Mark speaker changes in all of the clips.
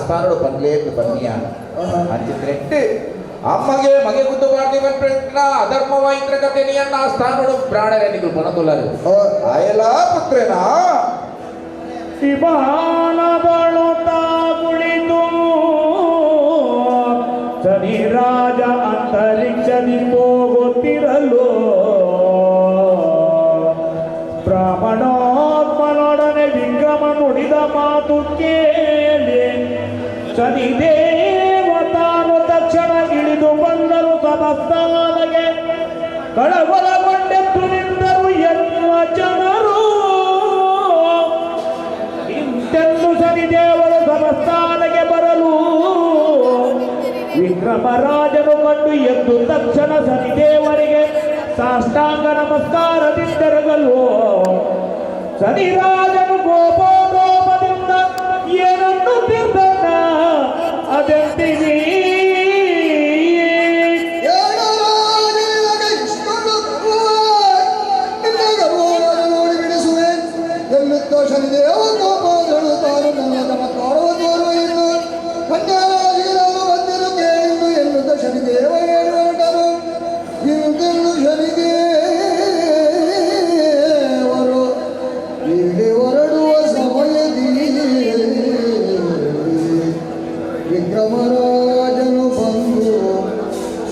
Speaker 1: ಸ್ಥಾನಡು ಪನ್ಲೇಂದು ಪನ್ನಿಯಾನ ಅಂಚಿತ್ರೆಂಟ್ ಅಮ್ಮಗೆ ಮಗೆ ಗುದ್ದು ಪಾಡ್ದಿ ಪನ್ಪಿನ ಅಧರ್ಮವಾಯಿತ್ರ ಕತೆ ನೀಯನ್ನ ಆ ಸ್ಥಾನಡು ಬ್ರಾಣರೇ ನಿಕುಲು ಪನೊಂದುಲ್ಲರು. ಆಯಲಾ ಪುತ್ರೇನಾ.
Speaker 2: ವಿಮಾನದಳು ಕುಳಿತು ಶನಿರಾಜ ಅಂತರಿಕ್ಷದಿ ಹೋಗುತ್ತಿರಲು ಬ್ರಾಹ್ಮಣೋತ್ಮನೊಡನೆ ವಿಕ್ರಮ ನುಡಿದ ಮಾತು ಕೇಳಿ ಶನಿದೇವತಾನು ತಕ್ಷಣ ಇಳಿದು ಬಂದರು. ಸಮಸ್ಥಾನಗೆ ಕಳವಳಗೊಂಡೆದ್ದು ನಿಂತರು ಎಲ್ಲ ಜನರು. ಇಂತೆಂದು ಶನಿದೇವರು ಸಮಸ್ಥಾನಕ್ಕೆ ಬರಲು ವಿಕ್ರಮರಾಜನು ಕಂಡು ಎದ್ದು ತಕ್ಷಣ ಶನಿದೇವರಿಗೆ ಸಾಷ್ಟಾಂಗ ನಮಸ್ಕಾರದಿಂದೆರಗಲು ಶನಿರಾಜನು ಕೋಪೋಕೋಪದಿಂದ ಏನನ್ನು ತಿರ್ದನ್ನ ಅದೆಂತಿವಿ.
Speaker 3: ನೋಡಿ ಬಿಡಿಸುವೆ ಎನ್ನುತ್ತ ಶನಿದೇವ ಕೋಪಗಳು ತಾನು ನನ್ನ ಚಮತ್ಕಾರವ ತೋರುವ ಇನ್ನು ಕನ್ಯಾರಾಶಿಗೆ ನಾನು ಬಂದಿರು ಕೇಳಿದ್ದು ಎನ್ನುತ್ತ ಶನಿದೇವ ಹೇಳುವಟರು. ಇಂದೆಂದು ಶನಿದೇವರು ಇಲ್ಲಿ ಹೊರಡುವ ಸಮಯದಿ ವಿಕ್ರಮರಾಜನು ಬಂದು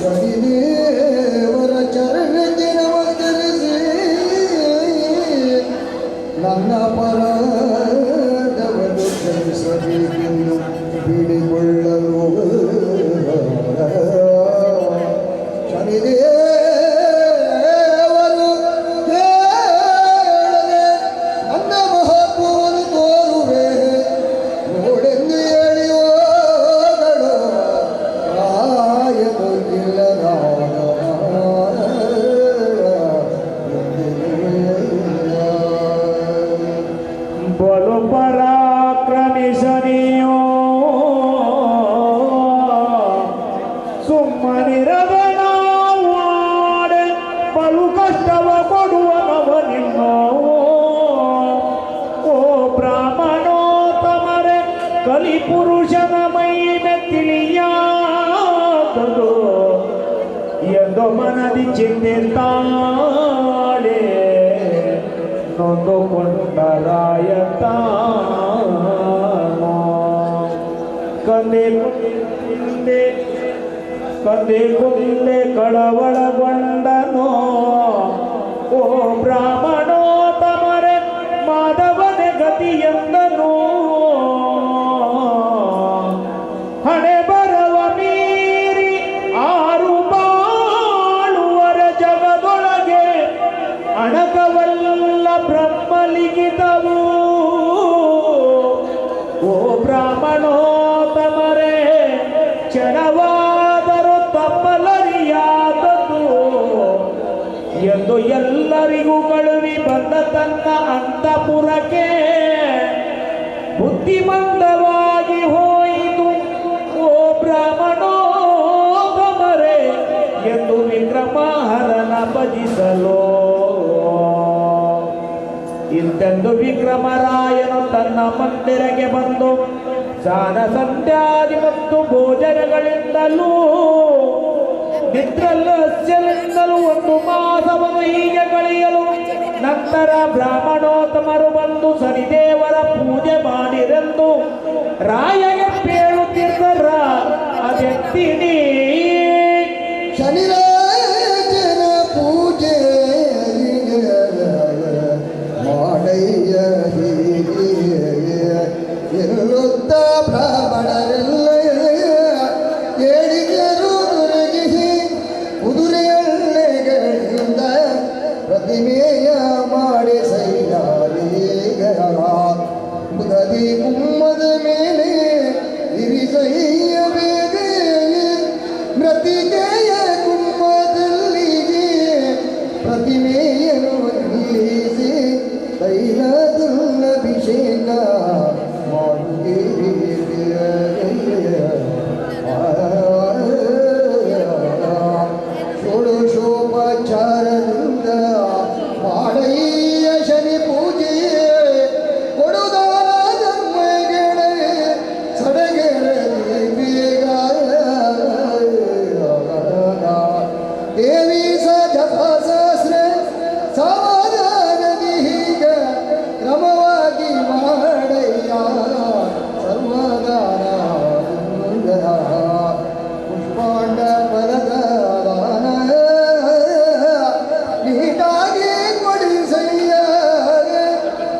Speaker 3: ಶನಿದೇವರ ಚರಣಕ್ಕೆ ನಮಸ್ಕರಿಸಿ, ನನ್ನ ಅಪರಾಧವನ್ನು ಕ್ಷಮಿಸಬೇಕೆಂದು ಬೇಡಿಕೊಳ್ಳಲು ಶನಿದೇವರು ಕೇಳದೆ ನನ್ನ ಮಹತ್ವವನ್ನು ತೋರುವೆ ನೋಡೆಂದು ಹೇಳಿ ಹೋದಳು. ರಾಯನು ಇಲ್ಲದಾದ.
Speaker 2: ಬಲು ಪರಾಕ್ರಮಿ ಶನಿಯೋ ಸುಮ್ಮನಿರದೆ ನಾವಾಡೆ ಬಲು ಕಷ್ಟವ ಕೊಡುವನವ ನಿನ್ನೋ. ಓ ಬ್ರಾಹ್ಮಣೋತ್ತಮರೆ, ಕಲಿಪುರುಷನ ಮಹಿಮೆ ತಿಳಿಯಾದದು ಎಂದು ಮನದಿ ಚಿಂತೆ ತಾಳೆ ನೊಂದುಕೊಂಡರಾಯತಾನೋ. ಕಂದೆ ಕುಂದೆ ಕಂದೆ ಕುಂದೆ ಕಳವಳಗೊಂಡನೋ. ಓ ಬ್ರಾಹ್ಮಣೋತ್ತಮರೆ, ಮಾಧವನ ಗತಿಯೆಂದನು. ಹಣೆ ಬರವ ಮೀರಿ ಆರು ಬಾಳುವರ ಜಗದೊಳಗೆ ಅಣಕವಲ್ಲ ಬ್ರಹ್ಮಲಿಖಿತವು. ಓ ಬ್ರಾಹ್ಮಣೋತ್ತಮರೇ, ಕ್ಷಣವಾದರೂ ತಪ್ಪಲರಿಯಾದದ್ದು ಎಂದು ಎಲ್ಲರಿಗೂ ಕಳುವಿ ಬಂದ ತನ್ನ ಅಂತಪುರಕ್ಕೆ ಬುದ್ಧಿಮಂದವಾಗಿ ಹೋಯಿತು. ಓ ಬ್ರಾಹ್ಮಣೋತ್ತಮರೇ ಎಂದು ವಿಕ್ರಮಹರನ ಭಜಿಸಲು ಇಂತೆಂದು ವಿಕ್ರಮರಾಯನು ತನ್ನ ಮಂದಿರಕ್ಕೆ ಬಂದು ಸ್ನಾನ ಸಂಧ್ಯಾದಿ ಮತ್ತು ಭೋಜನಗಳಿಂದಲೂ ನಿದ್ರಲಸ್ಯದಿಂದಲೂ ಒಂದು ಮಾಸವನ್ನು ಹೀಗೆ ಕಳೆಯಲು ನಂತರ ಬ್ರಾಹ್ಮಣೋತ್ತಮರು ಬಂದು ಶನಿದೇವರ ಪೂಜೆ ಮಾಡಿರೆಂದು ರಾಯಗೆ ಪೇಳುತ್ತಿದ್ದರ ಅದೆಂತಿನಿ.
Speaker 3: ಶನಿರಾಜನ ಪೂಜೆ ಮಾಡಯ್ಯ ಎನ್ನುತ್ತ ಬ್ರಾಹ್ಮಣರೆಲ್ಲ ಹೇಳಿದರು. ದುರಗಿಸಿ ಕುದುರೆಯಳ್ಳೆಗಳಿಂದ ಪ್ರತಿಮೆಯ ಮಾಡಿ ಸೈಯಾರೀಗ ಮುದದಿ ಕುಮ್ಮದ ಮೇಲೆ. ದೇವಿ ಸಜಪ ಸಹಸ್ರ ಸಾವಧಾನದಿ ಹೀಗ ಕ್ರಮವಾಗಿ ಮಾಡಯ್ಯ ಸರ್ವದಾನ ಪುಷ್ಪಾಂಡ ಫಲದಾನ ನೀಟಾಗಿ ಕೊಡಿಸಯ್ಯ.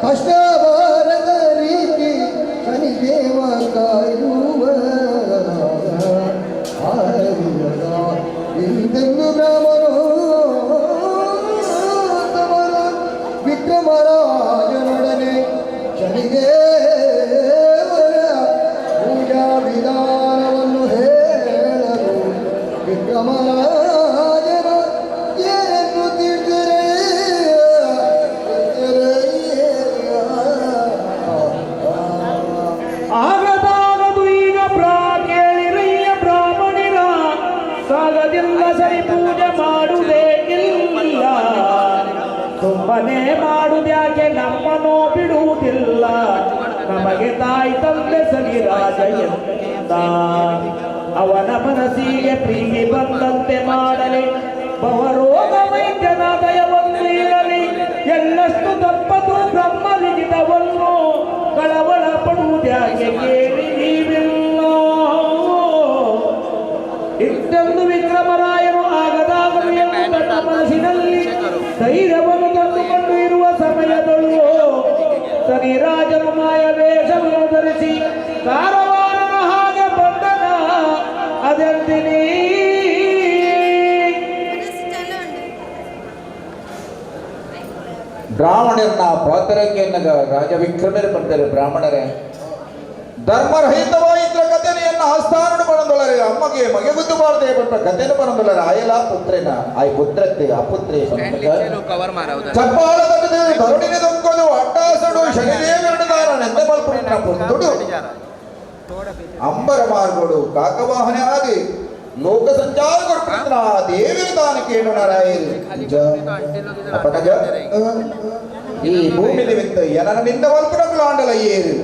Speaker 3: ಕಷ್ಟ ಬಾರದ ರೀತಿ ಶನಿದೇವ ಕಾಯುವ. ಇಂದೆಂದು ಬ್ರಾಹ್ಮಣೋತ್ತಮರು ವಿಕ್ರಮರಾಜನೊಡನೆ ಶನಿದೇವರ ಪೂಜಾ ವಿಧಾನವನ್ನು ಹೇಳಲು ವಿಕ್ರಮರಾಜನು ಎನ್ನುತ್ತಿದ್ದರೆ.
Speaker 2: ಆಗದಾಗದು ಈಗ ಕೇಳಿರಯ್ಯ ಬ್ರಾಹ್ಮಣಿರ, ಸಾಗದಿಲ್ಲ ಸರಿ ಪೂಜೆ ಮಾಡುವುದೇ ಇಲ್ಲ. ಸುಮ್ಮನೆ ಮಾಡುವುದ್ಯಾಕೆ, ನಮ್ಮನೋ ಬಿಡುವುದಿಲ್ಲ. ನಮಗೆ ತಾಯಿ ತಂದೆ ಸರಿ ರಾಜ ಎಂದ. ಅವನ ಮನಸ್ಸಿಗೆ ಪ್ರೀತಿ ಬಂದಂತೆ ಮಾಡಲಿ. ಭವರೋಗ ವೈದ್ಯನ ದಯವನ್ನು ಇರಲಿ. ಎಲ್ಲಷ್ಟು ತಪ್ಪದು ಬ್ರಹ್ಮಲಿಖಿತವನ್ನು. ಕಳವಳ ಪಡುವುದ್ಯಾಕೆ ಕೇಳಿ ನೀವಿಲ್ಲ. ಇಂತೆಂದು ವಿಕ್ರಮರಾಯರು ಆಗದಾಗದು ಎಂದು ತನ್ನ ಮನಸ್ಸಿನಲ್ಲಿ ಧೈರ್ಯವನ್ನು ತಂದುಕೊಂಡು ಇರುವ ಸಮಯದಲ್ಲೂ ಶನಿರಾಜನು ಮಾಯ ವೇಷವನ್ನು ಧರಿಸಿ ಕಾರವಾರನ ಹಾಗೆ ಬಂದನ ಅದೆಂದಿನಿ.
Speaker 1: ಬ್ರಾಹ್ಮಣರನ್ನ ಪಾತರಕ್ಕೆ ರಾಜ ವಿಕ್ರಮರು ಬಂದರೆ, ಬ್ರಾಹ್ಮಣರೇ, ಧರ್ಮರಹಿತವಾಯಿದ್ರ ಕಥೆಯನ್ನು ಆಸ್ಥಾನಡು ಬಣದೊಳರೆ. ಅಮ್ಮಗೆ ಮಗೆ ಗುದ್ದುಬಾರದೆ ಬಂದ ಕಥೆಯನ್ನು ಬಣದೊಳರೆ. ಆಯಲ ಪುತ್ರೇನ ಆಯ್ ಪುತ್ರತ್ತೆ ಅಪುತ್ರೆ.
Speaker 4: ಕವರ್ ಮಾರೌದ.
Speaker 1: ಚಪ್ಪಾಳ ತಟ್ಟದೆ ಧರುಣಿನ ದೊಕ್ಕೋದು ಅಟ್ಟಾಸಡು ಶನಿದೇವರಣ ನೆಂದ ಮಲ್ಪುರ ಪುತ್ತುಡು ಅಂಬರ ಮಾರ್ಗೋಡು ಕಾಕವಾಹನೆ ಆದಿ ಲೋಕ ಸಂಚಾರ ಕೊರ್ಪುನ ದೇವಿರ ತಾನ ಕೇಳು ನಾರಾಯಣ ಅಪನಜ. ಈ ಭೂಮಿ ನಿಮಿತ್ತ ಎನನ ನಿಂದ ಮಲ್ಪುನಕುಲಾಂಡಲ ಏರು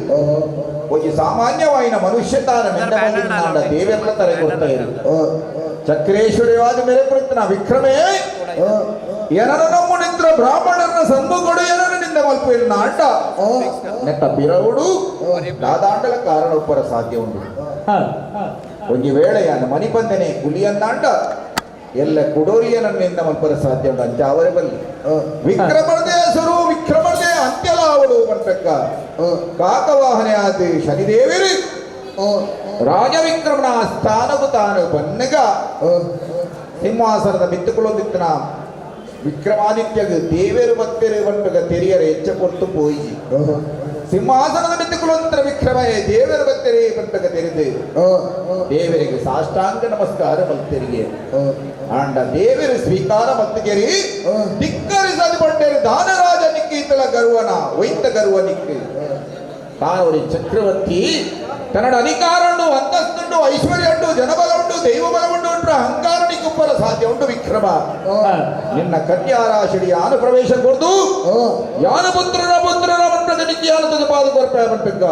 Speaker 1: ಒಂಜಿ ಸಾಮಾನ್ಯವಾಯಿನ ಮನುಷ್ಯ ತಾನ ನಿಂದ ಮಲ್ಪಿನಾಂಡ ದೇವೆರ್ಲ ತರೆ ಕೊಡ್ತಾ ಇರು. ಚಕ್ರೇಶ್ವರಿವಾದ ಮೇರೆ ಪೃತ್ನ ವಿಕ್ರಮೇ, ಎನನ ನಮ್ಮ ನಿಂತ್ರ ಬ್ರಾಹ್ಮಣರನ್ನ ಸಮ್ಮುಖಡು ಎನನ ನಿಂದ ಮಲ್ಪ ಅಂಡ ನೆಟ್ಟ ಬಿರವುಡು ದಾದಾಂಡಲ ಕಾರಣ ಉಪ್ಪರ ಸಾಧ್ಯ ಉಂಟು. ಒಂಜಿ ವೇಳೆಯನ್ನ ಮನಿಪಂದನೆ ಕುಲಿಯನ್ನಾಂಡ ಎಲ್ಲ ಕುಡೋರಿಯನನ್ನಿಂದ ಮಲ್ಪರ ಸಾಧ್ಯ ಉಂಟು. ಅಂಚ ಅವರೇ ಬಲ್ಲಿ ವಿಕ್ರಮರ್ದೇ ಹೆಸರು, ವಿಕ್ರಮರ್ದೇ ಅಂತ್ಯಲ ಅವಳು ಪಂಪೆಕ್ಕ ಕಾಕವಾಹನೆ ಆದ ಶನಿದೇವಿರಿ ರಾಜವಿಕ್ರಮಣ ಸ್ಥಾನವು ತಾನು ಬನ್ನಗ ಸಿಂಹಾಸನದ ಮಿತ್ತುಕೊಳ್ಳೊಂದಿತ್ತನ ವಿಕ್ರಮಾದಿತ್ಯಗ ದೇವೇರು ಭಕ್ತರು ಬಂಟಗ ತೆರಿಯರ ಹೆಚ್ಚ ಕೊಡ್ತು ಪೋಯಿ. ಸಿಂಹಾಸನದ ಮಿತ್ತುಕೊಳ್ಳೊಂದಿತ್ತನ ವಿಕ್ರಮಯೇ ದೇವೇರು ಭಕ್ತರೇ ಬಂಟಗ ತೆರೆದು ದೇವರಿಗೆ ಸಾಷ್ಟಾಂಗ ನಮಸ್ಕಾರ ಮಲ್ತೆರಿಗೆ. ಆಂಡ ದೇವರು ಸ್ವೀಕಾರ ಮತ್ತಿಗೆರಿ ಧಿಕ್ಕರಿಸದು ಬಂಡೇರಿ ದಾನರಾಜ ನಿಕ್ಕೀತಲ ಗರ್ವನ ವೈತ ಗರ್ವ ನಿಕ್ಕಿ. ತಾನು ಚಕ್ರವರ್ತಿ, ತನ್ನಡ ಅಧಿಕಾರ ಉಂಟು, ಅಂತಸ್ತುಂಟು, ಐಶ್ವರ್ಯ ಉಂಟು, ಜನಬಲ ಉಂಟು, ದೈವ ಬಲ ಉಂಟು ಉಂಟು, ಅಹಂಕಾರ ನಿಕ್ಕುಪ್ಪರ ಸಾಧ್ಯ ಉಂಟು ವಿಕ್ರಮ. ನಿನ್ನ ಕನ್ಯಾರಾಶಿಡಿ ಯಾನು ಪ್ರವೇಶ ಕೊಡ್ದು ಯಾನು ಪುತ್ರನ ಪುತ್ರನ ಮಂಟದ ನಿಕ್ಕಿ ಯಾನು ತುದು ಪಾದ ಕೊರ್ಪ ಮಂಟಕ್ಕ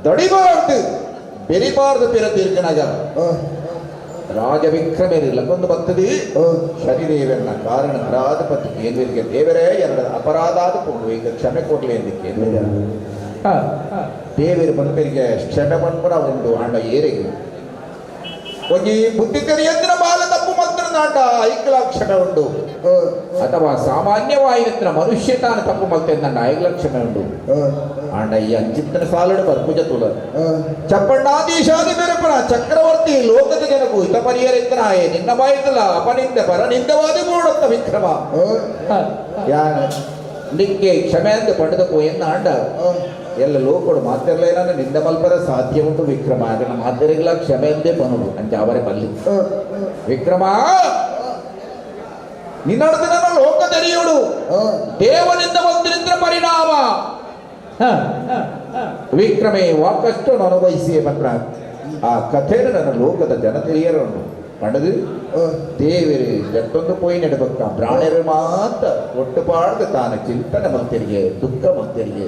Speaker 1: ದಡಿಬಾರ್ದು ಬೆರಿಬಾರ್ದು ಪಿರ ತೀರ್ಕನಾಗ ರಾಜ ವಿಕ್ರಮೇರಿ ಲಗೊಂದು ಬರ್ತದೆ. ಶನಿದೇವರನ್ನ ಕಾರಣ ಅರಾಧ ಪತಿ ಕೇಂದ್ರಿಗೆ ದೇವರೇ ಎರಡು ಅಪರಾಧಾದ ಪೊಂಡು ಈಗ ಕ್ಷಮೆ ಕೊಡ್ಲಿ ಎಂದು ಕೇಂದ್ರ. ದೇವರು ಬಂಪರಿಗೆ ಕ್ಷಮೆ ಪನ್ಪುನ ಉಂಡು. ಅಂಡ ಏರಿಗೆ ಒಂಜಿ ಬುದ್ಧಿ ತೆರಿಯಂದಿನ ಬಾಲ ತಪ್ಪು ಮಂತ್ರನಾಂಡ ಐಕ್ಲ ಕ್ಷಮೆ ಉಂಡು. ಅಥವಾ ಸಾಮಾನ್ಯವಾಯಿನ ಮನುಷ್ಯ ತಾನು ತಪ್ಪು ಮಲ್ತೆಂದಂಡ ಐಕ್ಲ ಕ್ಷಮೆ ಉಂಡು. ಆಂಡ ಈ ಅಂಚಿತ್ತನ ಸಾಲಡು ಬರ್ಪುಜ ತುಲ ಚಪ್ಪಣ್ಣಾದೀಶಾದಿ ಬೆರಪನ ಚಕ್ರವರ್ತಿ ಲೋಕದ ಜನಕು ಹಿತ ಪರಿಹರಿತನಾಯೆ ನಿನ್ನ ಬಾಯಿತಲ ಅಪನಿಂದ ಪರನಿಂದವಾದಿ ಮೂಡತ್ತ ವಿಕ್ರಮ. ಯಾನ ನಿಕ್ಕೆ ಕ್ಷಮೆ ಅಂತ ಪಡೆದಕೋ ಎನ್ನ ಅಂಡ ಎಲ್ಲ ಲೋಕಡು ಮಾತೆರ್ಲೇನ ನಿಂದ ಮಲ್ಪರ ಸಾಧ್ಯ ಉಂಟು ವಿಕ್ರಮ. ಅದನ್ನ ಮಾತೆರಿಗಳ ಕ್ಷಮೆ ಎಂದೇ ಪನುಡು. ಅಂಚ ಅವರೇ ಬಲ್ಲಿ ವಿಕ್ರಮ, ನಿನ್ನಡದ ನನ್ನ ಲೋಕ ತೆರೆಯುಡು ದೇವನಿಂದ ಬಂದಿರಿದ್ರ ಪರಿಣಾಮ. ವಿಕ್ರಮೇ ವಾಕಷ್ಟು ಅನುಭವಿಸಿ ಮಾತ್ರ ಆ ಕಥೆಯನ್ನು ನನ್ನ ಲೋಕದ ಜನ ತಿಳಿಯರುಂಟು ಪಡೆದು ದೇವರು ಜತ್ತೊಂದು ಪೋಯಿ ನೆಡಬಕ್ಕ ಬ್ರಾಣರು ಮಾತ್ರ ಒಟ್ಟು ಪಾಡ್ದು ತಾನು ಚಿಂತನೆ ಮಲ್ತೆರಿಗೆ, ದುಃಖ ಮಲ್ತೆರಿಗೆ.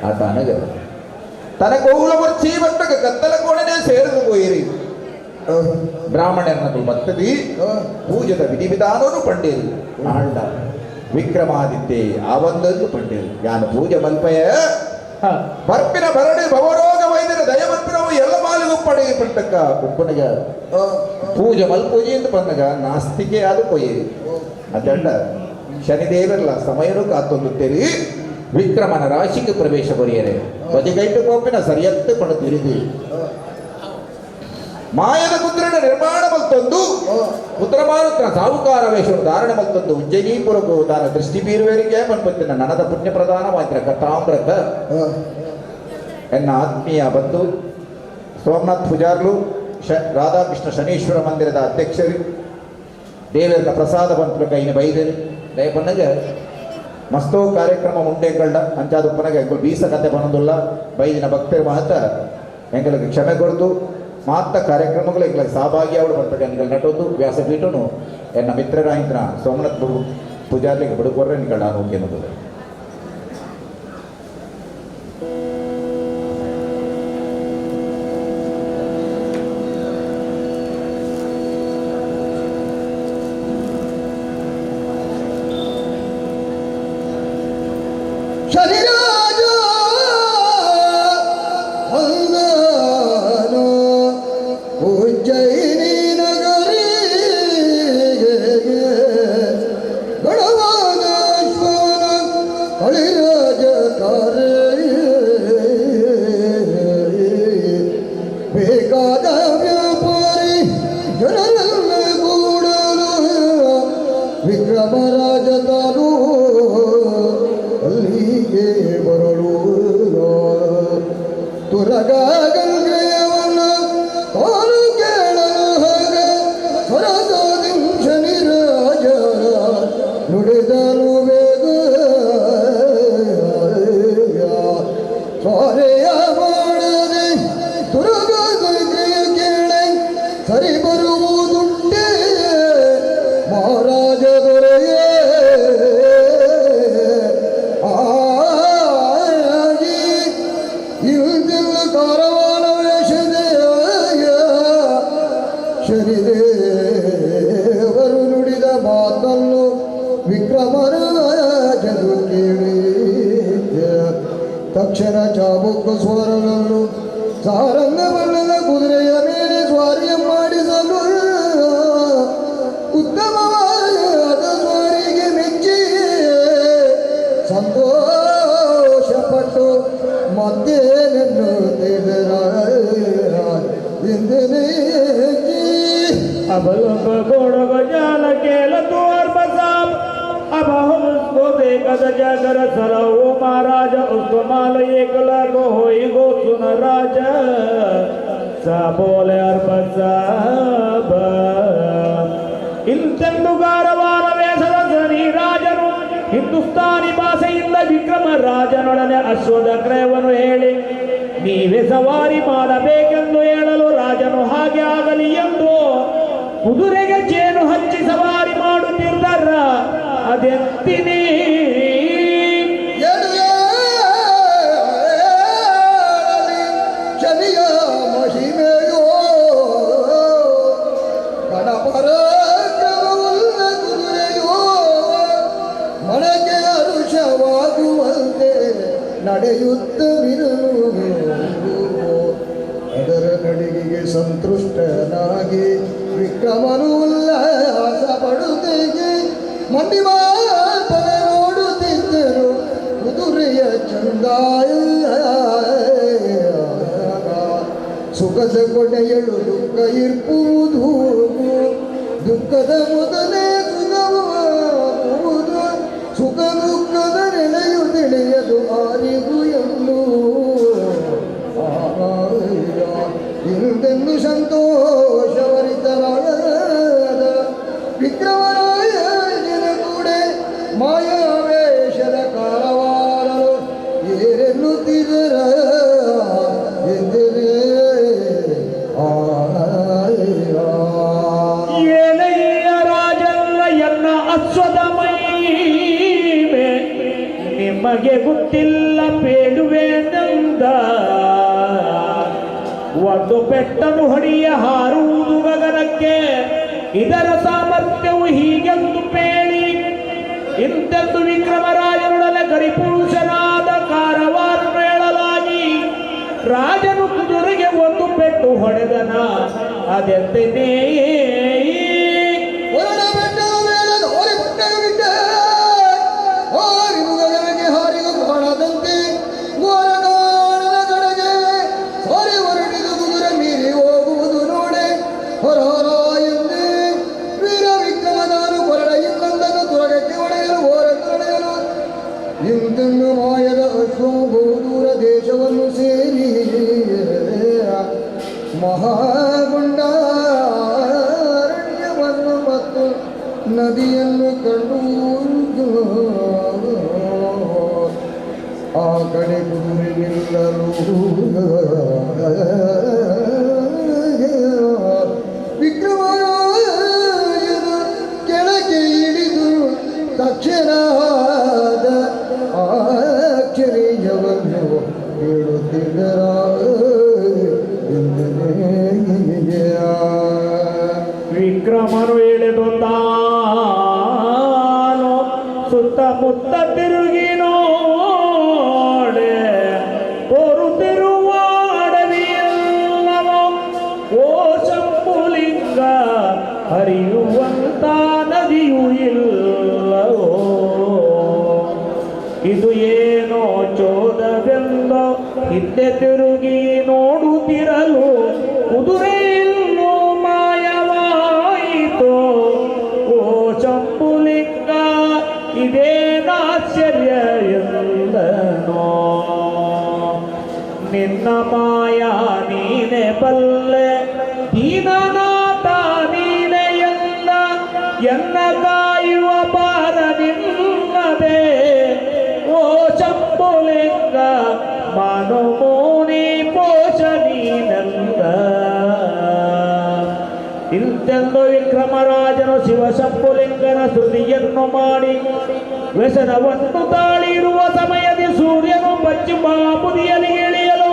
Speaker 1: ಆ ತಾನಗ ತನಕ ಬರ್ಚಿ ಬರ್ತಕ ಕತ್ತಲ ಕೋಣನೆ ಸೇರಿದು ಪೋಯಿರಿ ಬ್ರಾಹ್ಮಣರನ್ನು ಬತ್ತದಿ ಪೂಜದ ವಿಧಿವಿಧಾನವನ್ನು ಪಂಡೇರು ಆಂಡ ವಿಕ್ರಮಾದಿತ್ಯ ಆವಂದನ್ನು ಪಂಡೇರು ಯಾನು ಪೂಜೆ ಮಲ್ಪಯ ಬರ್ಪಿನ ಬರಡಿ ಭವರೋಗ ವೈದ್ಯರ ದಯ ಬರ್ಪಿನವು ಎಲ್ಲ ಮಾಲಿಗೂ ಪಡೆ ಪಂಟಕ್ಕ ಉಪ್ಪನಿಗ ಪೂಜೆ ಮಲ್ಪೂಜೆ ಎಂದು ಬಂದಾಗ ನಾಸ್ತಿಕೆ ಆದ ಪೋಯಿರಿ ಅದಂಡ ಶನಿದೇವರಲ್ಲ ಸಮಯನು ಕಾತೊಂದುತ್ತೇರಿ ವಿಕ್ರಮನ ರಾಶಿಗೆ ಪ್ರವೇಶ ಬರೆಯರೆ ಬದಿಗೈಟು ಕೋಪಿನ ಸರಿಯತ್ತು ಪಣ ತಿರುಗಿ ಮಾಯದ ಪುತ್ರನ ನಿರ್ಮಾಣ ಮಲ್ತೊಂದು ಪುತ್ರಮಾರುತನ ಸಾಹುಕಾರ ವೇಷವನ್ನು ಧಾರಣೆ ಮಲ್ತೊಂದು ಉಜ್ಜಯಿನಿಪುರಕ್ಕೂ ದಾನ ದೃಷ್ಟಿ ಬೀರುವರಿಗೆ ಪನ್ಪತ್ತಿನ ನನದ ಪುಣ್ಯ ಪ್ರಧಾನವಾಯ್ತರ ಕಥಾಮೃತ ಎನ್ನ ಆತ್ಮೀಯ ಬಂಧು ಸೋಮನಾಥ್ ಪೂಜಾರ್ಲು ರಾಧಾಕೃಷ್ಣ ಶನೀಶ್ವರ ಮಂದಿರದ ಅಧ್ಯಕ್ಷರು ದೇವರ ಪ್ರಸಾದ ಬಂತು ಕೈನ ಬೈದರು ದಯಪನ್ನಗ ಮಸ್ತೋ ಕಾರ್ಯಕ್ರಮ ಉಂಟೆಂಗಳ್ಡ ಅಂಚಾದ ಉಪ್ಪನಗ ಎಂಗಳು ಬೀಸ ಕತೆ ಬನ್ನದುಲ್ಲ ಬೈದಿನ ಭಕ್ತರ ಮಹತ ಎಂಗಳಿಗೆ ಕ್ಷಮೆ ಕೊಡ್ದು ಮಾತ ಕಾರ್ಯಕ್ರಮಗಳು ಎಂಗಳಿಗೆ ಸಹಭಾಗಿ ಅವಳು ಬರ್ತಾರೆ ಎಂಗಳು ನಟೊಂದು ವ್ಯಾಸಪೀಠನು ಎನ್ನ ಮಿತ್ರರಾಯಿಂದ್ರ ಸೋಮನಾಥ್ ಪೂಜಾರ್ಲಿಗೆ ಬಿಡುಕೊರ್ರೆ ನಿಗಳ ಆರೋಗ್ಯ
Speaker 3: ಶನಿರಾಜ ಅಂದನು ಉಜ್ಜಯಿನಿ ನಗರಿಗೆ ಗಣವಾದಶ್ವನ ಕಳಿರಾಜ ಕಾರ್ಯ ಬೇಕಾದ ವ್ಯಾಪಾರಿ ಜನರನ್ನು ಕೂಡಲು ವಿಕ್ರಮರಾಜ ತಾನು ಅಲ್ಲಿಗೆ ಬರಲು ತುರಗ ಗಂಗೆಯವನ್ನ ತಾನು ಕೇಳಲು ಹಾಗೆ ಸ್ವರದಾದಿಂ ಶನಿರಾಜ ನುಡಿದನು ಬೇಗ ಸ್ವಾರೆಯ ಮಾಡದೆ ತುರಗ ಗಂಗೆಯ ಕೇಳೆ ಸರಿ ಬರುವುದುಂಟೆ ಮಹಾರಾಜ ದೊರೆಯೇ ಆಗಿ ಇಂದಿಲ್ಲ ಕಾರವಾನ ವೇಷದೆಯ ಶನಿದೇವರು ನುಡಿದ ಮಾತನ್ನು ವಿಕ್ರಮರಾಜನು ಕೇಳಿ ತಕ್ಷಣ ಚಾಬುಕು ಸ್ವರನನ್ನು ಸಾರಂಗ ಬಣ್ಣದ ಕುದುರೆಯ ಮೇಲೆ ಸ್ವಾರಿಯ ಮಾಡಿಸಲು ಉತ್ತಮವಾದ ಸ್ವಾರಿಗೆ ಮೆಚ್ಚಿ ಸಂತೋಷಪಟ್ಟು ಮತ್ತೇನೆನ್ನುತ್ತಿದ್ದರ ಇಂದಿನೇ
Speaker 2: अब लोग घोड़ो जाल केल तू और बसाब अब हम उसको देखत जाकर सरो वो महाराज उसको माल एक लाख होई गो सुन राजा सा बोले और बसाब ಇಂತೆಂದು ಗಾರವಾರ ವೇಷದ ಸನಿ ರಾಜನು ಹಿಂದೂಸ್ತಾನಿ ಭಾಷೆಯಿಂದ ವಿಕ್ರಮ ರಾಜನೊಡನೆ ಅಶ್ವದ ಕ್ರಯವನ್ನು ಹೇಳಿ ನೀವೇ ಸವಾರಿ ಮಾಡಬೇಕೆಂದು ಹೇಳಲು ರಾಜನು ಹಾಗೆ ಆಗಲಿ ಎಂದು ಕುದುರೆಗೆ ಜೇನು ಹಚ್ಚಿ ಸವಾರಿ ಮಾಡುತ್ತಿದ್ದರ ಅದೆಂತಿನಿ
Speaker 3: ಎಡು ಶನಿಯ ಮಹಿಮೆಯೋ ಗಣಪರಾಕ್ರಮವುಳ್ಳ ಕುದುರೆಯೋ ಮನಕ್ಕೆ ಹರುಷವಾಗುವಂತೆ ನಡೆಯುತ್ತವಿರಲು ಅದರ ನಡಿಗೆಗೆ ಸಂತುಷ್ಟನಾಗಿ ವಿಕ್ರಮನು ಉಲ್ಲಾಸ ಪಡುತ್ತಿಗೆ ಮಂಡಿ ಮಾಲ್ಪನೆ ನೋಡುತ್ತಿದ್ದರು ಕುದುರೆಯ ಚಂದಾಯ ಸುಖದ ಕೊನೆಯಳು ದುಃಖ ಇರ್ಪುವುದು ದುಃಖದ ಮೊದಲೇ ಸುಖವಾಗುವುದು ಸುಖ ದುಃಖದ ನೆಲೆಯು ತಿಳಿಯದು ಆರಿಗು ಎಂದು ಇಂದೆಂದು ಸಂತೋಷವರಿತನಾದ ವಿಕ್ರಮರಾಯನ ಕೂಡೆ ಮಾಯಾವೇಶದ ಕಾರವಾರರು ಏರೆನ್ನುತ್ತಿದ್ದರ ಎಂದರೆ
Speaker 2: ಏಲಯ್ಯ ರಾಜಲ್ಲ ಎನ್ನ ಅಶ್ವದ ಮೈಮೆ ನಿಮಗೆ ಗೊತ್ತಿಲ್ಲ ಪೇಳುವೆನೆಂದ. ಒಂದು ಪೆಟ್ಟನು ಹೊಡೆಯ ಹಾರುವುದು ಗಗನಕ್ಕೆ, ಇದರ ಸಾಮರ್ಥ್ಯವು ಹೀಗೆಂದು ಪೇಳಿ. ಇಂತೆಂದು ವಿಕ್ರಮರಾಜನೊಡನೆ ಕರಿಪುರುಷನಾದ ಕಾರವಾರ ಹೇಳಲಾಗಿ ರಾಜನು ಕುದುರೆಗೆ ಒಂದು ಪೆಟ್ಟು ಹೊಡೆದನ ಅದೆಂತೆನೇ.
Speaker 3: ಹೊರಡ ಬೆಟ್ಟದ ಮೇಲೆ ಹೋರಿ ಬಟ್ಟೆಯ ಬಿಟ್ಟೆ ಹಾರಿವು ಗಗನಕ್ಕೆ ಹಾರಿದು ಕಾಣದಂತೆ ಘೋರ ಕಾಣದ ಕಡೆಗೆ ಸಾರಿ ಹೊರಟಿದು ಕುದುರೆ ಮೀರಿ ಹೋಗುವುದು ನೋಡೆ. ಹೊರ ಹೊರ ಎಂದೇ ವೀರ ವಿಕ್ರಮದಾನು ಕೊರಡ ಇನ್ನೊಂದನ್ನು ತುರಗಕ್ಕೆ ಹೊಡೆಯಲು ಹೋರನ್ನು ನಡೆಯಲು. ಇಂತೆಂದು ಮಾಯದ ಅಶ್ವವು ಬಹುದೂರ ದೇಶವನ್ನು ಸೇರಿ ಮಹಾಗೊಂಡಾರಣ್ಯವನ್ನು ಮತ್ತು ನದಿಯನ್ನು ಕಂಡು ಆ ಕಡೆ ಕುದುರೆ ನಿಲ್ಲಲು ವಿಕ್ರಮರಾಯನು ಕೆಳಗೆ ಇಳಿದು ತಕ್ಷಣದ ಆಶ್ಚರ್ಯವನ್ನು ಹೇಳುತ್ತಿದ್ದರ.
Speaker 2: ವಿಕ್ರಮನು ಇಳಿದು ತಾನು ಸುತ್ತಮುತ್ತ ತಿರುಗಿ ನೋಡೆ ತೋರುತ್ತಿರುವ ಅಡವಿಯೆಲ್ಲವೋ ಓ ಶಂಭುಲಿಂಗ ಹರಿಯುವಂತ ನದಿಯೂ ಇಲ್ಲವೋ. ಇದು ಏನೋ ಚೋದವೆಂದೋ ಹಿಂದೆ ತಿರುಗಿ ನೋಡುತ್ತಿರಲು ಕುದುರೆಯನ್ನು ಮಾಯವಾಯಿತು. ಓ ಶಂಭುಲಿಂಗ, ಇದೇನಾಶ್ಚರ್ಯ ಎಂದನೋ. ನಿನ್ನ ಮಾಯಾ ನೀನೆ ಬಲ್ಲೆ, ದೀನನಾಥ ನೀನೆ ಎಲ್ಲ, ಎನ್ನ ಕಾಯುವ ಪಾರ ನಿನ್ನದೇ. ಓ ಶಂಭುಲಿಂಗ, ಮಾನುಮೋನಿ ಪೋಷ ನೀನಂದ. ಇಂತೆಂದು ವಿಕ್ರಮರಾಜನು ಶಿವಶಂಭುಲಿಂಗನ ಸ್ತುತಿಯನ್ನು ಮಾಡಿ ವ್ಯಸನವನ್ನು ತಾಳಿರುವ ಸಮಯದಿ ಸೂರ್ಯನು ಪಶ್ಚಿಮ ಬುದಿಯಲ್ಲಿ ಇಳಿಯಲು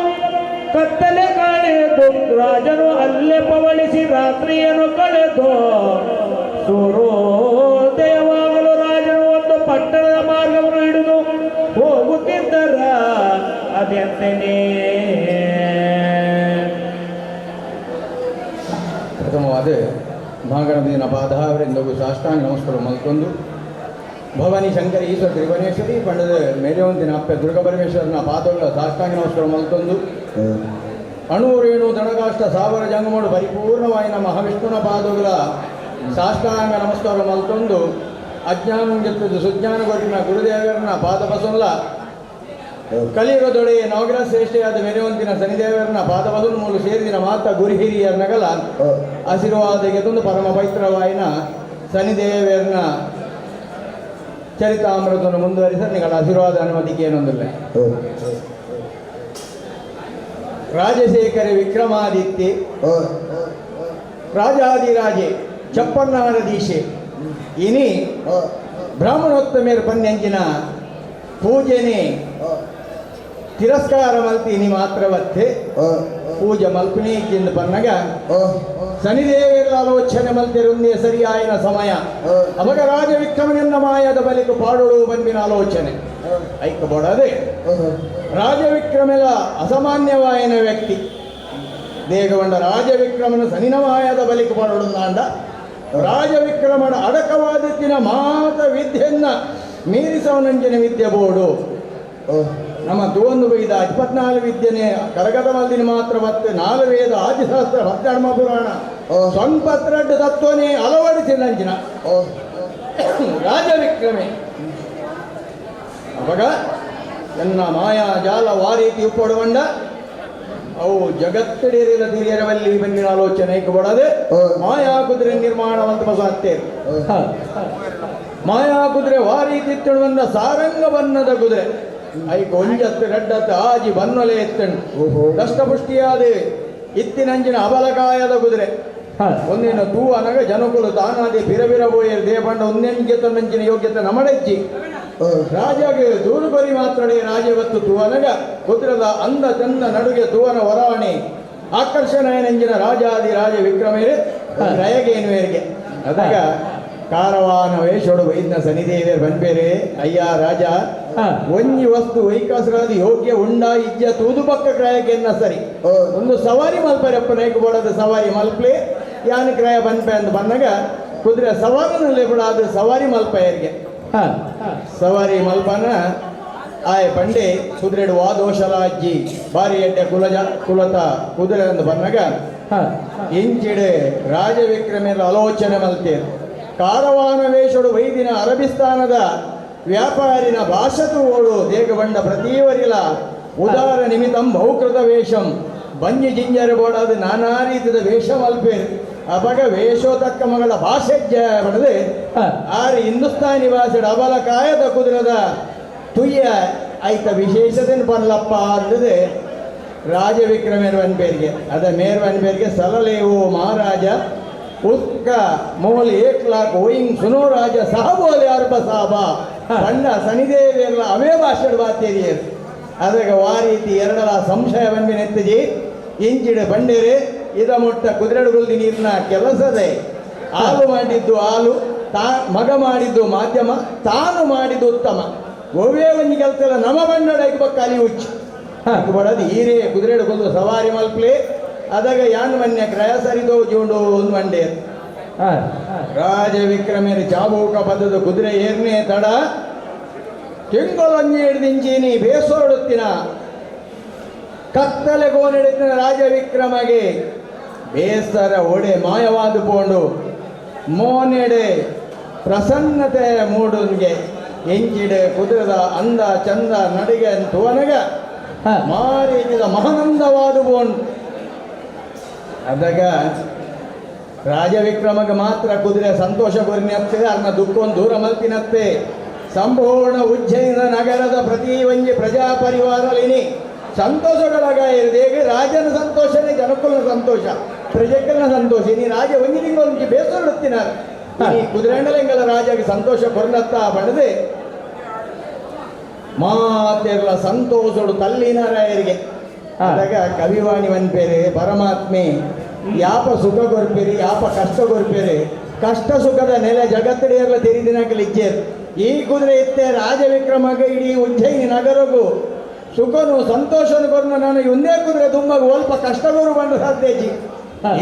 Speaker 2: ಕತ್ತಲೆ ಕಳೆದು ರಾಜನು ಅಲ್ಲೇ ಪವಳಿಸಿ ರಾತ್ರಿಯನ್ನು ಕಳೆದು ಸೂರ್ಯೋದಯವಾಗಲು ರಾಜನು ಒಂದು ಪಟ್ಟಣದ ಮಾರ್ಗವನ್ನು ಹಿಡಿದು ಹೋಗುತ್ತಿದ್ದರ ಅದೆಂತೆನೇ.
Speaker 5: ಪ್ರಥಮವಾದ ಮಹಾಗಣಪತಿನ ಪಾದಾವರಿಂದಗೂ ಸಾಷ್ಟಾಂಗ ನಮಸ್ಕಾರ ಮಲ್ತೊಂದು, ಭವಾನಿ ಶಂಕರ ಈಶ್ವರ ತ್ರಿಭುವನೇಶ್ವರಿ ಪಂಡದ ಮೇಲೆವಂತಿನ ಅಪ್ಪೆ ದುರ್ಗ ಪರಮೇಶ್ವರನ ಪಾದಗಳ ಸಾಷ್ಟಾಂಗ ನಮಸ್ಕಾರ ಮಲ್ತೊಂದು, ಅಣುರೇಣು ದಣಕಾಷ್ಟ ಸಾವರ ಜಂಗಮೋಡು ಪರಿಪೂರ್ಣವಾಯಿನ ಮಹಾವಿಷ್ಣುನ ಪಾದಗಳ ಸಾಷ್ಟಾಂಗ ನಮಸ್ಕಾರ ಮಲ್ತೊಂದು, ಅಜ್ಞಾನ ಗೆತ್ತದು ಸುಜ್ಞಾನ ಕೊಟ್ಟಿನ ಗುರುದೇವರನ ಪಾದ ಬಸವಲ್ಲ, ಕಲಿಯುಗದೊಡೆ ನವಗ್ರಹ ಶ್ರೇಷ್ಠೆಯಾದ ಮೆರೆವಂತಿನ ಶನಿದೇವರನ ಪಾದ ಬಸವನ ಮೂಲ ಸೇರಿದಿನ ಮಾತ ಗುರಿ ಹಿರಿಯರ ನಗಲ ಆಶೀರ್ವಾದ ಗೆದ್ದೊಂದು ಪರಮ ಪವಿತ್ರವಾಯಿನ ಶನಿದೇವರನ ಚರಿತಾಮೃತವನ್ನು ಮುಂದುವರಿಸ ನಿಗಳ ಆಶೀರ್ವಾದ ಅನುಮತಿಗೆ ಏನೊಂದಿಲ್ಲ. ರಾಜಶೇಖರ ವಿಕ್ರಮಾದಿತ್ಯ ರಾಜಾದಿರಾಜೆ ಚಪ್ಪನ್ನಾರ ದೀಶೆ ಇನಿ ಬ್ರಾಹ್ಮಣೋತ್ತಮೇರ್ ಪನ್ಯಂಚಿನ ಪೂಜೆನೆ ತಿರಸ್ಕಾರ ಮಲ್ತಿ ಇನಿ ಮಾತ್ರವತ್ತೆ ಪೂಜೆ ಮಲ್ಪುನಿ ಎಂದು ಪನ್ನಗ ಶನಿದೇವರ ಆಲೋಚನೆ ಮಲ್ತಿರುಂದೇ ಸರಿಯಾಯಿನ ಸಮಯ. ಅವಾಗ ರಾಜ ವಿಕ್ರಮನೆನ್ನ ಮಾಯದ ಬಳಿಕ ಪಾಡೋಳು ಬಂದಿನ ಆಲೋಚನೆ ಐಕ ಬೋಡದೆ. ರಾಜವಿಕ್ರಮೆಲ ಅಸಾಮಾನ್ಯವಾಯಿನ ವ್ಯಕ್ತಿ ದೇಗವಂಡ ರಾಜವಿಕ್ರಮನ ಸನಿನಮಾಯದ ಬಲಿಕ ಪಾಡೋಳು. ರಾಜವಿಕ್ರಮನ ಅಡಕವಾದತ್ತಿನ ಮಾತ ವಿದ್ಯೆಯನ್ನ ಮೀರಿಸವನಂಜಿನ ವಿದ್ಯೆ ಬೋಡು. ನಮ್ಮ ತೂವೊಂದು ಬೈದ 24 ವಿದ್ಯೆನೆ ಕರಗತ ಮಲ್ದಿನ ಮಾತ್ರ ಮತ್ತು 4 ವೇದ ಆದಿಶಾಸ್ತ್ರ ಪದ್ಧರ್ಮ ಪುರಾಣ ಸ್ವಂಪತ್ರಡ್ಡು ತತ್ವನೇ ಅಳವಡಿಸಿದಂಚಿನ ರಾಜವಿಕ್ರಮೆ. ಅವಾಗ ಎನ್ನ ಮಾಯಾ ಜಾಲ ವಾರೀತಿ ಉಪ್ಪೊಡುವಂಡ ಅವು ಜಗತ್ತಿಡೀರಿದ ತಿರಿಯರವಲ್ಲಿ ಬಂದಿನ ಆಲೋಚನೆ ಕೊಡದೆ ಮಾಯಾ ಕುದುರೆ ನಿರ್ಮಾಣವಂತ ಬಸಾತ್ತೆ. ಮಾಯಾ ಕುದುರೆ ವಾರೀತಿ ಬಂದ ಸಾರಂಗ ಬಣ್ಣದ ಕುದುರೆ ಐಕ್ ಒಂಜತ್ತು ರಡ್ಡತ್ತು ಆಜಿ ಬನ್ನೊಲೆ ಎತ್ತಣ್ ದಷ್ಟಪುಷ್ಟಿಯಾದ ಇತ್ತಿನಂಚಿನ ಅಬಲಕಾಯದ ಕುದುರೆ ಒಂದಿನ ತೂ ಅನಗ ಜನಕುಲು ತಾನಾದಿ ಬಿರ ಬಿರ ಬೋಯರ್ ದೇಪಂಡ ಒಂದೆಂಗೆ ತನ್ನಂಚಿನ ಯೋಗ್ಯತೆ ನಮಡೆಜ್ಜಿ ರಾಜಗೆ ದೂರು ಬರಿ ಮಾತ್ರಡೆ ರಾಜವತ್ತು ತೂವನಗ ಕುದುರದ ಅಂದ ಚಂದ ನಡುಗೆ ತೂವನ ಹೊರಾಣಿ ಆಕರ್ಷಣೆಂಜಿನ ರಾಜಾದಿ ರಾಜ ವಿಕ್ರಮೇರು ರಯಗೇನುವೇರಿಗೆ ಅದಾಗ ಕಾರವಾನ ವೇಷೋಡು ವೈದ್ಯ ಸನಿದೇವಿಯರ್ ಬನ್ಬೇರೆ ಅಯ್ಯ ರಾಜ ಒಂಜಿ ವಸ್ತು ವೈಕಾಸರಾದ ಯೋಗ್ಯ ಉಂಡ ಇಜ್ಜ ತೂದು ಪಕ್ಕ ಕ್ರಯಕ್ಕೆ ಸರಿ ಒಂದು ಸವಾರಿ ಮಲ್ಪರಪ್ಪ ನೈಕ್ ಬೋಡದ ಸವಾರಿ ಮಲ್ಪ್ಲೆ ಯಾನ್ ಕ್ರಯ ಬನ್ಪೆ ಅಂತ ಬಂದಾಗ ಕುದುರೆ ಸವಾರನಲ್ಲಿ ಕೂಡ ಅದು ಸವಾರಿ ಮಲ್ಪೆಯರಿಗೆ ಸವಾರಿ ಮಲ್ಪನ ಆಯ್ ಪಂಡೆ ಕುದುರೆಡು ವಾದೋಷಲ ಅಜ್ಜಿ ಬಾರಿ ಎಡ್ಡೆ ಕುಲಜ ಕುಲತ ಕುದುರೆ ಅಂತ ಬಂದಾಗ ಇಂಚಿಡೆ ರಾಜವಿಕ್ರಮೇರ ಆಲೋಚನೆ ಮಲ್ತೇರು ಕಾರವಾನ ವೇಷಡು ವೈದಿನ ಅರಬಿಸ್ತಾನದ ವ್ಯಾಪಾರಿನ ಭಾಷತು ಓಡು ದೇಗಬಂಡ ಪ್ರತಿವರಿಲ ಉದಾರ ನಿಮಿತ್ತಂ ಬಹುಕೃತ ವೇಷಂ ಬಂಜಿ ಜಿಂಜರ ಬೋಡಾದ ನಾನಾ ರೀತಿಯ ವೇಷ ಮಲ್ಪೇರು ಅಪಗ ವೇಷೋ ತಕ್ಕ ಮಗಳ ಭಾಷೆ ಬಡದು ಆರು ಹಿಂದೂಸ್ತಾನಿ ಭಾಷೆ ಅಬಲ ಕಾಯದ ಕುದುರದ ತುಯ್ಯ ಐತ ವಿಶೇಷತೆನ್ ಪನ್ಲಪ್ಪ ಅಂದது ರಾಜವಿಕ್ರಮೇರ್ವನ್ ಪೇರಿಗೆ ಅದ ಮೇರ್ವನ್ ಪೇರಿಗೆ ಸಲಲೇವು ಮಹಾರಾಜ ಉಕ್ಕ ಮೋಲ್ ಏಕ್ ಲಾಕ್ ಓಯಿಂಗ್ ಸುನೋ ರಾಜ ಸಹ ಬೋಲೆ ಅರ್ಬ ಸಾಬ ಸಣ್ಣ ಸನಿದೇವಿಯಲ್ಲ ಅವೇ ಭಾಷೆ ಬಾತೇರಿಯರು ಅದಾಗ ವಾರೀತಿ ಎರಡಲ ಸಂಶಯ ಬಂದಿನೆತ್ತಜಿ ಇಂಚಿಡ ಬಂಡೇರೆ ಇದ ಮೊಟ್ಟ ಕುದುರೆಡುಗುಲ್ದಿ ನೀರಿನ ಕೆಲಸದೆ ಹಾಲು ಮಾಡಿದ್ದು ಹಾಲು ತಾ ಮಗ ಮಾಡಿದ್ದು ಮಾಧ್ಯಮ ತಾನು ಮಾಡಿದ್ದು ಉತ್ತಮ ಒವ್ವೇ ಒಂದು ಕೆಲಸ ಇಲ್ಲ ನಮ ಬಂಡಡ ಕಲಿ ಹುಚ್ಚು ಬಡದು ಹೀರೆ ಕುದುರೆಡು ಸವಾರಿ ಮಲ್ಪ್ಲೆ ಅದಾಗ ಯಾನ್ ಮನ್ಯ ಕ್ರಯ ಸರಿದೋ ಜೂಂಡು ಒಂದು ಮಂಡೆ ರಾಜ ವಿಕ್ರಮೇರು ಚಾಬೂಕ ಪದದ ಕುದುರೆ ಏರ್ನೇ ತಡ ತಿಂಗಳೊಂಜಿ ಹಿಡ್ದಿಂಚೀನಿ ಬೇಸೋಡುತ್ತಿನ ಕತ್ತಲೆ ಗೋನೆಡುತ್ತಿನ ರಾಜವಿಕ್ರಮಗೆ ಬೇಸರ ಒಡೆ ಮಾಯವಾದ ಪೋಂಡು ಮೋನೆಡೆ ಪ್ರಸನ್ನತೆ ಮೂಡುನ್ಗೆ ಎಂಚಿಡೆ ಕುದುರೆದ ಅಂದ ಚಂದ ನಡಿಗೆ ತುವನಗ ಮಾರೀತಿದ ಮಹಾನಂದವಾದ ಬೋಂಡು ಅದಾಗ ರಾಜವಿಕ್ರಮಗೆ ಮಾತ್ರ ಕುದುರೆ ಸಂತೋಷ ಕೊರಿನತ್ತೆ ಅನ್ನ ದುಃಖವನ್ನು ದೂರ ಮಲ್ತಿನತ್ತೆ ಸಂಪೂರ್ಣ ಉಜ್ಜಯಿನ ನಗರದ ಪ್ರತಿ ಒಂಜಿ ಪ್ರಜಾ ಪರಿವಾರಲಿನಿ ಸಂತೋಷಗಳಾಗ ರಾಜನ ಸಂತೋಷನೇ ಜನಕುಲನ ಸಂತೋಷ ಪ್ರಜೆಕಲ್ನ ಸಂತೋಷ ನೀ ರಾಜ ಒಂಜಿ ತಿಂಗಳು ಬೇಸರ ಈ ಕುದುರೆಂಡಲಿಂಗಲ ರಾಜಗೆ ಸಂತೋಷ ಕೊರ್ನತ್ತ ಬಣ್ಣದೆ ಮಾತೆರ್ಲ ಸಂತೋಷಡು ತಲ್ಲಿನ ರಾಯರಿಗೆ ಅದಾಗ ಕವಿವಾಣಿ ವನ್ಪೇರೆ ಪರಮಾತ್ಮೆ ಯಾಪ ಸುಖ ಕೊರ್ಪೇರಿ ಯಾಪ ಕಷ್ಟ ಕೊರ್ಪೇರಿ ಕಷ್ಟ ಸುಖದ ನೆಲೆ ಜಗತ್ತಡಿಯರ್ಲ ತೆರಿದಿನಕಲಿಜ್ಜೇರು ಈ ಕುದುರೆ ಇತ್ತೆ ರಾಜವಿಕ್ರಮಗ ಇಡೀ ಉಜ್ಜಯಿನಿ ನಗರಗು ಸುಖನು ಸಂತೋಷನು ಕೊರ್ನ ನಾನು ಒಂದೇ ಕುದುರೆ ತುಂಬ ಒಲ್ಪ ಕಷ್ಟಗಳು ಬಂದು ಸಾಧ್ಯಜಿ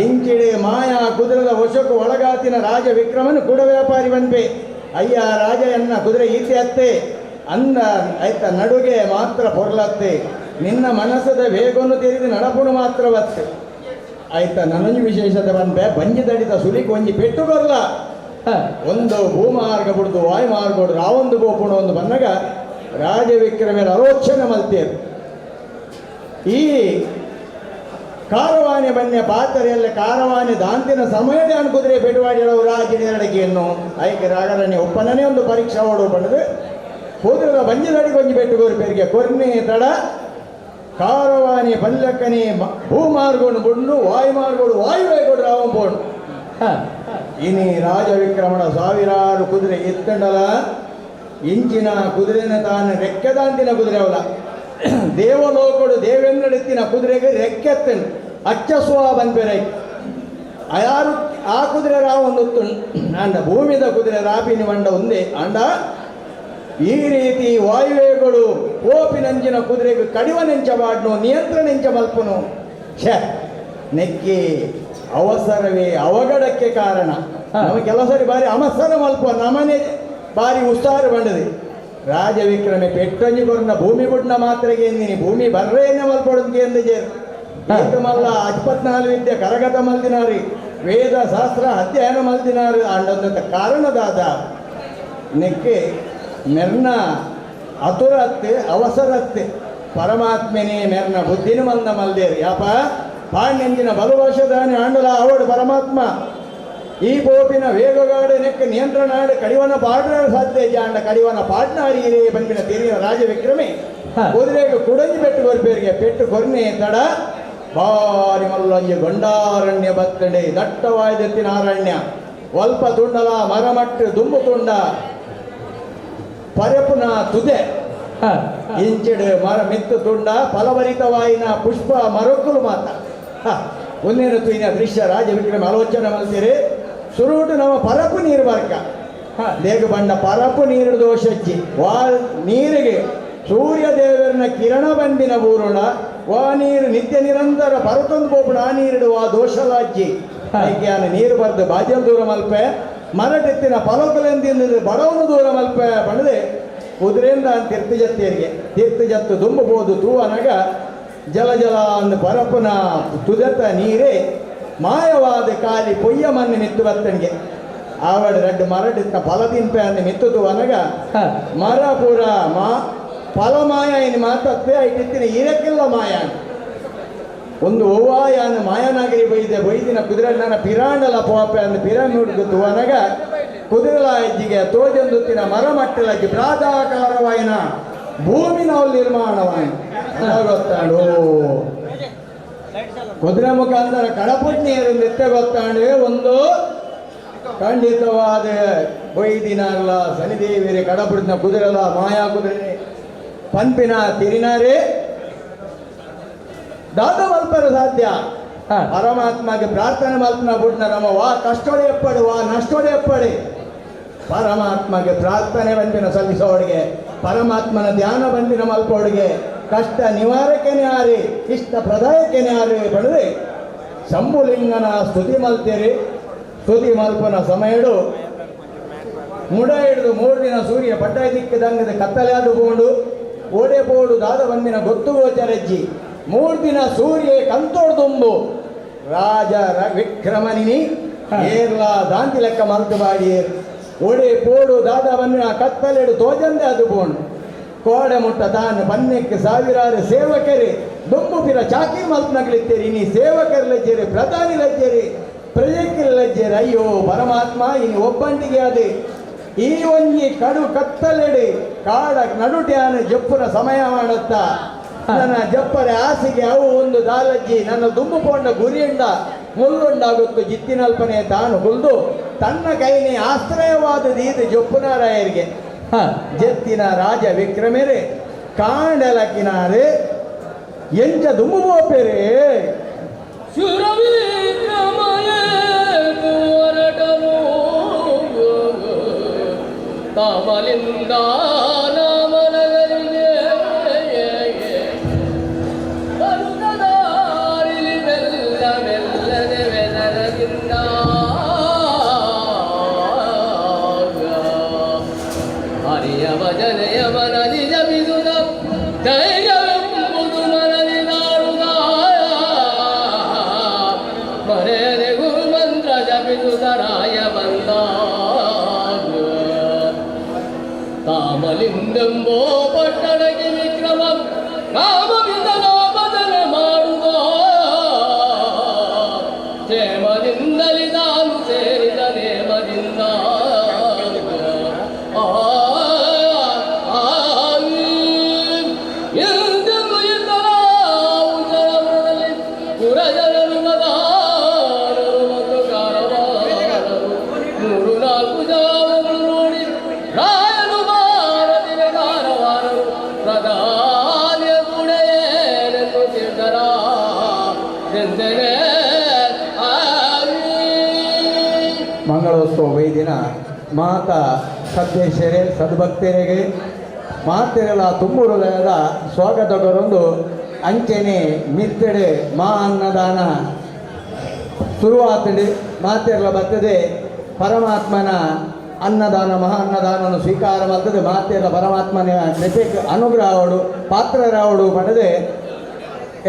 Speaker 5: ಇಂಚಿಡೆ ಮಾಯಾ ಕುದುರೆದ ವಶಕ್ಕೂ ಒಳಗಾತಿನ ರಾಜ ವಿಕ್ರಮನು ಕೂಡ ವ್ಯಾಪಾರಿ ಬನ್ಪೆ ಅಯ್ಯ ರಾಜಯನ್ನ ಕುದುರೆ ಈತೆ ಅತ್ತೆ ಅಂದ ಆಯ್ತ ನಡುಗೆ ಮಾತ್ರ ಪೊರ್ಲತ್ತೆ ನಿನ್ನ ಮನಸ್ಸದ ವೇಗವನ್ನು ತೆರೆದು ನಡಪುಣು ಮಾತ್ರ ಬತ್ತೆ ಆಯ್ತ ನನೊಂಜಿ ವಿಶೇಷತೆ ಬಂದೆ ಬಂಜಿ ದಡಿತ ಸುಲಿಕ್ ಒಂಜಿ ಪೆಟ್ಟು ಕೊರ್ಲ ಒಂದು ಭೂಮಾರ್ಗ ಬಿಡ್ದು ವಾಯುಮಾರ್ಗ ರಾವೊಂದು ಗೋಪುಣ ಒಂದು ಬಂದಾಗ ರಾಜವಿಕ್ರಮೇರ ಆಲೋಚನೆ ಮಲ್ತೇರು ಈ ಕಾರವಾನೆ ಬನ್ನೆ ಪಾತರೆಲ್ಲ ಕಾರವಾನೆ ದಾಂತಿನ ಸಮಯದ ಅನ್ಕುದ್ರೆ ಪೆಡುವಾಡಿಯವರು ರಾಜನೆರಡಗೆಯನ್ನು ಐಕೆ ರಾಗರನೆ ಒಪ್ಪನನೇ ಒಂದು ಪರೀಕ್ಷಾ ಓಡು ಬಣ್ಣದು ಕುದುರೆದ ಬಂಜಿದಡಿ ಕೊಂಜಿ ಪೆಟ್ಟು ಕೋರಿ ಕೊರ್ನೆ ತಡ ಕಾರವಾನಿ ಪಲ್ಲಕ್ಕನೆ ಭೂಮಾರ್ಗೋಡು ಬುಂಡು ವಾಯುಮಾರ್ಗೋಡು ವಾಯುವೇಗೋಡು ರಾವಂಬೋಡು ಇನಿ ರಾಜವಿಕ್ರಮಣ ಸಾವಿರಾರು ಕುದುರೆ ಎತ್ತಂಡಲ ಇಂಚಿನ ಕುದುರೆನ ತಾನು ರೆಕ್ಕೆದಾಂತಿನ ಕುದುರೆ ಅವಲ ದೇವಲೋಕಡು ದೇವೇಂದ್ರಡೆತ್ತಿನ ಕುದುರೆಗೆ ರೆಕ್ಕೆತ್ತಂಡು ಅಚ್ಚಸ್ವ ಬಂದ್ಬೇರೆ ಯಾರು ಆ ಕುದುರೆ ರಾವೊಂದು ಅಂಡ ಭೂಮಿದ ಕುದುರೆ ರಾಪಿನಿ ಮಂಡ ಒಂದೇ ಅಂಡ ಈ ರೀತಿ ವಾಯುವೇಗಳು ಓಪಿನಂಚಿನ ಕುದುರೆಗೆ ಕಡಿವನೆಂಚ ಬಾಡ್ನು ನಿಯಂತ್ರಣೆಂಚ ಮಲ್ಪನು ಛೆ ನೆಕ್ಕಿ ಅವಸರವೇ ಅವಘಡಕ್ಕೆ ಕಾರಣ. ನಮಗೆ ಕೆಲವು ಸರಿ ಬಾರಿ ಅವಸರ ಮಲ್ಪ ನಮನೆ ಬಾರಿ ಉತ್ಸಾಹ ಬಂಡದೆ ರಾಜವಿಕ್ರಮೆ ಪೆಟ್ಟೊಂಜಿ ಕೊರ್ನ ಭೂಮಿ ಬುಡ್ನ ಮಾತ್ರೆಗೆ ಎಂದಿನಿ ಭೂಮಿ ಬರ್ರೇನ ಮಲ್ಪೊಡಂಗೆ ಎಂದು ಜೇರು ಮಲ್ಲ 24 ವಿದ್ಯೆ ಕರಗತ ಮಲ್ದಿನಾರಿ ವೇದ ಶಾಸ್ತ್ರ ಅಧ್ಯಯನ ಮಲ್ದಿನಾರು ಅಂಡೊಂದಂತ ಕಾರಣದಾದ ನೆಕ್ಕೆ ಮೆರ್ನ ಅತುರತ್ತೆ ಅವಸರತ್ತೆ ಪರಮಾತ್ಮನೇ ಮೆರ್ನ ಬುದ್ಧಿನ ಮಂದ ಮಲ್ದೇರು ಯಾಪ ಪಾಂಡೆಂಜಿನ ಬಲವಶದಾನಿ ಆಂಡಲ ಅವಡು ಪರಮಾತ್ಮ ಈ ಪೋಪಿನ ವೇಗಗಾಡು ನೆಕ್ಕ ನಿಯಂತ್ರಣ ಆಡು ಕಡಿವನ ಪಾಡ್ನ ಸಾಧ್ಯ ಜಾಂಡ ಕಡಿವನ ಪಾಡ್ನಾರಿಯೇ ಬಂದಿನ ತೆರಿಯ ರಾಜವಿಕ್ರಮೆ ಕುದುರೆಗೆ ಕುಡಂಜಿ ಪೆಟ್ಟು ಕೊರ್ಪೇರಿಗೆ ಪೆಟ್ಟು ಕೊರ್ನೆ ತಡ ಬಾರಿ ಮಲ್ಲೊಂಜಿ ಗೊಂಡಾರಣ್ಯ ಬತ್ತಂಡೆ ದಟ್ಟವಾಯ್ದೆತ್ತಿನ ಅರಣ್ಯ ಒಲ್ಪ ತುಂಡಲ ಮರಮಟ್ಟು ದುಂಬು ತುಂಡ ಪರಪುನ ತುದೆ ಇಂಚಿಡು ಮರ ಮಿತ್ತು ತುಂಡ ಫಲಭರಿತವಾಯಿನ ಪುಷ್ಪ ಮರಕ್ಕುಲು ಮಾತ ಒಂದೇನು ತೂಯಿನ ದೃಶ್ಯ ರಾಜ ವಿಕ್ರಮ ಆಲೋಚನೆ ಮಲ್ತೀರಿ ಸುರುಟು ನಮ್ಮ ಪರಪು ನೀರು ಬರ್ಕ ದೇಗ ಬಂಡ ಪರಪು ನೀರು ದೋಷಚ್ಚಿ ವಾ ನೀರಿಗೆ ಸೂರ್ಯ ದೇವರನ ಕಿರಣ ಬಂದಿನ ಊರುಣ ವಾ ನೀರು ನಿತ್ಯ ನಿರಂತರ ಪರತೊಂದು ಪೋಪುಣ ಆ ನೀರಿಡು ಆ ದೋಷಲಾಜ್ಜಿ ಐಕ್ಯಾನ ನೀರು ಬರ್ದು ಬಾಜಲ್ ದೂರ ಮಲ್ಪೆ ಮರಟೆತ್ತಿನ ಪಲಕಲೆಂದಿನ ಬಡವನು ದೂರ ಮಲ್ಪೆ ಬಣದೆ ಕುದುರೆಯಿಂದ ತೀರ್ಥ ಜತ್ತೇರಿಗೆ ತೀರ್ಥ ಜತ್ತು ದುಂಬಬಹುದು ತೂವನಗ ಜಲ ಜಲ ಅಂದ ಪರಪುನ ತುದೆತ ನೀರೇ ಮಾಯವಾದ ಕಾಲಿ ಪೊಯ್ಯ ಮಣ್ಣು ಮಿತ್ತು ಬತ್ತನಿಗೆ ಆವಡ ರಡ್ಡು ಮರಟಿತ್ತ ಫಲ ತಿನ್ಪೆ ಅಂದ ಮಿತ್ತು ತೂವನಗ ಮರ ಪೂರ ಮಾ ಫಲ ಮಾಯ ಇನ್ನು ಮಾತತ್ತೆ ಐಟಿತ್ತಿನ ಇರಕ್ಕಿಲ್ಲ ಮಾಯ ಒಂದು ಓವಾಯಾನ ಮಾಯಾನಗರಿ ಬೈದೆ ಬೈದಿನ ಕುದುರೆ ನನ್ನ ಪಿರಾಂಡಲ ಪೋಪೆ ಅಂದ ಪಿರಾಮಿಡ್ ತೂವನಗ ಕುದುರೆಲ ಹೆಜ್ಜಿಗೆ ತೋಜಂದುತ್ತಿನ ಮರ ಮಟ್ಟಲಜ್ಜಿ ಪ್ರಾದಾಕಾರವಾಯಿನ ಭೂಮಿನ ನಿರ್ಮಾಣವಾಯಿನ ಗೊತ್ತಾಡು ಕುದುರೆ ಮುಖಾಂತರ ಕಡಪುಟ್ ನೀರು ನಿತ್ಯ ಗೊತ್ತಾಂಡೆ ಒಂದು ಖಂಡಿತವಾದ ಬೈದಿನಲ್ಲ ಶನಿದೇವಿರಿ ಕಡಪುಡಿನ ಕುದುರೆಲ ಮಾಯಾ ಕುದುರೆ ಪಂಪಿನ ತಿರಿನಾರೇ ದಾದ ಮಲ್ಪರ ಸಾಧ್ಯ ಪರಮಾತ್ಮಗೆ ಪ್ರಾರ್ಥನೆ ಮಲ್ಪನ ಬುಡ್ನ ನಮ್ಮ ವಾ ಕಷ್ಟೋಡೆ ಎಪ್ಪಡು ವಾ ನಷ್ಟೋಡೆ ಎಪ್ಪಡಿ ಪರಮಾತ್ಮಗೆ ಪ್ರಾರ್ಥನೆ ಬಂದಿನ ಸಲ್ಲಿಸೋಡಿಗೆ ಪರಮಾತ್ಮನ ಧ್ಯಾನ ಬಂದಿನ ಮಲ್ಪೋಡಿಗೆ ಕಷ್ಟ ನಿವಾರಕನೇ ಆರಿ ಇಷ್ಟ ಪ್ರದಾಯಕನೇ ಆರಿ ಬಡದೆ ಶಂಭುಲಿಂಗನ ಸ್ತುತಿ ಮಲ್ತೀರಿ. ಸ್ತುತಿ ಮಲ್ಪನ ಸಮಯಡು ಮುಡ ಹಿಡಿದು 3 ದಿನ ಸೂರ್ಯ ಪಟ್ಟಾಯ ದಿಕ್ಕದಂಗದ ಕತ್ತಲೆ ಆದುಕೊಂಡು ಓಡೆ ಪೋಡು ದಾದ ಬಂದಿನ ಗೊತ್ತು ಗೋಚರಜ್ಜಿ 3 ದಿನ ಸೂರ್ಯ ಕಂತೋಡು ತುಂಬು ರಾಜ ವಿಕ್ರಮನಿನಿ ಏರ್ಲಾ ದಾಂತಿ ಲೆಕ್ಕ ಮಲ್ತು ಬಾಡಿಯೇರು ಓಡೆ ಪೋಡು ದಾದ ಬಂದಿನ ಕತ್ತಲೆಡು ತೋಜಂದೆ ಅದು ಬೋಂಡು ಕೋಡೆ ಮುಟ್ಟ ತಾನು ಬನ್ನೆಕ್ಕೆ ಸಾವಿರಾರು ಸೇವಕರಿ ದುಂಬು ಪಿರ ಚಾಕಿ ಮಲ್ಪನಗಳಿತ್ತೇರಿ ನೀ ಸೇವಕರು ಲಜ್ಜೇರಿ ಪ್ರಧಾನಿ ಲಜ್ಜೇರಿ ಪ್ರಜೆಕರು ಲಜ್ಜೇರಿ ಅಯ್ಯೋ ಪರಮಾತ್ಮ ಇನಿ ಒಬ್ಬಂಟಿಗೆ ಅದೇ ಈ ಒಂಜಿ ಕಡು ಕತ್ತಲೆಡೆ ಕಾಡ ನಡುಟ್ಯಾನ ಜಪ್ಪುನ ಸಮಯ ಮಾಡುತ್ತಾ ನನ್ನ ಜಪ್ಪರೆ ಆಸೆಗೆ ಅವು ಒಂದು ದಾಲಜ್ಜಿ ನನ್ನ ದುಂಬು ಪೋಂಡ ಗುರಿಯುಂಡ ಮುಳ್ಳುಂಡಾಗುತ್ತು ಜಿತ್ತಿನಲ್ಪನೆ ತಾನು ಹುಲ್ದು ತನ್ನ ಕೈನೇ ಆಶ್ರಯವಾದ ದೀದು ಜೊಪ್ಪುನಾರಾಯರಿಗೆ ಜತ್ತಿನ ರಾಜ ವಿಕ್ರಮೇರೆ ಕಾಂಡಲಕಿನಾರೆ ಎಂಚ ದುಂಬು ಬೋಪೆರೆ
Speaker 6: ತಾಮಲಿಂದ ನಾಮನಗರಿಗೆ ಬರುಗದಾರಿಲಿ ಮೆಲ್ಲ ಮೆಲ್ಲನೆ ವೆದರದಿಂದ ಹರಿಯ ಭಜನೆಯ ಮನದಿ ಜಪಿಸುತ್ತ ಧೈರ್ಯವೆಂಬುದು ಮನದಿ ನಾಡುದ ಮರೆಯದೆ ಗುರು ಮಂತ್ರ ಜಪಿಸುತ್ತ ರಾಯ ಬಂದ ತಾಮಲಿಂದೆಂಬೋ ಪಟ್ಟಣಕ್ಕೆ ವಿಕ್ರಮ ರಾಮವಿಂದ ಭಜನೆ ಮಾಡುವ ಕ್ಷೇಮದಿಂದಲಿ ತಾನು ಸೇರಿದ ನೇಮದಿಂದ ಎಂದೆಂದು ಇದ್ದರಲ್ಲಿ ಪುರಜನರು ಮದಾನರು ಮತ್ತು ಕಾರವಾರರು 3 4 ಜಾವಗಳು ನೋಡಿ ರಾಯನು ಭಾರತಿನ ಕಾರವಾರರು ಪ್ರಧಾನಿಯ ಗುಣೇನೆಂದು ತಿಳಿದರ ಎಂದರೆ
Speaker 5: ಮಂಗಳೋತ್ಸವ ವೈದಿನ ಮಾತಾ ಸದ್ದೇಶರೇ ಸದ್ಭಕ್ತರಿಗೆ ಮಾತೆರೆಲ ತುಂಬು ಹೃದಯದ ಸ್ವಾಗತಗರೊಂದು ಅಂಚೆನೆ ಮಿತ್ತಡೆ ಮಾ ಅನ್ನದಾನ ಶುರುವಾತಡೆ ಮಾತೆರಲ ಬರ್ತದೆ ಪರಮಾತ್ಮನ ಅನ್ನದಾನ ಮಹಾ ಅನ್ನದಾನವನ್ನು ಸ್ವೀಕಾರ ಮಾಡ್ತದೆ ಮಾತೆರಲ ಪರಮಾತ್ಮನ ಕೃಪೆ ಅನುಗ್ರಹವಡು ಪಾತ್ರರಾವಡು ಪಡೆದೆ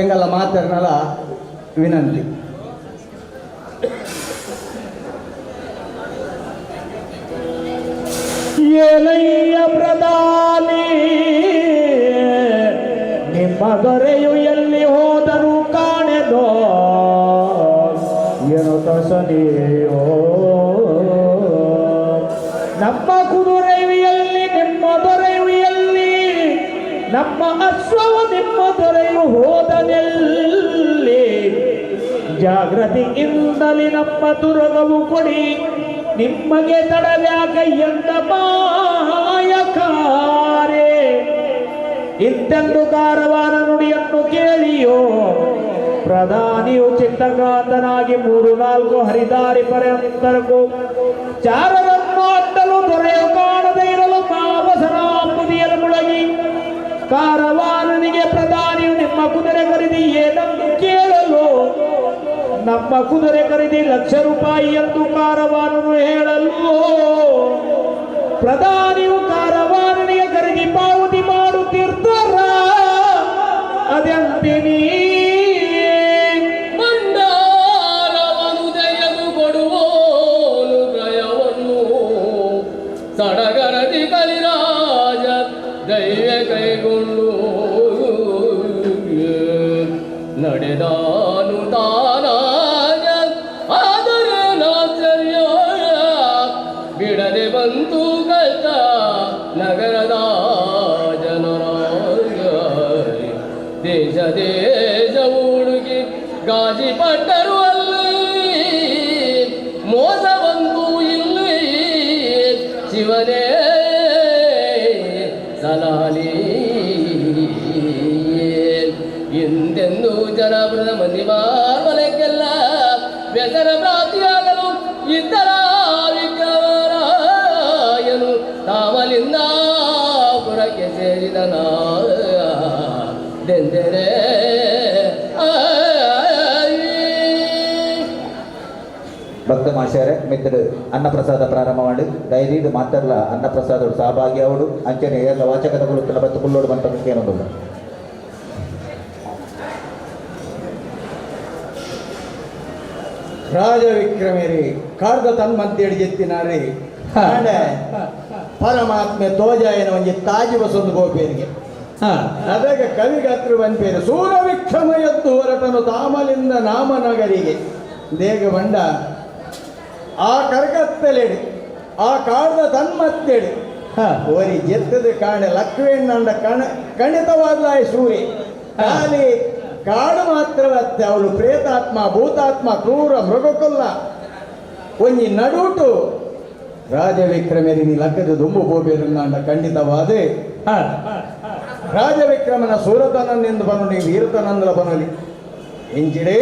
Speaker 5: ಎಂಗಲ್ಲ ಮಾತೆರನಲ ವಿನಂತಿ.
Speaker 2: ಏಲಯ್ಯ ಪ್ರಧಾನಿ ನಿಮ್ಮ ದೊರೆಯು ಎಲ್ಲಿ ಹೋದರೂ ಕಾಣೆದೋ ಎನ್ನುತ್ತ ಸನಿಯೋ ನಮ್ಮ ಕುದುರೆಯು ಎಲ್ಲಿ ನಿಮ್ಮ ದೊರೆಯು ಎಲ್ಲಿ ನಮ್ಮ ಅಶ್ವವು ನಿಮ್ಮ ದೊರೆಯು ಹೋದನೆಲ್ಲಿ ಜಾಗೃತಿಯಿಂದಲೇ ನಮ್ಮ ದುರ್ಗವು ಕೊಡಿ ನಿಮಗೆ ತಡವ್ಯಾಕ ಎಂದ ಮಾಯಕಾರೆ ಇಂತೆಂದು ಕಾರವಾರ ನುಡಿಯನ್ನು ಕೇಳಿಯೋ ಪ್ರಧಾನಿಯು ಚಿತ್ತಕಾಂತನಾಗಿ 3-4 ಹರಿದಾರಿ ಪರ್ಯಂತರಕ್ಕೂ ಚಾರರನ್ನು ಅಡ್ಡಲು ದೊರೆಯು ಕಾಣದೇ ಇರಲು ಮಾವಸನಾಂಬುದಿಯಲು ಮುಳಗಿ ಕಾರವಾನನಿಗೆ ಪ್ರಧಾನಿಯು ನಿಮ್ಮ ಕುದುರೆ ಖರೀದಿ ಏನೆಂದು ಕೇಳಲು ನಮ್ಮ ಕುದುರೆ ಖರೀದಿ 1,00,000 ರೂಪಾಯಿ ಎಂದು ಕಾರವಾನನು ಹೇಳಲು ಪ್ರಧಾನಿಯು ಕಾರವಾನನಿಗೆ ಖರೀದಿ ಪಾವತಿ ಮಾಡುತ್ತಿರ್ತಾರ ಅದೆಂತಿನಿ
Speaker 6: ಭಂಡಾರವನು ತೆಗೆದು ಕೊಡುವೋನು ಕ್ರಯವನ್ನು ಸಡಗರದಿ ಕಲಿರಾಜ ದೈವ ಕೈಗೊಂಡು ನಡೆದಾನು ತಾನಾಗ ಆದರೆ ನಾಚರ್ಯ ಬಿಡದೆ ಬಂತು ಕಷ್ಟ ನಗರದ ಜನರ ದೇಶ ದೇಶ ಹುಡುಗಿ ಗಾಜಿ ಪಟ್ಟರು ಅಲ್ಲಿ ಮೋಸ ಬಂತು ಇಲ್ಲಿ ಶಿವನೇ ಸಲಾಲಿ ಎಂದೆಂದು ಜನಪ್ರದ ಮಂದಿ ಮಾರ್ಮಲೆಕ್ಕೆಲ್ಲ ವ್ಯಸನ ಪ್ರಾಪ್ತಿಯಾಗಲು ಇತರ ವಿಕ್ರಮರಾಯನು ತಾಮಲಿಂದ ಪುರಕ್ಕೆ ಸೇರಿದನ ದೆಂದರೆ.
Speaker 1: ಭಕ್ತ ಮಾಶಾರೆ ಮಿತ್ರರು ಅನ್ನಪ್ರಸಾದ ಪ್ರಾರಂಭ ಮಾಡಿ ದಯದೀದು ಮಾತ್ರಲ್ಲ ಅನ್ನಪ್ರಸಾದ ಸಹಭಾಗಿ ಅವಡು ಅಂಚನೆ ಎಲ್ಲ ವಾಚಕದ ಗುರುತನ ಬತ್ತು ಕುಲ್ಲೋಡು ಬಂತ ಏನೊಂದು.
Speaker 5: ರಾಜವಿಕ್ರಮೇರಿ ಕಾರ್ದ ತನ್ಮಂತೇಳಿ ಜೆತ್ತಿನಾರಿ ಪರಮಾತ್ಮೆ ತೋಜಾಯನ ಒಂಜಿ ತಾಜಿ ಬಸೊಂದು ಗೋಪೇರಿಗೆ ಅದಾಗ ಕವಿಗಾತ್ರ ಬಂಪೇರು ಸೂರವಿಕ್ರಮ ಎದ್ದು ಹೊರಟನು ತಾಮಲಿಂದ ನಾಮನಗರಿಗೆ ದೇಗ ಬಂಡ ಆ ಕರಕತ್ತಲೆಡಿ ಆ ಕಾಡ್ದ ತನ್ಮತ್ತೇಡಿ ಓರಿ ಜೆತ್ತದ ಕಾಣೆ ಲಕ್ಷ್ಮೀಣ್ಣಂಡ ಕಣ ಖಂಡಿತವಾದ್ಲಾಯ ಸೂರ್ಯ ಖಾಲಿ ಕಾಡು ಮಾತ್ರವತ್ತೆ ಅವಳು ಪ್ರೇತಾತ್ಮ ಭೂತಾತ್ಮ ಕ್ರೂರ ಮೃಗಕುಲ್ಲ ಒಂಜಿ ನಡುಟು ರಾಜವಿಕ್ರಮೇರಿ ನೀ ಲಕ್ಕದ ದುಂಬು ಬೋಬೇರುಂದಾಂಡ ಖಂಡಿತವಾದೆ ರಾಜವಿಕ್ರಮನ ಸೂರತನನ್ನೆಂದು ಬನಲಿ ವೀರತನಂದಲ ಬನಲಿ ಎಂಚಿಡೆ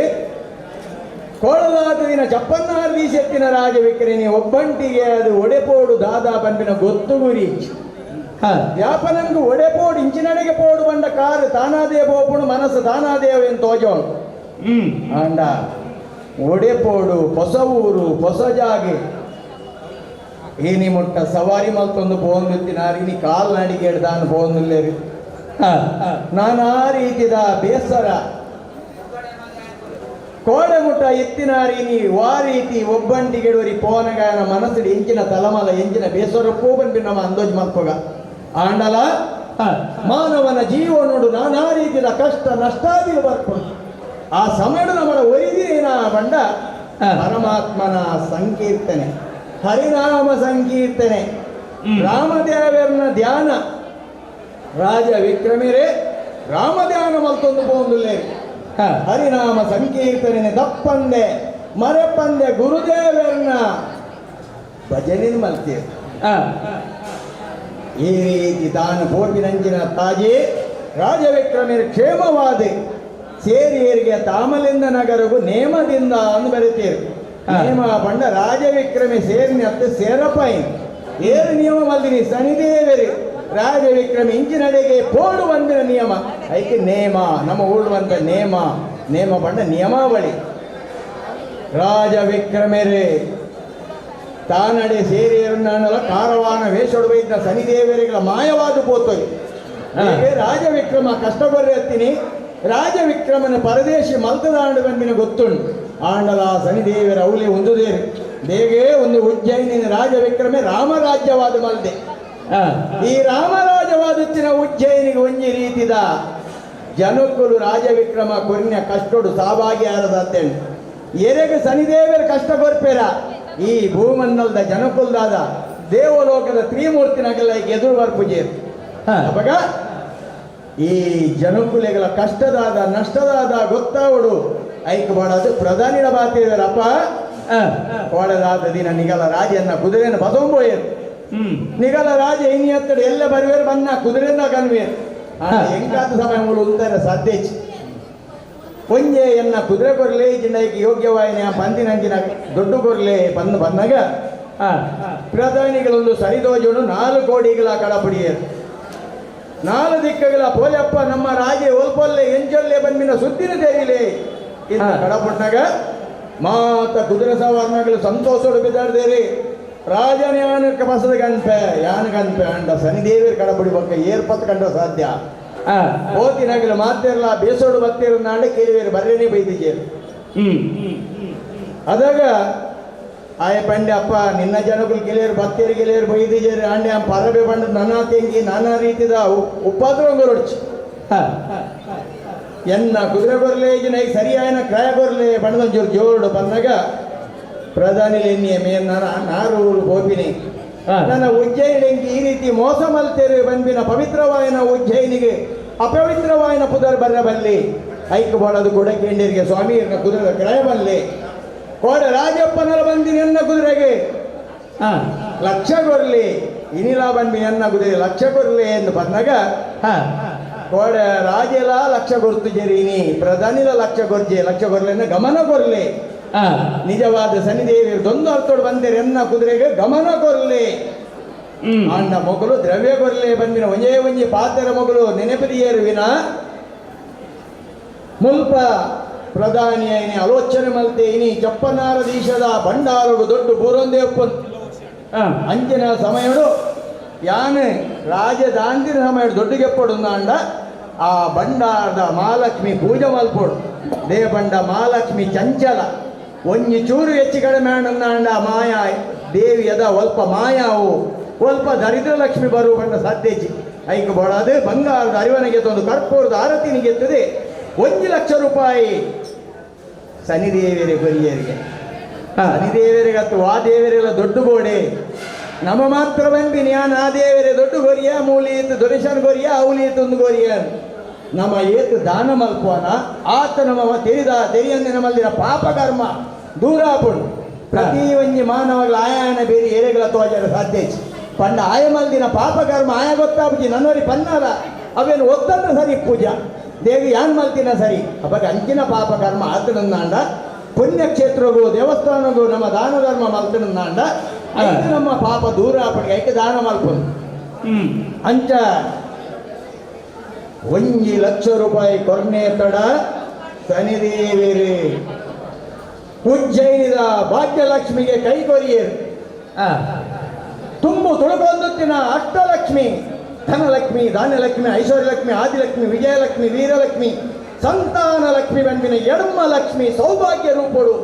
Speaker 5: ಕೋಳದಾತ ದಿನ ಚಪ್ಪನ್ನಾರು ದೀಸೆತ್ತಿನ ರಾಜವಿಕ್ರಮಿ ಒಬ್ಬಂಟಿಗೆ ಅದು ಒಡೆಪೋಡು ದಾದಾ ಬಂಪಿನ ಗೊತ್ತು ಗುರಿ ವ್ಯಾಪನಂಗು ಒಡೆಪೋಡು ಇಂಚಿನಡೆಗೆ ಪೋಡು ಬಂಡ ಕಾರು ತಾನಾದೇ ಪೋಪುಣು ಮನಸ್ಸು ತಾನಾದೇವ ಎಂದು ತೋಜೋನು ಆಂಡ ಒಡೆಪೋಡು ಹೊಸ ಊರು ಹೊಸ ಜಾಗೆ ಏನಿ ಮುಟ್ಟ ಸವಾರಿ ಮಲ್ತೊಂದು ಪೋಂದಿತ್ತಿನಾರಿ ನೀ ಕಾಲ್ ನಡಿಗೆ ಹಿಡ್ದಾನು ಪೋಂದಿಲ್ಲೇರಿ ನಾನಾ ರೀತಿದ ಬೇಸರ ಕೋಡೆ ಮುಟ್ಟ ಎತ್ತಿನಾರಿ ನೀ ವಾ ರೀತಿ ಒಬ್ಬಂಟಿಗೆಡುವರಿ ಪೋನಗಾಯನ ಮನಸ್ಸಿಡಿ ಎಂಚಿನ ತಲಮಲ ಎಂಚಿನ ಬೇಸರ ಪೋಬನ್ ನಮ್ಮ ಅಂದೋಜ್ ಮಲ್ಪೋಗ ಆಂಡಲ ಮಾನವನ ಜೀವನೋಡು ನಾನಾ ರೀತಿಯ ಕಷ್ಟ ನಷ್ಟಾದಿ ಬರ್ಕೊಂಡು ಆ ಸಮಯಡು ನಮ್ಮ ಒರಿದಿನ ಬಂಡ ಪರಮಾತ್ಮನ ಸಂಕೀರ್ತನೆ ಹರಿನಾಮ ಸಂಕೀರ್ತನೆ ರಾಮದೇವರನ ಧ್ಯಾನ ರಾಜ ವಿಕ್ರಮಿರೇ ರಾಮಧ್ಯಾನ ಮಲ್ತೊಂದು ಪೋಂದುಲ್ಲೇರಿ ಹರಿನಾಮ ಸಂಕೀರ್ತನೆ ತಪ್ಪಂದೆ ಮರೆಪಂದೆ ಗುರುದೇವರನ್ನ ಭಜನೆ ಮಲ್ತೀರಿ. ಈ ರೀತಿ ತಾನು ಪೋಪಿನಂಚಿನ ತಾಜಿ ರಾಜವಿಕ್ರಮಿರ ಕ್ಷೇಮವಾದೆ ಸೇರಿಯರಿಗೆ ತಾಮಲಿಂದ ನಗರಗು ನೇಮದಿಂದ ಅಂದು ಬರೀತೀರಿ. ನೇಮ ಪಂಡ ರಾಜವಿಕ್ರಮಿ ಸೇರಿನ ಅತ್ತ ಸೇರಪಾಯಿ ಏರು ನಿಯಮ ಮಲ್ದಿನಿ ಶನಿದೇವರಿ ರಾಜವಿಕ್ರಮಿ ಇಂಚಿನಡೆಗೆ ಪೋಡು ಬಂದಿನ ನಿಯಮ ಐಕೆ ನೇಮ ನಮ್ಮ ಊಡುವಂತ ನೇಮ ನೇಮ ಪಂಡ ನಿಯಮಾವಳಿ ರಾಜವಿಕ್ರಮೆರೇ ತಾನಡೆ ಸೇರಿಯರನ್ನಾನಲ ಕಾರವಾನ ವೇಷೊಡು ಬೈದ ಶನಿದೇವರಿಗಳ ಮಾಯವಾದ ಪೋತೋಯ್ ಹೀಗೆ ರಾಜವಿಕ್ರಮ ಕಷ್ಟ ಬರ್ರೆ ಹತ್ತೀನಿ ರಾಜವಿಕ್ರಮನ ಪರದೇಶಿ ಮಲ್ತದಾಂಡು ಬಂದಿನ ಗೊತ್ತುಂಡು ಆಂಡಲ ಶನಿದೇವರ ಔಲೆ ಒಂದು ದೇರು ದೇಗೇ ಒಂದು ಉಜ್ಜಯಿನಿನ ರಾಜವಿಕ್ರಮೆ ರಾಮರಾಜ್ಯವಾದ ಮಲ್ದೆ ಈ ರಾಮರಾಜವಾದತ್ತಿನ ಉಜ್ಜಯಿನಿಗೆ ಒಂಜಿ ರೀತಿದ ಜನಕ್ಕುಲು ರಾಜವಿಕ್ರಮ ಕೊರಿನ ಕಷ್ಟೋಡು ಸಾಬಾಗಿ ಆರದಾತೇನು ಎರೆಗೆ ಶನಿದೇವರ ಕಷ್ಟ ಕೊರ್ಪೇರ ಈ ಭೂಮಂಡಲದ ಜನಕುಲ್ದಾದ ದೇವಲೋಕದ ತ್ರಿಮೂರ್ತಿನಗಲ ಎದುರು ಬರ್ಪುಜೇರು ಅವಾಗ ಈ ಜನಕುಲೆಗಳ ಕಷ್ಟದಾದ ನಷ್ಟದಾದ ಗೊತ್ತಾವಡು ಐಕ್ ಮಾಡದು ಪ್ರಧಾನಿನ ಬಾತಿರಪ್ಪ ಕೋಡದಾದ ದಿನ ನಿಗಲ ರಾಜನ್ನ ಕುದುರೆಯನ್ನು ಬಸವಂಬೋಯರು ನಿಗಲ ರಾಜ ಇನಿ ಹತ್ತಡು ಎಲ್ಲ ಬರುವೇರು ಬನ್ನ ಕುದುರೆಯಿಂದ ಕನ್ವೇರು ಎಂಕಾದ ಸಮಯ ಮೂಲ ಉಂತಾರೆ ಸಾಧ್ಯಚ್ ಒಂಜೆ ಎನ್ನ ಕುದುರೆ ಕೊರ್ಲೆ ಜಿಂಡೈಕ್ ಯೋಗ್ಯವಾಯಿನ ಪಂದಿನಂಚಿನ ದೊಡ್ಡ ಕೊರ್ಲೆ ಬಂದು ಬಂದಾಗ ಪ್ರಧಾನಿಗಳೊಂದು ಸರಿದೋಜನು 4 ಕೋಡಿಗಳ ಕಡಪಡಿಯರು 4 ದಿಕ್ಕಗಳ ಪೋಲಪ್ಪ ನಮ್ಮ ರಾಜೆ ಒಲ್ಪೊಲ್ಲೆ ಎಂಜೊಲ್ಲೆ ಬಂದಿನ ಸುದ್ದಿನ ದೇವಿಲೆ ಇಂದ ಕಡಪಟ್ಟಾಗ ಮಾತ ಕುದುರೆ ಸವಾರನಗಳು ಸಂತೋಷೋಡು ಬಿದ್ದಾಡ್ದೇರಿ ರಾಜನ ಯಾನ ಬಸದ ಗನ್ಪೆ ಯಾನ ಗನ್ಪೆ ಅಂಡ ಶನಿದೇವಿಯರ್ ಕಡಪಡಿ ಬೊಕ್ಕ ಏರ್ಪತ್ತು ಕಂಡ ಸಾಧ್ಯ ಹೋತಿನಗಲು ಮಾತಿರಲ್ಲ ಬೇಸೋಡು ಬತ್ತಿರ ನಾಂಡ ಕೇಳಿವೇರು ಬರ್ರೇನೆ ಬೈದಿಜೇರು ಅದಾಗ ಆಯ ಪಂಡೆ ಅಪ್ಪ ನಿನ್ನ ಜನಗಳು ಗೆಳೆಯರು ಬತ್ತೇರು ಗೆಳೆಯರು ಬೈದಿಜೇರು ಆಂಡೆ ಆ ಪರಬೆ ಬಂಡ ನಾನಾ ತೆಂಗಿ ನಾನಾ ರೀತಿದ ಉಪಾದ್ರವಂಗೊರೊಡ್ಚಿ ಎನ್ನ ಕುದುರೆ ಕೊರ್ಲೆ ನೈ ಸರಿಯಾಯನ ಕ್ರಯ ಕೊರ್ಲೆ ಬಣ್ಣದೊಂಚೂರು ಜೋರುಡು ಬಂದಾಗ ಪ್ರಧಾನಿ ಎನ್ನಿಯ ಮೇನ್ ನಾರು ಗೋಪಿನಿ ನನ್ನ ಉಜ್ಜಯಿನಿಗೆ ಈ ರೀತಿ ಮೋಸ ಮಲ್ತೇರು ಬಂದಿನ ಪವಿತ್ರವಾಯನ ಉಜ್ಜಯಿನಿಗೆ ಅಪವಿತ್ರವಾಯನ ಪುದರ್ ಬರ್ರ ಬಲ್ಲಿ ಐಕ್ ಬೋಳದು ಕೂಡ ಕೇಂಡಿರಿಗೆ ಸ್ವಾಮಿ ಕುದುರೆ ಕ್ರಯ ಬಲ್ಲಿ ಕೋಡ ರಾಜಪ್ಪನರ ಬಂದಿ ನನ್ನ ಕುದುರೆಗೆ ಲಕ್ಷ ಕೊರ್ಲಿ ಇನಿಲಾ ಬಂದಿ ನನ್ನ ಕುದುರೆ ಲಕ್ಷ ಕೊರ್ಲಿ ಎಂದು ಬಂದಾಗ ಕೋಡ ರಾಜೆಲ ಲಕ್ಷ ಕೊರ್ತು ಜರೀನಿ ಪ್ರಧಾನಿಲ ಲಕ್ಷ ಕೊರ್ಜೆ ಲಕ್ಷ ಕೊರ್ಲಿ ಗಮನ ಕೊರ್ಲಿ ನಿಜವಾದ ಶನಿದೇವಿ ದೊಂದು ಅರ್ಥೋಡು ಬಂದಿರ ಎನ್ನ ಕುದುರೆಗೆ ಗಮನ ಕೊರ್ಲಿ ಅಣ್ಣ ಮೊಗಲು ದ್ರವ್ಯ ಕೊರ್ಲಿ ಬಂದಿನ ಒಂಜೇ ಒಂಜಿ ಪಾತೆರ ಮೊಗಲು ನೆನಪಿರಿಯರುವಿನ ಮುಲ್ಪ ಪ್ರಧಾನಿ ಐನಿ ಆಲೋಚನೆ ಮಲ್ತೆ ಇನಿ ಚಪ್ಪನಾರ ದೇಶದ ಭಂಡಾರಗು ದೊಡ್ಡ ಬೂರೊಂದೇ ಅಂಚಿನ ಸಮಯಡು ಯಾನೆ ರಾಜದಾಂತಿನ ಸಮಯಡು ದೊಡ್ಡಗೆಪ್ಪಡು ಅಂಡ ಆ ಭಂಡಾರದ ಮಹಾಲಕ್ಷ್ಮಿ ಪೂಜೆ ಮಲ್ಪೋಡು ದೇವಬಂಡ ಮಹಾಲಕ್ಷ್ಮಿ ಚಂಚಲ ಒಂಜಿ ಚೂರು ಹೆಚ್ಚು ಕಡಿಮೆ ಅಂಡ ಮಾಯಾ ದೇವಿಯದ ಒಲ್ಪ ಮಾಯಾವು ಒಲ್ಪ ದರಿದ್ರ ಲಕ್ಷ್ಮಿ ಬರುವ ಬಣ್ಣ ಸಾಧ್ಯಚಿ ಐಕ್ ಬೋಡಾದು ಬಂಗಾರದ ಅರಿವನಿಗೆ ಒಂದು ಕರ್ಪೂರದ ಆರತಿನಿಗೆ ಎತ್ತದೆ 1 ಲಕ್ಷ ರೂಪಾಯಿ ಶನಿದೇವರೇ ಕೊರಿಯರಿಗೆ ಶನಿದೇವರಿಗೆ ಅಥವಾ ಆ ದೇವರೆಲ್ಲ ದೊಡ್ಡ ಗೋಡೆ ನಮ್ಮ ಮಾತ್ರ ಬಂದಿನಿ ಯಾನ್ ಆ ದೇವರೇ ದೊಡ್ಡ ಗೊರಿಯ ಮೂಲಿ ಇತ್ತು ದೊರೆಶನ್ ಗೊರಿಯ ಅವಲಿ ಇತ್ತು ಒಂದು ಗೊರಿಯ ನಮ್ಮ ಏತು ದಾನ ಮಲ್ಪುವನ ಆತ ನಮ್ಮ ತೆರಿದ ತೆರಿಯಂದೆ ನಮ್ಮಲ್ಲಿನ ಪಾಪ ಕರ್ಮ ದೂರ ಆಪುಂಡು ಪ್ರತಿ ಒಂಜಿ ಮಾನವಗಳ ಆಯಾನ ಬೇರೆ ಏರೆಗಳ ತೋಜರ ಸಾಧ್ಯ ಪಂಡ ಆಯ ಮಲ್ದಿನ ಪಾಪ ಕರ್ಮ ಆಯ ಗೊತ್ತಾಪುಜಿ ನನ್ನೋರಿ ಪನ್ನಾರ ಅವೇನು ಒತ್ತಂದ್ರೆ ಸರಿ ಪೂಜಾ ದೇವಿ ಯಾನ್ ಮಲ್ತಿನ ಸರಿ ಅವಾಗ ಅಂಚಿನ ಪಾಪ ಕರ್ಮ ಆತನಂದಾಂಡ ಪುಣ್ಯಕ್ಷೇತ್ರಗೂ ದೇವಸ್ಥಾನಗೂ ನಮ್ಮ ದಾನ ಧರ್ಮ ಮಲ್ತನಂದಾಂಡ ಐದು ನಮ್ಮ ಪಾಪ ದೂರ ಆಪಣಿಗೆ ಐಕೆ ದಾನ ಮಲ್ಪುಂಡು ಅಂಚ 1 ಲಕ್ಷ ರೂಪಾಯಿ ಕೊರ್ನೆ ತಡ ಶನಿದೇವಿರಿ ಉಜ್ಜಯಿನಿದ ಭಾಗ್ಯಲಕ್ಷ್ಮಿಗೆ ಕೈ ಕೊರಿಯರು ತುಂಬು ತುಳುಕೊಂದುತ್ತಿನ ಅಷ್ಟಲಕ್ಷ್ಮಿ ಧನಲಕ್ಷ್ಮಿ ಧಾನ್ಯಲಕ್ಷ್ಮಿ ಐಶ್ವರ್ಯಲಕ್ಷ್ಮಿ ಆದಿಲಕ್ಷ್ಮಿ ವಿಜಯಲಕ್ಷ್ಮಿ ವೀರಲಕ್ಷ್ಮಿ ಸಂತಾನ ಲಕ್ಷ್ಮಿ ಬಂದಿನ ಎಡಮ್ಮ ಲಕ್ಷ್ಮಿ ಸೌಭಾಗ್ಯ ರೂಪಡು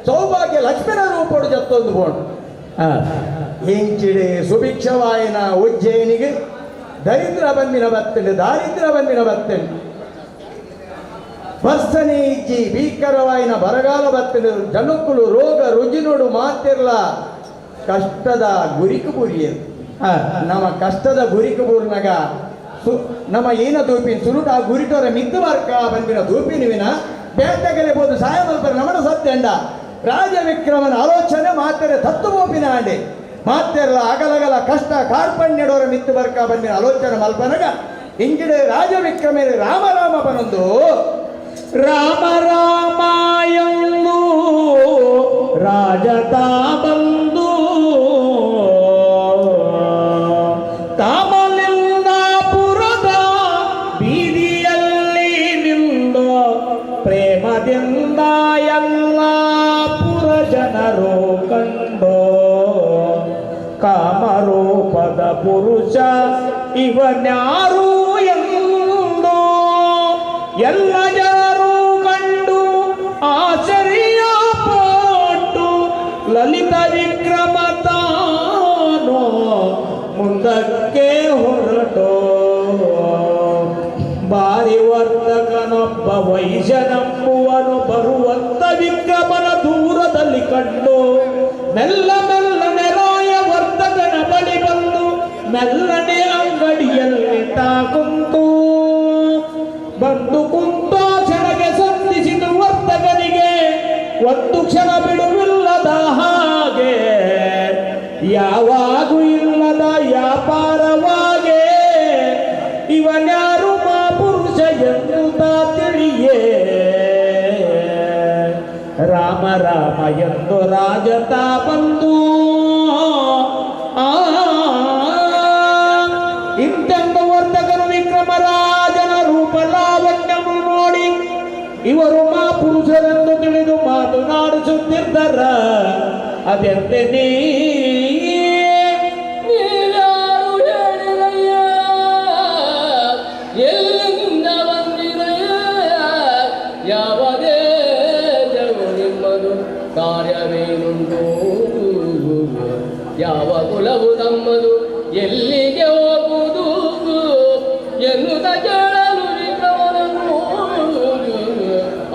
Speaker 5: ಸೌಭಾಗ್ಯ ಲಕ್ಷ್ಮಿನ ರೂಪಡು ಜತ್ತೊಂದು ಬೋಡು ಇಂಚಿಡೆ ಸುಭಿಕ್ಷವಾಯನ ಉಜ್ಜಯಿನಿಗೆ ದರಿದ್ರ ಬಂದಿನ ಬತ್ತಂಡು ದಾರಿದ್ರ ಬಂದಿನ ಬತ್ತಂಡು ವರ್ಷನೇ ಇಜ್ಜಿ ಭೀಕರವಾಯಿನ ಬರಗಾಲ ಬತ್ತಂಡು ಜನುಕುಲು ರೋಗ ರುಜಿನೋಡು ಮಾತಿರ್ಲ ಕಷ್ಟದ ಗುರಿಕು ಬುರಿಯರು ನಮ್ಮ ಕಷ್ಟದ ಗುರಿಕು ಬೂರ್ನಾಗ ನಮ್ಮ ಏನ ದೂಪಿನ ಸುರುಟ ಆ ಗುರಿಟೋರ ಮಿದ್ದು ಮಾರ್ಕ ಬಂದಿನ ದೂಪಿನುವಿನ ಬೇಟೆಗಲೆಬೋದು ಸಹಾಯ ಮಲ್ಪರ ನಮಡ ಸತ್ಯಂಡ ರಾಜವಿಕ್ರಮನ ಆಲೋಚನೆ ಮಾತೆರೆ ತತ್ತು ಬೋಪಿನ ಆಂಡೆ ಮಾತೆರ್ಲ ಅಗಲಗಲ ಕಷ್ಟ ಕಾರ್ಪಣ್ಯಡೋರ ಮಿತ್ತು ಬರ್ಕ ಬಂದಿನ ಆಲೋಚನೆ ಮಲ್ಪನಗ ಇಂಗಿಡೆ ರಾಜವಿಕ್ರಮೇರೆ ರಾಮ ರಾಮ ಬನೊಂದು
Speaker 2: ರಾಮ ರಾಮಾಯಂದು ರಾಜತಾ ಬಂದು ತಾಮಲಿಂದಾಪುರದ ಬೀದಿಯಲ್ಲಿ ನಿಂದು ಪ್ರೇಮದಿಂದ ಎಲ್ಲ ಪುರ ಜನರು ಕಂಡು ಕಾಮರೂಪದ ಪುರುಷ ಇವನ್ಯಾರು ಎಂದು ಎಲ್ಲ ಜನರು ಕಂಡು ಆಶ್ಚರ್ಯ ಪಟ್ಟು ಲಲಿತ ವಿಕ್ರಮ ತಾನು ಮುಂದಕ್ಕೆ ಹೊರಟೋ ಬಾರಿ ವರ್ತಕನೊಬ್ಬ ವೈಶನಂಬುವನು ಬರುವಂತ ವಿಕ್ರಮನ ದೂರದಲ್ಲಿ ಕಂಡು ಮೆಲ್ಲ ಮೆಲ್ಲನೆ ರಾಯ ವರ್ತಕನ ಬಳಿ ಬಂದು ಮೆಲ್ಲನೆ ಅಂಗಡಿಯಲ್ಲಿ ತಾ ಕುಂತು ಬಂದು ಕುಂತ ಕ್ಷಣಕ್ಕೆ ಸಂಧಿಸಿದ ವರ್ತಕನಿಗೆ ಒಂದು ಕ್ಷಣ ಬಿಡುವಿಲ್ಲದ ಹಾಗೆ ಯಾವಾಗೂ ಇಲ್ಲದ ವ್ಯಾಪಾರವಾಗೆ ಇವನ್ಯಾರು ಮಾ ಪುರುಷ ಎನ್ನುತ್ತ ತಿಳಿಯೇ. Rama ಎಂದು ರಾಜತ ಬಂದು ಆ ಇಂತೆಂದು ವರ್ತಕನು ವಿಕ್ರಮರಾಜನ ರೂಪ ಲಾವಣ್ಯವನ್ನು ನೋಡಿ ಇವರು ಮಾ ಪುರುಷರೆಂದು ತಿಳಿದು ಮಾತನಾಡಿಸುತ್ತಿದ್ದರ ಅದೆಂತೆ ನೀ.
Speaker 6: ನೀವ್ಯಾರು ಹೇಳಿರಯ್ಯ, ಎಲ್ಲಿಂದ ಬಂದಿರಯ್ಯ, ಯಾವ ದೇಶವು ನಿಮ್ಮದು, ಕಾರ್ಯವೇನುಂಟು, ಯಾವ ಕುಲವು ತಮ್ಮದು, ಎಲ್ಲಿಗೆ ಹೋಗುವುದು ಎನ್ನುತ್ತ ಕೇಳಲು ವಿಕ್ರಮನನ್ನು,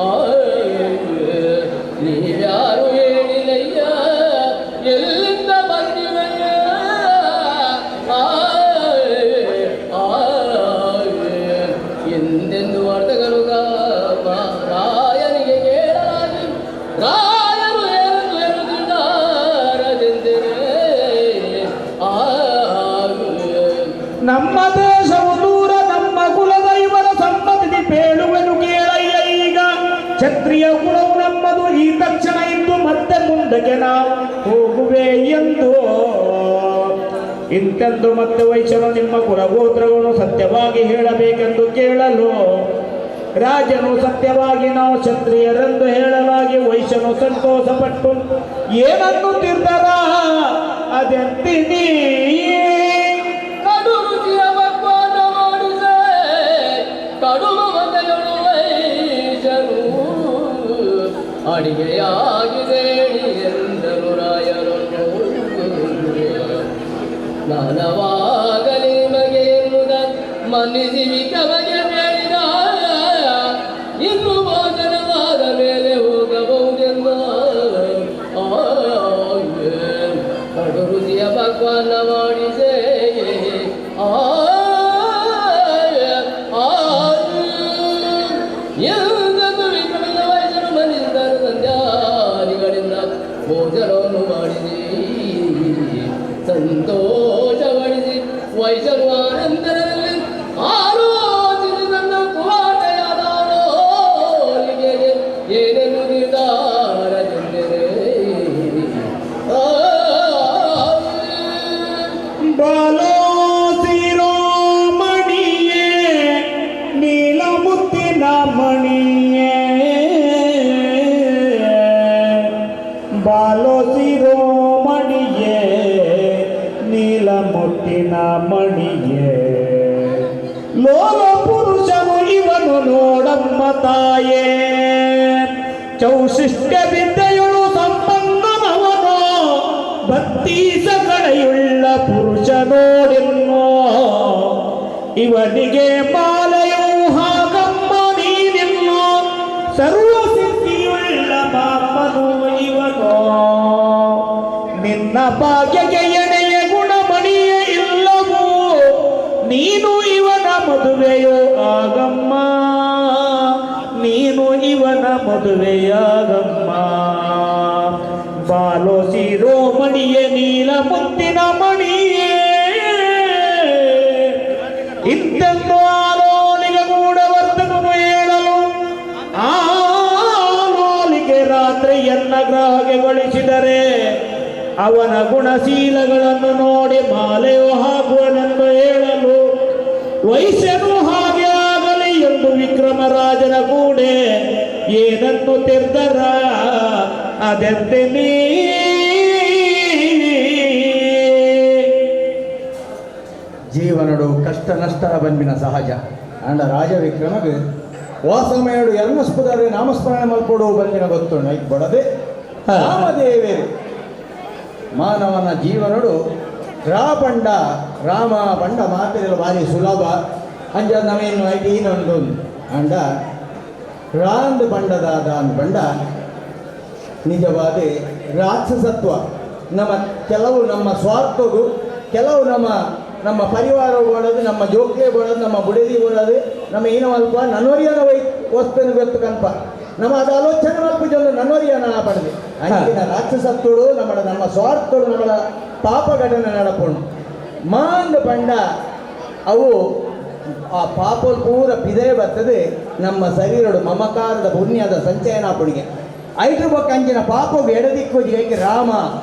Speaker 6: ಆ, ನೀವ್ಯಾರು ಹೇಳಿರಯ್ಯ, ಎಲ್ಲಿಂದ ಬಂದಿರಯ್ಯ, ಆ, ಆ, ಎಂದೆಂದು ವರ್ತಕನು ರಾಯನಿಗೆ ಕೇಳಲಾಗಿ ರಾಯರು ಏನೆಂದು ಹೇಳುತ್ತಿದ್ದಾರೆಂದರೆ ಆ.
Speaker 2: ನಮ್ಮ ದೇಶವು ದೂರ, ನಮ್ಮ ಕುಲದ ಇವರ ಸಮ್ಮತಿ ಪೇಳುವೆನು ಕೇಳಯ್ಯ ಈಗ. ಕ್ಷತ್ರಿಯ ಕುಲವು ನಮ್ಮದು, ಈ ತಕ್ಷಣ ಇದ್ದು ಮತ್ತೆ ಮುಂದಕ್ಕೆ ನಾವು ಹೋಗುವೆ ಎಂದು. ಇಂತೆಂದು ಮತ್ತೆ ವೈಶ್ಯನು ನಿಮ್ಮ ಕುಲಗೋತ್ರವನ್ನು ಸತ್ಯವಾಗಿ ಹೇಳಬೇಕೆಂದು ಕೇಳಲು ರಾಜನು ಸತ್ಯವಾಗಿ ನಾವು ಕ್ಷತ್ರಿಯರೆಂದು ಹೇಳಲಾಗಿ ವೈಶ್ಯನು ಸಂತೋಷಪಟ್ಟು ಏನನ್ನು ತೀರ್ಧರ ಅದೆಂತಿನಿ.
Speaker 6: ಕಡು ರುಚಿಯ ಪಕ್ವಾನ ಮಾಡಿಸೆ ಕಡು ಮಮತೆಯೊಳು ವೈಶನು ಅಡಿಗೆಯಾಗಿದೆ ಎಂದನು ರಾಯರನ್ನು. ನಾನವಾಗಲಿ ನಿಮಗೆ ಎನ್ನುವುದ ಮನ್ನಿಸಿ ವಿಕ್ರಮಗೆ ಹೇಳಿದ, ಇನ್ನು ಭೋಜನವಾದ ಮೇಲೆ ಹೋಗಬಹುದೆಂದು. ಕಡು ರುಚಿಯ ಪಕ್ವಾನ ಮಾಡಿಸೆ ಆ ಆ ಎಂದೆಂದು ವಿಕ್ರಮನ ವಯಸ್ಸನ್ನು ಮನ್ನಿಸಿದರು. ಸಂಧ್ಯಾದಿಗಳಿಂದ ಭೋಜನವನ್ನು ಮಾಡಿಸಿ ಸಂತೋಷಪಡಿಸಿ ವೈಶರು ಆನಂತರದಲ್ಲಿ ಆಲೋಚಿಸಿ ತನ್ನ ಕುವಾಟೆಯಾದ ಆಲೋಲಿಕೆಗೆ ಏನೆನ್ನು ನಿರ್ಧಾರದಿಂದರೆ ಆ.
Speaker 2: ಬಾಲೋ ಶಿರೋಮಣಿಯೇ, ನೀಲಮುತ್ತಿನ ಮಣಿಯೇ, ಬಾಲೋ ಶಿರೋಮಣಿಯೇ, ನೀಲಮುತ್ತಿನ ಮಣಿಯೇ, ಲೋಲ ಪುರುಷನು ಇವನು ನೋಡಮ್ಮ ತಾಯೇ. ಚೌಶಿಷ್ಟ್ಯ ವಿದ್ಯೆಯೊಳು ಸಂಪನ್ನನವನು, ಬತ್ತೀಸ ಕಡೆಯುಳ್ಳ ಪುರುಷ ನೋಡೆನ್ನೋ. ಇವನಿಗೆ ಮಾಲೆಯು ಹಾಗಮ್ಮ ನೀನೆನ್ನೋ, ಸರ್ವಸಿದ್ಧಿಯುಳ್ಳ ಮಾಮನು ಇವನೋ. ನಿನ್ನ ಭಾಗ್ಯಕ್ಕೆ ಎಣೆಯ ಗುಣಮಣಿಯೇ ಇಲ್ಲವೋ, ನೀನು ಇವನ ಮದುವೆಯೋ ಆಗಮ್ಮ, ನೀನು ಇವನ ಮದುವೆಯಾಗಮ್ಮ. ಬಾಲೋ ಶಿರೋಮಣಿಯೇ, ನೀಲ ಮುತ್ತಿನ ಮಣಿಯೇ. ಇಂತೆಂದು ಆಲೋಲಿಗೆ ಕೂಡ ವರ್ತಕನು ಹೇಳಲು ಆಲೋಲಿಗೆ ರಾತ್ರಿಯನ್ನ ಗ್ರಾಹ್ಯಗೊಳಿಸಿದರೆ ಅವನ ಗುಣಶೀಲಗಳನ್ನು ನೋಡಿ ಮಾಲೆಯು ಹಾಕುವನೆಂದು ಹೇಳಲು ವೈಶ್ಯನು ಹಾಗೆ ಆಗಲಿ ಎಂದು ವಿಕ್ರಮರಾಜನ ಕೂಡೆ ಏನನ್ನು ತಿರ್ದರ ಅದೆಂತೆ ನೀ.
Speaker 5: ಜೀವನಡು ಕಷ್ಟ ನಷ್ಟರ ಬಂದಿನ ಸಹಜ. ಅಂಡ ರಾಜ ವಿಕ್ರಮಗ್ ವಾಸಮಯಡು ಎರ್ಮಸ್ಪುದರೆ ನಾಮಸ್ಮರಣೆ ಮಲ್ಪೊಡು ಬಂದಿನ ಗೊತ್ತು ಐಕ್ ಬಡದೆ ರಾಮದೇವೇರು. ಮಾನವನ ಜೀವನಡು ರಾ ಪಂಡ ರಾಮ ಪಂಡ ಮಾತಿರಲು ಭಾರಿ ಸುಲಭ. ಅಂಜ ನವೇನು ಐಟ್ ಈನೊಂದು ಅಂಡ ರಾಂದ್ ಪಂಡದಾದ ಅಂದ್ ಪಂಡ ನಿಜವಾದ ರಾಕ್ಷಸತ್ವ. ನಮ್ಮ ಕೆಲವು ನಮ್ಮ ಸ್ವಾರ್ಥಗು, ಕೆಲವು ನಮ್ಮ ನಮ್ಮ ಪರಿವಾರ ಬೋಡದು, ನಮ್ಮ ಜೋಕ್ಲೆ ಬೋಡದು, ನಮ್ಮ ಬುಡದಿ ಬೋಡದು, ನಮ್ಮ ಏನೋ ಅಲ್ಪ ನನ್ನೋರಿಯನ ವೈ ವಸ್ತುವನ್ನು ಗೊತ್ತು ಕನ್ಪ ನಮ್ಮ ಅದು ಆಲೋಚನೆ ಮಲ್ಪ ಜನ ನನ್ನೋರಿಯನ ಪಡೆದು ಅಂಚಿನ ರಾಕ್ಷಸತ್ವಡು ನಮ್ಮ ನಮ್ಮ ಸ್ವಾರ್ಥಡು ನಮ್ಮ ಪಾಪ ಘಟನೆ ನಡಪುಂಡು. ಮಾಂದ ಪಂಡ ಅವು ಆ ಪಾಪ ಪೂರ ಪಿದೆ ಬರ್ತದೆ. ನಮ್ಮ ಶರೀರಡು ಮಮಕಾರದ ಪುಣ್ಯದ ಸಂಚಯನ ಪುಣಿಗೆ. ಐಟ್ರ ಬೊಕ್ಕ ಅಂಚಿನ ಪಾಪೊಗು ಎಡದಿಕ್ಕೋಜಿ ಐಕೆ ರಾಮ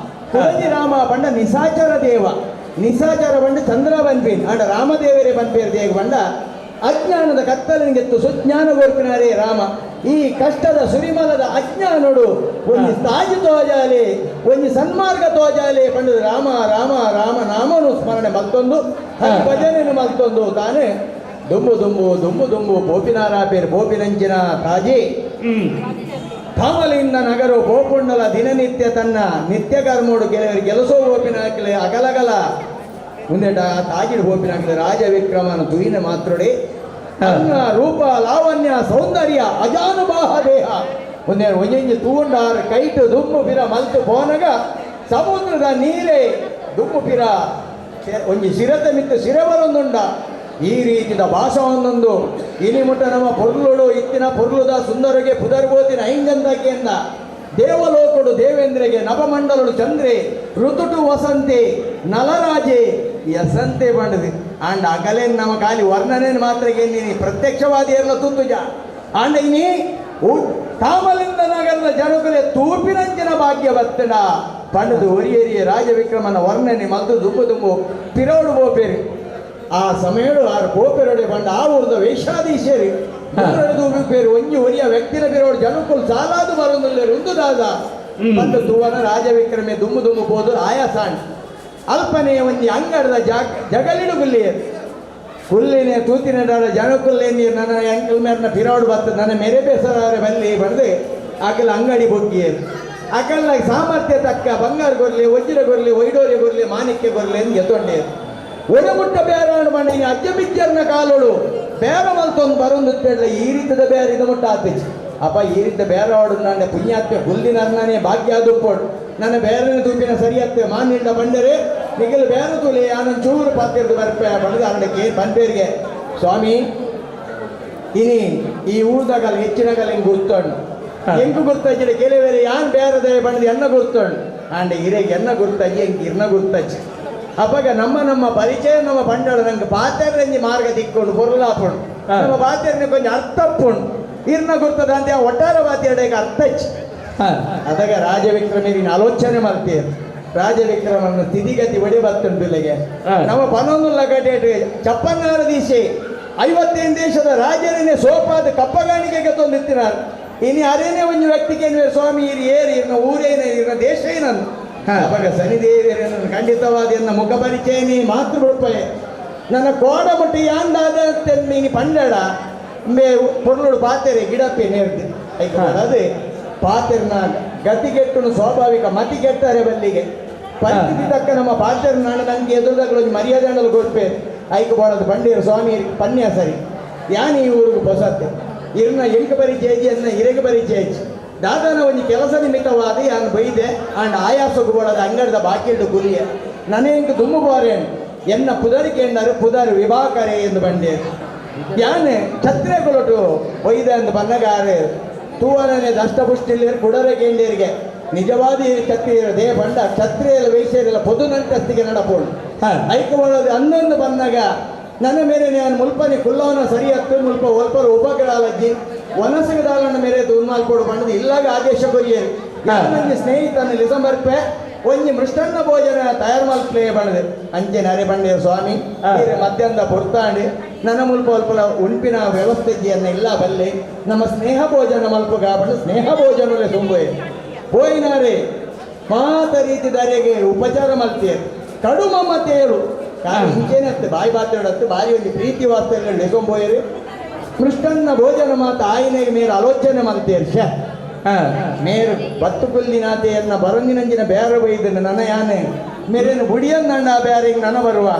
Speaker 5: ಕುಲಜಿ ರಾಮ ಪಂಡ ನಿಶಾಚರ ದೇವ ನಿಶಾಚರ ಪಂಡ ಚಂದ್ರ ಬನ್ಪೇನ್ ಆಂಡ ರಾಮದೇವರೇ ಬನ್ಪೇರ್ ದೇಗ ಪಂಡ ಅಜ್ಞಾನದ ಕತ್ತಲಿಗೆತ್ತು ಸುಜ್ಞಾನ ಗೋರ್ಪಿನಾರೇ ರಾಮ ಈ ಕಷ್ಟದ ಸುರಿಮಲದ ಅಜ್ಞಾನೋಡು ಒಂಜಿ ತಾಜಿ ತೋಜಾಲೆ ಒಂಜಿ ಸನ್ಮಾರ್ಗ ತೋಜಾಲೆ ಪಂಡ ರಾಮ ರಾಮ ರಾಮ ನಾಮನು ಸ್ಮರಣೆ ಮಲ್ತೊಂದು ಭಜನೆನು ಮಲ್ತೊಂದು ತಾನೇ ದುಂಬು ದುಂಬು ದುಂಬು ದುಂಬು ಬೋಪಿನಾರ ಪೇರು ಬೋಪಿನಂಚಿನ ತಾಜಿ ಕಾಮಲಿಂದ ನಗರು ಬೋಪುಂಡಲ ದಿನನಿತ್ಯ ತನ್ನ ನಿತ್ಯ ಕರ್ಮೋಡು ಕೆಲವರಿಗೆ ಕೆಲಸೋ ಬೋಪಿನ ಹಾಕಲೆ ಅಗಲಗಲ ಮುಂದೆ ತಾಜಿಡ್ ಬೋಪಿನ ಹಾಕಲೆ ರಾಜ ವಿಕ್ರಮನ ತುಯಿನ ಮಾತ್ರಡೆ ತನ್ನ ರೂಪ ಲಾವಣ್ಯ ಸೌಂದರ್ಯ ಅಜಾನುಬಾಹ ದೇಹ ಒಂದೇ ಒಂಜೊಂಜಿ ತೂಂಡಾರ್ ಕೈಟು ದುಮ್ಮು ಪಿರ ಮಲ್ತು ಪೋನಗ ಸಮುದ್ರದ ನೀರೇ ದುಮ್ಮು ಪಿರ ಒಂಜಿ ಸಿರತೆ ಮಿತ್ತು ಸಿರಬರೊಂದುಂಡ ಈ ರೀತಿದ ಭಾಷವನ್ನೊಂದು ಇನಿಮುಟ್ಟ ನಮ್ಮ ಪೊರ್ಲುಡು ಇತ್ತಿನ ಪೊರ್ಲುದ ಸುಂದರಗೆ ಪುದರ್ಬೋತಿನ ಐಂಗಂದಕೆಂದ ದೇವಲೋಕಡು ದೇವೇಂದ್ರಗೆ ನಭಮಂಡಲುಡು ಚಂದ್ರೆ ಋತುಟು ವಸಂತೆ ನಲರಾಜೆ ಯಸಂತೆ ಬಂಡದು ಆಂಡ ಅಗಲೇನ್ ನಮ್ಮ ಖಾಲಿ ವರ್ಣನೇನು ಮಾತ್ರಗೆ ನೀನಿ ಪ್ರತ್ಯಕ್ಷವಾದಿ ಎಲ್ಲ ತುತ್ತುಜ ಆಂಡ ಇನಿ ತಾಮಲಿಂದ ನಗರದ ಜನಕುಲೆ ತೂಪಿನಂಚಿನ ಭಾಗ್ಯ ಬತ್ತಡ ಪಂಡದು ಒರಿಯರಿಯ ರಾಜವಿಕ್ರಮನ ವರ್ಣನೆ ಮಲ್ದು ದುಂಬು ದುಂಬು ಪಿರೋಡು ಬೋಪೇರಿ ಆ ಸಮಯಡು ಆರು ಬೋಪೆರೊಡೆ ಬಂಡ ಆ ಊರ್ದ ವೇಷಾಧೀಶರು ಪೇರು ಒಂಜಿ ಒರಿಯ ವ್ಯಕ್ತಿನ ಪಿರೋಡು ಜನಕುಲು ಸಾಲಾದು ಬರೊಂದುಲ್ಲೆರ್ ಉಂದು ದಾದ ಪಂಡ ತೂವನ ರಾಜವಿಕ್ರಮೆ ದುಮ್ಮು ದುಮ್ಮು ಪೋದು ಆಯಾಸಾಂಡ್ ಅಲ್ಪನೆ ಒಂಜಿ ಅಂಗಡದ ಜಗಲಿಡು ಗುಲ್ಲಿಯರು ಕುಲ್ಲಿನೆ ತೂತಿನ ಜನಕುಲ್ಲೆ ನೀರು ನನ್ನ ಅಂಕಲ್ ಮೇರ್ನ ಪಿರೋಡು ಬರ್ತದೆ ನನ್ನ ಮೇರೆ ಬೇಸರಾರೆ ಬಲ್ಲಿ ಬಡ್ದು ಆಕಲ ಅಂಗಡಿ ಬೊಗ್ಗಿಯರು ಅಕಲ್ನ ಸಾಮರ್ಥ್ಯ ತಕ್ಕ ಬಂಗಾರ ಗೊರ್ಲಿ ವಜ್ರ ಗೊರ್ಲಿ ವೈಡೋರಿ ಗೊರ್ಲಿ ಮಾಣಿಕ್ಯ ಗೊರ್ಲಿ ಎಂದು ಎತ್ತೊಂಡೇರು ಒಡಮುಟ್ಟ ಬೇರಾಡು ಮಣ್ಣ ಈ ಅಜ್ಜ ಬಿಜ್ಜರ್ನ ಕಾಲೋಡು ಬೇರ ಮಲ್ತೊಂದು ಬರೊಂದು ಈ ರೀತಿದ ಬೇರೆ ಇದು ಮುಟ್ಟ ಆತಿಚ್ ಅಪ್ಪ ಈ ರೀತಿ ಬೇರೆ ಆಡು ನನ್ನ ಪುಣ್ಯಾತ್ಮೆ ಹುಲ್ಲಿನ ನಾನೇ ಭಾಗ್ಯ ದುಪ್ಪೋಡು ನನ್ನ ಬೇರೆ ತೂಪಿನ ಸರಿಯತ್ತೆ ಮಾನಿಂಡ ಬಂದರೆ ನಿಗಲು ಬೇರೆ ತೂಲೆ ಆನಂದ್ ಚೂರು ಪಾತಿರ್ದು ಬರ್ಪೆ ಬಡದ ಅರಡಕ್ಕೆ ಪನ್ಪೇರಿಗೆ ಸ್ವಾಮಿ ಇನಿ ಈ ಊರ್ದಾಗಲ್ಲ ಹೆಚ್ಚಿನಗಲ್ಲ ಹಿಂಗೆ ಗುರ್ತೋಂಡು ಎಂಕು ಗುರ್ತಜ್ಜಿಡ ಕೆಲವೇರೆ ಯಾನ್ ಬೇರೆದೇ ಬಂದು ಎನ್ನ ಗುರ್ತೋಂಡು ಆಂಡ ಇರೆಗೆ ಎನ್ನ ಗುರ್ತಜ್ಜಿ ಎಂಕ್ ಇರ್ನ ಗುರ್ತಜ್ಜಿ ಅಪ್ಪಗ ನಮ್ಮ ನಮ್ಮ ಪರಿಚಯ ನಮ್ಮ ಬಂಡಾಡು ನಂಗೆ ಪಾತೆರಂಜಿ ಮಾರ್ಗ ತಿಕ್ಕೊಂಡು ಪೊರ್ಲಾಪುಂಡು ನಮ್ಮ ಪಾತೆರ್ನ ಕೊಂಚ ಅರ್ಥಪ್ಪುಂಡು ಇರ್ನ ಗುರ್ತದ ಅಂತ ಒಟ್ಟಾರೆ ಬಾತಿಯಡೆಗೆ ಅರ್ಥಚ್ಚಿ ಅದಾಗ ರಾಜವಿಕ್ರಮೇರಿನ ಆಲೋಚನೆ ಮಾಡ್ತೀರ ರಾಜವಿಕ್ರಮನ ಸ್ಥಿತಿಗತಿ ಒಡೆ ಬರ್ತುಂಟು ಇಲ್ಲಿಗೆ ನಮ್ಮ ಪನ್ನೊಂದು ಲಗಟೇಟು ಚಪ್ಪನ್ನಾರ ದಿಶೆ 55 ದೇಶದ ರಾಜರನ್ನೇ ಸೋಪಾದ ಕಪ್ಪಗಾಣಿಕೆಗೆ ತಂದಿತ್ತಿನಾರು ಇನಿ ಅರೇನೆ ಒಂದು ವ್ಯಕ್ತಿಗೆ ಸ್ವಾಮಿ ಇರಿ ಏರಿ ಇರ್ನ ಊರೇನ ಇರ್ನ ದೇಶ ಏನನ್ನು ಅವಾಗ ಶನಿದೇವರನ್ನು ಖಂಡಿತವಾದ ಎನ್ನ ಮುಖ ಪರಿಚಯನಿ ಮಾತೃ ಬಿಡ್ಪೆ ನನ್ನ ಕೋಡ ಮುಟ್ಟಿ ಯಾಂದಾದ ಮೀನಿ ಪಂಡಡ ಮೇ ಪೊರ್ಲುಡು ಪಾತೆರೆ ಗಿಡಪ್ಪೆ ನೇರ್ದು ಅದೇ ಪಾತೆರ್ನ ಗತಿಗೆಟ್ಟುನು ಸ್ವಾಭಾವಿಕ ಮತಿ ಕೆಟ್ಟರೆ ಬಲ್ಲಿಗೆ ಪರಿಸ್ಥಿತಿ ತಕ್ಕ ನಮ್ಮ ಪಾತೆರ್ ನಾಡು ನನಗೆ ಎದುರುದಾಗಲು ಮರ್ಯಾದೆ ಅಂಡಲು ಕೊಡ್ಪೆ ಐಕು ಬಾಳದು ಬಂಡೀರು ಸ್ವಾಮಿ ಪನ್ಯ ಸರಿ ಯಾನ್ ಈ ಊರಿಗೆ ಪೊಸತ್ತೆ ಇರ್ನ ಎಂಕ ಪರಿಚಯ ಎನ್ನ ಇರೆಗೆ ಪರಿಚಯ ದಾದಾನ ಒಂಜಿ ಕೆಲಸ ನಿಮಿತ್ತವಾದ ಯಾನ್ ಬೈದೆ ಆಂಡ್ ಆಯಾಸಗು ಬೋಳದ ಅಂಗಡಿದ ಬಾಕಿಲ್ಡು ಗುರಿಯ ನನಗೆ ದುಮ್ಮು ಬೋರೇನು ಎನ್ನ ಪುದರಿಕೆ ಎಂದರು ಪುದರ್ ವಿಭಾಕರೆ ಎಂದು ಬಂಡೇರು ಯಾನೆ ಛತ್ರೆಗೊಳಟು ಬೈದೆ ಅಂದು ಬನ್ನಗಾರೆ ತೂವನೇ ದಷ್ಟಪುಷ್ಟಿಲ್ಲಿ ಕುಡರೆ ಕೇಂದ್ರಿಗೆ ನಿಜವಾದ ಈ ಕ್ಷತ್ರಿಯರ ದೇಹ ಬಂಡ ಕ್ಷತ್ರಿಯರ ವೈಶ್ಯರೆಲ್ಲ ಪೊದು ನಂಟಸ್ತಿಗೆ ನಡಪೋಳು ಐಕವಾಳದ ಹನ್ನೊಂದು ಬಂದಾಗ ನನ್ನ ಮೇಲೆ ನಾನು ಮುಲ್ಪನಿ ಕುಲ್ಲವನ ಸರಿ ಹತ್ತು ಮುಲ್ಪ ಒಲ್ಪರ ಉಪಗ್ರಹಾಲಜ್ಜಿ ವನಸಗದಾಲನ ಮೇರೆ ಉನ್ಮಾಲ್ಕೋಡು ಬಂಡದು ಇಲ್ಲಾಗ ಆದೇಶ ಕೊರಿಯರು ನನ್ನ ಸ್ನೇಹಿತನ ಲಿಸಂಬರ್ಪೆ ಒಂಜಿ ಮೃಷ್ಟನ್ನ ಭೋಜನ ತಯಾರು ಮಲ್ಪಲೇ ಬಂಡದೆ ಅಂಚೆ ನರೆ ಬಂಡೆಯ ಸ್ವಾಮಿ ಮಧ್ಯಾಹ್ನದ ಪೊರ್ತಾಂಡಿ ನನ್ನ ಮುಲ್ಪ ಅಲ್ಪಲ ಉಂಪಿನ ವ್ಯವಸ್ಥೆಯನ್ನು ಇಲ್ಲ ಬಲ್ಲೆ ನಮ್ಮ ಸ್ನೇಹ ಭೋಜನ ಮಲ್ಪುಗ ಬಂಡ ಸ್ನೇಹ ಭೋಜನಲೆ ತುಂಬೆ ಪೋಯಿನಾರೆ ಮಾತ ರೀತಿ ದಾರಿಗೆ ಉಪಚಾರ ಮಲ್ತಿಯರು ಕಡು ಮಮ್ಮತೆಯರು ಇಂಚೇನತ್ತೆ ಬಾಯಿ ಬಾತೇಡತ್ತೆ ಬಾರಿ ಒಂದು ಪ್ರೀತಿ ವಾಸ್ತವ್ಯ ನೆಸೊಂಬೋಯರು ಮೃಷ್ಟನ್ನ ಭೋಜನ ಮಾತ ಆಯಿನೆಗೆ ಮೇರೆ ಆಲೋಚನೆ ಮಲ್ತಿಯರು ಶ ಮೇರು ಬತ್ತು ಕುಲ್ಲಿನಾತೆಯನ್ನ ಬರೊಂದಿನಂಜಿನ ಬೇರೆ ಬೈದನ್ನು ನನ್ನ ಯಾನೆ ಮೇರೇನು ಬುಡಿಯನ್ನಂಡ ಬೇರೆಗೆ ನನ ಬರುವ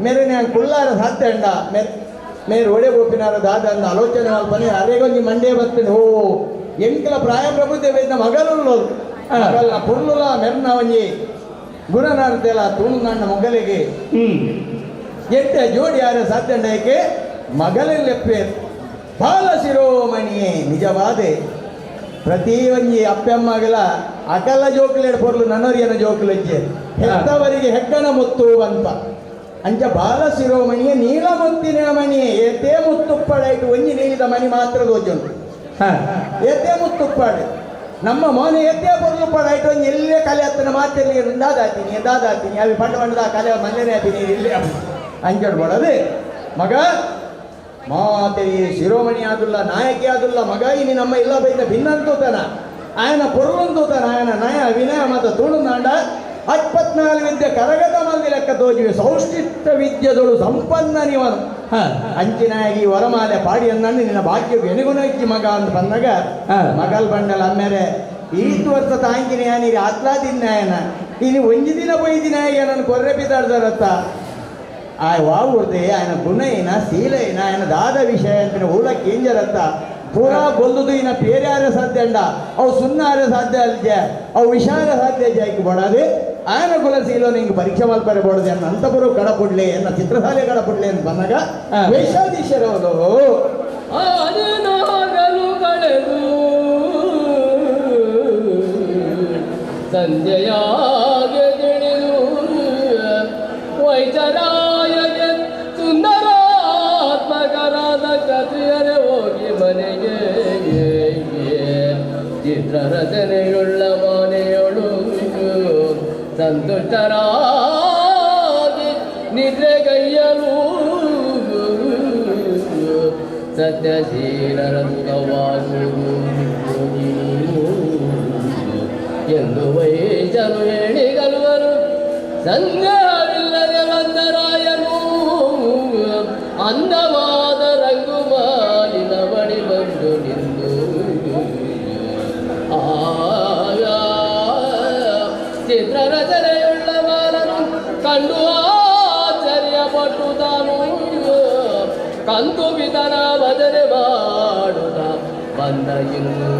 Speaker 5: ಮೇರೇನೆ ಕುಲ್ಲಾರ ಸಾಧ್ಯ ಅಂಡ ಮೇರು ಒಡೆ ಗೋಪಿನಾರ ದಾದ ಅಂದ ಆಲೋಚನೆ ಮಲ್ಪನೆ ಅರೆಗೊಂಜಿ ಮಂಡೇ ಬರ್ತೇನೆ ಓ ಎಂಕಲ ಪ್ರಾಯ ಪ್ರಬುದ್ಧ ವೇದ ಮಗಲುಳ್ಳೋದು ಮಗಲ್ನ ಪುರ್ಲುಲ ಮೆರ್ನ ಒಂಜಿ ಗುಣನಾರ್ತೆಲ ತುಳುನಾಣ್ಣ ಮೊಗಲಿಗೆ ಎಟ್ಟೆ ಜೋಡಿ ಯಾರ ಸಾಧ್ಯ ಅಂಡಕ್ಕೆ ಮಗಲೆಲ್ಲೆಪ್ಪೇರು ಬಾಲ ಶಿರೋಮಣಿಯೇ ನಿಜವಾದೆ ಪ್ರತಿ ಒಂಜಿ ಅಪ್ಪೆಮ್ಮಗಲ ಅಕಲ ಜೋಕುಲೇಡ್ ಪೊರ್ಲು ನನರಿಯನ ಜೋಕುಲೆಜ್ಜೆ ಹೆತ್ತವರಿಗೆ ಹೆಗ್ಗಣ ಮುತ್ತು ಅಂತ ಅಂಚ ಬಾಲ ಶಿರೋಮಣಿಯೇ ನೀಲ ಮುತ್ತಿನ ಮಣಿಯೇ ಏತೇ ಮುತ್ತುಪ್ಪಡಾಯ್ತು ಒಂಜಿ ನೀಲಿದ ಮಣಿ ಮಾತ್ರ ದೋಜುಂಡು ಏತೇ ಮುತ್ತುಪ್ಪಾಡು ನಮ್ಮ ಮೋನೆ ಎದ್ದೇ ಬರಲು ಪಡ ಆಯ್ತು ಒಂಜಿ ಎಲ್ಲೇ ಕಲೆ ಹತ್ತನ ಮಾತೆಲ್ಲಿ ದಾದಾತೀನಿ ದಾದಾತೀನಿ ಅವಿ ಪಂಡ ಪಂಡದ ಕಲೆ ಮಲ್ಲೇನೆ ಆತೀನಿ ಇಲ್ಲೇ ಅಂಚೋಡು ಬಡದೆ ಮಗ ಮಾತೆ ಶಿರೋಮಣಿ ಆದುಲ್ಲ ನಾಯಕಿ ಆದುಲ್ಲ ಮಗ ಇನಿ ನಮ್ಮ ಇಲ್ಲ ಬೈದ ಭಿನ್ನಂತೂತನ ಆಯನ ಪೊರುಳಂತೂತನ ಆಯನ ನಯ ವಿನಯ ಮತ ತುಳುನಾಂಡ 24 ವಿದ್ಯೆ ಕರಗತ ಮಂದಿ ಲೆಕ್ಕ ತೋಜಿವೆ ಸೌಷ್ಟಿಷ್ಟ ವಿದ್ಯೆದೊಳು ಸಂಪನ್ನ ನಿವನು ಅಂಚಿನಾಗಿ ವರಮಾಲೆ ಪಾಡಿಯನ್ನಣ್ಣು ನಿನ್ನ ಭಾಗ್ಯಕ್ಕೆ ಎನಿಗುನಜ್ಜಿ ಮಗ ಅಂತ ಬಂದಾಗ ಮಗಲ್ ಬಂಡಲ್ ಅಮ್ಮೇಲೆ ಈತು ವರ್ಷ ತಾಂಕಿನ ನೀರು ಆತ್ಲಾ ದಿನಾಯನ ಇನಿ ಒಂಜಿ ದಿನ ಪೊಯ್ದಿನ ನನ್ನ ಕೊರ್ರೆ ಪಿತಾಡ್ದಾರತ್ತ ಆ ವಾವುರ್ದೆ ఆయన ಗುಣ ಏನ ಶೀಲ ಏನ ఆయన ದಾದ ವಿಷಯ ಅಂತ ಹೂಳ ಕೇಂಜರತ್ತ ಪೂರಾ ಬೊಲ್ಲುದು ಇನ ಪೇರ್ಯಾರ ಸಾಧ್ಯ ಅಂಡ ಅವು ಸುನ್ನಾರ ಸಾಧ್ಯ ಅಲ್ಜೆ ಅವು ವಿಷಾರ ಸಾಧ್ಯ ಜಾಯ್ಕೆ ಬಡದೆ ಆಯನ ಕುಲ ಶೀಲೋ ನಿಂಗೆ ಪರೀಕ್ಷೆ ಮಲ್ಪರೆ ಬೋಡದೆ ಅನ್ನ ಅಂತಪುರ ಕಡಪುಡ್ಲೆ ಎನ್ನ ಚಿತ್ರಶಾಲೆ ಕಡಪುಡ್ಲೆ ಅಂತ ಬಂದಾಗ ವೈಶಾಧೀಶರವರು
Speaker 6: ಆದಿನಾಗಲು ಕಳೆದು ಸಂಜೆಯಾಗೆ ತಿಳಿದು ವೈಚರಾಯಗೆ ಸುಂದರಾತ್ಮಕರಾದ ಕ್ಷತ್ರಿಯರೇ ಹೋಗಿ ಮನೆಗೆ ಚಿತ್ರರಚನೆಯುಳ್ಳ ಮನೆಯೊಳು ಸಂತುಷ್ಟರಾಗಿ ನಿದ್ರೆಗೈಯಲು ಸತ್ಯಶೀಲರ ಸುಖವಾಗುವುದು ಎಂದು ವೈಜನು ಹೇಳಿಗಲ್ವರು. ಸಂದೇಹವಿಲ್ಲದೆ ಬಂದರಾಯನು ಅಂದವಾದ ರಂಗುಮಾಲಿನ ಬಳಿ ಬಂದು ನಿಂದು ಆಯಾ ಚಿತ್ರರಚನೆಯುಳ್ಳ ಬಾಲನು ಕಂಡು ಆಶ್ಚರ್ಯಪಟ್ಟು ತಾನು ಕಂತು ಬಿದನ ಭಜನೆ ಮಾಡುತ್ತ ಬಂದ ಇನ್ನು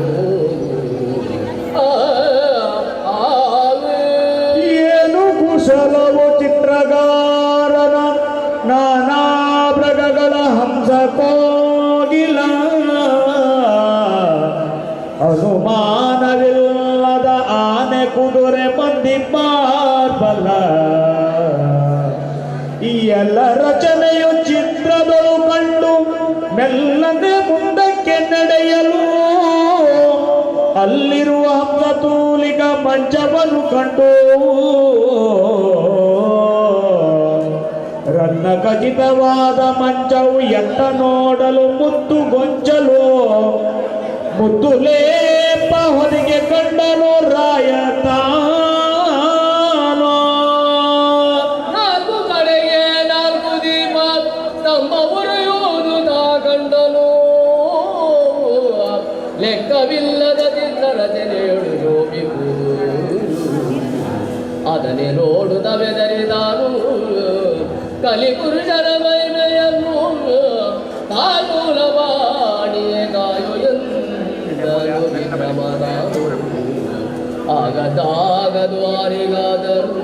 Speaker 2: ಏನು ಕುಶಲವು ಚಿತ್ರಗಾರನ ನಾನಾ ಮೃಗಗಳ ಹಂಸ ಕೋಗಿಲ ಅನುಮಾನವಿಲ್ಲದ ಆನೆ ಕುದುರೆ ಮಂದಿ ಮಾರ್ಬಲ ಈ ಎಲ್ಲ ರಚನೆಯು ಚಿತ್ರದೊಳು ಕಂಡು ಮೆಲ್ಲನೆ ಮುಂದಕ್ಕೆ ನಡೆಯಲು ಅಲ್ಲಿರುವ ಹಂಸ ತೂಲಿಕ ಮಂಚವನ್ನು ಕಂಡು ರತ್ನ ಖಚಿತವಾದ ಮಂಚವು ಎತ್ತ ನೋಡಲು ಮುತ್ತು ಗೊಂಚಲು ಮುದ್ದು ಲೇಪ ಹೊದಿಗೆ ಕಂಡನು ರಾಯ ತಾನೋ.
Speaker 6: ನಾಲ್ಕು ಕಡೆಗೆ ನಾಲ್ಕು ದೀಪ ಸ್ತಂಭ ಉರಿಯುವುದು ತಾ ಕಂಡನು ಲೆಕ್ಕವಿಲ್ಲದ ಚಿತ್ರ ರಚನೆಯೊಳು ಶೋಭಿಪುದು ಅದನ್ನೇ ನೋಡುತ್ತ ಬೆದರಿದಾನು ಕಲಿಪುರುಷರ ಮಹಿಮೆಯನ್ನು ತಾನೂಲವಾಣಿಯೇ ಕಾಯು ಎಂದನು ವಿಕ್ರಮದಾನು. ಆಗದಾಗದು ಆರಿಗಾದರೂ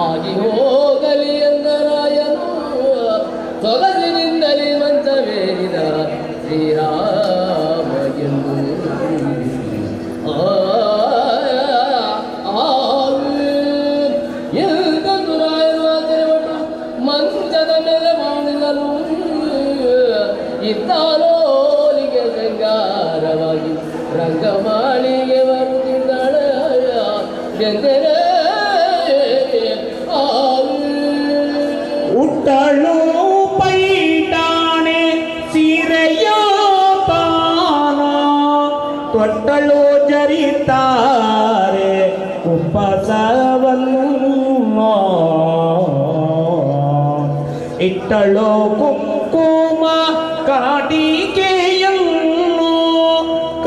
Speaker 6: ಆಗಿ ಹೋಗಲಿ ಎಂದರಾಯನು ಸೊಗಸಿನಿಂದಲೇ ಮಂಚವೇರಿದ ಶ್ರೀರಾಮ ಎಂದು ಎಂದಂದು ರಾಯರು ಆಚರಣೆ ಮಂಚದ ಮೇಲೆ ಮಾಡಿದನು ಇತ್ತಾಲೋಲಿಗೆ ಶೃಂಗಾರವಾಗಿ ರಂಗಮಾಳಿಗೆ ಬರುತ್ತಿದ್ದಾಳ ಎಂದರೆ
Speaker 2: ಉಟ್ಟಳು ಪೈಟಾಣೆ ಸೀರೆಯ ತಾನ ತೊಟ್ಟಳು ಜರಿತಾರೆ ಕುಪ್ಪಸವನ್ನು ಇಟ್ಟಳು ಕುಂಕುಮ ಕಾಟಿಕೆಯನ್ನು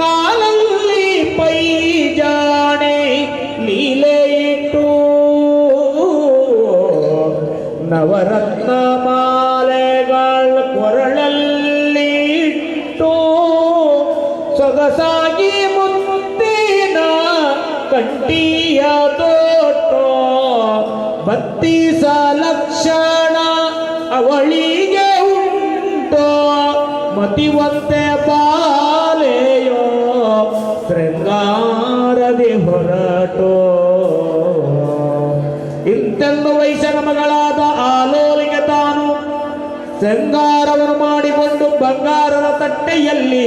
Speaker 2: ಕಾಲಲ್ಲಿ ಪೈಜಾಣೆ ಲೀಲೆ ಇಟ್ಟು ನವರತ್ನ ಮಾಲೆಗಳ ಕೊರಳಲ್ಲಿ ಇಟ್ಟು ಸೊಗಸಾಗಿ ಮುತ್ತಿನ ಕಂಠಿಯ ತೋಟೋ 32 ಲಕ್ಷಣ ಅವಳಿಗೆ ಉಂಟೋ ಮತಿವಂತೆ ಬಾಲೆಯೋ ಶೃಂಗಾರದಿ ಹೊರಟೋ. ಇಂತೆಂದು ವೈಶ್ಯನ ಮಗಳಾದ ಆಲೋಲಿಗೆ ತಾನು ಶೃಂಗಾರವನ್ನು ಮಾಡಿಕೊಂಡು ಬಂಗಾರದ ತಟ್ಟೆಯಲ್ಲಿ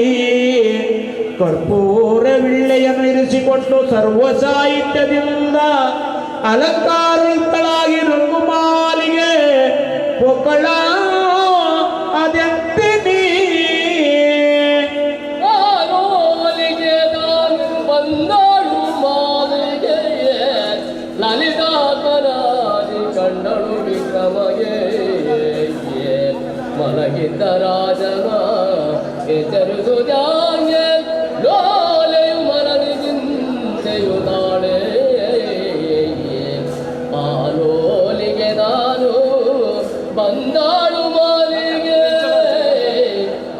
Speaker 2: ಕರ್ಪೂರ ವಿಳ್ಳೆಯನ್ನು ಇರಿಸಿಕೊಂಡು ಸರ್ವ ಸಾಹಿತ್ಯದಿಂದ ಅಲಂಕಾರಯುಕ್ತಳಾಗಿ ರಂಗುಮಾಲಿಗೆ ಪೊಕ್ಕಳ ಅದೆಂತಿನಿ.
Speaker 6: ಆಲೋಲಿಗೆ ನಾನು ಬಂದಳು ಮಾಲಿಗೆ ಲಲಿತಾತ್ಮನಾದಿ ಕಂಡಳು ವಿಕ್ರಮಗೆ. ಮಲಗಿದ್ದ ರಾಜನ ಎಚ್ಚರಿಸುವುದಾಗೆ ಲೋಲೆಯು ಮನದಿ ಚಿಂತೆಯು ತಾಳೆ. ಆಲೋಲಿಗೆ ನಾನು ಬಂದಾಳು ಮಾಲಿಗೆ.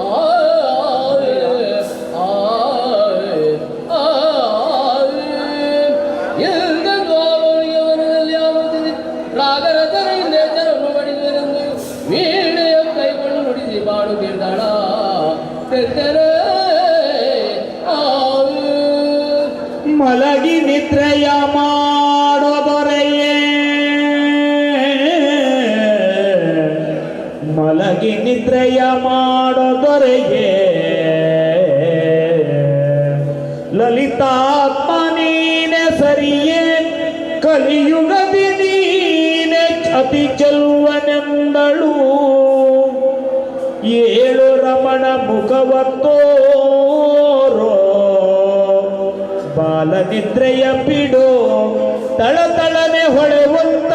Speaker 6: ಆ ಆ ಆ ಎಂದೆಂದು ಆಲೋಲಿಗೆ ಮನದಲ್ಲಿ ಆಲೋಚಿಸಿ ರಾಗರಸನೆಯಿಂದ ಎಚ್ಚರವನ್ನು ಪಡೆಯುವೆನೆಂದು ವೀಣೆಯ ಕೈಕೊಂಡು ನುಡಿಸಿ ಪಾಡುತ್ತಿದ್ದಾಳ ತೆತ್ತೆರೆ ಆ.
Speaker 2: ಮಲಗಿ ನಿದ್ರೆಯ ಮಾಡೋ ದೊರೆಯೇ, ಮಲಗಿ ನಿದ್ರೆಯ ಮಾಡೋ ದೊರೆಯೇ, ಲಲಿತಾತ್ಮ ನೀನೆ ಸರಿಯೇ, ಕಲಿಯುಗದಿ ನೀನೆ ಅತಿ ಚೆಲುವನೆಂದಳು. ಏಳು ರಮಣ ಮುಖವ ತೋರೋ, ಬಾಲ ನಿದ್ರೆಯ ಬಿಡೋ, ತಳತಳನೆ ಹೊಳೆವಂತ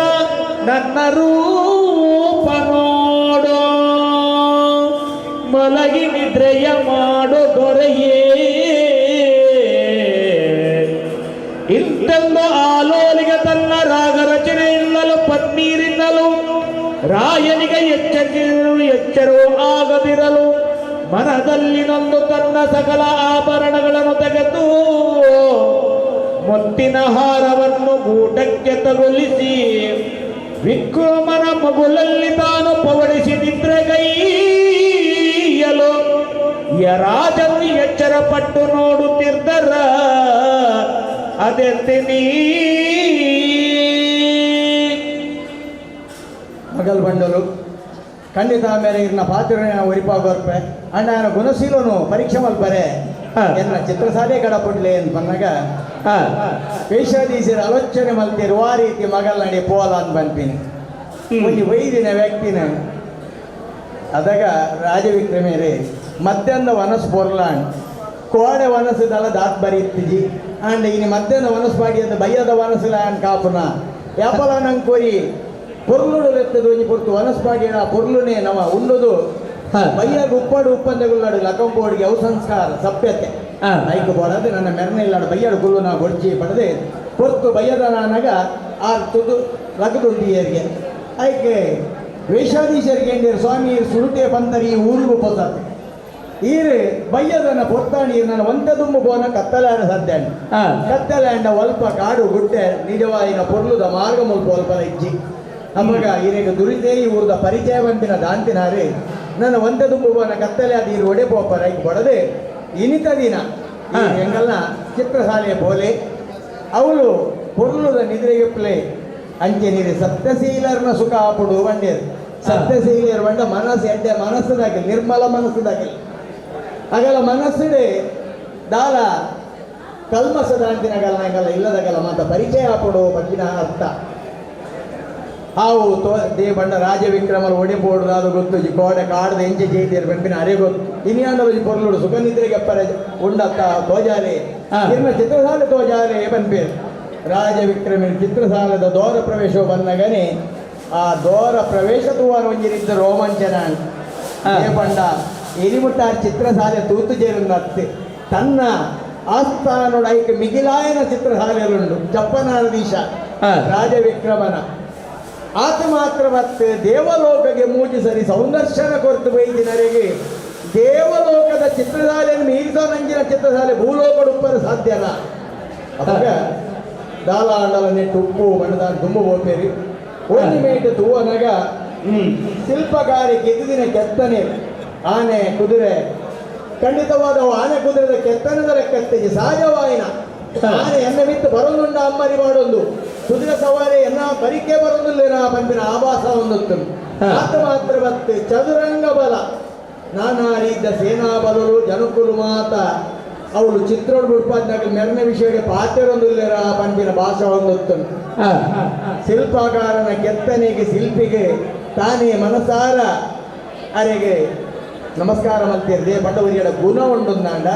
Speaker 2: ನನ್ನ ರೂಪ ನೋಡೋ, ಮಲಗಿ ನಿದ್ರೆಯ ಮಾಡೋ ದೊರೆಯೇ. ಇಂತೆಂದು ಆಲೋಲಿಗೆ ತನ್ನ ರಾಗ ರಚನೆಯಿಂದಲೂ ಪತ್ನೀರಿಂದಲೂ ರಾಯನಿಗೆ ಎಚ್ಚರಿಸಲು ಎಚ್ಚರವೂ ಆಗದಿರಲು ಮನದಲ್ಲಿ ನೊಂದು ತನ್ನ ಸಕಲ ಆಭರಣಗಳನ್ನು ತೆಗೆದು ಮುತ್ತಿನ ಹಾರವನ್ನು ಗೂಟಕ್ಕೆ ತಗುಲಿಸಿ ವಿಕ್ರಮನ ಮಗುಲಲ್ಲಿ ತಾನು ಪವಡಿಸಿ ನಿದ್ರೆಗೈಯಲು ಯರಾಜನು ಎಚ್ಚರಪಟ್ಟು ನೋಡುತ್ತಿದ್ದರ ಅದೆಂತಿನಿ.
Speaker 5: ಮಗಲ್ ಬಂಡಲು ಖಂಡಿತ ಆಮೇಲೆ ಇರ್ನ ಪಾತ್ರನ ಒರಿಪಾಗೋರ್ಪೆ ಅಣ್ಣ ಗುಣಶೀಲನು ಪರೀಕ್ಷೆ ಮಲ್ಪರೆ ಎನ್ನ ಚಿತ್ರಸಾಲೆ ಕಡಪುಡ್ಲೆ ಅಂತ ಬಂದಾಗ ವೇಷಾಧೀಶರ ಆಲೋಚನೆ ಮಲ್ತಿರುವ ಆ ರೀತಿ ಮಗಲ್ ನಡಿ ಪೋಲ ಅಂತ ಬಂತೀನಿ ಒಂಜಿ ವೈದಿನ ವ್ಯಕ್ತಿನ. ಅದಾಗ ರಾಜವಿಕ್ರಮೇರಿ ಮಧ್ಯಾಹ್ನ ವನಸ್ ಪೊರ್ಲಾಂಡ್ ಕೋಡೆ ವನಸದಲ್ಲ ದಾತ್ ಬರೀತಿಜಿ ಅಂಡ್ ಇನಿ ಮಧ್ಯಾಹ್ನ ವನಸ್ ಪಾಡಿ ಅಂತ ಬಯ್ಯದ ವನಸುಲ ಅನ್ ಕಾಪುನ ಯಾಪಲ ನಂಗೆ ಕೋರಿ ಪೊರ್ಲುಡು ಲೆತ್ತದ ಒಂಜಿ ಪೊರ್ತು ವನಸ್ ಪಾಡಿನ ಪೊರ್ಲುನೆ ನವ ಉಣ್ಣುದು ಬಯ್ಯಾಗ ಉಪ್ಪಾಡು ಉಪ್ಪಂದಗುಲ್ಲಾಡು ಲಕಂಬೋಡಿಗೆ ಅವು ಸಂಸ್ಕಾರ ಸಭ್ಯತೆ ಐಕು ಬೋಡದು ನನ್ನ ಮೆರನ ಇಲ್ಲಾಡು ಬಯ್ಯಾಡು ಗುಲ್ಲು ನಾ ಬೊಡ್ಚಿ ಪಡೆದು ಪೊರ್ತು ಬಯ್ಯದ ನಾನಾಗ ಆ ತುದು ಲಗದುಂದಿ ಏರಿಗೆ ಐಕೆ ವೇಷಾಧೀಶರಿಗೆ ಎಂದಿರು ಸ್ವಾಮಿ ಸುರುಟೆ ಬಂದರೆ ಈ ಊರಿಗೂ ಪೊಸತ್ ಈರು ಬಯ್ಯದನ್ನ ಪೊರ್ತಾಣಿ ನನ್ನ ಒಂತೆ ತುಂಬು ಬೋನ ಕತ್ತಲಾಡ ಸದ್ಯ ಕತ್ತಲಾಂಡ ಒಲ್ಪ ಕಾಡು ಗುಡ್ಡೆ ನಿಜವಾಯಿನ ಪೊರ್ಲುದ ಮಾರ್ಗ ಮುಲ್ಪ ಒಲ್ಪ ಇಜ್ಜಿ ಅಮ್ಮಗ ಈರೆಗ ದುರಿತೇ ಈ ಊರ್ದ ಪರಿಚಯ ಬಂದಿನ ದಾಂತಿನಾರೆ ನನ್ನ ಒಂತೆ ತುಂಬು ಬೋನ ಕತ್ತಲೆ ಅದು ಈರು ಒಡೆ ಪೋಪರ ಐಕ್ ಬಡದೆ ಇನಿತ ದಿನ ಎಂಗಲ್ನ ಚಿತ್ರಶಾಲೆಯ ಬೋಲೆ ಅವಳು ಪೊರ್ಲುದ ನಿದ್ರೆಗೆ ಪ್ಲೇ ಅಂಚೆ ನೀರು ಸತ್ಯಶೀಲರ್ನ ಸುಖ ಆಪುಡು ಬಂಡೇರು ಸತ್ಯಶೀಲರ್ ಬಂಡ ಮನಸ್ಸು ಎಡ್ಡೆ ಮನಸ್ಸುದಾಗಿಲ್ಲ, ನಿರ್ಮಲ ಮನಸ್ಸುದಾಗಿಲ್ಲ. ಅಗಲ ಮನಸ್ಸುಡೆ ದಾಲ ಕಲ್ಮಸದಾಂತಿನಗಲ್ಲ ನಂಗಲ್ಲ ಇಲ್ಲದಗಲ್ಲ ಮಾತ ಪರಿಚಯ ಆಪುಡು ಬಗ್ಗಿನ ಅರ್ಥ. ಆವು ತೋ they ಬಂಡ ರಾಜವಿಕ್ರಮರು ಒಡೆ ಬೋಡುದಾದ ಗೊತ್ತು ಜಿ ಕೋಡೆ ಕಾಡ್ದ ಎಂಚೆ ಜೈತೇರು ಬೆಂಪಿನ ಅರೆ ಗೊತ್ತು ಇನಿಯಾಂಡಲಜಿ ಪೊರ್ಲುಡು ಸುಖ ನಿದ್ರೆಗೆ ಅಪ್ಪರೆ ಉಂಡತ್ತ ತೋಜಾಲೆ ಇರ್ನ ಚಿತ್ರಸಾಲೆ ತೋಜಾಲೆ ಬನ್ಪೇರು. ರಾಜವಿಕ್ರಮನ ಚಿತ್ರಸಾಲದ ದೋರ ಪ್ರವೇಶ ಬಂದಾಗನೆ ಆ ದೋರ ಪ್ರವೇಶ ತೂವನ ಒಂಜಿ ನಿದ್ದ ರೋಮಾಂಚನ. They ಬಂಡ ಎರಿಮುಟ್ಟ ಚಿತ್ರಸಾಲೆ ತೂತು ಜೇರುಂದತ್ತೆ ತನ್ನ ಆಸ್ಥಾನೋಡ ಐಕ ಮಿಗಿಲಾಯನ ಚಿತ್ರಸಾಲೆಯಲ್ಲುಂಡು ಚಪ್ಪನಾರದೀಶ ರಾಜವಿಕ್ರಮನ. ಆತ ಮಾತ್ರ ಮತ್ತೆ ದೇವಲೋಕಗೆ ಮೂಜಿ ಸರಿ ಸಂದರ್ಶನ ಕೊರತು ಬೈದಿನರೆಗೆ ದೇವಲೋಕದ ಚಿತ್ರಶಾಲೆಯನ್ನು ಮೀರಿಸೋ ನಂಜಿನ ಚಿತ್ರಶಾಲೆ ಭೂಲೋಕಡುಪ್ಪರ ಸಾಧ್ಯನಾ? ಅವಾಗ ದಾಲಾಂಡಲ ನೆಟ್ಟು ಉಪ್ಪು ಬಣ್ಣದ ದುಂಬು ಹೋಗ್ತೇರಿ ಒಂದು ಮೇಟು ತೂವನಗ ಶಿಲ್ಪಗಾರಿಕೆ ದಿನ ಕೆತ್ತನೆ ಆನೆ ಕುದುರೆ ಖಂಡಿತವಾದ ಅವು ಆನೆ ಕುದುರೆದ ಕೆತ್ತನೆದ ಲೆಕ್ಕತ್ತೆಗೆ ಸಹಜವಾಯಿನ ಆನೆ ಎನ್ನ ಮಿತ್ತು ಬರೋದುಂಡ ಅಮ್ಮರಿ ಮಾಡೋದು ಕುದುರೆ ಸವಾರಿ ಎನ್ನ ಬರಿಕೆ ಬರೋದಿಲ್ಲ ಬಂದಿನ ಆಭಾಸ ಒಂದೊತ್ತು. ಆತ ಮಾತ್ರ ಬತ್ತೆ ಚದುರಂಗ ಬಲ ನಾನಾ ರೀತಿಯ ಸೇನಾ ಬಲರು ಜನಕುಲು ಮಾತ ಅವಳು ಚಿತ್ರೋಡು ಬಿಡ್ಪಾದ್ನಾಗ ಮೆರ್ನ ವಿಷಯಕ್ಕೆ ಪಾತೆರೊಂದುಲ್ಲೇರ ಪನ್ಪಿನ ಭಾಷೆ ಒಂದು ಶಿಲ್ಪಕಾರನ ಕೆತ್ತನೆಗೆ ಶಿಲ್ಪಿಗೆ ತಾನೇ ಮನಸಾರ ಅರೆಗೆ ನಮಸ್ಕಾರ ಮಲ್ತಿರ್ದೆ ಬಟ್ಟ ಒರಿಯಡ ಗುಣ ಉಂಡುಂದಾಂಡ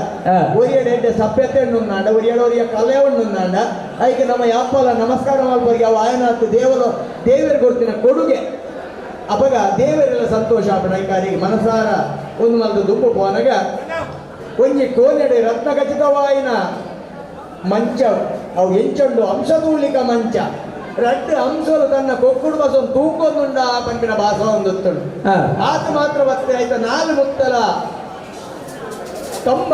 Speaker 5: ಒರಿಯಡ ಎಡ್ಡೆ ಸಭ್ಯತೆ ಉಂಡುಂದಾಂಡ ಒರಿಯಡ ಒರಿಯ ಕಲೆ ಉಂಡುಂದಾಂಡ ಐಕೆ ನಮ್ಮ ಯಾಪಲ ನಮಸ್ಕಾರ ಮಲ್ಪರಿಗೆ ಅವು ಆಯನಾತ್ ದೇವರು ದೇವರು ಕೊಡ್ತಿನ ಕೊಡುಗೆ ಅಪಗ ದೇವರೆಲ್ಲ ಸಂತೋಷ ಆಪಣ ಐಕಾರಿಗೆ ಮನಸಾರ ಒಂದು ಮಲ್ದ ದುಂಬು ಪೋನಗ ಒಂಜಿ ಕೋನೆಡೆ ರತ್ನಖಚಿತವಾಯಿನ ಮಂಚ ಅವು ಎಂಚಂಡು ಅಂಶತೂಲಿಕ ಮಂಚ ರಡ್ಡು ಅಂಶಲು ತನ್ನ ಕೊಕ್ಕುಡು ಬಸೊಂದು ತೂಕೊಂದುಂಡ ಪನ್ಪಿನ ಭಾಸ ಒಂದುತ್ತುಂಡು ಆತ ಮಾತ್ರ ಬತ್ತೆ ಆಯ್ತ ನಾಲು ಮುತ್ತಲ ಕಂಬ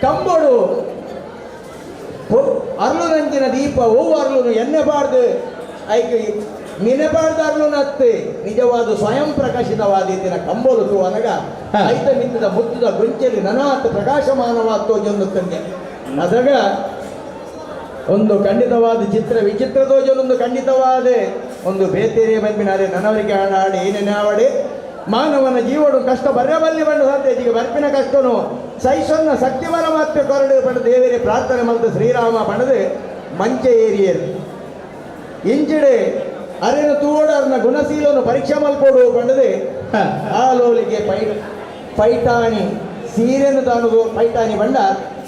Speaker 5: ಕಂಬಡು ಅರ್ಲು ನಂಚಿನ ದೀಪ ಓ ಅರ್ಲುನು ಎಣ್ಣೆ ಬಾರ್ದು ಐಕ್ ನಿನೆಬಾರ್ದು ಅರ್ಲು ನತ್ತೆ ನಿಜವಾದ ಸ್ವಯಂ ಪ್ರಕಾಶಿತವಾದ ಇದ್ದಿನ ಕಂಬೋಲು ತೂವನಗ ಐತ ಮಿತ್ತದ ಮುತ್ತದ ಗೊಂಚಲಿ ನನಾತ್ ಪ್ರಕಾಶಮಾನವಾದ ತೋಜೊಂದು ತಂದೆ ಅದಾಗ ಒಂದು ಖಂಡಿತವಾದ ಚಿತ್ರ ವಿಚಿತ್ರ ತೋಜೊಂದು ಖಂಡಿತವಾದ ಒಂದು ಬೇತೇರಿಯ ಬಂದಿನಾರೆ ನನವರಿಗೆ ಆಡಿ ಏನೇನಾವಡಿ ಮಾನವನ ಜೀವನು ಕಷ್ಟ ಬರಬಲ್ಲಿ ಬಂದು ಸಾಧ್ಯತೆಗೆ ಬರ್ಪಿನ ಕಷ್ಟನು ಸೈಸೊನ್ನ ಸಕ್ತಿವರ ಮಾತ್ರ ಕೊರಡು ಪಂಡ ದೇವರೇ ಪ್ರಾರ್ಥನೆ ಮಲ್ತ ಶ್ರೀರಾಮ ಪಂಡದು ಮಂಚ ಏರಿಯರು ಇಂಚಿಡೆ ಅರೆನ ತೂಡರ್ನ ಗುಣಶೀಲನು ಪರೀಕ್ಷೆ ಮಲ್ಪೋಡು ಪಂಡದು ಆಲೋಲಿಗೆ ಪೈಠಾಣಿ ಸೀರೆನು ತಾನುದು ಪೈಠಾಣಿ ಬಂಡ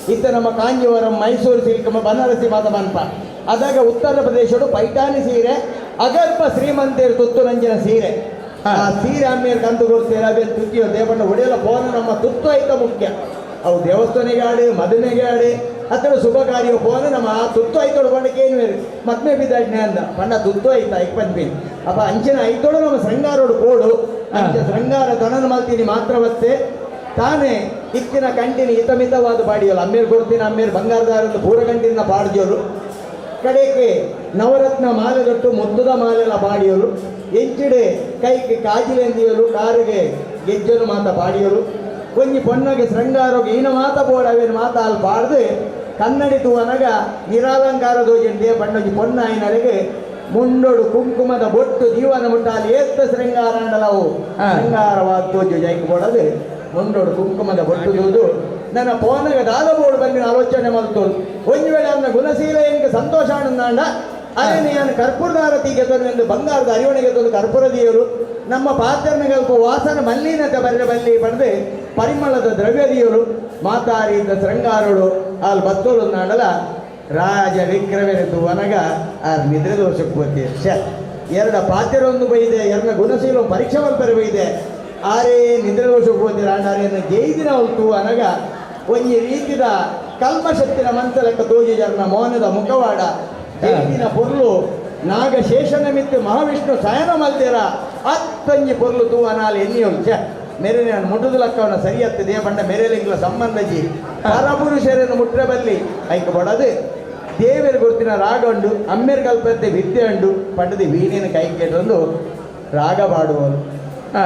Speaker 5: ಇತ್ತ ನಮ್ಮ ಕಾಂಜೀವರಂ ಮೈಸೂರು ಸಿಲ್ಕ್ ಬನಾರಸಿ ಮಾತ ಮನ್ಪ ಅದಾಗ ಉತ್ತರ ಪ್ರದೇಶಡು ಪೈಠಾಣಿ ಸೀರೆ ಅಗರ್ಭ ಶ್ರೀಮಂತೇರು ತುತ್ತು ನಂಜಿನ ಸೀರೆ ಆ ಸೀರೆ ಅಮ್ಮೇರು ಕಂದು ಕೊಡ್ತೀರ ಅದೇ ತುತ್ತಿಯೋ ದೇವಣ್ಣ ಒಡೆಯಲ್ಲ ಪೋನ ನಮ್ಮ ತುತ್ತು ಆಯ್ತ ಮುಖ್ಯ ಅವು ದೇವಸ್ಥಾನಿಗೆ ಆಡಿ ಮದುವೆಗೆ ಆಡಿ ಅಥವಾ ಶುಭ ಕಾರ್ಯ ಪೋನ ನಮ್ಮ ಆ ತುತ್ತು ಆಯ್ತೋಡು ಬಣ್ಣಕ್ಕೆ ಏನು ಬೇರೆ ಮದ್ಮೆ ಬಿದ್ದಾಜ್ಞೆ ಅಂದ ಬಣ್ಣ ತುತ್ತು ಆಯ್ತಾ ಐಕ್ ಅಪ್ಪ ಅಂಚಿನ ಐತೋಡು ನಮ್ಮ ಶೃಂಗಾರೋಡು ಕೋಡು ಅಂಚ ಶೃಂಗಾರ ತನನ ಮಲ್ತೀನಿ ಮಾತ್ರವತ್ತೆ ತಾನೇ ಇತ್ತಿನ ಕಂಟಿನ ಹಿತಮಿತವಾದ ಪಾಡಿಯೋಲು ಅಮ್ಮೇರು ಕೊಡ್ತೀನಿ ಅಮ್ಮೇರು ಬಂಗಾರದಾರನ್ನು ಪೂರ ಕಂಟಿನ ಪಾಡ್ಜೋರು ಕಡೆಗೆ ನವರತ್ನ ಮಾಲೆದೊಟ್ಟು ಮುತ್ತುದ ಮಾಲೆಲ್ಲ ಪಾಡಿಯೋರು ಎಂಚಿಡೆ ಕೈಗೆ ಕಾಜಿಲೆಂದಿಯಲು ಕಾರಿಗೆ ಗೆಜ್ಜಲು ಮಾತ ಪಾಡಿಯೋರು ಒಂಜಿ ಪೊನ್ನಗೆ ಶೃಂಗಾರೋಗೆ ಈನ ಮಾತ ಬೋಡ ಅವೇನು ಮಾತ ಅಲ್ಲಿ ಪಾಡ್ದು ಕನ್ನಡಿ ತೂವನಗ ನಿರಾಲಂಕಾರ ದೋಜಂಡೆ ಬಣ್ಣೊಂಜಿ ಪೊನ್ನ ಆಯ್ನರೆಗೆ ಮುಂಡೋಡು ಕುಂಕುಮದ ಬೊಟ್ಟು ಜೀವನ ಮುಟ್ಟಾಲಿ ಏತ್ತ ಶೃಂಗಾರ ಅಂಡಲವು ಶೃಂಗಾರವಾದ ತೋಜು ಜೈಕ್ ಬೋಡದು ಮುಂಡೋಡು ಕುಂಕುಮದ ಬೊಟ್ಟು ದೂದು ನನ್ನ ಪೋನಗ ದಾದ ಬೋಡು ಬಂದಿನ ಆಲೋಚನೆ ಮಲ್ತೋಳು ಒಂದು ವೇಳೆ ಅವನ ಗುಣಶೀಲ ಎಂಕ ಸಂತೋಷ ಆನಂದಾಂಡ ಅದೇ ನಾನು ಕರ್ಪೂರದಾರತಿಗೆ ಎಂದು ಬಂಗಾರದ ಅರಿವಣಿಗೆ ತಂದು ಕರ್ಪೂರದಿಯರು ನಮ್ಮ ಪಾತ್ರನಗಲ್ಪ ವಾಸನ ಮಲ್ಲಿನತೆ ಬರ್ರೆ ಬಲ್ಲಿ ಪಡೆದು ಪರಿಮಳದ ದ್ರವ್ಯದಿಯರು ಮಾತಾರಿದ್ದ ಶೃಂಗಾರುಡು ಅಲ್ಲಿ ಬತ್ತೋಳು ನಾಡಲ ರಾಜ ವಿಕ್ರಮೆರೆದು ವನಗ ಆ ನಿದ್ರೆ ದೋಷಕ್ಕೆ ಹೋತಿ ಶ ಎರಡ ಪಾತ್ರರೊಂದು ಬೈದೆ ಎರಡ ಗುಣಶೀಲ ಪರೀಕ್ಷೆ ಮಲ್ಪರೆ ಬೈದೆ ಆರೇ ನಿದ್ರೆ ದೋಷಕ್ಕೆ ಹೋತಿ ರಾಂಡಾರೇನ ಜೈದಿನ ಹೊಲ್ತು ಅನಗ ಒಂಜಿ ರೀತಿದ ಕಲ್ಮಶಕ್ತಿನ ಮಂಚಲಕ್ಕ ತೋಜಿ ಜರ್ನ ಮೌನದ ಮುಖವಾಡ ಜೈದಿನ ಪೊರ್ಲು ನಾಗಶೇಷನ ಮಿತ್ತು ಮಹಾವಿಷ್ಣು ಶಯನ ಮಲ್ದಿರ ಅತ್ತಂಜಿ ಪೊರ್ಲು ತೂವನಾಲ್ ಎನ್ನಿಯೊಲ್ ಛೆ ಮೇರೆ ನಾನು ಮುಟ್ಟುದು ಲಕ್ಕವನ ಸರಿಯತ್ತೆ ದೇವಣ್ಣ ಮೇರೆಲಿಂಗ್ಲ ಸಂಬಂಧಜಿ ಪರಪುರುಷರನ್ನು ಮುಟ್ರೆ ಬಲ್ಲಿ ಐಕ ಬಡದು ದೇವರು ಗುರ್ತಿನ ರಾಗ ಉಂಡು ಅಮ್ಮೇರ್ ಕಲ್ಪತ್ತೆ ವಿದ್ಯೆ ಉಂಡು ಪಂಡದಿ ವೀಣೆನ ಕೈ ಕೇಟೊಂದು ರಾಗ ಪಾಡುವರು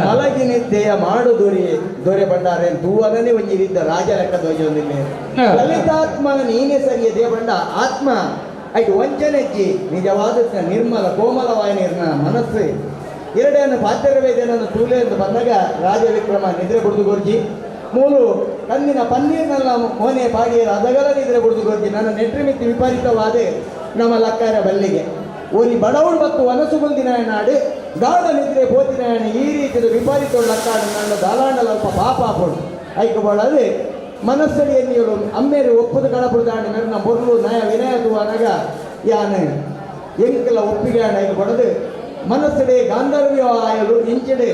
Speaker 5: ಮಲಗಿ ನಿದ್ದೆಯ ಮಾಡು ದೊರೆ ದೊರೆ ಭಂಡಾರೆ ತೂವನನೇ ಒಂಜಿ ಇದ್ದ ರಾಜ ಲೆಕ್ಕ ದೋಜೊಂದಿಲ್ಲ ಲಲಿತಾತ್ಮನ ನೀನೇ ಸರಿಯ ದೇವಣ್ಣ ಆತ್ಮ ಐಟ್ ವಂಚನೆಜ್ಜಿ ನಿಜವಾದ ನಿರ್ಮಲ ಕೋಮಲವಾಯಿನ ಮನಸ್ಸು ಎರಡನ್ನು ಪಾತ್ರವೇದನನ್ನು ತೂಲೆ ಎಂದು ಬಂದಾಗ ರಾಜವಿಕ್ರಮ ನಿದ್ರೆ ಬುಡ್ದು ಗುರ್ಜಿ ಮೂರು ಕಣ್ಣಿನ ಪನ್ನೀರ್ನೆಲ್ಲ ಮೋನೆ ಪಾಡಿಯರ ಅದಗಲ ನಿದ್ರೆ ಬುಡ್ದು ಗುರ್ಜಿ ನನ್ನ ನೆಟ್ರಿಮಿತಿ ವಿಪರೀತವಾದ ನಮ್ಮ ಲಕ್ಕಾರ ಬಲ್ಲಿಗೆ ಓಲಿ ಬಡವಳು ಮತ್ತು ವನಸು ಬಂದಿನ ನಾಡು ಗಾಢ ನಿದ್ರೆ ಪೋತಿನ ಈ ರೀತಿಯ ವಿಪರೀತ ಲಕ್ಕಾಡು ನನ್ನ ದಾಲಾಂಡಲ ಅಲ್ಪ ಪಾಪ ಹಾಕೋಡು ಐಕ ಬೋಳದೆ ಮನಸ್ಸಡಿಯನ್ನು ಅಮ್ಮೇರು ಒಪ್ಪುದು ಕಡಪುಡ್ದಾಂಡ ಮೆರ್ನ ಬೊರ್ಲು ನಯ ವಿನಯ ತುವನಗ ಯಾನು ಎಂಕೆಲ್ಲ ಒಪ್ಪಿಗೆ ಐಕ ಬಡದು ಮನಸ್ಸಡೆ ಗಾಂಧರ್ವ್ಯ ಆಯಲು ಇಂಚಿಡೆ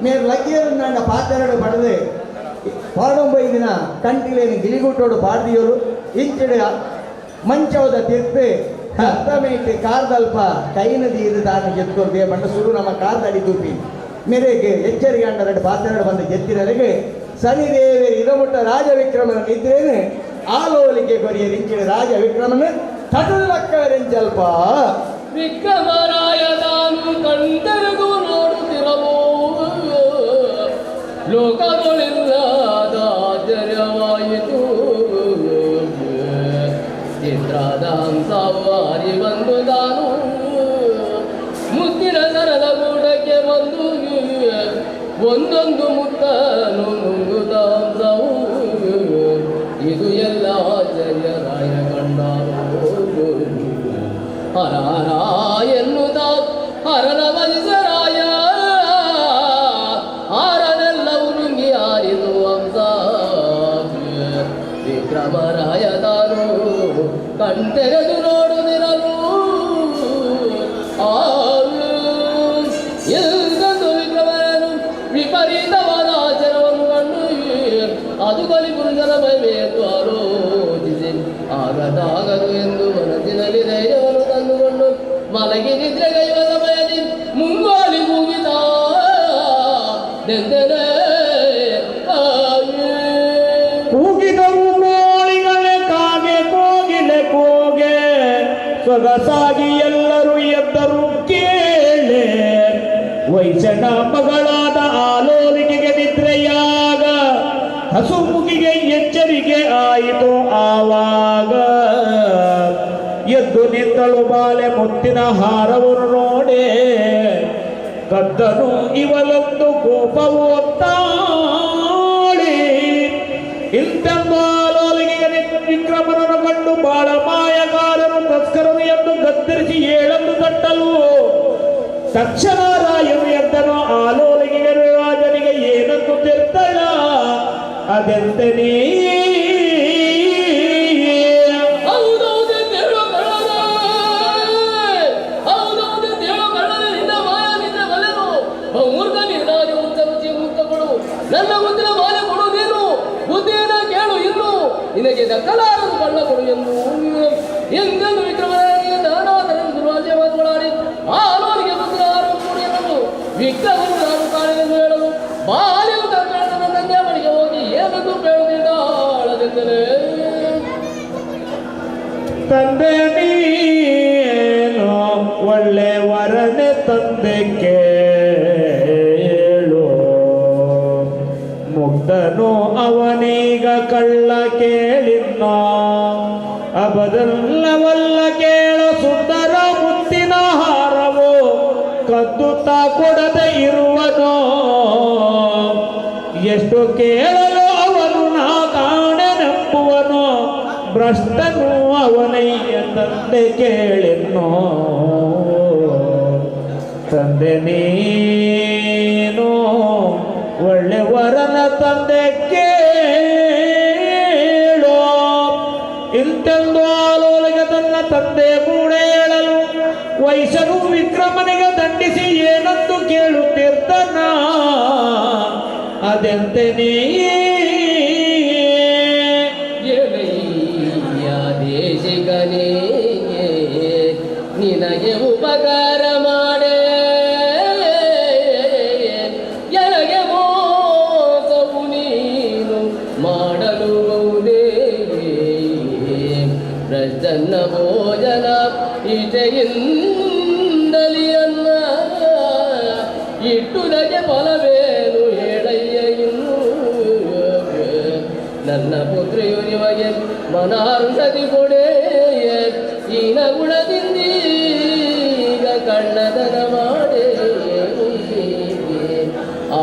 Speaker 5: ಮೇರ್ ಲಗ್ಗಿಯರು ನಾಂಡ ಪಾತೆರಡು ಪಡೆದು ಪಾಡೊಂಬೈ ದಿನ ಕಂಟಿಲೇನು ಗಿಲಿಗುಟ್ಟೋಡು ಪಾಡ್ದಿಯೋರು ಇಂಚಿಡೆ ಮಂಚವದ ತೀರ್ಪೆ ಹತ್ತಮೇಟೆ ಕಾರ್ದಲ್ಪ ಕೈನ ದೀರು ತಾನು ಜೆತ್ಕೊರ್ದೆ ಬಂಡ ಸುರು ನಮ್ಮ ಕಾರ್ದಡಿ ತೂಪಿ ಮೇರೆಗೆ ಎಚ್ಚರಿಕೆ ಅಂಡ ಪಾತೆರಡು ಬಂದ ಜೆತ್ತಿನರೆಗೆ ಶನಿದೇವರು ಇದಮುಟ್ಟ ರಾಜವಿಕ್ರಮನ ನಿದ್ರೇನು ಆಲೋಲಿಕೆ ಕೊರಿಯ ರಿಂಚಿಡ ರಾಜವಿಕ್ರಮನ ತಟದ ಲಕ್ಕವೆರೆಂಚಲ್ಪ
Speaker 6: ವಿಕ್ರಮರಾಯ ತಾನು ಕಂಡರಿಗೂ ನೋಡುತ್ತಿರವು ಲೋಕದೊಳಿಲ್ಲದ ಆಶ್ಚರ್ಯವಾಯಿತು. ಚಿತ್ರದ ಹಂಸವಾರಿ ಬಂದು ತಾನು ಮುತ್ತಿನ ಸರದ ಗೂಡಕ್ಕೆ ಬಂದು ಒಂದೊಂದು ಮುತ್ತನು ನುಂಗುತ್ತ ಹಂಸವು ಇದು ಎಲ್ಲ ವಿಕ್ರಮರಾಯ ಕಂಡಾರು ಹರ ಹರ ಎನ್ನುತ್ತ ಹರನ ಭಜಿಸರಾಯ ಹಾರನೆಲ್ಲವೂ ನುಂಗಿ ಹಾರಿದು ಹಂಸ. ವಿಕ್ರಮರಾಯ ತಾನು ಕಣ್ತೆರೆದು ನೋಡುತ್ತಿರಲು ಎಂದೆಂದು ವಿಕ್ರಮನು ವಿಪರೀತವಾದ ಆಚಾರವನ್ನು ಕಂಡು ಅದು ಕಲಿ ಪುರುಷನ ಮಹಿಮೆ ಎಂದು ಆಲೋಚಿಸಿ ಆಗದಾಗದು ಎಂದು ಮನಸ್ಸಿನಲ್ಲಿ ಧೈರ್ಯವನ್ನು ತಂದುಕೊಂಡು ಮಲಗಿ ನಿದ್ರೆಗೈಯುವ ಸಮಯದಲ್ಲಿ ಮುಂಗೋಲಿ ಕೂಗಿದ ನೆಂದೆನೆ.
Speaker 2: ಕೂಗಿದವು ಕೋಳಿಗಳೇ ಕಾಗೆ ಕೋಗಿಲೆ ಕೂಗೆ, ಸೊಗಸಾಗಿ ಎಲ್ಲರೂ ಎದ್ದರು ಕೇಳೆ. ವೈಶನ ಮಗಳಾದ ಆಲೋಲಿಕೆಗೆ ನಿದ್ರೆಯಾಗ ಹಸುಮುಗಿಗೆ ಎಚ್ಚರಿಕೆ ಆಯಿತು. ಆವಾಗ ಎದ್ದು ನಿಂತಳು ಬಾಲೆ ಮುತ್ತಿನ ಹಾರವನ್ನು ನೋಡೆ, ಕದ್ದನು ಇವಲೊಂದು ಕೋಪವು ತಾಳಿ. ಇಂತೆಂದು ಆಲೋಲಿಕೆಗೆ ವಿಕ್ರಮನನ್ನು ಕಂಡು ಬಾಳ ಮಾಯಗಾರನು ತಸ್ಕರನು ಎಂದು ಗದ್ದರಿಸಿ ಏಳಂದು ತಟ್ಟಲು ತಕ್ಷಣ ರಾಯನು ಎದ್ದನು. ಆಲೋಲಿಕೆಗೆ ರಾಜನಿಗೆ ಏನಂದು ತಿರ್ತಳ ಅದೆಂತೆ ನೀ?
Speaker 6: ಹೌದೌದೆಂದೇಳು ಕಳ್ಳನೇ, ಹೌದೌದೆಂದೇಳು ಕಳ್ಳನೇ, ನಿನ್ನ ಮಾಯ ನಿದ್ರೆ ಬಲ್ಲೆನು. ಮೂರ್ಖ ನಿರ್ಧಾರಿ ಉಚ್ಚ ರುಚಿ ಮುಕ್ತಗಳು ನನ್ನ ಮುತ್ತಿನ ಮಾಲೆ ಕೊಡು ನೀನು. ಬುದ್ಧಿಯನ್ನು ಕೇಳು ಇನ್ನು, ನಿನಗೆ ದಕ್ಕಲಾರದು ಕಳ್ಳ ಕೊಡು ಎಂದು ಎಂದೆಂದು ವಿಕ್ರಮರಾಯನಿಗೆ ನಾನಾ ತರದ ದುರ್ವಾಸೆ ಮಾತುಗಳಾಡಿ ಆ ಆಲೋನಿಗೆ ಮುತ್ತಿನ ಹಾರವನ್ನು ಕೊಡು ಎನ್ನಲು ವಿಕ್ರಮನು ನಾನು ಕಾಣೆಂದು ಹೇಳಲು ಬಾಲ್ಯವು ತನ್ನ ತಂದೆಯ ಬಳಿಗೆ ಹೋಗಿ ಏನೆಂದು ಬೇಡುತ್ತಿದ್ದಾಳದೆಂದರೆ.
Speaker 2: ತಂದೆ ನೀನು ಒಳ್ಳೆ ವರನೆ ತಂದೆ ಕೇಳು, ಮುಗ್ಧನು ಅವನೀಗ ಕಳ್ಳ ಕೇಳಿದ್ನ. ಅಬದಲ್ಲವಲ್ಲ ಕೇಳ ಸುಂದರ ಮುತ್ತಿನ ಹಾರವು ಕದ್ದು ತಾ ಕೊಡದೆ ಇರುವನೋ? ಎಷ್ಟು ಕೇಳಲು ಅವನು ನಾ ಕಾಣೆನೆಂಬುವನು, ಭ್ರಷ್ಟನು ಅವನಯ್ಯ ತಂದೆ ಕೇಳೆನ್ನೋ. ತಂದೆ ನೀನು ಒಳ್ಳೆ ವರನ ತಂದೆ ಕೇಳೋ. ಇಂತೆಂದು ಆಲೋಲಿಗೆ ತನ್ನ ತಂದೆ ಕೂಡ ಹೇಳಲು ವೈಶನು ವಿಕ್ರಮನಿಗೆ ದಂಡಿಸಿ ಏನಂದು ಕೇಳುತ್ತಿರ್ತನ ಅದೆಂತೆ ನೀ?
Speaker 6: ಎಳೆಯ ದೇಶಿಕನೇ, ನಿನಗೆ ಉಪಕಾರ ಮಾಡೇ ಎನಗೆ ಮೋಸವು ನೀನು ಮಾಡಲು ಬಹುದೇ? ಪ್ರಸನ್ನ ಭೋಜನ ಈಚೆಯಿಂದಲಿ ಅನ್ನ ಇಟ್ಟುದಕ್ಕೆ ಫಲವೇನು ಹೇಳಯ್ಯ ಇನ್ನು? ನನ್ನ ಪುತ್ರಿಯು ನಿಮಗೆ ಮನಹರುಷದಿ ಕೊಡೆ, ಈನ ಗುಣದಿಂದೀಗ ಕಳ್ಳತನ ಮಾಡೇ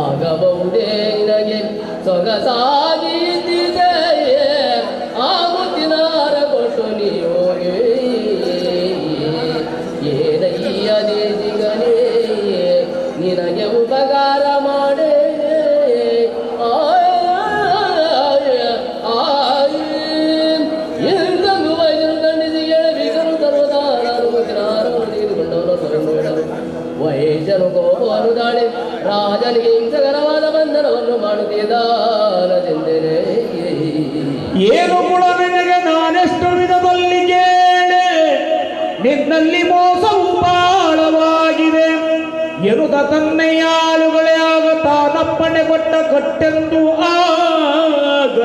Speaker 6: ಆಗಬಹುದೇ? ನಿನಗೆ ಸೊಗಸಾಗಿ ಇದ್ದಿದೆ ಆ ಮುತ್ತಿನಾರ ಕೊಟ್ಟು ನೀವು ಏನಯ್ಯ ದೇಶಿಗನೇ, ನಿನಗೆ ಉಪಕಾರ ಮಾಡೇ. ಎಂದೆಂದು ವೈದ್ಯರು ದಂಡಿಸಿ ಎಳಬಿಗರು ಸರ್ವದಾ ನಾನು ಮುತ್ತಿನಾರವನ್ನು ತೆಗೆದುಕೊಂಡವನು ಎಂದು ಹೇಳಲು ವೈದ್ಯನು ಕೋಪವನ್ನು ತಾಳಿ ರಾಜನಿಗೆ ಹಿಂಸಕರವಾದ ಬಂಧನವನ್ನು ಮಾಡುತ್ತಿದ್ದಾನದೆಂದರೆ.
Speaker 2: ಏನು ಗುಣ ನಿನಗೆ ನಾನೆಷ್ಟು ವಿಧದಲ್ಲಿ ಕೇಳೆ, ನಿನ್ನಲ್ಲಿ ಮೋಸವು ಬಾಳವಾಗಿದೆ ಎನ್ನುತ್ತ ತನ್ನೆಯಾಳುಗಳೇ ಆಗ ತಾನಪ್ಪಣೆ ಕೊಟ್ಟ ಕಟ್ಟೆಂದು. ಆಗ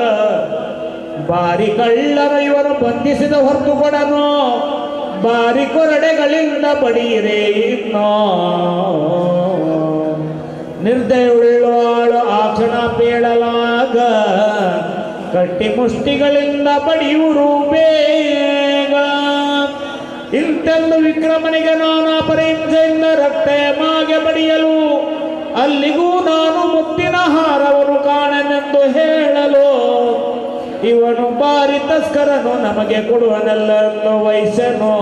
Speaker 2: ಬಾರಿ ಕಳ್ಳರ ಇವರು ಬಂಧಿಸಿದ ಹೊರತು ಕೊಡನು, ಬಾರಿ ಕೊರಡೆಗಳಿಂದ ಬಡಿಯಿರೇ ಇನ್ನೋ. ನಿರ್ದಯುಳ್ಳಾಳು ಆ ಕ್ಷಣ ಪೇಳಲಾಗ ಕಟ್ಟಿ ಮುಷ್ಟಿಗಳಿಂದ ಬಡಿಯುವರು ಬೇಗ. ಇಂತೆಂದು ವಿಕ್ರಮನಿಗೆ ನಾನಾ ಪರೀಕ್ಷೆಯಿಂದ ರಕ್ತ ಮಾಗೆ ಬಡಿಯಲು ಅಲ್ಲಿಗೂ ನಾನು ಮುತ್ತಿನ ಹಾರವನ್ನು ಕಾಣನೆಂದು ಹೇಳಲು ಇವನು ಬಾರಿ ತಸ್ಕರನು ನಮಗೆ ಕೊಡುವನೆಲ್ಲನ್ನು ವಯಸ್ಸನು.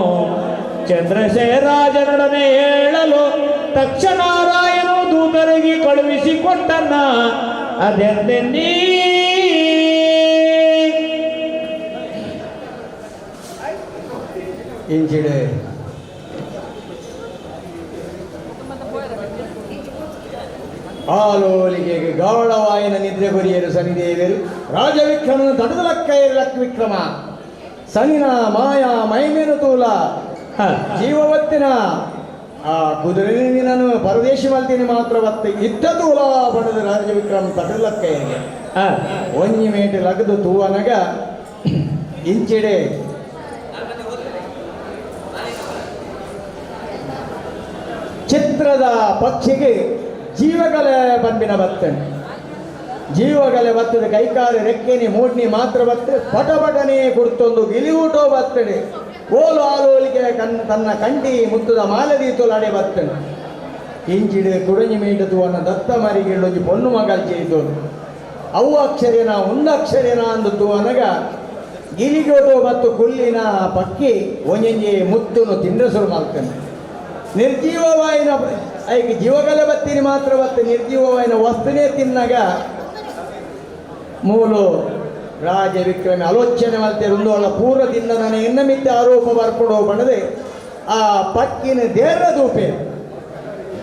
Speaker 2: ಚಂದ್ರಶೇಖರಾಜನೊಡನೆ ಹೇಳಲು ತಕ್ಷಣ ರಾಯನು ದೂತರಿಗೆ ಕಳುಹಿಸಿಕೊಟ್ಟನ ಅದೆಂದೆ ನೀ.
Speaker 5: ಇಂಚಿಡೆ ಆಲೋಲಿಗೆ ಗಾಢವಾಯಿನ ನಿದ್ರೆ ಕೊರಿಯರು ಸನಿದೇವರು ರಾಜವಿಕ್ರಮನ ತಡದ ಲಕ್ಕ ಲಕ್ ವಿಕ್ರಮ ಸನಿನ ಮಾಯಾ ಮೈಮೇನು ತೂಲ ಜೀವವತ್ತಿನ ಆ ಕುದುರೆ ನಾನು ಪರದೇಶಿ ಮಲ್ತೀನಿ ಮಾತ್ರ ಬತ್ತೆ ಇದ್ದ ತೂಲ ಬಣದ ರಾಜವಿಕ್ರಮ ತಡದ ಲಕ್ಕ ಒಂಜಿ ಮೇಟು ಲಗದು ತೂವನಗ ಇಂಚಿಡೆ ಚಿತ್ರದ ಪಕ್ಷಿಗೆ ಜೀವಗಲೆ ಬಂಬಿನ ಬತ್ತಣೆ ಜೀವಗಲೆ ಬತ್ತದ ಕೈಕಾಲು ರೆಕ್ಕೆನಿ ಮೂಡ್ನಿ ಮಾತ್ರ ಬತ್ತೆ ಪಟ ಪಟನೆ ಕುರ್ತೊಂದು ಗಿಲಿಊಟೋ ಬತ್ತಣೆ ಓಲು ಆಲೋಲಿಕೆ ತನ್ನ ಕಂಟಿ ಮುತ್ತದ ಮಾಲದೀತೊಲಾಡೆ ಬತ್ತಣೆ ಇಂಚಿಡು ಕುಡಂಜಿ ಮೀಟು ತೂವನ ದತ್ತ ಮರಿಗಿಳ್ಳೊಂಜಿ ಪೊಣ್ಣು ಮಗಲ್ చేಯ್ದೋಳು ಅವು ಅಕ್ಷರೇನ ಒಂದಕ್ಷರೇನ ಅಂದು ತೂವನಗ ಗಿಲಿಗೋಟೋ ಮತ್ತು ಕುಲ್ಲಿನ ಪಕ್ಕಿ ಒಂಜೊಂಜಿ ಮುತ್ತುನು ತಿಂಡಸುರು ಮಾಡ್ತಾನೆ. ನಿರ್ಜೀವವಾಯಿನ ಐಕ್ ಜೀವಗಲೆ ಬತ್ತೀನಿ ಮಾತ್ರ ಬತ್ತೆ ನಿರ್ಜೀವವಾಯಿನ ವಸ್ತುನೇ ತಿನ್ನಾಗ ಮೂಲು ರಾಜ ವಿಕ್ರಮೆ ಆಲೋಚನೆ ಮಲ್ತೆ ಉಂದೋಳ ಪೂರ್ವ ತಿನ್ನ ನನಗೆ ಎನ್ನ ಮಿತ್ತೆ ಆರೋಪ ಬರ್ಪಡೋ ಬಣ್ಣದೆ ಆ ಪಕ್ಕಿನ ದೇರ್ರ ದೂಪೆ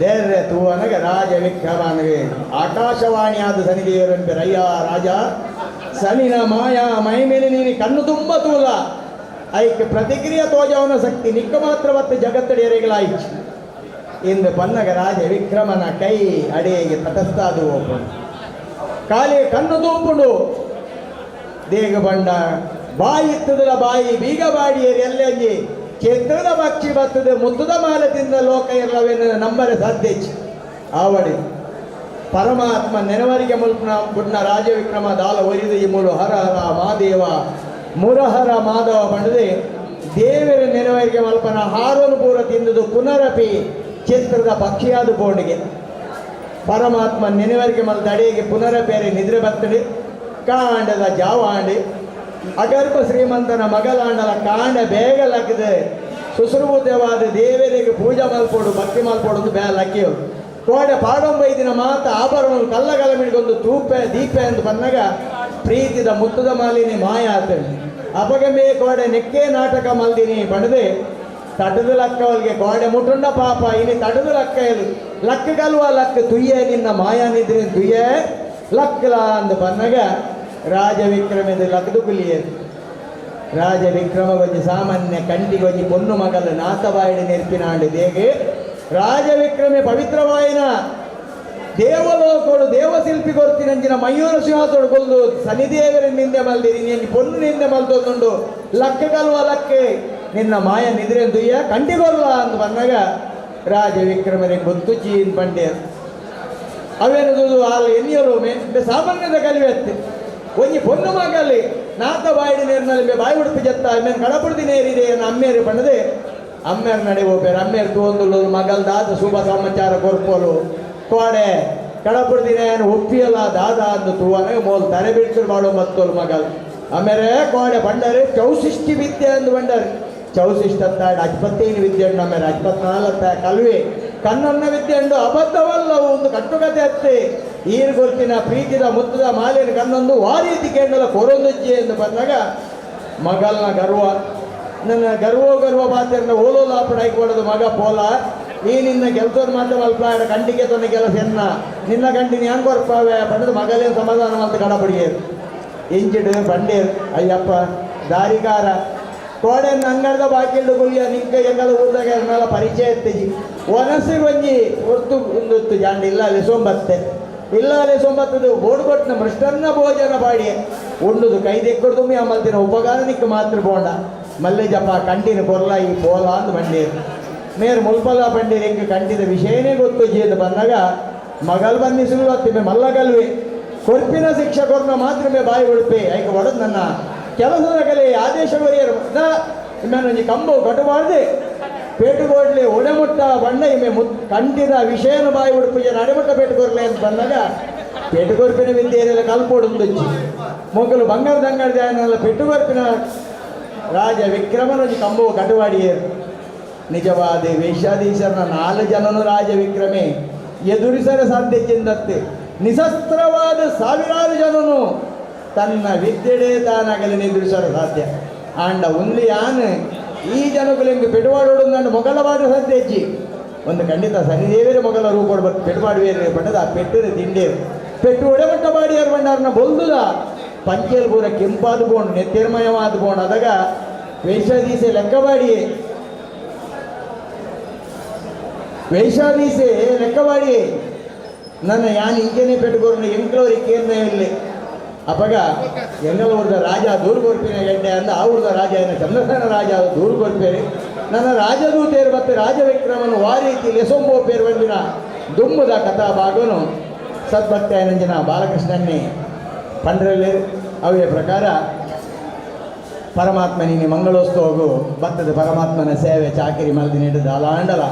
Speaker 5: ದೇರ್ರೆ ತೂವನಗ ರಾಜ ವಿಕ್ರಮನಿಗೆ ಆಕಾಶವಾಣಿ ಆದ ಸನಿದೇವರಂಪೆ ಅಯ್ಯ ರಾಜ ಸನಿನ ಮಾಯಾ ಮೈ ಮೇಲೆ ನೀನು ಕಣ್ಣು ತುಂಬ ತೂಲ ಐಕ್ ಪ್ರತಿಕ್ರಿಯೆ ತೋಜವನ ಶಕ್ತಿ ನಿಕ್ಕ ಮಾತ್ರ ಬತ್ತೆ ಜಗತ್ತಡಿಯರೆಗಳಾಯ್ತು ಎಂದು ಪನ್ನಗ ರಾಜ ವಿಕ್ರಮನ ಕೈ ಅಡಿಗೆ ತಟಸ್ಥಾದು ಒಬ್ಬನು ಕಾಲಿ ಕಣ್ಣು ತೂಪುಂಡು ದೇಗ ಬಂಡ ಬಾಯಿ ಇತ್ತದಲ ಬಾಯಿ ಬೀಗ ಬಾಡಿಯರಿ ಎಲ್ಲಂಜಿ ಕ್ಷೇತ್ರದ ಪಕ್ಷಿ ಬರ್ತದೆ ಮುತ್ತುದ ಮಾಲೆ ತಿಂದ ಲೋಕ ಇರಲವೇನು ನಂಬರೆ ಸಾಧ್ಯ ಆವಡಿ ಪರಮಾತ್ಮ ನೆನವರಿಗೆ ಮುಲ್ಪನ ಪುಣ್ಣ ರಾಜವಿಕ್ರಮ ದಾಲ ಒರಿದ ಈ ಮೂಲು ಹರ ಹರ ಮಾದೇವ ಮುರಹರ ಮಾಧವ ಬಂಡದೆ ದೇವರ ನೆನವರಿಗೆ ಮಲ್ಪನ ಹಾರೋನು ಪೂರ ತಿಂದುದು ಪುನರಪಿ ಚಿತ್ರದ ಪಕ್ಷಿಯಾದ ಬೋಂಡಿಗೆ ಪರಮಾತ್ಮ ನೆನವರಿಗೆ ಮಲ್ದ ಅಡಿಗೆ ಪುನರಪೇರೆ ನಿದ್ರೆ ಬರ್ತದೆ ಕಾಂಡದ ಜಾವಾಂಡಿ ಅಗರ್ಭ ಶ್ರೀಮಂತನ ಮಗಲಾಂಡಲ ಕಾಂಡ ಬೇಗ ಲಕ್ಕದೆ ಸುಶ್ರೂತವಾದ ದೇವರಿಗೆ ಪೂಜೆ ಮಲ್ಪೋಡು ಭಕ್ತಿ ಮಲ್ಪೋಡು ಅಂತ ಬೇಗ ಲಕ್ಕಿಯು ಕೋಡೆ ಪಾಡೊಂಬೈದಿನ ಮಾತ ಆಭರಣ ಕಲ್ಲಗಲ ಮಿಡಿಗೊಂದು ತೂಪೆ ದೀಪೆ ಅಂತ ಬಂದಾಗ ಪ್ರೀತಿದ ಮುತ್ತದ ಮಾಲಿನಿ ಮಾಯ ಆತೇನೆ ಅಪಗಮೇ ಕೋಡೆ ನೆಕ್ಕೆ ನಾಟಕ ಮಲ್ದಿನಿ ಬಣದೆ ತಟದ ಲಕ್ಕವಲ್ಗೆ ಕೋಡೆ ಮುಟುಂಡ ಪಾಪ ಇನಿ ತಟದ ಲಕ್ಕ ಲಕ್ಕ ಕಲ್ವ ಲಕ್ಕ ತುಯ್ಯೆ ನಿನ್ನ ಮಾಯಾ ನಿದ್ರೆ ತುಯ್ಯೆ ಲಕ್ಕಲ ಅಂದ ಬಂದಾಗ ರಾಜವಿಕ್ರಮದ ಲಕ್ಕದು ಕುಲಿಯದು ರಾಜವಿಕ್ರಮ ಗೊಂಜಿ ಸಾಮಾನ್ಯ ಕಂಟಿಗೊಂಜಿ ಪೊನ್ನು ಮಗಲ ನಾತಬಾಯಿಡು ನೆರ್ಪಿನಾಂಡು ದೇಗೆ ರಾಜವಿಕ್ರಮೆ ಪವಿತ್ರವಾಯಿನ ದೇವಲೋಕೋಡು ದೇವಶಿಲ್ಪಿ ಕೊರ್ತಿನಂಚಿನ ಮಯೂರ ಸಿಂಹಾಸೋಡು ಕೊಲ್ದು ಸನಿದೇವರ ನಿಂದೆ ಮಲ್ದಿರಿ ನೀನು ಪೊನ್ನು ನಿಂದೆ ಮಲ್ತೊಂದುಂಡು ಲಕ್ಕ ಕಲ್ವ ಲಕ್ಕೆ ನಿನ್ನ ಮಾಯ ನಿದ್ರೆ ದುಯ್ಯ ಕಂಟಿಗೊಲ್ಲ ಅಂತ ಬಂದಾಗ ರಾಜವಿಕ್ರಮರಿಗೆ ಗೊತ್ತು ಚೀನ್ ಪಂಡ್ಯರು ಅವೇನದು ಆಲ್ ಎನ್ನಿಯರು ಮೇ ಸಾಮಾನ್ಯದ ಕಲಿವೆತ್ತೆ ಒಂಜಿ ಪೊನ್ನು ಮಗಲಿ ನಾತ ಬಾಯಿಡಿ ನೇರಿನಲ್ಲಿ ಬಾಯಿ ಉಡುಪಿ ಜತ್ತ ಮೇನ್ ಕಡಪುಡ್ದಿ ನೇರಿದೆ ಅಮ್ಮೇರು ಪಣ್ಣದೆ ಅಮ್ಮೇರು ನಡೆ ಹೋಗ್ಬೇರು ಅಮ್ಮೇರು ತೋಂದುಳ್ಳು ಮಗಲ್ ದಾದ ಶುಭ ಸಮಾಚಾರ ಕೊರ್ಪೋಲು ಕೋಡೆ ಕಡಪುಡ್ದಿನ ಏನು ಒಪ್ಪಿಯಲ್ಲ ದಾದ ಅಂದು ತೂವನೆ ಮೋಲ್ ತಲೆ ಬಿಡ್ತರು ಮಾಡೋ ಮತ್ತೋಲು ಮಗಲ್ ಆಮೇಲೆ ಕೋಡೆ ಬಂಡರೆ ಚೌಸಿಷ್ಟಿ ವಿದ್ಯೆ ಅಂದು ಬಂಡರೆ ಚೌಸಿಷ್ಟ ಅಂತ ಅಜ್ಪತ್ತೇನು ವಿದ್ಯೆ ಉಂಡು ಆಮೇಲೆ ಅಜ್ಪತ್ನಾಲತ್ತ ಕಲ್ವಿ ಕನ್ನನ್ನ ವಿದ್ಯೆ ಉಂಡು ಅಬದ್ಧವಲ್ಲ ಒಂದು ಕಟ್ಟುಕತೆ ಅತ್ತೆ ಈರು ಗೊತ್ತಿನ ಪ್ರೀತಿದ ಮುತ್ತದ ಮಾಲಿನ ಕನ್ನೊಂದು ವಾರೀತಿ ಕೇಂದ್ರ ಕೊರೊಂದುಜ್ಜಿ ಎಂದು ಬಂದಾಗ ಮಗಲ್ನ ಗರ್ವ ನನ್ನ ಗರ್ವ ಗರ್ವ ಪಾತ್ರ ಓಲೋಲ ಹಾಕೊಡೋದು ಮಗ ಪೋಲ ಈ ನಿನ್ನ ಕೆಲಸದ ಮಾತ್ರ ಅಲ್ಪ ಕಂಡಿಗೆ ತೊಂದ ಕೆಲಸ ಎನ್ನ ನಿನ್ನ ಕಂಡಿನ ಹೆಂಗ್ ಕೊರ್ಪಾವೆ ಬಣ್ಣದ ಮಗಲೇನು ಸಮಾಧಾನ ಅಂತ ಕಡಪಡಿಯರು ಇಂಚಿಡು ಬಂಡೇರು ಅಯ್ಯಪ್ಪ ದಾರಿಗಾರ ಕೋಡೆನ್ ಅಂಗಡ್ದ ಬಾಕಿಲ್ಡು ಗುಳಿಯ ನಿಂಕ ಎಂಗಲ ಊರ್ದಾಗ ಎನ್ನಲ ಪರಿಚಯ ಎತ್ತಿಜಿ ಒನಸು ಒಂಜಿ ಒರ್ತು ಉಂದುತ್ತು ಜಾಂಡ ಇಲ್ಲ ಅಲ್ಲಿ ಸೋಂಬತ್ತೆ ಇಲ್ಲ ಅಲ್ಲಿ ಸೋಂಬತ್ತದು ಬೋರ್ಡ್ ಕೊಟ್ಟಿನ ಮೃಷ್ಟನ್ನ ಭೋಜನ ಬಾಡಿ ಉಂಡುದು ಕೈ ದೆಕ್ಕಡ್ದು ಅಮ್ಮಲ್ತಿನ ಉಪಕಾರ ನಿಕ್ಕ ಮಾತ್ರ ಬೋಂಡ ಮಲ್ಲೆ ಜಪ ಕಂಟಿನ ಕೊರ್ಲ ಈ ಪೋಲ ಅಂದ್ ಬಂಡೇರು ಮೇರು ಮುಲ್ಪಲ ಬಂಡೀರು ಎಂಕ್ ಕಂಟಿದ ವಿಷಯನೇ ಗೊತ್ತು ಜೀದ ಬಂದಾಗ ಮಗಲ್ ಬಂದಿಸುಲು ಅತ್ತಿಮೆ ಮಲ್ಲಗಲ್ವಿ ಕೊರ್ಪಿನ ಶಿಕ್ಷೆ ಕೊರ್ನ ಮಾತ್ರ ಮೇ ಬಾಯಿ ಉಡುಪಿ ಐಕ ಒಡದ್ ನನ್ನ ಕೆಲಸದ ಕಲೆ ಆದೇಶ ಬರೆಯರು ಒಂಜಿ ಕಂಬು ಕಟುಬಾರ್ದೆ ಪೇಟುಗೋಡ್ಲಿ ಒಡೆಮುಟ್ಟ ಬಣ್ಣ ಇಮೆ ಮುತ್ ಕಂಟಿದ ವಿಷಯನ ಬಾಯಿ ಉಡುಪು ಜನ ಅಡೆಮುಟ್ಟ ಪೇಟುಕೊರ್ಲೆ ಅಂತ ಬಂದಾಗ ಪೆಟ್ಟುಕೊರ್ಪಿನ ವಿದ್ಯೆಯಲ್ಲ ಕಲ್ಪೋಡುಂದೊಂಜಿ ಮೊಗಲು ಬಂಗಾರ ದಂಗಾರ ಜಾಯನಲ್ಲ ಪೆಟ್ಟುಕೊರ್ಪಿನ ರಾಜ ವಿಕ್ರಮನೊಂಜಿ ಕಂಬವು ಕಟುವಾಡಿಯೇರು. ನಿಜವಾದ ವೇಷಾಧೀಶರನ 4 ಜನನು ರಾಜ ವಿಕ್ರಮೆ ಎದುರಿಸಲು ಸಾಧ್ಯ ಚೆಂದತ್ತೆ. ನಿಶಸ್ತ್ರವಾದ ಸಾವಿರಾರು ಜನನು ತನ್ನ ವಿದ್ಯೆಡೇ ತಾನಾಗಲಿ ಎದುರಿಸಲು ಸಾಧ್ಯ. ಆಂಡ ಒಂದು ಯಾನ್ ಈ ಜನಗಳಿಗೆ ಪೆಡುವಾಡೋಡು ನನ್ನ ಮೊಗಲವಾದ ಸಾಧ್ಯ ಹೆಜ್ಜಿ ಒಂದು ಖಂಡಿತ ಸನಿದೇವರೇ ಮೊಗಲ ರೂಪೋಡು ಬಟ್ ಪೆಡುವಾಡುವೇರು ಪಂಡದ ಆ ಪೆಟ್ಟದ ತಿಂಡೇರು ಪೆಟ್ಟು ಒಡೆಮಟ್ಟ ಬಾಡಿಯಾರು ಬಂಡಾರನ ಬೊಲ್ದುದ ಪಂಚೇಲ್ ಪೂರ ಕೆಂಪಾದ ಬೋಂಡು ನೆತ್ತಿರ್ಮಯವಾದ ಬೋಂಡು ಅದಾಗ ವೇಷಾದೀಸೆ ಲೆಕ್ಕಬಾಡಿಯೇ ವೇಷಾದೀಸೆ ಲೆಕ್ಕಬಾಡಿಯೇ ನನ್ನ ಯಾನ್ ಇಂಚನೆ ಪೆಟ್ಟುಕೋರ್ನ ಎಂಕ್ಲೋರಿ ಕೇಂದ್ರ ಇಲ್ಲಿ ಅಪಗ ಎಂಗಲ ಊರ್ದ ರಾಜ ದೂರು ಕೊರ್ಪಿನ ಎಡ್ಡೆ ಅಂದ ಆ ಊರ್ದ ರಾಜ ಏನ ಚಂದ್ರಸೇನ ರಾಜ ದೂರು ಕೊರ್ಪೇರಿ ನನ್ನ ರಾಜದೂತೇರು ಮತ್ತು ರಾಜವಿಕ್ರಮನು ವಾರೀತಿ ಲೆಸೊಂಬೋ ಪೇರು ಬಂದಿನ ದುಮ್ಮದ ಕಥಾ ಭಾಗನು ಸದ್ಭಕ್ತ ಬಾಲಕೃಷ್ಣನ್ನೇ ಪಂಡ್ರಲ್ಲಿ ಅವೇ ಪ್ರಕಾರ ಪರಮಾತ್ಮನಿಗೆ ಮಂಗಳೋತ್ಸವಗೂ ಭಕ್ತದ ಪರಮಾತ್ಮನ ಸೇವೆ ಚಾಕಿರಿ ಮಲ್ದಿನೇಟು ದಾಲಾಂಡಲ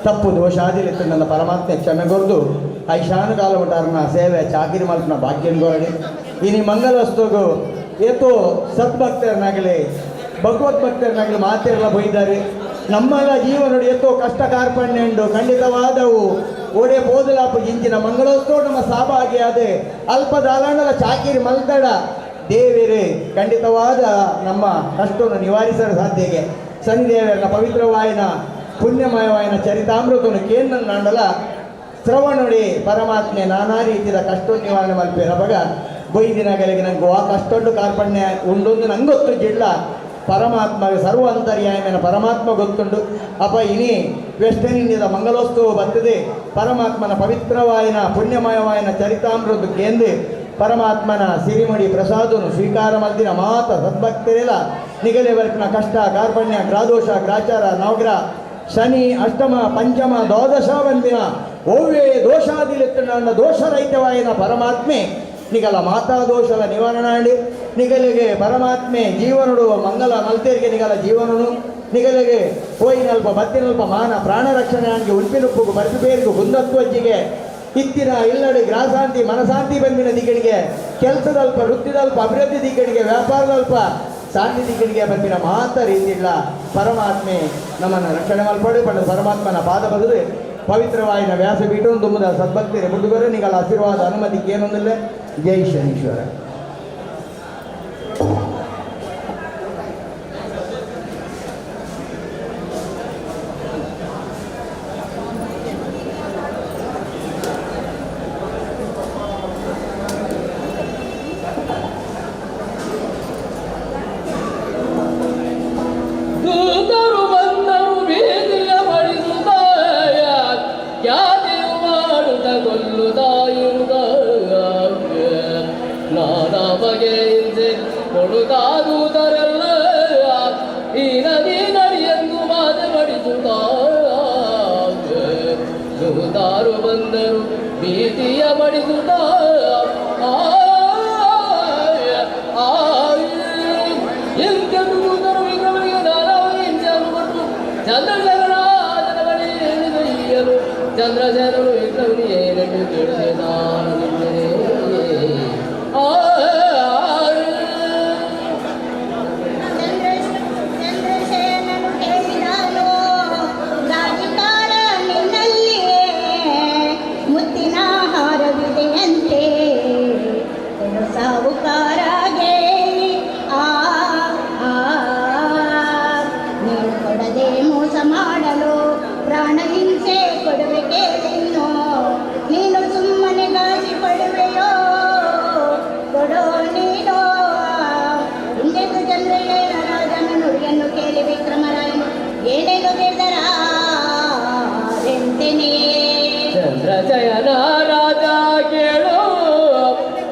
Speaker 5: ತಪ್ಪು ದೋಷಾದಿಲಿತ್ತು ನನ್ನ ಪರಮಾತ್ಮ ಕ್ಷಮೆಗೊರ್ದು ಐಶಾನು ಕಾಲಮಟಾರನ ಸೇವೆ ಚಾಕಿರಿ ಮಲ್ಪನ ಭಾಗ್ಯಂಗೋರಡಿ. ಇನಿ ಮಂಗಲೋತ್ಸವಗೂ ಏತೋ ಸದ್ಭಕ್ತರನ್ನಾಗಲಿ ಭಗವದ್ ಭಕ್ತರನ್ನಾಗಲಿ ಮಾತೆಲ್ಲ ಬೊಯ್ದಾರೆ. ನಮ್ಮಲ್ಲ ಜೀವನೋಡು ಎತ್ತೋ ಕಷ್ಟ ಕಾರ್ಪಣ್ಯ ಉಂಡು ಖಂಡಿತವಾದವು ಓಡೆ ಬೋದಲಾಪು ಜಿಂಚಿನ ಮಂಗಳೋತ್ಸವ ನಮ್ಮ ಸಾಭಾಗಿಯಾದೆ ಅಲ್ಪ ದಾಲಾಂಡಲ ಚಾಕಿರಿ ಮಲ್ತಡ ದೇವಿರೇ ಖಂಡಿತವಾದ ನಮ್ಮ ಕಷ್ಟವನ್ನು ನಿವಾರಿಸಲು ಸಾಧ್ಯಗೆ. ಶನಿದೇವರನ್ನ ಪವಿತ್ರವಾಯಿನ ಪುಣ್ಯಮಯವಾಯಿನ ಚರಿತಾಮೃತವನ್ನು ಕೇಂದ್ರ ನಾಂಡಲ ಶ್ರವಣುಡಿ ಪರಮಾತ್ಮೆ ನಾನಾ ರೀತಿಯ ಕಷ್ಟ ನಿವಾರಣೆ ಮಲ್ಪೇರ ಬಗ ಬೊಯ್ದಿನಗಲಿಗೆ ನಂಗೆ ಆ ಕಷ್ಟೊಂಡು ಕಾರ್ಪಣ್ಯ ಉಂಡೊಂದು ನಂಗೊತ್ತು ಜಿಲ್ಲ ಪರಮಾತ್ಮ ಸರ್ವ ಅಂತರ್ಯಾಯನ ಪರಮಾತ್ಮ ಗೊತ್ತುಂಡು. ಅಪ ಇನಿ ವೆಸ್ಟರ್ನ್ ಇಂಡಿಯಾದ ಮಂಗಲೋತ್ಸವ ಬರ್ತದೆ ಪರಮಾತ್ಮನ ಪವಿತ್ರವಾಯಿನ ಪುಣ್ಯಮಯವಾಯಿನ ಚರಿತಾಮೃತ ಕೇಂದ್ರ ಪರಮಾತ್ಮನ ಸಿರಿಮಡಿ ಪ್ರಸಾದನು ಸ್ವೀಕಾರ ಮಲ್ದಿನ ಮಾತ ಸದ್ಭಕ್ತರೆಲ್ಲ ನಿಗಲೆ ಬರ್ಪಿನ ಕಷ್ಟ ಕಾರ್ಪಣ್ಯ ಗ್ರಾದೋಷ ಗ್ರಾಚಾರ ನವಗ್ರಹ ಶನಿ ಅಷ್ಟಮ ಪಂಚಮ ದ್ವಾದಶ ಬಂದಿನ ಓವೇ ದೋಷಾದಿಲೆತ್ತುಂಡ ದೋಷರಹಿತವಾಯಿನ ಪರಮಾತ್ಮೆ ನಿಗಲ ಮಾತಾ ದೋಷದ ನಿವಾರಣೆ ನಿಗಲಿಗೆ ಪರಮಾತ್ಮೆ ಜೀವನುಡು ಮಂಗಲ ಮಲ್ತೇರಿಗೆ ನಿಗಲ ಜೀವನನು ನಿಗಲಿಗೆ ಹೋಯಿನಲ್ಪ ಬತ್ತಿನಲ್ಪ ಮಾನ ಪ್ರಾಣ ರಕ್ಷಣೆ ಆಗಿ ಉಲ್ಪಿನುಪ್ಪುಗು ಬರ್ಪಿಬೇರಿಗು ಹುಂದತ್ವಜ್ಜಿಗೆ ಇತ್ತಿನ ಇಲ್ಲಡೆ ಗ್ರಾಸಾಂತಿ ಮನಸಾಂತಿ ಬಂದಿನ ದಿಕ್ಕಡಿಗೆ ಕೆಲಸದಲ್ಪ ವೃತ್ತಿದಲ್ಪ ಅಭಿವೃದ್ಧಿ ದಿಕ್ಕಡಿಗೆ ವ್ಯಾಪಾರದಲ್ಪ ಶಾಂತಿ ದಿಕ್ಕಡಿಗೆ ಬಂದಿನ ಮಾತ ರೀತಿಲ್ಲ ಪರಮಾತ್ಮೆ ನಮ್ಮನ್ನು ರಕ್ಷಣೆ ಮಲ್ಪಡು ಪಡೆದ ಪರಮಾತ್ಮನ ಪಾದ ಬದಲು ಪವಿತ್ರವಾಯಿನ ವ್ಯಾಸ ಬೀಟು ತುಂಬುದ ಸದ್ಭಕ್ತಿರ ಮುಡುಗರೆ ನಿಗಳ ಆಶೀರ್ವಾದ ಅನುಮತಿ ಏನೊಂದಿಲ್ಲ. ಜೈ ಶನೀಶ್ವರ.
Speaker 6: ದೂತಾರು ಬಂದರು ಭೀತಿಯ ಬಡಿಸುತ್ತ ಎಂತೆಂದು ದೂತರು ವಿಕ್ರಮನಿಗೆ ನಾನಾಗಿ ಹಿಂಸೆಯನ್ನು ಕೊಟ್ಟು ಚಂದ್ರಶೇಖರಾಜನ ಬಳಿ ಹಿಡಿದೊಯ್ಯಲು ಚಂದ್ರಶೇಖರನು ವಿಕ್ರಮನಿಗೆ ಏನೆಂದು ಕೇಳಿದೆ ನಾನು ನಿನ್ನೆ.
Speaker 7: ಚಂದ್ರಶೇಖರನು ಕೇಳಿದನು ರಾಜಿಕಾರ ನಿನ್ನಲ್ಲಿಯೇ ಮುತ್ತಿನ ಹಾರವಿದೆಯಂತೆ ಕೊಡು ಸಾಹುಕಾರಗೆ ಆ ಆ ನೀನು ಕೊಡದೆ ಮೋಸ ಮಾಡಲು ಪ್ರಾಣ ಹಿಂಸೆ ಕೊಡುವೆ ಕೇಳಿನ್ನು ನೀನು ಸುಮ್ಮನೆ ಗಾಸಿ ಪಡುವೆಯೋ ಕೊಡೋ ನೀನೋ. ಹಿಂದೆಂದು ಚಂದ್ರಯ್ಯನ ರಾಜನ ನುಡಿಯನ್ನು ಕೇಳಿ ವಿಕ್ರಮರಾಯನು ಏನೇನು ತಿಳಿದರಾರೆಂತೆನೇ.
Speaker 6: ಚಂದ್ರಜಯನ ರಾಜ ಕೇಳು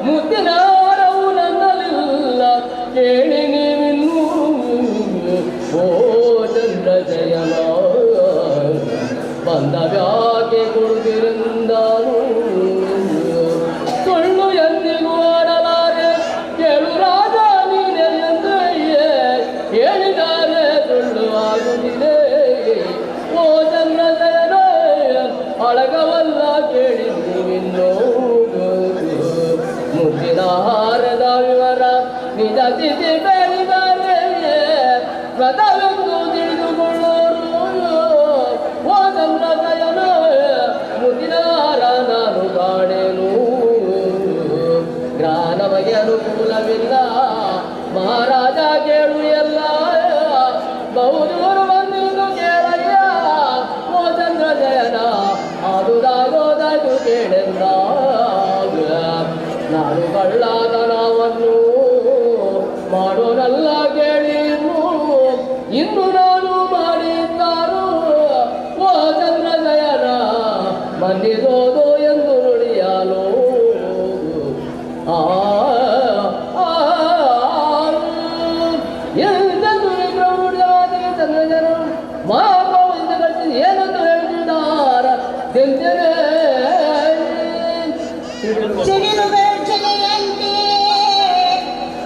Speaker 6: ಮುತ್ತಿನ ಹಾರವು ನನ್ನಲ್ಲಿಲ್ಲ ಕೇಳಿ ನೀವಿನ್ನೂ. ಓ ಚಂದ್ರಜಯನ ಬಂದ ವ್ಯಾಕೆ ಕೊಡುತ್ತಿರಂದಾನು ಸುಳ್ಳು ಎಂದಿಗೂ ಆಡಲಾರೆ ಕೇಳು ರಾಜ ನೀನೆ ಎಂದು ಹೇಳಿದರೆ ಸುಳ್ಳು ಆಗುತ್ತಿದೆ. ಓ ಚಂದ್ರಜಯನ ಅಳಗವಲ್ಲ ಕೇಳಿ ನೀವಿನ್ನೂ. ತಿಥಿ ಬೇಡಿದರೆ ವ್ರತವೆಂದು ತಿಳಿದುಕೊಳ್ಳೋರು. ಓ ಚಂದ್ರಜಯನ, ಮುದಿನಾರ ನಾನು ಕಾಣೆನು. ಗ್ರಹ ನಮಗೆ ಅನುಕೂಲವಿಲ್ಲ ಮಹಾರಾಜ, ಕೇಳು ಎಲ್ಲ. ಬಹುದೂರು ಬಂದಿದ್ದು ಕೇಳಯ್ಯ. ಓ ಚಂದ್ರಜಯನ, ಆದುದಾಗೋದಾಯ್ತು ಕೇಳೆಂದ. ನಾನು ಕಳ್ಳತನವನ್ನು ಮಾಡೋನಲ್ಲ ಕೇಳಿ ಇನ್ನು. ಇನ್ನು ನಾನು ಮಾಡಿದ್ದಾರು, ಓ ಚಂದ್ರಜಯನ, ಮನ್ನಿಸೋದು ಎಂದು ನುಡಿಯಲು. ಆ ಆ, ಎಂದೆಂದು ವಿಕ್ರಮ ನುಡಿದ ಮಾತಿಗೆ ಚಂದ್ರಜನ ಮಹಾಪ್ರಭುವಿಂದ ಕಳಿಸಿ ಏನಂತ ಹೇಳ್ತಿದ್ದಾರ ತಿಂತೇನೆ.
Speaker 7: ಸಿಡಿಲು ಗರ್ಜನೆಯಂತೆ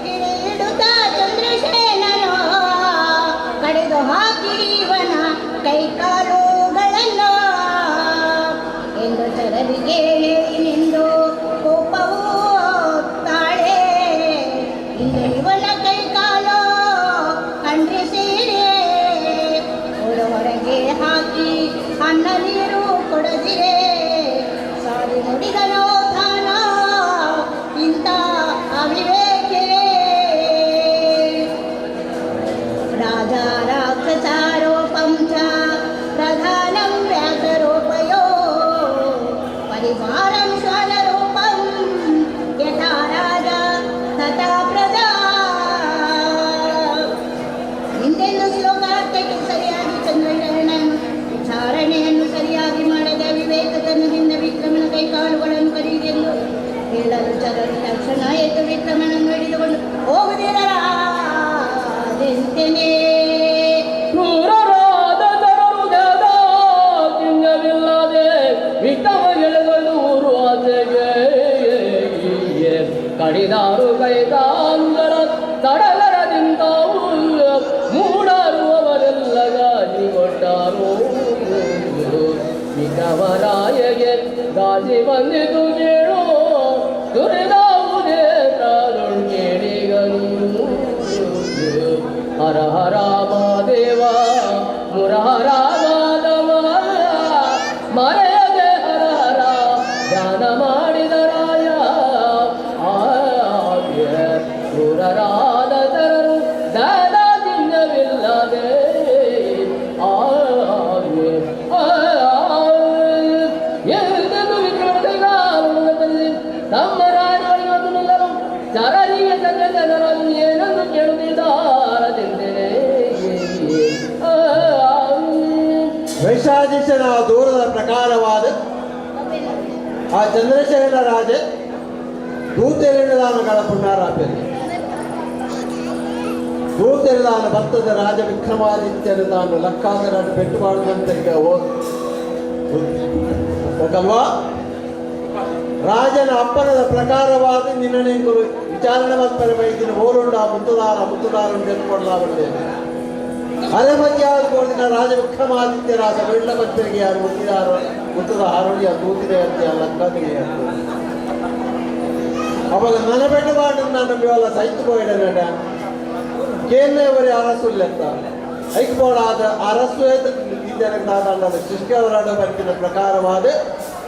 Speaker 7: ಕಿಡಿಯಿಡುತ್ತ ಚಂದ್ರಸೇನನು ಕಡಿದು ಹಾಕಿರಿವನ ಕೈಕಾಲುಗಳನ್ನು ಎಂದು ಚರರಿಗೆ ಹೇಳಿ ನಿಂದು ಕೋಪವೂ ತಾಳೆ. ಇಂದು ಇವನ ಕೈಕಾಲು ಖಂಡಿಸಿರೆ, ಹೊರ ಹೊರಗೆ ಹಾಕಿ ಅನ್ನ ನೀರು ಕೊಡದಿರೆ. ಸಾರಿ ನುಡಿದನೋ ತಾನ ಇಂಥ ಅವಿವೇಕೆ. ರಾಜ ರಾಕ್ಷಸಾರೋಪಂ ಚ ಪ್ರಧಾನಂ ವ್ಯಾಸರೂಪಯೋ ಪರಿವಾರಂ ಶ್ವಾನರೂಪಂ ಯಥಾ ರಾಜ ತಥಾ ಪ್ರಜಾ. ಹಿಂದೆಂದು ಶ್ಲೋಕಾರ್ಥಕ್ಕೆ ಸರಿಯಾಗಿ ಚಂದ್ರಗ್ರಹಣನು ವಿಚಾರಣೆಯನ್ನು ಸರಿಯಾಗಿ ಮಾಡದ ವಿವೇಕತನದಿಂದ ವಿಕ್ರಮನ ಕೈಕಾಲುಗಳನ್ನು ಕಡಿಯಿರೆಂದು ಹೇಳಲು ಚರರು ತಕ್ಷಣ ಎದ್ದು ವಿಕ್ರಮನನ್ನು ಹಿಡಿದುಕೊಂಡು ಹೋಗುದಿರಲಾದೆಂತೆನೇ.
Speaker 6: ಕ್ರೂರರಾದ ಚರರು ಕಿಂಗವಿಲ್ಲದೆ ವಿಕ್ರಮ ಎಳೆದೊಯ್ದು ಊರು ಆಚೆಗೆ ಕಡಿದಾರು ಕೈಕಾಲುಗಳ ಸಡಗರದಿಂದಾವು. ಮೂಡರು ಅವರೆಲ್ಲ ಗಾಜಿ ಕೊಟ್ಟಾರು. ವಿಕ್ರಮರಾಯಗೆ ಗಾಜಿ ಬಂದಿತು ಕೇಳು. ತುರಿದಾವು ಕೇಳಿಗನು. ಹರ ಹರ ಮಹಾದೇವ, ಮುರ ಹರ ಮಾಧವ, ಮರೆಯದೆ ಹರ ಹರ ಧ್ಯಾನ ಮಾಡಿದರಾಯ. ಕ್ರೂರರಾದ ಚರರು ದಾದ ಚಿಹ್ನವಿಲ್ಲದೆ ಆಗೆ ಎಂದೆಂದು ವಿಕ್ರಮದ ತಮ್ಮ ರಾಯರ ನುಲ್ಲರು ಚರರಿಗೆ ಚಂದ್ರ ಜನರನ್ನು ಏನನ್ನು ಕೇಳುತ್ತಿದ್ದಾರದೆಂದರೆ.
Speaker 8: ವೈಶಾಧೀಶನ ದೂರದ ಪ್ರಕಾರವಾದ ಆ ಚಂದ್ರಶೇಖರ ರಾಜ ದೂತೆರೆದಾನ ಕಳಪುಣ್ಣಾರಾಪೆಯಲ್ಲಿ ದೂತೆರೆದಾನ ಭತ್ತದ ರಾಜ ವಿಕ್ರಮಾದಿತ್ಯನ ತಾನು ಲಕ್ಕಾದರ ಪೆಟ್ಟು ಮಾಡುವಂತೆ. ಹೋಗಲ್ವಾ, ರಾಜನ ಅಪ್ಪನದ ಪ್ರಕಾರವಾದ ನಿನ್ನನೆ ವಿಚಾರಣೆ ಮಲ್ಪರೆ ಬೈದಿನ ಓಲುಂಡ ಆ ಮುತ್ತುದಾರ ಮುತ್ತುದಾರ ಕೊಡಲಾಬಂದೆ. ಅರೆ ಮಧ್ಯ ರಾಜ ವಿಕ್ರಮಾದಿತ್ಯ ರಾಜ ಬೆಳ್ಳ ಭಕ್ತರಿಗೆ ಯಾರು ಮುತ್ತಿದಾರ ಮುತ್ತದ ಹಾರೋಡಿ ದೂತಿದೆ ಅಂತ ಲಕ್ಕಾದಿಗೆ. ಅವಾಗ ನನ ಬೆಂಡ ಮಾಡಿ ನಾನು ಇವೆಲ್ಲ ಸೈತು ಪೋಯಿಡ ಕೇಂದ್ರವರಿ ಅರಸುಲ್ಲೆತ್ತ ಐಕ್ ಬೋಡಾದ ಅರಸು ಸೃಷ್ಟಿಯವರಾಡ ಬರ್ತಿನ ಪ್ರಕಾರವಾದ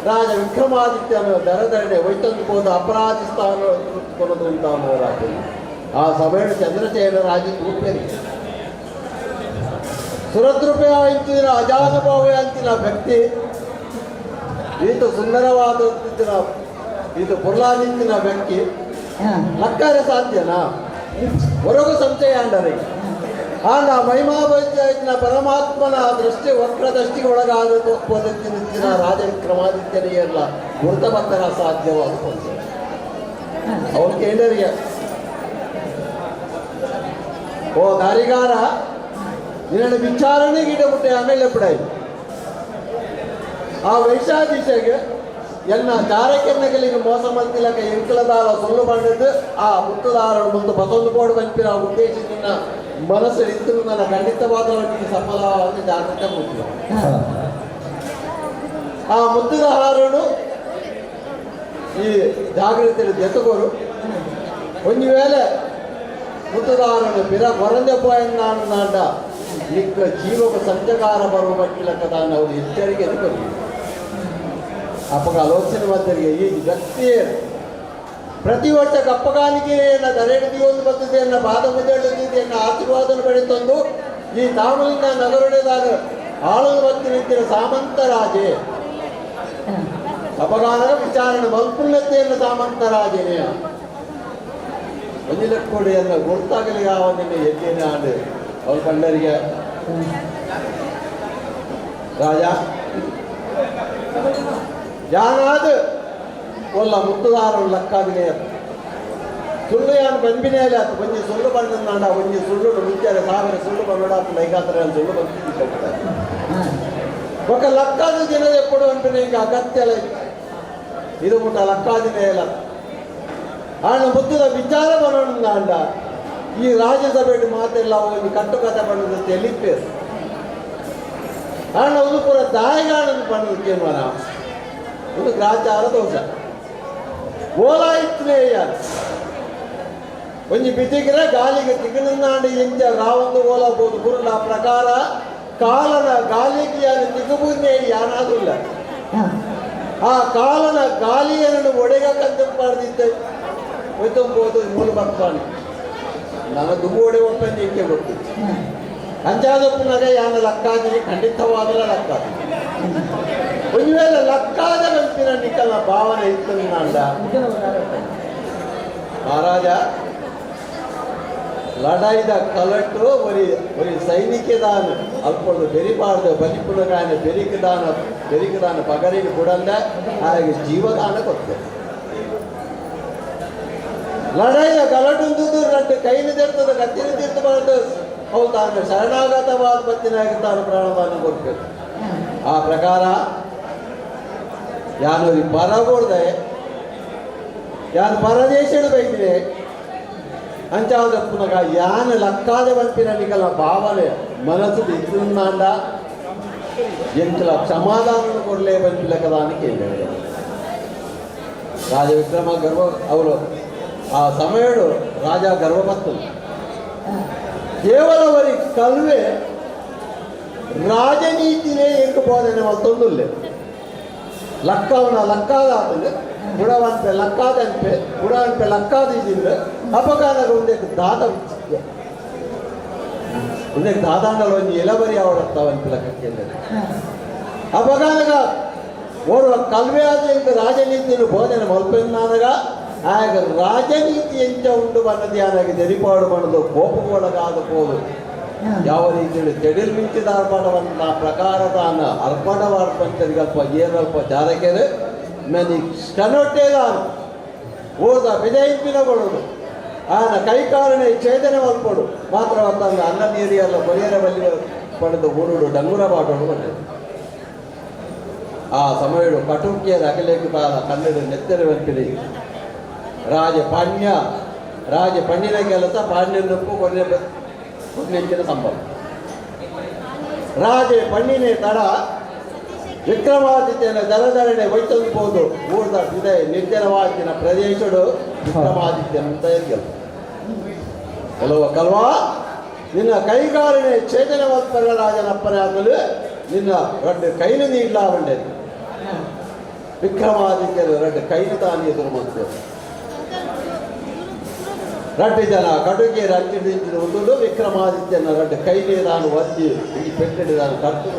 Speaker 8: ರಾಜ ವಿಕ್ರಮಾದಿತ್ಯನ ದರದರಡೆ ಒಯ್ತಂದು ಹೋದ ಅಪರಾಧಿ ಸ್ಥಾನ ಕೊಡೋದು ಅಂತ ರಾಜ. ಆ ಸಭೆಯನ್ನು ಚಂದ್ರಶೇಖರ ರಾಜ ತೂಪೇರಿ ಸುರದ್ರೂಪೆ ಅಂತಿನ ಅಜಾನುಭಾವ ಅಂತಿನ ವ್ಯಕ್ತಿ ಈತ ಸುಂದರವಾದ ಈತ ಪುರ್ಲಾದಿಂತಿನ ವ್ಯಕ್ತಿ ಲಕ್ಕಾರೆ ಸಾಧ್ಯನಾ? ಹೊರಗು ಸಂಶಯ ಅಂಡರೆ. ಆಂಡ ಮಹಿಮಾಪಂಚಾಯತ್ನ ಪರಮಾತ್ಮನ ದೃಷ್ಟಿ ವಕ್ರ ದೃಷ್ಟಿಗೆ ಒಳಗಾದ ನಿಂತಿನ ರಾಜ ವಿಕ್ರಮಾದಿತ್ಯನಿಗೆಲ್ಲ ಗುರುತ ಸಾಧ್ಯವಾದ ಅವನು ಕೇಂದ್ರಿಗೆ. ಓ ದಾರಿಗಾರ, ನಿನ್ನ ವಿಚಾರಣೆಗೆ ಇಡಬಿಟ್ಟೆ. ಆಮೇಲೆ ಬಿಡಾಯಿ ಆ ವೈಶಾಧೀಶಗೆ ಎನ್ನ ಚಾರಕೆನ್ನಗಲಿಗೆ ಮೋಸ ಮಲ್ತಿಲಕ ಎಂಕಲದಾರ ಸೊಲ್ಲು ಬಂದದ್ದು ಆ ಮುತ್ತುದಾರ ಮುಂದೆ ಬಸೊಂದು ಬೋರ್ಡ್ ಬಂಪಿನ ಉದ್ದೇಶ ನಿನ್ನ ಮನಸ್ಸು ಇತ್ತು. ನನ್ನ ಖಂಡಿತವಾದ ಸಫಲವಾದ ಜಾಗೃತ ಮುತ್ತು ಆ ಮುತ್ತುದ ಹಾರನು ಈ ಜಾಗೃತಿಯಲ್ಲಿ ಜೊತೆಗೋರು. ಒಂದು ವೇಳೆ ಮುತ್ತುದಾರನು ಪಿರ ಕೊರಂದೆ ಪೋಯನ್ನಾಂಡ ನಿಕ್ಕ ಜೀವಕ ಸಂಚಕಾರ ಬರುವ ಬಟ್ಟಿಲಕ್ಕದಾನ ಅವರು ಎಚ್ಚರಿಕೆ ಕೊಡಿ. ಅಪ್ಪಗ ಆಲೋಚನೆ ಮದ್ದರಿಗೆ ಈ ವ್ಯಕ್ತಿ ಪ್ರತಿ ವರ್ಷ ಕಪ್ಪಗಾಲಿಗೆ ದರೆಡಿದಿ ಒಂದು ಬರ್ತದೆ ಎನ್ನ ಪಾದ ಮುದ್ದೆಳುತ್ತಿದೆ ಎನ್ನ ಆಶೀರ್ವಾದನ ಪಡೆತಂದು ಈ ತಾಮಲಿಂದ ನಗರೊಡೆದಾಗ ಆಳಲು ಬತ್ತಿ ನಿಂತಿನ ಸಾಮಂತರಾಜೆ ಅಪಗಾನದ ವಿಚಾರಣೆ ಮಲ್ಪುನ್ನತೆಯನ್ನು ಸಾಮಂತರಾಜನೇ ಒಂಜಿಲಕ್ಕೋಡಿ ಅನ್ನ ಗುರ್ತಾಗಲಿ ಯಾವ ನಿನ್ನೆ ಎದ್ದೇನೆ ಆಂಡು ಅವ್ರ ಕಂಡರಿಗೆ ರಾಜ ಯಾನಾದ ಒಲ್ಲ ಮುತ್ತುದಾರರು ಲಕ್ಕಾದಿನೇ ಸುಳ್ಳು ಯಾನು ಬಂಬಿನೇಲೆ ಆತು ಒಂಜಿ ಸುಳ್ಳು ಬಂದ ಒಂಜಿ ಸುಳ್ಳು ಮುಂಚಾರೆ ಸಾವಿರ ಸುಳ್ಳು ಬಂದೋಡ ಲೈಕಾತರ ಸುಳ್ಳು ಬಂದು ఒక ಲಕ್ಕಾದ ದಿನದ ಎప్పుడు ಅಂಟನೆ ಈಗ ಅಗತ್ಯ ಇದು ಮುಟ್ಟ ಲಕ್ಕಾದಿನೇ ಇಲ್ಲ. ಆಂಡ ಮುತ್ತದ ವಿಚಾರ ಬರೋಣ ಅಂಡ ಈ ರಾಜ್ಯಸಭೆ ಮಾತೆಲ್ಲ ಒಂದು ಕಟ್ಟುಕತೆ ಬಣ್ಣದ ತೆಲಿಪೇರು ಆಂಡ ಒಂದು ಪೂರ ದಾಯಗಾಣನ ಬಣ್ಣದಕ್ಕೆ ಮನ ಒಂದು ಗ್ರಾಚಾರ ದೋಷ ಓಲಾಯಿತ್ನೇ ಒಂಜಿ ಬಿತಿಗಿರ ಗಾಲಿಗೆ ತಿಗನಂದಾಂಡ ಎಂಚ ರಾವಂದು ಓಲಬಹುದು ಗುರುಳ ಪ್ರಕಾರ ಕಾಲನ ಗಾಲಿಗೆ ಯಾರು ತಿಗುಬುನ್ನೇ ಯಾನಾದಿಲ್ಲ. ಆ ಕಾಲನ ಗಾಲಿಯನ್ನು ಒಡೆಗ ಕಂದು ಪಾಡ್ದಿದ್ದೆ ಹೋಯ್ತಂಬೋದು ಮೂಲ ಬರ್ತಾನೆ ನನ್ನ ದುಂಬು ಒಡೆ ಒಪ್ಪಂದು ಇಂಕೆ ಗೊತ್ತು ಅಂಚಾದಪ್ಪನಾಗ ಯಾನ ಲಕ್ಕಾದಿನಿ ಖಂಡಿತವಾದಲ ಲಕ್ಕಾದಿ ಒಂದು ವೇಳೆ ಲಕ್ಕಾದ ಬಂತಿನ ನಿಕ್ಕಲ ಭಾವನೆ ಇತ್ತು ನಾಂಡ ಮಹಾರಾಜ ಲಡಾಯಿದ ಕಲಟು ಒರಿ ಒರಿ ಸೈನಿಕದಾನ ಅಲ್ಪೊಂದು ಬೆರಿಬಾರ್ದು ಬಲಿಪುಣಗಾನ ಬೆರಿಕದಾನ ಬೆರಿಕದಾನ ಪಗರಿಗೆ ಬುಡಂದ ಹಾಗೆ ಜೀವದಾನ ಕೊತ್ತೆ ಲಡಾಯಿದ ಕಲಟುಂದುದು ರಡ್ಡು ಕೈನ ತೀರ್ತದ ಕತ್ತಿನ ತೀರ್ತಬಾರ್ದು ಅವು ತಾನು ಶರಣಾಗತವಾದ ಪತ್ತಿನಾಗಿ ತಾನು ಪ್ರಾಣದಾನ ಕೊಡ್ಬೇಕು. ಆ ಪ್ರಕಾರ ಯಾನು ಪರಗೊಡ್ದೆ ಯಾನು ಪರದೇಶಡು ಬೈದಿದೆ ಅಂಚಾದ ಪುನಗ ಯಾನ ಲಕ್ಕಾದ ಬಂಪಿನ ನಿಕಲ ಭಾವನೆ ಮನಸ್ಸು ಇದ್ದುಂದಾಂಡ ಎಂಕಲ ಕ್ಷಮಾದಾನ ಕೊಡಲೇ ಬಂಪಿಲಕದಾನ ಕೇಳಿದರು. ರಾಜ ವಿಕ್ರಮ ಗರ್ವ ಅವರು ಆ ಸಮಯಡು ರಾಜ ಗರ್ವಪತ್ತು ಕೇವಲ ವರಿ ಕಲ್ವೆ ರಾಜನೀತಿನೇ ಎಂಕು ಬೋಧನೆ ಮತ್ತೊಂದುಲ್ಲೆ ಲಕ್ಕವನ ಲಕ್ಕಾದ ಬುಡವನ್ಪೆ ಲಕ್ಕಾದನ್ಪೆ ಬುಡವನ್ಪೆ ಲಕ್ಕಾದಿದ್ದ ಅಪಗಾನಗ ಒಂದೇ ದಾದ ಒಂದೇ ದಾದಾಂಡಲ ಒಂಜಿ ಎಲಬರಿ ಅವಡತ್ತವನ್ಪೆ ಲೆಕ್ಕಕ್ಕೆ ಅಪಗಾನಗ ಓರ್ವ ಕಲ್ವೆ ಆದ ಇಂಕ ರಾಜನೀತಿಯನ್ನು ಬೋಧನೆ ಮಲ್ಪೆನ್ನಾನಗ ಆಗ ರಾಜನೀತಿ ಎಂಚ ಉಂಡು ಬನ್ನದಿ ಆನಾಗ ದೆರಿಪಾಡು ಬಣ್ಣದು ಕೋಪಗೊಳಗಾದ ಪೋದು ಯಾವ ರೀತಿಯಲ್ಲಿ ತೆಡಿಲ್ ಮಿಂಚಿದ ಅರ್ಪಣವನ್ನ ಪ್ರಕಾರದಾನ ಅರ್ಪಣವಾರ್ಪಂಚರಿಗಲ್ಪ ಏನಲ್ಪ ಜಾರಕೆರೆ ಮನಿ ಕನೊಟ್ಟೇದಾನ ಓದ ವಿಜಯಿಂಪಿನಗೊಳ್ಳುದು ಆನ ಕೈಕಾಲನೆ ಛೇದನೆ ಮಲ್ಪಡು ಮಾತ್ರ ತಂದ ಅನ್ನ ನೀರಿಯಲ್ಲ ಕೊರಿಯರ ಬಲ್ಲಿ ಪಡೆದು ಊರುಡು ಡಂಗುರ ಬಾಟೋಡು ಬಂದೆವು. ಆ ಸಮಯಡು ಕಟುಕಿಯರ ಅಗಲೇಕು ತಾನ ಕನ್ನಡ ನೆತ್ತೆರೆ ಬಂಪಿಲಿ ರಾಜ ಪಾಣ್ಯ ರಾಜ ಪಣ್ಣಿನ ಕೆಲಸ ಪಾಣ್ಯನಕ್ಕೂ ಕೊನೆ ಕೊನೆಂಚಿನ ಸಂಭವ ರಾಜೆ ಪಣ್ಣಿನೇ ತಡ ವಿಕ್ರಮಾದಿತ್ಯನ ದರದರಣೆ ವೈತಂದು ಊರ್ದ ಇದೆ ನಿರ್ಜನವಾದಿನ ಪ್ರದೇಶಡು ವಿಕ್ರಮಾದಿತ್ಯನಂತ ಗೆಲ್ಲ ಕೆಲವ ಕಲ್ವಾ ನಿನ್ನ ಕೈಗಾರನೆ ಚೇತನವತ್ಪರ ರಾಜನಪ್ಪನೇ ಆಗಲು ನಿನ್ನ ರಡ್ಡು ಕೈಲು ನೀಡ್ಲಾವಂಡೇನು ವಿಕ್ರಮಾದಿತ್ಯನ ರಡ್ಡು ಕೈಲು ತಾನೇ ಎದುರು ಮಾಡ್ತೇವೆ ರಡ್ಡು ಜನ ಕಡುಗೆ ರಂಚಿಡಿಂಚಿನ ಒಂದು ವಿಕ್ರಮಾದಿತ್ಯನ ರಡ್ಡು ಕೈಲೇ ನಾನು ಒತ್ತಿ ಈ ಪೆಟ್ಟಡಿ ನಾನು ಕಟ್ಟು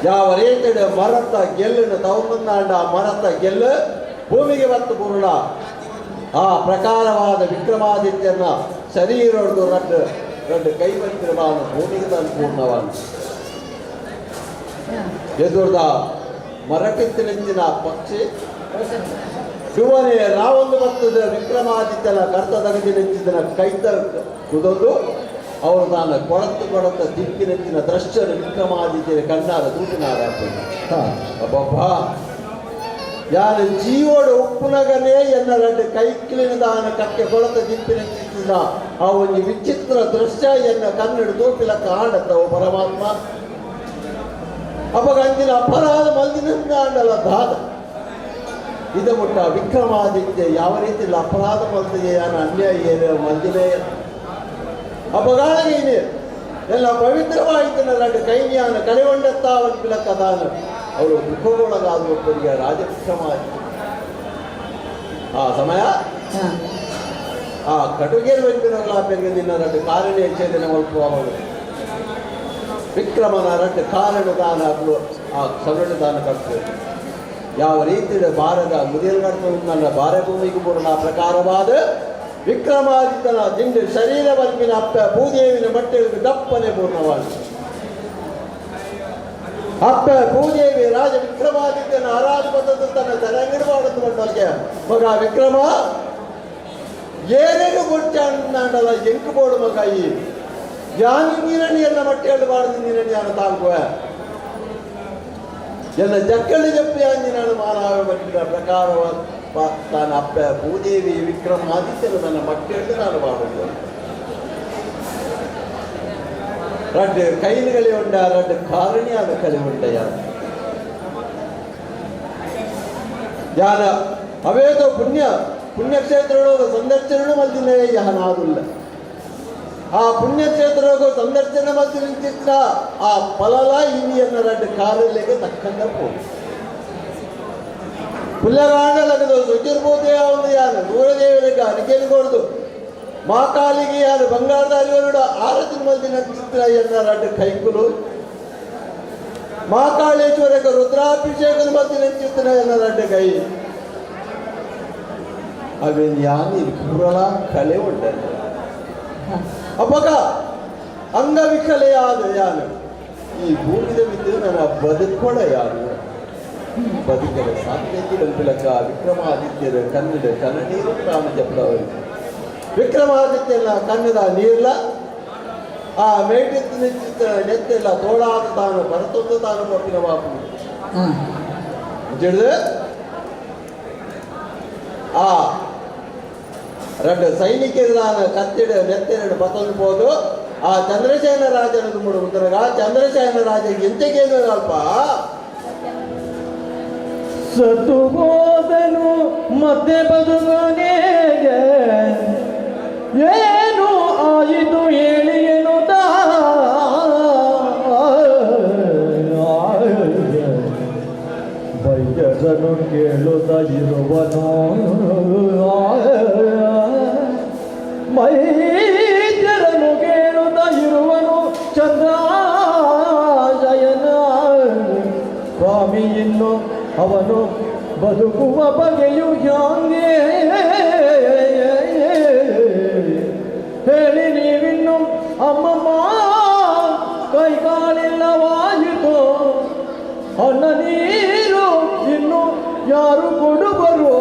Speaker 8: ಯಾವ ರೇತಡು ಮರತ್ತ ಗೆಲ್ಲನ್ನು ತಗೊಂಬಂದಾಂಡ ಆ ಮರತ್ತ ಗೆಲ್ಲು ಭೂಮಿಗೆ ಬತ್ತು ಪೂರ್ಣ ಆ ಪ್ರಕಾರವಾದ ವಿಕ್ರಮಾದಿತ್ಯನ ಶರೀರೊಡ್ದು ರಡ್ಡು ರಡ್ಡು ಕೈ ಬಂತಿರುವ ಭೂಮಿಗೆ ತಾನು ಪೂರ್ಣವಾದ ಎದುರ್ದ ಮರಟಿತ್ತಿನಂಚಿನ ಪಕ್ಷಿ ಶಿವನೇ ರಾವೊಂದು ಬರ್ತದ ವಿಕ್ರಮಾದಿತ್ಯನ ಕರ್ತ ತಗದಿನೆಂಚಿನ ಕೈತ ಕುದೊಂದು ಅವರು ತಾನು ಕೊಳತು ಕೊಳತ ದಿಕ್ಕಿನೆಂಚಿನ ದೃಶ್ಯನ ವಿಕ್ರಮಾದಿತ್ಯನ ಕಣ್ಣಾರ ತೂಟಿನಾರ ಅಬ್ಬಬ್ಬಾ ಯಾರು ಜೀವೋಡು ಉಪ್ಪುನಗನೇ ಎನ್ನ ರಡ್ಡು ಕೈಕಿಲಿನ ದಾನ ಕಕ್ಕೆ ಕೊಳತ ದಿಪ್ಪಿನೆಂಚಿನ ಆ ಒಂದು ವಿಚಿತ್ರ ದೃಶ್ಯ ಎನ್ನ ಕನ್ನಡ ತೋಪಿಲಕ್ಕ ಆಡತ್ತ ಓ ಪರಮಾತ್ಮ. ಅಪಗ ಅಂಚಿನ ಅಪರಾಧ ಮಲ್ದಿನ ಆಂಡಲ ದಾದ. ಇದ ಮುಟ್ಟ ವಿಕ್ರಮಾದಿತ್ಯ ಯಾವ ರೀತಿ ಅಪರಾಧ ಮಲ್ತಿದೆ ಯಾನ ಅನ್ಯಾಯ ಏನು ಮಲ್ದಿನೇ ಅಪಗಾಳಗೇನೆ ಎಲ್ಲ ಪವಿತ್ರವಾಯಿತನ ರಡ್ಡು ಕೈನ್ಯಾನ ಕಳೆಗೊಂಡತ್ತಾವನ್ ಪಿಲಕ್ಕದಾನ ಅವರು ದುಃಖಗೊಳಗಾದ ಒಬ್ಬರಿಗೆ ರಾಜವಿಕ್ರಮಾದಿತ್ಯ ಆ ಸಮಯ ಆ ಕಟುಗೇರು ವೆಂಕಟರಲ್ಲ ಪೆರಿಗೆ ನಿನ್ನ ರಡ್ಡು ಕಾರಣೆ ಛೇದನೆ ಮಲ್ಪುವವರು ವಿಕ್ರಮನ ರಡ್ಡು ಕಾರಣ ದಾನ ಅಗ್ಲು ಆ ಸವರಣ ದಾನ ಕಟ್ತದೆ. ಯಾವ ರೀತಿ ಭಾರತ ಮುದಿಯಲ್ಗಡ್ತ ಭಾರ ಭೂಮಿಗೆ ಪೂರ್ಣ ಪ್ರಕಾರವಾದ ವಿಕ್ರಮಾದಿತ್ಯನ ದಿಂಡು ಶರೀರ ಬಲ್ಪಿನ ಅಪ್ಪ ಭೂದೇವಿನ ಬಟ್ಟೆಗಳಿಗೆ ದಪ್ಪನೆ ಪೂರ್ಣವಾದ ಅಪ್ಪ ಭೂದೇವಿ ರಾಜ ವಿಕ್ರಮಾದಿತ್ಯನ ಆರಾಧಪದ ತನ್ನ ತರಂಗಿಡಬಾರದು ಬಂದೋಕೆ ಮಗ ವಿಕ್ರಮ ಏನೇನು ಗೊಚ್ಚಾಂಡಲ ಎಂಕು ಬೋಡು ಮಗ ಈ ಯಾನು ನೀರಣಿ ಎಲ್ಲ ಬಟ್ಟೆ ಹೇಳಬಾರದು ನೀರಣಿ ಯಾನು ತಾಂಕುವ ಎಲ್ಲ ಜಕ್ಕಳಿ ಜಪ್ಪಿ ಅಂಜಿನಾನು ಮಾನವ ಬಟ್ಟಿನ ಪ್ರಕಾರವ ತಾನ ಅಪ್ಪ ಭೂದೇವಿ ವಿಕ್ರಮಾದಿತ್ಯನು ನನ್ನ ಬಟ್ಟೆ ನಾನು ಮಾಡುವುದು. ರಡ್ಡು ಕೈಲುಗಳಿ ಉಂಡ ರಡ್ಡು ಕಾರಣಿಯಾದ ಕಲಿ ಉಂಡ ಯಾನ ಯಾನ ಅವೇದೋ ಪುಣ್ಯ ಪುಣ್ಯಕ್ಷೇತ್ರಗಳ ಸಂದರ್ಶನ ಮಲ್ದಿನೇ ಯಾನಾದುಲ್ಲ. ಆ ಪುಣ್ಯಕ್ಷೇತ್ರಗೂ ಸಂದರ್ಶನ ಮಲ್ದಿನ ಚಿತ್ರ ಆ ಫಲಲ ಇನಿಯನ್ನ ರಡ್ಡು ಕಾರಲ್ಲಿಗೆ ತಕ್ಕಂದ ಪೋ ಪುಲ್ಲಗಾಂಡಲಗದು ಸುಚಿರ್ಬೋದೇ ಅವನು ಯಾನು ಸೂರ್ಯದೇವರಿಗೆ ಅರಿಕೆಯನ್ನು ಕೊಡುದು ಮಾಕಾಲಿಗೆ ಯಾರು ಬಂಗಾರದ ಅರಿವರುಡ ಆರತಿ ಮಲ್ದಿನ ಚಿತ್ರ ಎನ್ನ ರಡ್ಡು ಕೈಕುಲು ಮಾಕಾಳೇಶ್ವರಕ್ಕೆ ರುದ್ರಾಭಿಷೇಕದ ಮಲ್ದಿನ ಚಿತ್ರ ಎನ್ನ ರಡ್ಡು ಕೈ ಅವೇನ್ ಯಾನಿ ಪೂರಲ ಕಲೆ ಉಂಟಲ್ಲ ಅಪ್ಪಗ ಅಂಗವಿಕಲೆಯಾದ ಯಾನು ಈ ಭೂಮಿದ ಬಿದ್ದು ನನ್ನ ಬದುಕೊಡ ಯಾರು ಬದುಕಲ ಸಾಧ್ಯತೆ ಬಂಪಿಲಕ್ಕ ವಿಕ್ರಮಾದಿತ್ಯರ ಕನ್ನಡ ಕನ್ನಡೀರು ರಾಮ ಜಪದವರು ವಿಕ್ರಮಾದಿತ್ಯನ ಕನ್ನಡ ನೀರ್ಲ ಆ ಮೇಟಿತ್ತು ನಿಶ್ಚಿತ ನೆತ್ತೆಲ್ಲ ತೋಳಾದ ತಾನು ಬರತೊಂದು ತಾನು ಕೊಟ್ಟಿನ ಬಾಪು ಹಿಡಿದು ಆ ರಡ್ಡು ಸೈನಿಕರು ಕತ್ತಿಡ ನೆತ್ತೆರಡು ಬತ್ತೊಂದು ಪೋದು ಆ ಚಂದ್ರಶೇನ ರಾಜನ ತುಂಬುಡು ಉತ್ತರಗ ಚಂದ್ರಶೇನ ರಾಜ ಎಂತೆಗೇನು ಅಲ್ಪ
Speaker 2: ಸತ್ತು ಹೋದನು ಮತ್ತೆ ಬದುಕನೇಗೆ ಏನು ಆಯಿತು ಹೇಳಿ ಎನ್ನುತ್ತ ವೈದ್ಯರನ್ನು ಕೇಳುತ್ತ ಇರುವನು, ವೈದ್ಯರನ್ನು ಕೇಳುತ್ತ ಇರುವನು ಚಂದ್ರಾಜಯನ ಸ್ವಾಮಿ, ಇನ್ನು ಅವನು ಬದುಕುವ ಬಗೆಯು ಹ್ಯಾಂಗೆ ಹೇಳಿ ನೀವಿನ್ನು ಅಮ್ಮಮ್ಮ, ಕೈ ಕಾಲಿಲ್ಲವಾಯಿತು, ಅನ್ನ ನೀರು ಇನ್ನು ಯಾರು ಕೊಡುವರು,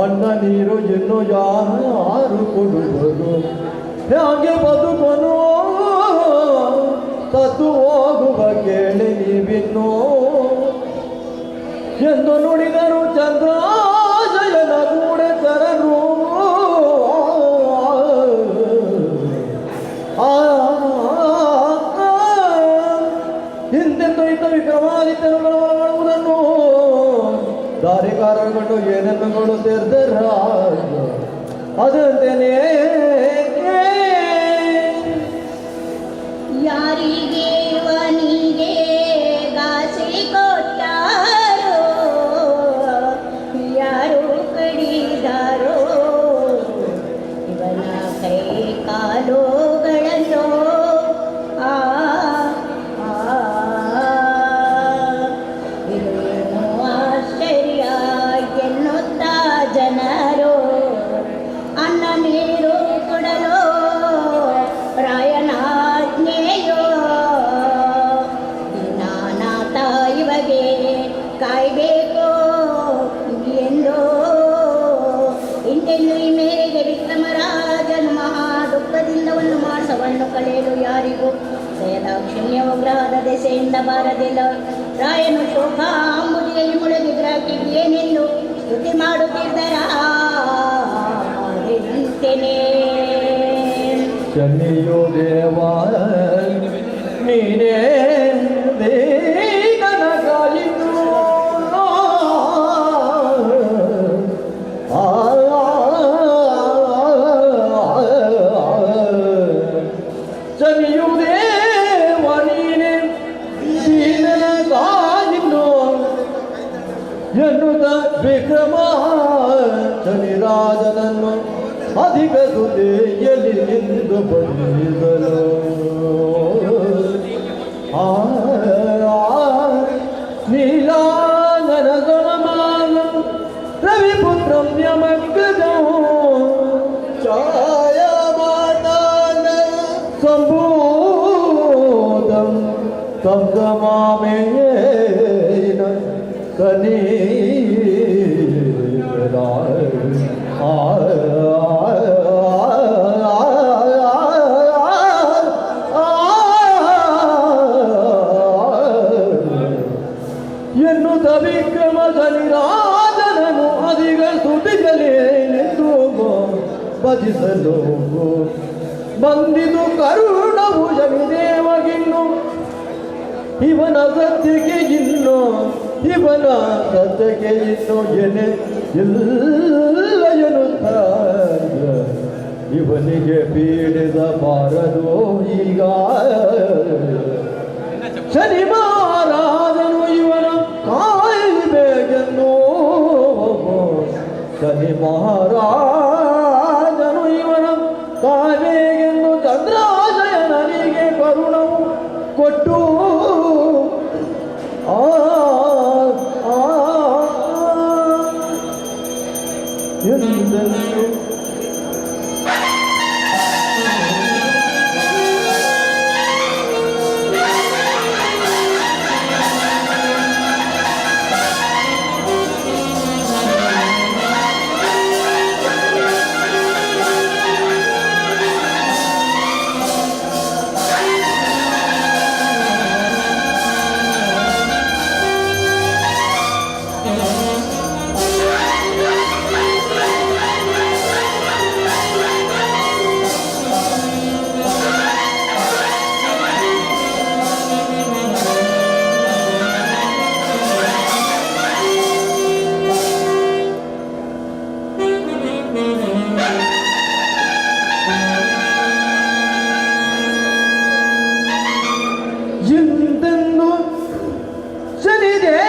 Speaker 2: ಅನ್ನ ನೀರು ಇನ್ನು ಯಾರು ಕೊಡುವರು, ಹ್ಯಾಂಗೆ ಬದುಕನು, ಸತ್ತು ಹೋಗುವ ಕೇಳಿ ನೀವಿನ್ನು ಎಂದು ನುಡಿದರು ಚಂದ್ರಾಜಯನ ಕೂಡೆ ತರರು. ಆ ಹಿಂದೆಂದು ಇದ್ದ ವಿಕ್ರಮಾದಿತ್ಯನು ಮಾಡುವುದನ್ನು ದಾರಿಗಾರರು ಏನೆಂದು ಸೇರ್ದರ ಅದಂತೆಯೇ
Speaker 7: ಯಾರಿಗೆ ವನಿಗೆ ಗಾಸಿ ಕೊಟ್ಟಾರೋ, ಯಾರು ಕಡಿದಾರೋ ಇವನ ಕೈ ಕಾಲುಗಳನ್ನು, ಆ ಆ, ಇದೇನು ಆಶ್ಚರ್ಯ ಎನ್ನುತ್ತಾ ಜನರು, ಅನ್ನ ನೀರು ಕೊಡಲು ರಾಯನಾಜ್ಞೆಯೋ, ದೀನಾನಾಥ ಇವಗೆ ಕಾಯ್ಬೇಕು ಎಂದು. ಇಂತೆಂದು ಈ ಮೇರೆಗೆ ವಿಕ್ರಮರಾಜನು ಮಹಾ ದುಃಖದಿಂದ ಒಂದು ಮಾಸವನ್ನು ಕಳೆಯಲು ಯಾರಿಗೂ ದಯದಾಕ್ಷಿಣ್ಯವು ಗ್ರಹದ ದೆಸೆಯಿಂದ ಬಾರದಿಲ್ಲ. ರಾಯನು ಶೋಕಾಂಬುದಿಯಲ್ಲಿ ಮುಳುಗಿ ಗ್ರಹಕ್ಕೆ ಏನೆಂದು ಸ್ತುತಿ ಮಾಡುತ್ತಿದ್ದರ ಅಂತೆನೇ.
Speaker 2: ಶನಿಯು ದೇವ ನೀನೇ ದೇಗನ ಕಾಯಿತು.
Speaker 9: Vikrama ಶನಿರಾಜನನ್ನು ಅಧಿಕ ಸುದಿಯಲ್ಲಿ ನಿಂದು ಬಂದಿದನು. ಆ ನೀಲಾನನ ಸೊಣಮಾನ ರವಿಪುತ್ರಂ ಯಮಗ್ರಜಂ
Speaker 8: ಛಾಯಮಾನ
Speaker 9: ಸಂಭೂತಂ ತಬ್ದಮಾಮೇನ ಸನಿ ಎನ್ನುತ್ತ ವಿಕ್ರಮ ಶನಿರಾಜನನು ಅಧಿಕ ಸುದಿಗಲೇನೆಂದು ಭಜಿಸಲು ಬಂದಿದು ಕರುಣವು ಶನಿದೇವಗಿನ್ನು ಇವನ ಸತ್ಯಕ್ಕೆ ಇನ್ನು, ಇವನ ಸತ್ಯಕ್ಕೆ ಇನ್ನು ಎನೆ ಇಲ್ಲ ಎನ್ನುತ್ತ ಇವನಿಗೆ ಪೀಡಿಸಬಾರದು ಈಗ. ಶನಿ ಮಹಾರಾಜನು ಇವನ ಕಾಯಬೇಕೆನ್ನು, ಶನಿ ಮಹಾರಾಜನು ಇವನ ಕಾಯಬೇಕೆಂದು ಚಂದ್ರಾಶಯನಿಗೆ ಕರುಣವು ಕೊಟ್ಟು ಆ ಆ ಎಂದೆಂದು ಎಂದೆಂದು ಶನಿದೇವನ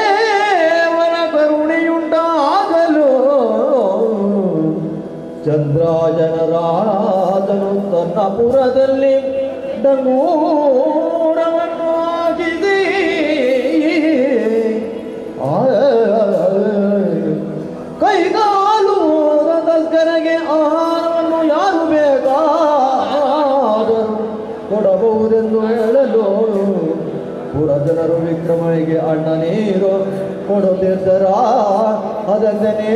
Speaker 9: ಕರುಣೆಯುಂಟಾಗಲು ಚಂದ್ರಾಜನ ರಾಜನು ತನ್ನ ಪುರದಲ್ಲಿ ಡಂಗೂರವನ್ನು ಹಾಕಿದೆ. ಕೈಗಾಲು ತಸ್ಕರಗೆ ಆಹಾರವನ್ನು ಯಾರು ಬೇಕಾದರೂ ಕೊಡಬಹುದೆಂದು ಹೇಳಲು ಪುರ ಜನರು ವಿಕ್ರಮನಿಗೆ ಅಣ್ಣ ನೀರು ಕೊಡುತ್ತಿದ್ದರ ಅದಂದನೇ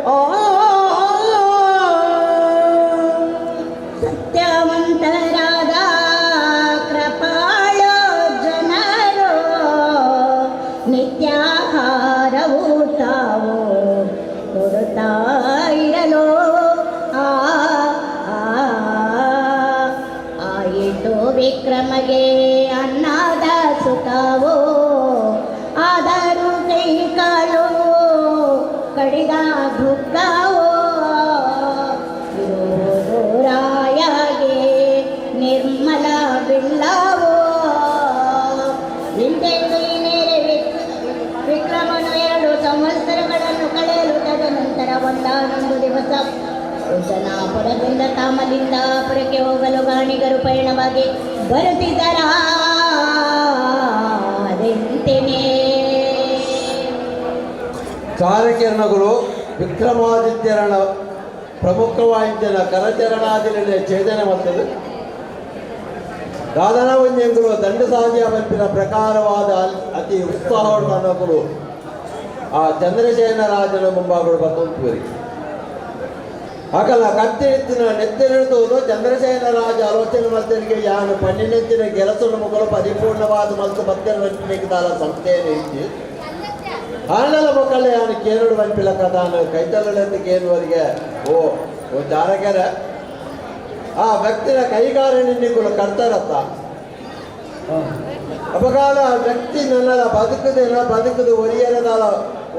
Speaker 9: ಆ
Speaker 7: ಸತ್ಯವಂತರಾದ ಕೃಪಾಳು ಜನರು ನಿತ್ಯಾಹಾರವು ತಾವು ಕೊಡುತ್ತಾ ಇರಲು ಆ ಆ, ಆಯಿತು ವಿಕ್ರಮಗೆ ಅನ್ನದ ಸುಖವೋ. ಆದರೂ ಕೈ ಕಾಲು ಕಡಿದ ದುಃಖವೋ. ಇರುವುದು ರಾಯಗೆ ನಿರ್ಮಲ ಬಿಲ್ಲವೋ. ಹಿಂದೆಂದು ಈ ಮೇರೆ ವಿಕ್ರಮನು 2 ಸಂವತ್ಸರಗಳನ್ನು ಕಳೆಯಲು ತದನಂತರ ಒಂದಾನೊಂದು ದಿವಸ ಉಜ್ಜನಾಪುರದಿಂದ ತಾಮಲಿಂದಾಪುರಕ್ಕೆ ಹೋಗಲು ಗಾಣಿಗರು ಪಯಣವಾಗಿ ಬರುತ್ತಿದ್ದರ ಅದಂತೆಯೇ
Speaker 8: ಚಾರಕಿರಣಗಳು ವಿಕ್ರಮಾದಿತ್ಯರಣ ಪ್ರಮುಖವಾಯಿನ ಕರಚರಣಾದಿಲೆ ಛೇದನೆ ಮತ್ತದು ದಾದನವಂಜಂಗಳು ದಂಡಸಾಧಿಯ ಮಲ್ಪಿನ ಪ್ರಕಾರವಾದ ಅತಿ ಉತ್ಸಾಹವನ್ನು ಆ ಚಂದ್ರಶೇನ ರಾಜನ ಮುಂಭಾಗಗಳು ಬರ್ತುವರಿ ಅಕಲ ಕತ್ತಿರಿತ್ತಿನ ನೆತ್ತಿರಿತು ಚಂದ್ರಶೇನ ರಾಜ ಆಲೋಚನೆ ಮಲ್ತರಿಗೆ ಯಾನು ಪನ್ನಿನೆತ್ತಿನ ಕೆಲಸದ ಮುಖಲು ಪರಿಪೂರ್ಣವಾದ ಮಲ್ತು ಬತ್ತೆರ ದಾಲ ಸಂಸ್ಥೆಯನ್ನು ಇಚ್ಚಿ ಆಂಡಲ ಮಕ್ಕಳ ಯಾನು ಕೇರಳು ಬಂಪಿಲ ಕಥಾನು ಕೈತಲ್ಲಂತ ಕೇಳುವರಿಗೆ ಓ ಓ ಚಾರಕೆರೆ ಆ ವ್ಯಕ್ತಿನ ಕೈಗಾರ ನಿನ್ನಿಗಳು ಕರ್ತಾರತ್ತ ಅಪಕಾಲ ವ್ಯಕ್ತಿ ನನ್ನಲ ಬದುಕುದೇನ ಬದುಕುದು ಒರಿಯರದಾಲ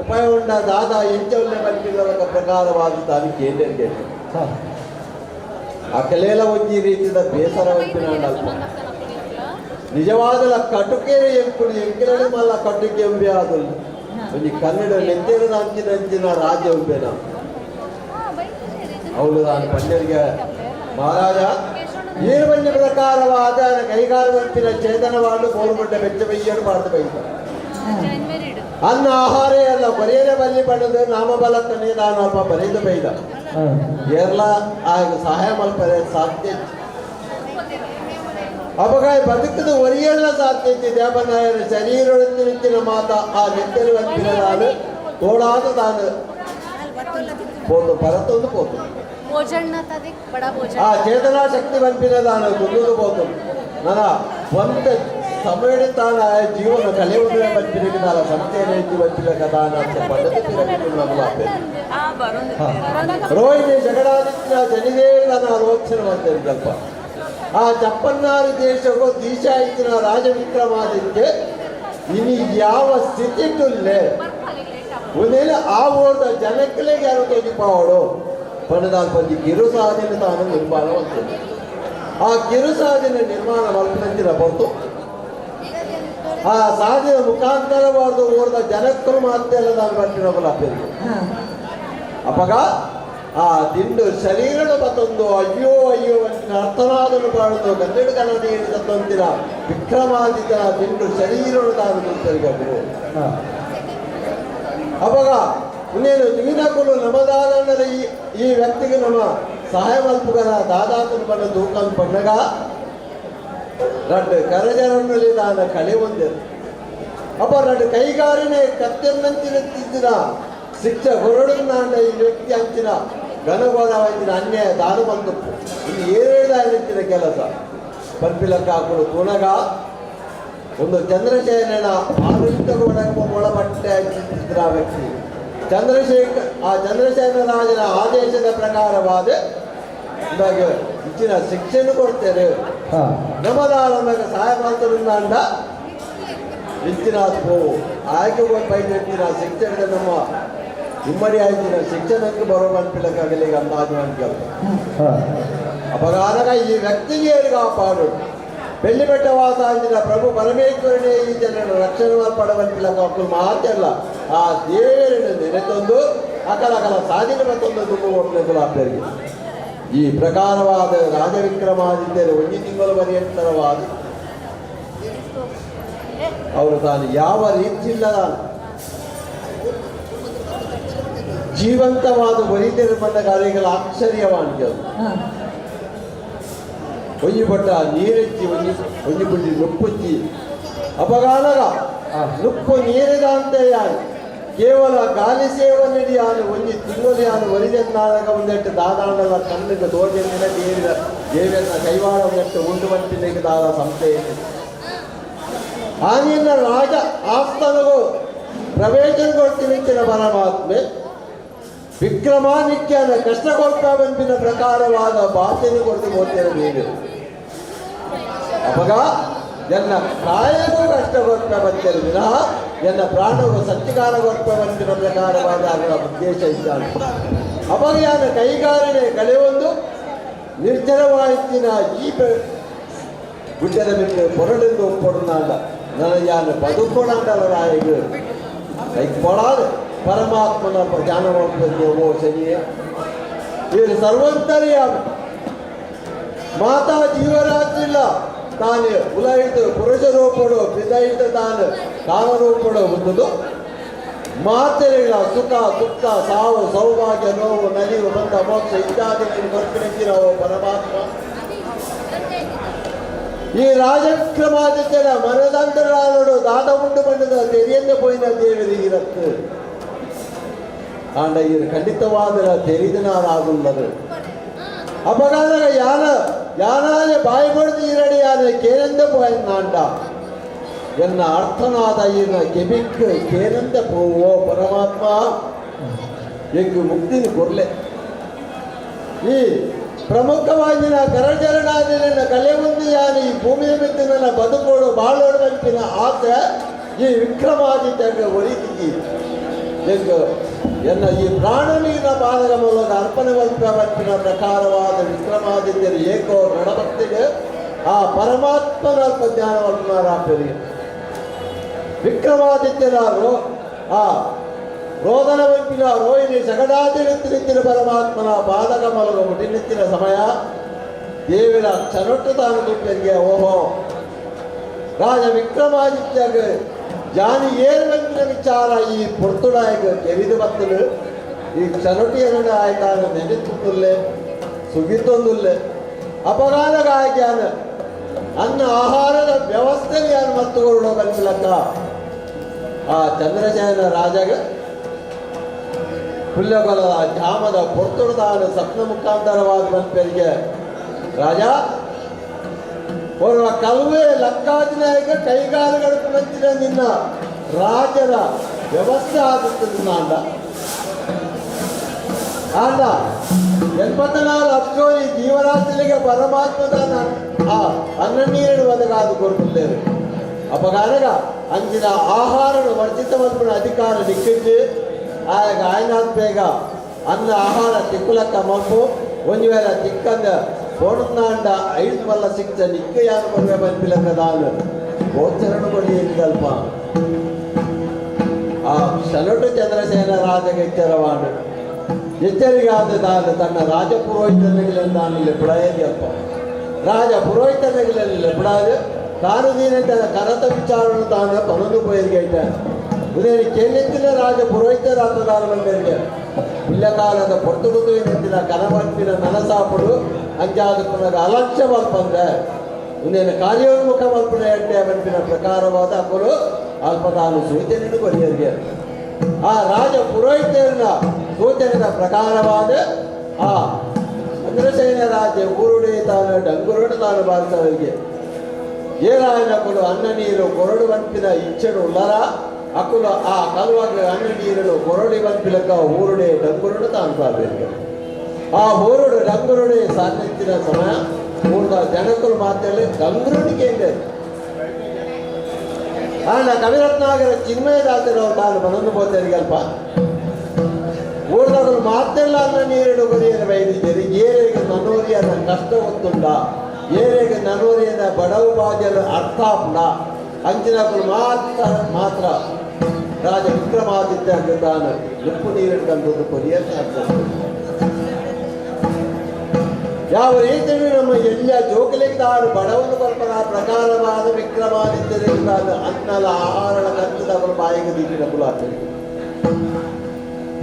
Speaker 8: ಉಪಾಯ ಉಂಡ ದಾದ ಎಂಚೊಲ್ಲೆ ಬಂಪಿಲ್ಲ ಪ್ರಕಾರವಾದ ತಾನು ಕೇಂದ್ರಿಗೆ ಅಕಲೇಲ ಒಂಜಿ ರೀತಿದ ಬೇಸರ ಒಂಜಿನ ಅಲ್ಪ. ನಿಜವಾದಲ ಕಟುಕೇರಿ ಎಂಕುಲು ಎಂಕಿಲಡೆ ಮಲ್ಲ ಕಟುಕೆ ಎಂಬೆ ಆದುಲ್ಲ ಒಂಜಿ ಕನ್ನಡ ನೆಂತೇರು ಅಂಚಿನ ಅಂಚಿನ ರಾಜ್ಯ ಉಂಬೆನ ಅವಳು ನಾನು ಪಂಡ್ಯರಿಗೆ ಮಹಾರಾಜ ಏಳು ಮಂದಿ ಪ್ರಕಾರವಾದ ಕೈಗಾರವಂತಿನ ಚೇತನವಾಡು ಬೋರುಗುಡ್ಡ ಬೆಚ್ಚ ಬೈಯರು ಮಾಡ್ದು ಬೈದ ಅನ್ನ ಆಹಾರ ಅಲ್ಲ ಕೊರಿಯರೆ ಬಲ್ಲಿ ಪಡೆದು ನಾಮಬಲಕ್ಕನೇ ನಾನು ಅಲ್ಪ ಬರೆದು ಬೈದ ಏರ್ಲ ಆಗ ಸಹಾಯ ಮಲ್ಪರೆ ಸಾಧ್ಯ ಅಪಗಾಯ ಬದುಕದ ಒರಿಯಲ್ಲ ಸಾಧ್ಯ ದೇವನಾಯನ ಶರೀರೊಳಂತಿನ ಮಾತ ಆ ನೆತ್ತರುವಂತಿನ ನಾನು ತೋಳಾದ ತಾನು ಪೋತು ಪರತೊಂದು ಪೋತು ಆ ಚೇತನಾ ಶಕ್ತಿ ಬಂಪಿನ ನಾನು ಕುಂದುದು ಪೋತು ನನ್ನ ಒಂದ ಸಮಯ ತಾನ ಜೀವನ ಕಲೆಯುವುದೇ ಬಂಪಿನ ತಾನ ಸಂತೆಯ ಬಂಪಿನ ಕಥಾನ ಪದ್ಧತಿ ರೋಹಿಣಿ ಜಗಡಾದಿತ್ಯ ಶನಿದೇವನ ಆಲೋಚನೆ ಮಾಡ್ತಾರೆ ಆ ಚಪ್ಪನ್ನಾರು ದೇಶಕ್ಕೂ ದಿಶಾ ಇತ್ತಿನ ರಾಜವಿಕ್ರಮಾದಿತ್ಯ ಇನಿ ಯಾವ ಸ್ಥಿತಿ ಟುಲ್ಲೆ ಒಂದೇನು ಆ ಓರ್ದ ಜನಕ್ಕಲಿಗೆ ಯಾರು ತೋಜಿಪಾವಡು ಪಣದಾಲ್ ಪಂಜಿ ಕಿರು ಸಾಧನೆ ತಾನು ನಿರ್ಮಾಣ ಮಾಡ್ತದೆ. ಆ ಕಿರು ಸಾಧನೆ ನಿರ್ಮಾಣ ಮಲ್ಪನಂಚಿನ ಹೊರತು ಆ ಸಾಧನೆ ಮುಖಾಂತರವಾದ ಓರ್ದ ಜನಕ್ಕಲು ಮಾತೆಲ್ಲ ತಾನು ಬರ್ತಿರಬಲ್ಲ ಅಪ್ಪರಿಗೆ ಅಪಗ ಆ ದಿಂಡು ಶರೀರದ ಮತ್ತೊಂದು ಅಯ್ಯೋ ಅಯ್ಯೋ ಅಂತಿನ ಅರ್ಥನಾದನು ಬಾಳುದು ಕನ್ನಡ ಕನ್ನಡ ತತ್ತೊಂತಿನ ವಿಕ್ರಮಾದಿತ್ಯನ ದಿಂಡು ಶರೀರನು ತಾನು ತುರ್ತರಿಗರು ಅವಾಗ ಇನ್ನೇನು ಜೀವನಕ್ಕೂ ನಮದಾದಣ್ಣದ ಈ ಈ ವ್ಯಕ್ತಿಗೆ ನಮ್ಮ ಸಹಾಯ ಮಲ್ಪುಗನ ದಾದಾತನ ಬಣ್ಣ ದೂಕನ್ ಬಣ್ಣಗ ರಡ್ಡು ಕರಜರನ್ನಲ್ಲಿ ನಾನು ಕಳೆ ಹೊಂದಿರು ಅಪ್ಪ ರಡ್ಡು ಕೈಗಾರನೆ ಕತ್ತೆನ್ನಂತಿನ ಶಿಕ್ಷೆ ಹೊರಡು ಈ ವ್ಯಕ್ತಿ ಅಂಚಿನ ಘನಘೋರವಾಗಿನ ಅನ್ಯಾಯ ದಾರು ಬಂದು ಇನ್ನು ಏನೇಳಿದ ಕೆಲಸ ಪನ್ಪಿಲಕ್ಕ ಹಾಕಲು ತುಣಗ ಒಂದು ಚಂದ್ರಶೇಖರನ ಆಡಳಿತ ಒಳಪಟ್ಟೆ ಆ ವ್ಯಕ್ತಿ ಚಂದ್ರಶೇಖರ್ ಆ ಚಂದ್ರಶೇಖರ ರಾಜನ ಆದೇಶದ ಪ್ರಕಾರವಾದ ಇವಾಗ ಹೆಚ್ಚಿನ ಶಿಕ್ಷೆಯನ್ನು ಕೊಡ್ತೇವೆ. ನಮದಾರಂಭಕ್ಕೆ ಸಹಾಯ ಮಾಡ್ತಾರಂಡ ಹೆಚ್ಚಿನ ಆಯ್ಕೆ ಪೈನ ಹೆಚ್ಚಿನ ಶಿಕ್ಷಣದ ನಮ್ಮ ಇಮ್ಮಡಿ ಆಯ್ತಿನ ಶಿಕ್ಷಣಕ್ಕೆ ಬರೋ ಮನ್ಪಿಲಕ್ಕಾಗಲಿ ಈಗ ಅಂದಾಜು ಅಂತ ಅಪಗಾನಗ ಈ ವ್ಯಕ್ತಿಗೆ ಕಾಪಾಡು ಬೆಳ್ಳಿಬೆಟ್ಟ ವಾಸ ಆಗಿನ ಪ್ರಭು ಪರಮೇಶ್ವರನೇ ಈ ಜನರನ್ನು ರಕ್ಷಣೆ ಪಡವಂತಿಲ್ಲ ಮಾತೆಲ್ಲ ಆ ದೇವರನ್ನು ನೆನೆತೊಂದು ಅಕಲ ಅಕಲ ಸಾಧನೆ ಮತ್ತೊಂದು ದುಂಬು ಒಪ್ಪಲಿಗೆ ಈ ಪ್ರಕಾರವಾದ ರಾಜವಿಕ್ರಮಾದಿತ್ಯರ ಒಂದು ತಿಂಗಳು ಪರ್ಯಂತರವಾದ ಅವರು ತಾನು ಯಾವ ರೀತಿಯಿಲ್ಲ ಜೀವಂತವಾದ ವೈದ್ಯರ ಬಂದ ಕಾರ್ಯಗಳ ಆಶ್ಚರ್ಯವಾಣಿಕೆ ಒಂಜಿ ಪಟ್ಟ ನೀರೆಚ್ಚಿ ಒಂಜಿ ಒಂಜಿ ಪುಂಡಿ ನುಪ್ಪುಚ್ಚಿ ಅಪಗಾನಗ ನುಪ್ಪು ನೀರಿದಂತೆ ಯಾನು ಕೇವಲ ಗಾಲಿ ಸೇವನೆ ಯಾನು ಒಂಜಿ ತಿಂಗಳು ಯಾನು ಒರಿದೆನ್ನಾಗ ಒಂದೆಟ್ಟು ದಾದಾಂಡಲ ಕಣ್ಣಿಗೆ ತೋಜೆಂದಿನ ದೇವಿದ ದೇವಿಯನ್ನ ಕೈವಾಡ ಒಂದೆಟ್ಟು ಉಂಟು ಬಂಟಿನಿಗೆ ದಾದ ಸಂಸ್ಥೆ ಆನಿಯನ್ನ ರಾಜ ಆಸ್ಥಾನಗೂ ಪ್ರವೇಶನ ಕೊಡ್ತೀವಿ ಪರಮಾತ್ಮೆ ವಿಕ್ರಮಾದಿತ್ಯನ ಕಷ್ಟ ಕೊಡ್ತಾ ಪ್ರಕಾರವಾದ ಭಾಷೆಯನ್ನು ಕೊಡ್ತು ಹೋಗ್ತೇನೆ ನೀನು ಅಪಗ ಎನ್ನ ಕಾಯಗೂ ಕಷ್ಟ ಕೊಡ್ತಾ ಬಂತೇನೆ ವಿನಃ ಎನ್ನ ಪ್ರಾಣವು ಸತ್ಯಕಾರ ಕೊಡ್ತಾ ಬಂದಿನ ಪ್ರಕಾರವಾದ ಅದರ ಉದ್ದೇಶ ಇದ್ದಾನೆ. ಅವಾಗ ಯಾನ ಕೈಗಾರನೆ ಕಳೆಯೊಂದು ನಿರ್ಜನವಾಯಿತಿನ ಈ ಗುಡ್ಡದ ಮೇಲೆ ಪೊರಳೆಂದು ಒಪ್ಪೊಡನಾಂಡ ನನ್ನ ಯಾನು ಬದುಕೊಡಾಂಡಲ ರಾಯಿಗೆ ಕೈ ಕೊಡಾದ ಪರಮಾತ್ಮನ ಧ್ಯಾನ ಮಾಡಬೇಕು. ಓ ಶನಿಯೇ, ಇವರು ಸರ್ವಂತರಿಯ ಮಾತಾ ಜೀವರಾಜಿಲ್ಲ ತಾನು ಉಲೈತು ಪುರುಷ ರೂಪಡು ಪಿದೈತ ತಾನು ಕಾಮರೂಪಡು ಒಂದು ಮಾತೆಗಳ ಸುಖ ದುಃಖ ಸಾವು ಸೌಭಾಗ್ಯ ನೋವು ನಲಿವು ಬಂದ ಮೋಕ್ಷ ಇತ್ಯಾದಿ ನೀನು ಪರಮಾತ್ಮ. ಈ ರಾಜಕ್ರಮಾದಿತ್ಯನ ಮನದಂತರಾಲೋಡು ದಾದ ಉಂಡು ಬಂಡದ ತೆರಿಯಂದ ಪೋಯಿನ ದೇವರಿ ಇರತ್ತು ಆಂಡ ಇದು ಖಂಡಿತವಾದ ತೆರಿದನಾರಾಗುಲ್ಲದು ಅಪಗಾನ ಯಾನ ಯಾನಾನೆ ಬಾಯಿ ಬಡಿದು ಈರಡಿ ಯಾನೆ ಕೇನೆಂದ ಪೋಯನ್ನಾಂಡ ಎನ್ನ ಅರ್ಥನಾದ ಈನ ಕೆಬಿಕ್ ಕೇನೆಂದ ಪೋವೋ ಪರಮಾತ್ಮ ಎಂಗು ಮುಕ್ತಿನ ಕೊರ್ಲೆ. ಈ ಪ್ರಮುಖವಾಗಿ ನಾ ಕರಚರಣಾದಿನ ಕಲೆ ಒಂದು ಯಾನು ಈ ಭೂಮಿಯ ಮೆತ್ತು ನನ್ನ ಬದುಕೋಡು ಬಾಳೋಡು ಅಂಪಿನ ಆಸೆ ಈ ವಿಕ್ರಮಾದಿತ್ಯಗೆ ಒರಿತಿಗಿ ಎಂಗು ಎನ್ನ ಈ ಪ್ರಾಣನೀನ ಬಾಲಕ ಮೂಲಕ ಅರ್ಪಣೆ ಮಲ್ಪಿನ ಪ್ರಕಾರವಾದ ವಿಕ್ರಮಾದಿತ್ಯರು ಏಕೋ ಗಣಭಕ್ತಿಗೆ ಆ ಪರಮಾತ್ಮನ ಅಲ್ಪ ಧ್ಯಾನ ಮಲ್ಪುನಾರಾಪೆರ್. ವಿಕ್ರಮಾದಿತ್ಯನಾರು ಆ ರೋದನ ವಂಪಿನ ರೋಹಿಣಿ ಸಗಡಾದಿರುತ್ತಿನ ಪರಮಾತ್ಮನ ಪಾದಕ ಮಲಗ ಮುಟಿನಿತ್ತಿನ ಸಮಯ ದೇವಿನ ಕ್ಷಣೊಟ್ಟು ತಾನು ತುಪ್ಪೆರಿಗೆ ಓಹೋ ರಾಜ ವಿಕ್ರಮಾದಿತ್ಯಗ ಜಾನಿ ಏರು ವಿಚಾರ ಈ ಪೊರ್ತುಡಾಯಗ ತೆರಿದು ಬತ್ತಲು ಈ ಕ್ಷಣೊಟ್ಟು ಎರಡು ಆಯ್ತಾನು ನೆನೆತುಲ್ಲೆ ಸುಗಿತೊಂದುಲ್ಲೆ ಅಪರಾಧಗಾಗ್ಯಾನ ಅನ್ನ ಆಹಾರದ ವ್ಯವಸ್ಥೆ ಯಾರು ಮತ್ತುಕೊಳ್ಳೋ ಕಲ್ಪಿಲಕ್ಕ ಆ ಚಂದ್ರಶೇಖರ ರಾಜಗ ಪುಲ್ಯಗೊಲದ ಜಾಮದ ಪೊರ್ತುಡುದಾನ ಸ್ವಪ್ನ ಮುಖಾಂತರವಾದ ಮನ್ಪೆರಿಗೆ ರಾಜ ಓರ್ವ ಕಲ್ವೆ ಲಕ್ಕಾಜಿನಾಯಕ ಕೈಗಾಲುಗಳು ನಂಚಿನ ನಿನ್ನ ರಾಜರ ವ್ಯವಸ್ಥೆ ಆಗುತ್ತದೆ ನಾಂಡ ಆಂಡ 84 ಅಬ್ಜೋನಿ ಜೀವರಾಶಿಲಿಗೆ ಪರಮಾತ್ಮದ ಆ ಅನ್ನ ನೀರು ಒದಗಾದು ಕೊಡ್ತಿದ್ದೇವೆ. ಅಪಗಾನಗ ಅಂಚಿನ ಆಹಾರನು ವರ್ಜಿತ ಮಲ್ಪುನ ಅಧಿಕಾರ ನಿಕ್ಕಿದ್ದು ಆಯಗ ಆಯ್ನಾತ್ ಬೇಗ ಅನ್ನ ಆಹಾರ ತಿಕ್ಕುಲಕ್ಕ ಮಲ್ಪು ಒಂದು ವೇಳೆ ತಿಕ್ಕಂದ ಪೋಣನಾಂಡ ಐದು ಮಲ್ಲ ಸಿಕ್ತ ನಿಕ್ಕ ಯಾರು ಕೊಡುವೆ ಬಂಪಿಲಕ್ಕ ದಾನು ಗೋಚರಣ ಕೊಡಿ ಅಲ್ಪ ಆ ಕ್ಷಣಟು ಚಂದ್ರಸೇನ ರಾಜಗೆ ಎಚ್ಚರವಾಣ ಎಚ್ಚರಿಗಾದ ತಾನು ತನ್ನ ರಾಜ ಪುರೋಹಿತನಿಗೆಲ್ಲ ಲೆಪ್ಪಡಾಯದಿ ಅಲ್ಪ ರಾಜ ಪುರೋಹಿತನಿಗೆಲ್ಲ ಲೆಪ್ಪಡಾದ ತಾನು ದೀನಂತ ಕರತ ವಿಚಾರವನ್ನು ತಾನು ಪನೊಂದು ಪೋಯರಿಗೆ ಐತೆ ಉದಯ ಕೇಳೆತ್ತಿನ ರಾಜ ಪುರೋಹಿತರ ಆತದಾನ ಬಂದರಿಗೆ ಪುಲ್ಯಕಾಲದ ಪೊರ್ತುಡುದು ಎತ್ತಿನ ಕನವನ್ಪಿನ ನನಸಾಪುಡು ಅಂಚಾದ ಪುನಗ ಅಲಕ್ಷ್ಯ ಮಲ್ಪಂದೆ ಉಂದೇನ ಕಾರ್ಯೋನ್ಮುಖ ಮಲ್ಪುನ ಎಡ್ಡೆ ಮನ್ಪಿನ ಪ್ರಕಾರವಾದ ಅಕುಲು ಅಲ್ಪ ತಾನು ಸೂಚನೆಯನ್ನು ಕೊರಿಯರಿಗೆ ಆ ರಾಜ ಪುರೋಹಿತರನ್ನ ಸೂಚನೆಯ ಪ್ರಕಾರವಾದ ಆ ಚಂದ್ರಸೇನ ರಾಜ ಊರುಡೆ ತಾನು ಡಂಗುರುಡು ತಾನು ಬಾರಿಸವರಿಗೆ ಏರಾಯನಕುಲು ಅನ್ನ ನೀರು ಕೊರಡು ಬಂಪಿನ ಇಚ್ಛೆಡು ಉಳ್ಳರ ಅಕುಲು ಆ ಕಲುವಾಗ ಅನ್ನ ನೀರು ಕೊರಡಿ ಬಂಪಿಲಕ ಊರುಡೆ ಡಂಗುರುಡು ತಾನು ಬಾರಬೇಕು. ಆ ಊರುಡು ಡಂಗುರುಡೆ ಸಾನ್ನಿಧ್ಯ ಸಮಯ ಊರ್ದ ಜನಕುಲು ಮಾತಲ್ಲಿ ಡಂಗುರುಡಿಗೆ ಆಂಡ ಕವಿರತ್ನಾಗರ ಚಿನ್ಮಯದಾಸರು ತಾನು ಮನೊಂದು ಪೋತೇರಿಗಲ್ಪ ಊರ್ದಗಳು ಮಾತೆಲ್ಲ ಅನ್ನ ನೀರಿಡು ಕೊರಿಯರ ಬೈದಿದ್ದೀರಿ ಏರಿಗೆ ನನೋರಿಯನ ಕಷ್ಟ ಗೊತ್ತುಂಡ ಏರಿಗೆ ನನೋರಿಯನ ಬಡವು ಬಾಜಲು ಅರ್ಥಾಪುಂಡ ಅಂಚಿನಕುಲು ಮಾತ್ರ ಮಾತ್ರ ರಾಜ ವಿಕ್ರಮಾದಿತ್ಯ ತಾನು ನುಪ್ಪು ನೀರಿಡು ಕಂಡು ಕೊರಿಯನ್ನ ಅರ್ಥ. ಯಾವ ರೀತಿಯಲ್ಲಿ ನಮ್ಮ ಎಲ್ಲ ಜೋಕಲಿಗೆ ತಾನು ಬಡವನು ಕಲ್ಪನಾ ಪ್ರಕಾರವಾದ ವಿಕ್ರಮಾದಿತ್ಯರಿಗೆ ತಾನು ಅನ್ನಲ ಆಹಾರಣ ಖರ್ಚು ಬಾಯಿಗೆ ದಿಕ್ಕಿನ ಕುಲಾತದೆ.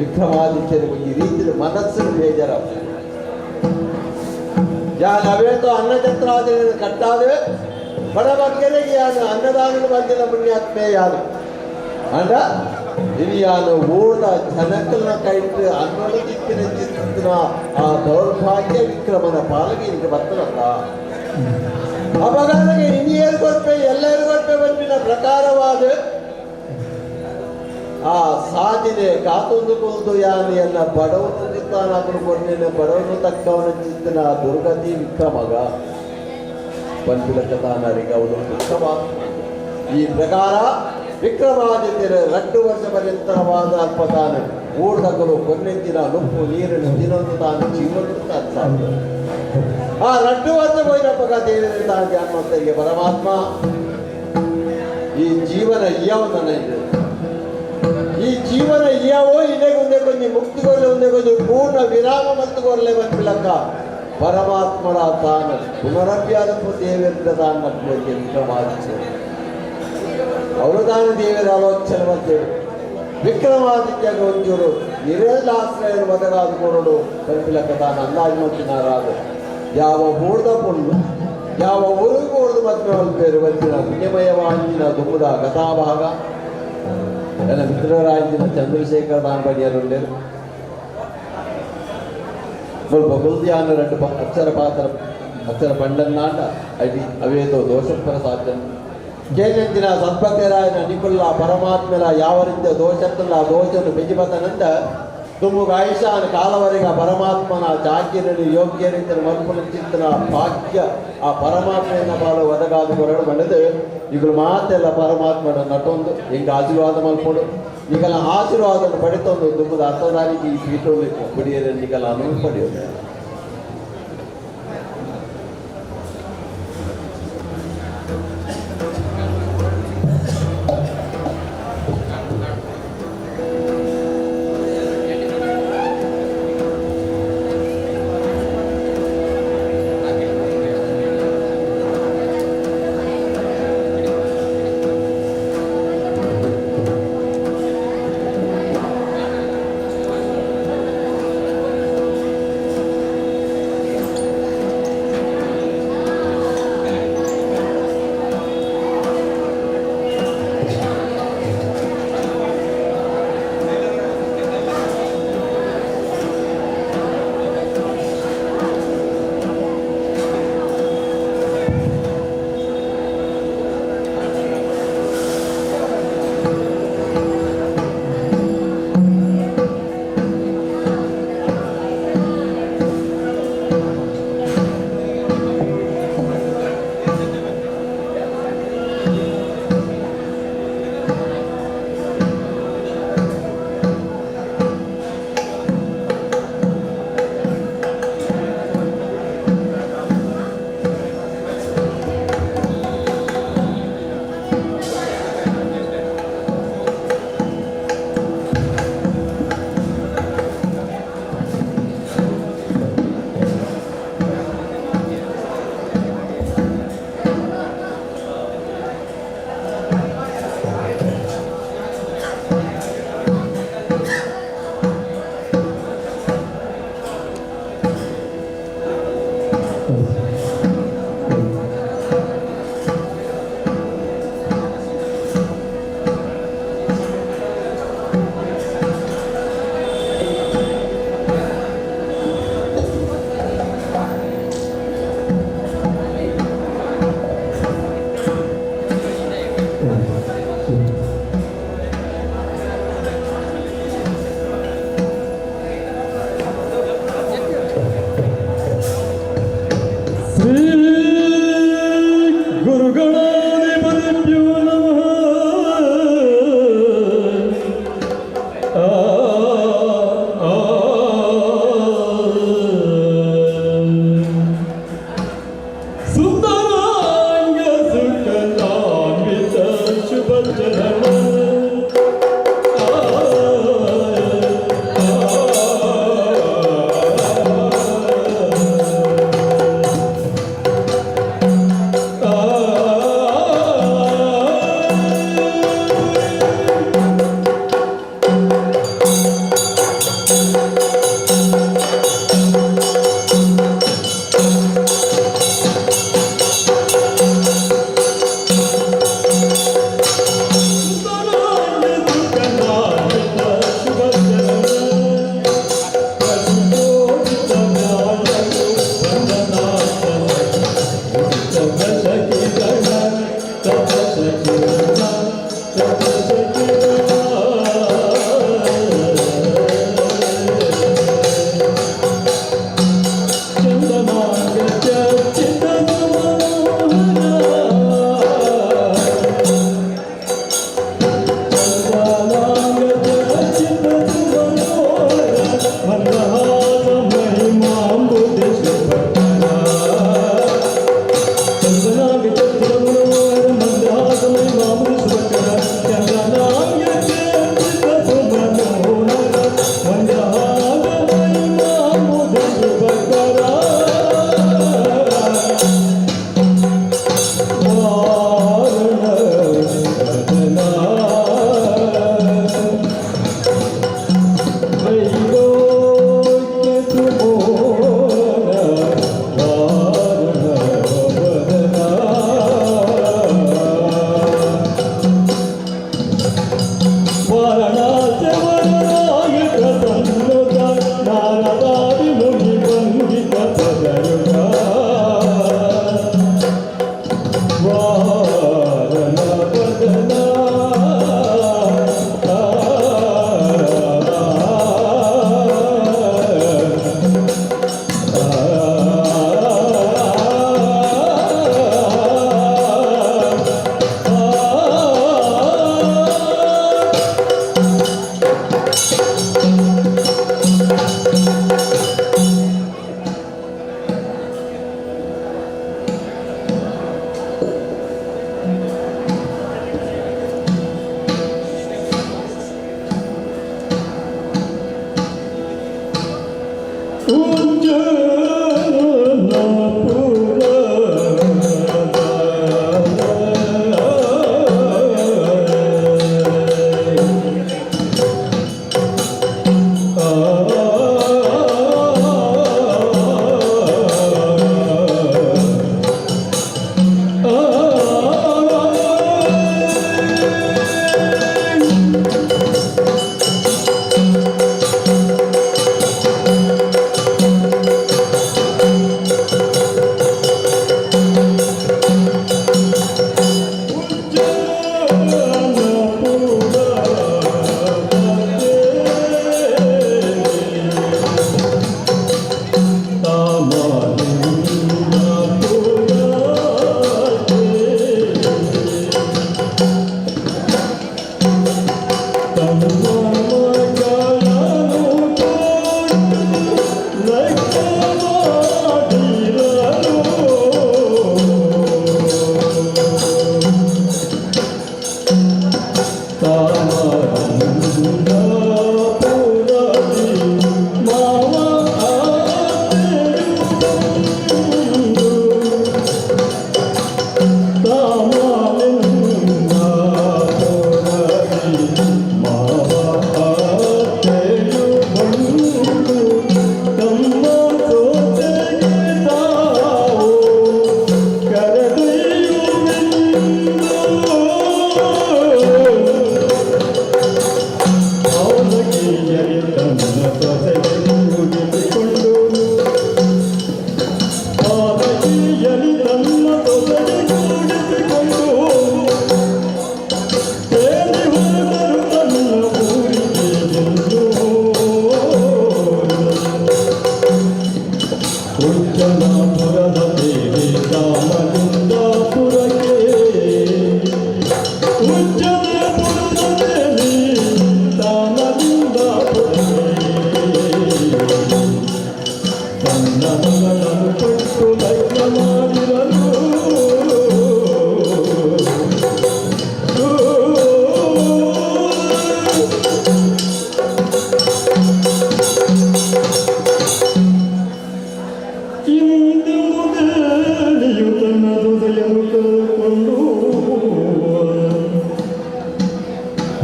Speaker 8: ವಿಕ್ರಮಾದಿತ್ಯರಿಗೆ ಈ ರೀತಿಯ ಮನಸ್ಸನ್ನು ಬೇಜಾರಾಗ್ತದೆ. ಯಾರು ಅವೇತೋ ಅನ್ನಛತ್ರಾದಿಗಳನ್ನು ಕಟ್ಟಾದೆ ಬಡ ಬಗ್ಗೆರಿಗೆ ಯಾನು ಅನ್ನದಾನದ ಬಂದಿನ ಪುಣ್ಯಾತ್ಮೆ ಯಾರು ಅಂಡ ಇದು ಯಾನು ಊರ್ದ ಜನಕಲ್ನ ಕೈಟ್ ಅನ್ನೋಣ ದಿಕ್ಕಿನ ಚಿತ್ತಿನ ಆ ದೌರ್ಭಾಗ್ಯ ವಿಕ್ರಮನ ಪಾಲಿಗೆ ಇದಕ್ಕೆ ಬರ್ತದಲ್ಲ. ಅಪಗಾನಗೆ ಇನ್ನೇನು ಕೊಟ್ಟೆ ಎಲ್ಲರೂ ಕೊಟ್ಟೆ ಬಂದಿನ ಪ್ರಕಾರವಾದ ಆ ಸಾಧನೆ ಕಾತೊಂದು ಕುಲ್ದು ಯಾನು ಎಲ್ಲ ಬಡವನು ಚಿತ್ತಾನ ಕೊನ್ನಿನ ಬಡವನು ತಕ್ಕವನ ಚಿತ್ತಿನ ದುರ್ಗತಿ ವಿಕ್ರಮಗ ಬಂಪಿಲಕ್ಕ ತಾನರಿಗೆ ಅವನು ವಿಕ್ರಮ. ಈ ಪ್ರಕಾರ ವಿಕ್ರಮಾದಿತ್ಯರ 2 ವರ್ಷ ಪರ್ಯಂತರವಾದ ಅಲ್ಪ ತಾನು ಊರ್ದಕಲು ಕೊನ್ನೆತ್ತಿನ ನುಪ್ಪು ನೀರನ್ನು ದಿನೊಂದು ತಾನು ಜೀವನ ತಾನು ಆ 2 ವರ್ಷ ಹೋಯಿನಪ್ಪಗ ದೇವರ ತಾನು ಧ್ಯಾನ ಪರಮಾತ್ಮ ಈ ಜೀವನ ಇಯಾವ ನನಗೆ ಈ ಜೀವನ ಇಯಾವೋ ಇದೇ ಒಂದೇ ಕೊಂಚ ಮುಕ್ತಿಗೊಳ್ಳೆ ಒಂದೇ ಕೊಂಚ ಪೂರ್ಣ ವಿರಾಮ ಮತ್ತು ಕೊರಲೆ ಬಂದ್ಬಿಲಕ್ಕ ಪರಮಾತ್ಮನ ತಾನು ಪುನರಭ್ಯಾದಪ್ಪ ದೇವೇಂದ್ರ ತಾನು ವಿಕ್ರಮಾದಿತ್ಯ ಅವರು ತಾನು ದೇವರ ಆಲೋಚನೆ ಮಾಡ್ತೇವೆ ವಿಕ್ರಮಾದಿತ್ಯ ಒಂಚೂರು ನಿರೇಲಾಶ್ರಯರು ಒದಗಾದ ಕೊರಡು ಬಂಪಿಲಕ್ಕ ತಾನು ಅಂದಾಜು ಮತ್ತಿನಾರಾದ ಯಾವ ಊರ್ದ ಪುಣ್ಣು ಯಾವ ಊರಿಗೂ ಊರ್ದು ಮದ್ವೆ ಮಲ್ಪೇರು ಬಂದಿನ ಪುಣ್ಯಮಯವಾಂಜಿನ ದುಮ್ಮದ ಕಥಾಭಾಗ ನನ್ನ ಮಿತ್ರರಾಂಜಿನ ಚಂದ್ರಶೇಖರ್ ತಾನು ಬಡಿಯರುಳ್ಳೇರು ಸ್ವಲ್ಪ ಗುಲ್ದಿಯಾನ 2 ಅಕ್ಷರ ಪಾತ್ರ ಅಕ್ಷರ ಪಂಡನ್ನಾಂಡ ಅಡಿ ಅವೇತೋ ದೋಷಪರ ಸಾಧ್ಯ ಕೇಂದ್ರಂಚಿನ ಸದ್ಭಕ್ತರಾಯನ ನಿಕುಲ್ಲ ಪರಮಾತ್ಮನ ಯಾವ ರೀತಿಯ ದೋಷತ್ತಲ್ಲ ದೋಷನು ಬೆಜಿಬತನಂದ ತುಮುಗ ಆಯುಷಾನ ಕಾಲವರೆಗ ಪರಮಾತ್ಮನ ಚಾಕ್ಯರಲ್ಲಿ ಯೋಗ್ಯ ರೀತಿಯ ಮಲ್ಪುನ ಚಿತ್ತನ ಭಾಗ್ಯ ಆ ಪರಮಾತ್ಮೆಯನ್ನ ಬಾಳು ಒದಗಾದ ಕೊರಡು ಬಂದದು ಈಗಲೂ ಮಾತೆಲ್ಲ ಪರಮಾತ್ಮನ ನಟೊಂದು ಹಿಂಗೆ ಆಶೀರ್ವಾದ ಮಲ್ಪೊಡು ಈಗಲ ಆಶೀರ್ವಾದ ಪಡಿತೊಂದು ದುಮ್ಮದ ಅರ್ಥದಾರಿಗೆ ಈ ಪೀಠದಲ್ಲಿ ಪಡಿಯರೆ ಈಗಲ ಅನು ಪಡೆಯೋದು.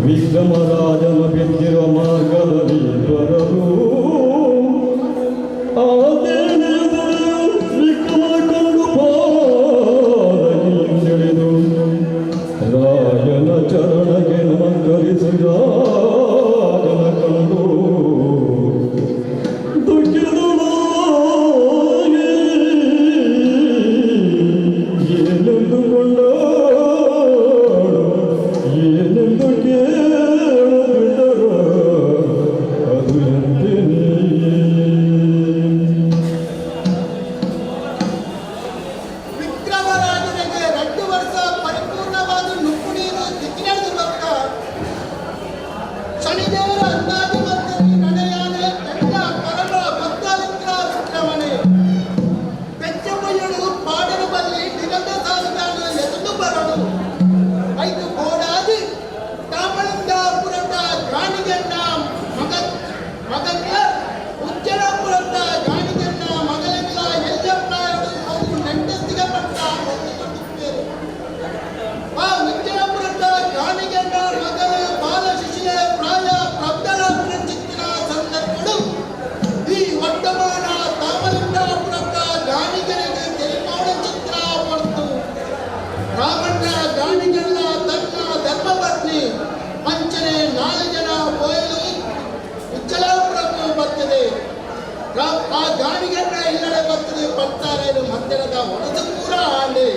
Speaker 10: ವಿಕ್ರಮರಾಜನ ಬಿದ್ದಿರುವ ಮಾರ್ಗದಲ್ಲಿ ಬರಲು ಆದೇನೆದುರು ವಿಕ್ರಮನ ಕಂಡು ಪಾದಗಿಂದಿಳಿದು ರಾಯನ ಚರಣಗೆ ನಮಸ್ಕರಿಸಿದ ರಾಜನ ಕಂಡು ದುಃಖಿತನಾಗಿ ಏನೆಂದುಕೊಂಡಾಳು, ಏನೆಂದು ಕೇಳದಿದ್ದರು ಅದು ಎಂತೇನೆ.
Speaker 11: ವಿಕ್ರಮರಾಜನಿಗೆ 2 ವರ್ಷ ಪರಿಪೂರ್ಣವಾದ ನುಪ್ಪು ನೀರು ದಿಕ್ಕಿನೆಳೆದು ಬಕ್ಕ ಶನಿದೇವರ ಅಂದಾಜು ಮಧ್ಯದಲ್ಲಿ ನಡೆಯಾನೆ ಎಲ್ಲ ಪರಮ ಭಕ್ತ ವಿಕ್ರ ವಿಕ್ರಮಣೆ ಬೆಚ್ಚಬಯ್ಯಡು ಪಾಡಲು ಬಲ್ಲಿ ನಿರಂದ ಸಾಲುಗಾನ ಎದುರು ಬರಡು ಐದು ಗೋಡಾದಿ ತಾಮಳಿಂದಾಪುರದ ಗಾಣಿಗಣ್ಣ ಮಗ ಮಗಂಗ ಉಜ್ಜನಪುರದ ಗಾಣಿಗಣ್ಣ ಮಗಲೆಲ್ಲ ಎಲ್ಜಪ್ರಾಯಡು ಅವು ನೆಂಟಸ್ತಿಗೆ ಪಟ್ಟ ಹೊಂದಿಕೊಂಡಿದ್ದೇವೆ. ಆ ಉಜ್ಜನಪುರದ ಗಾಣಿಗಣ್ಣ ಮಗಲು ಬಾಲ ಶಿಶಿರ ಪ್ರಾಯ ಪ್ರಬಲ ಚಿತ್ತಿನ ಸಂದರ್ಭಗಳು ಈ ವರ್ತಮಾನ ತಾಮಲಿಂಗಾಪುರದ ಗಾಣಿಗರಿಗೆ ತೆಲಿಪಾಡ ಚಿತ್ರ ಪಡ್ತು. ರಾಮಣ್ಣ ಗಾಣಿಗಣ್ಣ ತನ್ನ ಧರ್ಮಪತ್ನಿ ಅಂಚನೆ ನಾಲ್ಕು ಜನ ಬೋಯಲು ಉಜ್ಜಲಾಪುರಕ್ಕೂ ಬರ್ತದೆ. ಆ ಗಾಣಿಗಣ್ಣ ಇಲ್ಲಡೆ ಬರ್ತದೆ ಪಡ್ತಾರೆ ಮಧ್ಯಾಹ್ನದ ಹೊರದು ಪೂರ ಆಂಡೆ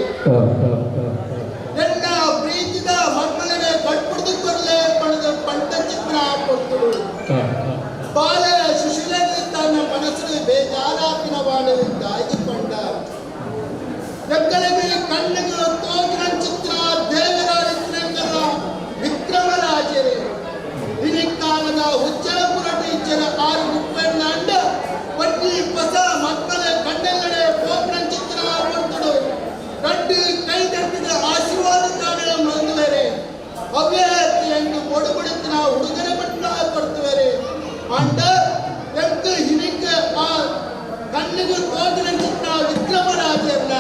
Speaker 11: ಎಲ್ಲ ಪ್ರೀತಿದ ಮಕ್ಕಳಿಗೆ ಕಟ್ಬಿಡ್ದು ಕೊರಲೆ ಪಡೆದು ಪಂಟ ಚಿತ್ರ ಕೊಡ್ತಳು. ಬಾಲ ಸುಶೀಲನೆ ತನ್ನ ಮನಸ್ಸು ಬೇಜಾರಾಪಿನ ವಾಣಿ ದಾಯಿಕೊಂಡ ಎಕ್ಕಳಿಗೆ ಕಣ್ಣಿಗೆ ತೋಗಿನ ಚಿತ್ರ ದೇವರ ಚಿತ್ರಗಳ ವಿಕ್ರಮರಾಜರೇ ಇನಿಕ್ಕಾಲದ ಉಜ್ಜಲಪುರ ಟೀಚರ ಆರು ಮುಪ್ಪೆಣ್ಣಾಂಡ ವಡ್ಡಿ ಹೊಸ ಮಕ್ಕಳ ಕಣ್ಣೆಲ್ಲಡೆ ಪೋಪ್ನ ಚಿತ್ರ ಕೊಡ್ತಡು. ರಡ್ಡು ಕೈ ತಟ್ಟಿದ ಆಶೀರ್ವಾದ ತಾನೇ ಮಂದುವೆರೆ ಅವ್ಯಯಕ್ಕೆ ಎಂದು ಕೊಡುಕೊಡುತ್ತಿನ ಉಡುಗೊರೆ ಪಟ್ಟ ಕೊಡ್ತುವೆರೆ. ಅಂಡ ಎಂಕು ಹಿನಿಕ್ ಆ ಕಣ್ಣಿಗೆ ತೋಗಿನ ಚಿತ್ರ ವಿಕ್ರಮರಾಜರನ್ನ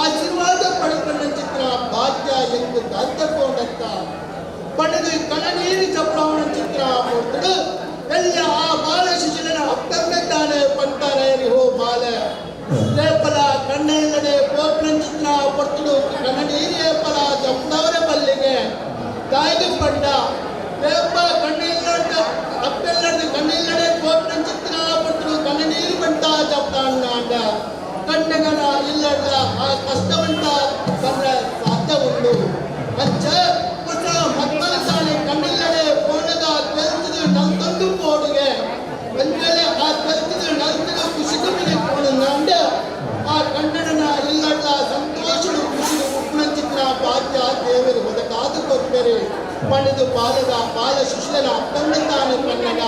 Speaker 11: ಆಶೀರ್ವಾದ ಪಡ್ಕೊಂಡ ಚಿತ್ರ ಭಾಗ್ಯ ಎಂದು ದಾಂತಕೊಂಡಂತ ಪಡೆದು ಕಣನೀರು ಚಪ್ರಾವಣ ಚಿತ್ರ ಕೊಡ್ತಡು. ಎಲ್ಲ ಆ ಬಾಲ ಶಿಶುವಿನ ಅಪ್ಪಮ್ಮೆ ತಾನೆ ಪಂತಾರೆ ಹೋ ಬಾಲ ರೇಪಲ ಕಣ್ಣೆಲ್ಲಡೆ ಪೋಪ್ನ ಚಿತ್ರ ಕೊಡ್ತಡು. ಕಣ್ಣನೀರು ಪಲ ಜಪ್ನವರ ಬಲ್ಲಿಗೆ ತಾಯಿಗೆ ಪಂಡ ರೇಪ ಕಣ್ಣೆಲ್ಲಡ ಅಪ್ಪೆಲ್ಲದ ಕಣ್ಣೆಲ್ಲಡೆ ಪೋಪ್ನ ಚಿತ್ರ ಕೊಡ್ತಡು. ಕಣ್ಣನೀರು ಬಂಟ ಜಪ್ತಾಣ್ಣ ಕಣ್ಣಗನ ಇಲ್ಲಡ ಆ ಕಷ್ಟವಂತ ಬರ್ರ ಸಾಧ್ಯ ಉಂಟು. ಅಚ್ಚ ಹೊಸ ಮಕ್ಕಳ ಸಾಲೆ ಕಣ್ಣಿಲ್ಲಡೆ ಪೋಣದ ತೆಲ್ತದು ನಲ್ತೊಂದು ಪೋಡುಗೆ ಒಂದ್ವೇಳೆ ಆ ತೆಲ್ತದು ನಲ್ತದು ಖುಷಿ ಪೋಣಂಡ ಆ ಕನ್ನಡನ ಇಲ್ಲಡ ಸಂತೋಷಡು ಖುಷಿ ಉಪ್ಪುನ ಚಿತ್ರ ಭಾಗ್ಯ ದೇವರು ಒದಕಾದು ಕೊರ್ಪೆರೆ ಪಣಿದು ಬಾಲದ ಬಾಲ ಶಿಶುಲನ ಅಪ್ಪಂದ ತಾನು ಕನ್ನಡ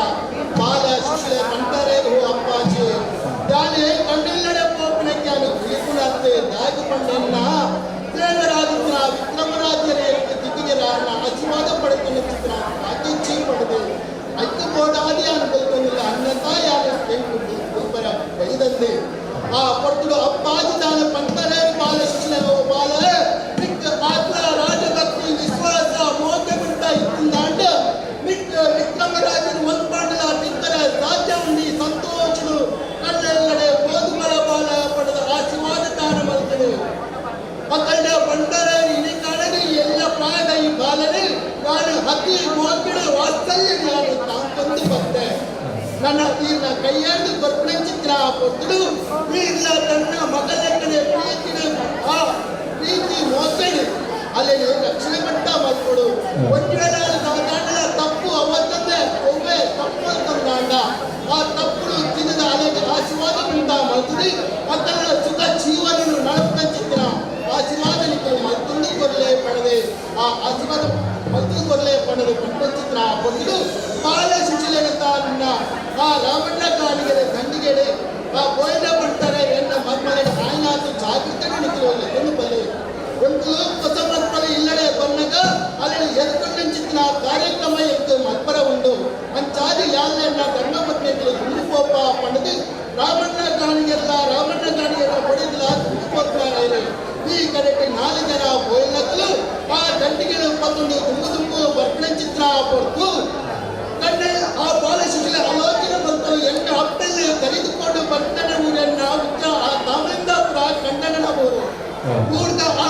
Speaker 11: ಬಾಲ ಶಿಶುಲ ಕಂಟರೆ ಹೋ ಅಪ್ಪಾಜಿ ತಾನೇ ಕಣ್ಣಿಲ್ಲಡೆ ಪೋಪನಕ್ಕೆ ಹುಲಿಕುಲಂತೆ ದಾಗಿ ಪಂಡನ್ನ ದೇವರಾದಿತ್ಯ ವಿಕ್ರಮರಾಜ್ಯರೇ ದಿಕ್ಕಿಗೆ ಆಶೀರ್ವಾದ ಪಡೆದುಕೊಂಡು ಚಿತ್ರ ಭಾಗ್ಯ ಪಡೆದು ಐದು ಕೋಟಾದಿ ಅನುಭವಿಸಿಲ್ಲ ಅನ್ನ ತಾಯಿ ಬರ ಬೈದಂತೆ ಆ ಪಡ್ತುಡು ಅಪ್ಪಾಜಿ ತಾನು ಪಂತರೇ ಬಾಲ ಶಿಶುಲ ಬಾಲ ನಿಕ್ಕ ಆತ್ಮ ರಾಜಭಕ್ತಿ ವಿಶ್ವಾಸ ಮೋಸ ಬಿಟ್ಟ ಇತ್ತಿಂದಾಂಡ ನಿಕ್ಕ ವಿಕ್ರಮರಾಜನ ಒಂದು ಪಾಂಡಲ ತಿಕ್ಕರ ಸಾಧ್ಯ ಉಂಡಿ ಸಂತೋಷನು ಕಣ್ಣೆಲ್ಲಡೆ ಬೋಧುಮರ ಬಾಲ ಪಡೆದ ಆಶೀರ್ವಾದ ತಾನ ಮಲ್ತಡು. ಮಕ್ಕಳ ಬಂಡರ ಇನಿ ಕಾಣಲಿ ಎಲ್ಲ ಪ್ರಾಯದ ಈ ಬಾಲನೆ ನಾನು ಅತಿ ಮೋಕಿಡ ವಾತ್ಸಲ್ಯ ನಾನು ತಾಂತಂದು ಬಂದೆ. ನನ್ನ ಈರ್ನ ಕೈಯಾರ್ದು ಕೊರ್ಪಣ ಚಿತ್ರ ಕೊಟ್ಟಳು. ಈರ್ಲ ತನ್ನ ಮಗನ ಕಡೆ ಪ್ರೀತಿನ ಆ ಪ್ರೀತಿ ಮೋಸಡಿ ಅಲ್ಲಿ ರಕ್ಷಣೆ ಮಟ್ಟ ಮಲ್ಕೊಡು. ಒಂದು ವೇಳೆ ದಾಂಡಲ ತಪ್ಪು ಅವತ್ತಂದೆ ಒಮ್ಮೆ ತಪ್ಪು ಅಂತಂದಾಂಡ ಆ ತಪ್ಪು ತಿನ್ನದ ಅಲೆಗೆ ಆಶೀರ್ವಾದ ಉಂಟ ಮಲ್ತದೆ. ಮಕ್ಕಳ ಸುಖ ಜೀವನ ನಡಪದ ಚಿತ್ರ ಆಶೀರ್ವಾದ ಮಲ್ತೊಂದು ಕೊರಲೆ ಪಡೆದೆ ಆ ಆಶೀರ್ವಾದ ಮಲ್ತು ಕೊರಲೆ ಪಡೆದು ಪಟ್ಟ ಚಿತ್ರ ಕೊಟ್ಟು ಬಾಲ ಶಿಶಿಲೆನ ತನ್ನ ಆ ರಾಮಣ್ಣ ಕಾಣಿಗೆ ದಂಡಿಗೆಡೆ ಆ ಬೋಯ್ನ ಪಡ್ತಾರೆ ಎನ್ನ ಮಕ್ಕಳಿಗೆ ಆಯ್ನಾತು ಜಾಗೃತ ನಿಂತಿರುವ ಬಲೆ ಒಂದು ಹೊಸ ಮಕ್ಕಳು ಇಲ್ಲಡೆ ಬನ್ನಗ ಅಲ್ಲಿ ಎದ್ಕೊಂಡು ಚಿತ್ರ ಕಾರ್ಯಕ್ರಮ ಎದ್ದು ಮತ್ಪರ ಉಂಡು ಅಂಚಾದಿ ಯಾಲೆನ್ನ ಧರ್ಮಪತ್ನಿಗಳು ದುಂಡು ಪಡೆದು ರಾಮಣ್ಣ ಕಾಣಿಗೆಲ್ಲ ರಾಮಣ್ಣ ಕಾಣಿಗೆಲ್ಲ ಹೊಡೆದಿಲ್ಲ ದುಂಡು ಪೋತ್ತಾರೆ. ಈ ಕಡೆಗೆ ನಾಲ್ಕು ಜನ ಬೋಯ್ಲಕ್ಕಲು ಆ ದಂಡಿಗೆಗಳು ಪತ್ತೊಂದು ದುಂಬು ದುಂಬು ಬರ್ಕಣ ಚಿತ್ರ. ಚಿತ್ರ ಪೊರ್ತು ಕಣ್ಣೆ ಆ ಬಾಲ ಶಿಶುಲ ಆಲೋಚನೆ ಬಂತು ಎನ್ನ ಅಪ್ಪೆಲ್ಲಿ ಕರೆದುಕೊಂಡು ಬರ್ತಾನೆ ಊರನ್ನ ಉಚ್ಚ ಆ ತಾಮಿಂದಾಪುರ ಕಣ್ಣನ ಊರು ಊರ್ದ ಆ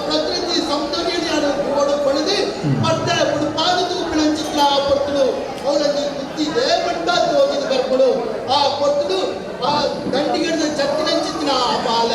Speaker 11: ಪ್ರಕೃತಿ ಸೌಂದರ್ಯ ಪಡೆದು ಮತ್ತೆ ಪಾದ ತೂಪಿನ ಚಿತ್ರ ಪೊರ್ತುಡು ಅವರಲ್ಲಿ ಬುದ್ಧಿ ದೇವಟ್ಟ ಹೋಗಿದ್ದು ಬರ್ಪಡು ಆ ಪೊರ್ತುಡು ಆ ದಂಡಿಗಡದ ಚತ್ತಿನ ಚಿತ್ರ ಆ ಬಾಲ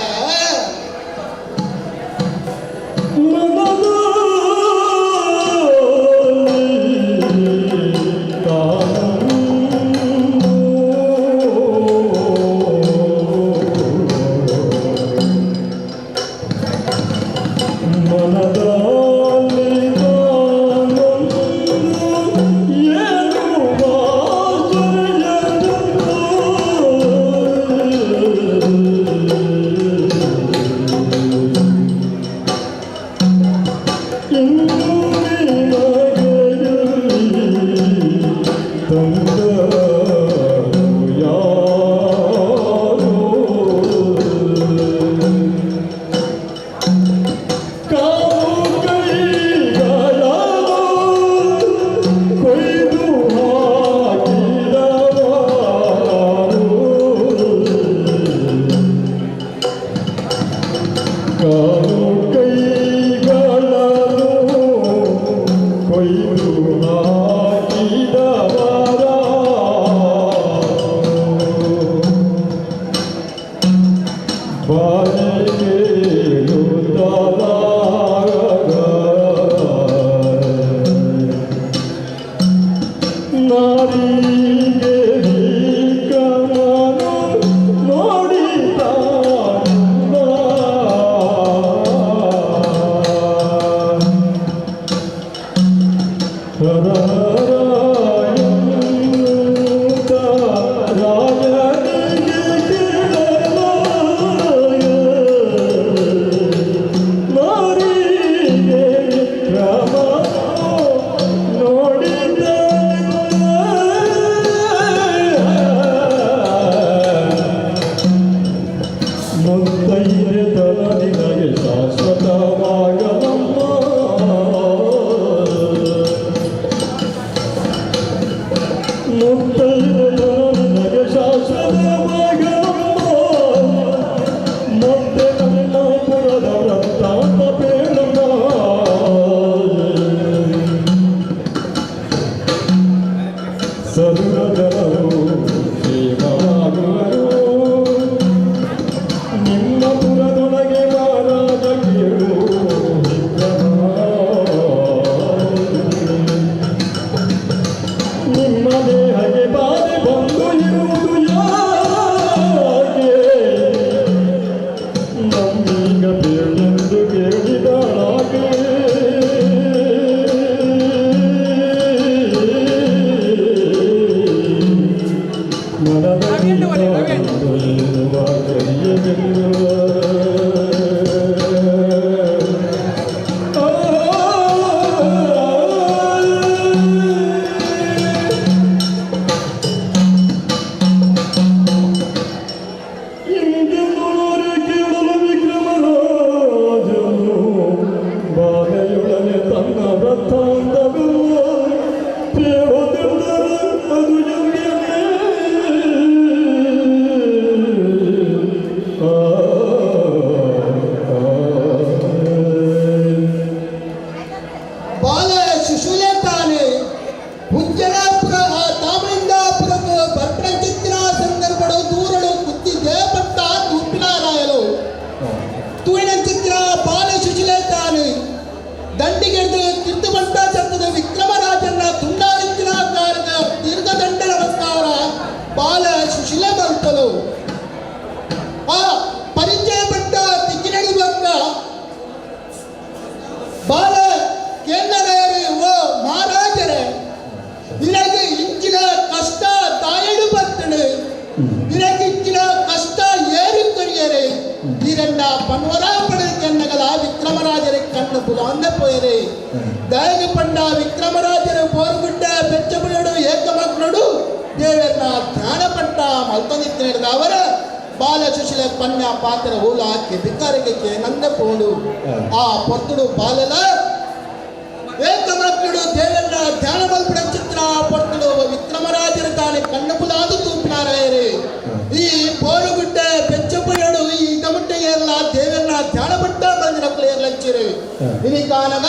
Speaker 11: ಇನಿಕಾನಗ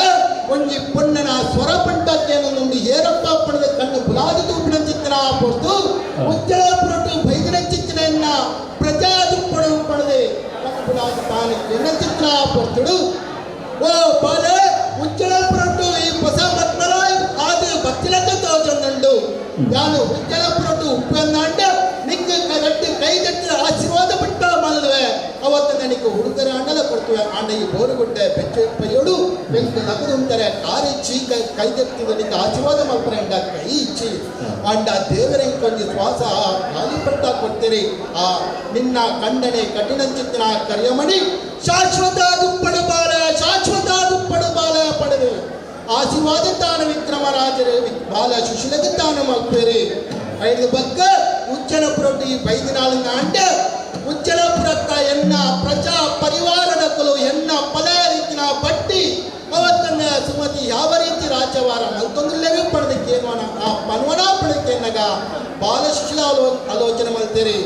Speaker 11: ಒಂಜಿ ಪೊಣ್ಣನ ಸ್ವರ ಪಂಟಕ್ಕೇನೊಂದು ಏರಪ್ಪ ಪಣದ ಕಣ್ಣು ಬುಲಾದು ತೂಪಿನ ಚಿತ್ರ ಪೊರ್ತು ಉಜ್ಜಳ ಪುರಟು ಬೈದಿನ ಚಿತ್ರನ್ನ ಪ್ರಜಾದು ಪಡವು ಪಣದೆ ಕಣ್ಣು ಬುಲಾದು ತಾನು ಎನ್ನ ಚಿತ್ರ ಪೊರ್ತುಡು. ಓ ಬಾಲೆ ಉಜ್ಜಳ ಪುರಟು ಈ ಹೊಸ ಮತ್ಮರಾಯ್ ಅದು ಬತ್ತಿಲಕ್ಕ ತೋಚೊಂದುಂಡು. ಯಾನು ಉಜ್ಜಳ ಪುರಟು ಉಪ್ಪನ್ನಾಂಡ ನಿಂಗೆ ಕರೆಕ್ಟ್ ಕೈ ತಟ್ಟಿದ ಆಶೀರ್ವಾದ ಪಟ್ಟ ಮಲ್ವೆ ಅವತ್ತು ನನಗೆ ಹುಡುಗರ ಅಂಡಲ ಕೊಡ್ತುವೆ. ಆಂಡ ಈ ಬೋರುಗುಡ್ಡೆ ಬೆಚ್ಚ ಪಯ್ಯೋಡು ಎಂಕ್ ನಗದುಂತಾರೆ ಕಾರಿ ಚೀ ಕೈ ತಟ್ಟಿದ ನಿಂಗೆ ಆಶೀರ್ವಾದ ಮಲ್ಪರೆ ಅಂಡ ಕೈ ಇಚ್ಚಿ ಅಂಡ ದೇವರೆಂಗ್ ಕೊಂಜಿ ಶ್ವಾಸ ಖಾಲಿ ಪಟ್ಟ ಕೊಡ್ತೀರಿ. ಆ ನಿನ್ನ ಕಂಡನೆ ಕಠಿಣ ಚಿತ್ರ ಕರಿಯಮಣಿ ಶಾಶ್ವತ ದುಪ್ಪಡು ಬಾಲ ಶಾಶ್ವತ ದುಪ್ಪಡು ಬಾಲ ಪಡೆದು ಆಶೀರ್ವಾದ ತಾನು ವಿಕ್ರಮರಾಜರು ಬಾಲ ಸುಶೀಲದ ತಾನು ಮಲ್ಪೇರಿ. ಐದು ಬಗ್ಗ ಉಜ್ಜಲ ಪುರಟಿ ಬೈದಿನಾಳಿನ ಅಂಡ ಉಜ್ಜಲ ಪುರಕ್ಕ ಎನ್ನ ಪ್ರಜಾ ಪರಿವಾರದ ಕುಲು ಎನ್ನ ಪಲ ರೀತಿನ ಬಟ್ಟಿ ಅವತ್ತನ್ನ ಸುಮತಿ ಯಾವ ರೀತಿ ರಾಜ್ಯವಾರ ಮಲ್ತೊಂದುಲ್ಲೇವೇ ಪಡೆದಕ್ಕೇನು ಆ ಪನ್ವನ ಪಡೆದಕ್ಕೇನಗ ಬಾಲ ಸುಶೀಲ ಆಲೋಚನೆ ಮಲ್ತೀರಿ.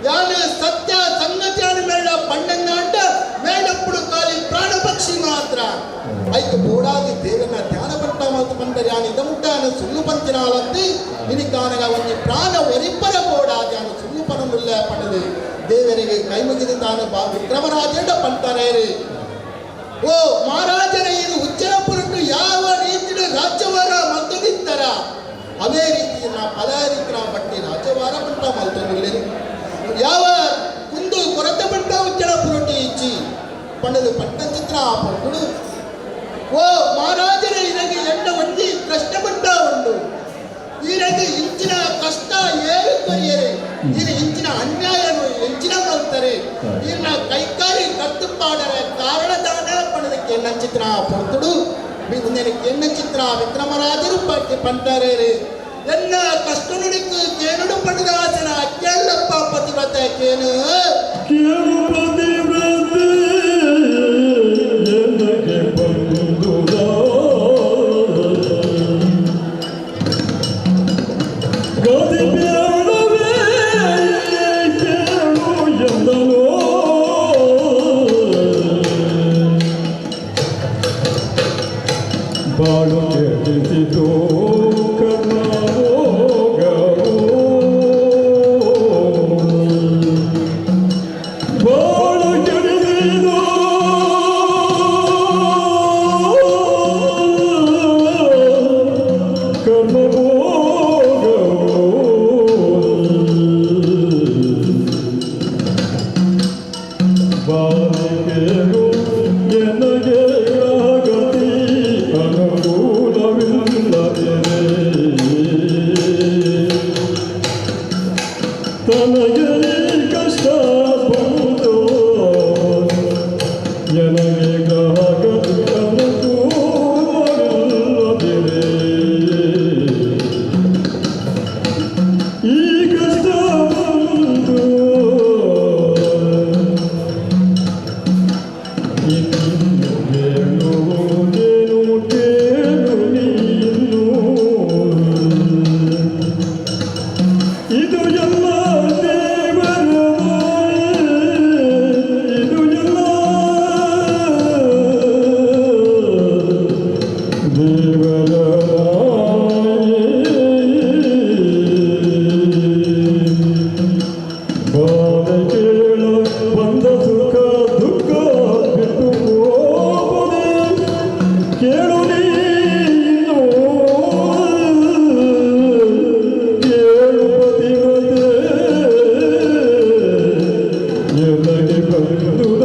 Speaker 11: ಯಾನು ಸತ್ಯ ಸಂಗತಿಯನ್ನು ಮೇಳ ಪಣ್ಣನ್ನ ಅಂಡ ಮೇಡಪ್ಪುಡು ಕಾಲಿ ಪ್ರಾಣ ಪಕ್ಷಿ ಮಾತ್ರ ಐಕು ಬೋಡಾದಿ ದೇವನ ಧ್ಯಾನ ಪಟ್ಟ ಮತ್ತು ಪಂಡರಿ ಯಾನು ಇದಮುಟ್ಟಾನ ಸುಳ್ಳು ಪಂಚಿನಾಲತ್ತಿ ಇನಿಕಾನಗ ಒಂಜಿ ಪ್ರಾಣ ಒರಿಪ್ಪರ ಬೋಡಾದಿ ಯಾನು ಸುಳ್ಳು ಪಣముಲ್ಲ ಪಡೆದು ದೇವರಿಗೆ ಕೈ ಮುಗಿದು ತಾನು ಬಾ ವಿಕ್ರಮರಾಜೇಂಡ ಪಂತಾರೆ. ಓ ಮಹಾರಾಜರ ಇದು ಉಚ್ಚರ ಪುರಟು ಯಾವ ರೀತಿಯ ರಾಜ್ಯವಾರ ಮಲ್ತದಿತ್ತರ ಅದೇ ರೀತಿ ನಾ ಪಲ ರೀತಿ ನಾ ಬಟ್ಟಿ ರಾಜ್ಯವಾರ ಪಂಟ ಮಲ್ತೊಂದಿಲ್ಲ ಯಾವ ಕುಂದು ಕೊರತೆ ಪಂಟ ಉಚ್ಚರ ಪುರಟಿ ಇಚ್ಚಿ ಪಂಡದು ಪಟ್ಟಂಚಿತ್ರ ಆ ಪೊರ್ತುಡು. ಓ ಮಹಾರಾಜರ ಇರಗೆ ಎಣ್ಣ ಒಂಜಿ ಪ್ರಶ್ನೆ ಪಂಟ ಉಂಡು. ಈರಗೆ ಇಂಚಿನ ಕಷ್ಟ ಏರು ಕೊರಿಯರೆ ಈರ ಇಂಚಿನ ಅನ್ಯಾಯನು ಎಂಚಿನ ಮಲ್ತಾರೆ ಈರ್ನ ಕೈಕಾರಿ ಕಟ್ಟುಪಾಡರೆ ಕಾರಣ ದಾನ ಪಣದಕ್ಕೆ ಎಣ್ಣಂಚಿತ್ರ ಪೊರ್ತುಡು. ಎಣ್ಣಂಚಿತ್ರ ವಿಕ್ರಮರಾಜರು ಪಟ್ಟಿ ಪಂಟಾರೆ ಎನ್ನ ಕಷ್ಟನುಡಿಕು ಕೇನುಡು ಪಂಡದಾಸನ ಕೇಳಪ್ಪ ಪತಿವ್ರತ ಕೇನು
Speaker 10: ಕೇಳು ಪತಿವ್ರತೆ ಎನಗೆ ಬಂದುದ ಗತಿ ಬೇಡವೇ ಕೇಳು ಎಂದನು. ಬಾಳು ಕೆಡಿಸಿತು ಕರ್ಮಭೋಗವು ಬಾಳು ಕೆಡಿಸಿತು ಕರ್ಮಭೋಗವು ಬಾಳಿಕೆಗೂ ಎನಗೆ ಗತಿ ಅನುಕೂಲವಿಲ್ಲದಿರೆ ತನಗೆ ಕಷ್ಟ ಬಂತು ಎನಗೆ ಗ್ರಹಗತಿ ಅನುಕೂಲವಿಲ್ಲದಿರೆ ಈ ಕಷ್ಟ ಬಂತು ಇನ್ನು ಹೇಳುವುದೇನು ಕೇಳು ನೀನು. ಇದು ಎಲ್ಲ ದೇವರ ಮಾಯೆ, ಇದು ಎಲ್ಲ ದೇವರ ಮಾಯೆ. ಬಾಳೆ ಕೇಳ ಬಂದ ಸುಖ ದುಃಖ ಬಿಟ್ಟು ಹೋಗುವುದೇ ಕೇಳು ನೀನು ಕೇಳು ಪತಿವ್ರತೆ ಎನಗೆ ಬಂದುದ.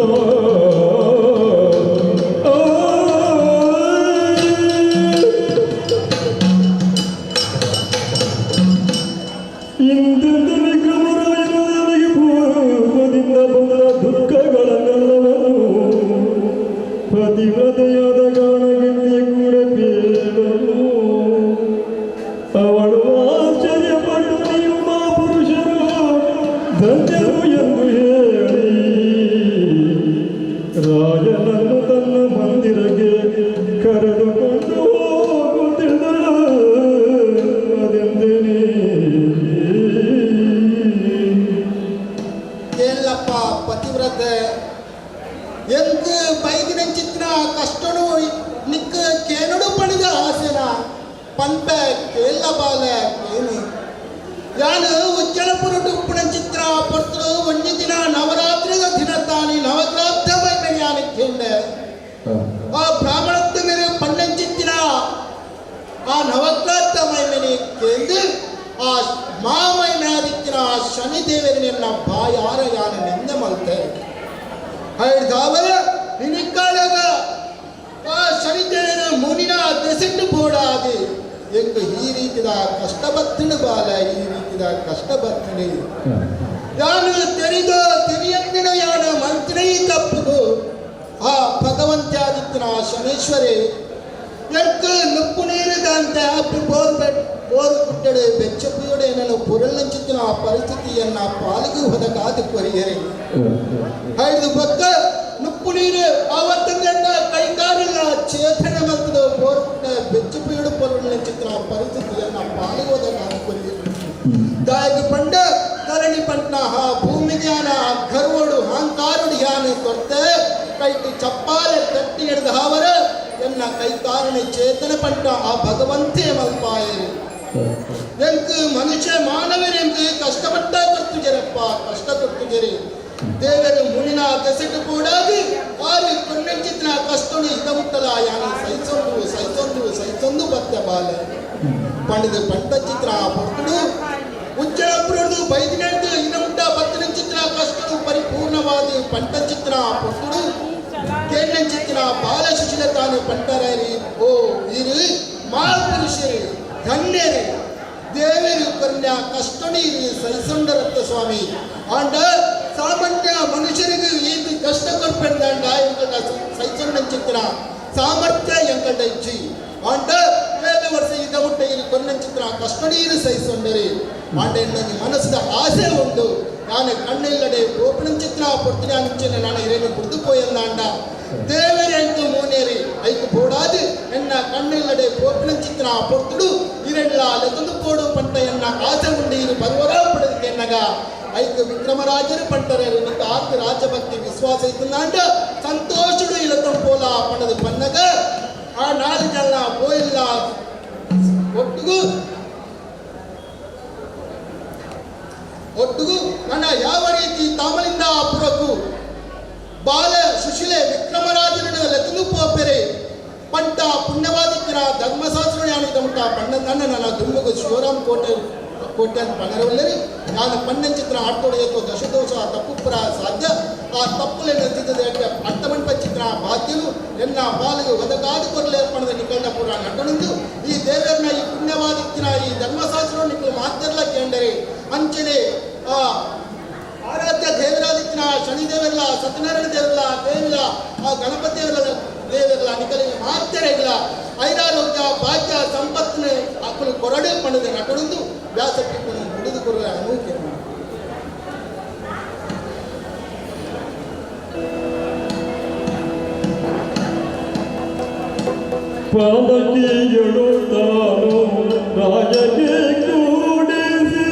Speaker 11: ಪನ್ಪೆ ಕೇಳ ಬಾಲೆ ಕೇನು ಯಾನು ಉಜ್ಜಲಪುರ ಉಪ್ಪುನ ಚಿತ್ರ ಪೊರ್ತುಡು ಒಂಜಿ ದಿನ ನವರಾತ್ರಿದ ದಿನತಾನಿ ನವಗ್ರಾಬ್ದ ಮೈಮೆಯಾನ ಕೇಂಡೆ ಆ ಬ್ರಾಹ್ಮಣತ್ವ ಮೇರೆ ಪಣ್ಣಂಚಿತ್ತಿನ ಆ ನವಗ್ರಹದ ಮೈಮೆನೆ ಕೇಂದು ಆ ಮಾಮೈನಾದಿತ್ತಿನ ಆ ಶನಿದೇವರನ್ನೆಲ್ಲ ಬಾಯಾರ ಯಾನ ನಿಂದೆ ಮಲ್ತೆ ಹೈದಾವರ ನಿನಿಕ್ಕಾಳಗ ಆ ಶನಿದೇವರ ಮುನಿನ ದೆಸೆಟ್ಟು ಬೋಡಾದಿ ಎಂದು ಈ ರೀತಿದ ಕಷ್ಟ ಬತ್ತಿನ ಬಾಲ ಈ ರೀತಿದ ಕಷ್ಟ ಬತ್ತಿನಿ ಯಾನು ತೆರಿದೋ ತೆರಿಯಂದಿನ ಯಾನು ಮಂತ್ರಿ ತಪ್ಪುಗು ಆ ಭಗವಂತ್ಯಾದಿತ್ಯನ ಶನೇಶ್ವರಿ ಎರ್ಕು ನುಪ್ಪು ನೀರಿದಂತೆ ಅಪ್ಪು ಬೋರ್ ಬೋರ್ ಕುಟ್ಟಡೆ ಬೆಚ್ಚಪುಯೊಡೆ ನನ್ನ ಪುರಳ್ಳಂಚಿತ್ತಿನ ಆ ಪರಿಸ್ಥಿತಿಯನ್ನ ಪಾಲಿಗೆ ಹೊದಕಾದು ಕೊರಿಯರೆ. ಹೈದು ಬಕ್ಕ ನುಪ್ಪು ನೀರು ಆವತ್ತಂದ ಕೈಕಾಲಿಲ್ಲ ಚೇತನ ಮಲ್ತದ ಬೋರ್ ಕುಟ್ಟ ಬೆಚ್ಚಪುಯೊಡು ಪುರಳ್ಳಂಚಿತ್ತಿನ ಆ ಪರಿಸ್ಥಿತಿಯನ್ನ ಪಾಲಿಗೆ ಹೊದಕಾದು ಕೊರಿಯರೆ. ದಾಯಕ ಪಂಡ ತರಣಿ ಪಂಟ್ನ ಹಾ ಭೂಮಿಗ್ಯಾನ ಗರ್ವಡು ಅಹಂಕಾರುಡು ಯಾನ ಕೊರ್ತೆ ಕೈಟಿ ಚಪ್ಪಾಲೆ ತಟ್ಟಿ ಹಿಡಿದ ಹಾವರ ಎನ್ನ ಕೈಕಾರಣ ಚೇತನ ಪಂಟ ಆ ಭಗವಂತೆ ಮಲ್ಪಾಯರು. ಎಂಕ್ ಮನುಷ್ಯ ಮಾನವರೆಂದು ಕಷ್ಟಪಟ್ಟ ಕೊಡ್ತುಜರಪ್ಪ ಕಷ್ಟ ಕೊಡ್ತುಜರಿ ದೇವರು ಮುನಿನ ದೆಸೆಟು ಕೂಡಾಗಿ ಆರು ಕೊಣ್ಣಂಚಿತ್ತಿನ ಕಷ್ಟನು ಇದಮುಟ್ಟಲ ಯಾನ ಸಹಿಸೊಂದು ಸಹಿಸೊಂದು ಸಹಿಸೊಂದು ಬತ್ತೆ ಬಾಲೆ ಪಂಡಿದ ಪಂಟ ಚಿತ್ರ ಪೊರ್ತುಡು ಉಜ್ಜಳಪುರದು ಬೈದಿನೆಂದು ಇದಮುಟ್ಟ ಬತ್ತಿನಂಚಿತ್ತಿನ ಕಷ್ಟನು ಪರಿಪೂರ್ಣವಾದ ಪಂಟ ಚಿತ್ರ ಪೊರ್ತುಡು ಕೇಂದ್ರಂಚಿತ್ತಿನ ಬಾಲ ಸುಶೀಲ ತಾನು ಪಂಟರೇರಿ ಓ ಇರು ಮಾಪುರುಷರು ಧನ್ಯರು ದೇವರು ಕನ್ಯಾ ಕಷ್ಟನೀರು ಸಹಿಸೊಂಡರತ್ತ ಸ್ವಾಮಿ. ಆಂಡ ಸಾಮಾನ್ಯ ಮನುಷ್ಯರಿಗೆ ಈ ಕಷ್ಟ ಕೊರ್ಪೆಂದಾಂಡ ಎಂಕಲ್ಡ ಸಹಿಸೊಂಡಂಚಿತ್ತಿನ ಸಾಮರ್ಥ್ಯ ಎಂಕಲ್ಡ ಇಚ್ಚಿ ಆಂಡ ವೇದ ವರ್ಷ ಇದ ಮುಟ್ಟ ಇರು ಕೊನ್ನಂಚಿತ್ತಿನ ಕಷ್ಟನೀರು ಸಹಿಸೊಂಡರಿ. ಆಂಡ ಎನ್ನೊಂದು ಮನಸ್ಸಿದ ಆಸೆ ಉಂಟು ನಾನು ಕಣ್ಣಿಲ್ಲಡೆ ಓಪನಂಚಿತ್ರ ಪೊರ್ತಿನ ಅಂಚಿನ ನಾನು ಇರೇನು ಕುಡಿದು ಪೋಯಂದಾಂಡ ದೇವರೆಂದು ಮೂನೇರಿ ಐಕು ಬೋಡಾದು ಎನ್ನ ಕಣ್ಣಿಲ್ಲಡೆ ಪೋಪಿನಂಚಿತ್ರ ಪೊರ್ತುಡು ಇರೆಲ್ಲ ಲೆತೊಂದು ಪೋಡು ಪಂಟ ಎನ್ನ ಆಸೆ ಉಂಡು ಇರು ಬರುವರ ಪಡೆದ ಎನ್ನಗ ಐಕು ವಿಕ್ರಮರಾಜರು ಪಂಟರೆ ನಿಕ್ಕ ಆತ್ಮ ರಾಜಭಕ್ತಿ ವಿಶ್ವಾಸ ಇತ್ತಂದಾಂಡ ಸಂತೋಷಡು ಇಲತ್ತಂ ಪೋಲ ಪಣದು ಪನ್ನಗ ಆ ನಾಲು ಜನ ಪೋಯಿಲ್ಲ ಒಟ್ಟುಗು ಒಟ್ಟುಗು ನನ್ನ ಯಾವ ರೀತಿ ತಾಮಲಿಂದ ಪುರಕು ಬಾಲ ಸುಶೀಲೆ ವಿಕ್ರಮರಾಜನನ್ನು ಲೆತ್ತಲು ಪೋಪೆರೆ ಪಂಟ ಪುಣ್ಯವಾದಿತ್ತಿನ ಧರ್ಮಶಾಸ್ತ್ರ ಉಂಟ ಪಣ್ಣ ನನ್ನ ನನ್ನ ದುಮ್ಮಗು ಶಿವರಾಮ್ ಕೋಟೆ ಕೋಟೆ ಪನ್ನರವಲ್ಲರಿ ನಾನು ಪಣ್ಣಂಚಿತ್ರ ಆಡ್ತೊಡೆಯತ್ತು ದಶದೋಷ ತಪ್ಪುಪುರ ಸಾಧ್ಯ ಆ ತಪ್ಪುಲೆನ್ನ ತಿದ್ದದೆ ಅಟ್ಟಮಂಟ ಚಿತ್ರ ಬಾಧ್ಯನು ಎನ್ನ ಬಾಲಿಗೆ ಒದಗಾದು ಕೊರಲೇರ್ಪಣದ ನಿಕಲ್ನ ಪುರ ನಟನಂದು ಈ ದೇವರನ್ನ ಈ ಪುಣ್ಯವಾದಿತ್ತಿನ ಈ ಧರ್ಮಶಾಸ್ತ್ರ ನಿಕ್ಕಲು ಮಾತೆಲ್ಲ ಕೇಂಡರೆ ಅಂಚನೆ ಆ ಆರಾಧ್ಯ ದೇವರಾದಿತ್ಯನ ಶನಿದೇವರಲ್ಲ ಸತ್ಯನಾರಾಯಣ ದೇವರಲ್ಲ ದೇವಿಲ್ಲ ಆ ಗಣಪತಿ ದೇವರಲ್ಲ ದೇವರಲ್ಲ ನಿಕಲಿಗೆ ಮಾತೆರೆಗಳ ಐರಾರೋಗ್ಯ ಭಾಗ್ಯ ಸಂಪತ್ತಿನ ಅಕ್ಕಲು ಕೊರಡೆ ಪಣದ ನಟನೊಂದು ವ್ಯಾಸಕ್ಕೆ ಮುಡಿದು ಕೊರಲ ಅನೂಕೆ.
Speaker 10: ಪಾದಕಿಯಳು ತಾನು ರಾಜಗೆ ಕೂಡಿಸಿ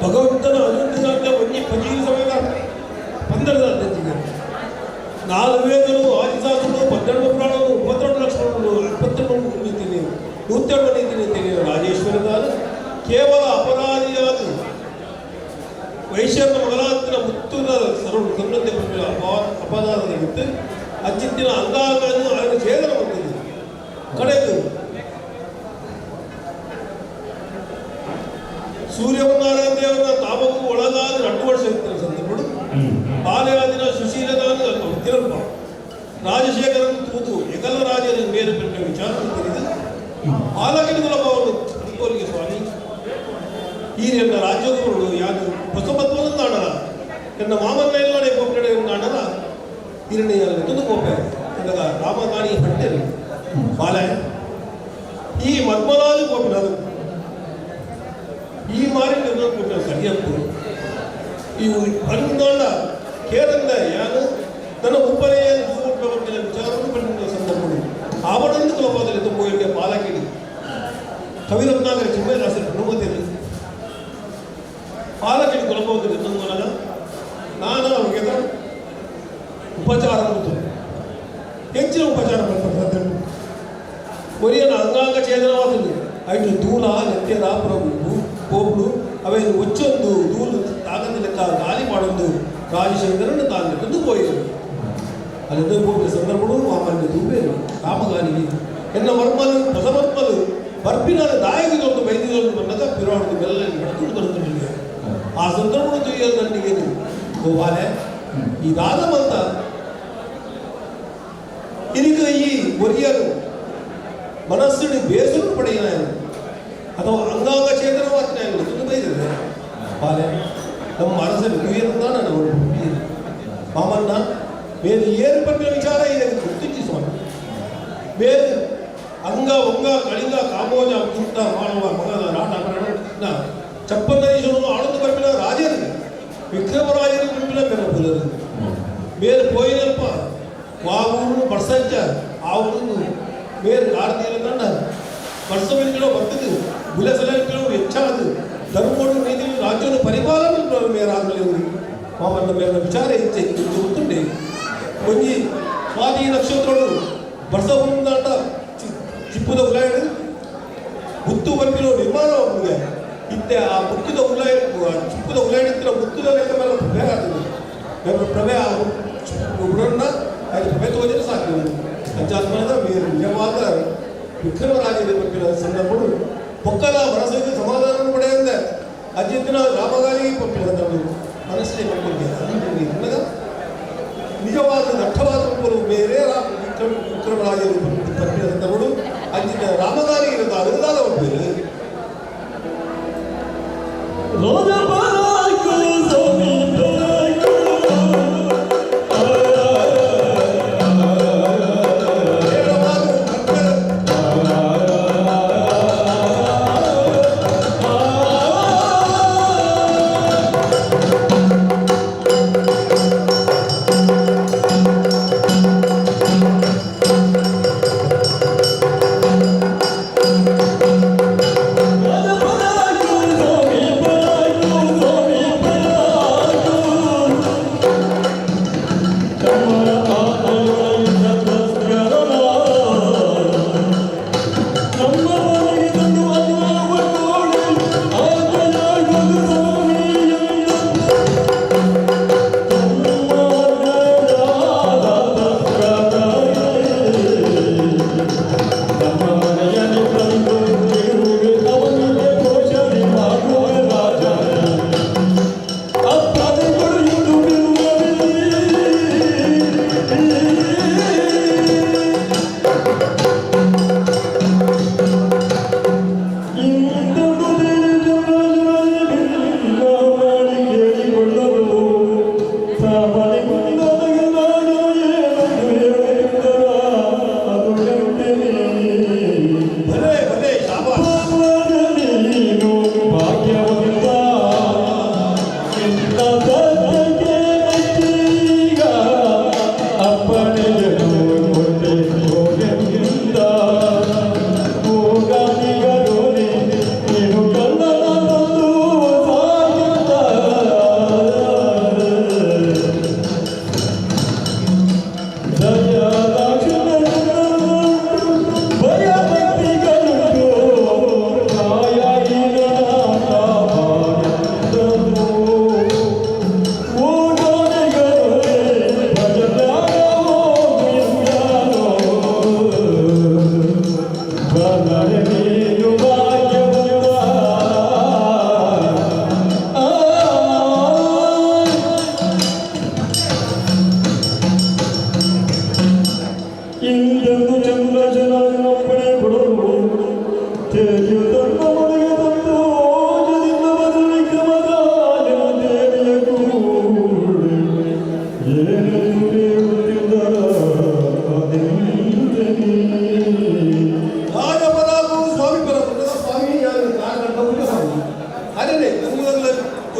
Speaker 10: ಭಗವಂತನ ಅನುಗ್ರಹ ಒಂಜಿ ಪಜೀರ ಸಮಯದ ಪಂದರದ ನಾಲ್ಕು ವೇದಗಳು ಆದಿಶಾಸ್ತ್ರಗಳು 12 ಪುರಾಣಗಳು 32 ಲಕ್ಷಗಳು 22 ನೀತಿ 102 ನೀತಿ ನೀತಿ ರಾಜೇಶ್ವರದಾದ ಕೇವಲ ಅಪರಾಧಿಯಾದ ವೈಶ್ಯನ ಮಗಲಾತ್ರ ಮುತ್ತುದ ಸರಳು ಕನ್ನಂತೆ ಅಪರಾಧದ ಬಿಟ್ಟು ಅಚ್ಚಿತ್ತಿನ ಅಂಗಾಂಗಗಳನ್ನು ಅದನ್ನು ಛೇದನ ಬಂದಿದೆ. ಕಡೆದು ಸೂರ್ಯವನಾರಾಯಣ ದೇವರ ತಾಪಕ್ಕೂ ಒಳಗಾದ 2 ವರ್ಷ ಇತ್ತಿನ ಸಂದರ್ಭಗಳು ಬಾಲ್ಯಾದಿನ ಸುಶೀಲದಾನ ತಿರಲ್ಪ ರಾಜಶೇಖರನ್ನು ತೂತು ಏಕಲ್ಲ ರಾಜನ ಮೇಲೆ ಪೆಟ್ಟ ವಿಚಾರ ತಿಳಿದು ಆಲಗಿನ ಅನುಕೂಲಿಗೆ ಸ್ವಾಮಿ ಈ ನನ್ನ ರಾಜ್ಯದವರು ಯಾರು ಹೊಸಬತ್ವವನ್ನು ನಾಡಲ ನನ್ನ ಮಾಮನ್ನ ಎಲ್ಲಡೆ ಕೋಪಡೆ ನಾಡಲ ಹಿರಣ್ಯ ತಂದು ಕೋಪೆ ಅಂದಾಗ ರಾಮಗಾಣಿ ಹೊಟ್ಟೆರು ಬಾಲ ಈ ಮದ್ಮಲಾದ ಕೋಪಿನ ಈ ಮಾರಿ ಕೋಪಿನ ಸರಿಯಪ್ಪು ಇವು ಅನುದಾನ ಕೇರಂದ ಯಾನು ನನ್ನ ಉಪ್ಪನೆಯ ವಿಚಾರವನ್ನು ಪಡೆದ ಸಂದರ್ಭಗಳು ಆವಡಂದು ಕೋಪದಲ್ಲಿ ತುಂಬ ಪಾಲಕಿಡಿ ಕವಿರತ್ನಾಕರ ಚಿನ್ಮಯದಾಸರ ಅನುಮತಿಯಲ್ಲಿ ಪಾಲಕಿಡಿ ಕುಲಪದಲ್ಲಿ ತಂದು ನಾನು ಅವರಿಗೆ ಉಪಚಾರ ಮತ್ತು ಹೆಚ್ಚಿನ ಉಪಚಾರ ಮಾಡ್ತಾರೆ. ಕೊರಿಯನ ಅಂಗಾಂಗ ಛೇದನವಾದದ್ದು ಐಟು ದೂಲ ನೆತ್ಯರ ಪ್ರಭು ಪೋಪುಡು ಅವೇನು ಒಚ್ಚೊಂದು ದೂಲು ತಾಗದ ಲೆಕ್ಕ ಗಾಲಿ ಮಾಡೊಂದು ರಾಜಶೇಖರನ್ನು ತಾನು ತಂದು ಪೋಯಿರು. ಅಲ್ಲಿಂದ ಹೋಗಿದ ಸಂದರ್ಭಗಳು ಮಾಮಲ್ಲಿ ತೂಬೇರು ರಾಮಗಾನಿಗೆ ಎನ್ನ ಮರ್ಮಲು ಹೊಸ ಮರ್ಮಲು ಬರ್ಪಿನ ದಾಯಕದೊಂದು ಬೈದಿದೊಂದು ಬಂದಾಗ ಪಿರಾಣದ ಬೆಲ್ಲ ನಡ್ಕೊಂಡು ಬರುತ್ತಿರಲಿಲ್ಲ. ಆ ಸಂದರ್ಭಗಳು ತುಯ್ಯಲು ನನಗೆ ಗೋವಾಲೆ ಈ ದಾದಮಂತ ಇದಕ್ಕೆ ಈ ಒರಿಯರು ಮನಸ್ಸಿನ ಬೇಸರು ಪಡೆಯ ಅಥವಾ ಅಂಗಾಂಗ ಛೇದನವಾಗ್ತಾನೆ ತುಂಬ ಬೈದಿದೆ ಬಾಲೆ ನಮ್ಮ ಅರಸರು ತುಯ್ಯಂತಾನೆ ನಾವು ಮಾಮನ್ನ ಬೇರೆ ಏರ್ಪಟ್ಟಿನ ವಿಚಾರ ಇದೆ ಗುರ್ತಿಚ್ಚಿ ಸ್ವಾಮಿ. ಬೇರೆ ಅಂಗ ಒಂಗ ಕಳಿಂಗ ಕಾಮೋಜ ಕುಂತ ಮಾಡುವ ಮಗನ ರಾಟ ಚಪ್ಪನ್ನೀಶನು ಆಳಂದು ಬರ್ಪಿನ ರಾಜರು ವಿಕ್ರಮರಾಜರು ಬರ್ಪಿನ ಬೇರೆ ಪುಲರು ಬೇರೆ ಪೋಯಿನಲ್ಪ ಆ ಊರು ಬರ್ಸಂಚ ಆ ಊರು ಬೇರೆ ಕಾರ್ತೀರ ತಂಡ ವರ್ಷ ಕಿಲೋ ಬರ್ತದೆ ಗುಲಸಲ ಕಿಲೋ ಹೆಚ್ಚಾದು ಧರ್ಮೋಡು ನೀತಿ ರಾಜ್ಯವನ್ನು ಪರಿಪಾಲನೆ ಮೇರಾಗಲಿ ಮಾಮನ್ನ ಮೇಲಿನ ವಿಚಾರ ಹೆಚ್ಚೆ ಗೊತ್ತುಂಡೆ ಒಂಜಿ ಸ್ವಾತಿ ನಕ್ಷತ್ರಗಳು ವರ್ಷ ಬಂದಾಟ ಚಿಪ್ಪುದ ಉಲಾಯಡು ಮುತ್ತು ಬರ್ಪಿನ ನಿರ್ಮಾಣ ಒಬ್ಬನಿಗೆ ಇತ್ತೆ ಆ ಮುತ್ತುದ ಉಲಾಯ ಚಿಪ್ಪುದ ಉಲಾಯಡಿತ್ತಿನ ಮುತ್ತುದ ಲೆಕ್ಕ ಮೇಲೆ ಪ್ರಭೆ ಆಗ್ತದೆ ಪ್ರಭೆ ಉಡನ್ನ ಅದು ಪ್ರಭೆ ತೋಜನೆ ಸಾಕು ಅಂಚಾತ್ಮದ ನಿಜವಾದ ವಿಕ್ರಮರಾಜನ ಬರ್ಪಿನ ಸಂದರ್ಭಗಳು ಪೊಕ್ಕಲ ಮನಸ್ಸಿಗೆ ಸಮಾಧಾನ ಪಡೆಯಂದೆ ಅಜ್ಜಿತ್ತಿನ ರಾಮಗಾಲಿ ಪಪ್ಪಿನ ಸಂದರ್ಭ ಮನಸ್ಸಿಗೆ ಪಪ್ಪಿಗೆ ನಿಜವಾದ ದಟ್ಟವಾದ ಬೇರೆ ವಿಕ್ರಮರಾಜರು ಪಪ್ಪಿನ ಸಂದರ್ಭಗಳು ಅಜ್ಜಿನ ರಾಮಗಾಲಿ ಇರೋದು ಅರುದಾದ ಬೇರೆ
Speaker 12: Thank you.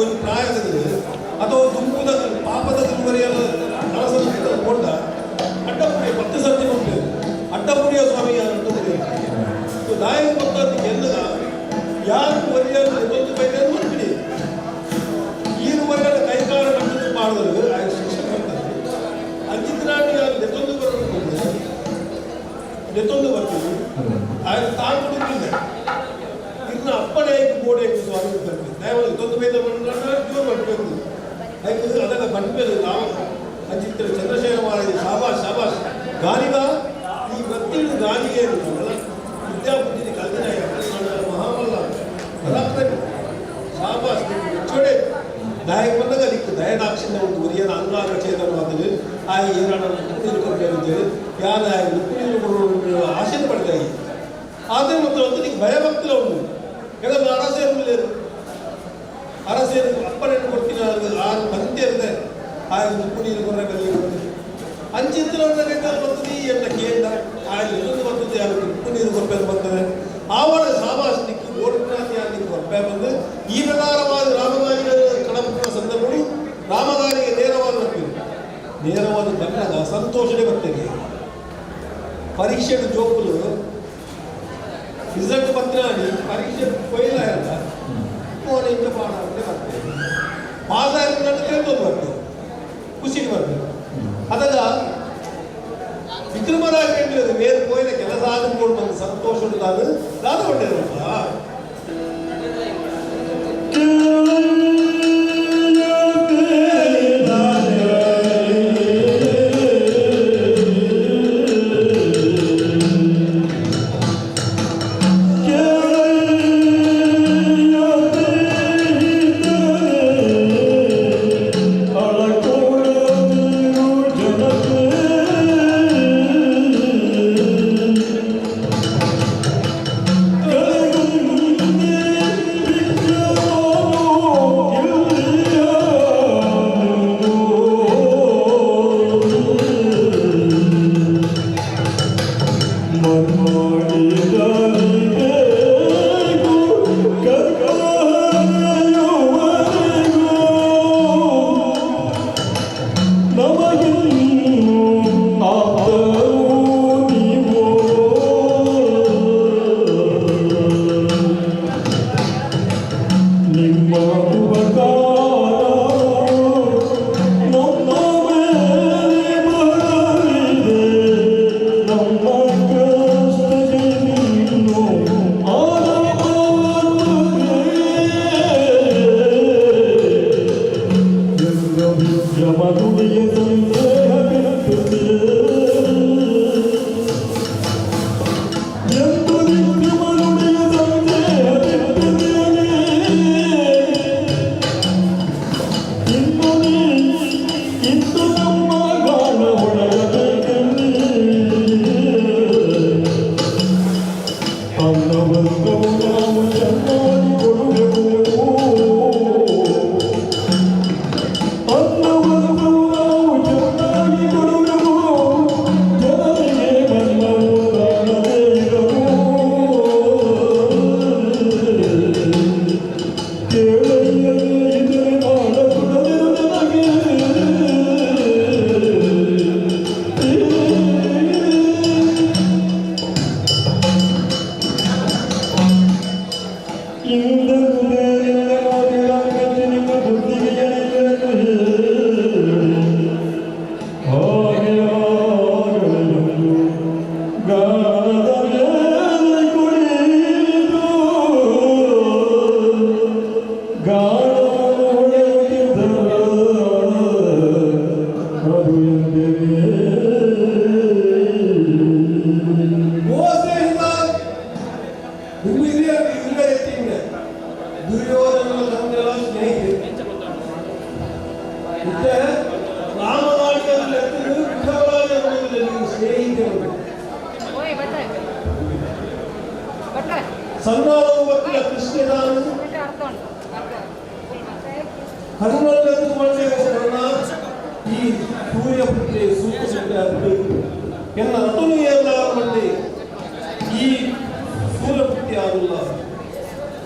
Speaker 10: ಒಂದು ಪ್ರಾಯದಲ್ಲಿ ಅಥವಾ ದುಂಬುದ ಪಾಪದ ದುಂಬರಿಯಲ್ಲ ಅರಸನ ಕೊಂಡ ಅಡ್ಡಪುರಿಯ 10 ಸರ್ತಿ ಕೊಟ್ಟೆ ಅಡ್ಡಪುರಿಯ ಸ್ವಾಮಿ ಅಡ್ಡಪುರಿಯ ದಾಯ ಭಕ್ತ ಎಲ್ಲದ ಯಾರು ಒರಿಯಲು ಒಂದು ಬೈದ ಮಾಡ್ಬಿಡಿ ಈರು ಒರಿಯಲ ಕೈಕಾಲ ಕಟ್ಟದು ಮಾಡಿದ್ರು ಆಗ ಶಿಕ್ಷೆ ಕೊಡ್ತಾರೆ. ಅಂಚಿತ್ರಾಣಿ ನೆತ್ತೊಂದು ಬರಬೇಕು, ನೆತ್ತೊಂದು ಬರ್ತೀವಿ ಆಗ ತಾನು ಕೊಡುತ್ತಿಲ್ಲ. ಇನ್ನು ಅಪ್ಪನೇ ಬೋಡೆ ಸ್ವಾಮಿ ಬರ್ತೀವಿ ದಯವಾಗಿ ತೊಂದು ಬೈದ ಜೋರು ಮಾಡಬೇಕು. ಯಾಕಂದ್ರೆ ಅದನ್ನು ಬಂದ್ಮೇಲೆ ನಾವು ಅಂಚಿತ್ರ ಚಂದ್ರಶೇಖರ ಮಹಾರಾಜ ಶಾಬಾಷ್ ಶಾಬಾಷ್ ಗಾನಿಗ ಈ ಗೊತ್ತಿಲ್ಲ ಗಾನಿಗೆ ವಿದ್ಯಾಬುದ್ಧಿ ಕಲ್ತಿನ ಮಹಾಮಲ್ಲ ಪರಾಕ್ರಮಿ ಶಾಬಾಷ್ ಚೋಡೆ ದಾಯಕ ಬಂದಾಗ ಅದಕ್ಕೆ ದಯದಾಕ್ಷಿಣ್ಯ ಉಂಟು ಒರಿಯನ ಅಂಗಾಂಗ ಚೇತನವಾದಲ್ಲಿ ಆಗ ಏನಾಡ ನೀರು ಕೊಡ್ತೇವೆ ಯಾರು ಉಪ್ಪು ನೀರು ಕೊಡುವ ಆಶೆಯನ್ನು ಪಡ್ತಾ. ಆದರೆ ಮತ್ತು ನಿಂಗೆ ಭಯಭಕ್ತಿಲ ಉಂಟು. ಯಾಕಂದ್ರೆ ಅರಸೇರು ಅರಸೇರು ಅಪ್ಪನನ್ನು ಕೊಡ್ತೀನಿ ಆರು ಪಂಕ್ತಿ ಇರುತ್ತೆ ಆಗ ಉಪ್ಪು ನೀರು ಕೊಡ್ರೆ ಬೆಲೆ ಅಂಚಿತ್ರ ಬರ್ತದೆ ಎನ್ನ ಕೇಂದ್ರ ಆಗ ಇನ್ನೊಂದು ಬರ್ತದೆ ಯಾರು ಉಪ್ಪು ನೀರು ಕೊರಪೆ ಬರ್ತದೆ. ಆವಳ ಶಾಬಾಷ್ ನಿಕ್ಕು ಗೋಡ್ನಾಥ್ ನಿಕ್ಕು ಕೊರಪೆ ಬಂದು ಈ ಪ್ರಕಾರವಾದ ರಾಮಗಾರಿಗೆ ಕಡಪುವ ಸಂದರ್ಭಗಳು ರಾಮಗಾರಿಗೆ ನೇರವಾದ ಬರ್ತೀವಿ. ನೇರವಾದ ಬಂದಾಗ ಸಂತೋಷನೇ ಬರ್ತೇನೆ. ಪರೀಕ್ಷೆ ಜೋಕುಲು ರಿಸಲ್ಟ್ ಪತ್ರ ಪರೀಕ್ಷೆ ಕೊಯ್ಲ ಇಲ್ಲ ಫೋನ್ ಇಂಚ ಪಾಡ ಅಂತ ಬರ್ತೇವೆ. ಪಾಸ್ ಆಗಿ ಕೇಳ್ಕೊಂಡು ಬರ್ತೇವೆ, ಖುಷಿಗೆ ಬರ್ತೇವೆ. ಅದಲ್ಲ ವಿಕ್ರಮರಾಜ ಬೇರೆ ಕೋಯಿನ ಕೆಲಸ ಆದ ಬಂದು ಸಂತೋಷ ಉಂಟಾದ ದಾದ ಹೊಟ್ಟೆರಪ್ಪ.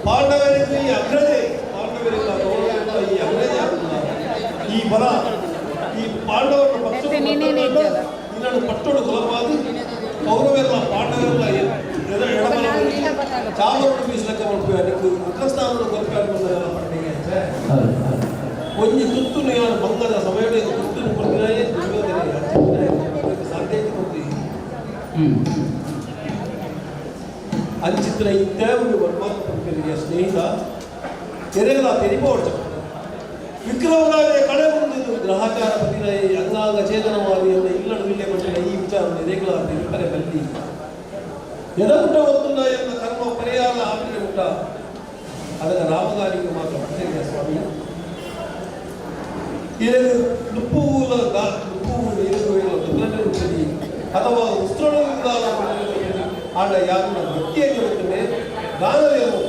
Speaker 10: ಪಾಂಡವರಿಗೆ ಅಗ್ರಜೆ ಪಾಂಡವರಿಲ್ಲ. ಕಟ್ಟೋಡು ಕುಲಪಾದು ಕೌರವೆಲ್ಲ ಪಾಂಡವೆಲ್ಲ ಚಾಮರನ್ನು ಬೀಸಲಕ್ಕ ಮಲ್ಪುವೆ ನಿಕ್ಕು ಅಗ್ರಸ್ಥಾನದ ಕೊರ್ಪೆ ಪಂಡಿಗೆ ಒಂಜಿ ತುತ್ತುನು ಯಾರು ಬಂಗದ ಸಮಯಡು ತುತ್ತುನು ಕೊರ್ಪಿನಾಯೇ ದುರ್ಯೋಧನೆ ಸಾಧ್ಯ ಕೊರ್ತಿ ಅಂಚಿತ್ರ ಇದ್ದೇ ಒಂದು ವನ್ಮಾತ ಪಂಪಿರಿಗೆ ಸ್ನೇಹಿತ ತೆರೆಗಲ ತೆರಿಪೋಡ್ಚ ವಿಕ್ರಮರಾಜ ಕಳೆ ಮುಂದಿದ್ದು ಗ್ರಹಚಾರ ಪತಿನ ಅಂಗಾಂಗ ಚೇತನವಾದಿ ಎಲ್ಲ ಇಲ್ಲಡು ಇಲ್ಲೇ ಪಟ್ಟಿನ ಈ ವಿಚಾರ ಎರೆಗಲ ತೆರಿಪರೆ ಬಲ್ಲಿ ಎದಗುಟ್ಟ ಒತ್ತುಂಡ ಎಂಬ ಕರ್ಮ ಪರಿಹಾರ ಆಪಿನ ಗುಟ್ಟ ಅದರ ರಾಮಗಾರಿಗೆ ಮಾತ್ರ ಪಟ್ಟಿಗೆ ಸ್ವಾಮಿ ಇರಗು ನುಪ್ಪುವೂಲ ನುಪ್ಪುವು ನೀರು ದುರ್ಗಂಡೆ ಅಥವಾ ಉಸ್ತ್ರೊಳಗಾದ ಆಂಡ ಯಾರನ್ನ ಭಕ್ತಿಯನ್ನು ಗೊತ್ತುಂಡೆ ಗಾನವೇನು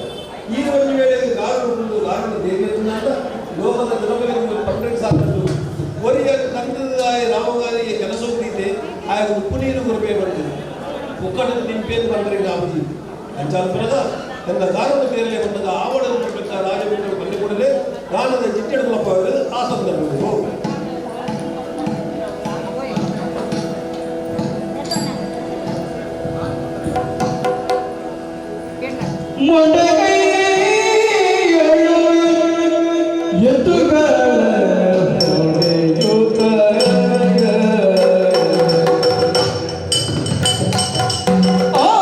Speaker 10: ಈ ಒಂದು ವೇಳೆಗೆ ಗಾನ ಗಾನ ದೇವಿಯನ್ನಾಡ ಲೋಕದ ಜನಗಳಿಗೆ ಪಂಡ್ರಿಗೆ ಸಾಕಷ್ಟು ಒರಿಯ ಕಂದದಾಯ ರಾಮಗಾರಿಗೆ ಕೆಲಸ ಹೋಗ್ತೈತೆ ಆಗ ಉಪ್ಪು ನೀರು ಕೊರಪೇ ಬರ್ತದೆ ಮುಕ್ಕಡದ ನಿಂಪೇನು ಬಂದರೆ ರಾಮಜಿ ಅಂಚಾದ ತನ್ನ ಗಾನದ ಬೇರೆ ಬಂದಾಗ ಆವಡನ್ನು ಕೊಟ್ಟ ರಾಜಮಂಡಳಿ ಬಂದ ಕೂಡಲೇ ಗಾನದ ಜಿಟ್ಟೆಡುಗಳಪ್ಪ ಆ ಸಂದರ್ಭವು.
Speaker 3: ಆ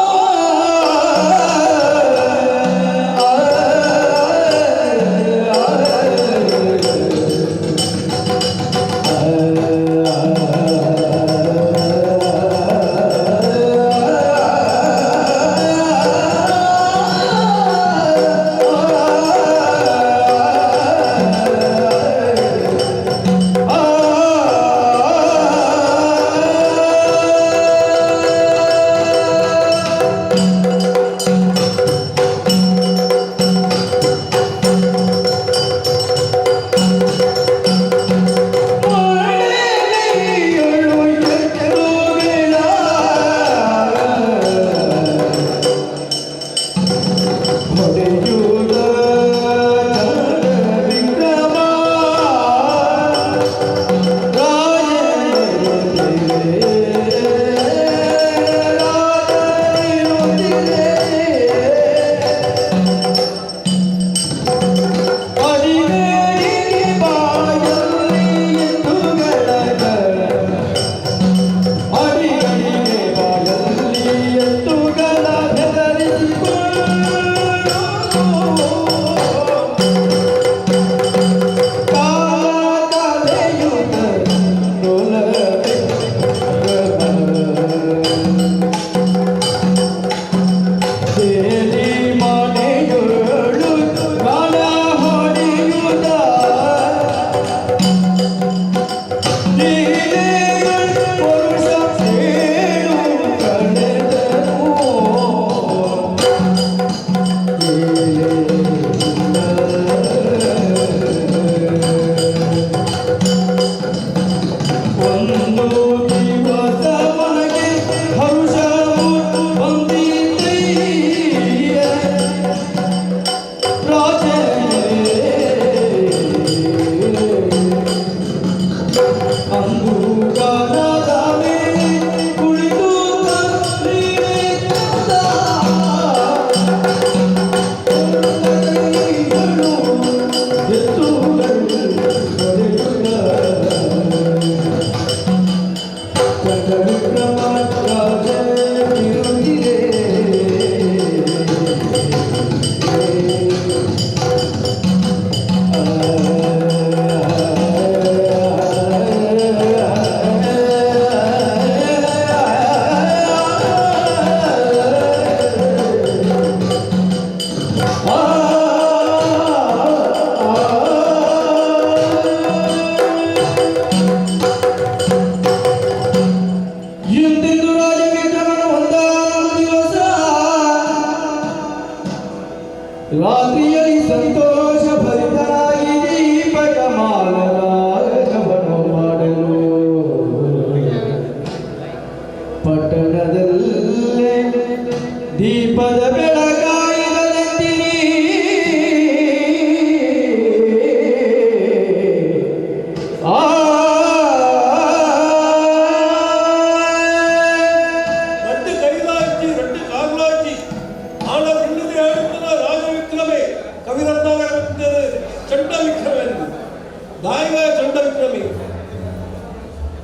Speaker 10: ದಾಯಿಗ ಚಂಡ ವಿಕ್ರಮಿ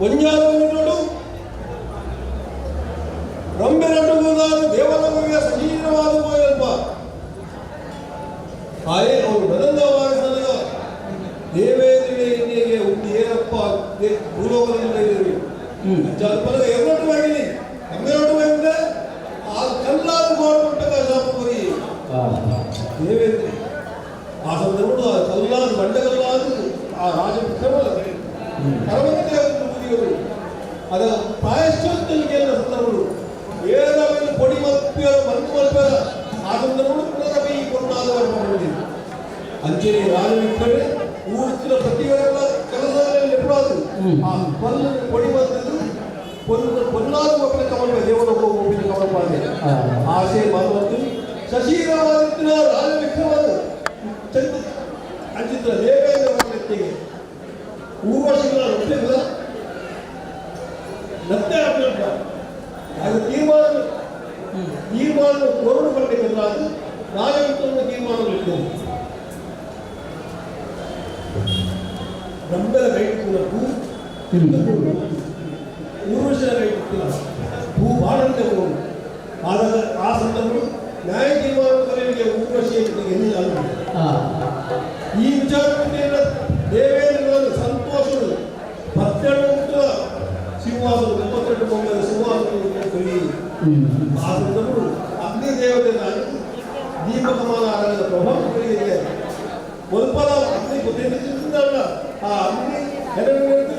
Speaker 10: ಒಂಜಾರು ರಂಬೆರಡುವುದಾದ ದೇವಲೋಕವೇ ಸಜೀವವಾದ ಪೋಯಲ್ಪ ಆಯೆ ಅವರು ಬದಂದವಾದ ದೇವೇಂದ್ರನೇ ಇನ್ನೇಗೆ ಉಂಟು ಏನಪ್ಪ ಭೂಲೋಕದಲ್ಲಿ ಇದ್ದೀರಿ ಅಂಚಾದ ಎರಡೊಟ್ಟು ಹೋಗಿನಿ ನಮ್ಮೆರೊಟ್ಟು ಹೋಗಿದ್ದೆ ಆ ಕಲ್ಲಾದ ಮಾಡಿಬಿಟ್ಟ ಶಾಪ ಬರೀ ದೇವೇಂದ್ರ ಆ ಸಂದರ್ಭ ಕಲ್ಲಾದ ಬಂಡೆಗಲ್ಲಾದ ಆ ರಾಜ ವಿಕ್ರಮ ಪರಮತೆ ಬುದ್ಧಿಯವರು ಅದರ ಪ್ರಾಯಶ್ಚಿತ್ತಲಿಗೆ ಸಂದರ್ಭಗಳು ಏರವಿನ ಪೊಡಿ ಮಲ್ಪಿಯರ ಬಂದು ಮಲ್ಪಿಯರ ಆ ಸಂದರ್ಭಗಳು ಪುನರಪಿ ಈ ಕೊನ್ನಾದವರು ಮಾಡಿದೆ ಅಂಚನೆ ರಾಜವಿಕ್ರಮೆ ಊರ್ತಿನ ಪ್ರತಿಯೊಬ್ಬರ ಕೆಲಸದಲ್ಲಿ ನಿಪುಣಾದರು. ಆ ಪಲ್ಲು ಪೊಡಿ ಬಂದದ್ದು ಪೊನ್ನು ಪೊನ್ನಾದ ಒಪ್ಪಿನ ಕಮಲ ದೇವಲೋಕ ಒಪ್ಪಿನ ಕಮಲ ಆಸೆ ಮರುವಂತು ಶಶೀರವಾದಿತ್ತಿನ ರಾಜವಿಕ್ರಮದ ಚಂದ್ರ ಅಂಚಿತ್ರ ದೇವೇಂದ್ರ ವ್ಯಕ್ತಿಗೆ ಊರ್ವಶಿಗಳ ರೊಟ್ಟಿಗಳ ನತ್ತೆ ಆಗ್ಲಿಲ್ಲ. ಅದು ತೀರ್ಮಾನ ತೀರ್ಮಾನ ಕೊರಡು ಪಡಬೇಕಲ್ಲ, ರಾಜವಿಕ್ರಮನ ತೀರ್ಮಾನ ಇತ್ತು. ರಂಬೆಲ ಕೈ ಪೂ ಊರ್ವಶಿನ ಕೈ ಭೂ ಬಾಳಂತೆ ಹೋಗು. ಆದಾಗ ಆ ಸಂದರ್ಭ ನ್ಯಾಯ ತೀರ್ಮಾನ ಕರೆಯಲಿಕ್ಕೆ ಊರ್ವಶಿ ಎಲ್ಲಿ ಅಲ್ಲ. ಈ ವಿಚಾರವನ್ನು ದೇವೇಂದ್ರನ ಸಂತೋಷರು 12 ಸಿಂಹಾಸನ 32 ಬೊಂಬೆಯ ಸಿಂಹಾಸನ ಕರಿ. ಆ ಸಂದರ್ಭ ಅಗ್ನಿ ದೇವತೆ ದೀಪಕಮಾನ ಆರಂಭದ ಪ್ರಭಾವ ಕಡೆಗೆ ಒಲ್ಪದ ಅಗ್ನಿ ಗೊತ್ತಿಲ್ಲ. ಆ ಅಗ್ನಿ 2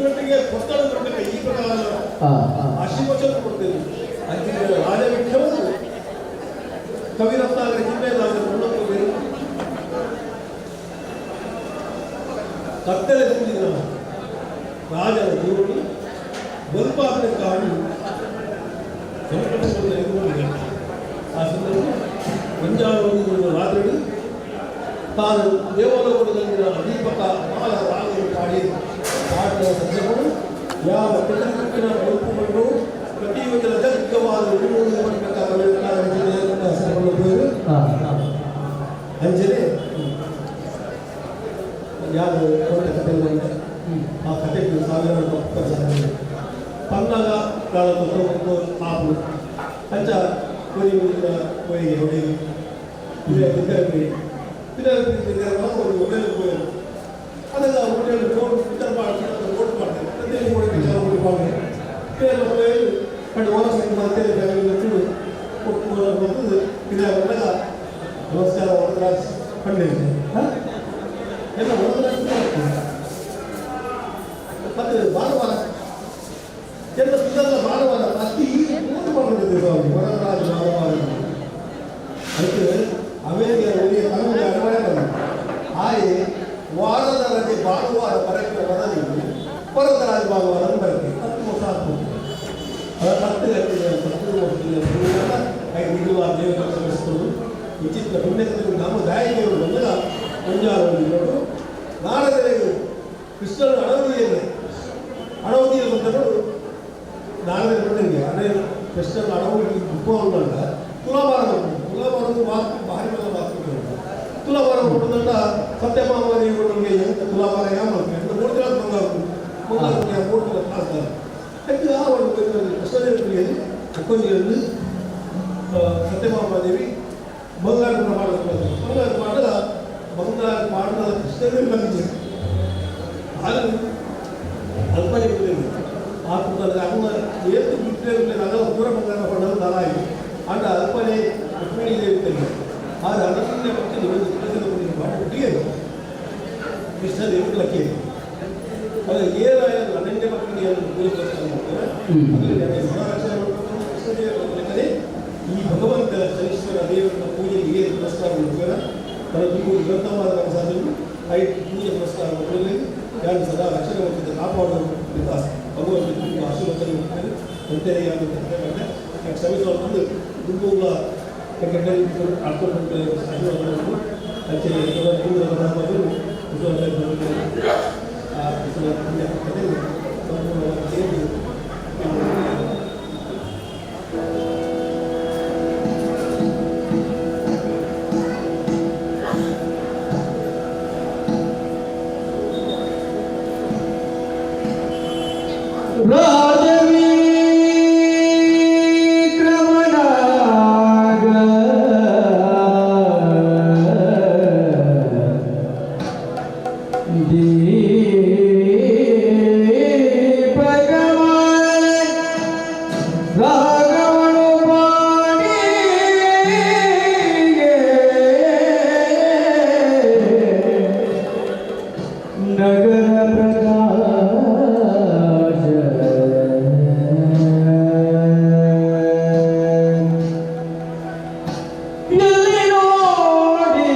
Speaker 10: ಗಂಟೆಗೆ ಕೊತ್ತಡ ಗಂಟೆಗೆ ಈ ಪ್ರಕಾರ ಆಶೀರ್ವಚನ ಕೊಡ್ತೇವೆ. ಅಂತಿಮ ರಾಜವಿಕ್ರಮರು ಕವಿರತ್ನಾಗರ ಜಿಲ್ಲೆಯಲ್ಲಾದ ಬೇರೆ ಕತ್ತಲೆ ತುಂಬಿದ ರಾಜನ ಜೀವನ ಬಲ್ಪಾದ ಕಾಡು ಸಂಕಟವನ್ನು ಎದುರು. ಆ ಸಂದರ್ಭ ಒಂಜಾರು ರಾತ್ರಿ ತಾನು ದೇವಲೋಕದಲ್ಲಿನ ದೀಪಕ ಮಾಲ ರಾಗರು ಪಾಡಿ ಪಾಡಿದ ಸಂದರ್ಭಗಳು ಯಾವ ಪ್ರತಿಕೂಲ ಬಲ್ಪುಗಳು ಪ್ರತಿಯೊಂದರ ಜಗ್ಗವಾದ ಅಂಜನೆ ಯಾರು ಕೊಟ್ಟ ಕಥೆ ಆ ಕಥೆಗೆ ಸಾವಿರಾರು ಭಕ್ತರ ಪನ್ನಗ ಆಪು ಅಂಚ ಕೊರಿ ಕೊಯ್ಗೆ ಹೊಡೆಗೆ ಅದೆಲ್ಲ ಹೋಟೆಲ್ ರೋಡ್ ಇತರ ಮಾಡಿ ರೋಡ್ ಮಾಡ್ತಾರೆ ಪ್ರತಿ ಓಡಿ ಓಡಿ ಮಾಡಿ ಕಂಡು ಓಲಸ ಮತ್ತೆ ಕೊಟ್ಟು ಇದಾಗಲ್ಲ. ನಮಸ್ಕಾರ ವರದರಾಜ್ ಪಂಡಿತ್ ಎಲ್ಲ ವರದರಾಜ್ ಮತ್ತೆ ಭಾನುವಾರ ಎಲ್ಲ ಸುಂದರ ಭಾನುವಾರ ಅತಿ ಮೂರು ಮಾಡಿದ್ದೆ ಸ್ವಾಮಿ ವರದರಾಜ ಭಾನುವಾರ. ಅದಕ್ಕೆ ಅವೇಗೆ ಒಲಿಯ ತಮಗೆ ಅನ್ವಯ ಬಂದ ಆಯೆ ವಾರದ ರಜೆ ಭಾನುವಾರ ಬರಕ್ಕೆ ಬದಲಿಗೆ ವರದರಾಜ ಭಾನುವಾರ ಬರಕ್ಕೆ 10 ವರ್ಷ ಆಗ್ತದೆ. 10 ಗಂಟೆ 10 ಐದು ನಿಲ್ಲುವ ದೇವರ ಶ್ರಮಿಸಿಕೊಂಡು ವಿಚಿತ್ರ ಪುಣ್ಯದಲ್ಲಿ ನಮ್ಮ ದಾಯಿಕೆಯವರು ಬಂದಾಗ ಒಂಜಾರು ನೋಡು ನಾರದರಿಗೆ ಕೃಷ್ಣನ ಅಣವದಿಯಲ್ಲಿ ಅಣವದಿಯಲ್ಲಿ ಬಂದವರು ನಾರದರ ಬಂದಿಗೆ ಅದೇ ಕೃಷ್ಣನ ಅಣವದಿ ಉಪವಂಗ ತುಲಾಭಾರ ತುಲಾಭಾರದ ಮಾತು ಭಾರಿ ಮೇಲೆ ಮಾತು ತುಲಾಭಾರ ಕೊಟ್ಟದಂಡ ಸತ್ಯಭಾಮ ದೇವಿಗಳಿಗೆ ಎಂತ ತುಲಾಭಾರ ಯಾವ ಮಾಡ್ತಾರೆ 3 ತಿಂಗಳು ಬಂದಾಗ 3 ತಿಂಗಳು ಕಾಸ್ತಾರೆ ಯಾಕೆ ಆ ಒಂದು ಕೃಷ್ಣದೇವರಿಗೆ ಅಕ್ಕೊಂಜಿಯಲ್ಲಿ ಸತ್ಯಭಾಮಾದೇವಿ ಬಂಗಾರ ಮಾಡೋದು ಬಂಗಾರ ಪಾಂಡದ ಬಂಗಾರ ಪಾಂಡದ ಕೃಷ್ಣದೇವಿ ಬಂದಿದ್ದೆ ಅದು ಅಲ್ಪನೆ ಬಂದಿದೆ ಆ ಅಮ್ಮ ಏತು ಬಿಟ್ಟರೆ ಅದರ ಪೂರ ಬಂಗಾರ ಪಾಂಡದ ದಳ ಆಯಿತು ಆಗ ಅಲ್ಪನೆ ರುಕ್ಮಿಣಿ ದೇವಿ ತಂದೆ ಆದರೆ ಅನನ್ಯ ಭಕ್ತಿ ಕೃಷ್ಣದೇವಿ ಮಾಡಿಬಿಟ್ಟಿಗೆ ಕೃಷ್ಣದೇವಿ ಲಕ್ಕಿ ಅದು ಏನಾಯಿತು ಅನನ್ಯ ಭಕ್ತಿಯನ್ನು ಪೂಜೆ ಮಾಡ್ತಾರೆ ಮನರಕ್ಷಣೆ ಕೃಷ್ಣದೇವಿ ಈ ಭಗವಂತನ ಶನೀಶ್ವರ ದೇವರ ಪೂಜೆಗೆ ಏನು ಪುರಸ್ಕಾರ ಮಾಡ್ತಾರೆ ತನ್ನ ಗ್ರಂಥವಾದ ಸಾಧನೆ ಐದು ಪೂಜೆ ಪುರಸ್ಕಾರ ಮೊದಲೇ ಯಾರು ಸದಾ ರಕ್ಷಣೆ ಹೊಂದಿದ್ದ ಕಾಪಾಡುವ ಭಗವಂತ ತುಂಬ ಆಶೀರ್ವಚನೆ ಮಾಡ್ತಾರೆ. ಅಂತೆಯೇ ಕಥೆ ಯಾಕೆ ಕ್ಷಮಿಸುವ ಬಂದು ದುಂಬುಗಳ ಅರ್ಥ ಆಶೀರ್ವಾದ ಅಂಚೆ ಕಥೆ ಸಂಪೂರ್ಣವಾಗಿ
Speaker 9: ರಾಜವಿಕ್ರಮನಾಗ ದೀಪಕಮಾಲ ರಾಘವನು ಪಾಣಿಗೆ ನಗರ ಪ್ರಕಾಶ ಎಲ್ಲಿ ನೋಡಿದರಲ್ಲಿ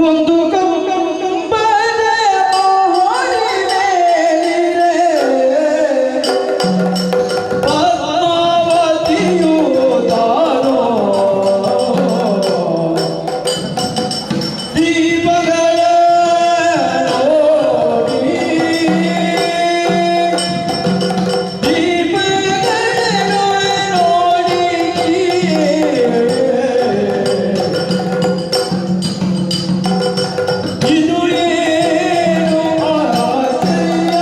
Speaker 9: ಒಂದು ಕಂಬದ ಮಹಡಿ ಮೇಲಿರೆ ಪದ್ಮಾವತಿಯು ತಾನು ದೀಪಗಳ ನೋಡಿ ದೀಪಗಳ ನೋಡಿ ಇದು ಏನು ಆಶ್ಚರ್ಯ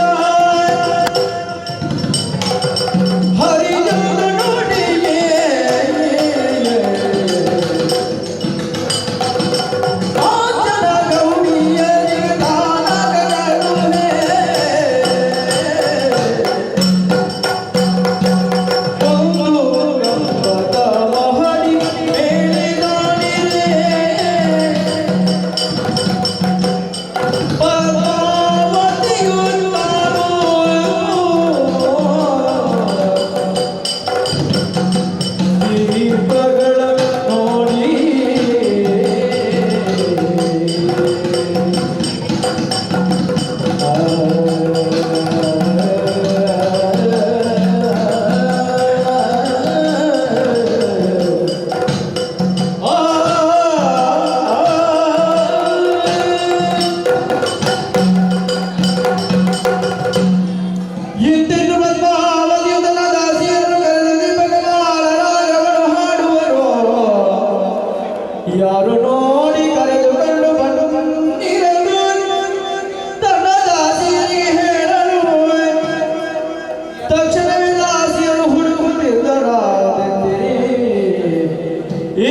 Speaker 9: ಹರಿಜನ ನುಡಿಯೇ ಆಚನ ಗೌರಿಯರಿಗೆ ದಾನಗರುಣೆ ಒಂದು ಕಂಬದ ಮಹಡಿ ಮೇಲೆ ದಾನಿರೆ ಪದ್ಮಾವತಿಯು ತಾನು ದೀಪಗಳ ನೋಡಿ ಇಂತೆಂದು ಪದ್ಮಾವತಿಯು ತನ್ನ ದಾಸಿಯರನ್ನು ಕರೆದು ದೀಪಕಮಾಲ ರಾಗವನ್ನು ಹಾಡುವರು. ಯಾರು ನೋಡಿ ಕರೆದುಕೊಂಡು ಬನ್ನಿರೆಂದು ತನ್ನ ದಾಸಿಯರಿಗೆ ಹೇಳಲು ತಕ್ಷಣವೇ ದಾಸಿಯರು ಹುಡುಕುತ್ತಿದ್ದರಾದೆಂದಿರಿ. ಈ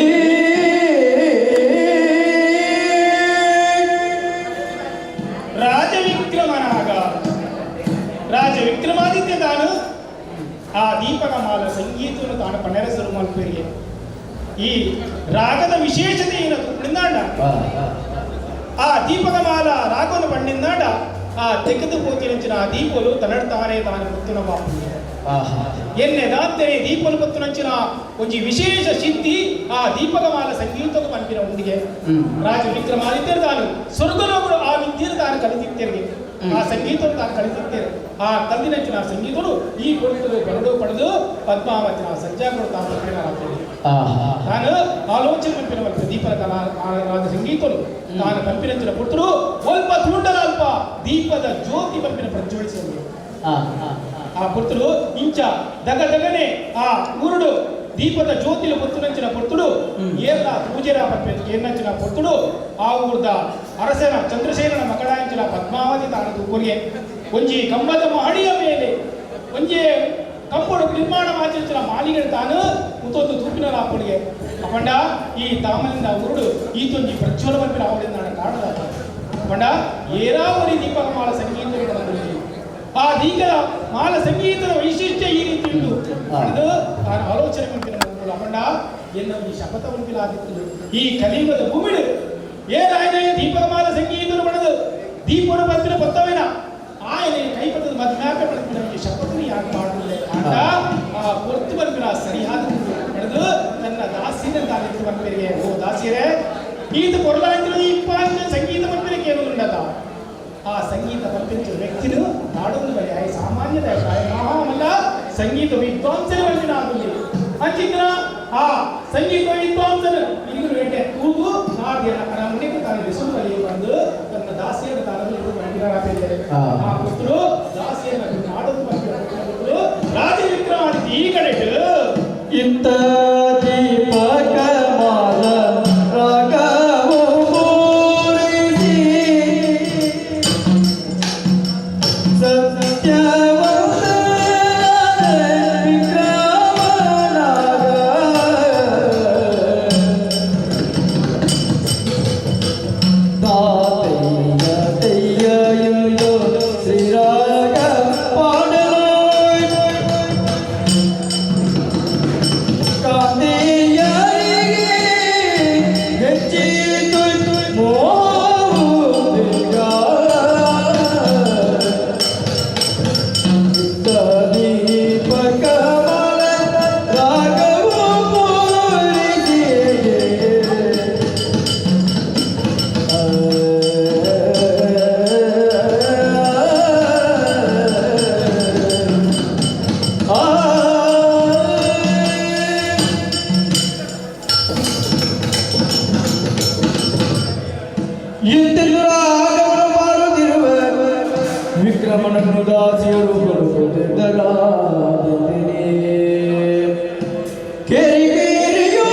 Speaker 12: ರಾಜವಿಕ್ರಮನಾಗ ರಾಜ ವಿಕ್ರಮಾದಿತ್ಯ ತಾನು ಆ ದೀಪಕಮಾಲ ಸಂಗೀತವನ್ನು ತಾನು ಪಣೆರಸರು ಮಲ್ಪೇರಿಗೆ ಈ ರಾಗದ ವಿಶೇಷತೆ ಏನದು ಪಣಿಂದಾಂಡ ಆ ದೀಪಕಮಾಲ ರಾಗವನ್ನು ಪಣ್ಣಿಂದಾಂಡ ಆ ತೆಗೆದು ಪೋತಿನಂಚಿನ ಆ ದೀಪಲು ತನ್ನಡ್ತಾನೆ ತಾನು ಪುತ್ತುನ ಬಾಪು ಎನ್ನೆ ದಾಂತೆನೆ ದೀಪಲು ಪತ್ತುನಂಚಿನ ಒಂಜಿ ವಿಶೇಷ ಸಿದ್ಧಿ ಆ ದೀಪಕಮಾಲ ಸಂಗೀತದ ಪನ್ಪಿನ ಉಂಡಿಗೆ ರಾಜ ವಿಕ್ರಮಾದಿತ್ಯರು ತಾನು ಸ್ವರ್ಗಲೋಕರು ಆ ವಿದ್ಯೆಯನ್ನು ತಾನು ಕಲಿತಿದ್ದೇನೆ ಆ ಸಂಗೀತವನ್ನು ತಾನು ಕಲಿತಿದ್ದೇನೆ ಆ ಕಲ್ದಿನಂಚಿನ ಸಂಗೀತನು ಈ ಕೊಡುತ್ತಲು ಬರೆದು ಪಡೆದು ಪದ್ಮಾವತಿನ ಸಜ್ಜಾಗಳು ತಾನು ಪಂಪಿನ ತಾನು ಆಲೋಚನೆ ಪಂಪಿನ ಮಲ್ಪೆ ದೀಪದ ಕಲಾ ರಾಜ ಸಂಗೀತನು ತಾನು ಪಂಪಿನಂಚಿನ ಪುಟ್ಟರು ಅಲ್ಪ ತೂಂಡಲ ಅಲ್ಪ ದೀಪದ ಜ್ಯೋತಿ ಪಂಪಿನ ಪ್ರಜ್ವಲಿಸಿದರು ಆ ಪುರ್ತುಡು ಇಂಚ ದಗ ದಗನೆ ಆ ಊರುಡು ದೀಪದ ಜ್ಯೋತಿಲ ಪೊತ್ತುನಂಚಿನ ಪೊರ್ತುಡು ಏರ್ಲ ಪೂಜೆರ ಪಂಪೆ ಏರ್ನಂಚಿನ ಪೊರ್ತುಡು ಆ ಊರ್ದ ಅರಸನ ಚಂದ್ರಶೇಖರನ ಮಕಡಾಂಚಿನ ಪದ್ಮಾವತಿ ತಾನು ತೂಪುರಿಗೆ ಒಂಜಿ ಕಂಬದ ಮಹಡಿಯ ಮೇಲೆ ಒಂಜಿ ಕಂಬಡು ನಿರ್ಮಾಣ ಮಾಚಿನ ಮಾಲಿಗೆ ತಾನು ಮುತ್ತೊಂದು ತೂಪಿನ ರಾಪುಳಿಗೆ ಅಪಂಡ ಈ ತಾಮಲಿಂದ ಉರುಡು ಈತೊಂಜಿ ಪ್ರಜ್ವಲ ಪಂಪಿನ ಅವಳಿಂದ ಕಾಣದ ಅಪಂಡ ಏರಾವರಿ ದೀಪಕಮಾಲ ಸಂಗೀತ ಆ ದೀಪದ ಮಾಲ ಸಂಗೀತದ ವೈಶಿಷ್ಟ್ಯ ಈ ರೀತಿ ಉಂಟು ಅದು ತಾನು ಆಲೋಚನೆ ಮಂಪಿನ ಅಪಂಡ ಎನ್ನ ಈ ಶಪಥ ಮಂಪಿಲಾಗಿತ್ತು ಈ ಕಲಿಯುಗದ ಭೂಮಿಡು ಏನಾಯನೆ ದೀಪಕಮಾಲ ಸಂಗೀತನು ಪಡೆದು ದೀಪನು ಪತ್ತಿನ ಪತ್ತವೇನ ಆಯನೆ ಕೈಪತ್ತದ ಮದ್ಮ್ಯಾಪೆ ಪಡೆದ ಈ ಶಪಥನು ಯಾಕೆ ಮಾಡಲಿಲ್ಲ ಅಂಡ ಆ ಹೊರ್ತು ಬರ್ಪಿನ ಸರಿಯಾದ ಪಡೆದು ತನ್ನ ದಾಸಿನ ತಾನಿತ್ತು ಬರ್ಪಿರಿಗೆ ಓ ದಾಸಿಯರೇ ಈತ ಕೊರಲಾಯ್ತಿರೋ ಈ ಪಾಂಚ ಸಂಗೀತ ಬರ್ಪಿರಿಗೆ ಏನು ಉಂಡದ ಆ ಸಂಗೀತ ಬರ್ಪಿಂಚ ವ್ಯಕ್ತಿನು ನಾಡೊಂದು ಬಳಿ ಆಯ್ ಸಾಮಾನ್ಯದ ಮಹಾಮಲ್ಲ ಸಂಗೀತ ವಿದ್ವಾಂಸನ ಬರ್ಪಿನ ಆಗುಲ್ಲಿ ಅಂಚಿದ್ರ ಆ ಸಂಗೀತ ವಿದ್ವಾಂಸನ ಇನ್ನು ಬೇಟೆ ತೂಗು ನಾಡಿನ ಅರಮನೆಗೆ ತಾನು ಹೆಸರು ಬಲಿ ಬಂದು
Speaker 9: ಇಂತೆಂದು ರಾಗವನ್ನು ಮಾಡುತ್ತಿರುವ ವಿಕ್ರಮನನ್ನು ದಾಸಿಯರು ಕೊಡುತ್ತಿದ್ದರಾದೆಂದಿನಿ. ಕೇರಿ ಕೇರಿಯೋ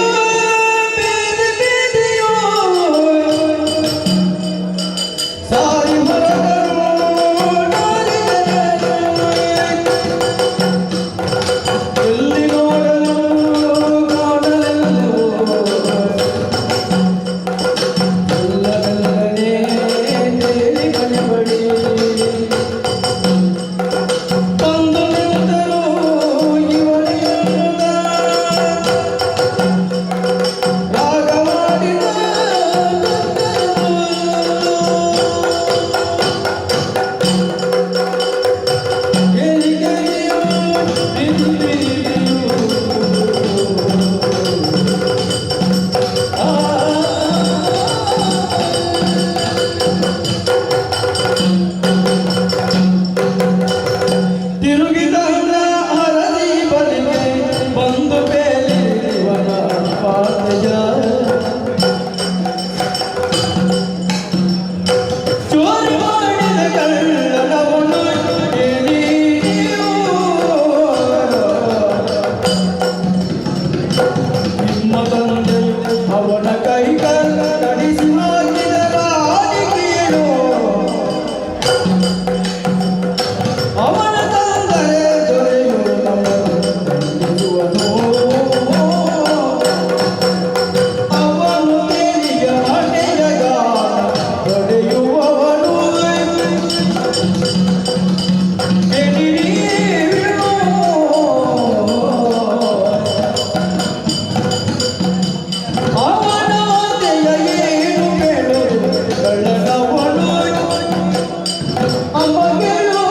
Speaker 9: ಬೀದಿ ಬೀದಿಯೋ ಸಾರಿ ಹೊರಟರು ನಾರಿದರು. ಎಲ್ಲಿ ನೋಡಲು ಕಾಣಲೆಲ್ಲವೋ ಮೆಲ್ಲ ಮೆಲ್ಲನೆ ತೇಲಿ ಬಳಿ ಬಳಿ ಬಂದು ನಿಂತರು ಇವಳೆನ್ನುತ್ತ ರಾಗ ಮಾಡಿದ ನರ್ತನವು. ಕೇರಿ ಕೇರಿಯೋ ಬೀದಿ ಬೀದಿಯೋ ಆ. ತಿರುಗಿದ ಹರದಿ ಬಲಿಗೆ ಬಂದು ಬೇಲಿವನ ಪಾದಯ ಚೋರಿ ಮಾಡಿದ ಕಳ್ಳನವನು ಕೇಳಿ ನೀವು. ನಿಮ್ಮ ತಂದೆಯು ಅವನ ಕೈ ಕಡಿಸಿ ಹಾಕಿದ ರಾಣಿ ಕೇಳು. ಅವನ ತಂದರೆ ದೊರೆಯು ನಮ್ಮನ್ನು ದಂಡಿಸುವನು. ಅವನು ತೇಲಿಯ ಹಣೆಯ ಗಾನ ಹೊಡೆಯುವವನು. ಕೇಳಿ ನೀವು. ಅವನ ವಾರ್ತೆಯ ಏನು ಕೇಳು ಕಳ್ಳನವನು ಅಮ್ಮ ಕೇಳು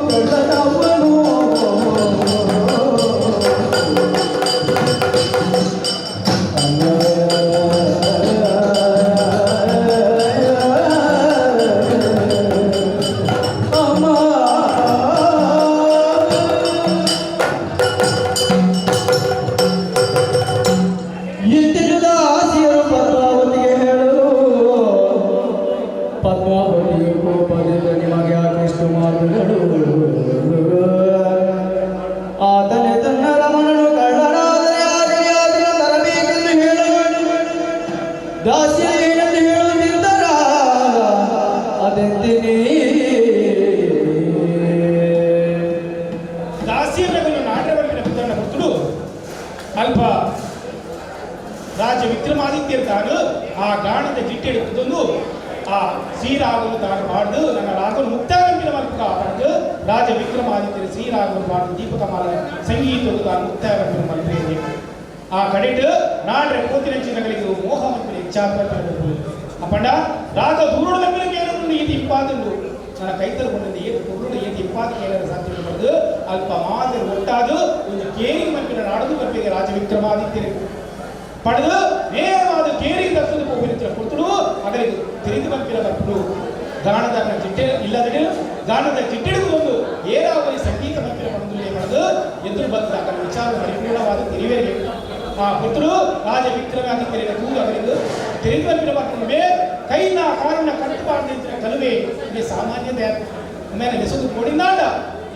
Speaker 9: ಕಳ್ಳನವನು. ಅಮ್ಮ. ಇಂದಿನ ದಾಸಿಯರು ಪದ್ಮಾವತಿಗೆ ಹೇಳಲು ಪದ್ಮಾವತಿಯು ಕೋಪದಿಂದ ನಿಮಗೆ ಯಾಕೆಷ್ಟು ಮಾತುಗಳು? ಆತನೇ ತನ್ನ ರಮಣನು ಕಳ್ಳನಾದರೆ ಆಗಲಿ ಆತನ ತರಬೇಕೆಂದು ಹೇಳಲು ದಾಸಿಯರು ಏನೆಂದು ಹೇಳುತ್ತಿದ್ದರ ಅದೆಂದಿನಿ.
Speaker 12: ದಾಸಿಯರನ್ನು ನಾಟಕವನ್ನು ಪುತ್ರನ ಪುತ್ರುಡು ಅಲ್ಪ ರಾಜ ವಿಕ್ರಮಾದಿತ್ಯರು ತಾನು ಆ ಗಾಣದ ಜಿಟ್ಟೆಡುತ್ತೊಂದು ಆ ಶ್ರೀರಾಗವನ್ನು ತಾನು ಪಾಡ್ದು ನನ್ನ ರಾಗವನ್ನು ಮುಕ್ತಾಯ ಮಲ್ಪಕ ಪಾಡ್ದು ರಾಜ ವಿಕ್ರಮಾದಿತ್ಯರು ಶ್ರೀರಾಗವನ್ನು ಪಾಡ್ದು ದೀಪಕಮಾಲ ಸಂಗೀತವು ತಾನು ಮುಕ್ತಾಯ ಮಲ್ಪೇನೆ. ಆ ಕಡೆಟ್ ನಾಡ್ರೆ ಕೋತಿನಂಚಿನಗಳಿಗೆ ಮೋಹ ಮಲ್ಪಿನ ಹೆಚ್ಚಾದ ಅಪ್ಪಂಡ ರಾಗ ದೂರುಡು ಮಲ್ಪಿನ ಕೇಳಲು ಈತಿ ಇಂಪಾದುಂಡು ನನ್ನ ಕೈತಲು ಕೊಂಡದ್ದು ಏತು ಕುರುಡು ಏತು ಇಂಪಾದ ಕೇಳಲು ಸಾಧ್ಯ ಪಡೆದು ಅಲ್ಪ ಮಾದರಿ ಒಟ್ಟಾದು ಒಂದು ಕೇರಿ ಮಲ್ಪಿನ ನಾಡದು ಮಲ್ಪಿಗೆ ರಾಜ ವಿಕ್ರಮಾದಿತ್ಯರು ಪಡೆದು ನೇರವಾದ ಕೇರಿ ತಕ್ಕದು ಹೋಗಿರುತ್ತಿರ ಕೊಡ್ತಡು ಅದರಿಗೆ ತಿಳಿದು ಮಲ್ಪಿನ ಬರ್ಪುಡು ಗಾಣದ ಚಿಟ್ಟೆ ಇಲ್ಲದೆ ಗಾಣದ ಚಿಟ್ಟೆಡಿಗೂ ಒಂದು ಏರಾವರಿ ಸಂಗೀತ ಮಲ್ಪಿನ ಪಡೆದು ಪಡೆದು ಎದುರು ಬತ್ತ ಅದರ ವಿಚಾರ ಪರಿಪೂರ್ಣವಾದ ತಿಳಿವೇರಿಗೆ ಆ ಪುತ್ರರು ರಾಜ ವಿಕ್ರಮಾದಿತ್ಯರ ತೂದು ಅವರಿಗೆ ತಿಳಿದು ಮಲ್ಪಿನ ಬರ್ಪುಡುವೆ ಕೈನ ಕಾರಣ ಕಟ್ಟುಪಾಡು ಕಲುವೆ ಇದು ಸಾಮಾನ್ಯತೆ ಮೇಲೆ ನೆಸೆದು ಕೊಡಿನಾಡ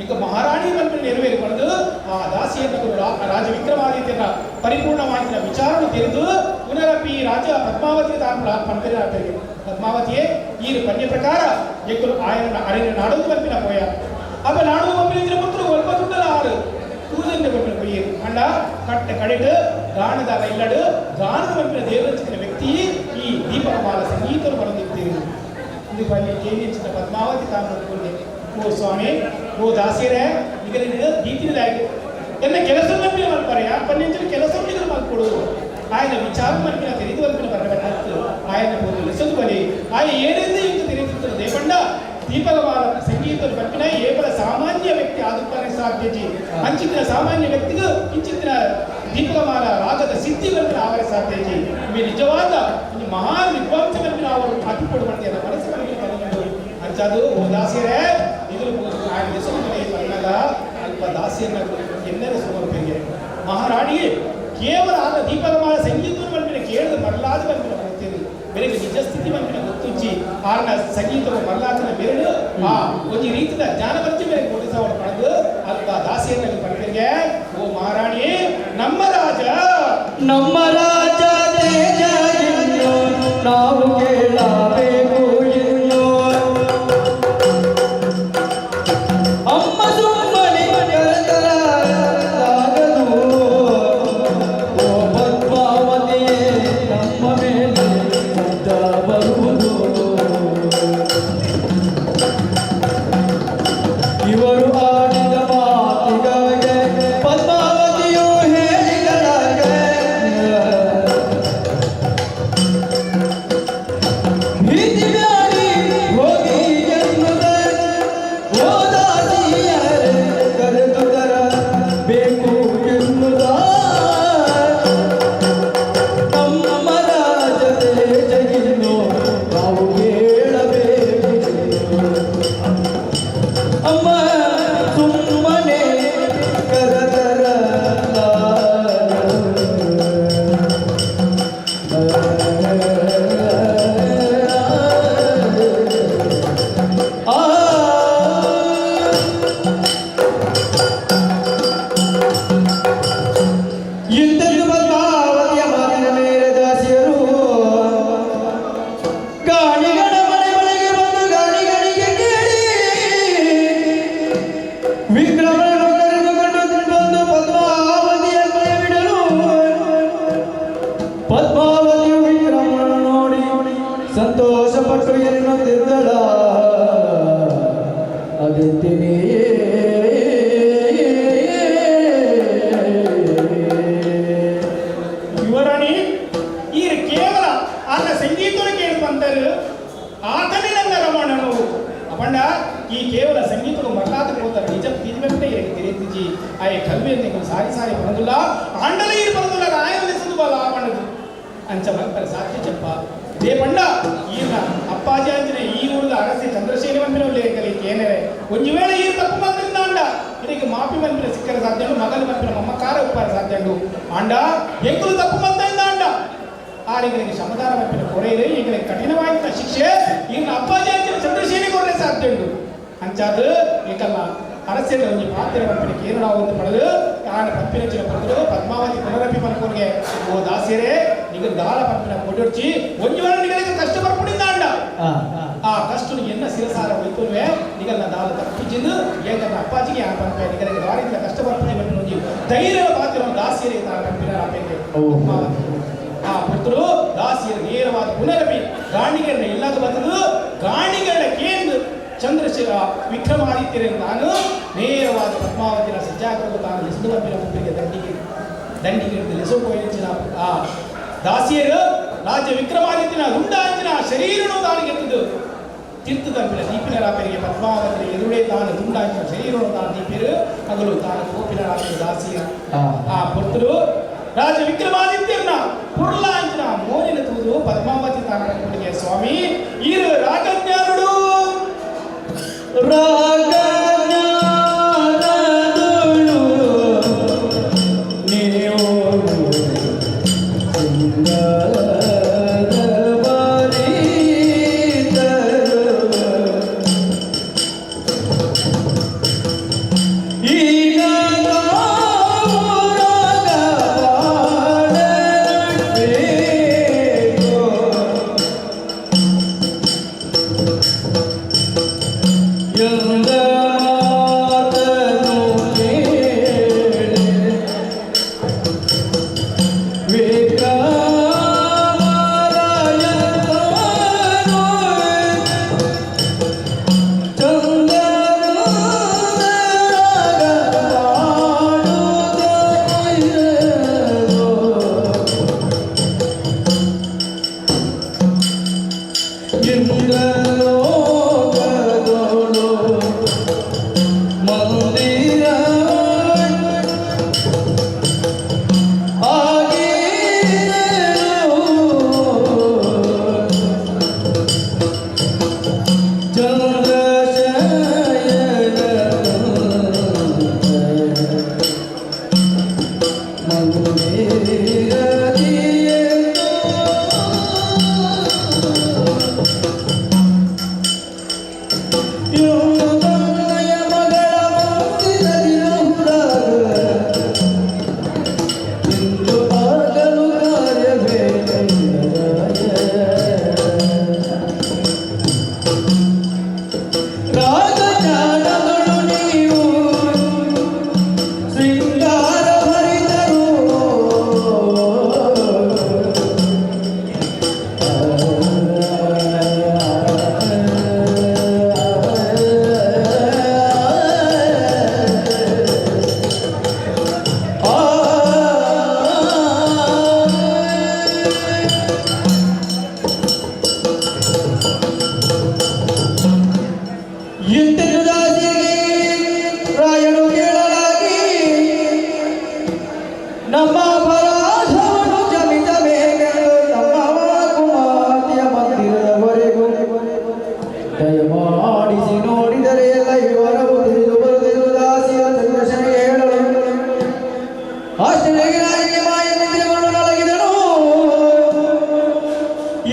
Speaker 12: ಈಗ ಮಹಾರಾಣಿ ಮಲ್ಪಿನ ನೆರವೇರಿಕೊಂಡು ಆ ದಾಸಿಯನ್ನು ರಾಜ ವಿಕ್ರಮಾದಿತ್ಯನ ಪರಿಪೂರ್ಣವಾಗಿನ ವಿಚಾರಣೆ ತಿಳಿದು ಪುನರಪಿ ರಾಜ ಪದ್ಮಾವತಿ ತಾನು ಪಂಪಿನ ಪದ್ಮಾವತಿಯೇ ಈ ಪನ್ಯ ಪ್ರಕಾರ ಎಕ್ಕಲು ಆಯನ ಅರಿನ ನಾಡೋದು ಮಲ್ಪಿನ ಪೋಯ ಅಪ್ಪ ನಾಡೋದು ಮಲ್ಪಿನ ಪುತ್ರರು ಒಲ್ಪ ದುಡ್ಡಲ ಆರು ತೂದನ್ನು ಕೊಟ್ಟಿನ ಕೊಯ್ಯರು ಅಂಡ ಕಟ್ಟ ಕಡೆಟು ಗಾಣದ ಇಲ್ಲಡು ಗಾನದ ಮಲ್ಪಿನ ದೇವರಚಿನ ವ್ಯಕ್ತಿ ಈ ದೀಪಕಮಾಲ ಸಂಗೀತರು ಬರೆದಿದ್ದೀರಿ ಇದು ಬನ್ನಿ ಕೇಳಿచిన ಪದ್ಮಾವತಿ ತಾನು ಅಂದ್ಕೊಂಡೆ ಓ ಸ್ವಾಮಿ ಓ ದಾಸಿಯರೇ ಈಗ ನೀನು ದೀತಿನಾಗಿ ಎನ್ನ ಕೆಲಸ ಮಲ್ಪಿನ ಮಲ್ಪರೆ ಪನ್ನೆಂಚಿನ ಕೆಲಸ ನಿಗರು ಮಲ್ಕೊಡು ఆయన ವಿಚಾರ ಮಲ್ಪಿನ తెలియదు ಮಲ್ಪಿನ ಬರಬೇಕು ఆయన పోదు ಲಿಸದು ಬಲಿ ఆయన ಏನೆಂದು ಇಂದು ತಿಳಿಯುತ್ತಿದ್ದರು ದೇಪಂಡ ದೀಪಕಮಾಲ ಸಂಗೀತ ಮಲ್ಪಿನ ಏಬಲ ಸಾಮಾನ್ಯ ವ್ಯಕ್ತಿ ಆದುಪ್ಪನೆ ಸಾಧ್ಯಜಿ ಅಂಚಿತ್ತಿನ ಸಾಮಾನ್ಯ ವ್ಯಕ್ತಿಗೂ ಕಿಂಚಿತ್ತಿನ ದೀಪಕಮಾಲ ರಾಗದ ಸಿದ್ಧಿ ಮಲ್ಪಿನ ಆವರೆ ಸಾಧ್ಯಜಿ ಇವೆ ನಿಜವಾದ ಈ ಮಹಾನ್ ವಿದ್ವಾಂಸ ಮಲ್ಪಿನ ಅವರು ಅತಿಪಡು ಮಾಡ್ತೀಯ ಮನಸ್ಸು ಮಲ್ಪಿನ ಕಲಿಯುವುದು ಅಂಚಾದು ಓ ದಾಸಿಯರೇ ಇದು ఆయన ಹೆಸರು ಪನ್ನಾಗ ಅಲ್ಪ ದಾಸಿಯನ್ನ ಎಲ್ಲರ ಸುಮರ್ಪಿಗೆ ಮಹಾರಾಣಿ ಕೇವಲ ಆದ ದೀಪಕಮಾಲ ಸಂಗೀತವನ್ನು ಮಲ್ಪಿನ ಕೇಳಿದ ಮರಲಾದ ಮಲ್ಪಿನ ಹೋಗ್ತೀರಿ ಬೆಳಗ್ಗೆ ನಿಜ ಸ್ಥಿತಿ ಮಲ್ಪಿನ ಒಂಜಿ ಆರ್ನ ಸಂಗೀತದ ಮಲ್ಲಾತನ ಬೇರೆ ಆ ಒಂಜಿ ರೀತಿದ ಜ್ಞಾನ ಮೇಲೆ ಕೊಡಿಸವಳು ಪಡೆದು ಅಲ್ಪ ದಾಸಿಯರಲ್ಲಿ ಪಡೆದಿಗೆ ಓ ಮಹಾರಾಣಿ ನಮ್ಮ ರಾಜ
Speaker 9: ನಮ್ಮ ರಾಜ ತೇಜ ಇನ್ನು ನಾವು ಕೇಳಬೇಕು ಇನ್ನು ಅಮ್ಮ ಸುಮ್ಮನೆ ಕರೆತರಾಗದು ಓ ಪದ್ಮಾವತಿಯೇ ನಮ್ಮ ಮೇಲೆ ಶಬ್ದ ಬರುವುದು ಇವರು ಆಡಿದ ಮಾತಿಗಾಗಿ ಪದ್ಮಾವತಿಯು ಹೇಳಿದಳಾಗೆ ಭೀತಿ ಬ್ಯಾಡಿ ಹೋಗಿ ಎನ್ನುವುದೇ ಓ ದಾಸಿಯರೇ ಕರೆದು ಬೇಕು ಎನ್ನುವುದ ನಮ್ಮ ರಾಜ ತೇಜಗಿನ್ನು ನಾವು ಕೇಳಬೇಕು ಅಮ್ಮ ಸುಮ್ಮನೆ ಕರತರ. ಇಂತೆಂದು ಪದ್ಮಾವತಿಯ ಮಾತಿನ ಮೇಲೆ ದಾಸಿಯರು ಗಾಣಿಗಳ ಮನೆ ಮನೆಗೆ ಬಂದು ಗಾಣಿಗಳಿಗೆ ಕೇಳಿ ವಿಕ್ರಮನನ್ನು ಕರೆದುಕೊಂಡು ಬಂದು ಪದ್ಮಾವತಿಯ ಮನೆ ಬಿಡಲು ಪದ್ಮಾವತಿಯು ವಿಕ್ರಮನನ್ನು ನೋಡಿ ಸಂತೋಷಪಟ್ಟು ಎನ್ನುತ್ತಿದ್ದಳ ಅದಿತ್ತಿನಿ.
Speaker 12: ಯುವರಾಣಿ ಈ ಕೇವಲ ಆತ ಸಂಗೀತವನ್ನು ಕೇಳುವಂತಾರೆ ಆತನೇ ನನ್ನ ರಮಣನು ಅಪಂಡ ಈ ಕೇವಲ ಸಂಗೀತವು ಮರಲಾದ ಹೋತಾರೆ ನಿಜ ನಿಜವೆಂಟೆ ಇರಕ್ಕೆ ತಿರಿತಿಜಿ ಆಯೆ ಕಲ್ವೆ ನೀವು ಸಾರಿ ಸಾರಿ ಬರೋದಿಲ್ಲ ಆಂಡಲ ಇರು ಬರೋದಿಲ್ಲ ರಾಯಲಿಸದು ಬಲ ಆಪಂಡದು ಅಂಚ ಬಂತಾರೆ ಸಾಧ್ಯ ಚಪ್ಪ ಇದೇ ಪಂಡ ಈರ್ನ ಅಪ್ಪಾಜಿ ಅಂಚನೆ ಈ ಊರದ ಅರಸಿ ಚಂದ್ರಶೇಖರ ಮಂಪಿನ ಉಲ್ಲೇಖಲಿ ಏನೇ ಒಂಜಿ ವೇಳೆ ಈ ತಪ್ಪು ಮಂತ್ರಿಂದ ಅಂಡ ಇದಕ್ಕೆ ಮಾಪಿ ಮಂಪಿನ ಸಿಕ್ಕರ ಸಾಧ್ಯ ಉಂಡು, ಮಗನ ಮಂಪಿನ ಮಮ್ಮಕಾರ ಉಪ್ಪಾರ ಸಾಧ್ಯ ಉಂಡು. ಆಂಡ ಎಂಕುಲು ತಪ್ಪು ಮಂತ್ರಿಂದ ಅಂಡ ಆರೆಗಳಿಗೆ ಶ್ರಮದಾನ ಮಂಪಿನ ಕೊರೆಯರು ಎಂಗಳಿಗೆ ಕಠಿಣವಾದ ಶಿಕ್ಷೆ ಇನ್ನು ಅಪ್ಪಾಜಿ ಅಂಚಿನ ಚಂದ್ರಶೇಖರ ಕೊರರೆ ಸಾಧ್ಯ ಉಂಡು. ಅಂಚಾದ ಏಕಲ್ಲ ಅರಸ್ಯದ ಒಂಜಿ ಪಾತ್ರ ಮಂಪಿನ ಕೇರಳ ಒಂದು ಪಡೆದು ಆನ ಪಪ್ಪಿನಂಚಿನ ಪಡೆದು ಪದ್ಮಾವತಿ ಪುನರಪಿ ಮನ್ಕೋರ್ಗೆ ಓ ದಾಸಿಯರೇ ನಿಗ ದಾಲ ಪಪ್ಪಿನ ಕೊಡೊಡ್ಚಿ ಒಂಜಿ ವೇಳೆ ನಿಗಳಿಗೆ ಕಷ್ಟ ಬರ್ಪುಡಿಂದ ಅಂಡ ಆ ಕಷ್ಟ ಎನ್ನ ಶಿರಸಾರ ಹೋಯ್ತುವೆ ನಿಗಲ್ನ ದಾಲ ತಪ್ಪಿಜಿಂದು ಏಕನ್ನ ಅಪ್ಪಾಜಿಗೆ ಆ ಪಂಪೆ ನಿಗಲಿಗೆ ದಾರಿಯಿಂದ ಕಷ್ಟ ಬರ್ಪುಡಿ ಬಂದು ಒಂಜಿ ಧೈರ್ಯ ಪಾತ್ರ ದಾಸಿಯರಿಗೆ ತಾನ ಪಂಪಿನ ಆಪೆಗೆ ಪದ್ಮಾವತಿ ಆ ಪುತ್ರರು ದಾಸಿಯರು ನೇರವಾದ ಪುನರಪಿ ಗಾಣಿಗರನ್ನ ಇಲ್ಲದ ಬಂದದು ಗಾಣಿಗರ ಕೇಂದ್ರ ಚಂದ್ರಶೇಖರ ವಿಕ್ರಮಾದಿತ್ಯರ ತಾನು ನೇರವಾದ ಪದ್ಮಾವತಿನ ಸಜ್ಜಾಕರು ತಾನು ಲಿಸುದು ಬಂಪಿನ ಪುತ್ರಿಗೆ ದಂಡಿಗೆ ದಂಡಿಗೆ ಲಿಸು ಪೋಯಿಂಚಿನ ಆ ದಾಸಿಯರು ರಾಜ ವಿಕ್ರಮಾದಿತ್ಯನ ದುಂಡಾಂಚಿನ ಶರೀರನು ತಾನು ಗೆದ್ದದು ತೀರ್ಥ ತಂಪಿನ ದೀಪಿನ ರಾಪರಿಗೆ ಪದ್ಮಾವತಿನ ಎದುರೇ ತಾನು ದುಂಡಾಂಚಿನ ಶರೀರನು ತಾನು ದೀಪಿರು ಹಗಲು ತಾನು ಕೋಪಿನ ರಾಪರಿ ದಾಸಿಯರು ಆ ಪುತ್ರರು ರಾಜ ವಿಕ್ರಮಾದಿತ್ಯನ ಪುರ್ಲಾಂಚಿನ ಮೋನಿನ ತೂದು ಪದ್ಮಾವತಿ ತಾನು ಕಟ್ಕೊಂಡಿಗೆ ಸ್ವಾಮಿ ಈರು ರಾಗಜ್ಞಾನುಡು
Speaker 9: ರಾಗಜ್ಞಾನದೊಳು ನೀವು ಸಿಂಗದ ಬಾರಿದರು. ಈಗ ನಾವು ರಾಗ ಪಾಡಬೇಕು.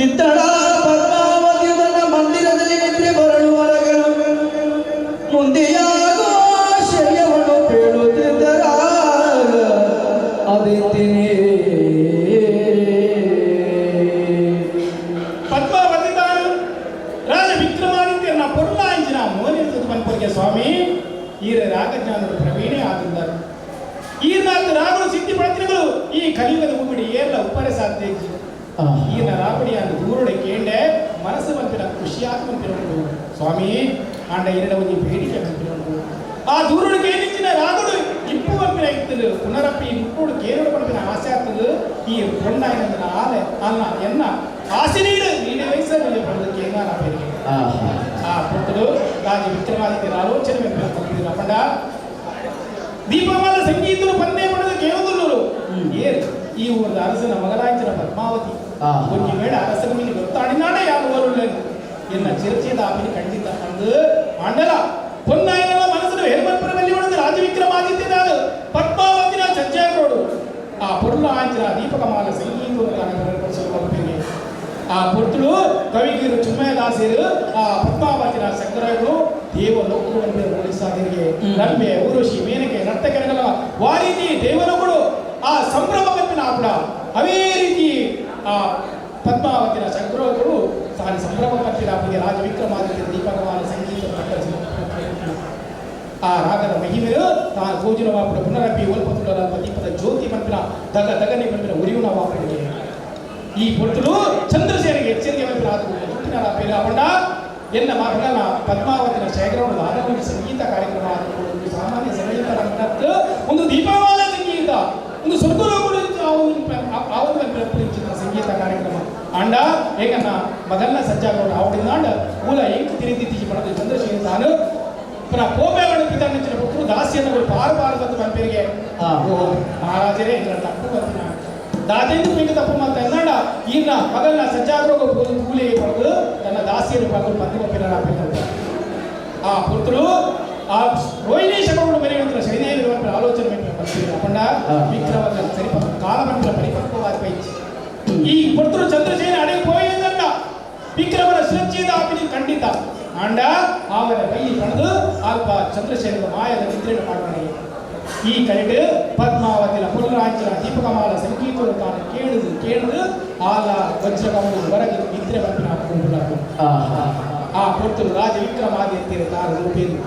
Speaker 9: ಇತ್ತಡ ಪದ್ಮಾವತಿ ತನ್ನ ಮಂದಿರದಲ್ಲಿ ನಿದ್ರೆ ಬರಳುವರಗಳು ಮುಂದೆಯಾಗೋ ಆಶ್ಚರ್ಯವನ್ನು ಪೇಳುತ್ತಿದ್ದರ ಅದಿತ್ತೀನಿ.
Speaker 12: ಪದ್ಮಾವತಿ ತಾನು ರಾಜ ವಿಕ್ರಮಾದಿತ್ಯನ ಪೊರ್ಲಾಂಚಿನ ಮೋನಿರ್ತದ ಪನ್ಪೊರ್ಗೆ ಸ್ವಾಮಿ ಈರ ರಾಗಜ್ಞಾನದ ಪ್ರವೀಣೆ ಆದುಂದರು. ಈರ್ನಾಥ ರಾಗರು ಸಿದ್ಧಿ ಪಡತಿನಗಳು ಈ ಕಲಿಯುಗದ ಭೂಮಿಡಿ ಏರ್ಲ ಉಪ್ಪರೆ ಸಾಧ್ಯ ಇಜ್ಜಿ. ಈನ ರಾಪಡಿಯನ್ನು ದೂರುಡೆ ಕೇಂಡೆ ಮನಸ್ಸು ಮಂಪಿನ ಖುಷಿಯಾದ ಮಂಪಿನ ಉಂಟು ಸ್ವಾಮಿ. ಆಂಡ ಎರಡ ಒಂಜಿ ಬೇಡಿಕೆ ಮಂಪಿನ ಉಂಟು. ಆ ದೂರುಡು ಕೇಳಿಂಚಿನ ರಾಗಡು ಇಪ್ಪು ಮಂಪಿನ ಇತ್ತದು ಪುನರಪ್ಪಿ ಮುಟ್ಟೋಡು ಕೇರುಡು ಪಂಪಿನ ಆಸೆ ಆಗ್ತದೆ. ಈ ಪೊಣ್ಣಾಯಿನ ಆಲೆ ಅಲ್ಲ ಎನ್ನ ಆಸೆ ನೀಡು ನೀನೆ ವಯಸ್ಸಲ್ಲಿ ಪಡೆದು ಕೇಂದ್ರ ಬೇಡಿಕೆ. ಆ ಪುಟ್ಟದು ರಾಜ ವಿಕ್ರಮಾದಿತ್ಯರ ಆಲೋಚನೆ ಮಂಪಿನ ಪಂಡ ದೀಪಮಾಲ ಸಂಗೀತನು ಪಂದೇ ಪಡೆದು ಕೇಳುದುಲ್ಲರು ಏರು ಈ ಊರದ ಅರಸನ ಮಗಲಾಂಚನ ಪದ್ಮಾವತಿ ಒಂಜಿ ವೇಳೆ ಅರಸನ ಮಿನಿ ಗೊತ್ತಾಡಿನಾಡ ಯಾವ ಊರುಳ್ಳೇನು ಎನ್ನ ಚಿರಚೇದ ಆಪಿನಿ ಖಂಡಿತ ಅಂದು ಆಂಡಲ ಪೊನ್ನಾಯನ ಮನಸ್ಸನ್ನು ಹೇರ್ಮನ್ಪುರದಲ್ಲಿ ಹೊಡೆದು ರಾಜ ವಿಕ್ರಮಾದಿತ್ಯನಾದ ಪದ್ಮಾವತಿನ ಚರ್ಚೆಯಾಗೋಡು ಆ ಪೊರ್ಲು ಆಂಚಿನ ದೀಪಕಮಾಲ ಸಂಗೀತವನ್ನು ತಾನು. ಆ ಪೊರ್ತುಳು ಕವಿಗಿರು ಚುಮ್ಮಯದಾಸರು ಆ ಪದ್ಮಾವತಿನ ಶಂಕರಗಳು ದೇವಲೋಕಗಳನ್ನು ಓಡಿಸಾದಿರಿಗೆ ರಂಬೆ ಊರುಷಿ ಮೇನಕೆ ನರ್ತಕರಗಳ ವಾರೀತಿ ದೇವಲೋಕಗಳು ಆ ಸಂಭ್ರಮ ಕಲ್ಪಿನ ಆಪಡ ಅವೇ ರೀತಿ ಆ ಪದ್ಮಾವತಿನ ಶಂಕರಗಳು ತಾನು ಸಂಭ್ರಮ ಕಲ್ಪಿನ ಆಪಡಿಗೆ ರಾಜ ವಿಕ್ರಮಾದಿತ್ಯ ದೀಪಕಮಾಲ ಸಂಗೀತ ಆ ರಾಗದ ಮಹಿಮೆಯು ತಾನು ಭೋಜನ ವಾಪುಡ ಪುನರಪಿ ಒಲ್ಪತುಡಲ ದೀಪದ ಜ್ಯೋತಿ ಮಂಪಿನ ದಗ ದಗನೆ ಮಂಪಿನ ಉರಿಯುನ ವಾಪುಡಿಗೆ. ಈ ಪೊರ್ತುಡು ಚಂದ್ರಸೇನಿಗೆ ಎಚ್ಚರಿಕೆ ಮಂಪಿನ ಆತು ಹುಟ್ಟಿನ ಪೇರ ಪಂಡ ಎನ್ನ ಮಗನ ಪದ್ಮಾವತಿನ ಶೇಖರವನ್ನು ಆದ ಸಂಗೀತ ಕಾರ್ಯಕ್ರಮ ಆದ ಒಂದು ಸಾಮಾನ್ಯ ಸಂಗೀತ ರಂಗತ್ತು ಒಂದು ದೀಪಮಾಲ ಸಂಗೀತ ಒಂದು ಸ್ವರ್ಗಲೋಕಗಳು ಆ ಒಂದು ಸಂಗೀತ ಕಾರ್ಯಕ್ರಮ ಅಂಡ ಏಕನ್ನ ಮಗನ್ನ ಸಜ್ಜಾಗೌಡ ಆವಡಿಂದಾಂಡ ಮೂಲ ಎಂಕ್ ತಿರಿತಿತ್ತೀಚಿ ಪಡೆದು ಚಂದ್ರಶೇಖರ್ ತಾನು ಪುನಃ ಕೋಪೆಗಳನ್ನು ಪಿತಾನಿಚ್ಚಿನ ಪುತ್ರರು ದಾಸಿಯನ್ನು ಪಾರು ಪಾರು ಬಂದು ಬಂಪೇರಿಗೆ ಮಹಾರಾಜರೇ ಇದರ ತಪ್ಪು ಬಂದಿನ ದಾತೆಂದು ಬೇಕು ತಪ್ಪು ಅಂತ ಎಂದಾಂಡ ಈನ ಮಗನ್ನ ಸಜ್ಜಾಗರೋಗ ಕೂಲಿ ಪಡೆದು ತನ್ನ ದಾಸಿಯನ್ನು ಪಡೆದು ಬಂದು ಪಂಪಿನ. ಆ ಪುತ್ರರು ಆ ರೋಹಿಣಿ ಶಕವನ್ನು ಬೆಳೆಯುವಂತ ಶನಿದೇವಿ ಆಲೋಚನೆ ಪಂಡ ವಿಕ್ರಮದ ಸರಿಪ ಕಾಲಮಂಡಲ ಪರಿಪಕ್ವವಾದ ಪೈಚಿ ಈ ಪುತ್ರರು ಚಂದ್ರಸೇನ ಅಡಗಿ ಪೋಯಿಂದಂಡ ವಿಕ್ರಮನ ಶಿರಚ್ಛೇದ ಆಪಿನಿ ಖಂಡಿತ ಆಂಡ ಆವನ ಕೈ ಪಡೆದು ಅಲ್ಪ ಚಂದ್ರಶೇಖರ ಮಾಯದ ನಿದ್ರೆಯನ್ನು ಮಾಡುವನಿಗೆ. ಈ ಕಡೆಗೆ ಪದ್ಮಾವತಿನ ಪುನರಾಂಚನ ದೀಪಕಮಾಲ ಸಂಗೀತವನ್ನು ತಾನು ಕೇಳುದು ಕೇಳುದು ಆಲ ವಜ್ರಕಮಲು ಹೊರಗೆ ನಿದ್ರೆ ಬಂಪಿನ. ಆ ಪುತ್ರರು ರಾಜ ವಿಕ್ರಮಾದಿತ್ಯರ ತಾನು ರೂಪೇನು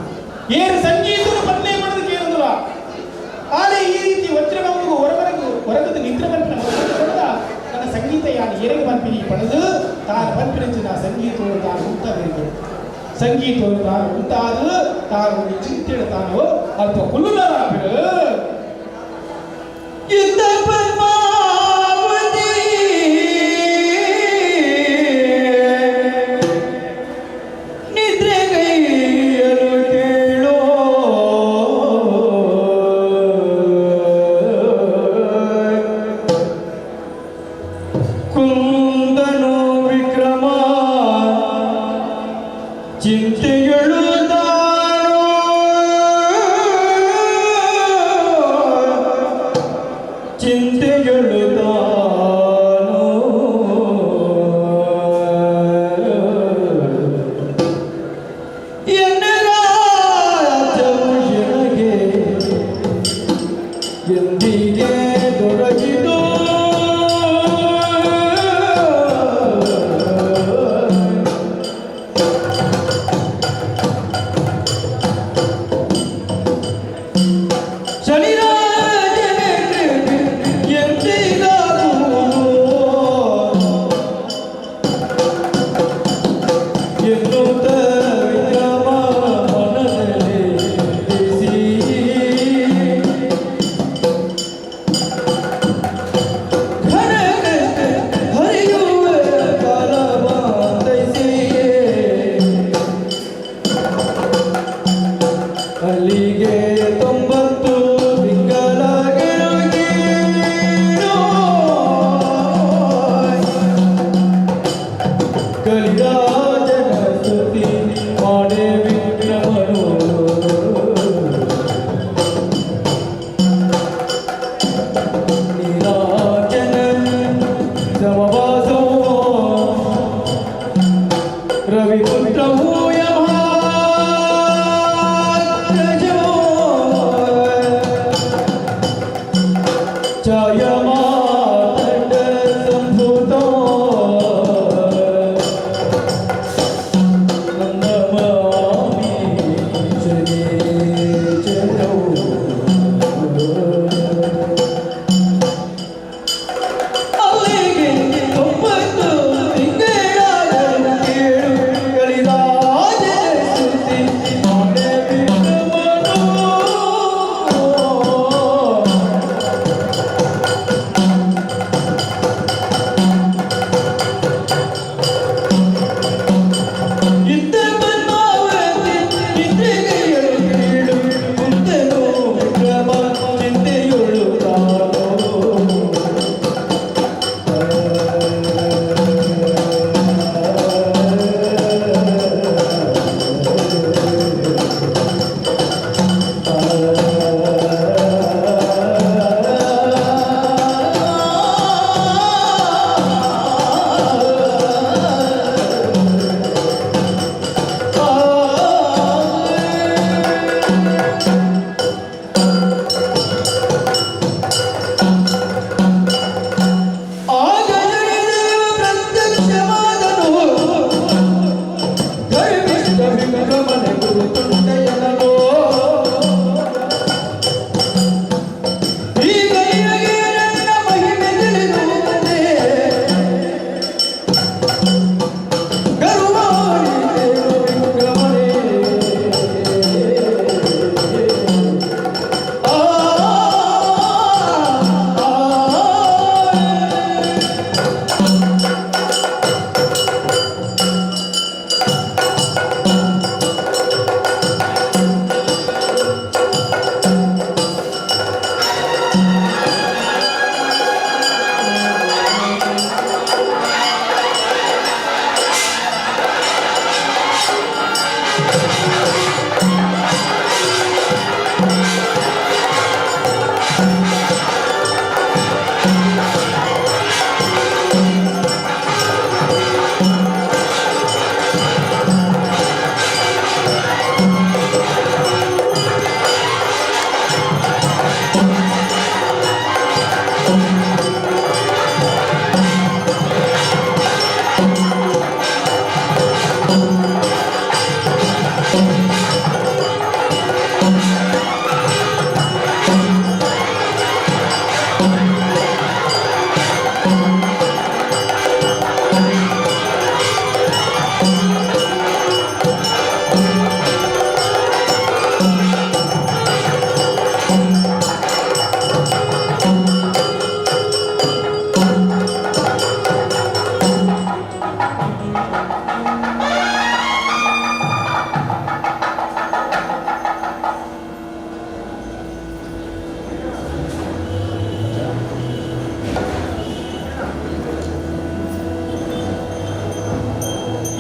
Speaker 12: ಏರು ಸಂಗೀತನು ಪನ್ನೆ ಪಡೆದು ಕೇಳುದಿಲ್ಲ. ಆದರೆ ಈ ರೀತಿ ವಜ್ರಕಮಲು ಹೊರಬರಗು ಹೊರಗದ ನಿದ್ರೆ ಬಂಪಿನ ಕೊಡದ ತನ್ನ ಸಂಗೀತ ಯಾನು ಏರಿಗೆ ಬಂಪಿನಿ ಪಡೆದು ತಾನು ಬಂಪಿನಂಚಿನ ಸಂಗೀತವನ್ನು ತಾನು ಉಂಟಾದಿರಿಗೆ ಸಂಗೀತವನ್ನು ತಾನು ಉಂಟಾದ ತಾನು ಒಂದು ಚಿಂತೆ ತಾನು ಅಲ್ಪ ಕುಲ್ಲುದಾರ.
Speaker 9: ಇದ್ದ ಪದ್ಮಾವತಿ ನಿದ್ರೆಗೈಯಲು ಕೇಳೋ ಕುಂದನು ವಿಕ್ರಮ ಚಿಂತೆಗಳು ತಾನು ಚಿಂತೆ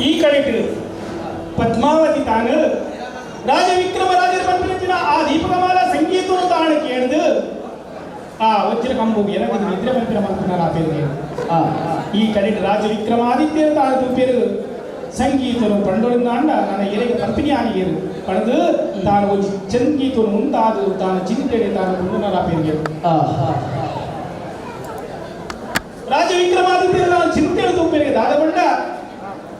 Speaker 12: ಈ ಕಡೆಟ್ ಪದ್ಮಾವತಿ ತಾನು ರಾಜ ವಿಕ್ರಮ ರಾಜರ ಪಂಪಿನ ಆ ದೀಪಕಮಾಲ ಸಂಗೀತವನ್ನು ತಾನು ಕೇಳ್ದು ಆ ವಜ್ರ ಕಂಬು ಎನಗದು ನಿದ್ರೆ ಪಂಪಿನ ಮಲ್ಪುನ ಆಪೇರು. ಈ ಕಡೆಟ್ ರಾಜ ವಿಕ್ರಮಾದಿತ್ಯರ ತಾನು ತೂಪೇರು ಸಂಗೀತನು ಪಂಡೊಳಿಂದಾಂಡ ನನ್ನ ಎಲೆಗೆ ಪಂಪಿನಿ ಆನಿಗೇರು ಪಡೆದು ತಾನು ಒಂಜಿ ಚಂಗೀತನು ಮುಂತಾದು ತಾನು ಚಿಂತೆಡೆ ತಾನು ಕುಂಡುನರ ಆಪೇರಿಗೆ. ರಾಜ ವಿಕ್ರಮಾದಿತ್ಯರ ತಾನು ಚಿಂತೆಡೆ ತೂಪೇರಿಗೆ ದಾದಗೊಂಡ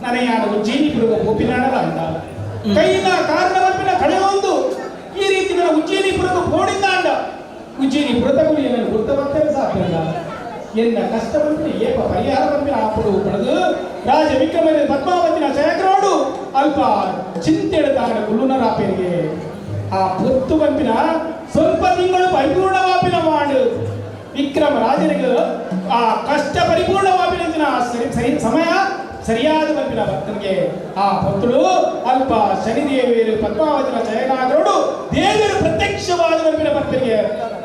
Speaker 12: ನನಗೆ ಯಾರು ಉಜ್ಜಯಿನಿ ಪುರುಗ ಪೋಪಿನಾಡಲ ಅಂದ ಕೈಯಿಂದ ಕಾರಣ ಬರ್ಪಿನ ಕಳೆಯೊಂದು ಈ ರೀತಿ ನನ್ನ ಉಜ್ಜಯಿನಿ ಪುರಗ ಪೋಡಿಂದಾಂಡ ಉಜ್ಜಯಿನಿ ಪುರತ ಗುರಿ ನನ್ನ ಗುರ್ತ ಬರ್ತೇನೆ ಸಾಪಿಲ್ಲ ಎನ್ನ ಕಷ್ಟ ಬಂಪಿನ ಏಪ ಪರಿಹಾರ ಬಂಪಿನ ಆಪುಡು ಪಡೆದು ರಾಜ ವಿಕ್ರಮನ ಪದ್ಮಾವತಿನ ಶಯಕರೋಡು ಅಲ್ಪ ಚಿಂತೆಡ ತಾನ ಕುಲ್ಲುನರಾಪೇರಿಗೆ. ಆ ಪೊತ್ತು ಬಂಪಿನ ಸ್ವಲ್ಪ ತಿಂಗಳು ಪರಿಪೂರ್ಣವಾಪಿನ ಮಾಡು ವಿಕ್ರಮ ರಾಜನಿಗೆ ಆ ಕಷ್ಟ ಪರಿಪೂರ್ಣವಾಪಿನ ಸರಿ ಸರಿ ಸಮಯ ಸರಿಯಾದ ಬಂಪಿನ ಭಕ್ತನಿಗೆ ಆ ಪೊತ್ತುಳು ಅಲ್ಪ ಶನಿದೇವಿಯರು ಪದ್ಮಾವತಿನ ಜಯನಾಗರೋಡು ದೇವರು ಪ್ರತ್ಯಕ್ಷವಾದ ಬಂಪಿನ ಭಕ್ತರಿಗೆ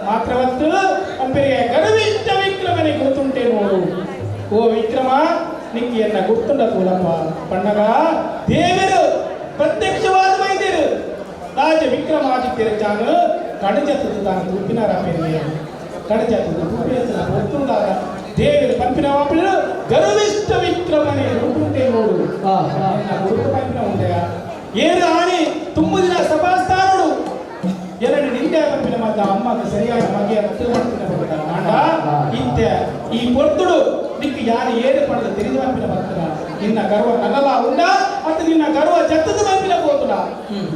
Speaker 12: ಮಾತ್ರವತ್ತು ಅಂಪರಿಗೆ ಗರ್ವಿಷ್ಠ ವಿಕ್ರಮನೆ ಗುರುತುಂಟೆ ನೋಡು. ಓ ವಿಕ್ರಮ ನಿಕ್ಕಿ ಎನ್ನ ಗುರ್ತುಂಡ ತೂಲಪ್ಪ ಪಣ್ಣಗ ದೇವರು ಪ್ರತ್ಯಕ್ಷವಾದ ವೈದ್ಯರು ರಾಜ ವಿಕ್ರಮಾದಿತ್ಯರ ಚಾನು ಕಡಜತ್ತದ ತಾನು ತೂಪಿನ ರಾಪೇರಿಗೆ ಕಡಜತ್ತದ ತೂಪಿನ ಗೊತ್ತುಂಡಾದ ದೇವರು ಪಂಪಿನ ವಾಪಿಲು ಗರ್ವಿಷ್ಠ ವಿಕ್ರಮನೆ ಗುರುತುಂಟೆ ನೋಡು. ಎನ್ನ ಗುರುತು ಪಂಪಿನ ಉಂಟೆಯ ಏರು ಆನೆ ತುಂಬುದಿನ ಸಭಾಸ್ಥಾನಡು ಎರಡು ನಿಂದೆ ಪಂಪಿನ ಮದ್ದ ಅಮ್ಮಕ್ಕೆ ಸರಿಯಾದ ಮಗೆ ಹತ್ತು ಪಂಪಿನ ಬಂದ ಆಂಡ ಇಂತೆ ಈ ಪೊರ್ತುಡು ನಿಕ್ಕು ಯಾರು ಏರು ಪಡೆದ ತಿಳಿದು ಪಂಪಿನ ಭಕ್ತನ ನಿನ್ನ ಗರ್ವ ನಗಲ ಉಂಡ ಮತ್ತು ನಿನ್ನ ಗರ್ವ ಜತ್ತದ ಪಂಪಿನ ಪೋತುಡ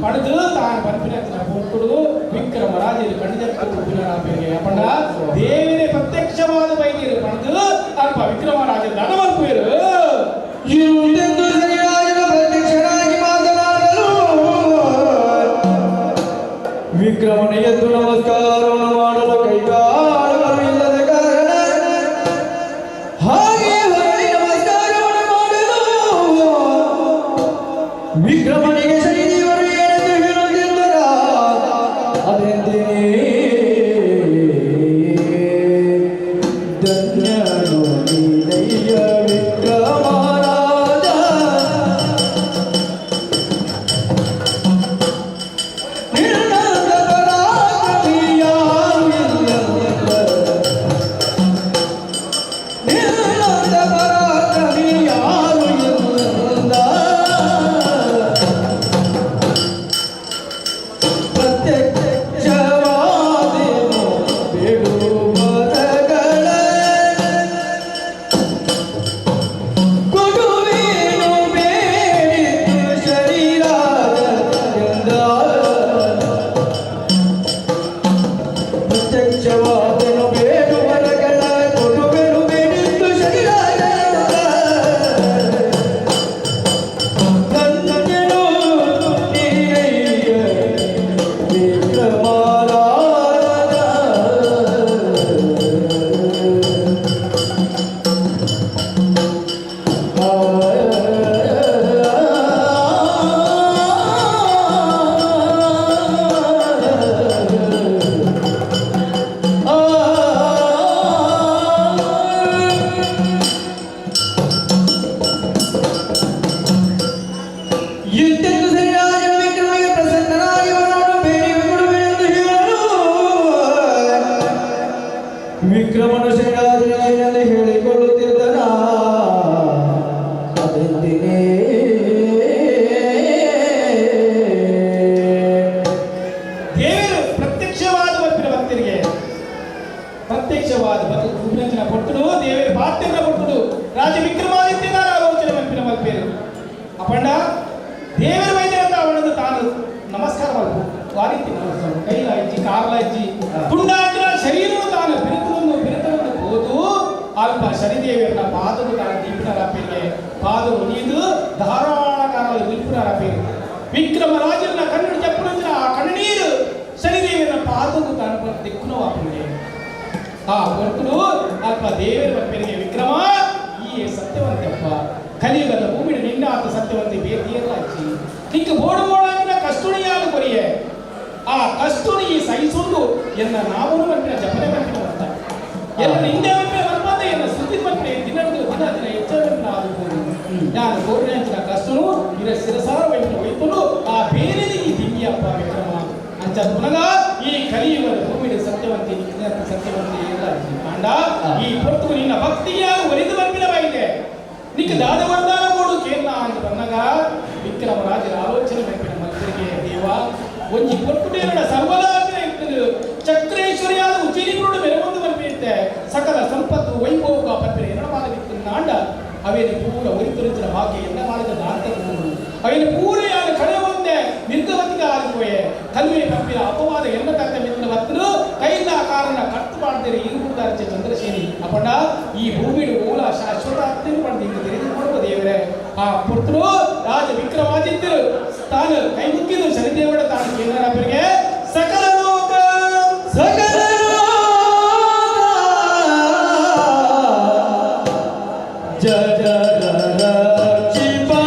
Speaker 12: ಪಡೆದು ತಾನು ಪಂಪಿನ ಪೊರ್ತುಡು ವಿಕ್ರಮ ರಾಜರು ಕಣಿಜತ್ತ ತುಪ್ಪಿನ ಅಪ್ಪಂಡ ದೇವರೇ ಪ್ರತ್ಯಕ್ಷವಾದ ವೈದ್ಯರು ಪಡೆದು ಅಲ್ಪ ವಿಕ್ರಮ ರಾಜ ದಡವಲ್ಪೇರು.
Speaker 9: ಇಂದೆಂದು ಶನಿರಾಜನ ಪ್ರತ್ಯಕ್ಷನಾಗಿ ಮಾತನಾಡಲು ವಿಕ್ರಮನ ಎದ್ದು ನಮಸ್ಕಾರವನ್ನು ಮಾಡಲು ಕೈಕಾಲುಗಳು ಇಲ್ಲದ ಕಾರಣ ಹಾಗೆ ಹೊರಳಿ ನಮಸ್ಕಾರವನ್ನು ಮಾಡಲು ವಿಕ್ರಮನಿಗೆ ಶನಿದೇವರು ಏನೆಂದು ಹೇಳುತ್ತಿದ್ದರ ಅದೆಂದೇನೆ ಧನ್ಯನು ನೀನಯ್ಯ ವಿಕ್ರಮ ರಾಜ ನಿನ್ನಂತ ಪರಾಕ್ರಮಿಯಾರು ಇಲ್ಲ. ನಿನ್ನಂತ ಪರಾಕ್ರಮಿಯಾರು ಇಲ್ಲ. ಪ್ರತ್ಯಕ್ಷವಾದೆನು ಬೇಡುವರಗಳ ಕೊಡುವೇನು ಬೇಡಿತು ಶರೀರಾದ ಎಂದ. ಪ್ರತ್ಯಕ್ಷವಾದನು ಬೇಡುವರಗಳ ಕೊಡುವೆನು ಬೇಡಿತು ಶರೀರಾದ ಧನ್ಯನು ನೀನಯ್ಯ ವಿಕ್ರಮ ರಾಜ. ಇಂತೆಂದು ಸರಿಯಾದ ವಿಕ್ರಮಿಗೆ ಪ್ರಸನ್ನನಾಗಿ ವರವನ್ನು ಬೇಡಿ ಕೊಡುವೆನೆಂದು ಹೇಳಲು ವಿಕ್ರಮನು ಶನಿರಾಜನಲ್ಲಿ ಹೇಳಿಕೊಳ್ಳುತ್ತಿದ್ದನ ಅದೆಂದಿನೇ
Speaker 12: ದೇವರು ಪ್ರತ್ಯಕ್ಷವಾದ ಬರ್ಪಿನ ಭಕ್ತರಿಗೆ ಪ್ರತ್ಯಕ್ಷವಾದ ಬದು ಕುಬ್ರಂಜನ ಕೊಟ್ಟುಡು ದೇವರು ಪಾತ್ಯನ ಕೊಟ್ಟುಡು ರಾಜ ವಿಕ್ರಮಾದಿತ್ಯನ ಆಲೋಚನೆ ಮಲ್ಪಿನ ಮಲ್ಪೇರು. ಅಪಂಡ ದೇವರ ವೈದ್ಯರಂತ ಅವನನ್ನು ತಾನು ನಮಸ್ಕಾರ ಮಲ್ಪು ವಾರಿತಿ ನಮಸ್ಕಾರ ಕೈಲಾಯ್ಚಿ ಕಾರ್ಲಾಯ್ಚಿ ಪುಂಡಾಂಜನ ಶರೀರನು ತಾನು ಬಿರುತವನ್ನು ಬಿರುತವನ್ನು ಹೋದು ಅಲ್ಪ ಶನಿದೇವಿಯರ ಪಾದವು ತಾನು ದೀಪಿನ ರಾಪೇರಿಗೆ ಪಾದವು ನೀದು ಧಾರಾಳ ಕಾಲದ ವಿಲ್ಪುನ ರಾಪೇರು. ವಿಕ್ರಮ ರಾಜನ ಕಣ್ಣು ಚಪ್ಪುನಂಚಿನ ಆ ಕಣ್ಣೀರು ಶನಿದೇವಿಯರ ಪಾದವು ತಾನು ದಿಕ್ಕುನ ವಾಪನಿಗೆ ಆ ಹೊರತುಡು ಅಲ್ಪ ದೇವರ ಬಪ್ಪರಿಗೆ ವಿಕ್ರಮ ಈ ಸತ್ಯವಂತಪ್ಪ ಕಲಿಯುಗದ ಭೂಮಿ ನಿನ್ನ ಆತ ಸತ್ಯವಂತ ಬೇತಿಯಲ್ಲ ಹಚ್ಚಿ ನಿಂಗೆ ಬೋಡು ಬೋಡಾಗಿನ ಕಸ್ತುಣಿಯಾದ ಕೊರಿಯೆ ಆ ಕಸ್ತುಣಿ ಸಹಿಸುಂಡು ಎನ್ನ ನಾವು ಮಂಪಿನ ಜಪನೆ ಮಂಪಿನ ಅಂತ ಎಲ್ಲ ನಿಂದೆ ಮಂಪಿನ ಮಂಪಂದ ಎನ್ನ ಸ್ತುತಿ ಮಂಪಿನ ದಿನದ್ದು ದಿನ ದಿನ ಹೆಚ್ಚ ಮಂಪಿನ ಆದು ನಾನು ಕೋರಿನ ಕಸ್ತುನು. ಇರ ಶಿರಸಾರ ವೈತನು ಆ ಬೇರೆ ಈ ದಿಂಗಿಯಪ್ಪ ವಿಕ್ರಮ ಅಂಚ ಪುನಗ ಈ ಕಲಿಯುಗದ ಭೂಮಿಯ ಸತ್ಯವಂತಿ ಸತ್ಯವಂತಿ ಎಲ್ಲ ಕಾಂಡ ಈ ಪೊರ್ತು ನಿನ್ನ ಭಕ್ತಿಯ ಒಲಿದು ಬರ್ಪಿನವಾಗಿದೆ ನಿಕ್ಕ ದಾದ ವರದಾನ ಬೋಡು ಕೇರಳ ಅಂತ ಬಂದಾಗ ವಿಕ್ರಮರಾಜರ ಆಲೋಚನೆ ಬರ್ಪಿನ ಮಕ್ಕಳಿಗೆ ದೇವ ಒಂಜಿ ಪೊರ್ತುಡೇರಡ ಸರ್ವದಾನ ಇರ್ತದೆ ಚಕ್ರೇಶ್ವರಿಯಾದ ಉಜ್ಜಯಿನಿಪುರುಡು ಮೆರವೊಂದು ಬರ್ಪಿರುತ್ತೆ ಸಕಲ ಸಂಪತ್ತು ವೈಭೋಗ ಪರ್ಪಿನ ಎರಡಮಾದ ನಾಂಡ ಅವೇನು ಪೂರ ಒರಿತುರಿಚಿನ ಭಾಗ್ಯ ಎಲ್ಲ ಮಾಡಿದ ದಾಂತಕೂರು ಅವೇನು ಪೂರ ಯಾರು ಕಡೆ ಒಂದೆ ನಿರ್ಗವತಿಗೆ ಆರಿಪೋಯೆ ಕಲ್ವೆ ಪರ್ಪಿನ ಅಪವಾದ ಎಲ್ಲ ತಕ್ಕ ಮಿತ್ರ ಬತ್ತನು ಕೈಲ ಕಾರಣ ಕಟ್ಟು ಮಾಡ್ತಾರೆ ಇರುವುದಾರ್ಚೆ ಚಂದ್ರಶೇನಿ ಅಪಂಡ ಈ ಭೂಮಿಡು ಮೂಲ ಶಾಶ್ವತ ಅತ್ಯಂತ ಪಡೆದು ಹಿಂಗೆ ತಿಳಿದುಕೊಳ್ಳುವ ದೇವರೇ ಆ ಪುತ್ರರು ರಾಜ ವಿಕ್ರಮಾದಿತ್ಯರು ತಾನು ಕೈ ಮುಕ್ಕಿದ್ದು ಶನಿದೇವರ ತಾನು ಕೇಂದ್ರ ಸಕಲ ಲೋಕ
Speaker 9: ಸಕಲ ಜಯ ರಕ್ಷಿಪಾ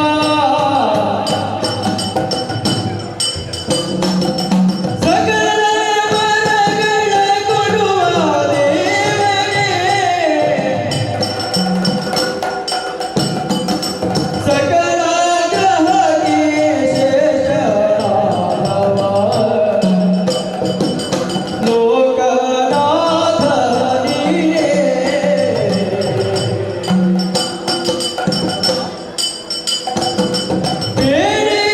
Speaker 9: ಸಕಲ ವರಗಳ ಕೊಡುವ ದೇವನೇ ಸಕಲ ಗ್ರಹಕ್ಕೆ ಶೇಷನಾದವ ಲೋಕನಾಥ ನೀನೇ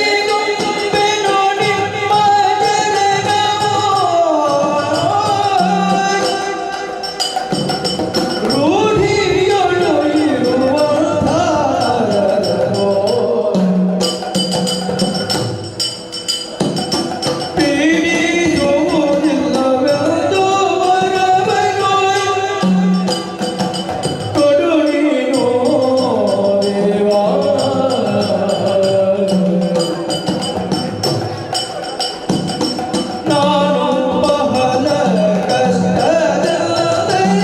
Speaker 9: ಬೇರೆಗೊಂಬೆನು ನಿಮ್ಮ ಜನಗವೋ ರೂಢಿಯೊಳು ಇರುವಂಥರನೋ ಪೀಡಿಸುವುದಿಲ್ಲವೆಂದು ವರವನ್ನು ಕೊಡು ನೀನು ದೇವಾ. ನಾನು ಬಹಳ ಕಷ್ಟದಲ್ಲಿ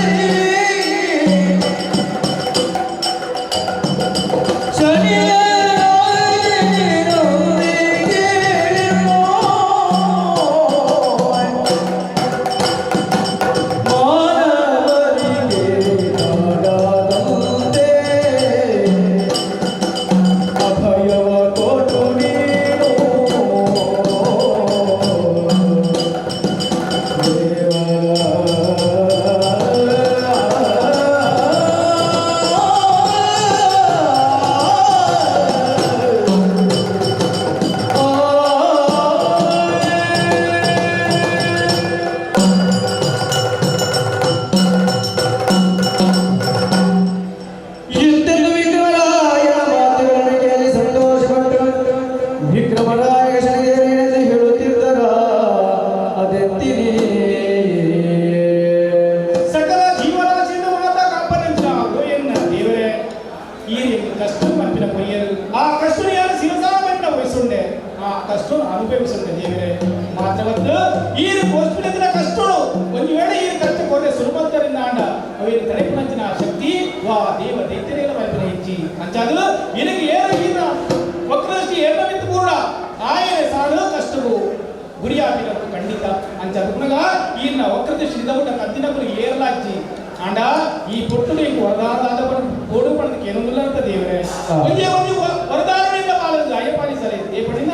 Speaker 9: ಮಾನವರಿಗೆ ಕಾಡದಂತೆ ಅಭಯವ ಕೊಡು ನೀನು ಇಂತೆಂದು ವಿಕ್ರಮರಾಯನ ಮಾತುಗಳನ್ನು ಕೇಳಿ ಸಂತೋಷಪಟ್ಟು ವಿಕ್ರಮರಾಯ ಶನಿದೇವನೆಂದು ಹೇಳುತ್ತಿದ್ದರ ಅದೆತ್ತಿನಿ
Speaker 12: ಸಕಲ ಜೀವರಾಶಿಯಿಂದ ಮಾತ ಕಾಪರಂಚ ಗೋಯನ್ನ ದೇವರೇ ಈ ಕಷ್ಟ ಮನ್ಪಿನ ಕೊಯ್ಯರು ಆ ಕಷ್ಟ ಯಾರು ಶಿರಸಾಮನ್ನ ವಹಿಸುಂಡೆ ಆ ಕಷ್ಟ ಅನುಭವಿಸುಂಡೆ ದೇವರೇ ಮಾತ್ರವದ್ದು ಈ ಕೋಸ್ಪಿಡಿನ ಕಷ್ಟಳು ಒಂದು ವೇಳೆ ಈ ಕಷ್ಟ ಕೊರೆ ಸುಲಭದ್ದರಿಂದ ಆಂಡ ಅವೇನು ತಡೆಪುನಂಚಿನ ಶಕ್ತಿ ವಾ ದೇವ ದೈತ್ಯರೇಲ ಮಲ್ಪಿನ ಹೆಚ್ಚಿ ಅಂಚಾದು ಇನಗೆ ಏರು ಈನ ವಕ್ರದೃಷ್ಟಿ ಏರ್ನವಿತ್ತು ಪೂರ್ಣ ಆಯನೆ ಸಾಡು ಕಷ್ಟವು ಗುರಿಯಾಪಿನಕ್ಕು ಖಂಡಿತ ಅಂಚ ಪುನಗ ಈನ ವಕ್ರದೃಷ್ಟಿ ಇದ್ದವುಟ ಕತ್ತಿನಕುಲು ಏರ್ಲಾಚಿ ಆಂಡ ಈ ಪೊಟ್ಟುಡು ಇಂಕ್ ವರದಾನದಾದ ಕೋಡು ಪಣದಕ್ಕೆ ಏನೊಂದಿಲ್ಲ ಅಂತ ದೇವರೇ ಒಂದೇ ಒಂದು ವರದಾನದಿಂದ ಪಾಲದು ಅಯ್ಯಪಾಲಿಸಲೇ ದೇಪಡಿಂದ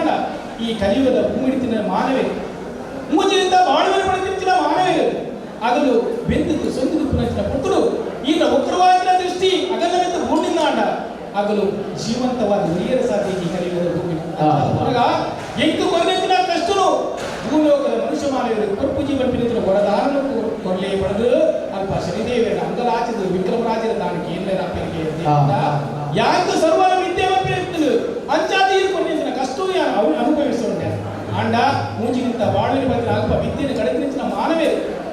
Speaker 12: ಈ ಕಲಿಯುಗದ ಭೂಮಿಡಿತಿನ ಮಾನವೇ ಮೂಜಿನಿಂದ ಬಾಳುವೆ ಪಡೆದಿನ ಮಾನವೇ ಅಗಲು ಬೆಂದಿದ್ದು ಸೊಂದಿದ್ದು ಪುನಚಿನ ಪುಟ್ಟುಡು ಈತ ವಕ್ರವಾಗಿನ ದೃಷ್ಟಿ ಅಗಲವೆಂದು ಭೂಮಿಯಿಂದ ಆಂಡ ಅಗಲು ಜೀವಂತವಾದ ಉರಿಯರ ಸಾಧ್ಯ ಈ ಕಲಿಯುಗದ ಭೂಮಿ ಪುನಗ ಎಂಕು ಕೊರನೆತ್ತಿನ ಕಷ್ಟನು ಭೂಲೋಕದ ಮನುಷ್ಯ ಮಾನವರು ಕೊರ್ಪು ಜೀವನ ಪಿನಿತ್ರ ವರದಾನನು ಕೊರಲೇ ಪಡೆದು ಅಲ್ಪ ಶನಿದೇವರ ಅಂಗಲಾಚಿದ ವಿಕ್ರಮರಾಜರ ತಾನು ಕೇಂದ್ರ ಪೆರಿಗೆ ಯಾಕೆ ಸರ್ವನ ವಿದ್ಯೆ ಇರ್ತದೆ ಅಂಚಾದಿ ಕೊರನೆತ್ತಿನ ಕಷ್ಟವು ಯಾರು ಅವನು ಅನುಭವಿಸುವಂತೆ ಆಂಡ ಮೂಜಿಗಿಂತ ಬಾಳುವಿನ ಬಗ್ಗೆ ಅಲ್ಪ ವಿದ್ಯೆಯನ್ನು ಕಡೆತಿನ ಮಾನವೇ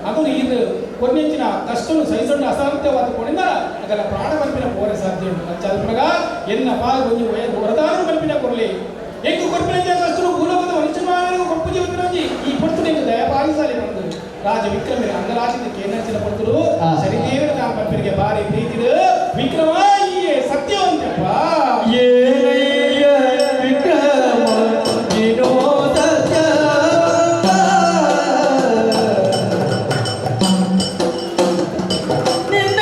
Speaker 12: ಅಗಲು ಇದು ಕೊನೆಂಚಿನ ಕಷ್ಟನು ಸಹಿಸೊಂಡು ಅಸಾಧ್ಯವಾದ ಕೊಡಿಂದ ಅದರ ಪ್ರಾಣ ಕಲ್ಪಿನ ಪೋರೆ ಸಾಧ್ಯ ಉಂಟು ಅಂಚಾದ ಪ್ರಗ ಎನ್ನ ಪಾಲ್ ಒಂಜಿ ವರದಾನ ಕಲ್ಪಿನ ಕೊರಲಿ ಎಂಕು ಕೊರ್ಪಿನ ಕಷ್ಟನು ಭೂಲೋಕದ ಮನುಷ್ಯ ಮಾನವರಿಗೂ ಕೊಪ್ಪು ಜೀವನಂಜಿ ಈ ಪೊರ್ತುಡು ದಯಪಾಲಿಸಾಲಿ ಬಂದು ರಾಜ ವಿಕ್ರಮರ ಅಂಗರಾಜಿದ ಕೇಂದ್ರ ಪೊರ್ತುಡು ಶನಿದೇವರ ತಾನು ಪಂಪಿರಿಗೆ ಬಾರಿ ಪ್ರೀತಿಡು ವಿಕ್ರಮ ಈ ಸತ್ಯವಂತಪ್ಪ
Speaker 9: ಏನಯ್ಯ ವಿಕ್ರಮ ನೀನೋ ಸತ್ಯವಂತ. ನಿನ್ನ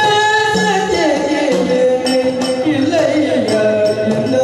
Speaker 9: ಸತ್ಯಕ್ಕೆ ಇಲ್ಲಯ್ಯ ಇಲ್ಲ.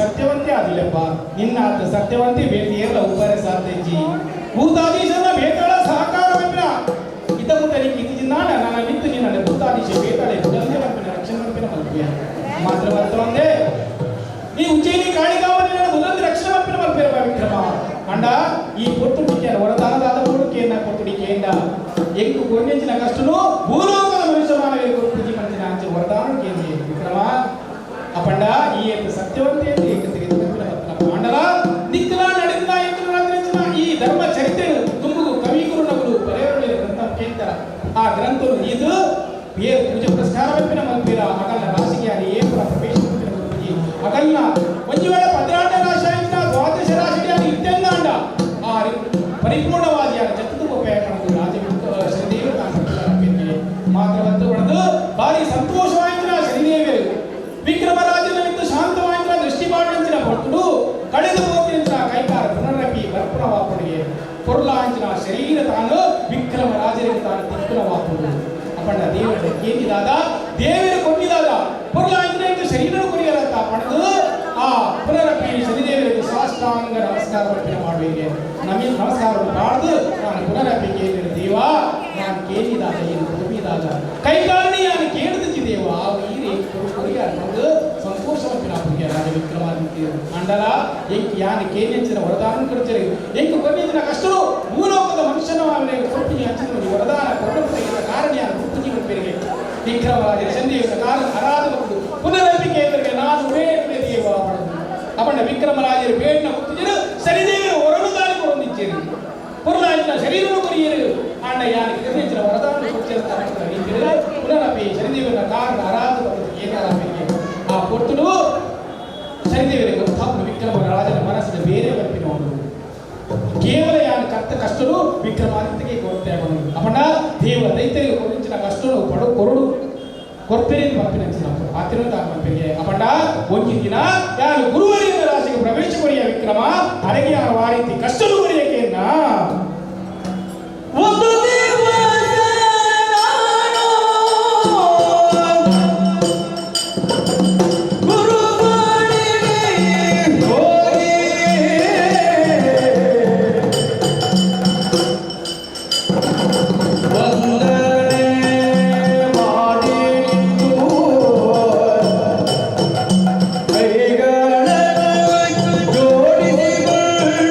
Speaker 12: ಸತ್ಯವಂತೆ ಆದಿಲ್ಲಪ್ಪ ನಿನ್ನ ಆತ ಸತ್ಯವಂತೆ ಬೇತಿ ಏರ್ಲ ಉಪರೆ ಸಾಧ್ಯಜಿ ಭೂತಾಧೀಶನ ಬೇತಾಳ ಸಹಕಾರ ಇತ ಮುಟ್ಟ ನಿಂಗೆ ಇತ್ತೀಚಿನ ನನ್ನ ನಿಂತು ನಿನ್ನ ಭೂತಾಧೀಶ ಬೇತಾಳೆ ಬುಡಂದೆ ಮಲ್ಪಿನ ರಕ್ಷಣೆ ಮಲ್ಪಿನ ಮಲ್ಪಿಯ ಮಾತ್ರ ಮಾತ್ರ ಒಂದೇ ನೀ ಉಜ್ಜಯಿನಿ ಕಾಳಿಗಾವನಿ ನನ್ನ ಬುಡಂದೆ ರಕ್ಷಣೆ ಮಲ್ಪಿನ ಮಲ್ಪಿರ ವಿಕ್ರಮ ಅಂಡ ಈ ಪೊತ್ತುಡಿಕೆ ವರದಾನದಾದ ಕೊಡುಕೆಯನ್ನ ಪೊತ್ತುಡಿಕೆಯಿಂದ ಎಂಕು ಕೊನ್ನೆಂಚಿನ ಕಷ್ಟನು ಭೂಲೋಕದ ಮನುಷ್ಯ ಮಾನವರಿಗೆ ಪೂಜೆ ಮಂಚಿನ ಅಂಚೆ ವರದಾನ ಕೇಂದ್ರ ವಿಕ್ರಮ ಅಪಂಡ ಈ ಏತು ಸತ್ಯವಂತೆ ಪಾಂಡಲ ನಿಕ್ಕಲ ನಡೆದ ಎಂಕು ಈ ಧರ್ಮ ಚರಿತ್ರೆ ತುಂಬುಗು ಕವಿಗುರು ನಗುಲು ಪರೆಯವರಲ್ಲಿ ಗ್ರಂಥ ಕೇಳ್ತಾರ ಆ ಗ್ರಂಥನು ಇದು ಬೇರೆ ಪೂಜೆ ಪುರಸ್ಕಾರ ಮಲ್ಪಿನ ಮಲ್ಪಿರ ಅಗಲ್ಲ ರಾಶಿಗೆ ಅಲ್ಲಿ ಏಪುರ ಪ್ರವೇಶ ಪೂಜೆ ಅಗಲ್ಲ ಒಂದು ವೇಳೆ ಪದ್ರಾಂಡ ರಾಶಿ ಆಯ್ತಾ ದ್ವಾದಶ ರಾಶಿಗೆ ಅಲ್ಲಿ ಇತ್ತೆಂದಾಂಡ ಆ ಪರಿಪೂರ್ಣವಾಗಿ ಆ ಜಗತ್ತು ಉಪಯೋಗ ರಾಜ ಶನಿದೇವರು ಮಾತ್ರ ಪಡೆದು ಭಾರಿ ಸಂತೋಷವಾಯಿತು ಶನಿದೇವರು ವಿಕ್ರಮರಾಜನ ಶಾಂತವಾಯಿತು ದೃಷ್ಟಿ ಮಾಡಿಂಚಿನ ಭಕ್ತುಡು ಕಳೆದು ಹೋಗಿಂಚಿನ ಕೈಕಾರ ಪುನರಪಿ ಬರ್ಪುಣ ವಾಪುಡಿಗೆ ಪೊರ್ಲಾಂಚಿನ ಶರೀರ ತಾನು ವಿಕ್ರಮರಾಜರಿಗೆ ತಾನು ತಿಕ್ಕುನ ವಾಪುಡು ಅಪ್ಪಣ್ಣ ದೇವರ ಕೇಳಿದಾಗ ದೇವರು ಕೊಟ್ಟಿದಾಗ ಪೊರ್ಲಾಂಚಿನ ಶರೀರ ಕೊರಿಯರಂತ ಪಡೆದು ಆ ಪುನರಪಿ ಶನಿದೇವರಿಗೆ ಸಾಷ್ಟಾಂಗ ನಮಸ್ಕಾರ ಅರ್ಪಣೆ ಮಾಡುವಿಗೆ ನಮಗೆ ನಮಸ್ಕಾರ ಮಾಡದು ನಾನು ಪುನರಪಿ ಕೇಳಿದ ದೇವ ನಾನು ಕೇಳಿದಾಗ ಏನು ಕೊಡುವಿದಾಗ ಕೈಕಾರಣಿ ನಾನು ಕೇಳಿದ ದೇವ ಆ ಈರೆ ಕೊರಿಯ ಅನ್ನೋದು ಸಂತೋಷವನ್ನು ಪುಣ್ಯ ರಾಜ ವಿಕ್ರಮಾದಿತ್ಯ ಮಂಡಲ ಎಂಕ್ ಯಾನು ಕೇಳಿಂಚಿನ ವರದಾನ ಕೊಡ್ತೀರಿ ಎಂಕ್ ಕೊನ್ನಿಂಚಿನ ಕಷ್ಟರು ಭೂಲೋಕದ ಮನುಷ್ಯನ ಅವನಿಗೆ ಕೊಟ್ಟಿಗೆ ಹಂಚಿದ ವರದಾನ ಕೊರಡು ತೆಗೆದ ಕಾರಣ ಯಾರು ಹುಟ್ಟುಜಿ ಪೇರಿಗೆ ವಿಕ್ರಮರಾಜರ ಚಂದಿಯ ಕಾರಣ ಅರಾಧನ ಪುನರಪಿ ಕೇಂದ್ರಕ್ಕೆ ನಾನು ಬೇಡ ದೇವ ಅಪ್ಪಣ್ಣ ವಿಕ್ರಮರಾಜರು ಬೇಡಿನ ಹುಟ್ಟಿದರು ಸರಿದೇವರು ಹೊರಡು ದಾರಿ ಕೊಡೊಂದಿಚ್ಚೇರಿ ಪೊರ್ಲಾಯಿನ ಶರೀರನು ಕೊರಿಯರು ಅಣ್ಣ ಯಾನು ಕಿರ್ನಿಂಚಿನ ವರದಾನ ಕೊಡ್ತಿರ್ತಾರೆ ಪುನರಪಿ ಶನಿದೇವರ ಕಾರಣ ಅರಾಧನ ಏನಾರ ಆ ಪೊರ್ತುಡು ಶನಿದೇವರಿಗೆ ಗೊತ್ತಾಪು ವಿಕ್ರಮರಾಜನ ಮನಸ್ಸಿನ ಬೇರೆ ಬರ್ಪಿನವನು ಕೇವಲ ಯಾನು ಕತ್ತ ಕಷ್ಟನು ವಿಕ್ರಮಾದಿತ್ಯಗೆ ಕೊರತೆ ಅಪ್ಪಣ್ಣ ದೇವ ದೈತ್ಯರಿಗೆ ಕೊರಿಂಚಿನ ಕಷ್ಟನು ಪಡು ಕೊರಡು ಕೊರ್ಪೆರಿನ ಬರ್ಪಿನ ಆತಿನ ಬರ್ಪಿಗೆ ಅಪ್ಪಣ್ಣ ಒಂಜಿ ದಿನ ಯಾನು ಗುರುವರಿಯ ರಾಶಿಗೆ ಪ್ರವೇಶ ಕೊರಿಯ ವಿಕ್ರಮ ಅರಗೆ ಯಾರು ಆ ರೀತಿ ಕಷ್ಟನು ಕೊರಿಯಕೇನ
Speaker 9: ಒಂದು ದಿವಸ ನಾನು ಗುರುಗಳಿಗೆ ಹೋಗಿ ವಂದನೆ ಮಾಡಿತು ಕೈಗಳನ್ನು ಜೋಡಿಸಿಕೊಳ್ಳುವ.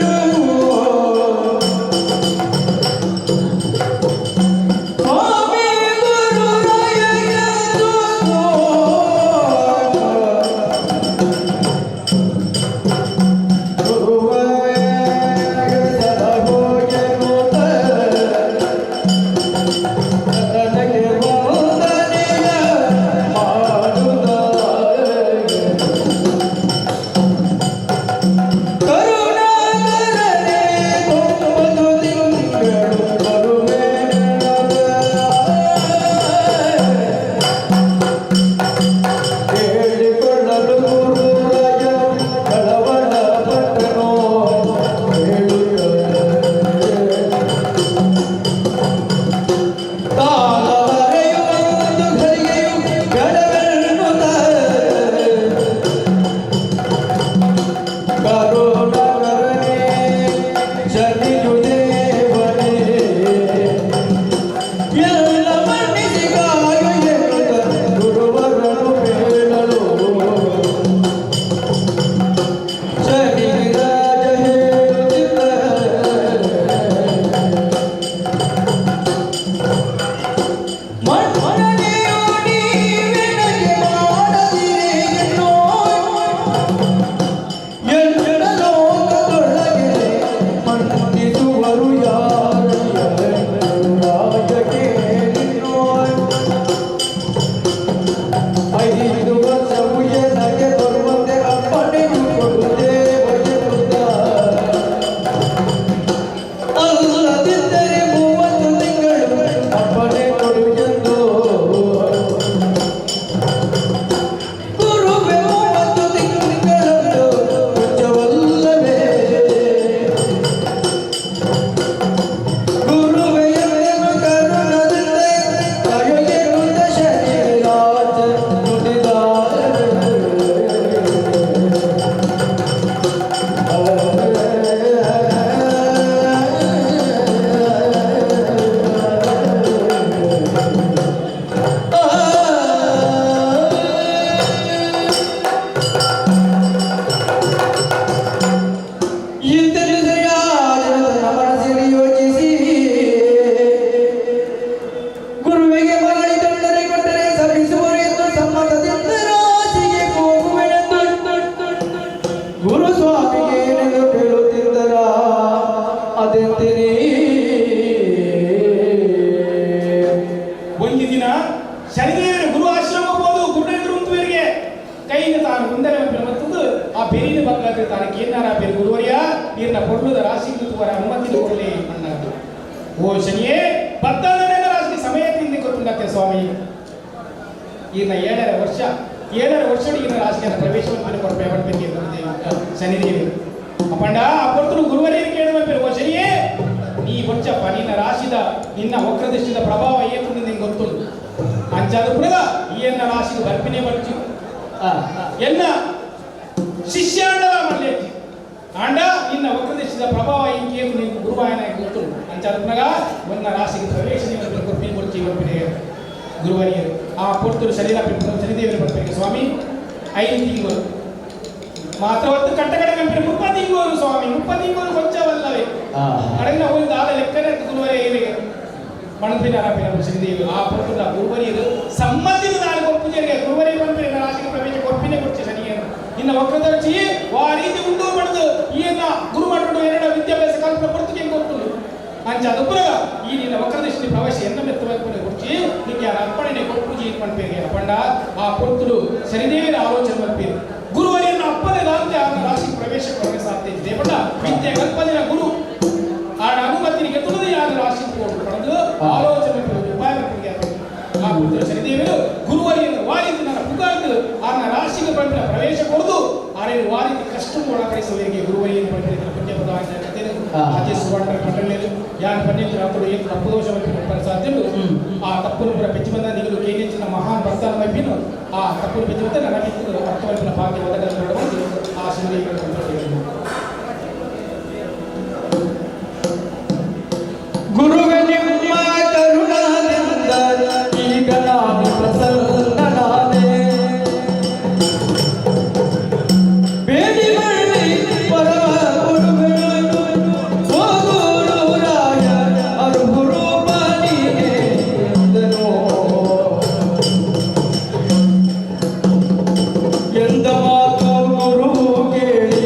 Speaker 12: ತಾನು ಮುಂದನೆ ಮತ್ತದು ಆ ಬೆರಿನ ಬಗ್ಗಾದ್ರೆ ತಾನು ಕೇನಾರ ಬೇರೆ ಗುರುವರಿಯ ನೀರಿನ ಪೊರ್ಲುದ ರಾಶಿ ತುವರ ಅನುಮತಿ ಕೊಡಲಿ ಅಣ್ಣಾರು. ಓ ಶನಿಯೇ ಬತ್ತಾದನೆ ರಾಶಿಗೆ ಸಮಯ ತಿಂದು ಗೊತ್ತುಂಡತ್ತೆ ಸ್ವಾಮಿ. ಈರ್ನ 7.5 ವರ್ಷ 7.5 ವರ್ಷ ಈರ್ನ ರಾಶಿಯನ್ನು ಪ್ರವೇಶವನ್ನು ಕೊಡ್ಪೇ ಶನಿದೇವಿ ಅಪ್ಪಂಡ ಆ ಪೊರ್ತುಡು ಗುರುವರಿಯರು ಕೇಳುವ ಓ ಶನಿಯೇ ನೀ ಬೊಚ್ಚಪ್ಪ ನಿನ್ನ ರಾಶಿದ ನಿನ್ನ ವಕ್ರದೃಷ್ಟಿದ ಪ್ರಭಾವ ಏತು ನಿಂಗೆ ಗೊತ್ತುಂಟು ಅಂಚಾದ ಪುನಗ ಈ ಎನ್ನ ರಾಶಿಗೆ ಬರ್ಪಿನೇ ಬಚ್ಚು ಎನ್ನ ಶಿಷ್ಯಾಂಡಲ ಮಲ್ಲೇಜಿ ಆಂಡ ನಿನ್ನ ವಕ್ರದೃಷ್ಟಿದ ಪ್ರಭಾವ ಇಂಕೇನು ನಿಂಗೆ ಗುರುವಾಯನ ಗೊತ್ತುಂಟು ಅಂಚಾದ ಪುನಗ ಒನ್ನ ರಾಶಿಗೆ ಪ್ರವೇಶ ಕೊರ್ಪಿನ ಕೊಡ್ಚಿ ಬರ್ಪಿನೇ ಗುರುವರಿಯರು ಆ ಪೊರ್ತುಡು ಶರೀರ ಶನಿದೇವರು ಬರ್ಬೇಕು ಸ್ವಾಮಿ 5 ತಿಂಗಳು ಮಾತ್ರ ಹೊತ್ತು ಕಟ್ಟ ಕಡೆ ಕಂಪಿನ 30 ತಿಂಗಳು ಸ್ವಾಮಿ 30 ತಿಂಗಳು ಕೊಂಚವಲ್ಲವೇ ಅಡಗಿನ ಹೋಗಿ ಆದ ಲೆಕ್ಕನೆ ಗುರುವರಿಯ ಇರಿಗೆ ಮಣಪಿನ ಶನಿದೇವರು ಆ ಪೊರ್ತುಡ ಗುರುವರಿಯರು ಸಮ್ಮತಿನ ದಾರಿ ಕೊರ್ಪುಜರಿಗೆ ಗುರುವರಿಯ ಬಂಪಿನ ರಾಶಿಗೆ ಪ್ರವೇಶ ಕೊರ್ಪಿನೇ ಕೊಡ್ಚಿ ಶನಿಯನು ನಿನ್ನ ವಕ್ರದರ್ಶಿ ವಾ ರೀತಿ ಉಂಡು ಪಡೆದು ಈಯನ್ನ ಗುರುಮಠಡು ಎರಡ ವಿದ್ಯಾಭ್ಯಾಸ ಕಲ್ಪನೆ ಪೊರ್ತುಗೆ ಗೊತ್ತುಂಡು ಅಂಚ ಅದು ಈ ನಿನ್ನ ವಕ್ರದೃಷ್ಟಿ ಪ್ರವೇಶ ಎನ್ನ ಮೆತ್ತವಾಗಿ ಕೊಡ್ಚಿ ನಿಂಗೆ ಯಾರ ಅರ್ಪಣೆ ಕೊರ್ಪುಜಿ ಪಂಪೇರಿಗೆ ಅಪ್ಪಂಡ ಆ ಪೊರ್ತುಡು ಶನಿದೇವರ ಆಲೋಚನೆ ಬರ್ಪೇರು ಗುರುವರಿಯನ್ನು ಅಪ್ಪನೆ ದಾಂತೆ ಆನ ರಾಶಿ ಪ್ರವೇಶ ಕೊಡಕ್ಕೆ ಸಾಧ್ಯ ಇದೆ ಪಂಡ ವಿದ್ಯೆ ಕಲ್ಪದಿನ ಗುರು ಆಡ ಅನುಮತಿನಿಗೆ ತುಳಿದು ಯಾರ ರಾಶಿ ಪಡೆದು ಆಲೋಚನೆ ಉಪಾಯ ಆ ಪುತ್ರ ಶನಿದೇವರು ಗುರುವರಿಯನ್ನು ವಾರಿತು ನನ್ನ ಪುಗಾರ್ದು ಆನ ರಾಶಿಗೆ ಬಂದ ಪ್ರವೇಶ ಕೊಡದು ಆರೇನು ವಾರಿತಿ ಕಷ್ಟ ಒಳಪಡಿಸುವವರಿಗೆ ಗುರುವರಿಯನ್ನು ಪಡೆದ ಪುಣ್ಯಪದ ಆಚೆ ಸುವರ್ಣ ಪಟ್ಟಣದಲ್ಲಿ ಯಾರು ಪಂಡಿತರು ಅప్పుడు ಏನು ತಪ್ಪು ದೋಷ ಸಾಧ್ಯ ಆ ತಪ್ಪುను ಕೂಡ పెంచి ಬಂದ ನೀವು ಕೇಂದ್ರ ಮಹಾನ್ ಭಕ್ತಾನ వైపును ಆ ತಪ್ಪುను పెంచి ಬಂದ ನನ್ನ ಅರ್ಥ వైపున ಭಾಗ್ಯ ಒದಗಲು ಆ ಶನಿದೇವರು
Speaker 9: ಗುರುವೆ ನಿಮ್ಮ ಕರುಣಾದಿಂದ ಈಗ ನಾನು ಪ್ರಸನ್ನನಾದೆ ಬೇಡಿ ಬಳ್ಳಿ ಪರಮ ಕೊಡುವೆನು ಓ ಗುರುರಾಯ ಅರುಹುರೂಪ ನೀನೇ ಎಂದನು ಎಂದ ಮಾತು ಗುರು ಕೇಳಿ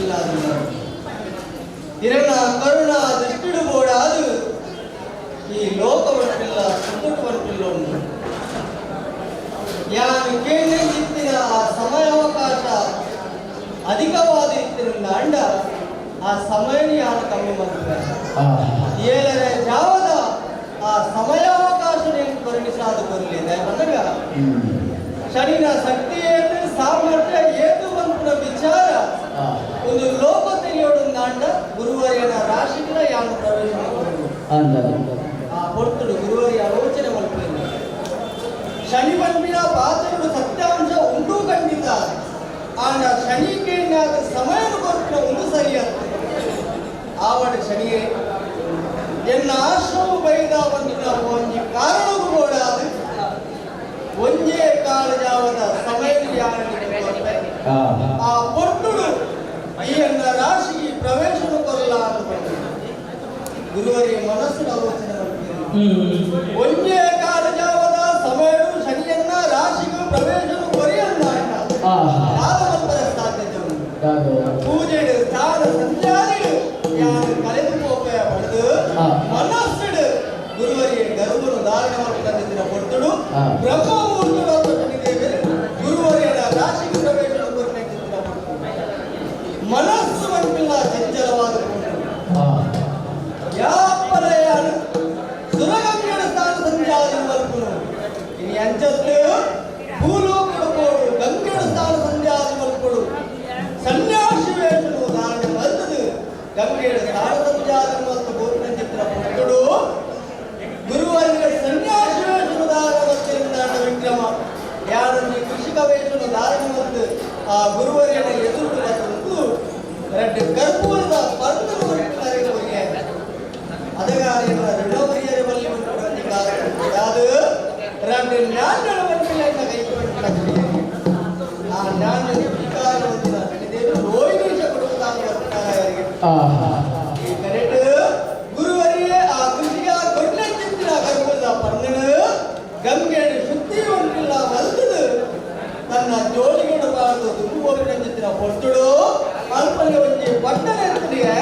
Speaker 9: ಇಲ್ಲ. ಇರನ ಕರುಣ ದೃಷ್ಟಿಡು ಬೋಡಾದು ಈ ಲೋಕ ಬರ್ಪಿಲ್ಲ, ಸುತ್ತುಟ್ಟು ಬರ್ಪಿಲ್ಲ ಉಂಟು. ಯಾನು ಕೇಳಿನ ಆ ಸಮಯಾವಕಾಶ ಅಧಿಕವಾದ ಇತ್ತಿನ ಅಂಡ ಆ ಸಮಯ ಯಾರು ಕಮ್ಮಿ ಮಾಡ್ತಾರೆ. ಏಳರೆ ಜಾವದ ಆ ಸಮಯಾವಕಾಶ ನೀನು ಪರಿಣಿಸಾದ ಕೊರಲಿದೆ ಬಂದಾಗ ಶನಿನ ಶಕ್ತಿ ಏತು, ಸಾಮರ್ಥ್ಯ ಏತು ಬಂಪುನ ವಿಚಾರ ಒಂದು ಲೋಕ ತಿಳಿಯೋಡು ಅಂಡ ಗುರುವರಿಯನ ರಾಶಿಗಳ ಯಾನು ಪ್ರವೇಶ ಮಾಡಬಹುದು. ಆ ಹೊರ್ತುಡು ಗುರುವರಿ ಆಲೋಚನೆ ಮಲ್ಪುವುದು ಶನಿ ಬಂಪಿನ ಪಾತ್ರಗಳು ಸತ್ಯಾಂಶ ಉಂಟು ಖಂಡಿತ. ಆಂಡ ಶನಿ ಕೇಂದ್ರ ಸಮಯ ಕೊರ್ಪಿನ ಒಂದು ಸರಿಯಲ್ಲ. ಆವಡ ಶನಿಯೇ ಎನ್ನ ಆಶ್ರಮ ಬೈದ ಬಂದಿನ ಒಂಜಿ ಕಾರಣವೂ ಬೋಡಾದು ಒಂಜೇ ಕಾಲ ಜಾವದ ಸಮಯ ಆ ಪೊಟ್ಟುಡು ಈ ಎನ್ನ ರಾಶಿ ಪ್ರವೇಶನ ಕೊರಲ ಅಂತ ಗುರುವರಿಯ ಮನಸ್ಸು ಆಲೋಚನೆ ಮಾಡ್ತೀನಿ. ಒಂಜೇ ಕಾಲ ಜಾವದ ಸಮಯಡು ಶನಿಯನ್ನ ರಾಶಿಗೂ ಪ್ರವೇಶನು ಕೊರಿಯನ್ನ ಸಾಧ್ಯತೆ ಉಂಟು. ಪೂಜೆಡು ಸ್ಥಾನ ಸಂಚಾರಿಡು ಯಾರು ಕಳೆದು ಪೋಪೆಯ ಪಡೆದು ಮನಸ್ಸಿಡು ಗುರುವರಿಯ ಗರ್ಭನು ಧಾರಣೆ ಮಾಡಿಕೊಂಡಿದ್ದ ಹೊರ್ತುಡು ಬ್ರಹ್ಮ ಮುಹೂರ್ತಡು ಶನಿದೇವರು ಗುರುವರಿಯನ ರಾಶಿಗೆ ಪ್ರವೇಶನ ಕೊರಿನ ಮನಸ್ಸು ಮಂಪಿಲ್ಲ ಚಂಚಲವಾದ ಯಾಪಲಯಾನು ಸುರಗಂಗಡ ಸ್ಥಾನ ಸಂಚಾರ ಮಲ್ಪುನು ಇನಿ ಅಂಚತ್ತು ಭೂಲೋಕಡು ಕೋಡು ಗಂಗೆಡ ಸ್ಥಾನ ಸಂಚಾರ ಮಲ್ಪುಡು ಸನ್ಯಾಸಿ ವೇಷನು ಧಾರಣೆ ಮಲ್ತದು ಗಂಗೆಡ ಸ್ಥಾನ ಸಂಚಾರ ಮತ್ತು ಗೋಪಿನ ಚಿತ್ರ ಪುಟ್ಟುಡು ಗುರುವರಿಯ ಸನ್ಯಾಸಿ ವೇಷನು ಧಾರಣೆ ಮತ್ತಿರುತ್ತಾನ ವಿಕ್ರಮ ಯಾರೊಂದು ಕೃಷಿಕ ವೇಷನು ಧಾರಣೆ ಮತ್ತು ಆ ಗುರುವರಿಯನ ಎದುರು ಮತ್ತು ಎರಡು ಕರ್ಪೂರದ ಪರ್ದರು ಹೊರಟಿದ್ದಾರೆ ಅವರಿಗೆ. ಅದಗಾರಿಯ ಋಣವರಿಯರ ಬಲ್ಲಿ ಅದು రెండు ಜ್ಞಾನಗಳ ಕೈಗೊಂಡು ಆ ಜ್ಞಾನ ರೋಹಿಣೀಶ ಕೊಡುವುದಾಗಿ ಬರ್ತಾರೆ. ಈ ಕರೆಕ್ಟ್ ಗುರುವರಿಯೇ ಆ ಕೃಷಿಗ ಕೊಡ್ಲೆಕ್ಕಿಂತಿನ ಕರ್ಪೂರದ ಪರ್ಣನು ಗಂಗೆಡು ಶುದ್ಧಿ ಉಂಟಿಲ್ಲ ಮಲ್ತದು ತನ್ನ ಜೋಳಿಗೆಡು ಬಾರದು ದುಂಬು ಹೋಗಿನ ಪೊರ್ತುಡು ಅಲ್ಪನೆ ಒಂಜಿ ಪಟ್ಟಣ ಎತ್ತಡಿಗೆ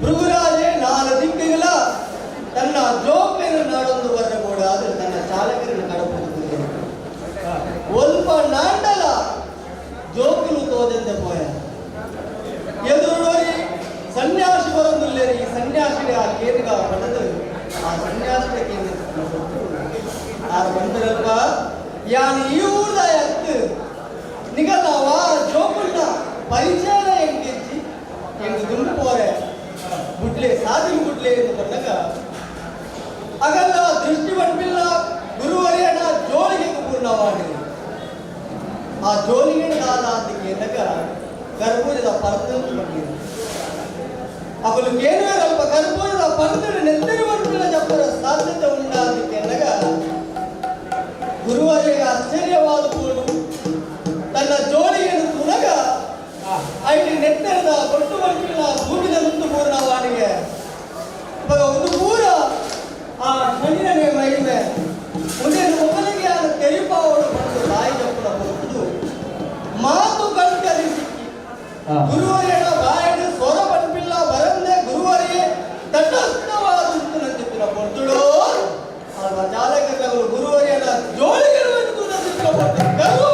Speaker 9: ಭೃಗುರಾಜೆ ನಾಲ್ ದಿಕ್ಕಿಗಳ ತನ್ನ ಜೋಕ್ಲೆನ ನಾಡೊಂದು ಬರಬೋಡು ಆದ್ರೆ ತನ್ನ ಚಾಲಕರನ್ನು ಕಡಪುದು ಒಲ್ಪ ನಾಂಡಲ ಜೋಕುಲು ತೋದೆಂದೆ ಪೋಯ ಎದುರುಡೋರಿ ಸನ್ಯಾಸಿ ಬರೊಂದುಲ್ಲೇರಿ ಈ ಸನ್ಯಾಸಿಗೆ ಆ ಕೇರಿಗ ಪಡೆದು ಆ ಸನ್ಯಾಸಿಗೆ ಕೇಂದ್ರ ಆ ಬಂದರಲ್ಪ ಯಾನ್ ಈ ಊರ್ದ ಎತ್ತು ನಿಗಲವ ಜೋಕುಲ್ನ ಪರಿಚಯ ಎಂಗೆಜ್ಜಿ ಎಂಗ್ ದುಂಡು ಪೋರೆ ಗುಡ್ಲೆ ಸಾಧಿನ ಗುಡ್ಲೆ ಎಂದು ಬಂದಾಗ ಅಗಲ್ಲ ದೃಷ್ಟಿ ಬಂಪಿಲ್ಲ ಗುರುವರಿಯನ ಜೋಳಿಗೆ ಪೂರ್ಣವಾಡಿ ಆ ಜೋಳಿಗೆ ದಾದ ಅಂತ ಕೇಂದಾಗ ಕರ್ಬೂಜದ ಪರಂದು ಬಂದಿದೆ ಅವಳು ಕೇಳುವರಲ್ಪ ಕರ್ಬೂಜದ ಪರಂದು ನೆತ್ತರು ಬಂಪಿಲ್ಲ ಜಪ್ಪರ ಸಾಧ್ಯತೆ ಉಂಡ ಅಂತ ಕೇಂದಾಗ ಗುರುವರಿಗೆ ಆಶ್ಚರ್ಯವಾದ ಕೂಡು ತನ್ನ ಜೋಳಿಯನ್ನು ತುನಗ ಐಟಿ ನೆತ್ತರದ ಕೊಟ್ಟು ಬಂಪಿಲ್ಲ ಭೂಮಿದ ಮುಂದು ಪೂರ್ಣವಾಣಿಗೆ ಇವಾಗ ಒಂದು ಪೂರ ಆ ಶನಿರನೇ ಮಹಿಮೆ ಉದಯನ ಮೊದಲಿಗೆ ಆದ ತೆರಿಪಾವಳು ಬಂದು ತಾಯಿ ಜಪ್ಪುನ ಹೊರತು ಮಾತು ಕಂಟಲಿ ಸಿಕ್ಕಿ ಗುರುವರಿಯನ ಬಾಯಡು ಸ್ವರ ಬಂಪಿಲ್ಲ ಬರಂದೆ ಗುರುವರಿಯೇ ತಟಸ್ಥವಾದ ನಂತಿತ್ತಿನ ಪೊರ್ತುಳು ಅಲ್ವಾ ಚಾಲಕರು ಗುರುವರಿಯನ ಜೋಳಿಗೆ ನಂತಿತ್ತಿನ ಪೊರ್ತು ಗರ್ವ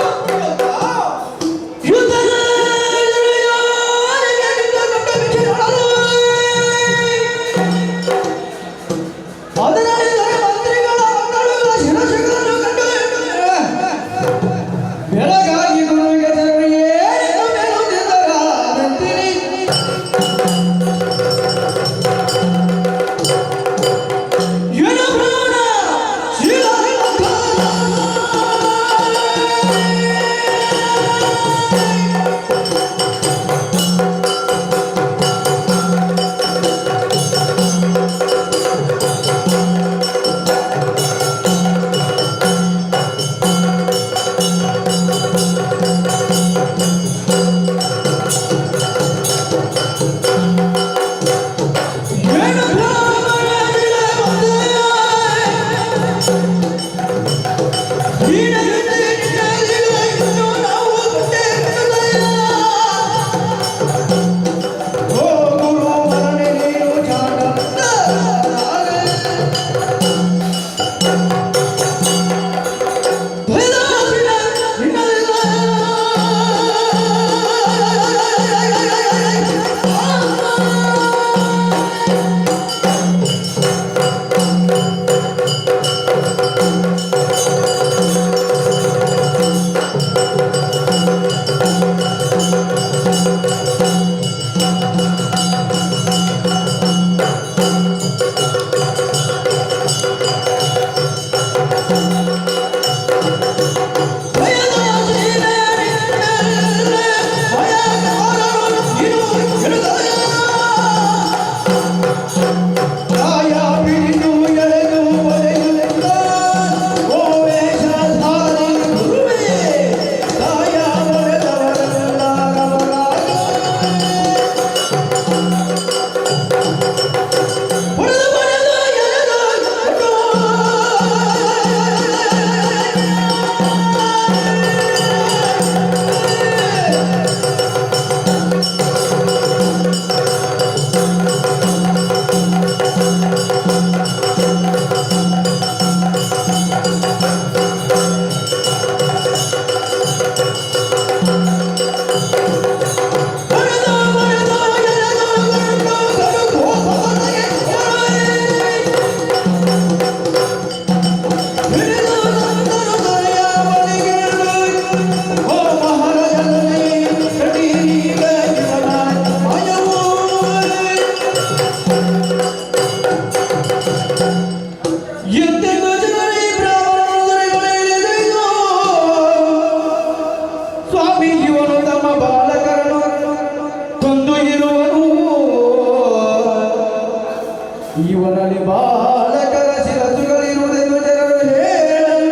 Speaker 3: ಇವನಲ್ಲಿ ಬಾಲಕರ ಶಿರಸುಗಳಿರುವುದೆಂದು ಜನರು ಹೇಳಲು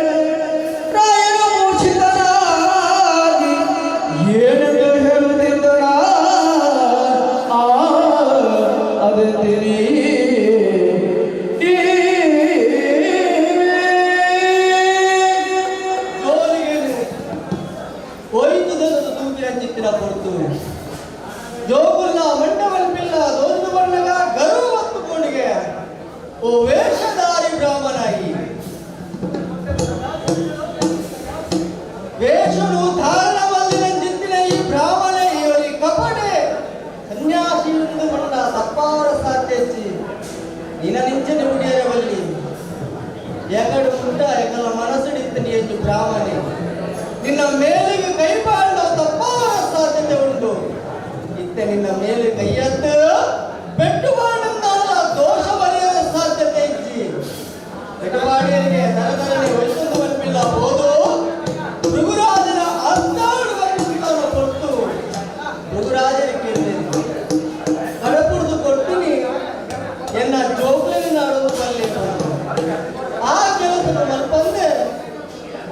Speaker 3: ರಾಯನು ಮೂರ್ಛಿತನಾಗಿ ಏನೆಂದು ಹೇಳುತ್ತಿದ್ದನ ಅದೇ ತಿರಿ
Speaker 9: ಜೋಲಿಗೆ ಹೋಯ್ತುದನ್ನು ತೂಗಿನ ಚಿತ್ತಿನ ಕೊಡ್ತು ಜೋಗುಲ್ಲ ಮಂಡವಲ್ಪಿಲ್ಲ ಕಣ್ಣಿಗೆಲ್ಲ ದೊಡ್ಡ ಬಣ್ಣಗ ಗರ್ವ ಮತ್ತು ಕೋಣಿಗೆ ಓ ವೇಷಧಾರಿ ಬ್ರಾಹ್ಮಣಾಗಿ ವೇಷನು ಧಾರಣ ಬಲ್ಲಿನ ಜಿತ್ತಿನ ಈ ಬ್ರಾಹ್ಮಣ ಇವರಿ ಕಪಡೆ ಸನ್ಯಾಸಿಯೊಂದು ಬಣ್ಣ ತಪ್ಪಾರ ಸಾಧ್ಯಚ್ಚಿ ನಿನ ನಿಂಚನೆ ಮುಡಿಯರೆ ಬಲ್ಲಿ ಎಗಡು ಪುಟ್ಟ ಎಗಲ ಮನಸ್ಸುಡಿತ್ತು ನೀ ಬ್ರಾಹ್ಮಣೆ ನಿನ್ನ ಮೇಲಿಗೆ ಕೈ ಬಾಳ ತಪ್ಪಾರ ಸಾಧ್ಯತೆ ಉಂಟು ಇತ್ತೆ ನಿನ್ನ ಮೇಲೆ ಕೈಯತ್ತು ಪೆಟ್ಟು ಬಾಣಂದಾದ ದೋಷ ಬರೆಯಲು ಸಾಧ್ಯತೆ ಇಜ್ಜಿ ಪೆಟ್ಟುಬಾಡಿಯರಿಗೆ ತರತರನೆ ಒಯ್ತೊಂದು ಬಂಪಿಲ್ಲ ಹೋದು ಭೃಗುರಾಜನ ಅಂದಾಡು ಬರೆಯುತ್ತಾನ ಕೊಟ್ಟು ಭೃಗುರಾಜನ ಕೇಳಿದೆ ಕಡಪುಡ್ದು ಕೊಟ್ಟು ನೀ ಎನ್ನ ಜೋಗ್ಲಿನ ನಾಡೋದು ಬಲ್ಲೆ ಆ ಕೆಲಸದ ಮಲ್ಪಂದೆ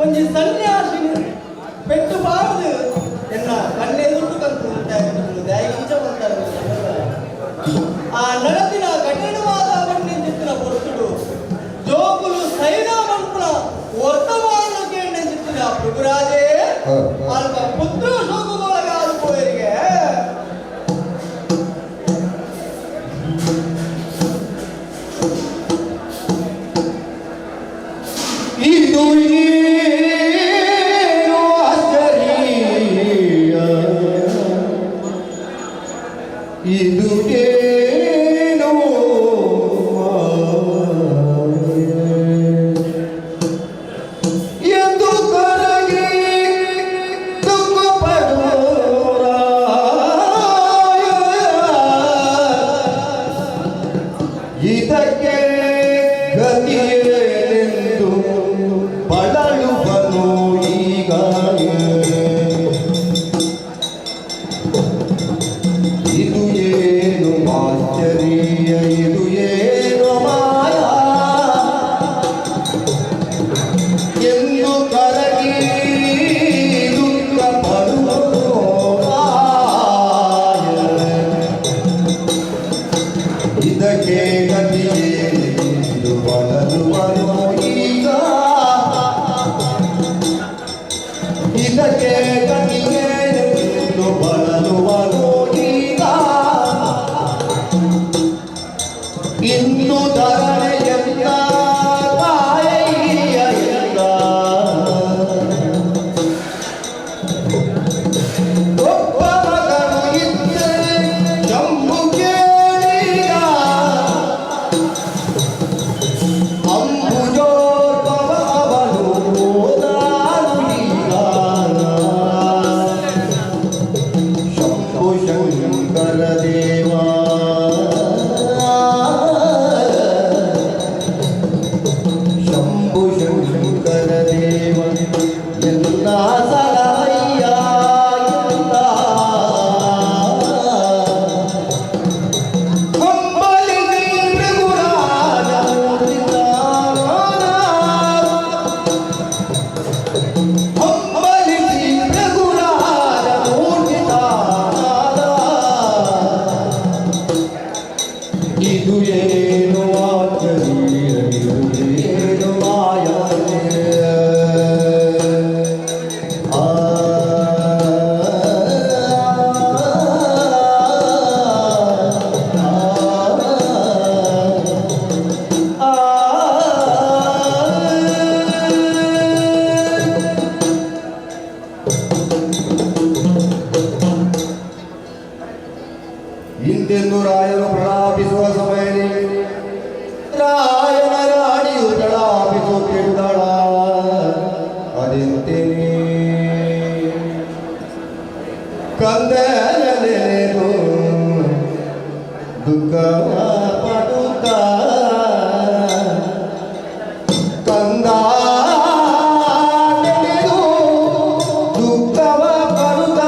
Speaker 9: ಒಂಜಿ ಸನ್ಯಾಸಿನಿ ಪೆಟ್ಟು ಬಾರದು ಎನ್ನ ಕಣ್ಣೆದುರು ಕಂತು ದಾಯಿಗಿಂಚ ಬಂತಾರೆ ಆ ನಡತಿನ ಕಠಿಣವಾದ ಬಣ್ಣಿಂದಿತ್ತಿನ ಪೊರ್ತುಡು ಜೋಕುಲು ಸೈನ ಮಂಪುನ ವರ್ತಮಾನ ಕೇಂದ್ರಿತ್ತಿನ ಭೃಗುರಾಜೇ ಅಲ್ಪ ಪುತ್ರ ಶೋಕದೊಳಗಾದ ಪೋಯರಿಗೆ.
Speaker 13: ಇದು ಏನು ಆಶ್ಚರ್ಯ, ಇದು ಏನು ಮಾಯೆ ಎಂದು ಕರಗಿ ದುಃಖ ಪಡುವರಾಯ. ಇದಕ್ಕೆ ಗತಿಯೇನೆಂದು ಬಳಲುವನು ಈಗ. ಇದು ಏನು ಆಶ್ಚರ್ಯ, ಇದು ಏನು ಮಾಯ ಎಂದು ಕರಗಿ ದುಃಖ ಪಡುವನು ರಾಯ. ಇದಕ್ಕೆ ಗತಿಯೇನೆಂದು ಬಳಲುವನು ಈಗ. ಇದಕ್ಕೆ ಗತಿಯೇನೆಂದು ಬಳಲುವನು ಈಗ. ಇನ್ನು ಧರಣೆಯೆಲ್ಲ ತಾಯಿಯ ಎಲ್ಲ. ಒಬ್ಬ ಮಗನು ಇದ್ದರೆ ಜಂಬು ಕೇಳಿದ ಅಂಬುಜೋದ್ಭವ ಅವನು ಹೋದಾನು ಈಗ. ಶಂಭು ಶಂಕರ ದೇವ, ಶಂಭು ಶಂಕರ ದೇವ ಎಲ್ಲ ಸಲಹಯ್ಯ ಎಲ್ಲ. ಕಂಬಳಿಸಿ ಭೃಗುರಾಜ ಕಂಬಳಿಸಿ ಭೃಗುರಾಜ ಮೂರ್ತಿತಾದ. ಇದು ಏನು ಆಶ್ಚರ್ಯ, ಇದು ಏನು ಮಾಯ. ಆ ಇಂತೆಂದು ರಾಯನು ಪ್ರಲಾಪಿಸುವ ಸಮಯದಲ್ಲಿ ರಾಯನ ರಾಣಿಯು ಪ್ರಲಾಪಿಸುತ್ತಿದ್ದಳ. ಅದೆಂತೇನೆ ಕಂದನೆನೆದು ದುಃಖ ಪಡುತ್ತ ಕಂದ ನೆನೆದು ದುಃಖವ ಪಡುತ್ತ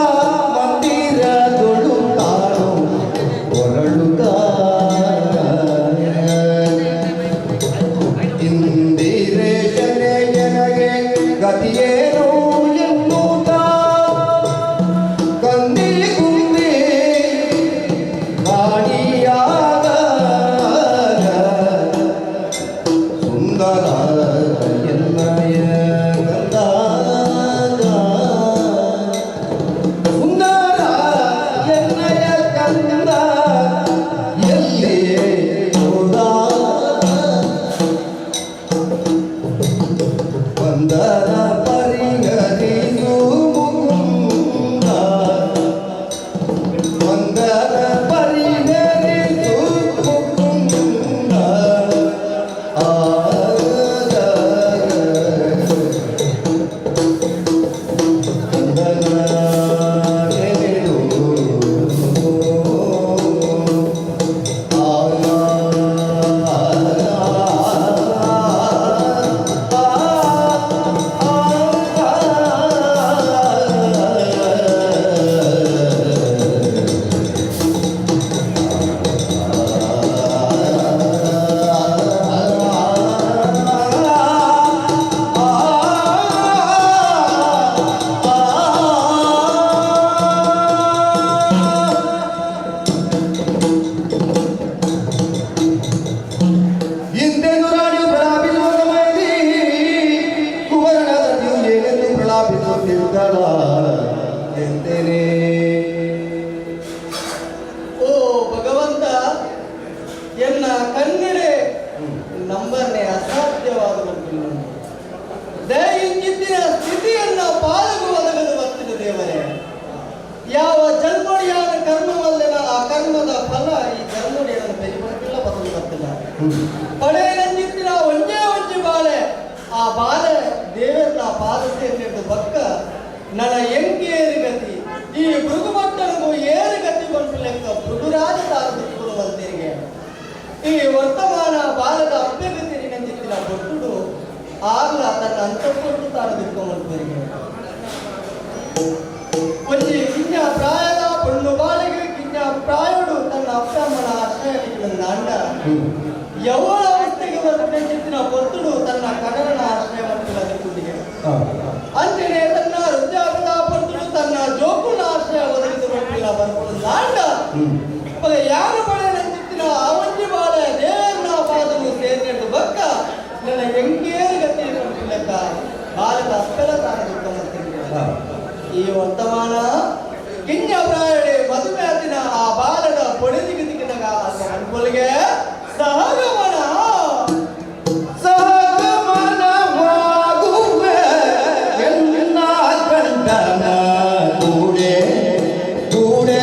Speaker 13: ಮಂದಿರದೊಳು ತಾನು ಹೊರಳುತ್ತ. ಇಂದಿರೇಶನೇ ನನಗೆ ಗತಿಯೇನು ಎನ್ನುತ್ತ ಕಂದಿ ಕುಂದಿ ರಾಣಿಯಾದ ಸುಂದರ ಎನ್ನಯ ಕಂದ, ಸುಂದರ ಎನ್ನಯ ಕಂದ.
Speaker 9: ಪಡೆಯನಂಜಿತ್ತಿನ ಒಂಜೇ ಒಂಜಿ ಬಾಳೆ ಆ ಬಾಲೆ ದೇವರನ ಪಾದ ಸೇರಿದ ಬಕ್ಕ ನನ್ನ ಎಂಕೇರು ಗತಿ ಈ ಭೃಗುಭಟ್ಟನಿಗೂ ಏರು ಗತಿ ಬಂತು ಲೆಕ್ಕ ಭೃಗುರಾಜ ತಾರು ಈ ವರ್ತಮಾನ ಬಾಲದ ಅಪ್ಪೆಗತಿರಿ ನಂಜಿತ್ತಿನ ಬೊಟ್ಟುಡು ಆಗ್ಲ ತನ್ನ ಅಂತಃಪಟ್ಟು ತಾನು ದಿಕ್ಕೊಂಬಂತರಿಗೆ ಒಂಜಿ ಕಿನ್ಯ ಪ್ರಾಯದ ಪೊಣ್ಣು ಬಾಳಿಗೆ ಕಿನ್ಯ ಪ್ರಾಯಡು ತನ್ನ ಅಪ್ಪಮ್ಮನ ಆಶ್ರಯ ಅಂಡ ಯೌವನ ಅವಸ್ಥೆಗೆ ಬರ್ತಿನ ಪೊರ್ತುಡು ತನ್ನ ಕಡಲನ ಆಶ್ರಯ ಮಾಡ್ತಿಲ್ಲ ಅಂತೆಯೇ ತನ್ನ ವೃದ್ಧಾಪದ ಪೊರ್ತುಡು ತನ್ನ ಜೋಕುನ ಆಶ್ರಯ ಒದಗಿಸಿ ಬರ್ತಿಲ್ಲ ಬರ್ಕೊಂಡು ಅಂಡ ಯಾರು ಬಳೆ ನಂಜಿತ್ತಿನ ಆ ಒಂಜಿ ಬಾಳೆ ದೇವರನ್ನ ಪಾದನು ಸೇರಿಕೊಂಡು ಬಕ್ಕ ನನ್ನ ಎಂಗೇರು ಗತಿ ಬರ್ತಿಲ್ಲಕ್ಕ ಬಾಲದ ಅಪ್ಪೆಲ ತಾನು ದುಃಖ ಈ ವರ್ತಮಾನ ಕಿಂಜ ಪ್ರಾಯಡೆ ಮದುವೆ ಆದಿನ ಆ ಬಾಲದ ಪೊಡೆದಿಗೆ ದಿಕ್ಕಿನಾಗ ಅನುಕೂಲಿಗೆ ಸಹಗಮನ
Speaker 13: ಸಹಗಮನವಾಗುವೆ ಎನ್ನ ಗಂಡನ ಕೂಡೆ ಕೂಡೆ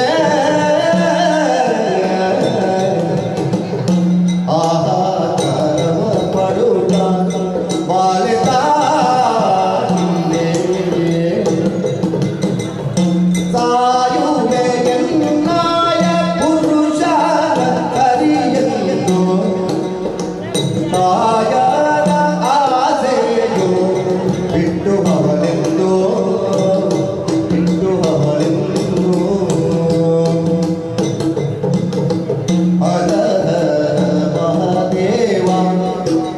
Speaker 13: ಆಹಾರವ ಪಡುತ್ತ ಬಾಲೆ ಸಾಯುವೆ ಎನ್ನಾಯ ಪುರುಷ ಕರಿಯೆಂದು ತಾಯರ ಆಸೆಯು ಬಿಟ್ಟು ಅವಳೆಂದು ಬಿಟ್ಟು ಅವಳೆಂದು ಹರ ಮಹಾದೇವ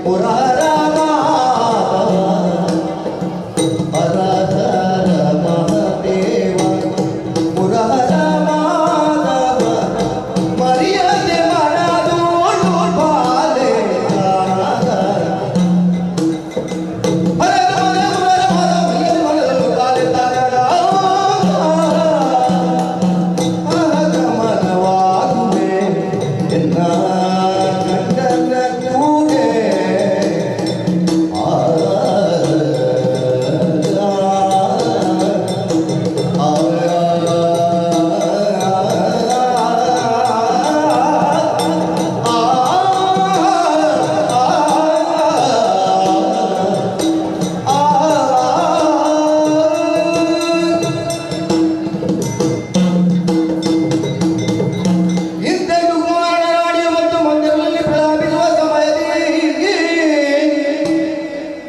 Speaker 13: ಪುರರ ಹರ ಹರ ಮಹಾದೇವ ಪುರರ ಮಾಧವ ಮರ್ಯಾದೆ ಮಾಡದೋಡು ಬಾಲೆ ಗಮನವಾಗುವೆ ಎನ್ನ ಗಂಡನ ಕೂಡೆ ಆ ಇಂತೆಂದು ಕುಮಾರನಾಡಿಯು ಮತ್ತು ಮಂದಿರದಲ್ಲಿ ಪ್ರಲಾಪಿಸುವ ಸಮಯದಲ್ಲಿ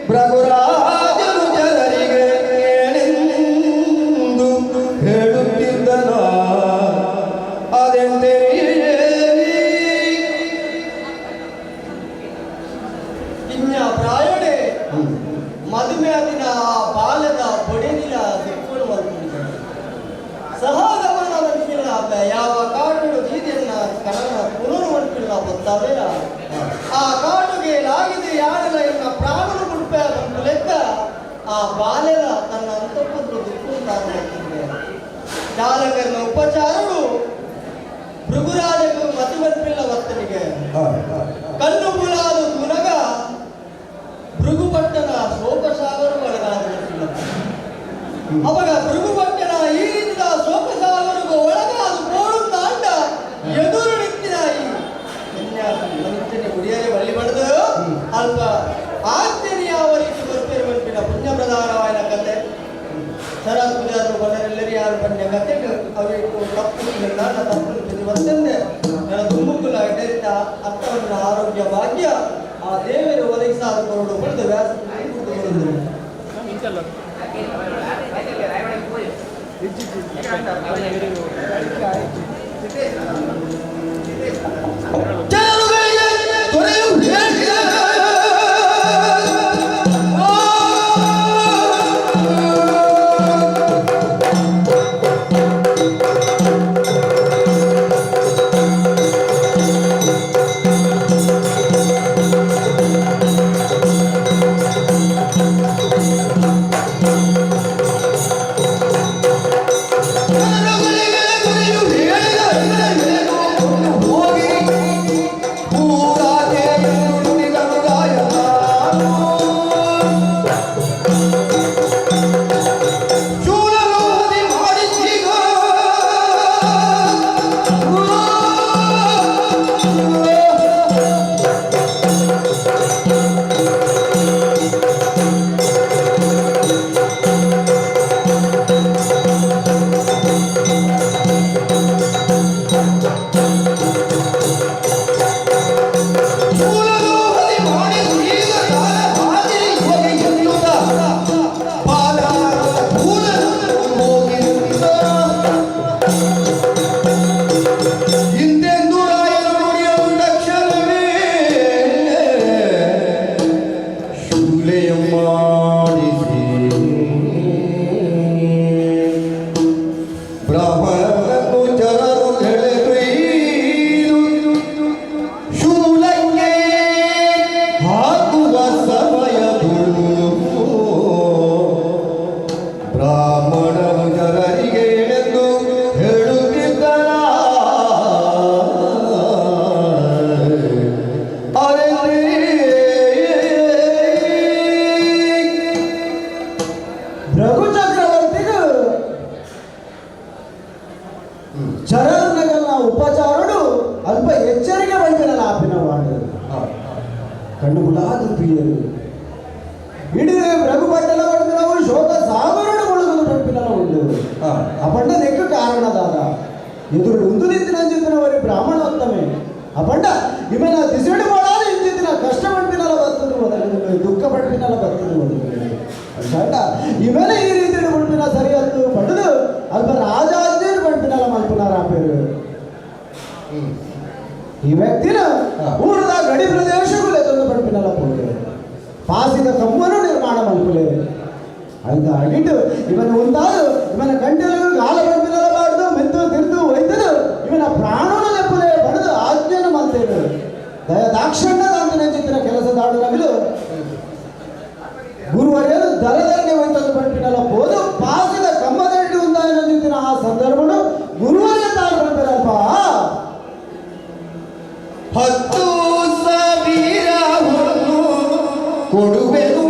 Speaker 13: ಪ್ರಭುರಾಜನು ಜನರಿಗೆ ಏನೆಂದು ಹೇಳುತ್ತಿದ್ದನ ಅದೆಂದರೆ
Speaker 9: ಕಿನ್ಯ ಪ್ರಾಯಡೆ ಮದುವೆ ಆದಿನ ಆ ಬಾಲದ ಬೊಡೆದಿನ ದಿಕ್ಕುಗಳು ಮಲ್ಕೊಂಡಿದ್ದಾನೆ ಸಹಗಮನ ಮನ್ಪಿಲ್ಲ ಯಾವ ಕಾಟುಡು ಬೀದಿಯನ್ನ ಕಣನ ಪುನರು ಮನ್ಪಿಲ್ಲ ಗೊತ್ತಾವೇರ ಆ ಕಾಟುಗೆ ಲಾಗಿದೆ ಯಾರೆಲ್ಲ ಎನ್ನ ಪ್ರಾಣನು ಗುಡ್ಪೆ ಬಂತು ಲೆಕ್ಕ ಆ ಬಾಲೆಲ ತನ್ನ ಅಂತಃಪುತ್ರ ದಿಕ್ಕು ತಾನು ಮಾಡ್ತಿದ್ದೆ ಚಾಲಕರನ ಉಪಚಾರರು ಭೃಗುರಾಜಗೂ ಮತಿ ಮನ್ಪಿಲ್ಲ ವರ್ತನಿಗೆ ಕಣ್ಣು ಮುಲಾದು ತುನಗ ಭೃಗುಭಟ್ಟನ ಶೋಕಸಾಗರ ಒಳಗಾದ ಅವಾಗ ಭೃಗುಭಟ್ಟನ ಈ ರೀತಿಯ ಶೋಕಸಾಗರಗೂ ಒಳಗಾದ ಪೋಡುತ್ತ ಅಂಡ ಎದುರು ನಿಂತಿನ ಈ ಮನುಷ್ಯನ ಗುಡಿಯಲ್ಲಿ ಬಳ್ಳಿ ಬಡ್ದು ಅಲ್ಪ ಆಜ್ಞೆಯ ಅವರಿಗೆ ಗೊತ್ತಿರುವಂತಿನ ಪುಣ್ಯ ಪ್ರಧಾನವಾದ ಕತೆ ಶರತ್ ಪೂಜಾರು ಬಂದರೆಲ್ಲರೂ ಯಾರು ಬಣ್ಣ ಕತೆ ಅವರಿಗೆ ತಪ್ಪು ನನ್ನ ತಪ್ಪು ಬಂದಂದೆ ನನ್ನ ತುಂಬುಕುಲ ಎಡೆತ ಅರ್ಥವನ್ನ ಆರೋಗ್ಯ ಭಾಗ್ಯ ಆ ದೇವರು ಒದಗಿಸಾದ ಕೊರಡು ಬಳಿದು ವ್ಯಾಸ
Speaker 13: ಜನರುಗಳಿಗೆ ದೊರೆಯು ಹೇಳಿದ ಜನರುಗಳಿಗೆ ದೊರೆಯು ಹೇಳಿದ
Speaker 8: ಅಲ್ಪ ಎಚ್ಚರಿಕೆ ಬೈತನಲ್ಲ ಆಪಿನ ವಾಡು ಕಣ್ಣು ಗುಲಾದು ತುಯ್ಯರು ಇಡೀ ರಘುಪಟ್ಟಲ ನಾವು ಶೋಕ ಸಾಗರಡು ಮುಳುಗುದು ಪಂಪಿನಲ ಉಂಡು ಅಪಂಡ ನೆಕ್ಕ ಕಾರಣದಾದ ಎದುರು ಉಂದು ನಿಂತಿನಂಚಿತ್ತಿನವರಿ ಬ್ರಾಹ್ಮಣೋತ್ತಮೆ ಅಪಂಡ ಇವನ ದಿಸೆಡು ಮಾಡಾದ ಇಂಚಿತ್ತಿನ ಕಷ್ಟ ಪಂಪಿನಲ ಬರ್ತದೆ ಒದಗದು ದುಃಖ ಪಂಪಿನಲ ಬರ್ತದೆ ಒದಗದು ಅಂಚಾಂಡ ಇವನ ಈ ರೀತಿ ಪಂಪಿನ ಸರಿಯತ್ತು ಪಡೆದು ಅಲ್ಪ ರಾಜಾಜ್ಞೆ ಪಂಪಿನಲ ಮಲ್ಪುನಾರ ಪೇರು ಈ ವ್ಯಕ್ತಿನ ಊರದ ಗಡಿ ಪ್ರದೇಶಗಳು ಎದುರು ಪಂಪಿನಲ ಪೋತೆ ಪಾಸಿದ ಕಮ್ಮನು ನಿರ್ಮಾಣ ಮಲ್ಪುಲೆ ಐದು ಅಡಿಟು ಇವನ ಒಂದಾದು ಇವನ ಗಂಟಲು ಗಾಲ ಪಂಪಿನಲ ಬಾರ್ದು ಮೆಂತು ತಿರ್ದು ಒಯ್ದದು ಇವನ ಪ್ರಾಣನು ನೆಪ್ಪುಲೆ ಬಡದು ಆಜ್ಞೆಯನ್ನು ಮಲ್ತೇನು ದಯ ದಾಕ್ಷಣ್ಯದ ಅಂತ ನೆಂಚಿತ್ತಿನ ಕೆಲಸದಾಡು ನಗಲು ಗುರುವರ್ಯನು ದರದರನೆ ಹೋಯ್ತದ್ದು ಪಂಪಿನಲ ಪೋದು ಪಾಸಿದ ಕಮ್ಮದಡಿ ಒಂದಾಯ ನೆಂಚಿತ್ತಿನ ಆ ಸಂದರ್ಭನು ಗುರುವರ್ಯ ತಾನು ಪಂಪಿರಲ್ಪ
Speaker 13: 10,000 ಕೊಡುವೆನು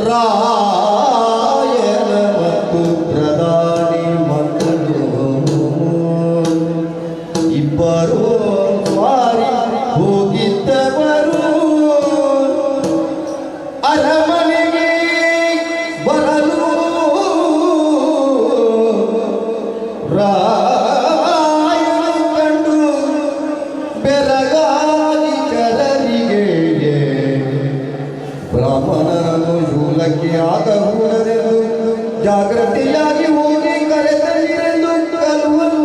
Speaker 13: ರಾಯನ ಮತ್ತು ಪ್ರಧಾನಿ ಮಕ್ಕಳು ಇಬ್ಬರು ಸ್ವಾರಿ ಹೋಗಿದ್ದವರು ಅರಮನೆಗೆ ಬರಲು ರಾಯನು ಕಂಡು ಬೆರಗಾಗಿ ಚರರಿಗೆ ಬ್ರಾಹ್ಮಣರನ್ನು ಶೂಲಕ್ಕೆ ಆಗಕೂಡದೆಂದು ಜಾಗೃತಿಯಾಗಿ ಹೋಗಿ ಕರೆತರಿರೆಂದು ಕಲುವರು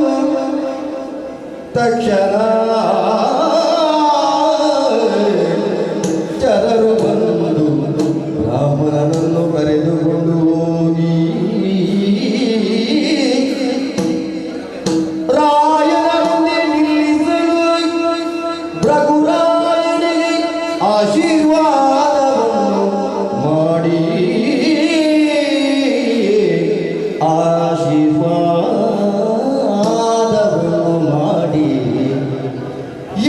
Speaker 13: ತಕ್ಷಣ ಚರರು ಬಂದು ಬ್ರಾಹ್ಮಣನನ್ನು ಕರೆದುಕೊಂಡು ಹೋಗಿ ರಾಯನ ಮುಂದೆ ನಿಲ್ಲಿಸಲು ರಘುರಾಯನಿಗೆ ಆಶೀರ್ವಾದವನ್ನು ಮಾಡಿ ಆಶೀರ್ವಾದವನ್ನು ಮಾಡಿ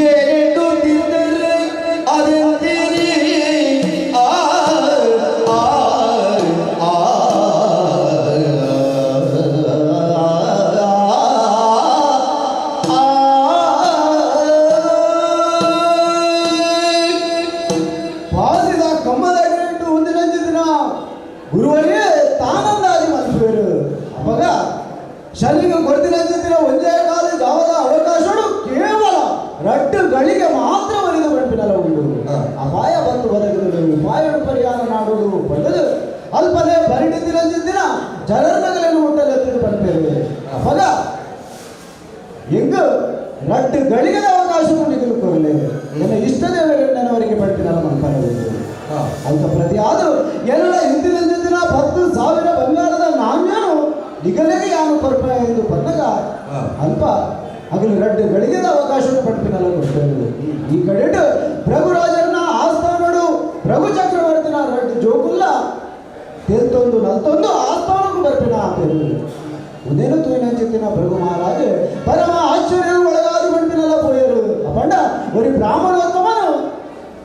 Speaker 13: ಏನೆಂದು ತಿಂದರೆ ಅದೆಂದಿರಿ ಆ ಆ ಆ
Speaker 8: ಪಾಸಿದ ಕಮ್ಮದಡಿಟ್ಟು ಹೊಂದಿನಂಚಿದಿನ ಗುರುವರೇ ತಾನಂದಾದಿ ಮನ್ಪೇರು ಅವಾಗ ಶನಿಗೆ ಕೊಡ್ತಿನಂಚಿದಿನ ಒಂದೇ ಕಾಲ ಜಾವದ ಅವಕಾಶಗಳು ಕೇವಲ ರಡ್ಡು ಗಳಿಗೆ ಮಾತ್ರ ಒಲಿದು ಬಂಪಿನಲ್ಲ ಉಂಟು ಅಪಾಯ ಬಂದು ಒದಗಿದುದು ಉಪಾಯಡು ಪರಿಹಾರ ನಾಡುದು ಪಡೆದು ಅಲ್ಪದೇ ಬರಿಡಿದ್ದಿನಂಚಿದಿನ ಜನರನಗಲೇನು ಮುಟ್ಟಲೆತ್ತಿದ್ದು ಬಂಪೇರು ಅವಾಗ ಹೆಂಗು ರಡ್ಡು ಗಳಿಗೆದ ಅವಕಾಶವನ್ನು ನಿಗಲು ಕೊರಲೆ ನನ್ನ ಇಷ್ಟ ದೇವರನ್ನವರಿಗೆ ಪಡ್ತಿನಲ್ಲ ಮನ್ಪರಬೇಕು ಅಂತ ಪ್ರತಿಯಾದ ಎಲ್ಲ ಹಿಂದಿನ ದಿನ 10,000 ಬಂಗಾರದ ನಾಣ್ಯನು ನಿಗಲಿಗೆ ಯಾನು ಕೊರ್ಪ ಎಂದು ಬಂದಾಗ ಅಲ್ಪ ಹಗಲು ರಡ್ಡು ಗಳಿಗೆದ ಅವಕಾಶವನ್ನು ಪಡ್ಪಿನಲ್ಲ ಕೊಡ್ತೇವೆ. ಈ ಕಡೆ ರಘುರಾಜರನ್ನ ಆಸ್ಥಾನಡು ರಘು ಚಕ್ರವರ್ತಿನ ರಡ್ಡು ಜೋಕುಲ್ಲ ತೆಲ್ತೊಂದು ನಲ್ತೊಂದು ಆಸ್ಥಾನಕ್ಕೂ ಬರ್ಪಿನ ಆಪೇರು.
Speaker 14: ಉದೇನು ತೂಯಿನಂಚಿತ್ತಿನ ಭೃಗು ಮಹಾರಾಜ ಪರಮ ಆಶ್ಚರ್ಯ ಒಳಗಾದ ಪಂಪಿನಲ್ಲ ಪೋಯರು. ಅಪಂಡ ಒರಿ ಬ್ರಾಹ್ಮಣೋತ್ತಮನು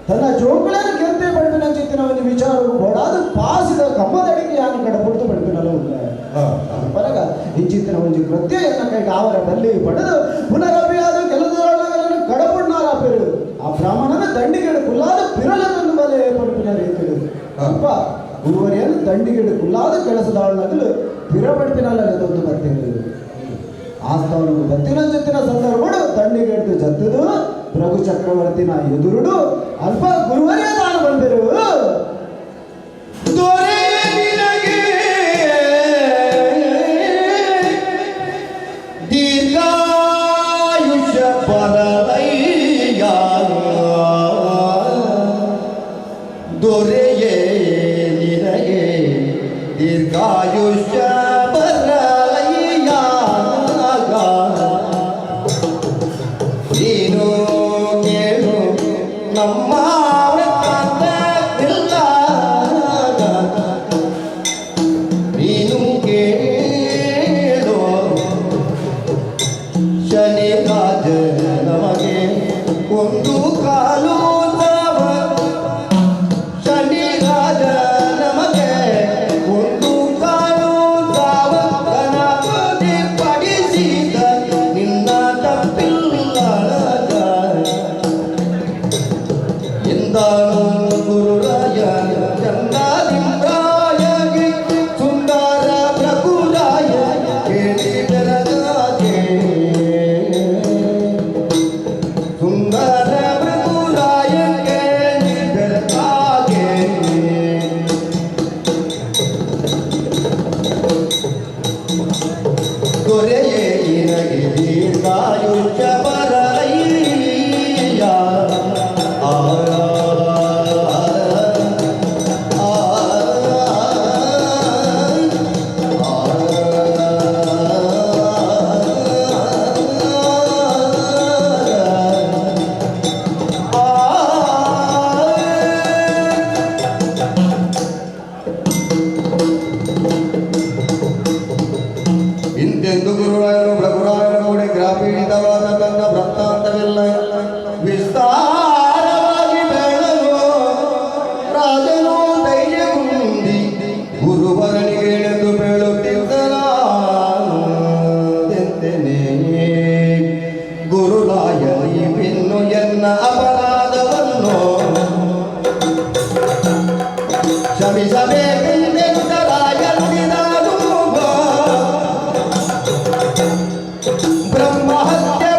Speaker 14: ತನ್ನ ಜೋಕುలను ಕೆಂತೆ ಪಂಪಿನಂಚಿತ್ತಿನ ಒಂದು ವಿಚಾರವು ಬೋಡಾದ ಪಾಸಿದ ಕಮ್ಮದಡಿಗೆ ಯಾನು ಕಡಪುಡ್ತು ಪಂಪಿನಲ್ಲ ಉಲ್ಲ. ಪರಗ ಇಂಚಿತ್ತಿನ ಒಂದು ಕೃತ್ಯ ಎನ್ನ ಕೈಗೆ ಆವರ ಬಲ್ಲಿ ಪಡೆದು ಪುನರಭಿಯಾದ ಕೆಲಸಗಳನ್ನು ಕಡಪುಣ್ಣಾರ ಪೇರು ಆ ಬ್ರಾಹ್ಮಣನ ದಂಡಿಗೆಡು ಕುಲ್ಲಾದ ಪಿರಲದೊಂದು ಬಲೆ ಪಡುಪಿನ ರೀತಿಡು ಅಪ್ಪ ಗುರುವರಿಯನ್ನು ದಂಡಿಗೆಡು ಕುಲ್ಲಾದ ಕೆಲಸದಾಳನಗಲು ಪಿರಪಡ್ಪಿನಲ್ಲದೊಂದು ಬರ್ತೇವೆ. ಆಸ್ತವನು ಬತ್ತಿನ ಜೊತ್ತಿನ ಸಂದರ್ಭಡು ದಂಡಿಗೆಡ್ದು ಜತ್ತದು ಪ್ರಭು ಚಕ್ರವರ್ತಿನ ಎದುರುಡು ಅಲ್ಪ ಗುರುವರಿಯ ತಾನು ಬಂದರು.
Speaker 13: ದೊರೆ ನಿನಗೆ ದೀರ್ಘಾಯುಷ್ಯ ಬರಲಯ್ಯ, ದೊರೆಯೇ ನಿನಗೆ ದೀರ್ಘಾಯುಷ್ಯ ಬರಲಯ್ಯ, ನೀನು ಕೇಳು ನಮ್ಮ ವೃತ್ತಾಂತವಿಲ್ಲ, ನೀನು ಕೇಳು ಶನಿ ರಾಜ ನಮಗೆ ಒಂದು ಕಾಲು ತಾವ, ಶನಿ ರಾಜ ನಮಗೆ ಒಂದು ಕಾಲು ತಾವ ಗಣಪತಿ ಪಡಿಸಿದ ನಿನ್ನ ತಪ್ಪಿಲ್ಲ ಎಂದಾನು ಗುರುರಾಯ ಚಂದಾದಿಂದ್ರಾಯಗೆ ಸುಂದರ ಪ್ರಭುರಾಯ ಕೇಳಿ ಬೆರಗಾಗೆ, ಸುಂದರ ಪ್ರಭುರಾಯ ಕೇಳಿ ಬೆರಗಾಗೆ. ದೊರೆಯೇ ನಿನಗೆ ದೀರ್ಘಾಯುಷ್ಯ ಬರಲಯ್ಯ. ಆ ಆ ಇಂತೆಂದು ಗುರುರಾಯರು ಪ್ರಭುರಾಯರ ಕೂಡಿ ಗ್ರಾಪೀಡಿತವಾದ ತನ್ನ ವೃತ್ತಾಂತವಿಲ್ಲ ವಿಸ್ತಾರವಾಗಿ ಬೆಳಲು ರಾಜನು ಧೈರ್ಯಗುಂದಿ ಗುರುವರನಿಗೆ ಬೀಳುತ್ತಿದ್ದನೆಂತೆನೆ. ಗುರುರಾಯ ನೀವಿನ್ನು ಎನ್ನ ಅಪರಾಧವನ್ನು ಕ್ಷಮಿಸಬೇಕೆಂದೆಂದ ರಾಯ ನುಡಿದನು. ಬ್ರಹ್ಮಹತ್ಯೆ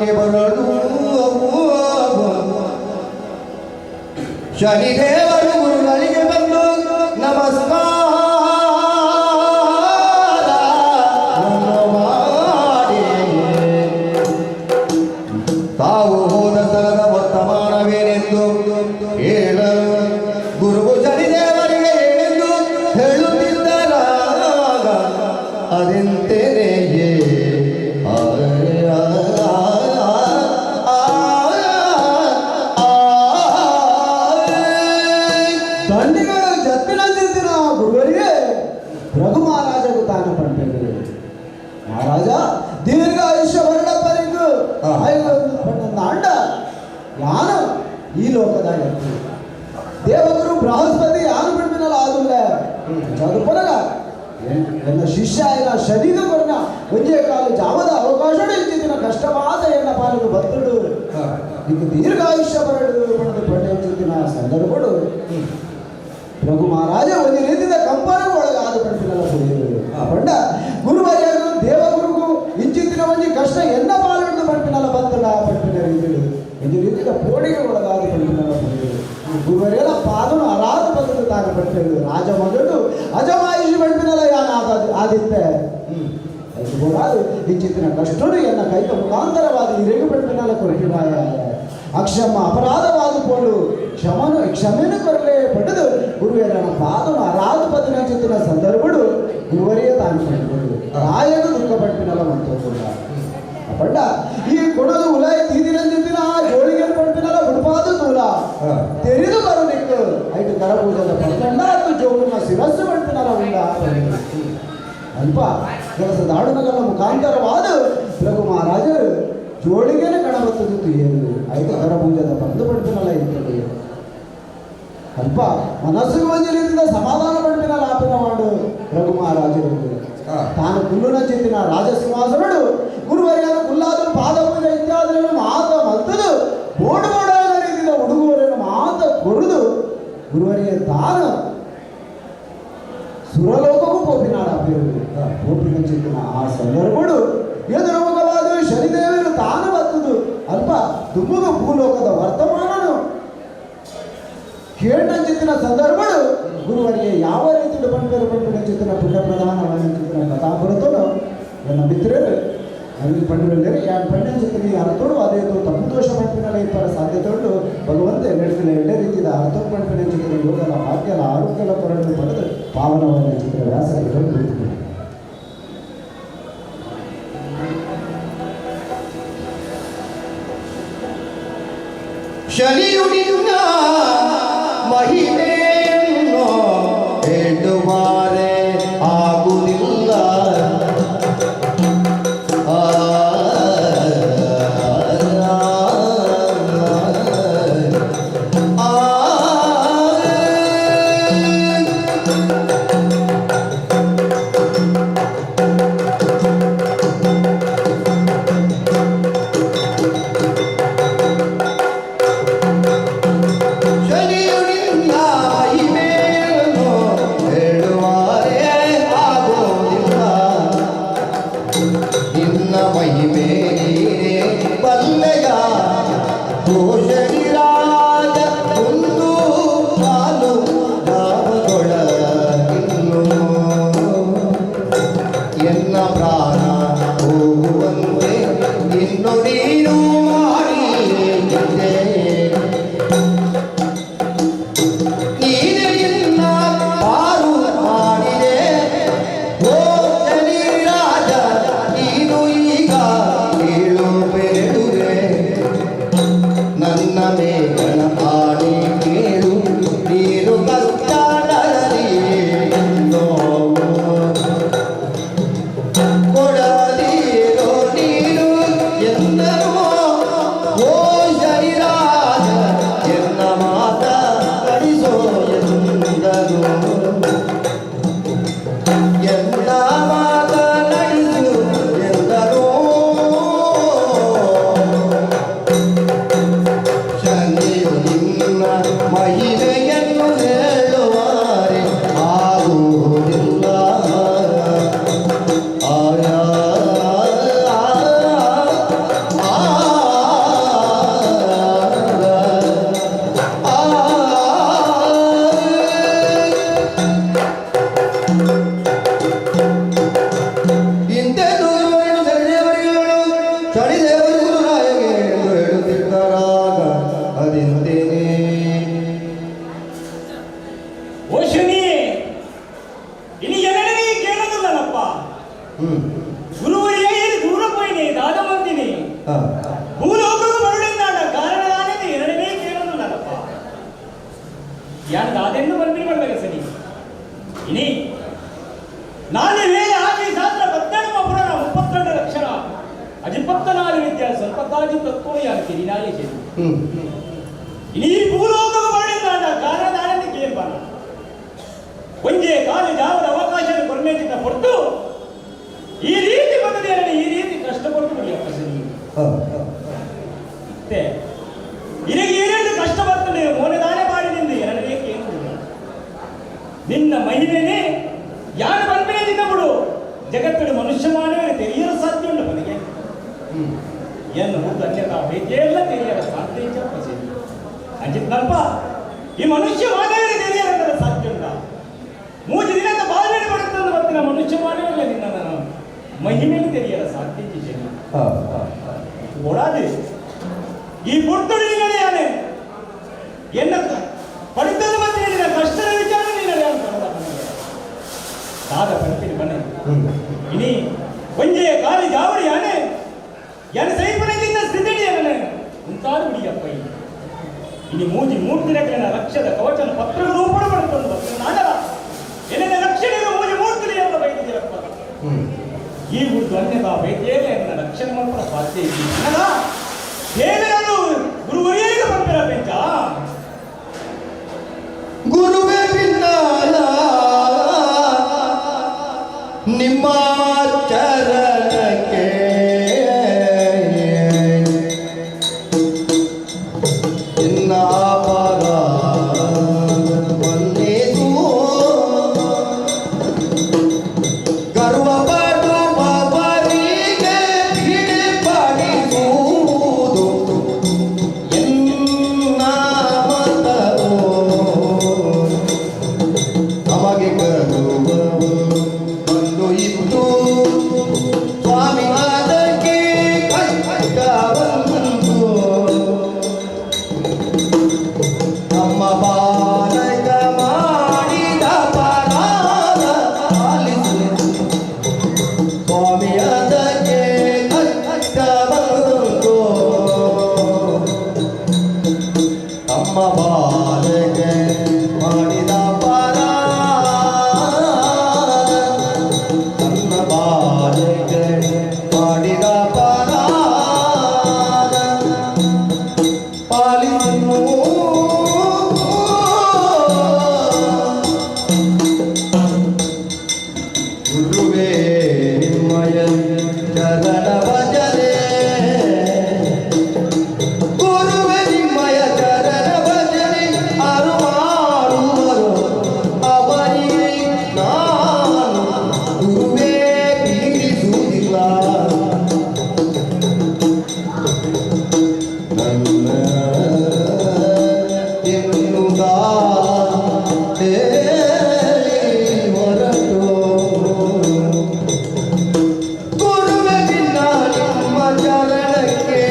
Speaker 13: ಸಭೆಗೆ ಬರಲು ಶನಿದೇವರು ಗುರುಗಳಿಗೆ ಬಂದು ನಮಸ್ಕಾರ ಮಾಡಿ ತಾವು ಹೋದ ಸ್ಥಳದ ವರ್ತಮಾನವೇನೆಂದು ಹೇಳಲು ಗುರುವು ಶನಿದೇವರಿಗೆ ಏನೆಂದು ಹೇಳುತ್ತಿದ್ದರಾಗ ಅದೆಂತೆಯೇ
Speaker 14: ದಂಡಿಗಳು ಜತ್ತಿನಂತಿದ್ದಿನ ಗುರುವರಿಗೆ ರಘು ಮಹಾರಾಜಗೂ ತಾನು ಪಂಪೆಂದರು. ಮಹಾರಾಜ ದೀರ್ಘ ಆಯುಷ್ಯ ವರ್ಣಪ್ಪನಿಗೂ ಅಂಡ ಯಾನು ಈ ಲೋಕದ ಎತ್ತು ದೇವಗುರು ಬೃಹಸ್ಪತಿ ಯಾನು ಬಿಡ್ಬಿನಲ್ಲ ಆದುಲ್ಲ ಚದುಪನಗ ಎನ್ನ ಶಿಷ್ಯ ಎನ್ನ ಶರೀರ ಕೊರನ ಒಂಜೇ ಕಾಲು ಜಾವದ ಅವಕಾಶ ಇಚ್ಚಿದಿನ ಕಷ್ಟವಾದ ಎನ್ನ ಪಾಲಿಗೆ ಬತ್ತಡು ನಿಂಗೆ ದೀರ್ಘಾಯುಷ್ಯ ಬರಡು ಪಡೆದು ಪಡೆಯುತ್ತಿದ್ದಿನ ಸಂದರ್ಭಗಳು ರಘು ಮಹಾರಾಜ ಒಂದು ರೀತಿಯ ಕಂಪನಗೂ ಒಳಗಾದ ಪಂಡಿನಲ್ಲ ಪಂಡ ಗುರುವರ್ಯರು ದೇವಗುರುಗೂ ಇಂಚಿತ್ತಿನ ಒಂಜಿ ಕಷ್ಟ ಎನ್ನ ಪಾಲಿಡ್ದು ಪಂಪಿನಲ್ಲ ಬತ್ತಡ ಪಂಪಿನ ರೀತಿಡು ಒಂದು ರೀತಿಯ ಪೋಡಿಗೆ ಒಳಗಾದ ಪಂಪಿನಲ್ಲ ಪಂಪಿರು ಗುರುವರ್ಯರ ಪಾದನು ಅರಾದ ಬಂದದ್ದು ತಾನು ಪಂಪಿರು ರಾಜ ಮಗಡು ಅಜಮಾಯಿಷಿ ಪಂಪಿನಲ್ಲ ಯಾನ ಆದಿತ್ತೆ ಬೋಡಾದು ಇಂಚಿತ್ತಿನ ಕಷ್ಟನು ಎನ್ನ ಕೈತ ಮುಖಾಂತರವಾದ ಇರೆಗು ಪಂಪಿನಲ್ಲ ಕೊರಟಿವಾಯ ಅಕ್ಷಮ ಅಪರಾಧವಾದ ಪೋಡು ಕ್ಷಮನು ಕ್ಷಮೆನು ಕೊರಲೆ ಪಡೆದು ಗುರುವೇರನ ಪಾದನು ಅರಾಧ ಪದಿನಂಚಿತ್ತಿನ ಸಂದರ್ಭಡು ಗುರುವರಿಯ ತಾನು ಪಡೆದು ರಾಯನು ದುಃಖ ಪಡ್ಪಿನಲ್ಲ ಮಂತೋಕುಲ್ಲ ಪಂಡ ಈ ಕೊಡದು ಉಲಾಯಿ ತೀದಿನಂಚಿತ್ತಿನ ಆ ಜೋಳಿಗೆ ಪಡ್ಪಿನಲ್ಲ ಉಡುಪಾದ ತೂಲ ತೆರೆದು ಬರು ನಿಕ್ಕು ಐದು ಕರಪೂಜದ ಪಂಡ ಅದು ಜೋಗುನ ಶಿರಸ್ಸು ಪಡ್ಪಿನಲ್ಲ ಉಂಡ ಅಲ್ಪ ಕೆಲಸ ದಾಡುನಗಲ್ಲ ಮುಖಾಂತರವಾದ ರಘು ಮಹಾರಾಜರು ಜೋಳಿಗೆನೆ ಕಣಬತ್ತದು ತುಯ್ಯರು ಐದು ಕರಪೂಜದ ಬಂದು ಪಡ್ಪಿನಲ್ಲ ಇರ್ತದೆ ಅಲ್ಪ ಮನಸ್ಸಿಗೆ ಒಂದು ರೀತಿಯ ಸಮಾಧಾನ ಪಡ್ಪಿನಲ್ಲ ಆಪಿನ ಮಾಡು ರಘು ಮಹಾರಾಜರು ತಾನು ಕುಲ್ಲುನ ಚಿಂತಿನ ರಾಜಸಿಂಹಾಸನುಡು ಗುರುವರ್ಯನ ಕುಲ್ಲಾದ ಪಾದಪೂಜೆ ಇತ್ಯಾದಿಗಳನ್ನು ಮಾತ ಮಲ್ತದು ಬೋಡು ಬೋಡಾದ ರೀತಿಯ ಉಡುಗುವರನ್ನು ಮಾತ ಕೊರುದು ಗುರುವರಿಯ ತಾನು ಸುರಲೋಕಕ್ಕೂ ಪೋಪಿನಾಡ ಪೇರು ಪೋಪಿನ ಚಿಂತಿನ ಆ ಸಂದರ್ಭಡು ಎದುರುಮುಖವಾದ ಶನಿದೇವರು ತಾನು ಬತ್ತದು ಅಲ್ಪ ದುಮ್ಮುಗ ಭೂಲೋಕದ ವರ್ತಮಾನನು ಕೇಳಂಚಿತ್ತಿನ ಸಂದರ್ಭಡು ಗುರುವರಿಗೆ ಯಾವ ರೀತಿ ಪಂಪೇರು ಪಂಪಿನ ಚಿತ್ತಿನ ಪುಣ್ಯ ಪ್ರಧಾನವಾದ ಚಿತ್ತಿನ ಕಥಾಪುರತನು ನನ್ನ ಮಿತ್ರರು ನಮಗೆ ಪಂಡಿರಲ್ಲೇ ಯಾರು ಪಂಡಿನ ಚಿತ್ತಿನ ಅರ್ಥೋಡು ಅದೇ ತಪ್ಪು ದೋಷ ಪಂಪಿನಲ್ಲ ಇಪ್ಪರ ಸಾಧ್ಯತೆ ಉಂಟು. ಭಗವಂತ ನಡೆಸಿದ ಎರಡೇ ರೀತಿಯ ಅರ್ಥ ಪಂಪಿನ ಚಿತ್ತಿನ ಯೋಗದ ಭಾಗ್ಯದ ಆರೋಗ್ಯದ ಕೊರಡು ಪಡೆದು ಪಾವನವಾದ ಚಿತ್ರ ವ್ಯಾಸ
Speaker 13: ಶನಿಯು ನಿನ್ನ ಮಹಿಮೆಯನ್ನು ಹೇಳುವಾರೆ ಆಗುವುದಿಲ್ಲ. ಆ ಶನಿಯು ನಿನ್ನ ಮಹಿಮೆಯನ್ನು ಹೇಳುವಾರೆ ಆಗುವುದಿಲ್ಲ. ನಿನ್ನ ಮಹಿಮೆ ನೀನೇ ಬಲ್ಲೆಯ ದೋಷನಿರಾಜ ಒಂದು ಕಾಲು ಧಾಮದೊಳಗಿನ್ನು ಎನ್ನ ಪ್ರಾಣ ಹೋಗುವಂತೆ ಇನ್ನು ನೀನು ಮಾಡಿದ್ದೆ. ನೀನೇ ಎನ್ನ ಪಾರು ಮಾಡಿದೆ ಓ ಶನಿರಾಜ, ನೀನು ಈಗ ಹೇಳು ಬೇಡುವೆ ನನ್ನ ಮೇಲೆ
Speaker 12: ತಿರಿನಾಲಿ ಶನಿ ಇನಿ ಭೂಲೋಕ ಮಾಡಿದ ಕಾರಣ ನಾನೇ ಕೇಳ್ಬಾರ ಒಂಜೇ ಕಾಲ ಜಾವದ ಅವಕಾಶ ಕೊರ್ಮೇಚಿನ ಹೊರತು ಈ ರೀತಿ ಬಂದಿದೆ ಈ ರೀತಿ ಕಷ್ಟ ಕೊಟ್ಟು ಬಿಡಿಯಪ್ಪ ಶನಿ ಇತ್ತೆ ಇನಗೆ ಈ ರೀತಿ ಕಷ್ಟ ಬರ್ತದೆ ಮೋನೆದಾನೆ ಮಾಡಿ ನಿಂದು ಎರಡನೇ ಕೇಳು ನಿನ್ನ ಮಹಿಮೆನೇ ಯಾರು ಬಂದ್ಮೇಲೆ ನಿನ್ನ ಬಿಡು ಜಗತ್ತಿನ ಮನುಷ್ಯ ಮಾನವೇ తెలిಯಲು ಸಾಧ್ಯ ಉಂಟು ಬನಿಗೆ ಏನು ಹುಟ್ಟು ಅನ್ಯತಾ ವೈದ್ಯ ಎಲ್ಲ తెలిಯಲು ಸಾಧ್ಯ ಇಚ್ಚಪ್ಪ ಶನಿ ಅಂಜಿತ್ನಲ್ಪ ಈ ಮನುಷ್ಯ ಮಾನವೇ తెలిಯಲು ಸಾಧ್ಯ ಉಂಟ ಮೂರು ದಿನದ ಬಾಲ್ಯ ಬರುತ್ತಂದು ಬರ್ತಿನ ಮನುಷ್ಯ ಮಾನವಲ್ಲ ನಿನ್ನ ನಾನು ಮಹಿಮೆಗೆ తెలిಯಲು ಸಾಧ್ಯ ಇಚ್ಚ ಶನಿ ಓಡಾದಿ ಈ ಪುರ್ತುಡಿ ನಿನ್ನಡೆಯಾನೆ ಎನ್ನ ಪಡಿತದ ಮತ್ತೆ ನಿನ್ನ ಕಷ್ಟದ ವಿಚಾರ ನಿನ್ನಡೆ ದಾದ ಪಂಪಿನ ಬನ್ನಿ ಇನಿ ಒಂಜೆ ಕಾಲಿ ಜಾವಡಿ ಯಾನೆ ಯಾನೆ ಸೈಪನದಿಂದ ಸ್ಥಿತಿಡಿ ಯಾನೆ ಉಂತಾದು ಬಿಡಿಯಪ್ಪ ಇನಿ ಮೂಜಿ ಮೂರ್ತಿನ ರಕ್ಷದ ಕವಚನ ಪತ್ರ ರೂಪಣ ಪಡ್ಕೊಂಡು ನಾನಲ್ಲ ಎನ್ನ ರಕ್ಷಣೆಗೆ ಮೂಜಿ ಮೂರ್ತಿ ಅಂತ ಬೈದಿದ್ದೀರಪ್ಪ ಈ ಗುರುತು ಅನ್ಯತಾ ವೈದ್ಯೇಲೆ ಎನ್ನ ರಕ್ಷಣೆ ಮಾಡ್ಕೊಳ ಸಾಧ್ಯ ಇಲ್ಲ ದೇವರನ್ನು ಗುರುವರಿಯರಿಗೆ ಬಂದಿರ ಬೆಂಚ
Speaker 13: ಗುರುವೇ ಭಿನ್ನಾಲ ನಿಮ್ಮ ಚರಣಕ್ಕೆ ಎನ್ನ ಪರ ವಂದಿಸು ಗರ್ವ ಪಡುವವರಿಗೆ ಹಿಡಿಪಡಿಸುವುದು ಎನ್ನ ಮತವು ನಮಗೆ ಗರ್ವವು ಬಂದು ಇತ್ತು ಸ್ವಾಮಿ ಅದಕ್ಕೆ ಕಷ್ಟ ಬಂತು ನಮ್ಮ ಬಾಲಕ ಮಾಡಿದ ಪರಾಧ ಆಲಿಸು ಸ್ವಾಮಿ ಅದಕ್ಕೆ ಕಷ್ಟ ಬಂತು ನಮ್ಮ ಬಾಲಕ ಮಾಡಿದ ಪರಾಧ ನನ್ನ ಬಾಲಕ ಮಾಡಿದ ಪರಾಧ ಪಾಲಿಸು ಗುರುವೇ ನಿಮ್ಮಯ ಚರಣ ಭಜನೆ ಗುರುವೇ ನಿಮ್ಮಯ ಚರಣ ಭಜನೆ ಅರು ಮಾಡುವರು ಅವರಿಗೆ ನಾನು ಗುರುವೇ ಪೀಡಿಸುವುದಿಲ್ಲ ನನ್ನ ಎನ್ನುವುದ ಹೇಳಿ ಹೊರಟು ಗುರುವೇ ನಿನ್ನ ನಿಮ್ಮ ಚರಣಕ್ಕೆ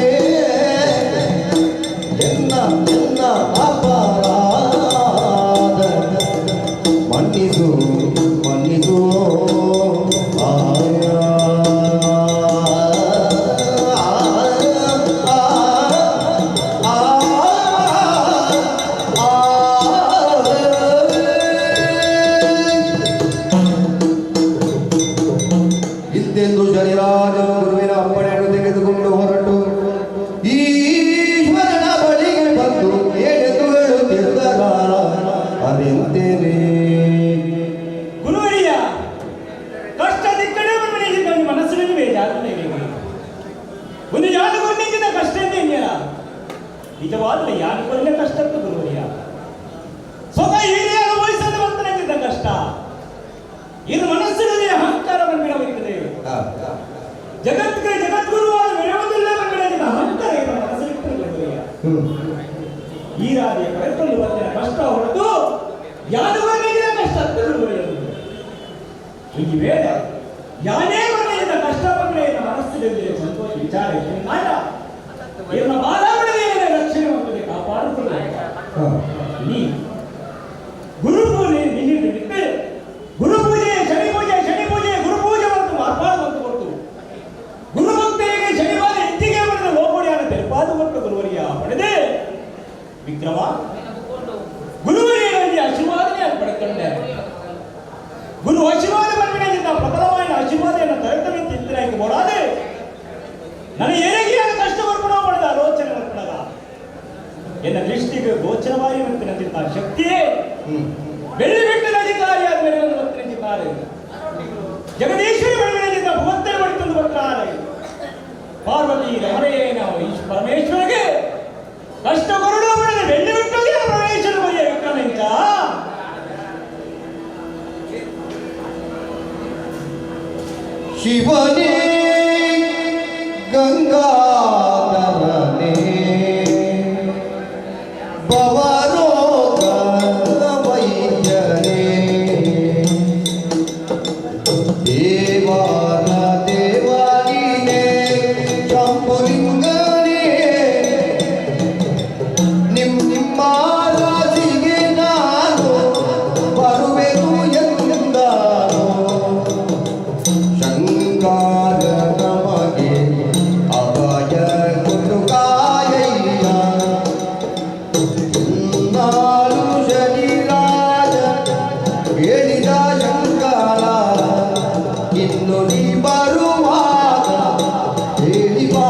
Speaker 13: ಎನ್ನ ಎನ್ನ ಅಪರಾಧ ಮನ್ನಿಸು ಮನ್ನಿಸು ಆಯ ಆ ಆ ಇಂತೆಂದು ಶನಿರಾಜನು ಗುರುವಿನ ಅಪ್ಪಣೆಯನ್ನು ತೆಗೆದುಕೊಂಡು ಹೊರಟು ಈಶ್ವರನ ಬಳಿಗೆ ಬಂದು ಏನೆಂದು ಹೇಳುತ್ತಿದ್ದರ ಅದೆಂತೇನೆ
Speaker 12: ಗುರುವರಿಯ ಕಷ್ಟ ದಿಕ್ಕಡೆ ಬಂದ ಮನಸ್ಸಿನಲ್ಲಿ ಬೇಜಾರು ಒಂದು ಯಾರು ಗುರುನಿಂದ ಕಷ್ಟ ಎಂದ ನಿಜವಾದ ಯಾರು ಕೊರನೆ ಕಷ್ಟಕ್ಕೆ ಗುರುವರಿಯ ಸ್ವತಃ ಹೀಗೆ ಅನುಭವಿಸಲು ಬರ್ತಾನೆ ಕಷ್ಟ ಇದು ಮನಸ್ಸಿನಲ್ಲಿ ಅಹಂಕಾರ ಬಂದ್ಬಿಡಬೇಕಿದೆ ಜಗತ್ತಿಗೆ ಜಗದ್ಗುರುವಾದ ಮೆರೆಯುವುದಿಲ್ಲ ಬಂದ್ಬಿಡ ಅಹಂಕಾರ ಇದು ಮನಸ್ಸಿಗೆ ಗುರುವರಿಯ ಈ ರಾಜೆಯ ಕರೆತಂದು ಬರ್ತಾನೆ ಕಷ್ಟ ಹೊರತು ಯಾರು ಬರ್ಲಿಲ್ಲ ಕಷ್ಟ ಅಂತ ಗುರುವರಿಯ ಈ ವೇಳೆ ಯಾನೇ ಬರ್ಲಿಲ್ಲ ಕಷ್ಟ ಬಂದ್ರೆ ಮನಸ್ಸಿನಲ್ಲಿ ಸಂತೋಷ ವಿಚಾರ ಇದೆ ನಾಡ ಇವನ ಬಾಲಾವಣೆಯ ರಕ್ಷಣೆ ಮಾಡ್ತದೆ ಕಾಪಾಡುತ್ತದೆ ನೀ ಗುರು ಪೂಜೆ ನಿನ್ನಿಂದ ಬಿಟ್ಟು ಗುರು ಪೂಜೆ ಶನಿ ಪೂಜೆ ಶನಿ ಪೂಜೆ ಗುರು ಪೂಜೆ ಮತ್ತು ಮಾರ್ಪಾಡು ಮತ್ತು ಕೊಟ್ಟು ಗುರು ಭಕ್ತರಿಗೆ ಶನಿವಾರ ಹೆಚ್ಚಿಗೆ ಮಾಡಿದ ಲೋಪಡಿಯನ್ನು ತೆರಪಾದು ಕೊಟ್ಟು ಗುರುವರಿಯ ಪಡೆದೆ ವಿಕ್ರಮ ಗುರುವರಿಯ ಆಶೀರ್ವಾದನೆ ಪಡೆದುಕೊಂಡೆ ಗುರು ಆಶೀರ್ವಾದ ಪಡೆದ ಪ್ರಬಲವಾದ ಆಶೀರ್ವಾದವನ್ನು ತರತವೆ ತಿಂತನಾಗಿ ಬೋಡಾದೆ ನನಗೆ ಏನೇ ಕಷ್ಟ ಬರ್ಪಣ ಮಾಡಿದ ಆಲೋಚನೆ
Speaker 2: ದೃಷ್ಟಿಗೆ ಗೋಚರವಾಗಿ ನಂಜಿತ ಶಕ್ತಿಯೇ ಬೆಳ್ಳಿ ಬೆಟ್ಟದ ಅಧಿಕಾರಿಯಾದ ಮೇಲೆ ಒಂದು ಗೊತ್ತಿನಂಜಿದ್ದಾರೆ ಜಗದೀಶ್ವರಿ ಬಡವಿನಂಜಿತ ಭಗವಂತನ ಬಡಿತಂದು ಬರ್ತಾರೆ ಪಾರ್ವತಿ ರಮಣೇನ ಪರಮೇಶ್ವರಿಗೆ ಕಷ್ಟ ಕೊರಡು ಬಡದ ಬೆಳ್ಳಿ ಬಿಟ್ಟಗೆ ಪರಮೇಶ್ವರ ಬರೆಯ ವಿಕ್ರಮೆಂಚ
Speaker 13: ಶಿವನೇ ಗಂಗಾಧರನೇ ಭವರೋಗ ವೈದ್ಯನೇ ದೇವಾನ ದೇವಾನಿನೇ ಶಂಭುಲಿಂಗನೇ ನಿಮ್ಮ ರಾಶಿಗೆ ನಾನು ಬರುವೆನು ಎಂದಾನು ಶಂಕರ ನಮಗೆ ಅಭಯ ಕೊಟ್ಟು ಕಾಯಯ್ಯ ನಾಳು ಶನಿರಾಜ ಹೇಳಿದ ಶಂಕರ ಇನ್ನು ನೀ ಬರುವಾಗ ಹೇಳಿ ಬಾ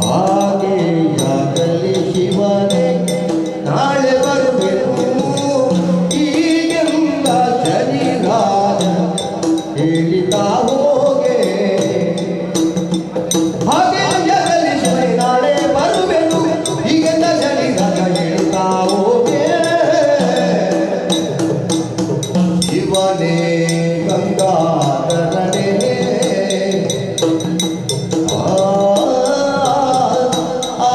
Speaker 13: ಹಾಗೆ ಆಗಲಿ ಶಿವನೇ ನಾಳೆ ಬರುವೆನು ಈಗೆಂದ ಶನಿರಾಜ ಹೇಳಿದ ಹೋಗೆ ಹಾಗೆ ಆಗಲಿ ಶಿವನೇ ನಾಳೆ ಬರುವೆನು ಈಗೆಂದ ಶನಿರಾಜ ಹೇಳಿದ ಹೋಗೆ ಶಿವನೇ ಗಂಗಾಧರನೇ ಆ ಆ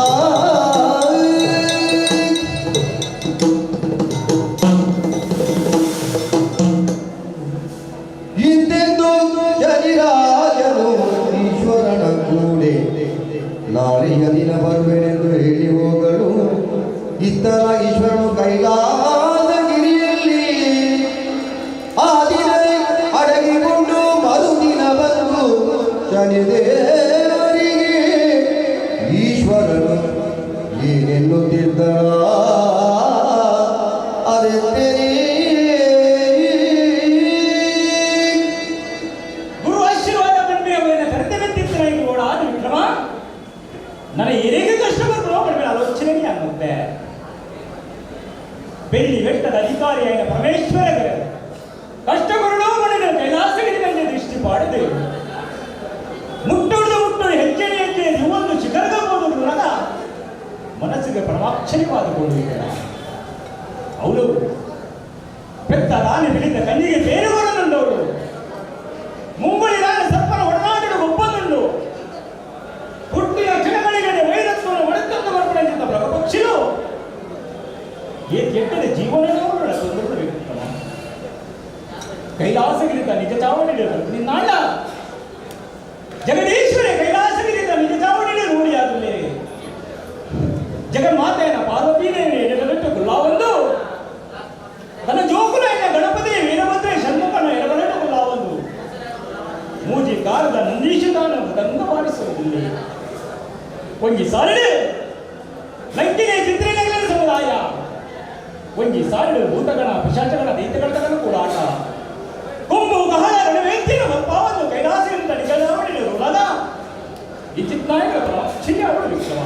Speaker 13: ಇಂದೆಂದು ಶನಿರಾಜನು ಈಶ್ವರನ ಕೂಡೆ ನಾಳೆಯ ದಿನ ಬರುವೆನೆಂದು ಹೇಳಿ ಹೋಗಲು ಇತ್ತರ ಈಶ್ವರನು ಕೈಲಾಸಗಿರಿಯಲ್ಲಿ ಆ ದಿನವೇ ಅಡಗಿಕೊಂಡು ಮರುದಿನ ಬಂದು ಶನಿದೇವರಿಗೆ ಈಶ್ವರನು ಏನೆನ್ನುತ್ತಿದ್ದ ಅದೆಂದರೆ
Speaker 2: ಗುರು ಆಶೀರ್ವಾದ ಬಂದ್ರೆ ಕರ್ತವ್ಯ ಓಡಾದ ವಿಕ್ರಮ ನನ್ನ ಎರೆಗೆ ಕಷ್ಟ ಬರ್ಬೋ ಕಡಿಮೆ ಆಲೋಚನೆ ಅನ್ನುತ್ತೆ ಬೆಳ್ಳಿ ಬೆಟ್ಟದ ಅಧಿಕಾರಿಯಾದ ಪರಮೇಶ್ವರಗೆ ಕಷ್ಟ ಕೊರಡೋ ಮನೆಯ ಕೈಲಾಸಗಿರಿ ದೃಷ್ಟಿ ಪಾಡದೆ ಮುಟ್ಟುವುದು ಮುಟ್ಟು ಹೆಜ್ಜೆ ಹೆಜ್ಜೆ ಒಂದು ಶಿಖರಗ ಹೋದುವಾಗ ಮನಸ್ಸಿಗೆ ಪರಮಾಕ್ಷರಿವಾದ ಕೊಡುವಿಕೆ ಅವಳು ಪೆತ್ತ ರಾಣಿ ಬೆಳೆದ ಕಣ್ಣಿಗೆ ಬೇರುಗಳನ್ನು ಮುಂಬೈ ರಾಣಿ ಸರ್ಪನ ಒಡನಾಟದ ಒಪ್ಪಂದುಂಡು ಹುಟ್ಟಿನ ಕ್ಷಣಗಳಿಗೆ ವೈರತ್ವವನ್ನು ಒಡೆತಂದು ಬರ್ಪಣೆಂತ ಪ್ರಭಪಕ್ಷಿಲು ಈ ಕೆಟ್ಟದ ಜೀವನವನ್ನು ತೊಂದರೆ ಕೈಲಾಸಗಿರಿತ ನಿಜ ಚಾವಣಿ ನಿನ್ನಾಳ ಜಗದೀಶ್ವರಿ ಕೈಲಾಸಗಿರಿತ ನಿಜ ಚಾವಣಿ ರೂಢಿಯಾಗಲೇ ಜಗನ್ಮಾತೆಯನ ಪಾರ್ವತೀದೇವಿ ಎಡಗಲೆಟ್ಟು ಗುಲ್ಲಾವೊಂದು ತನ್ನ ಜೋಕುಲೈನ ಗಣಪತಿ ವೀರಭದ್ರೆ ಷಣ್ಮುಖನ ಎಡಗಲೆಟ್ಟು ಗುಲ್ಲಾವೊಂದು ಮೂಜಿ ಕಾರದ ನಂದೀಶದಾನ ಮೃದಂಗ ಬಾರಿಸುವುದಿಲ್ಲ ಒಂಜಿ ಸಾರಿಡು ಲಂಕಿಗೆ ಚಿತ್ರೀನಗರ ಸಮುದಾಯ ಒಂಜಿ ಸಾರಿಡು ಭೂತಗಣ ಪಿಶಾಚಗಣ ದೈತ್ಯಗಳ ತಗನ ಕೂಡ ಆಟ ಕೊಂಬು ಗಹಳ ರಣವೇಂತಿನ ಮಲ್ಪಾವನ್ನು ಕೈಲಾಸದಿಂದ ನಿಜಲಾವಣೆ ರುಳದ ಇಚಿತ್ನಾಯಕರ ಪ್ರಮಾಕ್ಷಿಣ್ಯ ವಿಕ್ರಮ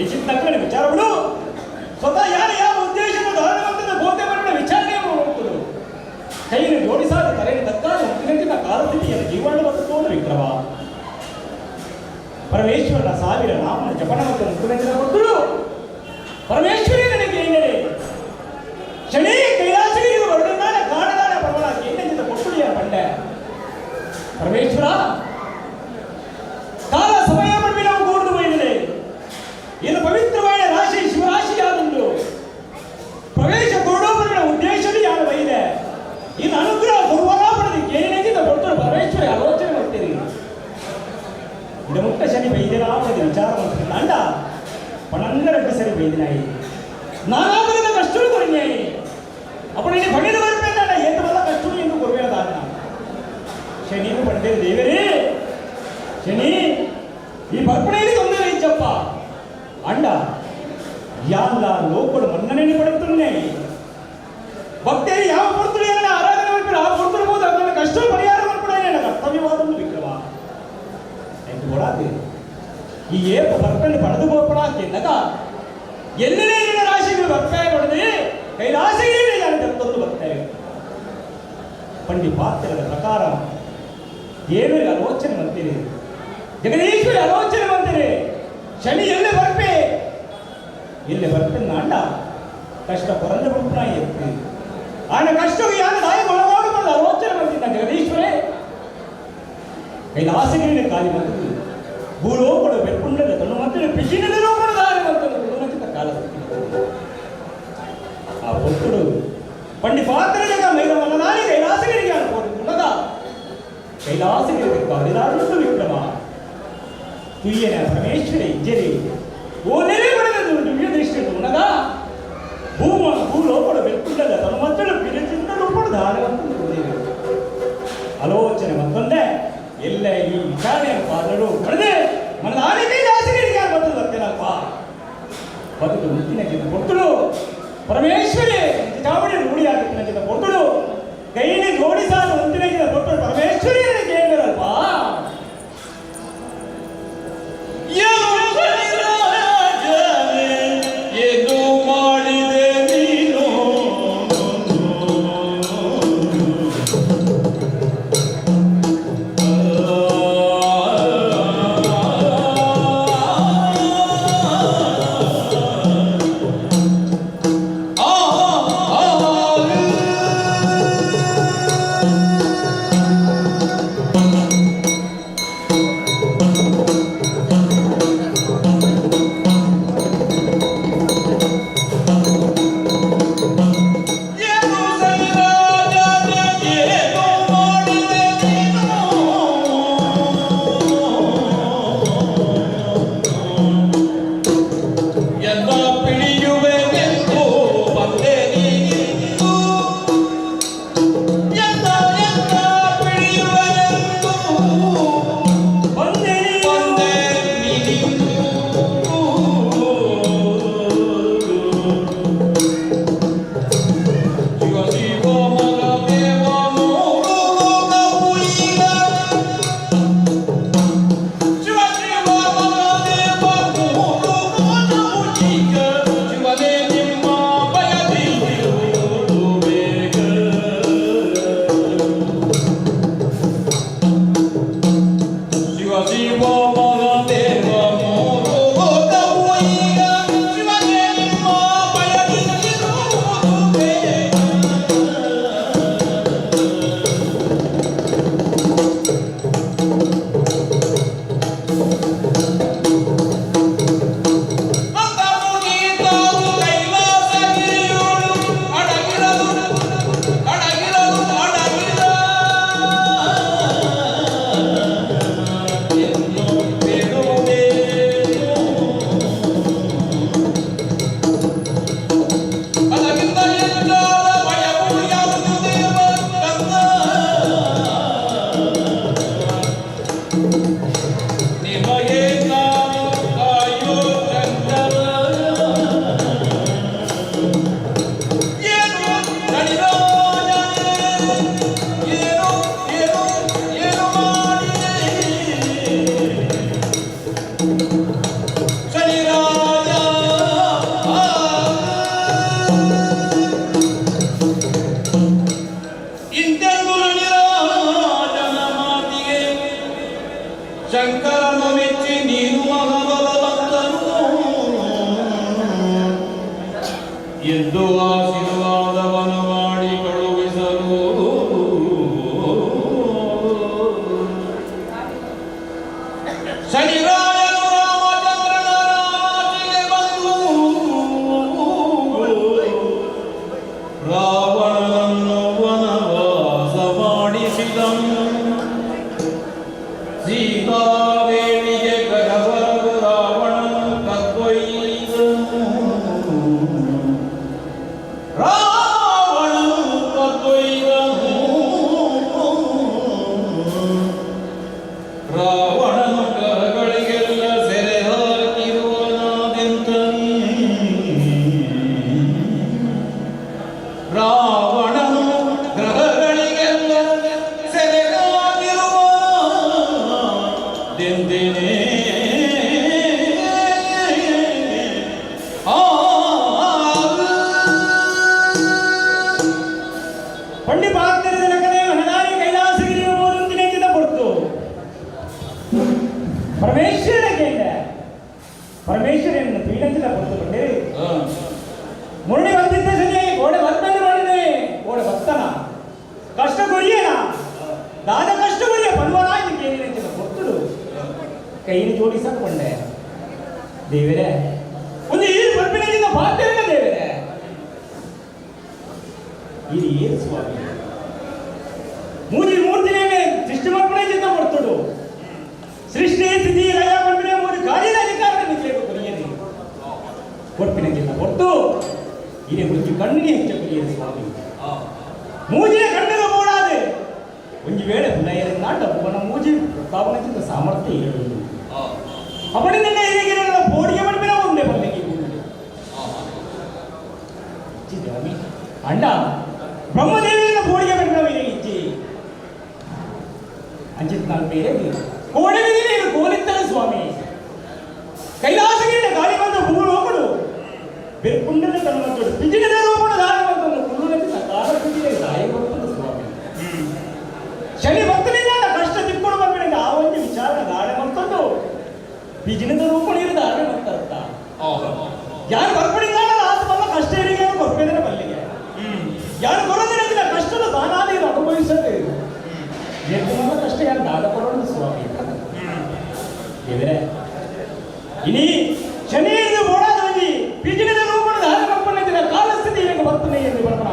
Speaker 2: ಇಚಿತ್ನಕ್ಕನ ವಿಚಾರಗಳು ಸ್ವತಃ ಯಾರು ಯಾವ ಉದ್ದೇಶವನ್ನು ಧಾರಣವಂತದ ಬೋಧೆ ಬರಣ ವಿಚಾರಣೆ ಹೋಗ್ತದೆ ಕೈಯನ್ನು ಜೋಡಿಸಾದ ತಲೆಯನ್ನು ತಕ್ಕಾದ ಮುಕ್ತಿನಂಚಿನ ಕಾಲಸ್ಥಿತಿಯ ಜೀವನ ಬದುಕೋದು ವಿಕ್ರಮ ಪರಮೇಶ್ವರನ ಸಾವಿರ ನಾಮನ ಜಪನ ಮತ್ತು ಮುಕ್ತಿನಂಚಿನ ಕೊಟ್ಟರು ಪರಮೇಶ್ವರಿ ನನಗೆ ಏನೇ ಶನಿ ಕೈಲಾಸಗಿರಿಗೂ ಬರುಡನ್ನಾನ ಕಾಣದಾನ ಪರಮನ ಕೇಂದ್ರದಿಂದ ಕೊಟ್ಟುಳಿಯ ಪಂಡೆ ಪರಮೇಶ್ವರ ಕಾಲ ಸಮಯ ನಾವು ಕೂಡಿದು ಹೋಯಿದೆ ಇದು ಪವಿತ್ರವಾದ ರಾಶಿ ಶಿವರಾಶಿಯಾದುಂಡು ಪ್ರವೇಶ ಕೊಡೋಬರ ಉದ್ದೇಶವೇ ಯಾರು ಬೈದೆ ಇದು ಅನುಗ್ರಹ ಕೊಡುವಾಗ ಪಡೆದು ಕೇಳಿದ ಕೊಡ್ತಾರೆ ಪರಮೇಶ್ವರಿ ಆಲೋಚನೆ ಮಾಡ್ತೀರಿ ಇದು ಮುಟ್ಟ ಶನಿ ಬೈದಿನ ಪಡೆದು ವಿಚಾರ ಮಾಡ್ತೀನಿ ಅಂಡ ಪಣಂಗರಡ್ಡು ಸರಿ ಬೈದಿನಾಯಿ ನಾನಾದರದ ಕಷ್ಟರು ಕೊರಿഞ്ഞಾಯಿ ಅప్పుడు ಇಲ್ಲಿ ಪಣಿದ ಬರ್ಬೇಕಂಡ ಏತ ಬಲ್ಲ ಕಷ್ಟರು ಎಂದು ಕೊರಬೇಡ ಶನಿಗೂ ಪಡೆದಿರಿ ದೇವರೇ ಶನಿ ಈ ಬರ್ಪಣೆಯಲ್ಲಿ ತೊಂದರೆ ಇಚ್ಚಪ್ಪ ಅಂಡ ಯಾಲ್ಲ ಲೋಕಡು ಮನ್ನಣೆ ಪಡೆದುನ್ನೇ ಭಕ್ತರು ಯಾವ ಪುರ್ತುಡು ಏನ ಆರಾಧನೆ ಮಾಡ್ತಾರೆ ಆ ಪುರ್ತುಡು ಹೋದ ಅದನ್ನ ಕಷ್ಟ ಪರಿಹಾರ ಮಾಡ್ಕೊಡ ಕರ್ತವ್ಯವಾದ ವಿಕ್ರಮ ಎಂದು ಕೊಡಾದೆ ಈ ಏಪ ಬರ್ಪೆಂದು ಪಡೆದು ಬೋಪಣ ತಿನ್ನಗ ಎಲ್ಲನೇ ರಾಶಿಗಳು ಬರ್ತಾ ಪಡೆದು ಕೈಲಾಸಗಿರಿ ನಾನು ತಂದು ಬರ್ತೇವೆ. ಪಂಡಿ ಪಾತ್ರದ ಪ್ರಕಾರ ದೇವರಿಗೆ ಆಲೋಚನೆ ಮಂತೀರಿ, ಜಗದೀಶ್ವರಿ ಆಲೋಚನೆ ಮಂತೀರಿ. ಶನಿ ಎಲ್ಲೆ ಬರ್ಪೆ ಎಲ್ಲೆ ಬರ್ಪೆ ನಾಂಡ ಕಷ್ಟ ಪೊರಂದ ಬಿಡ್ಪುನ ಎತ್ತಿ ಆನ ಕಷ್ಟವು ಯಾನ ದಾಯ ಒಳಗಾಡಿಕೊಂಡು ಆಲೋಚನೆ ಮಂತಿದ್ದ ಜಗದೀಶ್ವರೇ. ಕೈಲಾಸಗಿರಿನ ಕಾಲಿ ಬಂತು ಭೂಲೋಕಡು ಬೆಪ್ಪುಂಡದ ತನು ಮಂತ್ರಿ ಪಿಶಿನದ ಲೋಕಡು ದಾರಿ ಬಂತನು ಕುಡುನಚಿತ ಕಾಲ ಆ ಭಕ್ತುಡು ಪಂಡಿ ಪಾತ್ರದ ಮೈದಮನ ಕೈಲಾಸಗಿರಿಗೆ ಅನುಕೋದುకున్నದ ಕೈಲಾಸಗಿರಿ ಕಾಲಿದಾರುಂಟು ವಿಕ್ರಮ ತುಯ್ಯನ ಪರಮೇಶ್ವರ ಇಜ್ಜರಿ ಓ ನೆಲೆ ಪಡೆದ ದಿವ್ಯ ದೃಷ್ಟಿ ఉన్నదా భూమ భూలోపడు వెళ్తుండద తన మధ్యలో పిలిచింద లోపడు ದಾರವಂತ ಆಲೋಚನೆ ಮತ್ತೊಂದೇ ಎಲ್ಲ ಈ ವಿಚಾರಣೆಯ ಪಾತ್ರರು ಪಡೆದೆ మన ಆನೆ ಕೈಲಾಸಗಿರಿಗೆ ಬಂದು ಬರ್ತೇನಪ್ಪ ಬದುಕು ಮುತ್ತಿನ ಕೊಟ್ಟಳು ಪರಮೇಶ್ವರಿ ಚಾವಡಿ ರೂಢಿ ಆಗುತ್ತಿನ ಕೊಟ್ಟಳು ಕೈಲಿ ಜೋಡಿಸಾದ ಮುಂದಿನ ಕೊಟ್ಟಳು ಪರಮೇಶ್ವರಿ ಕೇಳಿದರಲ್ವಾ.
Speaker 15: ಏನು ಮಾಡಿದೆ ನೀನು ಶಂಕರನು ಮೆಚ್ಚಿ ನೀನು ಮಹಾಬಲವಂತನು ಎಂದು ಆಶೀರ್ವಾದವನ್ನು ಮಾಡಿ ಕಳುಹಿಸಲು ಶನಿರಾಯನು ರಾಮಚಂದ್ರನ ರಾಜಿಗೆ ಬಂದು ರಾವಣನನ್ನು ವನವಾಸ ಮಾಡಿಸಿದನು. ಸೀತಾದೇವಿಗೆ ಗಜಬರದು ರಾವಣನು ಕದ್ದೊಯ್ದನು. ರಾವಣನು ಕದ್ದೊಯ್ದನು. ರಾವಣನು ಕರಗಳಿಂದ
Speaker 12: ಪರಮೇಶ್ವರ ಕೇಂದ್ರ ಪರಮೇಶ್ವರನ್ನು ಪೀಡಂಚಿನ ಕೊಡ್ತುಕೊಂಡೆ ಮುರಳಿ ಬಂದಿದ್ದ ಸರಿಯಾಗಿ ಗೋಡೆ ಬರ್ತನೆ ಮಾಡಿದೆ ಗೋಡೆ ಬರ್ತನ ಕಷ್ಟ ಕೊರಿಯನ ದಾದ ಕಷ್ಟ ಕೊರಿಯ ಪನ್ವರಾಗಿ ಕೇಳಿನ ಕೊಡ್ತುಡು ಕೈని ಜೋಡಿಸಕೊಂಡೆ ದೇವರೇ ಒಂದು ಈ ಬರ್ಪಿನಿಂದ ಪಾತ್ರ ದೇವರೇ ಇದು ಏನು ಸ್ವಾಮಿ ಮೂಜಿ ಮೂರ್ತಿನೇ ಸೃಷ್ಟಿ ಮಾಡ್ಕೊಂಡೇ ಚಿಂತ ಕೊಡ್ತುಡು ಸೃಷ್ಟಿ ಸ್ಥಿತಿ ಲಯ ಬಂದ್ರೆ ಮೂರು ಕಾರ್ಯದ ಅಧಿಕಾರ ನಿಮಗೆ ಕೊರಿಯನೆ ಕೊಡ್ಪಿನ ಚಿಂತ ಕೊಡ್ತು ಇದೇ ಮುಂಚೆ ಕಣ್ಣಿಗೆ ಹೆಚ್ಚ ಕೊರಿಯದೆ ಸ್ವಾಮಿ ಮೂಜಿನ ಕಣ್ಣಿಗೆ ಮೂಡಾದೆ ಒಂಜಿ ವೇಳೆ ಹುಲ್ಲಯ್ಯರಿಂದ ಡಬ್ಬನ ಮೂಜಿ ಪ್ರಸ್ತಾವನೆ ಚಿಂತ ಸಾಮರ್ಥ್ಯ ಇರಲು ಅಪಡಿಂದ ಹೇಗಿರಲ್ಲ ಪೋಡಿಗೆ ಮಡಿಪಿನ ಒಂದೇ ಬಲ್ಲಿಗೆ ಇಚ್ಚಿದ್ದೇವೆ ಅಂಡ ಬ್ರಹ್ಮದೇವಿಯ ಪೋಡಿಗೆ ಮಡಿಪಿನ ಇಚ್ಚಿ ಅಂಚಿತ್ ನಾನು ಬೇರೆ ಕೋಡಿಗೆ ಕೋಲಿತ್ತಲೆ ಸ್ವಾಮಿ ಕೈಲಾಸಗಿರಿ ಗಾಳಿ ಬಂದ ಭೂಲೋಕಡು ಬೆರ್ಪುಂಡನ ತನ್ನ ಪಿಜಿನ ರೂಪಣ ದಾರಿ ಬಂದ ಕುಳ್ಳುನಕ್ಕೆ ಕಾಲ ಪಿಜಿನ ದಾಯ ಬರ್ತದೆ ಸ್ವಾಮಿ ಶನಿ ಭಕ್ತನಿಂದ ಕಷ್ಟ ತಿಕ್ಕೊಂಡು ಬಂದ್ಬಿಡಿ ಆ ಒಂದು ವಿಚಾರ ದಾಳೆ ಮಾಡ್ಕೊಂಡು ಬಿಜಿನದ ರೂಪಣ ಇರೋದು ದಾಳೆ ಮಾಡ್ತಾರತ್ತ ಯಾರು ಬರ್ಪಡಿಲ್ಲ ಆತ ಬಲ್ಲ ಕಷ್ಟ ಇರಿಗೆ ಕೊರ್ಪೇದ್ರೆ ಬಲ್ಲಿಗೆ ಯಾರು ಬರೋದಿಲ್ಲ ಕಷ್ಟದ ದಾನಾದ ಇದು ಅನುಭವಿಸದೆ ಎದ್ದು ಕಷ್ಟ ಯಾರು ದಾದ ಕೊಡೋಣ ಸ್ವಾಮಿ ದೇವರೇ ಇನಿ ಶನಿ ಇದು ಓಡಾದ ಬಿಜಿನದ ರೂಪಣ ದಾರ ಮಾಡ್ಕೊಂಡಿದ್ದ ಕಾಲಸ್ಥಿತಿ ಈಗ ಬರ್ತನೆ ಎಂದು ಬರೋಣ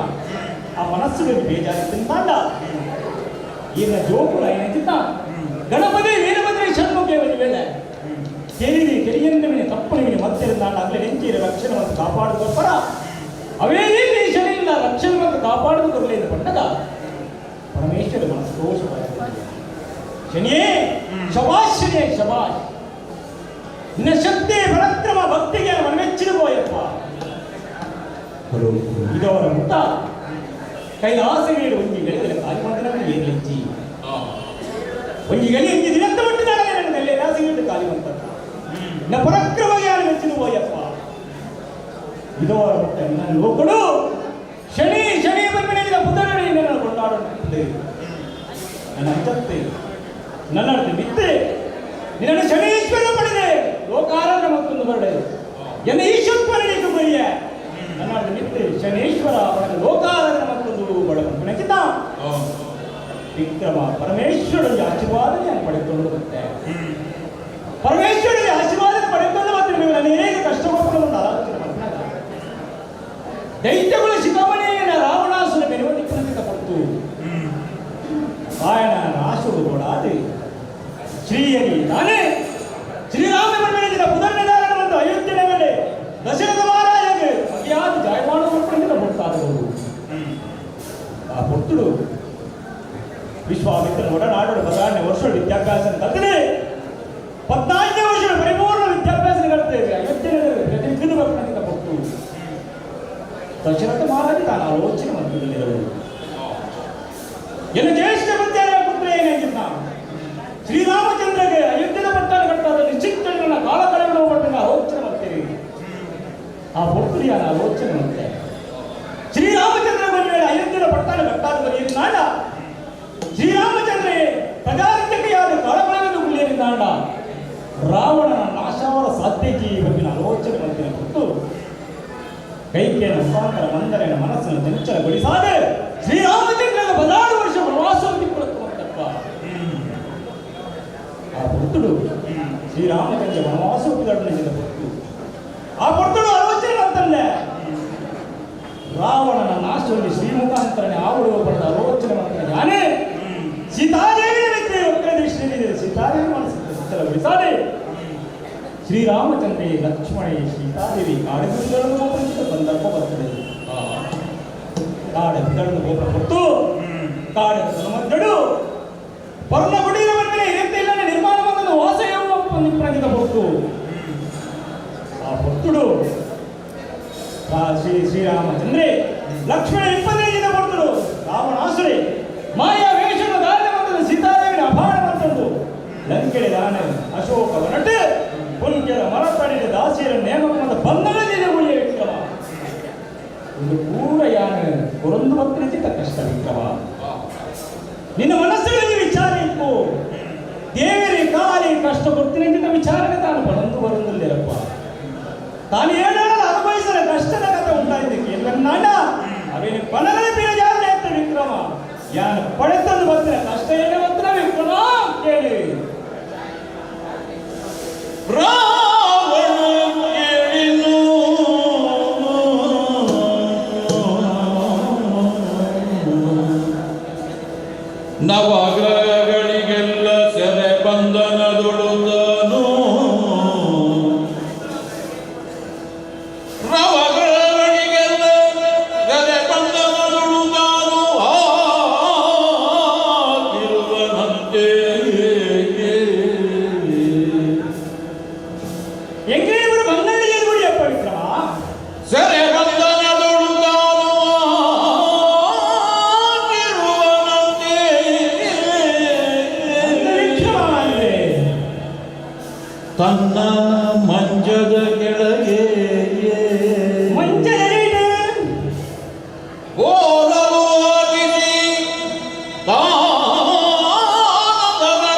Speaker 12: ಆ ಮನಸ್ಸು ಬೇಜಾರಿ ತಿಂದಾಂಡ ಈಗ ಜೋಕುಲ ಏನಿದ್ದ ಗಣಪತಿ ವೀರಭದ್ರಿ ಷಣ್ಮುಖ ವೇಳೆ ಕೆರಿದಿ ಕೆರಿಯಂದವಿನ ತಪ್ಪುನಿಗೆ ಮತ್ತಿರುತ್ತಾಂಡ ಅಗಲೇ ನೆಂಚಿರ ರಕ್ಷಣೆ ಮತ್ತು ಕಾಪಾಡುಕೊಪ್ಪರ ಅವೇ ರೀತಿ ಶನಿಯಿಂದ ರಕ್ಷಣೆ ಮತ್ತು ಕಾಪಾಡುಕೊರಲಿ ಎಂದು ಪಟ್ಟದ ಪರಮೇಶ್ವರ ಮನಸ್ಸು ದೋಷವಾಯಿತು. ಶನಿಯೇ ಶಬಾಷ್ ಶನಿಯೇ ಶಬಾಷ್ ನಿನ್ನ ಶಕ್ತಿ ಪರಾಕ್ರಮ ಭಕ್ತಿಗೆ ಮನಮೆಚ್ಚಿನ ಹೋಯಪ್ಪ ಇದವರ ಮುಟ್ಟ ಕೈಲಾಸ ವೀಡು ಒಂಜಿ ಗಳಿಗಳ ಕಾಲಿಮಂದಿರ ಏರ್ಲಿಜ್ಜಿ ಒಂಜಿ ಗಳಿ ಒಂಜಿ ದಿನತ್ತ ಮಟ್ಟಿದಾಗ ನನ್ನ ಕೈಲಾಸ ವೀಡು ಕಾಲಿಮಂತ ನಿನ್ನ ಪರಾಕ್ರಮ ಯಾರು ಮೆಚ್ಚಿನ ಹೋಯಪ್ಪ ಇದವರ ಮುಟ್ಟ ನನ್ನ ಲೋಕಡು ಶನಿ ಶನಿ ಬಂದ ಬುಧನಡಿ ನನ್ನ ಕೊಂಡಾಡುತ್ತದೆ ನನ್ನ ಅಂಚತ್ತೆ ನನ್ನ ಮಿತ್ತೆ ನಿನ್ನನ್ನು ಶನೀಶ್ವರ ಪಡೆದೆ ಲೋಕಾರಾಧನೆ ಮತ್ತೊಂದು ಬರಡೆ ಎನ್ನ ಈಶ್ವರನಿಗೆ ಬರಿಯ ನನ್ನ ಮಿತ್ತೆ ಶನೀಶ್ವರ ಪಡೆದ ಲೋಕಾರಾಧನೆ ಮತ್ತೊಂದು ಬಡ ಪುಣಚಿತ ವಿಕ್ರಮ ಪರಮೇಶ್ವರನ ಆಶೀರ್ವಾದನೆ ಪಡೆದುಕೊಂಡು ಬರುತ್ತೆ ಪರಮೇಶ್ವರನ ಆಶೀರ್ವಾದ ಪಡೆದುಕೊಂಡು ಮತ್ತೆ ನೀವು ನನಗೆ ಹೇಗೆ ಕಷ್ಟ ಕೊಟ್ಟುಕೊಂಡು ಆಲೋಚನೆ ಮಾಡ್ತಾರೆ ದೈತ್ಯಗಳ ಶಿಖಾಮಣಿಯನ್ನು ರಾವಣಾಸುರ ಮೆರವಣಿಗೆ ಕೊಡ್ತು ಕಾಯಣ ರಾಸುಡು ಕೊಡಾದೆ ಶ್ರೀಯರಿ ತಾನೇ ಶ್ರೀರಾಮ ಬೆಳೆದಿದ್ದ ಪುನರ್ನಿಧಾನ ಬಂದು ಅಯೋಧ್ಯೆಯ ಮೇಲೆ ದಶರಥ ಮಹಾರಾಜಗೆ ಅತಿಯಾದ ಜಾಯಮಾನ ಕೊಡ್ತಾದವರು ಆ ಪುತ್ತುಡು ವಿಶ್ವಾಮಿತ್ರನ ಒಡನಾಡೋಡು 14ನೇ ವರ್ಷ ವಿದ್ಯಾಭ್ಯಾಸ ಕಲ್ತದೆ 14ನೇ ವರ್ಷ ಪರಿಪೂರ್ಣ ವಿದ್ಯಾಭ್ಯಾಸ ಕಲ್ತೇವೆ ಅಯೋಧ್ಯೆ ಪ್ರತಿನಿಧಿನ ಕೊಟ್ಟು ದಶರಥ ಮಹಾರಾಜ ತಾನು ಆಲೋಚನೆ ಮಾಡ್ತಿದ್ದವರು ಎಲ್ಲ ಜ್ಯೇಷ್ಠ ಪುತ್ರ ಪುತ್ರ ಏನಾಗಿದ್ದ ಶ್ರೀರಾಮಚಂದ್ರಗೆ ಅಯೋಧ್ಯದ ಪಟ್ಟಾನ ಕಟ್ಟಾದ ನಿಶ್ಚಿತಗಳನ್ನ ಕಾಲ ಕಳೆಯುವ ಪಟ್ಟಣ ಆಲೋಚನೆ ಮಾಡ್ತೀವಿ ಆ ಪುತ್ರಿಯ ಆಲೋಚನೆ ಮಾಡ್ತೇವೆ ಶ್ರೀರಾಮಚಂದ್ರ ಬಂದ ಮೇಲೆ ಅಯೋಧ್ಯದ ಪಟ್ಟಾನ ಕಟ್ಟಾದ ಬರೆಯಿನಾಡ ಶ್ರೀರಾಮಚಂದ್ರ ಪ್ರಜಾರಚಕೆಯಾದ ಕಾಳಬಲವನ್ನು ಗುಳ್ಳಿಯರಿದ್ದಾಂಡ ರಾವಣನ ನಾಶಾವರ ಸಾಧ್ಯಕ್ಕೆ ಬಗ್ಗೆ ಆಲೋಚನೆ ಮಾಡ್ತೀನಿ ಕೊಟ್ಟು ಕೈಕೇನ ಮುಖಾಂತರ ಮಂದರೆಯ ಮನಸ್ಸನ್ನು ಚಂಚಲಗೊಳಿಸಾದೆ ಶ್ರೀರಾಮಚಂದ್ರನ 16 ವರ್ಷ ವನವಾಸವನ್ನು ಕೊಡುತ್ತಪ್ಪ ಆ ಪುತ್ತುಡು ಶ್ರೀರಾಮಚಂದ್ರ ವನವಾಸ ಒಪ್ಪಿದೊಡನೆ ಪುತ್ತು ಆ ಪುತ್ತುಡು ಆಲೋಚನೆ ಅಂತಲ್ಲೇ ರಾವಣನ ನಾಶದಲ್ಲಿ ಶ್ರೀಮುಖಾಂತರನೆ ಆವಡುವ ಪಡೆದ ಆಲೋಚನೆ ಮಾಡ್ತಾನೆ ಯಾನೇ ಸೀತಾದೇವಿಯ ವ್ಯಕ್ತಿ ಒಕ್ಕಲ ದೃಷ್ಟಿಯಲ್ಲಿ ಸೀತಾದೇವಿ ಮನಸ್ಸನ್ನು ಚಂಚಲಗೊಳಿಸಾದೆ ಶ್ರೀರಾಮಚಂದ್ರ ಲಕ್ಷ್ಮಣ ಸೀತಾದೇವಿ ಕಾಡಿಗಳನ್ನು ಸಂದರ್ಭ ಬರ್ತದೆ. ಕಾಡ ಬಿದ್ದಳನ್ನು ಗೋಪುರ ಕೊಟ್ಟು ಕಾಡ ಮಧ್ಯಡು ಪರ್ಣ ಗುಡಿಯ ಮೇಲೆ ಇರುತ್ತೆ ಇಲ್ಲ ನಿರ್ಮಾಣವನ್ನು ವಾಸೆಯನ್ನು ಕೊಟ್ಟು ಆ ಭಕ್ತುಡು ಶ್ರೀ ಶ್ರೀರಾಮಚಂದ್ರೆ ಲಕ್ಷ್ಮಣ 25 ಕೊಡ್ತರು ರಾವಣಾಸುರೆ ಮಾಯಾ ವೇಷನು ದಾನ ಬಂದದ್ದು ಸೀತಾದೇವಿನ ಅಪಹರಣ ಬಂತದ್ದು ಲಂಕೆಡೆ ದಾನ ಅಶೋಕ ವನಟೆ ಪುಂಜರ ಮರತಡಿದ ದಾಸಿಯರ ನೇಮಕವಾದ ಬಂಧನದಿಂದ ಉಳಿಯ ವಿಕ್ರಮ ಒಂದು ಪೂರ ಯಾನ ಕೊರೊಂದು ಭಕ್ತನಿಂದ ಕಷ್ಟ ವಿಕ್ರಮ ನಿನ್ನ ಮನಸ್ಸಿನಲ್ಲಿ ವಿಚಾರ ಇತ್ತು ದೇವರೇ ಕಾಲಿ ಕಷ್ಟ ಕೊಡ್ತೀನಿ ತಾನು ಏನಾರ ಅನುಭವಿಸಿದ ಕಷ್ಟದ ಕಥೆ ಉಂಟಾಯ್ತು ಕೇಳನಾಡ ಅವೇನು ಪಣಗಳ ಬೀರಜಾರನೆ ಅಂತ ವಿಕ್ರಮ ಯಾನು ಪಡೆತಂದು ಬರ್ತಾರೆ ಕಷ್ಟ ಏನು ಬರ್ತಾರೆ ವಿಕ್ರಮ ಕೇಳಿ.
Speaker 15: ರಾವಣ ಕೇಳಿನು ನವಗ್ರಹಗಳಿಗೆಲ್ಲ ಸೆರೆ ಬಂಧನದೊಡುತ್ತಾನು ನವಗ್ರಹಗಳಿಗೆಲ್ಲ ಸೆರೆ ಬಂಧನದೊಡುತ್ತಾನು ಆಗಿರುವನಂತೆ.
Speaker 12: ಎಂಗೆ ಇವರು ಬಂಧನ ಬಿಡಿಯಪ್ಪ ವಿಕ್ರಮ.
Speaker 15: ಸೆರೆ ಬಂಧನದೊಡುತ್ತಾನು ಆಗಿರುವನಂತೆ.
Speaker 12: ವಿಕ್ರಮ ಅಂದ್ರೆ
Speaker 15: ತನ್ನ ಮಂಜದ ಕೆಳಗೆ
Speaker 12: ಮಂಚದ
Speaker 15: ಓರಲು ಹಾಕಿಸಿ ತಾನದರ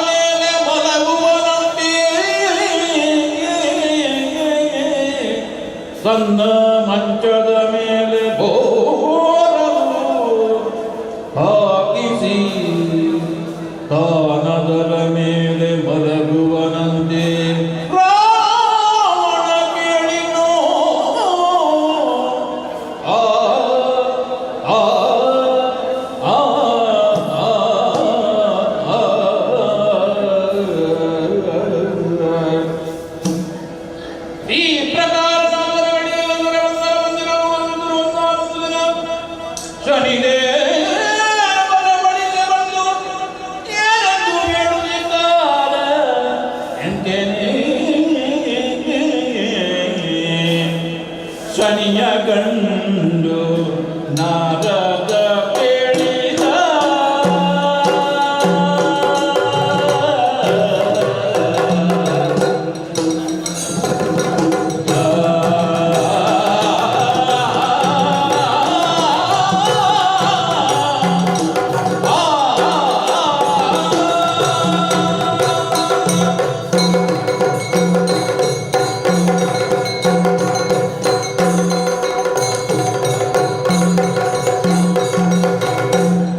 Speaker 15: ಮೇಲೆ ಮಲಗುವನಂತೆ. ತನ್ನ ಮಂಚದ ಮೇಲೆ ಬೋರಲು ಹಾಕಿಸಿ ತಾನದರ ಮೇಲೆ ಮಲಗುವನಂತೆ. ರಾವಣ ಕೇಳಿನೋ ಆ ಆ ಆ ಆ ಆ. ಈ ಪ್ರಕಾರ ಶನಿದೇವರ ಬಳಿಗೆ ಬಂದು ಏನೆಂದು ಹೇಳುತ್ತಿದ್ದಾರೆ ಎಂತೇನೆ. ಶನಿಯ ಕಂಡು ನಾರದ ಕೇಳಿದ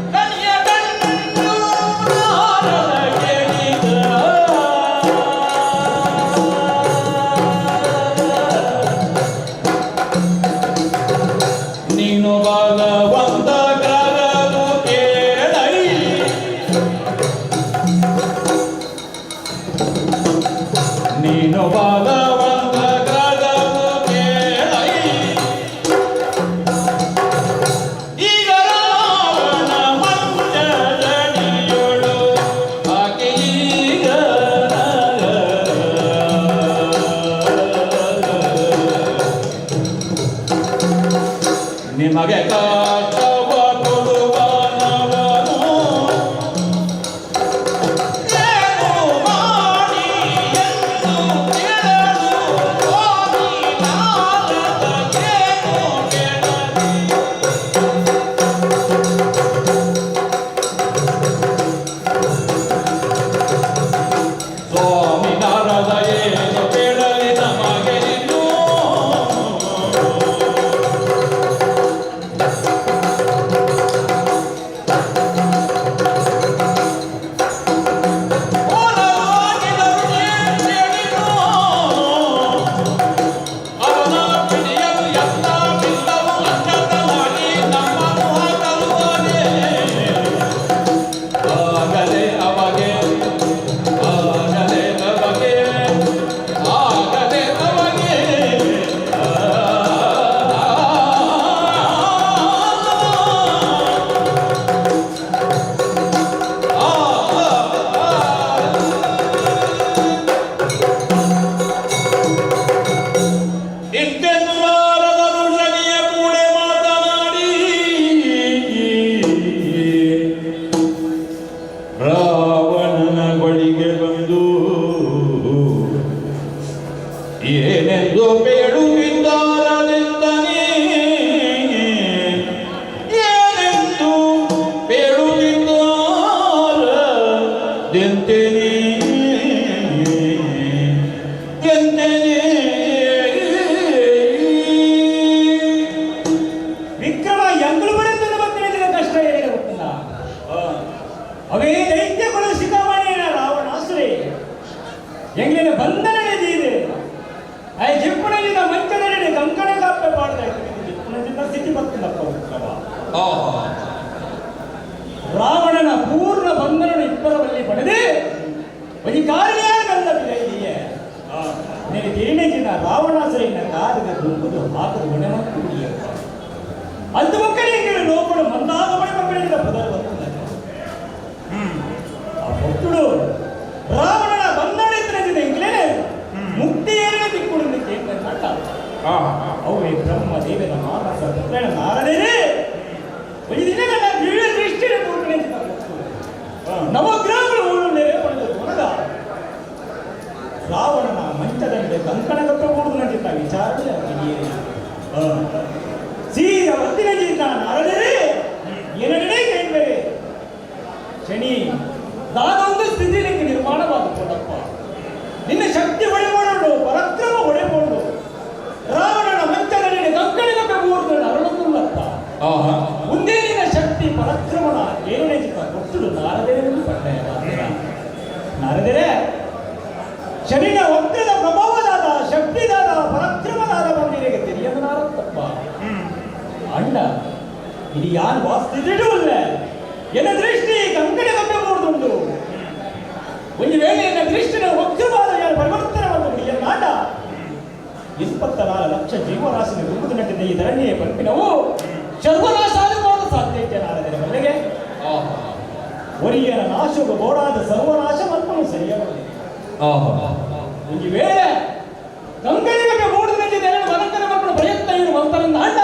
Speaker 15: ಶನಿಯ ಕಂಡು ನಾರದ ಕೇಳಿದ ನೀನು ಬಲವಂತ ಕರವು ಕೇಳೈ ನೀನು ಬಲವಂತ ಕರವು ಕೇಳೈ ಈಗ ರಾವಣ ಮಂಚದಡಿಯೊಳು ಆಕೆ ಈಗ ನಿಮಗೆ ಕಾಟವ ಕೊಡುವನವನು ಏನು ಮಾಡಿ ಎಂದು ಕೇಳಲು ಸ್ವಾಮಿ ನಾರದ ಏನು ಕೇಳಲಿ. ಸ್ವಾಮಿ ನಾರದ ಏನು ಕೇಳಲಿ ನಮಗೆ ಇನ್ನು. ಆಗಲೇ ಅವಾಗೆ ಆಗಲೇ ಅವಾಗೆ ಆಗಲೇ ಅವಾಗೆ ಇಂತೆಂದು ನಾರದರು ಶನಿಯ ಕೂಡೆ ಮಾತನಾಡಿ ರಾವಣನ ಬಳಿಗೆ ಬಂದು ಏನೆಂದು ಬೇಡುತ್ತಿದ್ದಾರನೆಂದನೇ ಏನೆಂದು ಬೇಡುತ್ತಿದ್ದಾರದೆಂತೇನೆ ಎಂತೇನೆ.
Speaker 2: ನಿನಗೆ ತಿರಿನೆಂಚಿನ ರಾವಣಾಸುರನ ಕಾರಿಗೆ ದುಂಬುದು ಹಾಕದು ಒಣೆ ಮತ್ತು ಕುಡಿಯಪ್ಪ ಅಂದು ಮಕ್ಕಳಿಗೆ ಲೋಕಡು ಮಂದಾದ ಮನೆ ಮಕ್ಕಳಿಗೆ ಪದರ ಬರ್ತದೆ. ಆ ಭಕ್ತುಡು ರಾವಣನ ಬಂದಡಿತ್ತಿನ ಇಂಗ್ಲೇನೆ ಮುಕ್ತಿ ಏರಿನ ದಿಕ್ಕುಡು ಕೇಂದ್ರ ಅವೇ ಬ್ರಹ್ಮ ದೇವನ ಮಾನಸ ಪುತ್ರನ ನಾರದೇನೆ ದಿನಗಳ ದಿವ್ಯ ದೃಷ್ಟಿಯ ತೋರ್ಪಣೆ ನವಗ್ರಹಗಳು ಓಡುಂಡೇ ಪಡೆದು ತೊನಗ ರಾವಣನ ಮಂಚದಂಡೆ ಕಂಕಣಗತ್ತ ಕೂಡುದು ವಿಚಾರಣೆ ಸೀದ ಒತ್ತಿನ ನಾರದರೆ ಏನಡೇ ಕೇಳ್ಬೇರೆ ಶನಿ ದಾದೊಂದು ಸ್ಥಿತಿ ನಿಂಗೆ ನಿರ್ಮಾಣವಾದುಕೊಂಡಪ್ಪ. ನಿನ್ನ ಶಕ್ತಿ ಒಡೆಬೋಡು, ಪರಾಕ್ರಮ ಒಡೆಬೋಡು, ರಾವಣನ ಮಂಚದಲ್ಲಿ ಕಂಕಣಗತ್ತ ಕೂಡುದು ಅರಳೊಂದುಲ್ಲಪ್ಪ. ಮುಂದೆ ನಿನ್ನ ಶಕ್ತಿ ಪರಾಕ್ರಮಣ ಏನೇ ಚಿತ್ತ ಕೊಟ್ಟುದು ನಾರದೇ ಪಟ್ಟೆ. ನಾರದರೆ ಶನಿನ ವಕ್ರದ ಪ್ರಭಾವದಾದ ಶಕ್ತಿದಾದ ಪರಾಕ್ರಮದಾದ ಬಂದಿರಿಗೆ ತಿಳಿಯದು ನಾರತ್ತಪ್ಪ. ಅಣ್ಣ ಇದು ಯಾರು ವಾಸ್ತಿಲ್ಲ ಎನ್ನ ದೃಷ್ಟಿ ಕಂಕಣ ಕಪ್ಪೆ ಮೂಡುದುಂಟು. ಒಂದು ವೇಳೆ ಎನ್ನ ದೃಷ್ಟಿನ ವಕ್ರವಾದ ಯಾರು ಪರಿವರ್ತನೆ ಬಂದು ನಾಡ 24 ಲಕ್ಷ ಜೀವರಾಶಿನ ಗುರುತು ನಟ್ಟಿದ್ದ ಈ ಧರಣಿಯ ಪಂಪಿನವು ಸರ್ವನಾಶ ಆಗುವುದು ಸಾಧ್ಯ ಇದ್ದೆ ನಾರದರ ಬಲ್ಲೆಗೆ. ಒರಿಯನ ನಾಶವು ಬೋಡಾದ ಸರ್ವನಾಶ ಮಲ್ಪನು ಸರಿಯಾಗಿದೆ. ಒಂದು ವೇಳೆ ಕಂಕಣಿಗೆ ಮೂಡುದಿದ್ದ ಮನಕನ ಮಕ್ಕಳು ಪ್ರಯತ್ನ ಇವರು ಮಂತರಿಂದ ಅಣ್ಣ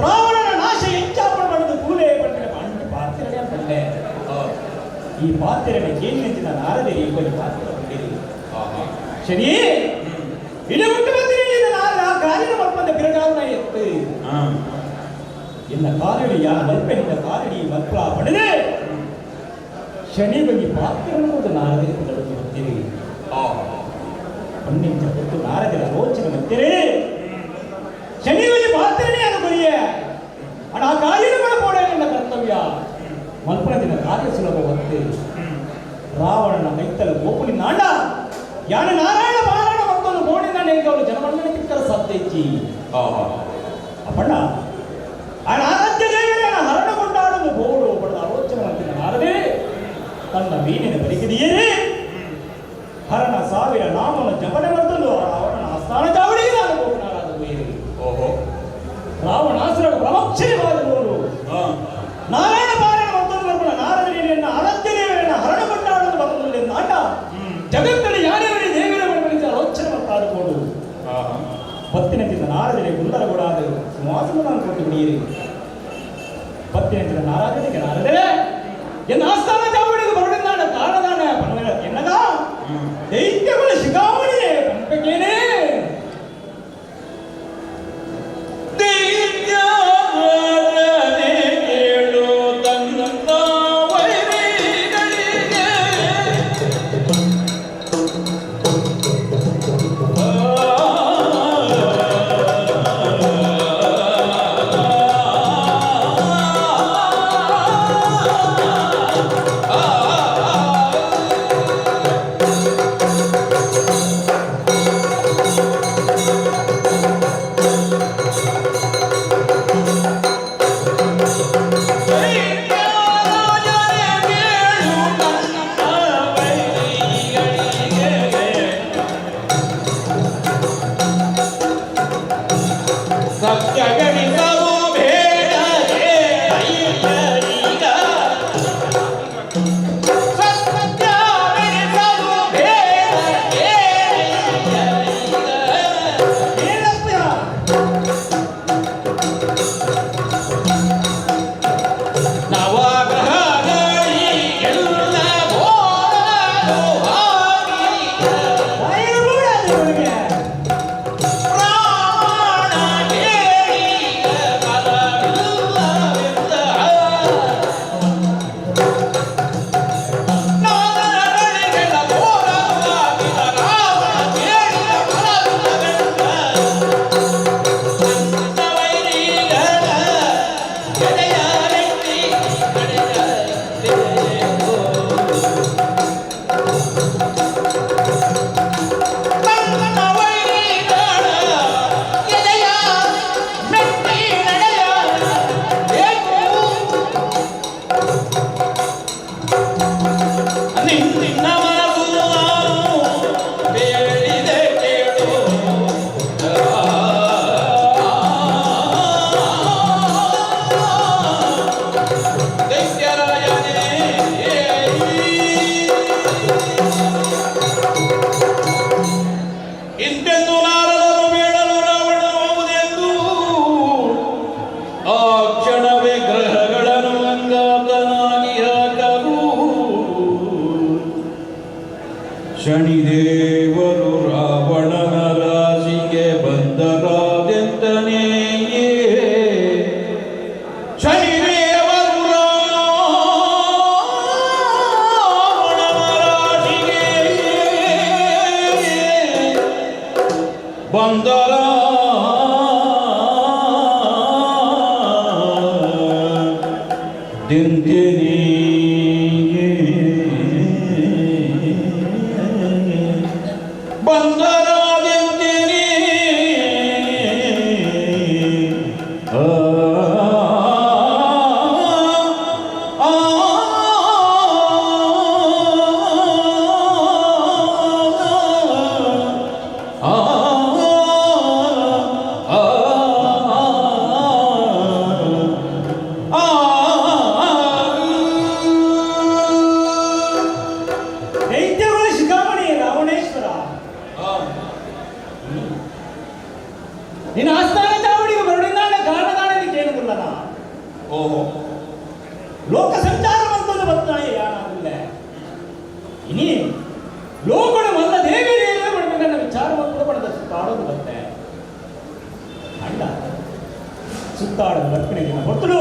Speaker 2: ರಾವಣನ ನಾಶ ಹೆಚ್ಚಾಪಣ ಮಾಡಿದ ಕೂಲೆ ಪಂಡಿನ ಅಂಟು ಪಾತ್ರೆ ಪಂಡೆ. ಈ ಪಾತ್ರೆನ ಕೇಳಿನ ನಾರದೆ ಈ ಬಳಿ ಪಾತ್ರ ಪಂಡಿರಿ ಶನಿ ಇಳಿ ಬಿಟ್ಟು ಬಂದಿರಿ ನಾರದ ಆ ಕಾಲಿನ ಮಲ್ಪಂದ ಬಿರಗಾಲನ ಎತ್ತು ಇನ್ನ ಕಾಲಡಿ ಯಾ ಮಲ್ಪೆ ನಿನ್ನ ಕಾಲಡಿ ಮಲ್ಪಲ ಪಡೆದೆ ಶನಿ ಬಗ್ಗೆ ಪಾತ್ರ ನಾರದೆ ನಡುವೆ ಬರ್ತೀರಿ. ಪಣ್ಣಿಂಚ ಕೊಟ್ಟು ನಾರದರ ರೋಚನೆ ಬರ್ತೀರಿ. ಶನಿ ಬಗ್ಗೆ ಪಾತ್ರನೇ ಅದು ಬರಿಯ ಅಣ್ಣ ಆ ಕಾರ್ಯನ ಕೂಡ ನನ್ನ ಕರ್ತವ್ಯ ಮಲ್ಪನ ದಿನ ಕಾರ್ಯ ಸುಲಭ ಬತ್ತೆ. ರಾವಣನ ಮೈತಲ ಗೋಪುನಿ ನಾಂಡ ಯಾನ ನಾರಾಯಣ ಪಾರಾಯಣ ಮತ್ತೊಂದು ಗೋಣಿನ ಅವಳು ಜನಮಂಡಲ ಕಿತ್ತರ ಸಾಧ್ಯ ಇಚ್ಚಿ ಅಪ್ಪಣ್ಣ ಆ ಆರಾಧ್ಯ ದೇವರನ್ನ ಹರಣಗೊಂಡಾಡಲು ಬೋಡು ಬಡದ ಆಲೋಚನೆ ಮಾಡ್ತೀನಿ ನಾರದೇ ತನ್ನ ಮೀನಿನ ಬರಿಕಿದೆಯೇ ಹರಣ ಸಾವಿರ ನಾಮನ ಜಪನೆ ಬರ್ತದ್ದು ರಾವಣನ ಆಸ್ಥಾನ ಚಾವಡಿಗೆ ನಾನು ಹೋಗನಾರಾದ ಬೇರೆ. ಓಹೋ ರಾವಣಾಸುರ ಪ್ರಮಕ್ಷರವಾದ ಬೋಡು ನಾರಾಯಣ ಪಾರಾಯಣ ಮತ್ತೊಂದು ಬರ್ಪಣ ನಾರದನೇನ ಆರಾಧ್ಯ ದೇವರನ್ನ ಹರಣಗೊಂಡಾಡಲು ಬರ್ತದೆ ನಾಟ ಜಗತ್ತಲ್ಲಿ ಯಾರ್ಯಾವರಿ ದೇವರ ಬಳಿಕ ಆಲೋಚನೆ ಮಾಡ್ತಾರೆ ಬೋಡು. ಪತ್ತಿನ ತಿಂದ ನಾರದನೆ ಗುಂದರ ಕೊಡಾದ ಸಿಂಹಾಸನ ನಾನು ಕೊಟ್ಟು ಬಿಡಿಯಿರಿ. ಪತ್ತಿನ ತಿಂದ ನಾರಾಜನಿಗೆ ನಾರದರೆ ಎನ್ನ ಆಸ್ಥಾನ ಚಾವಡಿಗೆ ಬರಡಿದ್ದಾನ ಕಾರಣದಾನ ಪಣವೆಲ್ಲ ಎನ್ನದ ದೈತ್ಯಗಳ ಶಿಖಾಮಣಿಯೇ ಪಂಪಕೇನೆ
Speaker 15: ಕೇಳು ತನ್ನ ವೈರಿಗಳಿಗೆ ಆ ಇಂತೆಂದು ನಾರದರು ಬೇಡಲು ರಾವಣವಾಗುವುದೆಂದು ಆ ಕ್ಷಣವೇ ಗ್ರಹಗಳನ್ನು ಅಂಗಾತನಾಗಿ ಹಾಕಲು ಶನಿದೇವರು ರಾವಣನ ರಾಶಿಗೆ ಬಂದರಾದೆಂತನೇ. ಶನಿದೇವರು ರಾವಣನ ರಾಶಿಗೆ ಬಂದರ ದಿಂತಿನಿ ಬಂದರಾದೆಂತಿನಿ. ಆ ಆ ಆ ಆ
Speaker 12: ದೈತ್ಯಗಳ ಶಿಖಾಮಣಿ ರಾವಣೇಶ್ವರ, ನಿನ್ನ ಆಸ್ಥಾನ ಚಾವಡಿಗೆ ಬರಡಿಂದ ಕಾರಣದಾಣಿ ಕೇಳುವುದಿಲ್ಲ.
Speaker 15: ಓಹೋ.
Speaker 12: ಲೋಕ ಸಂಚಾರ ಬಂತದ್ದು ಬತ್ತಾಯ ಯಾನಾಗಿಲ್ಲ. ಇನಿ ಲೋಕಡು ಮಲ್ಲ ದೇವಿಯೇ ನನ್ನ ವಿಚಾರವನ್ನು ಪಡೆದ ಸುತ್ತಾಡೋದು ಬತ್ತೆ ಅಣ್ಣ. ಸುತ್ತಾಡೋದು ಬರ್ಪಿನ ದಿನ ಹೊತ್ತಲು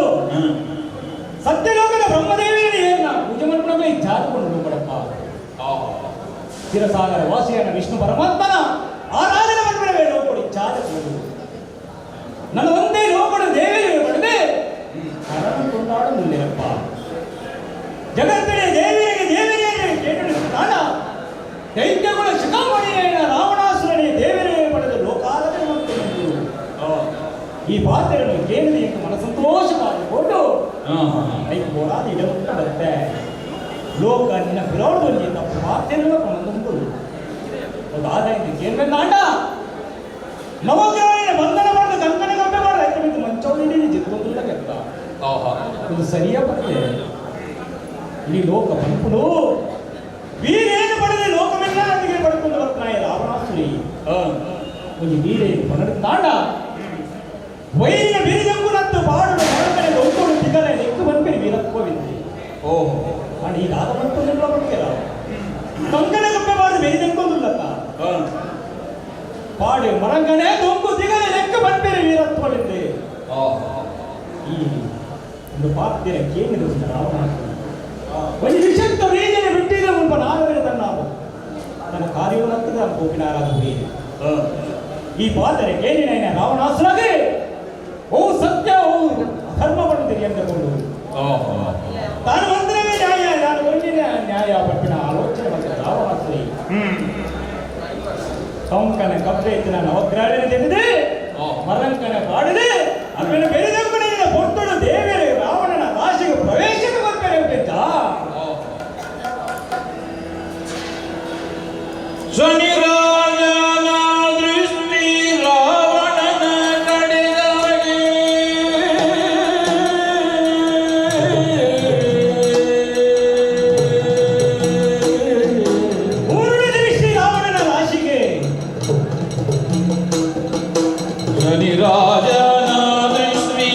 Speaker 12: ಸತ್ಯಲೋಕದ ಬ್ರಹ್ಮದೇವಿಯೇ ಪೂಜೆ ಮಾಡ್ಕೊಂಡಾಗ ಈ ಜಾತಕೊಂಡು ಲೋಕಡಪ್ಪ. ಸ್ಥಿರಸಾಗರ ವಾಸಿಯಾನ ವಿಷ್ಣು ಪರಮಾತ್ಮನ ಆರಾಧನೆ ಮಾಡ್ಬಿಡವೇ ಲೋಕಡು ಚಾರಕೊಂಡು ನನ್ನ ಒಂದೇ ಲೋಕಡು ದೇವಿಯೇ ಪಡೆದೆ ಕರಣ ಕೊಂಡಾಡ ಮುಂದಿರಪ್ಪ. ಜಗತ್ತಿನ ದೇವಿಯರಿಗೆ ದೇವರೇ ಕೇಳಿತಾನ ದೈತ್ಯಗಳ ಶಿಖಾಮಣಿಯೇನ ರಾವಣಾಸುರನೇ ದೇವರೇ ಪಡೆದ ಲೋಕಾರಾಧನೆ ಮಾಡ್ಕೊಂಡು ಈ ಪಾತ್ರೆಯನ್ನು ಕೇಳಿದ ಎಂದು ಮನಸಂತೋಷವಾಗಿಕೊಂಡು ಐದು ಬೋಡಾದ ಇಡಮುಟ್ಟ ಬರುತ್ತೆ. ಲೋಕ ನಿನ್ನ ಬಿರೋಡದಲ್ಲಿ ತಪ್ಪು ಪಾತ್ರೆಯನ್ನು ಕೊಂಡೊಂದು ಒಂದು ಆದಾಯ ಕೇಳಬೇಕಂಡ ನವಗ್ರಹಣ ಬಂಧನ ಮಾಡಿದ ಕಂಕಣ ಕಪ್ಪೆ ಮಾಡ ರೈತ ಮಂಚೌಳಿ ಜಿತ್ತೊಂದಿಲ್ಲ ಕೆತ್ತ ಇದು ಸರಿಯ ಪತ್ತೆ. ಈ ಲೋಕ ಪಂಪುಡು ವೀರೇನು ಪಡೆದ ಲೋಕವೆಲ್ಲ ನನಗೆ ಪಡ್ಕೊಂಡು ಬರ್ತಾನೆ ರಾವಣಾಸುರಿ. ಒಂದು ವೀರೇನು ಪಡೆದ ತಾಂಡ ವೈರಿಯ ವೀರಜಂಗುನತ್ತು ಬಾಡುಡು ಮರಕಡೆ ದೊಡ್ಡೋಡು ತಿಗಲೆ ನೆಕ್ಕು ಬಂದ್ಮೇಲೆ ವೀರತ್ವವಿದ್ದೆ.
Speaker 15: ಓಹೋ.
Speaker 12: ಅಂಡ್ ಈ ದಾದ ಬಂತು ಪಡ್ತೀರ ಕಂಕಣ ಕಪ್ಪೆ ಬಾಡು ಬೇಜಂಕೊಂದುಲ್ಲಕ್ಕ ಪಾಡು ಮರಂಗನೆ ದೊಂಕು ತಿಗಲೆ ನೆಕ್ಕು ಬಂದ್ಮೇಲೆ ವೀರತ್ವವಿದ್ದೆ. ಈ ಒಂದು ಪಾತ್ರೆ ಕೇಳಿದ ಒಂದು ರಾವಣಾಸುರ ಒಂದು ವಿಷಕ್ತ ಬೀಜನೆ ಬಿಟ್ಟಿದ್ರೆ ಮುಲ್ಪ ನಾರದರೆ ತನ್ನ ತನ್ನ ಕಾರ್ಯವನ್ನಂತದ ಗೋಪಿನಾರಾಧನೆ. ಈ ಪಾತ್ರೆ ಕೇಳಿನ ರಾವಣಾಸುರಗೆ ಓ ಸತ್ಯ ಓ ಧರ್ಮವನ್ನು ತಿಳಿಯಂತಕೊಂಡು ತಾನು ಬಂದರವೇ ನ್ಯಾಯ, ನಾನು ಒಂದಿನ ನ್ಯಾಯ ಪಟ್ಟಿನ ಆಲೋಚನೆ ಮತ್ತು ರಾವಣಾಸುರಿ ಕಂಕನ ಕಬ್ಬೆ ಇತ್ತು ನಾನು ಅವಗ್ರಹಣೆ ತೆಗೆದೆ ಮರಂಕನ ಪಾಡದೆ ಆಮೇಲೆ ಬೇರೆದಂಕನ ಪೊಟ್ಟಡು ದೇವರೇ ರಾವಣನ ರಾಶಿಗೆ ಪ್ರವೇಶಕ್ಕೆ ಬರ್ತಾರೆ ಅಂತ.
Speaker 15: ಶನಿರಾಜನ ದೃಷ್ಟಿ ರಾವಣನ ಕಡೆಗಾಗಿ
Speaker 12: ಪೂರ್ಣ ದೃಷ್ಟಿ ರಾವಣನ ರಾಶಿಗೆ.
Speaker 15: ಶನಿರಾಜನ ದೃಷ್ಟಿ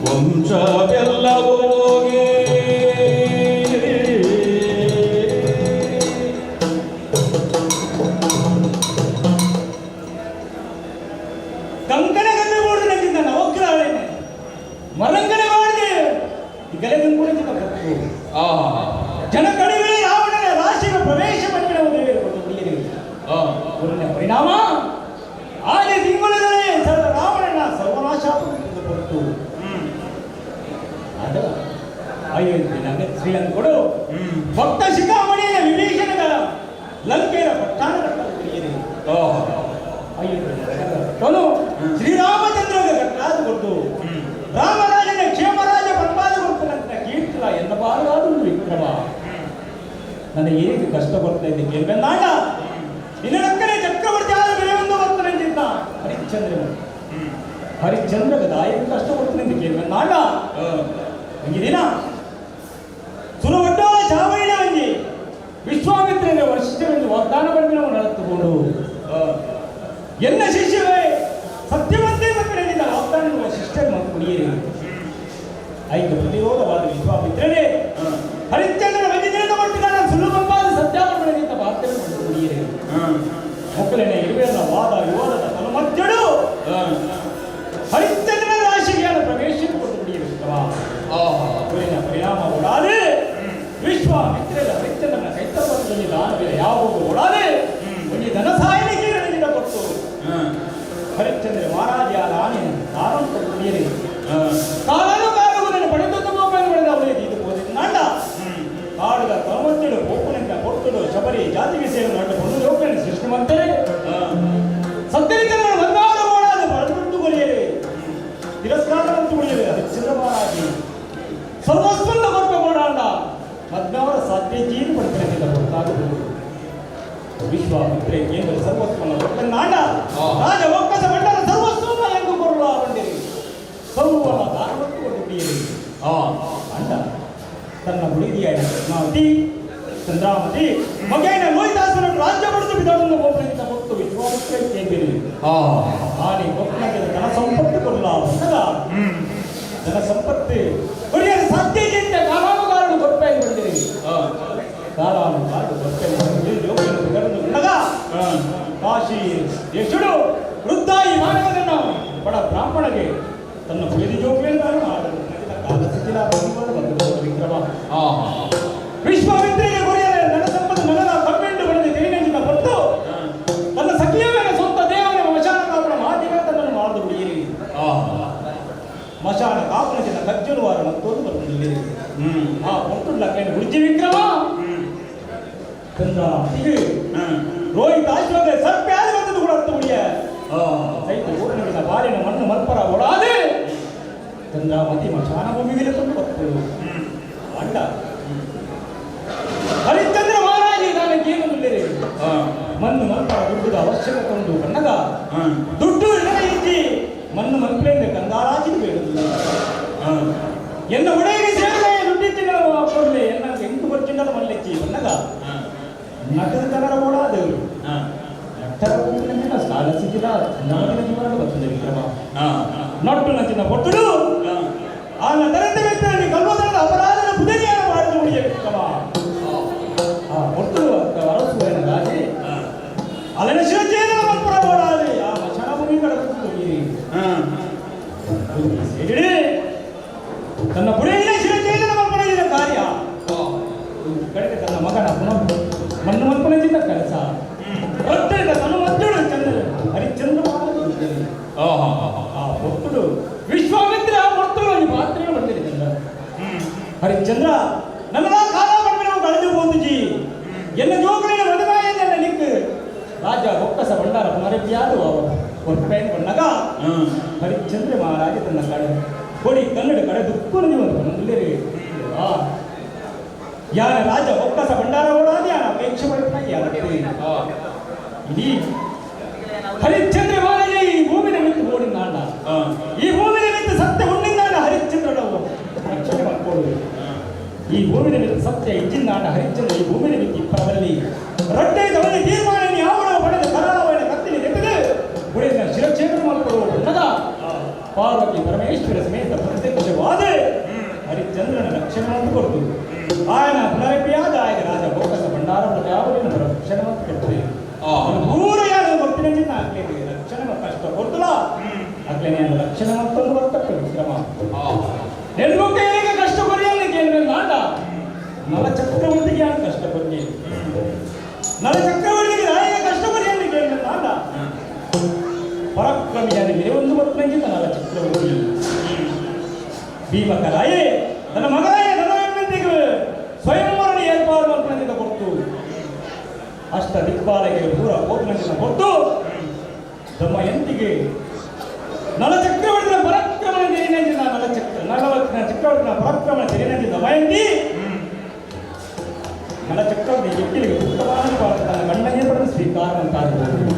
Speaker 15: ವಂಶವೆಲ್ಲವೂ ಹೋಗಿ
Speaker 12: ಕಂಕಣ ಗಮ್ಮೆ ಬೋರ್ದು ನಂಜಿದ್ದ ನವಗ್ರಹಗಳೇನೆ ಮರಂಗನೆ ಮಾಡಿದೆ ಈಗಲೇ ಕೂಡ ಜನ ಕಡಿಮೆ ರಾವಣನ ರಾಶಿಗೆ ಪ್ರವೇಶ ಪಟ್ಟಿನ ಪರಿಣಾಮ ಆನೆ ತಿಂಗಳೇ ರಾವಣನ ಸರ್ವನಾಶ ಕೊಟ್ಟು ಅದ ಅಯೋಧ್ಯೆ ನಗರ ಶ್ರೀಲಂಕೋಡು ಭಕ್ತ ಶಿಖಾಮಣಿಯ ವಿಭೀಷಣಗಳ ಲಂಕೆಯ ಪಟ್ಟಾಣ ಅಯೋಧ್ಯೆ ಶ್ರೀರಾಮಚಂದ್ರಗ ಕಟ್ಟಾದ ಕೊಟ್ಟು ರಾಮರಾಜನ ಕ್ಷೇಮರಾಜ ಪರ್ಪಾದ ಕೊಡ್ತಾನಂತ ಕೀರ್ತನ ಎನ್ನಬಾರದಾದ ವಿಕ್ರಮ. ನನಗೆ ಏಕೆ ಕಷ್ಟ ಬರ್ತಾ ಇದೆ ಕೇಳ್ಬೆನ್ನಾಗ ನಿನ್ನಕ್ಕನೆ ಚಕ್ರವರ್ತಿ ಆದ ಬೆಳೆಯೊಂದು ಬರ್ತಾನೆ ಅಂತಿದ್ದ ಹರಿಶ್ಚಂದ್ರ. ಹರಿಶ್ಚಂದ್ರಗ ದಾಯಕ ಕಷ್ಟ ಬರ್ತಾನೆ ಅಂತ ಕೇಳ್ಬೆನ್ನಾಗ ಹಂಗಿದಿನ ಸುರವಡ್ಡ ಚಾವಣಿನ ಒಂಜಿ ವಿಶ್ವಾಮಿತ್ರನ ವರಿಷ್ಠವೆಂದು ವಾಗ್ದಾನ ಪಡೆದ ನಡೆದುಕೊಂಡು ಎನ್ನ ಶಿಷ್ಯವೇ ಸತ್ಯವಂತೆ ಮತ್ತು ಹೇಳಿದ ವಾಗ್ದಾನ ಶಿಷ್ಯರು ಮತ್ತು ಕುಡಿಯಿರಿ ಐದು ಪ್ರತಿರೋಧವಾದ ವಿಶ್ವಾಮಿತ್ರನೇ ಹರಿಶ್ಚಂದ್ರನ ಒಂದು ದಿನದ ಮಟ್ಟಿಗೆ ನಾನು ಸುಲಭವಾದ ಸತ್ಯಾಪಣೆಗಿಂತ ಭಾರತವನ್ನು ಕುಡಿಯಿರಿ ಮಕ್ಕಳನ್ನೇ ಇರುವೆಲ್ಲ ವಾದ ವಿವಾದದ ತಲಮಧ್ಯಡು ಹರಿಶ್ಚಂದ್ರನ ರಾಶಿಗೆ ಪ್ರವೇಶ ಕೊಟ್ಟು ಕುಡಿಯಿರಿ ಪರಿಣಾಮ ಓಡಾದೆ ವಿಶ್ವಾಮಿತ್ರರ ಹರಿಶ್ಚಂದ್ರನ ಕೈತಪದಲ್ಲಿ ದಾನವೀರ ಯಾವಾಗ ಓಡಾದೆ ಒಂದು ಧನ ಸಹಾಯಕ್ಕೆ ನಡೆದಿದ್ದ ಕೊಟ್ಟು ಹರಿಶ್ಚಂದ್ರ ಮಹಾರಾಜ ರಾಣಿ ದಾನ ಕುಡಿಯಿರಿ ಕಾಲಾನು ಕಾಲುಗಳನ್ನು ಪಡೆದು ಪಡೆದ ಅವಳಿಗೆ ಇದು ನಾಂಡ ಕಾಡುಗ ತಮತ್ತಿಡು ಗೋಪುನಿಂದ ಕೊಟ್ಟುಡು ಶಬರಿ ಜಾತಿ ವಿಷಯ ನಡು ಒಂದು ಲೋಕನ ಸೃಷ್ಟಿ ಮಾಡ್ತಾರೆ ಸತ್ಯನಿಕರನ್ನು ಬಂದಾರು ಓಡಾದ ಬರೆದುಬಿಟ್ಟು ಕೊಲಿಯರಿ ತಿರಸ್ಕಾರವಂತೂ ಉಳಿಯಲಿ ಹರಿಶ್ಚಂದ್ರ ಮಹಾರಾಜಿ ಸರ್ವಸ್ವನ್ನ ಕೊರಪೆ ಓಡಾಡ ಮದ್ನವರ ಸಾಧ್ಯ ಜೀನು ಪಡ್ತಾರೆ ಗೊತ್ತಾಗುವುದು ವಿಶ್ವಾಮಿತ್ರೆ ಕೇಂದ್ರ ಸರ್ವಸ್ವನ್ನ ಕೊಟ್ಟನಾಡ ರಾಜ ಒಕ್ಕಸ ಬಂಡರ ಸರ್ವಸ್ವನ್ನ ಎಂದು ಕೊರಲ ಬಂದಿರಿ ಸರ್ವನ ದಾನವನ್ನು ಕೊಟ್ಟು ಅಂಡ ತನ್ನ ಬುಡಿದಿಯಾದ ಪದ್ಮಾವತಿ ಚಂದ್ರಾವತಿ ಮಗೇನ ಲೋಹಿತಾಸನ ರಾಜ್ಯ ಪಡೆದು ಬಿದಳನ್ನು ಒಬ್ಬನಿಂದ ಕೊಟ್ಟು ವಿಶ್ವಾಮಿತ್ರ ಕೇಂದ್ರಿ ಆನೆ ಕೊಪ್ಪಣಕ್ಕೆ ಧನ ಸಂಪತ್ತು ಕೊಡಲ ಬಂದಾಗ ಧನ ಸಂಪತ್ತು ಕೊರಿಯರ ಸಾಧ್ಯ ಇದೆ ಕಾಲಾನುಕಾರನು ಕೊರಪೆಯಾಗಿ ಬಂದಿರಿ ಕಾಲಾನುಕಾರನು ಕೊರಪೆ ಕಾಶಿ ಯಶುಡು ವೃದ್ಧಾಯಿ ಮಾನವನನ್ನು ಬಡ ಬ್ರಾಹ್ಮಣಗೆ ತನ್ನ ಬುಡಿದಿ ಜೋಗಿಯನ್ನು ವಿಕ್ರಮ ವಿಶ್ವಾಮಿತ್ರಿಗೆ ಗುರಿಯರೆ ನನ್ನ ಸಂಪತ್ತು ನನಗ ಕಮ್ಮಿಂಡು ಬಡಿದು ತಿಳಿನಂಜಿನ ಕೊಟ್ಟು ತನ್ನ ಸಖಿಯ ಮೇಲೆ ಸ್ವಂತ ದೇವನ ಮಶಾನ ಕಾಪನ ಮಾತಿನ ತನ್ನನ್ನು ಮಾಡಿದು ಬಿಡಿಯಿರಿ ಮಶಾನ ಕಾಪನ ಜನ ಕಜ್ಜಲು ವಾರ ಮತ್ತೊಂದು ಬರ್ತದೆ ಆ ಹೊಟ್ಟು ಲಕ್ಕೇನು ಗುರುಜಿ ವಿಕ್ರಮ ಚಂದ್ರ ರೋಹಿತ ಆಶ್ವಗೆ ಸರ್ಪೆ ಆದ ಬಂದದ್ದು ಕೂಡ ಅರ್ಥ ಮುಡಿಯ ಸೈತ ಊರಿನ ಬಾರಿನ ಮಣ್ಣು ಮಲ್ಪರ ಓಡಾದೆ ಚಂದ್ರಾವತಿ ಮಶಾನ ಭೂಮಿಗೆ ತಂದು ಬರ್ತದೆ ಅಂಡ ಹರಿಶ್ಚಂದ್ರ ಮಹಾರಾಜ ನನಗೇನು ಮುಂದಿರಿ ಮಣ್ಣು ಮಲ್ಪರ ದುಡ್ಡುದ ಅವಶ್ಯಕತೆ ಉಂಟು ಕಣ್ಣಗ ದುಡ್ಡು ಇಜ್ಜಿ ಮಣ್ಣು ಮಲ್ಪಲೆಂದ ಕಂದಾರಾಜಿನ ಬೇಡುದು ಎನ್ನ ಒಡೆಯಗೆ ಸೇರಿದ ದುಡ್ಡಿಚ್ಚಿನ ಕೊಡಲಿ ಎನ್ನ ಎಂಟು ಬರ್ಚಿಂಡದ ಮಲ್ಲೆಚ್ಚಿ ಬಣ್ಣಗ ನಟದ ತನರ ಓಡಾದವರು ನಟರ ಹೋಗಿನ ಸಾಲ ಸಿಕ್ಕಿದ ಚಂದ್ರಾವತಿನ ಜೀವನ ಬರ್ತದೆ ವಿಕ್ರಮ ನಟ್ಟು ನಂಚಿನ ಕೊಟ್ಟುಡು ಆ ನಟರಂತೆ ವ್ಯಕ್ತಿಯಲ್ಲಿ ಕಲ್ವತನದ ಅಪರಾಧದ ಪುದರಿಯನ್ನು ಮಾಡಿದ ಉಳಿಯ ವಿಕ್ರಮ ಆ ಕೊಟ್ಟುಡು ಅರಸು ಏನದಾಗಿ ಅಲನ ಶಿವಚೇತನ ಮಲ್ಪುರ ಓಡಾದಿ ಆ ಮಶಾನ ಭೂಮಿ ಕಡಕು ಸೇರಿಡಿ ತನ್ನ ಬುಡಿಯಿನ ಶಿವಚೇತನ ಮಲ್ಪುರ ಕಾರ್ಯ ಕಡೆಗೆ ತನ್ನ ಮಗನ ಪುನಃ ಮಣ್ಣು ಮಲ್ಪನದಿಂದ ಕೆಲಸ ಒತ್ತಡ ತನ್ನ ಮದ್ದಳು ಚಂದ್ರ ಹರಿಶ್ಚಂದ್ರ ಆ ಒತ್ತಡು ವಿಶ್ವಾಮಿತ್ರ ಒತ್ತಡು ಈ ಮಾತ್ರೆ ಬರ್ತೀರಿ ಚಂದ್ರ ಹರಿಶ್ಚಂದ್ರ ನನ್ನ ಕಾಲ ಪಡ್ಬಿನ ಕಳೆದು ಹೋದುಜಿ ಎನ್ನ ಜೋಗಲಿನ ಮದುವೆಯನ್ನೆಲ್ಲ ನಿಕ್ಕು ರಾಜ ಬೊಕ್ಕಸ ಭಂಡಾರ ಪುನರಭಿಯಾದು ಕೊರ್ಪೇನ್ ಬಣ್ಣಗ ಹರಿಶ್ಚಂದ್ರ ಮಹಾರಾಜ ತನ್ನ ಕಡೆ ಕೊಡಿ ಕನ್ನಡ ಕಡೆ ದುಃಖ ನೀವು ಬಂದಿರಿ ಯಾರ ರಾಜ ಬೊಕ್ಕಸ ಭಂಡಾರ ಓಡಾದ ಯಾರ ಅಪೇಕ್ಷೆ ಪಡ್ತಾನೆ ಇಡೀ ಹರಿಶ್ಚಂದ್ರ ಮಹಾರಾಜ ಈ ಭೂಮಿನ ಮಿತ್ತು ಓಡಿನಾಡ ಈ ಭೂಮಿನ ಮಿತ್ತು ಸತ್ಯ ಉಣ್ಣಿಂದಾಡ ಹರಿಶ್ಚಂದ್ರನ ರಕ್ಷಣೆ ಮಾಡಿಕೊಡು ಈ ಭೂಮಿನ ಮಿತ್ತು ಸತ್ಯ ಇಜ್ಜಿಂದಾಡ ಹರಿಶ್ಚಂದ್ರ ಈ ಭೂಮಿನ ಮಿತ್ತು ಇಪ್ಪರಲ್ಲಿ ರೊಟ್ಟೆ ತವಲ್ಲಿ ತೀರ್ಮಾನ ಯಾವ ಪಡೆದ ಕರಾಳವನ್ನ ಕತ್ತಿನಿ ನೆಟ್ಟದು ಗುಡಿನ ಶಿರಕ್ಷೇತ್ರ ಮಾಡಿಕೊಡುವ ಬಣ್ಣದ ಪಾರ್ವತಿ ಪರಮೇಶ್ವರ ಸಮೇತ ಪ್ರತ್ಯಕ್ಷ ಚಂದ್ರನ ರಕ್ಷಣೆ ಕೊಡ್ತು ಆಯನ ಪುನರಪಿಯಾದ ಆಯಗ ರಾಜ ಬೋಕಸ ಭಂಡಾರ ಪ್ರಜಾಪತಿನ ರಕ್ಷಣೆ ಕೊಡ್ತು ಪೂರ ಯಾರು ಗೊತ್ತಿನ ಚಿನ್ನ ಆಗ್ಲೇನೆ ರಕ್ಷಣೆ ಕಷ್ಟ ಕೊಡ್ತಲ ಆಗ್ಲೇನೆ ರಕ್ಷಣೆ ಮತ್ತೊಂದು ಬರ್ತಕ್ಕ ವಿಕ್ರಮ ನೆನ್ಮುಖ ಕಷ್ಟ ಕೊರಿಯಲ್ಲಿ ಕೇಳಿದ ನಾಟ ನಲ ಚಕ್ರವರ್ತಿಗೆ ಯಾರು ಕಷ್ಟ ಕೊರಿ ನಲ ಚಕ್ರವರ್ತಿಗೆ ರಾಯ ಕಷ್ಟ ಕೊರಿಯಲ್ಲಿ ಕೇಳಿದ ನಾಟ ಪರಾಕ್ರಮಿಯಾದ ಒಂದು ಬರ್ತಂಗಿದ್ದ ನಲ ಚಕ್ರವರ್ತಿ ಭೀಮಕರಾಯೇ ತನ್ನ ಮಗರಾಯ ನನ್ನ ಸ್ವಯಂವರಣ ಏರ್ಪಾಡು ಮಾಡ್ಕೊಂಡಿದ್ದ ಕೊಡ್ತು ಅಷ್ಟ ದಿಕ್ಪಾಲಗೆ ಪೂರ ಕೋತನಂಜಿನ ಕೊಟ್ಟು ತಮ್ಮ ಎಂತಿಗೆ ನಲ ಚಕ್ರವರ್ತಿನ ಪರಾಕ್ರಮಣ ತೆರಿನಂಜಿನ ನಲ ಚಕ್ರ ನಲ ಚಕ್ರವರ್ತಿನ ಪರಾಕ್ರಮಣ ತೆರಿನಂಜಿನ ದಮಯಂತಿ ನಲ ಚಕ್ರವರ್ತಿ ಎಕ್ಕಿಲಿಗೆ ಉತ್ತಮವಾದ ತನ್ನ ಗಂಡನೇ ಪಡೆದು ಸ್ವೀಕಾರ ಅಂತಾದರು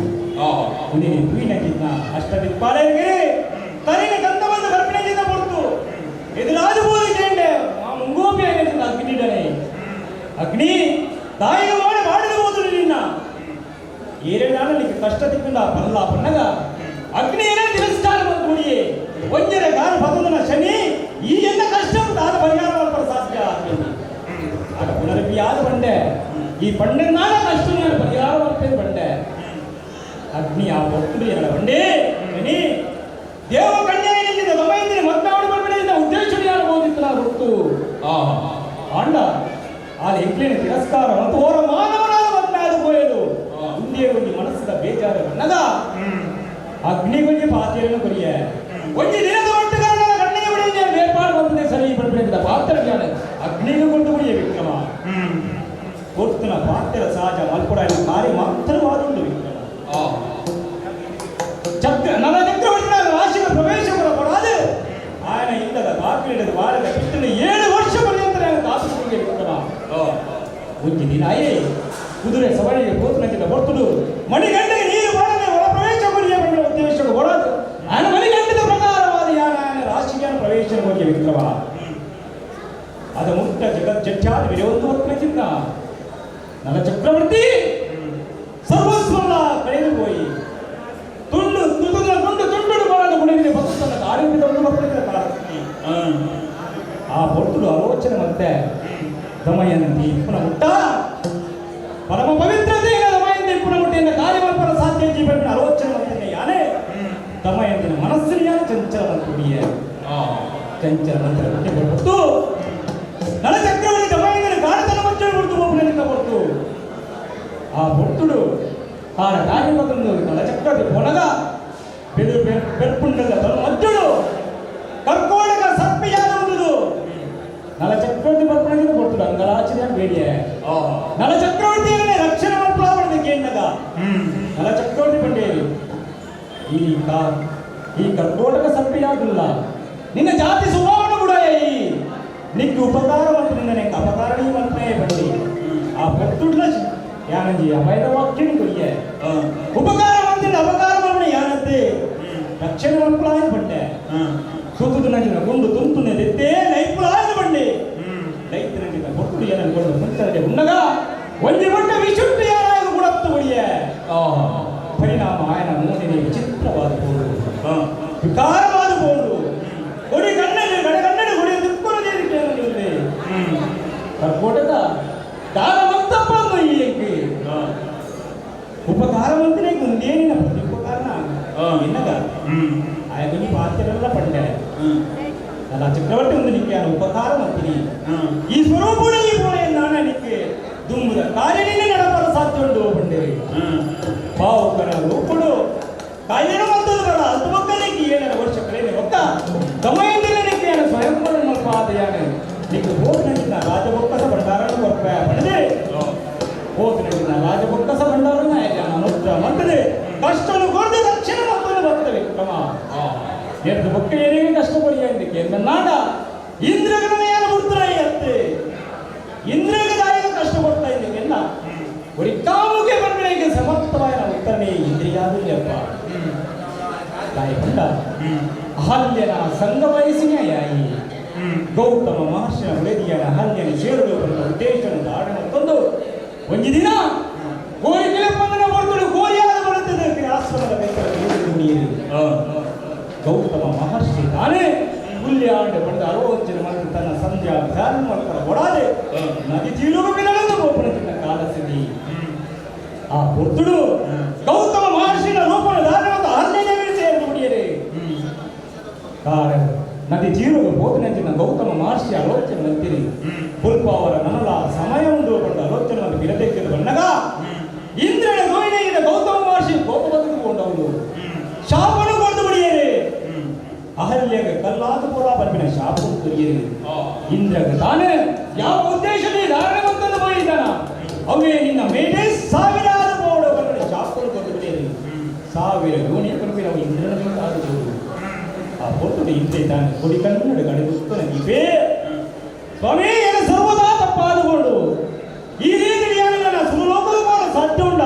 Speaker 12: ಉನಿನಿ ತೂಯಿನಂಜಿನ ಅಷ್ಟ ದಿಕ್ಪಾಲರಿಗೆ ತರಿನ ಗಂಧವನ್ನು ಗರ್ಭಿಣಿಯಿಂದ ಕೊಡ್ತು ಎದುರಾದ ಬೋಧಿ ಕೇಂಡೆ ಆ ಮುಂಗೋಪಿ ಆಗಿದ್ದ ಅಗ್ನಿಡನೆ ಅಗ್ನಿ ತಾಯಿಗೆ ಮಾಡಿ ಮಾಡಿದ ಹೋದ್ರು ನಿನ್ನ ಏರೇಳಾನಲಿಕ್ಕೆ ಕಷ್ಟ ತಿಕ್ಕೊಂಡ ಪಲ್ಲ ಪನ್ನಗ ಅಗ್ನಿ ಏನೇ ತಿರಸ್ಕಾರ ಬಂದು ಒಂಜರ ಗಾರು ಬದಲನ ಶನಿ ಈ ಎಲ್ಲ ಕಷ್ಟ ಆದ ಪರಿಹಾರ ಮಾಡ್ತಾರೆ ಸಾಧ್ಯ ಆಗ ಪುನರಪಿ ಆದ ಬಂಡೆ ಈ ಪಂಡೆನಾಗ ಕಷ್ಟ ಪರಿಹಾರ ಮಾಡ್ತೇನೆ ಬಂಡೆ ಅಗ್ನಿ ಆ ಒಟ್ಟು ಎನ್ನ ಬಂಡೆ ಶನಿ ದೇವ ಕನ್ಯೆಯಿಂದ ದಮಯಂತಿನಿ ಮದ್ದಾವಣಿ ಬರ್ಬೇಡ ಉದ್ದೇಶ ಯಾರು ಓದಿತ್ತಲ್ಲ ಗೊತ್ತು ಆಂಡ ಆ ಎಂಕ್ಲಿನ ತಿರಸ್ಕಾರ ಮತ್ತು ಓರ ಮಾನವನಾದ ಮದ್ಮಾದ ಪೋಯದು ಉಂದಿಯ ಒಂಜಿ ಮನಸ್ಸಿದ ಬೇಜಾರು ಬಣ್ಣದ ಅಗ್ನಿ ಒಂಜಿ ಪಾತ್ರೆಯನ್ನು ಕೊರಿಯ ಒಂಜಿ ದಿನದ ಒಟ್ಟುಗಾರನ ಕಣ್ಣಿಗೆ ಬಿಡಿ ಬೇರ್ಪಾಡು ಬಂದಿದೆ ಸರಿ ಪಡ್ಬಿಡಿದ ಪಾತ್ರ ಜ್ಞಾನ ಅಗ್ನಿಗೆ ಕೊಟ್ಟು ಕುಡಿಯ ವಿಕ್ರಮ ಕೊರ್ತುನ ಪಾತ್ರ ಸಹಜ ಮಲ್ಪುಡ ಕಾರ್ಯ ಮಾತ್ರವಾದುಂಡು ವಿಕ್ರಮ ಚಕ್ರ ನಲ ಚಕ್ರವರ್ತಿನ ರಾಶಿಯ ಪ್ರವೇಶ ಕೊಡಬಾರದು ಆಯನ ಇಂದದ ಬಾಕಿಲಿಡದ ವಾರದ ಕಿತ್ತಲು 7 ವರ್ಷ ಪರ್ಯಂತ ಕಾಸುಗೆ ವಿಕ್ರಮ ಒಂಜಿ ದಿನ ಆಯೇ ಕುದುರೆ ಸವಾರಿಗೆ ಕೋತನಕ್ಕಿಂತ ಹೊರ್ತುಡು ಮಣಿಗಂಟೆಗೆ ನೀರು ಬಾರದೆ ಒಳ ಪ್ರವೇಶ ಕೊರಿಯ ಉದ್ದೇಶಕ್ಕೆ ಬರೋದು ಆಯನ ಮಣಿಗಂಟದ ಪ್ರಕಾರವಾದ ಯಾನ ಆಯನ ರಾಶಿಗೆ ಪ್ರವೇಶ ಹೋಗಿ ವಿಕ್ರಮ ಅದ ಮುಕ್ತ ಜಗತ್ ಜಟ್ಟಾದ ವಿರೊಂದು ಹೊತ್ತಿನ ನನ್ನ ಚಕ್ರವರ್ತಿ ಸರ್ವಸ್ವಲ್ಲ ಕಳೆದು ಹೋಯಿ ತುಂಡು ತುತುದ ತುಂಡು ತುಂಡು ಬಾಳದ ಗುಡಿಗೆ ಬದುಕನ್ನ ಆರೋಗ್ಯದ ಒಂದು ಮಕ್ಕಳಿಗೆ ಕಾಲಕ್ಕೆ ಆ ಪೊರ್ತುಡು ಆಲೋಚನೆ ಮತ್ತೆ ದಮಯಂತಿ ಪುನಃ ಮುಟ್ಟ ಪರಮ ಪವಿತ್ರತೆ ದಮಯಂತಿ ಪುನಃ ಮುಟ್ಟಿಯಿಂದ ಕಾರ್ಯವಲ್ಪನ ಸಾಧ್ಯ ಜೀವನ ಆಲೋಚನೆ ಮತ್ತೆ ಯಾನೇ ದಮಯಂತಿನ ಮನಸ್ಸಿನ ಯಾರು ಚಂಚಲ ಮಂತ್ರಿಯ ಚಂಚಲ ಮಂತ್ರ ಮುಟ್ಟಿ ಕೊಟ್ಟು ನಳ ಚಕ್ರವರ್ತಿ ದಮಯಂತಿನ ಗಾಢತನ ಮಚ್ಚ ಕೊಡ್ತು ಒಬ್ಬನಿಂದ ಕೊಡ್ತು ಆ ಪೊರ್ತುಡು ಆನ ಕಾರ್ಯವನ್ನು ನಳ ಚಕ್ರವರ್ತಿ ಪೊನಗ ಬೆದು ಬೆರ್ಪುಂಡದ ತನ್ನ ಮಜ್ಜುಡು ಕರ್ಕೋಡಕ ಸರ್ಪಿಯಾದ ಒಂದು ನಲ ಚಕ್ರವರ್ತಿ ಬರ್ಪಣೆಗೆ ಕೊಡ್ತುಡು ಅಂಗಲಾಚಿದ ಬೇಡಿಯ ನಲ ಚಕ್ರವರ್ತಿಯನ್ನೇ ರಕ್ಷಣೆ ಮಾಡ್ಕೊಳ್ಳ ಕೇಂದ್ರದ ನಲ ಚಕ್ರವರ್ತಿ ಬಂಡೇರಿ ಈ ಕರ್ಕೋಟಕ ಸರ್ಪಿಯಾಗಿಲ್ಲ ನಿನ್ನ ಜಾತಿ ಸ್ವಭಾವನ ಬಿಡಾಯ ಈ ನಿಕ್ಕು ಉಪಕಾರ ಮಂತ್ರಿಂದ ನಿಂಗೆ ಅಪಕಾರಣೀ ಮಂತ್ರೇ ಬಂಡಿ ಆ ಪೊರ್ತುಡ್ಲ ಯಾನಂಜಿ ಅಭಯದ ವಾಕ್ಯನಿ ಕೊಯ್ಯ ಉಪಕಾರ ಮಂತ್ರಿಂದ ಅಪಕಾರ ಮಾಡ್ಬಿಡ ಯಾನಂತೆ ರಕ್ಷಣೆ ಮಾಡ್ಕೊಳಾಯ ಬಂಡೆ ಸೂತದ ನಂಜಿನ ಗುಂಡು ತುಂತುನೆ ದೆತ್ತೇ ಲೈಪುಳಾಯದ ಬಂಡೆ ಲೈತ್ ನಂಜಿನ ಕೊಟ್ಟುಡು ಏನನ್ಕೊಂಡು ಮುಂಚೆ ಉಣ್ಣಗ ಒಂಜಿ ಬಂಡ ವಿಶುದ್ಧ ಯಾರಾಗ ಗುಣತ್ತು ಒಳಿಯ ಪರಿಣಾಮ ಆಯನ ಮೂನಿನ ವಿಚಿತ್ರವಾದ ಬೋಡು ವಿಕಾರವಾದ ಬೋಡು ಕೊಡಿ ಕಣ್ಣಲ್ಲಿ ಕಡೆ ಕನ್ನಡ ಕೊಡಿ ದಿಕ್ಕುನದೇ ಕರ್ಕೋಟಕ ದಾನ ಮಂತಪ್ಪ ಈ ಉಪಕಾರ ಮಂತ್ರಿ ಮುಂದೇನಿನ ಪ್ರತಿ ಉಪಕಾರನ ಎನ್ನಗ ಆಯಗೊಂದು ಪಾತ್ರೆಲ್ಲ ಪಂಡೆ ಅಲ್ಲ ಚಕ್ರವರ್ತಿ ಒಂದು ನಿಕ್ಕೆ ಉಪಕಾರ ಮಂತ್ರಿ ಈ ಸ್ವರೂಪುಡ ಈ ಕೋಣೆ ನಾನ ನಿಕ್ಕೆ ದುಂಬುದ ಕಾರ್ಯನಿಂದ ನಡಪರ ಸಾಧ್ಯ ಉಂಟು ಪಂಡೆ ಪಾವುಕನ ರೂಪುಡು ಕಾರ್ಯನು ಮತ್ತೊಂದು ಬರ ಅದು ಮಕ್ಕಳಿಗೆ 7 ವರ್ಷ ಕಳೆದ ಒಕ್ಕ ದಮಯಂದಿಲ್ಲ ನಿಕ್ಕೆ ಸ್ವಯಂವರ ಪಾದಯಾನ ನಿಕ್ಕೆ ಹೋದ ರಾಜಬೊಕ್ಕಸ ಭಂಡಾರನ್ನು ಕೊರ್ಪ ಪಡೆದೆ ಹೋದ ರಾಜಬೊಕ್ಕಸ ಭಂಡಾರನ್ನ ಅನುಗ್ರಹ ಮಂತದೆ ಕಷ್ಟನು ಕೊಡದೆ ರಕ್ಷಣೆ ಮತ್ತೊಂದು ಬರ್ತವೆ ಕ್ರಮ ಎರಡು ಬೊಕ್ಕ ಏನೇ ಕಷ್ಟ ಕೊಡಿಯ ಎಂದಕ್ಕೆ ನಾಡ ಇಂದ್ರಗನ ಯಾರು ಬಿಡ್ತಾರ ಅತ್ತೆ ಇಂದ್ರಗ ದಾಯಿಗ ಕಷ್ಟ ಕೊಡ್ತಾ ಇದ್ದಕ್ಕೆಲ್ಲ ಒರಿ ಕಾಮುಗೆ ಬಂದ್ರೆ ಸಮರ್ಥವಾದ ಉತ್ತರನೇ ಇಂದ್ರಿಯಾದುಲ್ಯಪ್ಪ ತಾಯಿ ಬಂದ ಅಹಲ್ಯನ ಸಂಘ ವಯಸ್ಸಿನ ಯಾಯಿ ಗೌತಮ ಮಹರ್ಷಿನ ಉಳದಿಯನ ಅಹಲ್ಯನ ಸೇರಲು ಬಂದ ಉದ್ದೇಶವನ್ನು ದಾಡ ಮತ್ತೊಂದು ಒಂದು ದಿನ ಕೋರಿ ಕಿಲಪ್ಪಂದನ ಹೊರತುಡು ಕೋರಿಯಾದ ಬರುತ್ತದೆ ಆಶ್ರಮದ ಬೆಕ್ಕರ ನೀರು ಗೌತಮ ಮಹರ್ಷಿ ತಾನೇ ಹುಲ್ಯಾಂಡ
Speaker 2: ಪಂಡ ಆಲೋಚನೆ ಮಾಡಿ ತನ್ನ ಸಂಧ್ಯಾ ಧ್ಯಾನ ಮಾಡ್ತಾರೆ ಒಡಾದೆ ನದಿ ತೀರುಗ ಪಿದಳನ್ನು ಗೋಪುರ ತಿನ್ನ ಕಾಲಸ್ಥಿತಿ. ಆ ಪೊರ್ತುಡು ಗೌತಮ ಮಹರ್ಷಿನ ರೂಪನ ಧಾರಣ ಹನ್ನೆರಡು ಸೇರಿದು ಮುಡಿಯರೆ ಕಾರ ನದಿ ತೀರುಗ ಬೋಧನೆ ಗೌತಮ ಮಹರ್ಷಿ ಆಲೋಚನೆ ಮಂತಿರಿ ಪುಲ್ಪಾವರ ನನಲ ಸಮಯ ಉಂಡು ಕೊಂಡ ಆಲೋಚನೆ ಒಂದು ಬಿರದೆಕ್ಕಿದ ಬಣ್ಣಗ ಇಂದ್ರನ ಗೋಯಿನ ಗೌತಮ ಮಹರ್ಷಿ ಕೋಪ ಬದುಕೊಂಡವನು ಶಾಪನು ಕೊಡ್ದು ಬಿಡಿಯರೆ. ಅಹಲ್ಯಗ ಕಲ್ಲಾದ ಪೋಲ ಬರ್ಬಿನ ಶಾಪ ಕೊರಿಯರೆ. ಇಂದ್ರಗ ತಾನೇ ಯಾವ ಉದ್ದೇಶದಲ್ಲಿ ಧಾರಣೆ ಬಂತಂದು ಹೋಗಿದ್ದಾನ ಅವೇ ನಿನ್ನ ಮೇಲೆ ಸಾವಿರಾರು ಮೋಡ ಬಂದರೆ ಶಾಪನು ಕೊಟ್ಟು ಬಿಡಿಯರೆ. ಸಾವಿರ ಯೋನಿ ಕಲ್ಪಿನ ಅವು ಇಂದ್ರನ ಮೇಲೆ ಆದುಬೋದು. ಆ ಹೊತ್ತು ಇಂದ್ರೆ ತಾನೆ ಕೊಡಿ ಕನ್ನಡ ಗಡಿಗುತ್ತನ ಇವೇ ಸ್ವಾಮಿ ಏನು ಸರ್ವದಾ ತಪ್ಪಾದುಕೊಂಡು ಈ ರೀತಿಯಾಗಿ ನನ್ನ ಸುಲೋಕದ ಮಾಡ ಸಾಧ್ಯ ಉಂಡ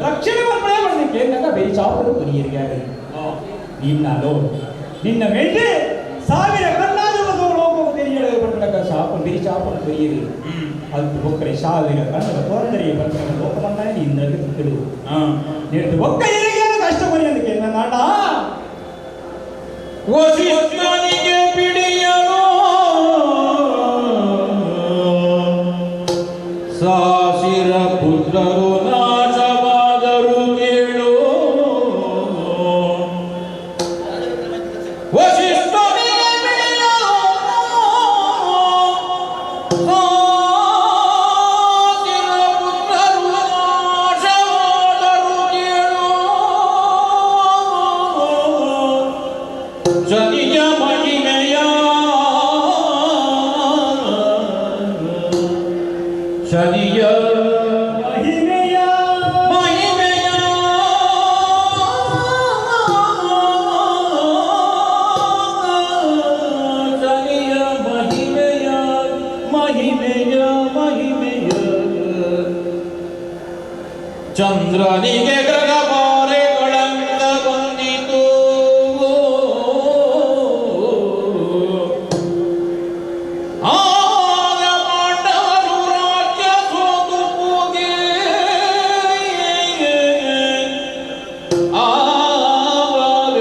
Speaker 2: ರಕ್ಷಣೆ ಮಾಡ್ಕೊಳ್ಳೇ ಮಾಡಲಿಕ್ಕೆ ಏನಕ್ಕ ಬೇರೆ ಚಾಪನು ಕೊರಿಯರಿಯಾಗಿ ನಿನ್ನಲೋ ನಿನ್ನ ಮೇಲೆ ಸಾವಿರ ಕಣ್ಣಾದ ಲೋಕವು ತೆರಿಯಲು ಬಂಡಕ ಶಾಪ ಬೇರೆ ಚಾಪನು ಕೊರಿಯರಿ. ಅದು ಒಕ್ಕರೆ ಸಾವಿರ ಕಣ್ಣದ ಪೊರಂದರಿ ಬಂದ ಲೋಕಮಂದಾನೆ ಇಂದ್ರಗೆ ತಿಳು ನೀಡ್ದು ಒಕ್ಕ ಎರಿಗೆ ಕಷ್ಟ ಕೊರಿಯದಕ್ಕೆ ನನ್ನ ಅಣ್ಣ
Speaker 15: ವಸಿಷ್ಠನಿಗೆ ಬಿಡಿಯಲು ಸಾಸಿರ ಪುತ್ರರು ನಾಶವಾದರು ಕೇಳು. ವಸಿಷ್ಠನಿಗೆ ಬಿಡಿಯಲು ಸಾಸಿರ ಪುತ್ರರು ನಾಶವಾದರು ಕೇಳು. ಶನಿಯ ಮಹಿಮೆಯ ಶನಿಯ
Speaker 2: ಮಹಿಮೆಯ
Speaker 15: ಮಹಿಮೆಯ ಶನಿಯ ಮಹಿಮೆಯ ಮಹಿಮೆಯ ಮಹಿಮೆಯ ಚಂದ್ರನಿಗೆ ಗ್ರಹಬಾರೆಗಳಂತ ಬಂದಿತು. ಆಗ ಪಾಂಡವರು ರಾಜ್ಯ ಸೋತು ಹೋಗಿ ಆವಾಗ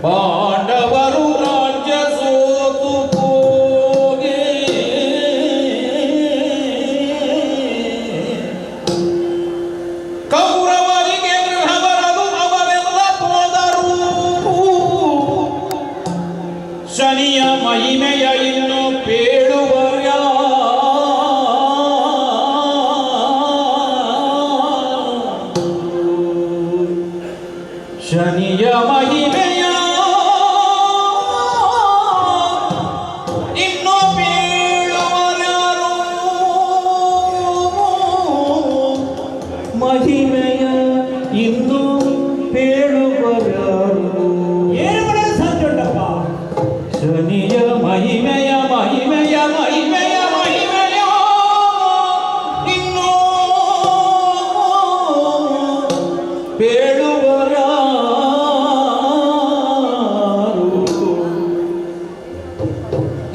Speaker 15: ಪಾಂಡವರು ರಾಜ್ಯ ಸೋತು ಹೋಗಿ ಕೌರವರಿಗೆ ಗೃಹ ಬರಲು ಅವರೆಲ್ಲ ಹೋದರು. ಶನಿಯ ಮಹಿಮೆಯ ಇನ್ನು ಪೇಳುವರ್ಯ ಶನಿಯ ಮಹಿಮೆಯ ಇನ್ನು ಪೇಳುವರ್ಯಾರು ಮಹಿಮೆಯ ಇನ್ನು ಪೇಳುವರ್ಯಾರು
Speaker 2: ಏನು ಮಾಡಲು ಸಾಧ್ಯ ಉಂಟಪ್ಪ?
Speaker 15: ಶನಿಯ ಮಹಿಮೆಯ ಮಹಿಮೆಯ ಮಹಿಮೆಯ ಮಹಿಮೆಯ ಇನ್ನು ಪೇಳುವರಾರು.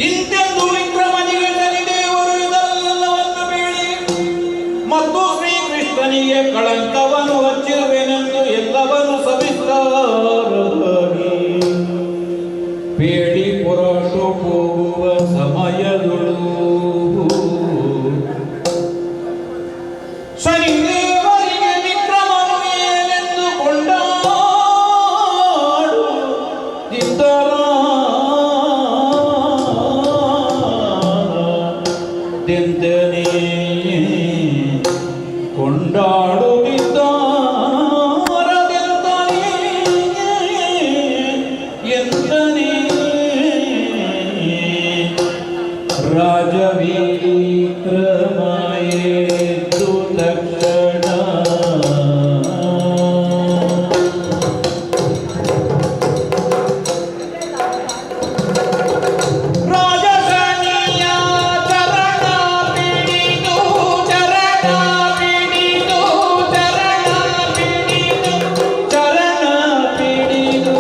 Speaker 15: ಇಂತೆಂದು ವಿಕ್ರಮನಿಗೆ ಶನಿದೇವರು ಇದೆಲ್ಲವನ್ನು ಬೀಳಿ ಮತ್ತು ಶ್ರೀಕೃಷ್ಣನಿಗೆ ಕಳಂಕವನ್ನು ಹಚ್ಚಿರುವೆನೆಂದು ಎಲ್ಲವನ್ನು ಸವಿಸ್ತಾರವಾಗಿ ಬೇಡಿ ಹೊರಟು ಹೋಗುವ ಸಮಯದೊಳು ಶನಿದೇವರಿಗೆ ವಿಕ್ರಮನು ಏನೆಂದು ಕೊಂಡಾಡು ದಿಂತನೇ ಕೊಂಡಾಡುತ್ತಿದ್ದಾರದೆಂತನೇ ಎಂತನೇ ರಾಜವಿಕ್ರಮ ಎದ್ದು ತಕ್ಷಣ ರಾಜಶನಿಯ ಚರಣ ಪಿಡಿದು ಚರಣ ಪಿಡಿದು ಚರಣ ಪಿಡಿದು ಚರಣ ಪಿಡಿದು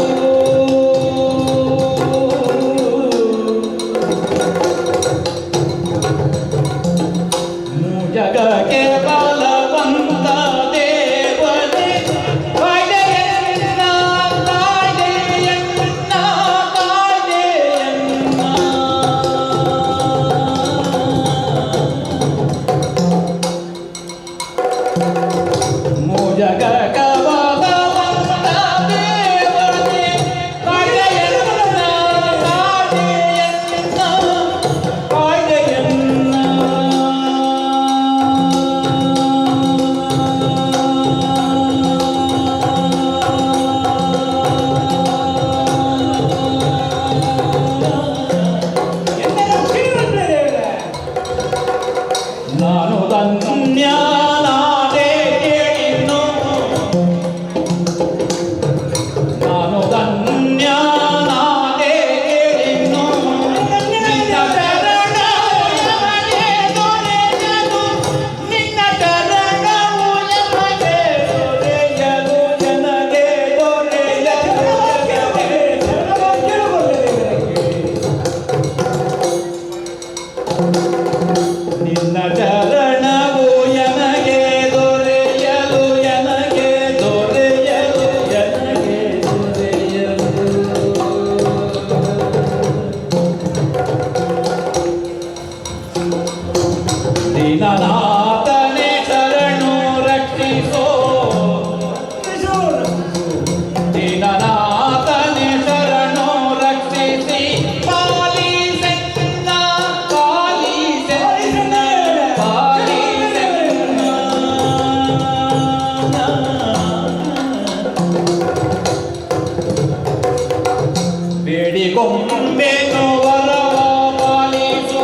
Speaker 15: ಬೇಡಿಕೊಂಬೆನು ವರವ ಪಾಲಿಸು.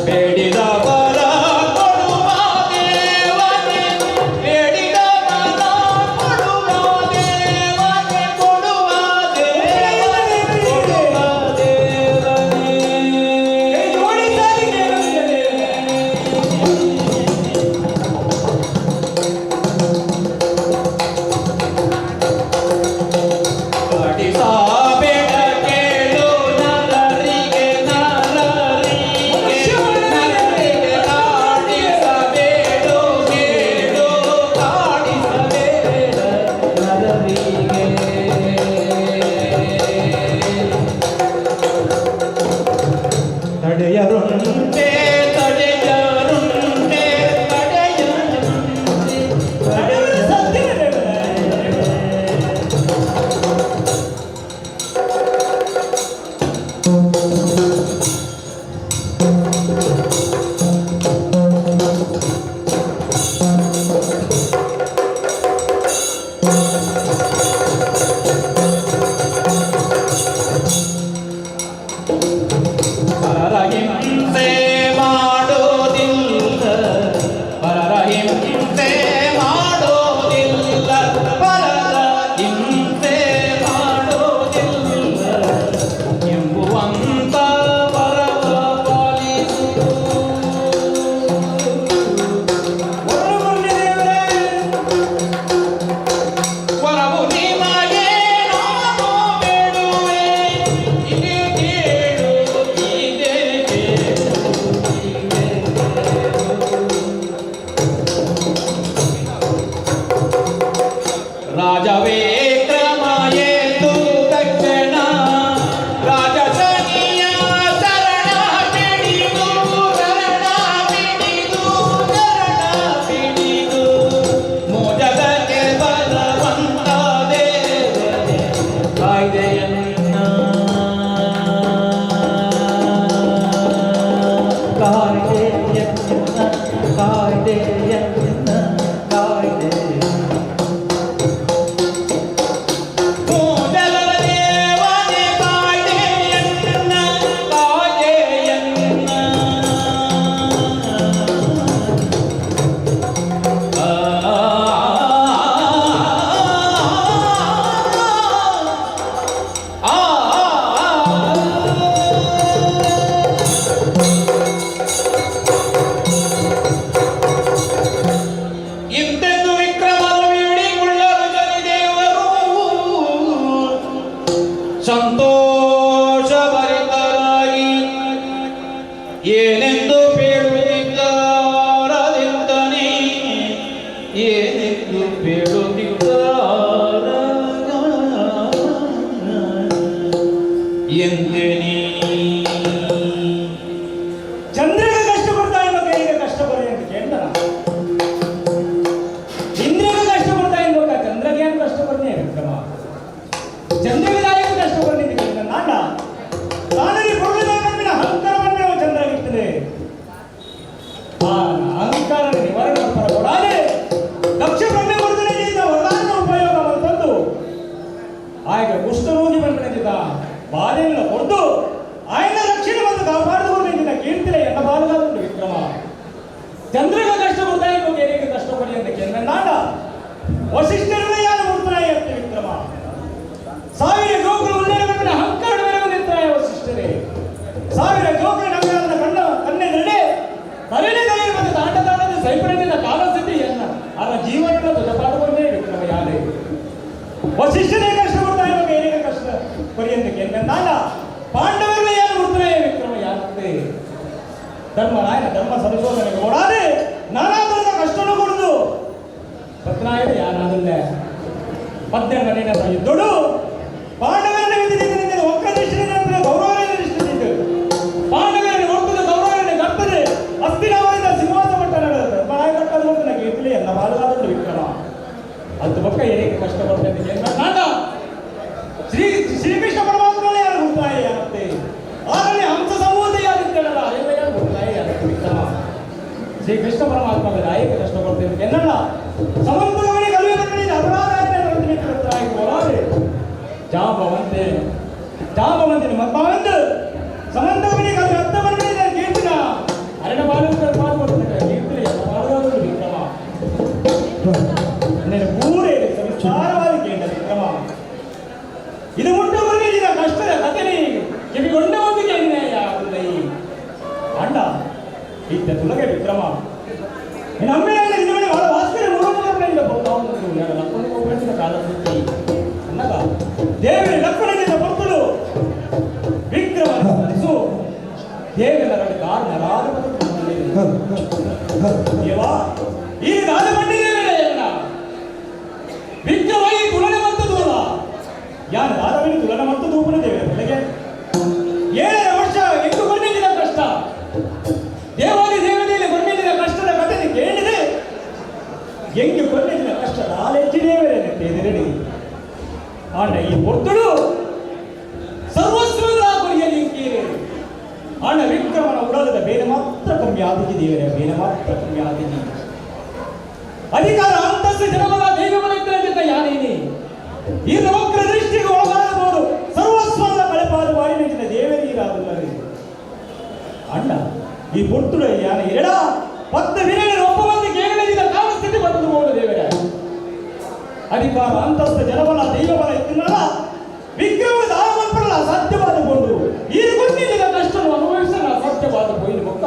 Speaker 15: ಬೇಡಿದ ವರ ಕೊಡುವ ದೇವನೇ, ಬೇಡಿದ ವರ ಕೊಡುವ ದೇವನೇ, ಕೊಡುವ ದೇವನೇ, ಕೊಡುವ ದೇವನೇ. ಕಾಡಿಸಬೇಡ ಕೇಳು ನರರಿಗೆ, ನರರಿಗೆ, ನರರಿಗೆ ಕಾಡಿಸಬೇಡು ಕೇಳು, ಕಾಡಿಸಬೇಡ ನರರಿಗೆ. ತಡೆಯರುಂಟೆ, ತಡೆಯರುಂಟೆ, ತಡೆಯರುಂಟೆ, ತಡೆಯರು. ಪರರ ಹಿಂಸೆ ಮಾಡೋದಿಲ್ಲ, ಪರರ ಹಿಂಸೆ ಮಾಡೋದಿಲ್ಲ, ಪರರ ಹಿಂಸೆ ಮಾಡೋದಿಲ್ಲ ಎಂಬುವಂತ ವರವ ಪಾಲಿಸು. ವರವು ನಿಮಗೆ ನಾನು ಬೇಡುವೆ, ಇದೇ ಕೇಳು, ಇದೇ ಕೇಳು, ಇದೇ ರಾಜವೇ ಕ್ರಮ ಎದ್ದು ತಕ್ಷಣ ರಾಜ ಶನಿಯ ಶರಣ ಪಿಡಿದು, ಶರಣ ಪಿಡಿದು, ಶರಣ ಪಿಡಿದು, ಮೋಜಗಕ್ಕೆ ಬಲವಂತ ದೇವನೇ ಕಾಯ್ದೆಯನ್ನ, ಕಾಯ್ದೆಯನ್ನ, ಕಾಯ್ದೆಯನ್ನ, ಕಾಯ್ದೆ. ಪೂಜಲ ದೇವನೇ ಕಾಯ್ದೆಯನ್ನ, ಕಾಯ್ದೆಯನ್ನ. ಆ ಆ ಆ. ಇಂತೆಂದು ವಿಕ್ರಮರು ಬೇಡಿಕೊಳ್ಳಲು ಶನಿದೇವರು ಸಂತೋಷ ಭರಿತರಾಗಿ ಏನೆಂದು ಬೇಡುತ್ತಿದ್ದಾರದಿಂದನೇ, ಏನೆಂದು ಬೇಡುತ್ತಿದ್ದಾರ ಎಂದೆನಿ.
Speaker 12: ಚಂದ್ರಗೆ ಕಷ್ಟ ಕೊಡ್ತಾ ಇರುವ ಕೈಗೆ ಕಷ್ಟ ಬರಿ ಅಂತ ಕೇಳ್ತಾನ. ಇಂದ್ರಗೆ ಕಷ್ಟ ಕೊಡ್ತಾ ಇರುವಾಗ ಚಂದ್ರಗೆ ಏನು ಕಷ್ಟ ಬರ್ನೇ ವಿಕ್ರಮ, ಚಂದ್ರಗೆ ದಾಯಿಗೆ ಕಷ್ಟ ಬರ್ನಿ ಅಂತ ಕೇಳ್ತಾನ. ನಾಂಡ ತಾನಲ್ಲಿ ಕೊಡಲಿಲ್ಲ ಅಹಂಕಾರ ಬಂದ್ರೆ ಚಂದ್ರಾಗಿರ್ತದೆ. ಆ ಅಹಂಕಾರ ನಿವಾರಣೆ ಕೊಡಾದೆ ದಕ್ಷ ಬ್ರಹ್ಮೆ ಕೊಡ್ತಾನೆ ವರದಾನ ಉಪಯೋಗ ತಂದು ಆಗ ಕುಷ್ಠರೋಗಿ ಬಂದ ಬಾಧೆಯನ್ನು ಕೊಡ್ದು ఆయన ರಕ್ಷಣೆ ಬಂದು ಕಾಪಾಡಿದ್ರು ನಿನ್ನ ಕೀರ್ತಿಲ ಎನ್ನ ಬಾಲಗಾದುಂಟು ವಿಕ್ರಮ. ಚಂದ್ರಗ ಕಷ್ಟ ಕೊಡ್ತಾ ಇರುವ ಏನಿಗೆ ಕಷ್ಟ ಕೊಡಿ ಅಂತ ಕೇಳಿದ ನಾಡ ವಸಿಷ್ಠರನ್ನ ಯಾರು ಕೊಡ್ತಾನೆ ಅಂತ ವಿಕ್ರಮ. ಸಾವಿರ ಜೋಕರು ಉಲ್ಲೇಖ ಅಹಂಕಾರ ಮೇಲೆ ನಿಂತಾಯ ವಸಿಷ್ಠರೇ. ಸಾವಿರ ಜೋಕರು ನಗರದ ಕಣ್ಣ ಕಣ್ಣೆದುರಡೆ ತಲೆನೇ ತಲೆ ಮತ್ತು ತಾಂಡ ತಾಂಡದ ಸೈಪಣಿನ ಕಾಲಸ್ಥಿತಿ ಎನ್ನ ಅದರ ಜೀವನದ ತುಜಪಾಠವನ್ನೇ ವಿಕ್ರಮ ಯಾರೇ. ವಸಿಷ್ಠರೇ ಕಷ್ಟ ಕೊಡ್ತಾ ಇರುವಾಗ ಏನಿಗೆ ಕಷ್ಟ ಕೊಡಿ ಅಂತ ಕೇಳಿದ ನಾಡ ಪಾಂಡವರನ್ನ ಯಾರು ಕೊಡ್ತಾರೆ ವಿಕ್ರಮ ಯಾರತ್ತೆ. ಧರ್ಮರಾಯನ ಧರ್ಮ ಸಂಶೋಧನೆಗೆ ಓಡಾದೆ ನಾನಾ ಥರದ ಕಷ್ಟನೂ ಕೊಡುದು ಪತ್ನಾಯಕ ಯಾರಾದಲ್ಲ ಪದ್ಯನ ಯುದ್ಧಡು ಪಾಂಡವರನ್ನ ವಿಧಿಸಿದ ವಕ್ರದೃಷ್ಟಿಯಿಂದ ಗೌರವನ ದೃಷ್ಟಿಯಿಂದ ಪಾಂಡವರನ್ನು ಹೊರತದ ಗೌರವನ ಕರ್ತದೆ ಅಸ್ಥಿರಾವರಿದ ಸಿಂಹಾಸ ಮಟ್ಟ ನಡೆದ ಧರ್ಮರಾಯ ಕಟ್ಟದ ಹೊರತು ಕೀರ್ತಲೆ ಎಲ್ಲ ಬಾಲಗಾದದ್ದು ವಿಕ್ರಮ. ಅದು ಪಕ್ಕ ಏನಕ್ಕೆ ಕಷ್ಟ ಬರ್ತದೆ ನಾಡ ಶ್ರೀ ಶ್ರೀಕೃಷ್ಣ ಪರಮಾತ್ಮನೇ ಯಾರು ಗುರ್ತಾಯ ಯಾರತ್ತೆ. ಆರಲ್ಲಿ ಹಂಸ ಸಮೂಹ ಯಾರಿದ್ದಾರಲ್ಲ ಅದೆಲ್ಲ ಯಾರು ಗುರ್ತಾಯ ಯಾರತ್ತೆ ವಿಕ್ರಮ. ಶ್ರೀಕೃಷ್ಣ ಪರಮಾತ್ಮ ರಾಯಕ್ಕೆ ಕಷ್ಟ ಕೊಡ್ತೇನೆ ಎನ್ನಲ್ಲ.
Speaker 2: ಸಮಂತಕಮಣಿ ಕಲುವೆ ಪಂಪಿನ ಅಪರಾಧ ಜಾಂಬವಂತೆ ಜಾಂಬವಂತಿನ ಮಬ್ಬಾವಂದು ಸಮಂತಕಮಣಿ ಕಲುವೆ ರಕ್ತ ಪಂಪಿನ ಕೀರ್ತನ ಅರಣ ಬಾಲುಕರ ಪಾಲ್ಗೊಳ್ಳುತ್ತ ಕೀರ್ತನೆ ಪಾಲ್ಗೊಳ್ಳುವುದು ವಿಕ್ರಮ నేను ಪೂರೇ ಸವಿಸ್ತಾರವಾಗಿ ಕೇಂದ್ರ ವಿಕ್ರಮ ಇದು ಮುಟ್ಟ ಮುರುಗಿದ ಕಷ್ಟದ ಕಥೆನಿ ಕಿವಿಗೊಂಡ ಒಂದು ಕೇಳಿದೈ ಅಣ್ಣ ಇತ್ತ ತುಲಗೆ ವಿಕ್ರಮ ನಮ್ಮೇಲೆ ನಿನ್ನಮನೆ ಬಹಳ ವಾಸ್ಕರ ಮೂರನೇ ಬರ್ತಾവുಂಟು ನಾನು ಲಕ್ಕಣ ಹೋಗ್ಬೇಕಿದ್ದ ಕಾಲ ಸುತ್ತಿ ಅನ್ನಗ ದೇವರ ಲಕ್ಕಣದಿಂದ ಬರ್ತಳು ವಿಕ್ರಮ ಕಲಿಸು ದೇವರ ಎರಡು ಕಾರು ನರಾರು ದೇವಾ ಈ ದಾದ ಬಂಡಿದ್ದೇವೆ ವಿಕ್ರಮ ಈ ತುಲನೆ ಮತ್ತು ದೂರ ಯಾರು ದಾದವಿನ ತುಲನೆ ಮತ್ತು ದೂಪನ ದೇವರ ಬೆಳಗ್ಗೆ 7 ವರ್ಷ ಎಂಟು ಬಂದಿದ್ದ ಕಷ್ಟ ದೇವಾದಿ ದೇವತೆಯಲ್ಲಿ ಬಂದಿದ್ದ ಕಷ್ಟದ ಕಥೆ ಕೇಳಿದೆ ಹೆಂಗೆ ಬಂದಿದ್ದ ಕಷ್ಟ ನಾಲೆಚ್ಚಿ ದೇವರೇ ಎದುರಡಿ ಆಂಡ ಈ ಒತ್ತಡು ಸರ್ವಸ್ವದ ಕೊರಿಯಲಿ ಕೇಳಿ ಆಂಡ ವಿಕ್ರಮನ ಉಡಲದ ಬೇರೆ ಮಾತ್ರ ಕಮ್ಮಿ ಆದಿಗೆ ದೇವರೇ ಬೇರೆ ಮಾತ್ರ ಕಮ್ಮಿ ಆದಿಗೆ ಅಧಿಕಾರ ಅಂತಸ್ತು ಜನಬಲ ದೈವಬಲ ಇದ್ದರೆ ಜೊತೆ ಯಾನೇನಿ ಈ ವಕ್ರ ದೃಷ್ಟಿಗೆ ಒಳಗಾಗಬಹುದು ಸರ್ವಸ್ವದ ಕಳೆಪಾದ ಬಾರಿ ನೆಂಚಿನ ದೇವರೀರಾದುಲ್ಲರಿ ಅಣ್ಣ ಈ ಪೊರ್ತುಡ ಯಾನ ಎರಡ ಪತ್ತು ವಿರಳಿ ಒಬ್ಬ ಬಂದು ಕೇಳಲಿದ್ದ ಕಾಲ ಸ್ಥಿತಿ ಬಂದು ಹೋದ ದೇವರೇ ಅಧಿಕಾರ ಅಂತಸ್ತು ಜನಬಲ ದೈವಬಲ ಇತ್ತಿನಲ್ಲ ವಿಕ್ರಮದ ಆಮಂತ್ರಣ ಸಾಧ್ಯವಾದ ಕೊಂಡು ಈ ಗೊಂದಿನ ಕಷ್ಟವನ್ನು ಅನುಭವಿಸಲು ಅಸಾಧ್ಯವಾದ ಪೋಯಿನ ಬೊಕ್ಕ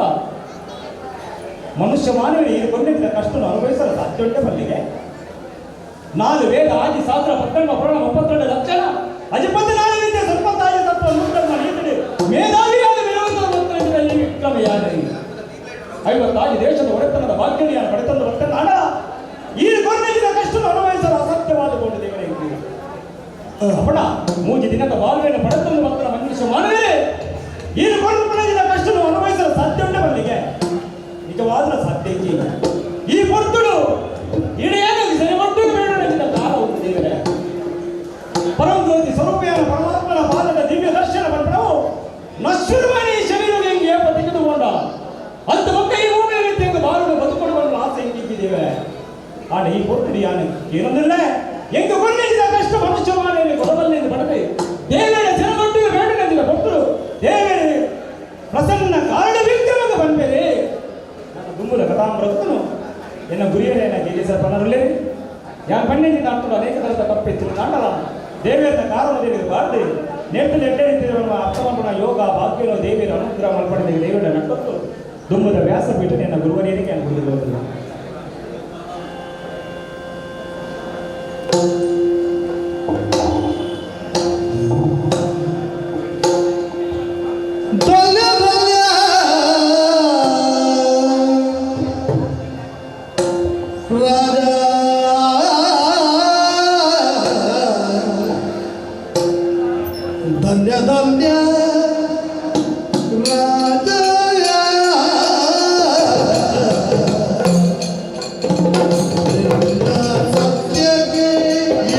Speaker 2: ಮನುಷ್ಯ ಮಾನವ ಈ ಗೊಂದಿನ ಕಷ್ಟವನ್ನು ಅನುಭವಿಸಲು ಸಾಧ್ಯ ಉಂಟೆ ಬಲ್ಲಿಗೆ ನಾಲು ವೇದ ಆದಿ ಶಾಸ್ತ್ರ ಪತ್ತೊಂಬ ಪುರಾಣ 32 ಲಕ್ಷಣ ಅಜಿಪತ್ತು ನಾಲು ವಿದ್ಯೆ ಸ್ವಲ್ಪ ತತ್ವ ನೂತನ ನೀತಿಡಿ ಮೇಧಾವಿಯಾದ ವಿರೋಧದ ಮಂತ್ರ ಈ ವಿಕ್ರಮ ಯಾದರಿ 50 ದೇಶದ ಒಡೆತನದ ಭಾಗ್ಯನಿಯನ್ನು ಪಡೆತಂದು ಬರ್ತೇನೆ ಅಣ್ಣ ಈ ಕೊರತೆಗಿನ ಕಷ್ಟವನ್ನು ಅನುಭವಿಸಲು ಅಸತ್ಯವಾದ ಕೊಂಡು ದೇವರೇ ಅಪ್ಪಣ ಮೂಜಿ ದಿನದ ಬಾಲ್ವೆಯನ್ನು ಪಡೆತಂದು ಬರ್ತಾನೆ ಮನುಷ್ಯ ಮಾನವೇ ಈ ಕೊರತೆಗಿನ ಕಷ್ಟವನ್ನು ಅನುಭವಿಸಲು ಸಾಧ್ಯ ಉಂಟೆ ಬಲ್ಲಿಗೆ ನಿಜವಾದ ಸಾಧ್ಯ ಇಲ್ಲ ಈ ಪೊರ್ತುಡು ಇಡೀ ಸರಿಮಟ್ಟು ಬೇಡ ಕಾಲ ಒಂದು ದೇವರೇ ಪರಮಜ್ಯೋತಿ ಸ್ವರೂಪಿಯಾದ ಪರಮಾತ್ಮನ ಪಾದದ ದಿವ್ಯ ದರ್ಶನ ಪಡೆದವು ನಶ್ವರವಾಣಿ ಶರೀರಕ್ಕೆ ಹೆಂಗೆ ಏಪ ತೆಗೆದುಕೊಂಡ ಅಂತ ಮಕ್ಕ ಈ ಭೂಮಿಯಲ್ಲಿ ತೆಗೆದು ಬಾಳು ಬದುಕೊಡುವ ಆಸೆ ಹೆಂಗಿದ್ದೇವೆ ಆಡ ಈ ಪೊರ್ತುಡು ಯಾನು ಏನೊಂದಿಲ್ಲ ಹೆಂಗೆ ಕೊಂಡಿದ್ದ ಕಷ್ಟ ಮನುಷ್ಯಮಾನೆಯಲ್ಲಿ ಕೊಡಬಲ್ಲೆಂದು ಪಡೆದು ದೇವರ ಜನಮಟ್ಟು ಬೇಡ ಪೊರ್ತುಡು ದೇವರ ಪ್ರಸನ್ನ ಕಾರಣ ವಿಕ್ರಮದ ಬಂದರೆ ನನ್ನ ದುಂಬುಲ ಕಥಾಮೃತನು ಎನ್ನ ಗುರಿಯರೇನ ಗೆಲ್ಲಿಸ ಪನರುಲ್ಲೇ ಯಾನ್ ಪಣ್ಣೆಂಜಿನ ಅರ್ಥಡು ಅನೇಕ ಥರದ ತಪ್ಪೆತ್ತು ಕಾಣಲ್ಲ ದೇವಿಯರ ಕಾರಣ ದೇವಿಗೆ ಬಾರದೆ ನೇತು ನೆಟ್ಟೆ ಅರ್ಥಮಂಪಣ ಯೋಗ ಭಾಗ್ಯನೋ ದೇವಿಯರ ಅನುಗ್ರಹ ಮಲ್ಪಡಿದ ದೇವಿಯ ನಟ್ಟೊತ್ತು ದುಂಬುದ ವ್ಯಾಸಪೀಠ ಎನ್ನ ಗುರುವರಿಯರಿಗೆ ಗುರುದಿಲ್ಲ.
Speaker 13: धन्य धन्य राजा सत्य के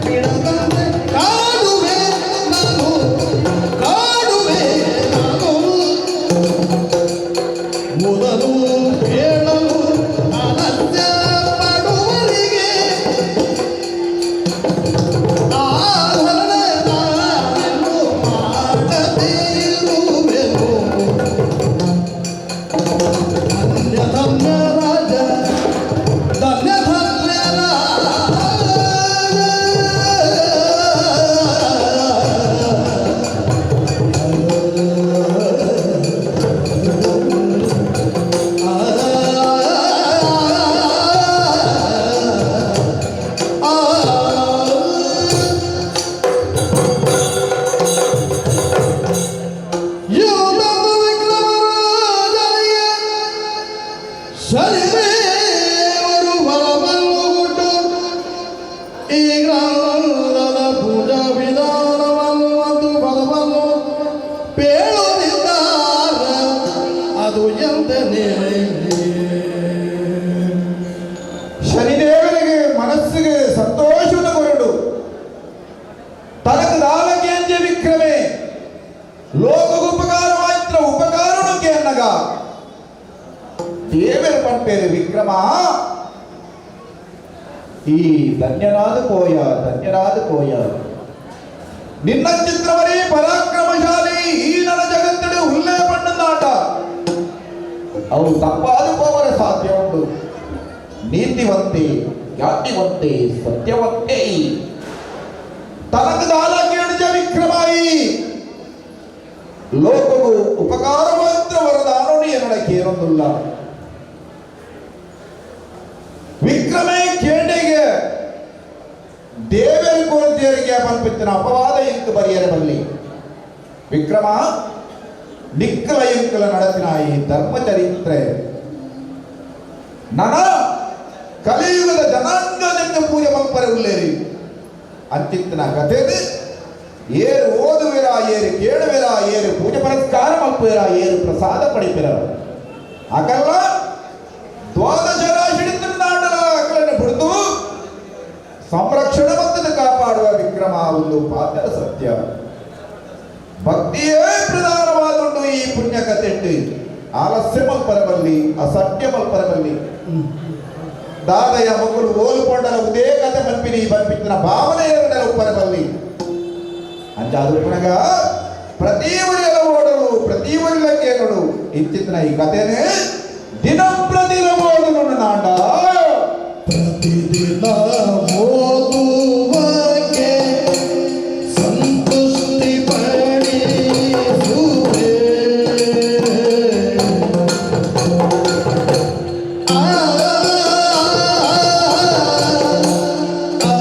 Speaker 13: ಬಿಡದಂತೆ ಕಾಡುವೆ ನಾನು, ಕಾಡುವೆ ನಾನು. ಮೊದಲು ಹೇಳಲು ಆಲಸ್ಯ ಪಡುವರಿಗೆ ಆಭರಣ ನಾನೆನ್ನು ಮಾಡದೇ ಇರುವೆನು. ಧನ್ಯ ಧನ್ಯ ರಾಜ, ಧನ್ಯ ಧನ್ಯ ವಿಕ್ರಮರಾಜನಿಗೆ ಶನಿದೇವರು ವರವನ್ನು ಕೊಟ್ಟು ಈ ಗ್ರಾಮದ ಪೂಜಾ ವಿಧಾನವನ್ನು ಮತ್ತು ಫಲವನ್ನು ಪೇಳುತ್ತಿದ್ದಾರೆ. ಅದು ಎಂತನೇ?
Speaker 1: ಶನಿದೇವರಿಗೆ ಮನಸ್ಸಿಗೆ ಸಂತೋಷವನ್ನು ಕೊರಡು ತನಕ ದಾಲಕೇಂದ್ಯ ವಿಕ್ರಮೆ ಲೋಕకు ಉಪಕಾರವಾಯಿತ್ರ ಉಪಕಾರಣಕ್ಕೆ ಅನ್ನಗ ದೇವರ ಪಂಪೇರು ವಿಕ್ರಮ ಈ ಧನ್ಯನಾದ ಕೋಯ, ಧನ್ಯನಾದ ಕೋಯ. ನಿನ್ನ ಚಿತ್ರವರೇ ಪರಾಕ್ರಮಶಾಲಿ ಈ ನನ್ನ ಜಗತ್ತಡು ಹುಲ್ಲೇ ಪಣ್ಣನಾಟ ಅವು ತಪ್ಪಾದ ಪೋವರ ಸಾಧ್ಯ ಉಂಟು. ನೀತಿವಂತೆ, ಜ್ಞಾತಿವಂತೆ, ಸತ್ಯವಂತೆ ತನಕ ಕೇಳಿದ ವಿಕ್ರಮಾಯಿ ಲೋಕವು ಉಪಕಾರ ಮಾತ್ರ ವರದಾನೋನಿ ಎನ್ನಡ ಕೇರೊಂದುಲ್ಲ. ವಿಕ್ರಮೇ ಕೇಂಡೆಗೆ ದೇವರ ಕೋರಿತೇರಿಗೆ ಪನ್ಪಿತ್ತಿನ ಅಪವಾದ ಇಂಕು ಬರಿಯರೆ ಬಲ್ಲಿ. ವಿಕ್ರಮ, ನಿಕ್ಕಲ ಇಂಕಲ ನಡತಿನ ಈ ಧರ್ಮಚರಿತ್ರೆ ನನ ಕಲಿಯುಗದ ಜನಾಂಗದಿಂದ ಪೂಜೆ ಮಲ್ಪರೆ ಉಲ್ಲೇರಿ. ಅಂಚಿತ್ತಿನ ಕಥೆದು ಏರು ಓದುವಿರ, ಏರು ಕೇಳುವಿರ, ಏರು ಪೂಜೆ ಪುರಸ್ಕಾರ ಮಲ್ಪುವಿರ, ಏರು ಪ್ರಸಾದ ಪಡಿಪಿರ. ಅಕಲ್ಲ ದ್ವಾದಶ ರಾಶಿಡಿತ್ತಿನಾಡಲ ಅಕಲನ್ನು ಬಿಡ್ತು ಸಂರಕ್ಷಣೆ ಮತ್ತು ಕಾಪಾಡುವ ವಿಕ್ರಮ ಒಂದು ಪಾತ್ರ ಸತ್ಯ. ಭಕ್ತಿಯೇ ಪ್ರಧಾನವಾದುಂಟು ಈ ಪುಣ್ಯ ಕಥೆಟ್ಟು. ಆಲಸ್ಯ ಮಲ್ಪರಬಲ್ಲಿ, ಅಸತ್ಯ ಮಲ್ಪರಬಲ್ಲಿ. ದಾದಯ ಮಗುಲು ಓಲುಕೊಂಡಲ ಉದೇ ಕಥೆ ಮನ್ಪಿನಿ ಬನ್ಪಿತ್ತಿನ ಭಾವನೆ ಎರಡರ ಉಪ್ಪರಬಲ್ಲಿ. ಅಂಚಾದು ಪುನಗ ಪ್ರತಿ ಊರಿನ ಓಡಲು, ಪ್ರತಿ ಊರಿನ ಕೇಳಲು ಇಂಚಿತ್ತಿನ ಈ ಕಥೆನೇ ದಿನಂಪ್ರತಿನ ಓದಲು ನಾಂಡ.
Speaker 13: ಪ್ರತಿದಿನ ಓದುವಕ್ಕೆ ಸಂತುಷ್ಟಿ ಪಡಿಸುವೆ. ಆ ಆ ಆ.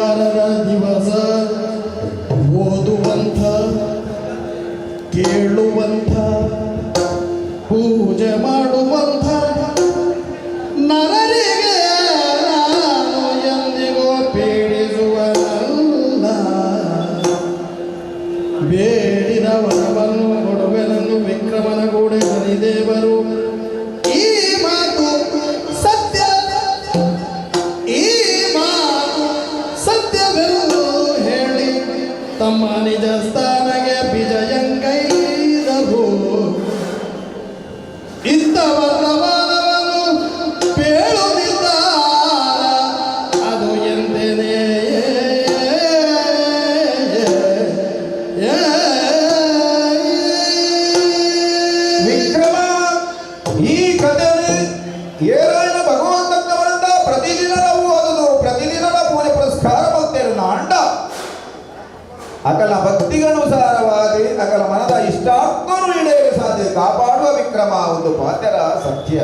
Speaker 16: ಶನಿವಾರದ ದಿವಸ ಓದುವಂಥ, ಕೇಳುವಂಥ, ಪೂಜೆ ಮಾಡುವಂಥ ನರರಿಗೆ ನಾನು ಎಂದಿಗೂ ಪೀಡಿಸುವನಲ್ಲ. ಬೇಡಿದ ವರವನ್ನು ಕೊಡುವೆನನ್ನು ವಿಕ್ರಮನ ಕೂಡೆ ಶನಿದೇವರು. ಈ ಮಾತು ಸತ್ಯ, ಈ ಮಾತು ಸತ್ಯವೆಂದು ಹೇಳಿ ತಮ್ಮ ನಿಜ ಸ್ಥಾನಕ್ಕೆ ವಿಜಯಂಗೈದರು. ಇಂಥ ವರ್ತಮಾನವನ್ನು ಪೇಳುತ್ತಿದ್ದಾರ ಅದು ಎಂದೇನೆ.
Speaker 1: ವಿಕ್ರಮ, ಈ ಕಥೆ ಏರಾಯನ ಭಗವಂತನವರಿಂದ ಪ್ರತಿದಿನ ನಾವು ಓದುದು, ಪ್ರತಿದಿನ ನಾವು ಪೂಜೆ ಪುರಸ್ಕಾರ ಮಾಡ್ತೇವೆ. ಅಂಡ ಅಕಲ ಭಕ್ತಿಗನುಸಾರವಾಗಿ ಅಕಲ ಮನದ ಇಷ್ಟಾರ್ಥನು ಈಡೇರಿಸಾದೆ ಕಾಪಾಡುವ ವಿಕ್ರಮ ಒಂದು ಪಾತ್ರ ಸತ್ಯ.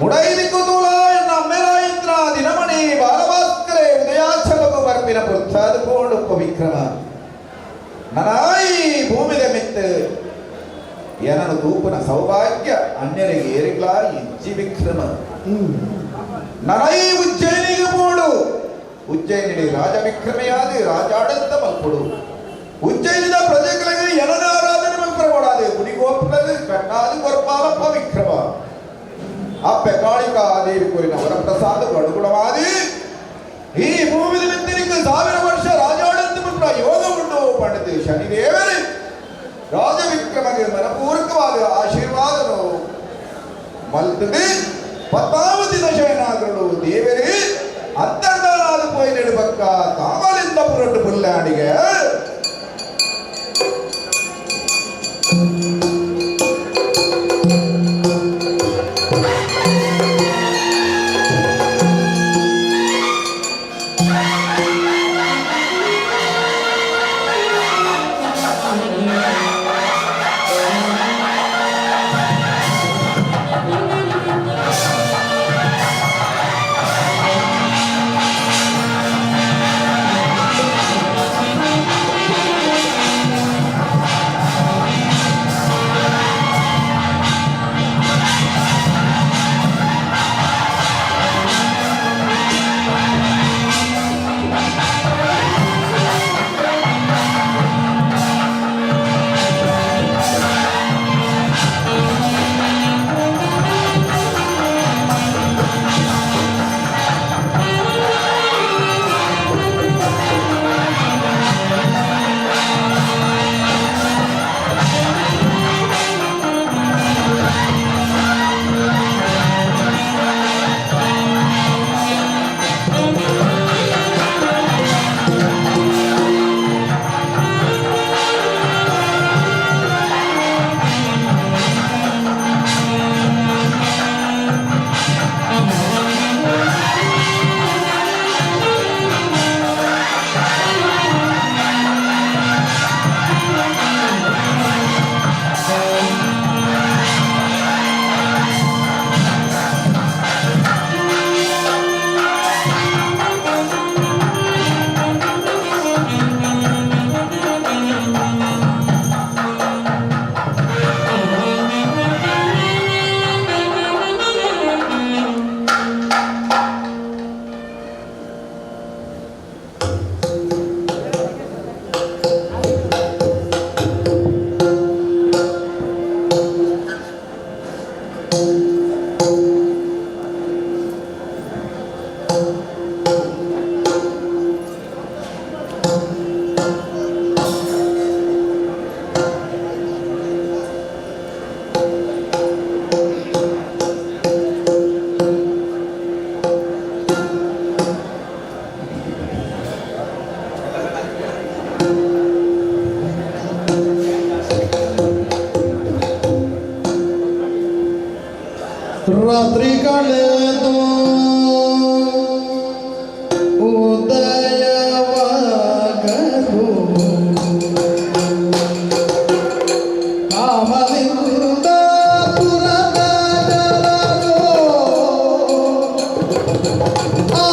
Speaker 1: ಮುಡೈದಿಕ್ಕು ತೂಲ ಎನ್ನ ಅಮ್ಮೆರಾಯಿತ್ರ ದಿನಮಣಿ ಬಾಲಭಾಸ್ಕರೇ ಉದಯಾಚಲಗು ಬರ್ಪಿನ ಪೃಥ್ವಾದುಕೊಂಡುಪ್ಪ ವಿಕ್ರಮ. ನನಾಯಿ ಭೂಮಿದ ಮೆತ್ತು ಏನನು ತೂಪುನ ಸೌಭಾಗ್ಯ ಅನ್ಯರಿಗೆ ಏರಿಗ್ಲಾ ಇಜ್ಜಿ ವಿಕ್ರಮ. ನನೈ ಉಜ್ಜಯಿನಿಗೆ ಬೋಡು, ಉಜ್ಜಯಿನಿ ರಾಜ ವಿಕ್ರಮೆಯಾದಿ ರಾಜಾಡಂತ ಮಲ್ಪುಡು. ಉಜ್ಜಯಿನಿದ ಪ್ರಜೆಗಳಿಗೆ ಏನನ ಆರಾಧನೆ ಮಲ್ಪರಬೋಡಾದೆ ಗುಡಿಗೋಪುರದ ಕಟ್ಟಾದಿ ಕೊರ್ಪಾಲಪ್ಪ ವಿಕ್ರಮ. ಅಪ್ಪೆ ಕಾಳಿಕಾ ದೇವಿ ಕೋರಿನ ವರಪ್ರಸಾದ ಅನುಗುಣವಾದಿ ಈ ಭೂಮಿದ ಮೆತ್ತನಿಗೆ 1000 ವರ್ಷ ರಾಜಾಡಂತ ಮಲ್ಪುರ ಯೋಗ ಉಂಟು. ಪಂಡಿತ ಶನಿದೇವರೇ ರಾಜವಿಕ್ರಮಗೆ ಮನಪೂರ್ವಕವಾದ ಆಶೀರ್ವಾದನು ಮಲ್ತದೆ. ಪದ್ಮಾವತಿ ದಶಯನಾಗರು ದೇವರೇ ಅಂತರ್ಧಾನಾದ ಪೋಯಿನೆಡು ಪಕ್ಕ ಕಾಮಲಿಂದ ಪುರಟು ಪುಲ್ಲಾಡಿಗೆ.
Speaker 16: ರಾತ್ರಿ ಕಳೆದು ಉದಯವಾಗಲು ಕಾಮಲಿಂದ ಪುರದ ಜನರು ಆ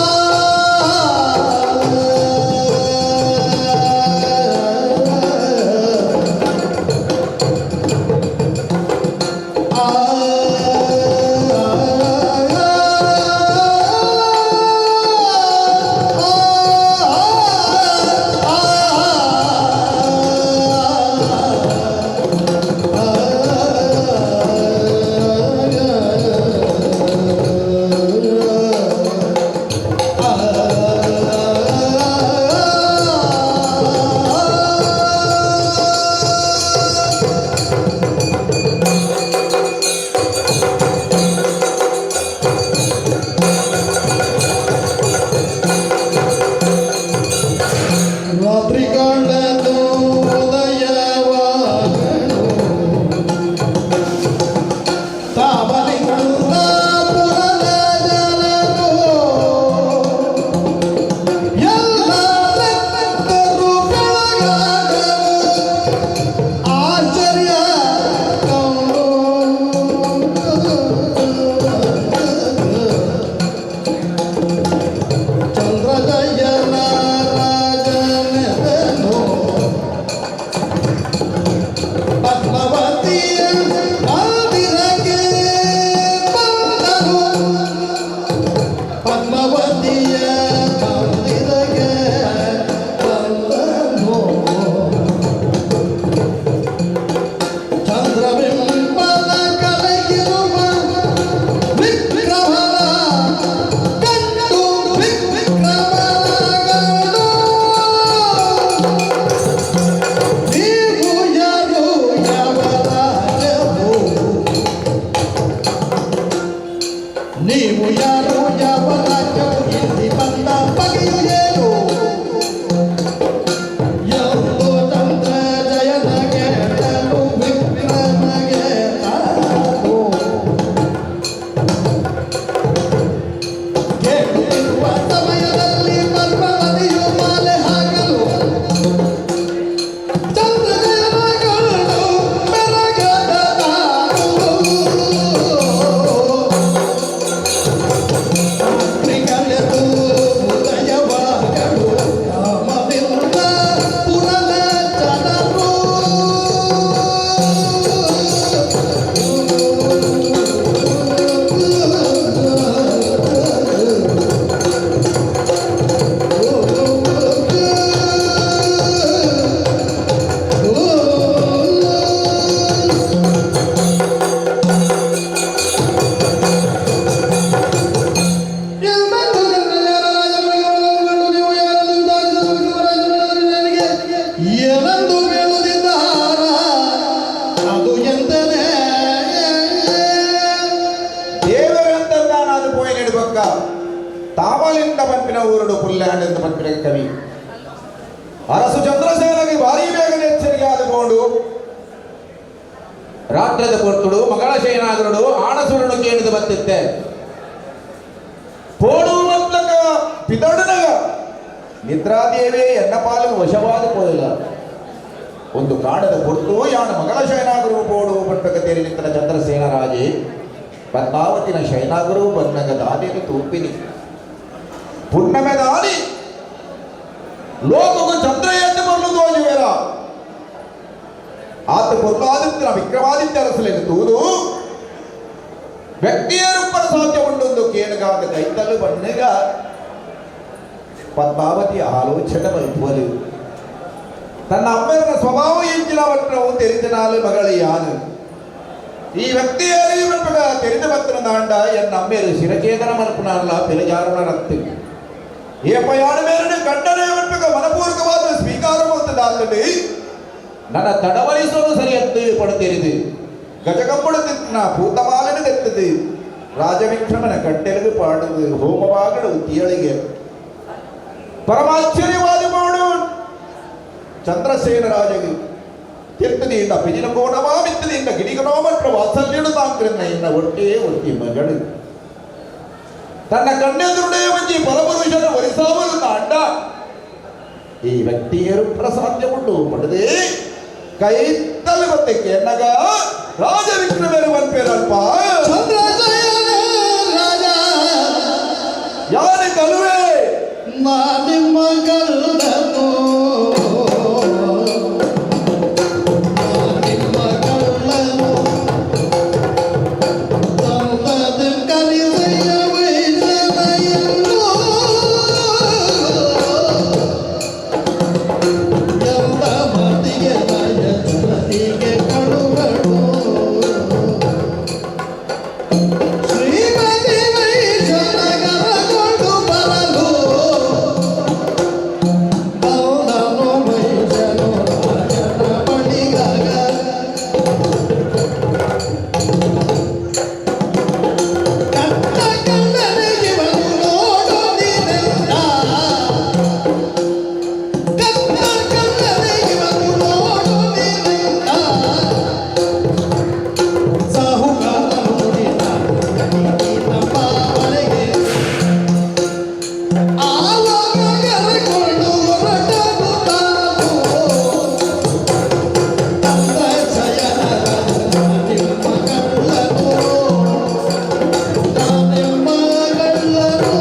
Speaker 1: ಊರುಡು ಪುಲ್ಯಾಂಡ್ ಪನ್ಪಿನ ಕವಿ. ಅರಸು ಚಂದ್ರಸೇನಗೆ ಭಾರಿ ಬೇಗನೆ ಎಚ್ಚರಿಕೆ ಆದುಕೊಂಡು ರಾತ್ರದ ಪೊರ್ತುಡು ಮಗಳ ಶಯನಾಗರುಡು ಆಣಸುರನು ಕೇಳಿದು ಬತ್ತಿತ್ತೆ. ಪೋಡು ಮತ್ತಕ ಪಿದಡನಗ ನಿದ್ರಾದೇವೇ ಎನ್ನ ಪಾಲು ವಶವಾದ ಪೋಯಿಲ್ಲ. ಒಂದು ಕಾಡದ ಪೊರ್ತು ಯಾನು ಮಗಳ ಶಯನಾಗರು ಪೋಡು ಪಟ್ಟಕ ತೇರಿ ನಿಂತನ ಚಂದ್ರಸೇನ ರಾಜೇ ಪದ್ಮಾವತಿನ ಶಯನಾಗರು ಬನ್ನಗ ದಾದೇನು ತೂಪಿನಿ ಪುಣ್ಣಮೆ ದಾನಿ ಲೋಕకు ಚಂದ್ರ ಎದ್ದು ಬರಲು ತೋಜುವೇರ ಆತ ಪೊರ್ಲಾದಿತ್ಯನ ವಿಕ್ರಮಾದಿತ್ಯ ಅರಸಲೇನು ತೂದು ವ್ಯಕ್ತಿಯರೊಬ್ಬರ ಸಾಧ್ಯ ಉಂಡೊಂದು ಕೇಳುಗಾದ ಕೈತಲ್ಲು ಬಣ್ಣಗ ಪದ್ಮಾವತಿ ಆಲೋಚನೆ ಮಲ್ಪುವಲು ತನ್ನ ಅಮ್ಮೆಯರ ಸ್ವಭಾವ ಎಂಚಿನ ವಟ್ರವು ತೆರಿದನಾಲು ಮಗಳ ಯಾನು ಈ ವ್ಯಕ್ತಿಯರಿ ಮಲ್ಪಗ ತೆರಿದ ಬತ್ತನ ದಾಂಡ ಎನ್ನ ಅಮ್ಮೆಯರು ಶಿರಚೇತನ ಮಲ್ಪುನಾರ್ಲ ಪಿರಜಾರುಣ ರಕ್ತು ಏಪಯಾನ ಮೇರನು ಗಂಡನೇ ಮಲ್ಪಗ ಮನಪೂರ್ವಕವಾದ ಸ್ವೀಕಾರ ಮಾಡ್ತದಾತಂಡು ನನ್ನ ತಡವರಿಸೋದು ಸರಿಯತ್ತು ಪಡುತ್ತಿರಿದು ಗಜಕಂಬಳು ತಿನ್ನ ಭೂತಮಾಲನು ತೆತ್ತದೆ ರಾಜವಿಕ್ರಮನ ಕಟ್ಟೆಲಗು ಪಾಡುದು ಹೋಮವಾಗಡು ತೀಯಳಿಗೆ ಪರಮಾಶ್ಚರ್ಯವಾದ ಮಾಡು ಚಂದ್ರಸೇನ ರಾಜಗೆ ತಿರ್ತದಿಂದ ಪಿಜಿನ ಕೋಣವಾ ಮಿತ್ತದಿಂದ ಗಿಡಿಗನೋಮಟ್ರ ವಾತ್ಸಲ್ಯಡು ತಾಂಕ್ರನ್ನ ಇನ್ನ ಒಟ್ಟೇ ಒಟ್ಟಿ ಮಗಳು ತನ್ನ ಕಣ್ಣೆದುರುಡೇ ಒಂಜಿ ಪರಪುರುಷನ ವರಿಸಾವಲು ತಾಂಡ ಈ ವ್ಯಕ್ತಿಯರು ಪ್ರಸಾಧ್ಯ ಉಂಟು ಪಡೆದೇ ಕೈತಲ್ಲಿ ಮತ್ತೆ ಕೇನಗ ರಾಜವಿಕ್ರಮರು ಪೇರಲ್ಪ
Speaker 16: ರಾಜ
Speaker 1: ಯಾರು ಕಲುವೆ
Speaker 16: ನಿಮ್ಮ ಕಳ್ಳನು ನಿಮ್ಮ ಕಳ್ಳನು ತಂದದ ಕಲಿಸೆಯ ವೈದ್ಯನೆಯನ್ನು ಎಂದ ಮಾತಿಗೆ ಜನರಿಗೆ ಕಳುಗಳು ಶ್ರೀಮತಿ ವೈಶನಗರಗೊಂಡು ಬರಲು ಬಂದನು ವೈಶನು ರಾಜನ ಬಳಿಗಾಗ ಕಟ್ಟ ಕಣ್ಣನಿಗಿವನು ನೋಡು ನೀನೆಂದ ಕಟ್ಟ ಕಣ್ಣನಿಗಿವನು ನೋಡು ನೀನೆಂದ ಸಾಹುಕಾರ ನೋಡಿದ ನಮ್ಮ ಆವಾಗ ಕರೆಕೊಂಡು ಹೊರಟನು ತಾನು ತಂದ ಶಯನ ನಿಮ್ಮ ಕಳ್ಳನು ನಿಮ್ಮ ಕಳ್ಳನು.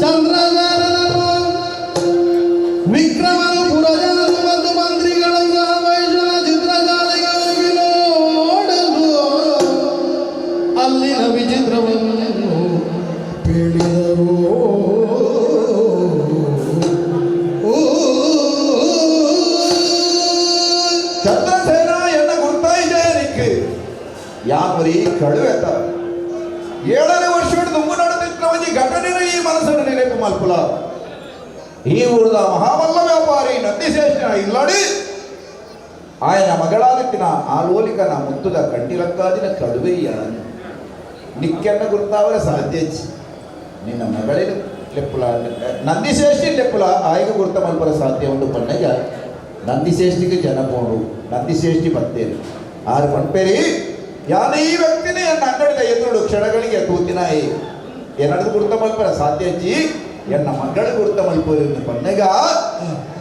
Speaker 16: ಚಂದ್ರನರನು ವಿಕ್ರಮನು ಪುರಜನರು ಮತ್ತು ಮಂತ್ರಿಗಳು ಸಹ ವೈಶ್ಯನ ಚಿತ್ರಶಾಲೆಗೆ ಹೋಗಿ ನೋಡಲು ಅಲ್ಲಿನ ವಿಚಿತ್ರವನ್ನು ಪೇಳಿದರು.
Speaker 1: ಚಂದ್ರಸೇನ ಎನ್ನ ಗುರ್ತಾಯಿದೆ ನಿಕ್ ಯಾಮರಿ ಕಳುವೆತ 7ನೇ ವರ್ಷ ದುಂಗು ನಡೆದಿದ್ದ ಒಂಜಿ ಘಟನೆನ ಈ ಮನಸ್ಸನ್ನು ನೆನಪು ಮಲ್ಪುಲ. ಈ ಊರದ ಮಹಾಮಲ್ಲ ವ್ಯಾಪಾರಿ ನಂದಿಶೇಷನ ಇಲ್ಲಡಿ ఆయన ಮಗಳಾದಿತ್ತಿನ ಆಲೋಲಿಕನ ಮುತ್ತುದ ಕಂಟಿಲಕ್ಕಾದಿನ ಕಡುವೆಯ್ಯ ನಿಕ್ಕೆನ್ನ ಗುರ್ತಾವರ ಸಾಧ್ಯಚ್ಚಿ ನಿನ್ನ ಮಗಳಿನ ಲೆಪ್ಪುಲ ನಂದಿಶೇಷಿ ಲೆಪ್ಪುಲ ಆಯ್ಗ ಗುರ್ತ ಮಲ್ಪರ ಸಾಧ್ಯ ಉಂಡು ಪನ್ನಗ ನಂದಿಶೇಷ್ಟಿಗೆ ಜನ ಪೋಡು ನಂದಿಶೇಷ್ಟಿ ಬತ್ತೇನೆ ಆರು ಪನ್ಪೇರಿ ಯಾನ ಈ ವ್ಯಕ್ತಿನೇ ಎನ್ನ ಅಂಗಡಿದ ಎದುರುಡು ಕ್ಷಣಗಳಿಗೆ ತೂತಿನಾಯಿ ಎನ್ನದು ಗುರ್ತ ಮಲ್ಪರ ಸಾಧ್ಯಚ್ಚಿ ಎನ್ನ ಮಗಳು ಗುರ್ತ ಮಲ್ಪರು ಪನ್ನಗ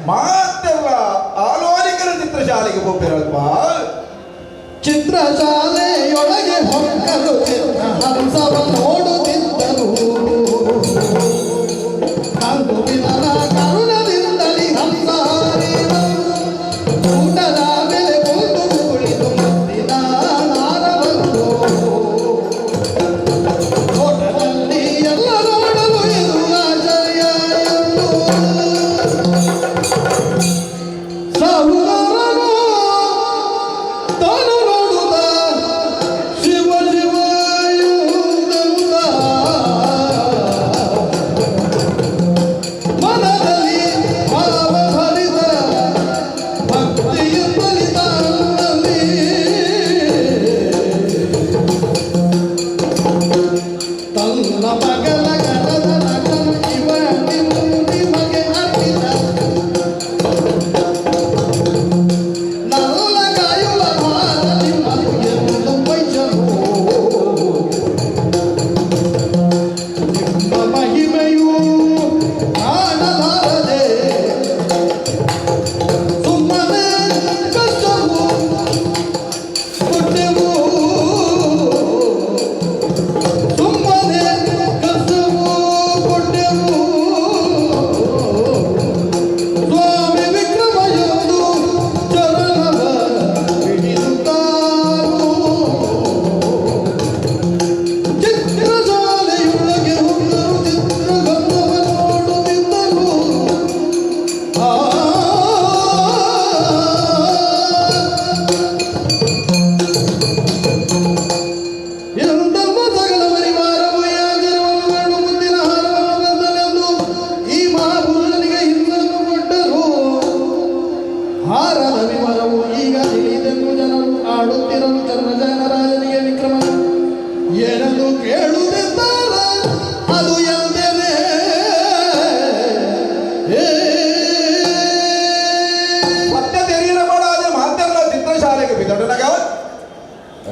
Speaker 1: ಮಾತೆಲ್ಲ ಆಲೋಲಿಕರ ಚಿತ್ರಶಾಲೆಗೆ ಹೋಗ್ತಿರಲ್ಪ.
Speaker 16: ಚಿತ್ರಶಾಲೆಯೊಳಗೆ ಹೊಕ್ಕಲು ಚಿತ್ರ ಹಂಸವ ನೋಡುತ್ತಿದ್ದರು ಕಂದುವಿನ ಕರುಣದಿಂದಲಿ ಹಂಸ ಹಾರಿ ಬಂದು ಊಟದ ಮೇಲೆ ಕೂತು ಕುಳಿತು ಮುತ್ತಿನ ನಾರವನ್ನು ತೋಟದಲ್ಲಿ ಎಲ್ಲ ನೋಡಲು ಇದು ಆಶ್ಚರ್ಯ ಎಂದು ಸಾಹುಕಾರನು.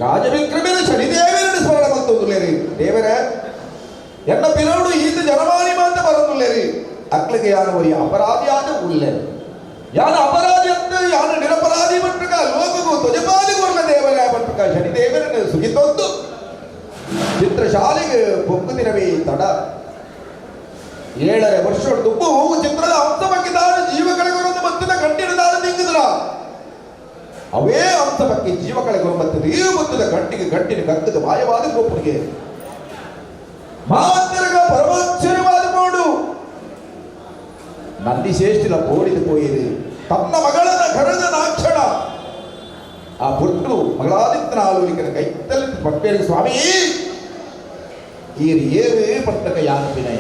Speaker 1: ರಾಜವಿಕ್ರಮನ ಶನಿದೇವರನ್ನು ಸ್ಮರಣ ಮಲ್ತೊಂದುಲ್ಲೇರಿ. ದೇವರ ಎನ್ನ ಪಿರವುಡು ಈತ ಜನಮಾನಿ ಮಾತ ಬರೊಂದುಲ್ಲೇರಿ. ಅಕ್ಲಿಗೆ ಯಾನು ಒರಿ ಅಪರಾಧಿಯಾದ ಉಲ್ಲೆ, ಯಾನ ಅಪರಾಧಿ ಅಂತ, ಯಾನು ನಿರಪರಾಧಿ ಪಟ್ರಕ ಲೋಕಗೂ ತ್ವಜಪಾದಿ ಕೊರ್ಲ ದೇವರ ಪಟ್ರಕ ಶನಿದೇವರನ್ನು ಸುಗಿತೊಂದು ಚಿತ್ರಶಾಲೆಗೆ ಪೊಂಗುದಿನವೇ ತಡ. 7.5 ವರ್ಷ ದುಬ್ಬು ಚಿತ್ರದ ಅಂಶ ಬಗ್ಗೆ ತಾನು ಜೀವಕಳೆಗೊರೊಂದು ಮತ್ತಿನ ಕಂಟಿನ ತಾನು ತಿಂಗಿದ್ರ ಅವೇ ಅಂಶ ಬಗ್ಗೆ ಜೀವಕಳೆಗೊರು ಮತ್ತದ ಈ ಮತ್ತದ ಗಂಟಿಗೆ ಗಂಟಿನ ಗಂಟದ ಮಾಯವಾದ ಗೋಪುನಿಗೆ ಮಾವಂತರಗ ಪರಮಾಶ್ಚರ್ಯವಾದ ಮಾಡು. ನಂದಿಶೇಷ್ಠಿಲ ಪೋಡಿದು ಪೋಯಿರಿ ತನ್ನ ಮಗಳನ್ನ ಕರೆದ ನಾಕ್ಷಣ ಆ ಪುಟ್ಟು ಮಗಳಾದಿತ್ತನ ಆಲೋಲಿಕನ ಕೈತಲ್ಲಿ ಪಟ್ಟೇರಿ ಸ್ವಾಮಿ ಈರು ಏರು ಪಟ್ಟಕ ಯಾನು ವಿನಯ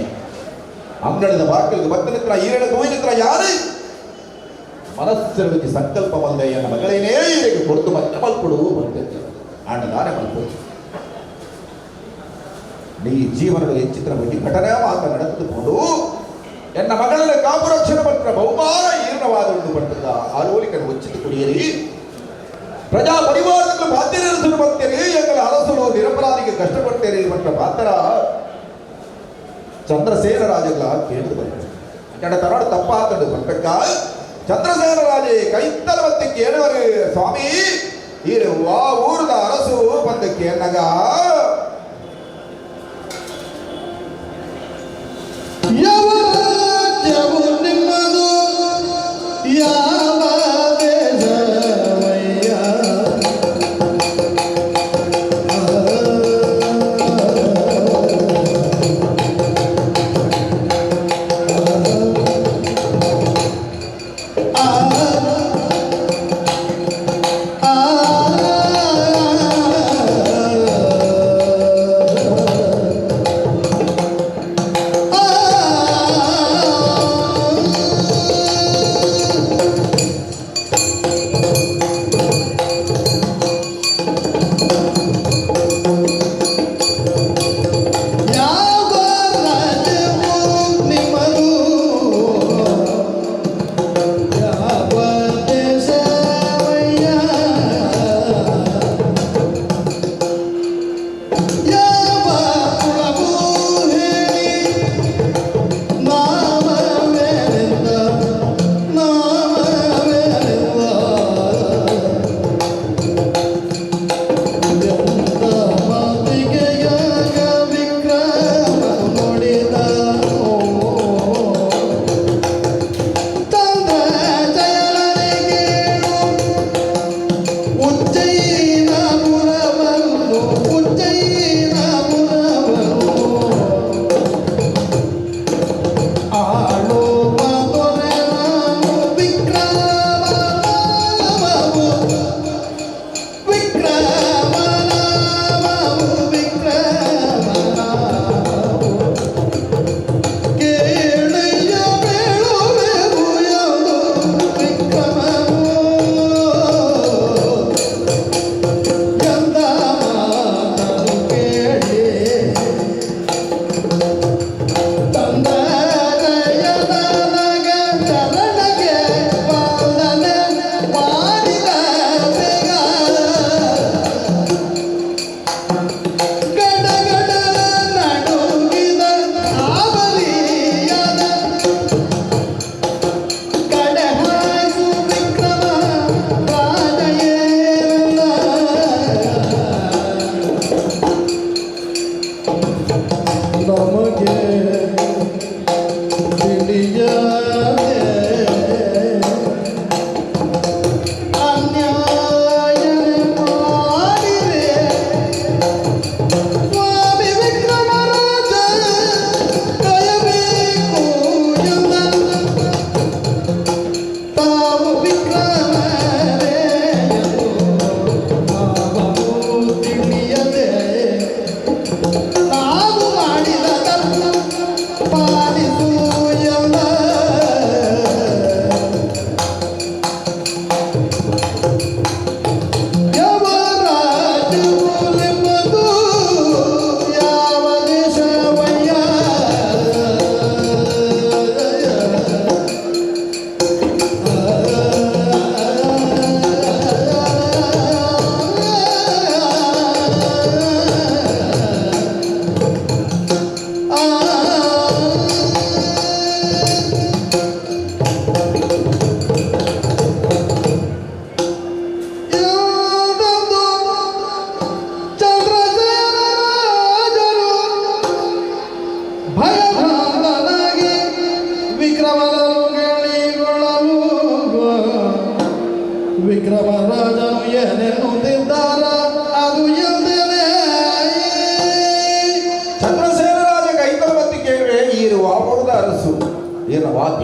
Speaker 1: ಅಂಗಡದ ಬಾಕಲಿಗೆ ಬತ್ತನತ್ರ ಈರಡ ತೋಯಿನತ್ರ ಯಾರು ಮನಸ್ಸಿನ ಸಂಕಲ್ಪ ಮಲ್ದಯ್ಯನ ಮಗಳೇನೇ ಈರಿಗೆ ಕೊಡ್ತು ಮತ್ತೆ ಮಲ್ಕೊಡು ಬಂದಿತ್ತು ಆಂಡದಾನೆ ಮಲ್ಪು. ನೀ ಜೀವನದ ಹೆಚ್ಚಿತರ ಬಗ್ಗೆ ಘಟನೆ ಮಾತ ನಡೆದುಕೊಂಡು ಎನ್ನ ಮಗಳನ್ನ ಕಾಪು ರಕ್ಷಣೆ ಪಟ್ಟ ಬಹುಮಾನ ಈರ್ಣವಾದ ಉಂಡು ಪಟ್ಟದ ಆಲೋಲಿಕನ ಉಚಿತ ಕುಡಿಯರಿ. ಪ್ರಜಾ ಪರಿವಾರದಲ್ಲಿ ಬಾಧ್ಯರಸರು ಬರ್ತೀರಿ, ಎಂಗಳ ಅರಸರು ನಿರಪರಾಧಿಗೆ ಕಷ್ಟಪಟ್ಟೇರಿ ಪಟ್ಟ ಪಾತ್ರ ಚಂದ್ರಸೇನ ರಾಜಗಳ ಕೇಳಿದು ಬಂದರು. ಅಂಚ ತನ್ನೋಡು ತಪ್ಪಾತಂಡು ಪಟ್ಟಕ್ಕ ಚಂದ್ರಸೇನ ರಾಜೇ ಕೈತ್ತಲ ಮತ್ತೆ ಕೇಳುವರು ಸ್ವಾಮಿ ಈರು ವಾ ಊರದ ಅರಸು ಬಂದ ಕೇನಗ
Speaker 16: ಯಾವ ರಾಜ್ಯವು ನಿಮ್ಮದು ಯಾವ ದೇಶವಯ್ಯ? ಆ ಆ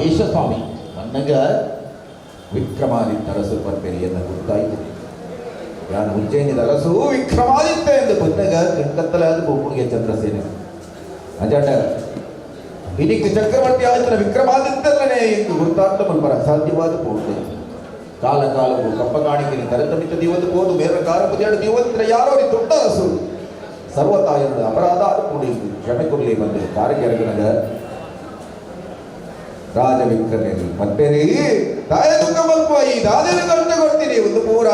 Speaker 1: ಮಹೇಶ ಸ್ವಾಮಿ ಅನ್ನಗ ವಿಕ್ರಮಾದಿತ್ಯ ಅರಸು ಪರ್ಪೆರಿಯನ್ನ ಗೊತ್ತಾಯಿತು. ಯಾನು ಉಜ್ಜಯಿನಿದ ಅರಸು ವಿಕ್ರಮಾದಿತ್ಯ ಎಂದು ಬಂದಾಗ ಕಣ್ಕತ್ತಲಾದ ಬೋಪುಣಿಗೆ ಚಂದ್ರಸೇನೆ ಅಜಾಂಡ ಇದಕ್ಕೆ ಚಕ್ರವರ್ತಿ ಆಯ್ತನ ವಿಕ್ರಮಾದಿತ್ಯನೇ ಎಂದು ಗುರುತಾರ್ಥ ಮಲ್ಪರ ಅಸಾಧ್ಯವಾದ ಪೋಟೆ. ಕಾಲ ಕಾಲವು ಕಪ್ಪ ಕಾಣಿಕೆ ತರತಮಿತ ದೀವತ್ತು ಹೋದು ಮೇರ ಕಾರ ಪುದಿಯಾಡು ದೀವಂತ್ರ ಯಾರೋ ದೊಡ್ಡ ಅರಸು ಸರ್ವತಾಯನ ಅಪರಾಧ ಕೂಡಿ ಕ್ಷಮೆ ಕೊಡಲಿ ಬಂದೆ ಕಾರಕೆರಗನಗ ರಾಜ ವಿಕ್ರಮೇರಿ ಮತ್ತೇರಿ ತಾಯ ದುಃಖ ಮಲ್ಪ ಈ ದಾದೆನ ಕಷ್ಟ ಕೊಡ್ತೀನಿ ಒಂದು ಪೂರ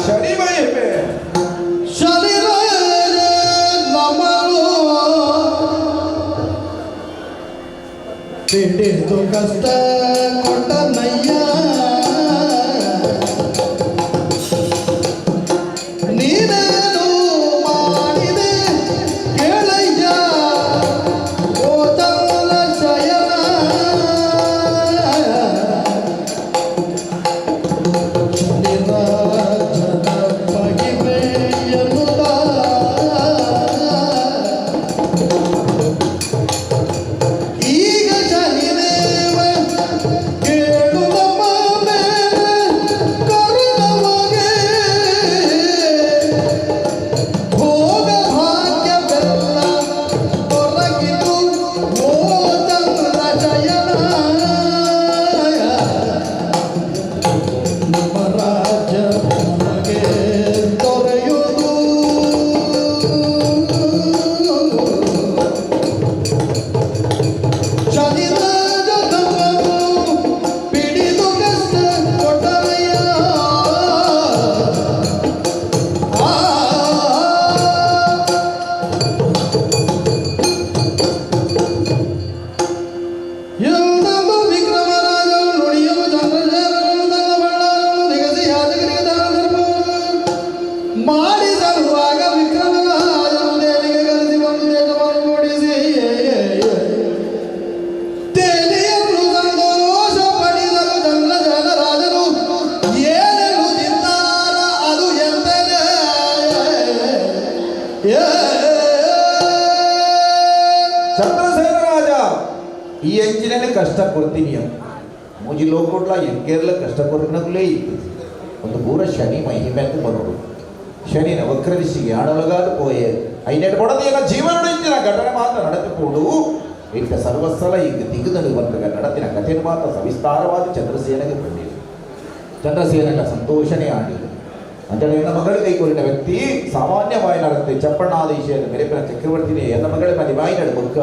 Speaker 1: ಶನಿ ಮಹಿಮೆ.
Speaker 16: ಶನಿ ನಮನು ಹಿಡಿದು ಕಷ್ಟ ಕೊಟ್ಟನಯ್ಯ, ನೀನೇನು ಮಾಡಿದೆ ಕೇಳಯ್ಯ ಓ ಚಂದ್ರ ಶಯನ. ಶನಿರಾಜನ ಮಹಿಮೆಯನ್ನುತ ಈಗ ಶನಿದೇವ ಕೇಳು ನಮ್ಮ ಮೇಲೆ ಕರುಣಮಗೆ, ಭೋಗ ಭಾಗ್ಯವೆಲ್ಲ ದೊರಕಿತು ಓ ಚಂದ್ರ ಶಯನ. ನಮ್ಮ ರಾಜ್ಯ ನಮಗೆ ದೊರೆಯುವುದು. ಶನಿರಾಜ ನಮ್ಮನು ಪಿಡಿದು ಕಷ್ಟ ಕೊಟ್ಟನಯ್ಯ. ಆ ಎಂದೆಂದು ವಿಕ್ರಮರಾಜನು ನುಡಿಯಲು ಚಂದ್ರಶೇಖರನು ತನ್ನ ಬಳ್ಳಾರನ್ನು ನಿಗಸಿ ಯಾಜಕರಿಗೆ ದಾನ ಧರ್ಮವನ್ನು ಮಾಡಿಸಲುವಾಗ ವಿಕ್ರಮರಾಜನು ದೇವಿಗೆ ಕರೆಸಿ ಬಂದು ದೇಶವನ್ನು ಮೂಡಿಸಿ ತೇಲಿಯನ್ನು ಸಂತೋಷ ಪಡಿಸಲು ಚಂದ್ರಶೇಖರ ರಾಜನು ಏನೇನು ತಿಂದಾರ ಅದು ಎಂತಲೇ.
Speaker 1: ಚಂದ್ರಸೇನ ರಾಜ ಈ ಎಂಜಿನಲ್ಲಿ ಕಷ್ಟ ಕೊಡ್ತೀನಿ ಮೂಜಿ ಲೋಕೊಡ್ಲ ಎಂಕೇರ್ಲ ಕಷ್ಟ ಕೊಡ್ನಗ್ಲೇ ಇತ್ತು. ಒಂದು ಪೂರ ಶನಿ ಮಹಿಮೆ ಅಂತ ಬರೋಡು ಶನಿನ ವಕ್ರದಿಶಿಗೆ ಆಣೊಳಗಾದ ಪೋಯೆ ಐನೆಟ್ ಕೊಡದು ಏನ ಜೀವನ ಇಂಚಿನ ಘಟನೆ ಮಾತ್ರ ನಡೆದುಕೊಂಡು ಇಂಥ ಸರ್ವಸ್ಥಲ ಈಗ ದಿಗದಲು ಬಂದಾಗ ನಡತಿನ ಕಥೆಯನ್ನು ಮಾತ್ರ ಸವಿಸ್ತಾರವಾದ ಚಂದ್ರಸೇನೆಗೆ ಬಂದಿದೆ. ಚಂದ್ರಸೇನನ ಸಂತೋಷನೇ ಆಡಿದೆ. ಅಂತೇಳಿ ಎನ್ನ ಮಗಳು ಕೈಕೊರಿನ ವ್ಯಕ್ತಿ ಸಾಮಾನ್ಯವಾಗಿ ನಡತೆ ಚಪ್ಪಣ್ಣಾದೇಶಿಯನ್ನು ಮೆರೆಪಿನ ಚಕ್ರವರ್ತಿನೇ ಎನ್ನ ಮಗಳ ಮದಿಮಾಯಿನಡು ಬೊಕ್ಕ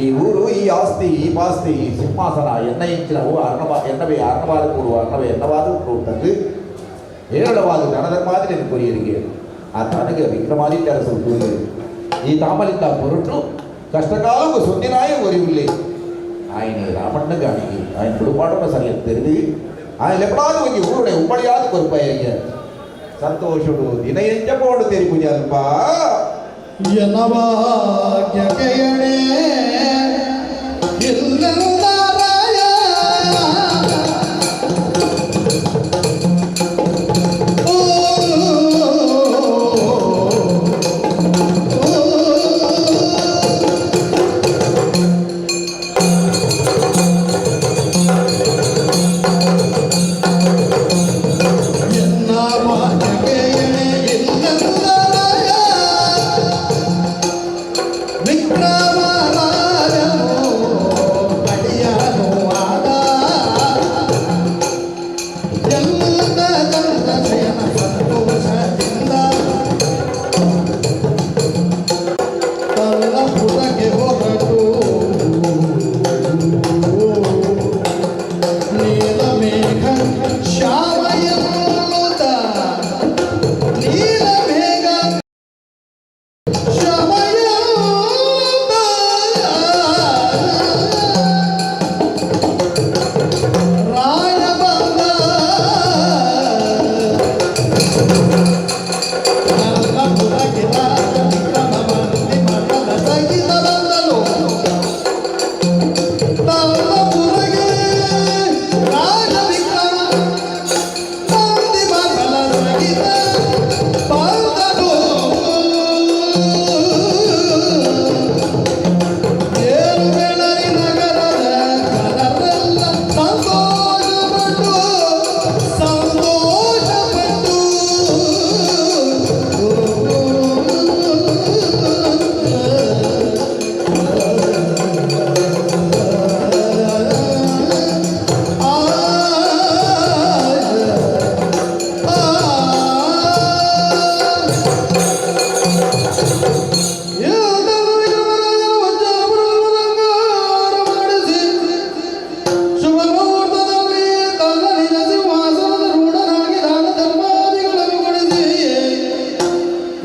Speaker 1: ಈ ಊರು ಈ ಆಸ್ತಿ ಈ ಪಾಸ್ತಿ ಈ ಸಿಂಹಾಸನ ಎನ್ನ ಇಂಚಿನ ಹೂ ಅರ್ಣವ ಎನ್ನವೇ ಅರ್ಣವಾದ ಕೂಡುವ ಅರ್ಣವೇ ಎನ್ನವಾದ ತಂದು ಏಳವಾದ ಧನಧರ್ಮಾದಿ ಕೊರಿಯರಿಗೆ ಆ ತನಗೆ ವಿಕ್ರಮಾದಿತ್ಯ ಅರಸು ಈ ತಾಮಲಿಂದ ಹೊರಟು ಕಷ್ಟಕಾಲಕ್ಕೂ ಸುಂದಿನಾಯ ಒರಿವಿಲ್ಲೆ ಆಯನ ರಾಮಣ್ಣ ಗಾಣಿಗೆ ಆಯನ ಬಿಡುಪಾಡೋಣ ಸರಿಯಾಗಿ தெரிது ಆಯನ ಎಪ್ಪಡಾದ ಒಂಜಿ ಊರುಡೆ ಉಮ್ಮಡಿಯಾದ ಕೊರ್ಪಯ್ಯ ಸಂತೋಷಡು ದಿನ ಎಂಜ ಪೋಡು ತೆರಿಪುಜಿ ಅಲ್ಪ
Speaker 16: ಎನ್ನ ಭಾಗ್ಯ ಕೇಳೆ ಇಲ್ಲಂದರಾಯ. ಓ, ಎನ್ನ ಭಾಗ್ಯ ಕೇಳೆ ಇಲ್ಲಂದರಾಯ. ವಿಕ್ರಮರಾಜನು ಪಡೆಯ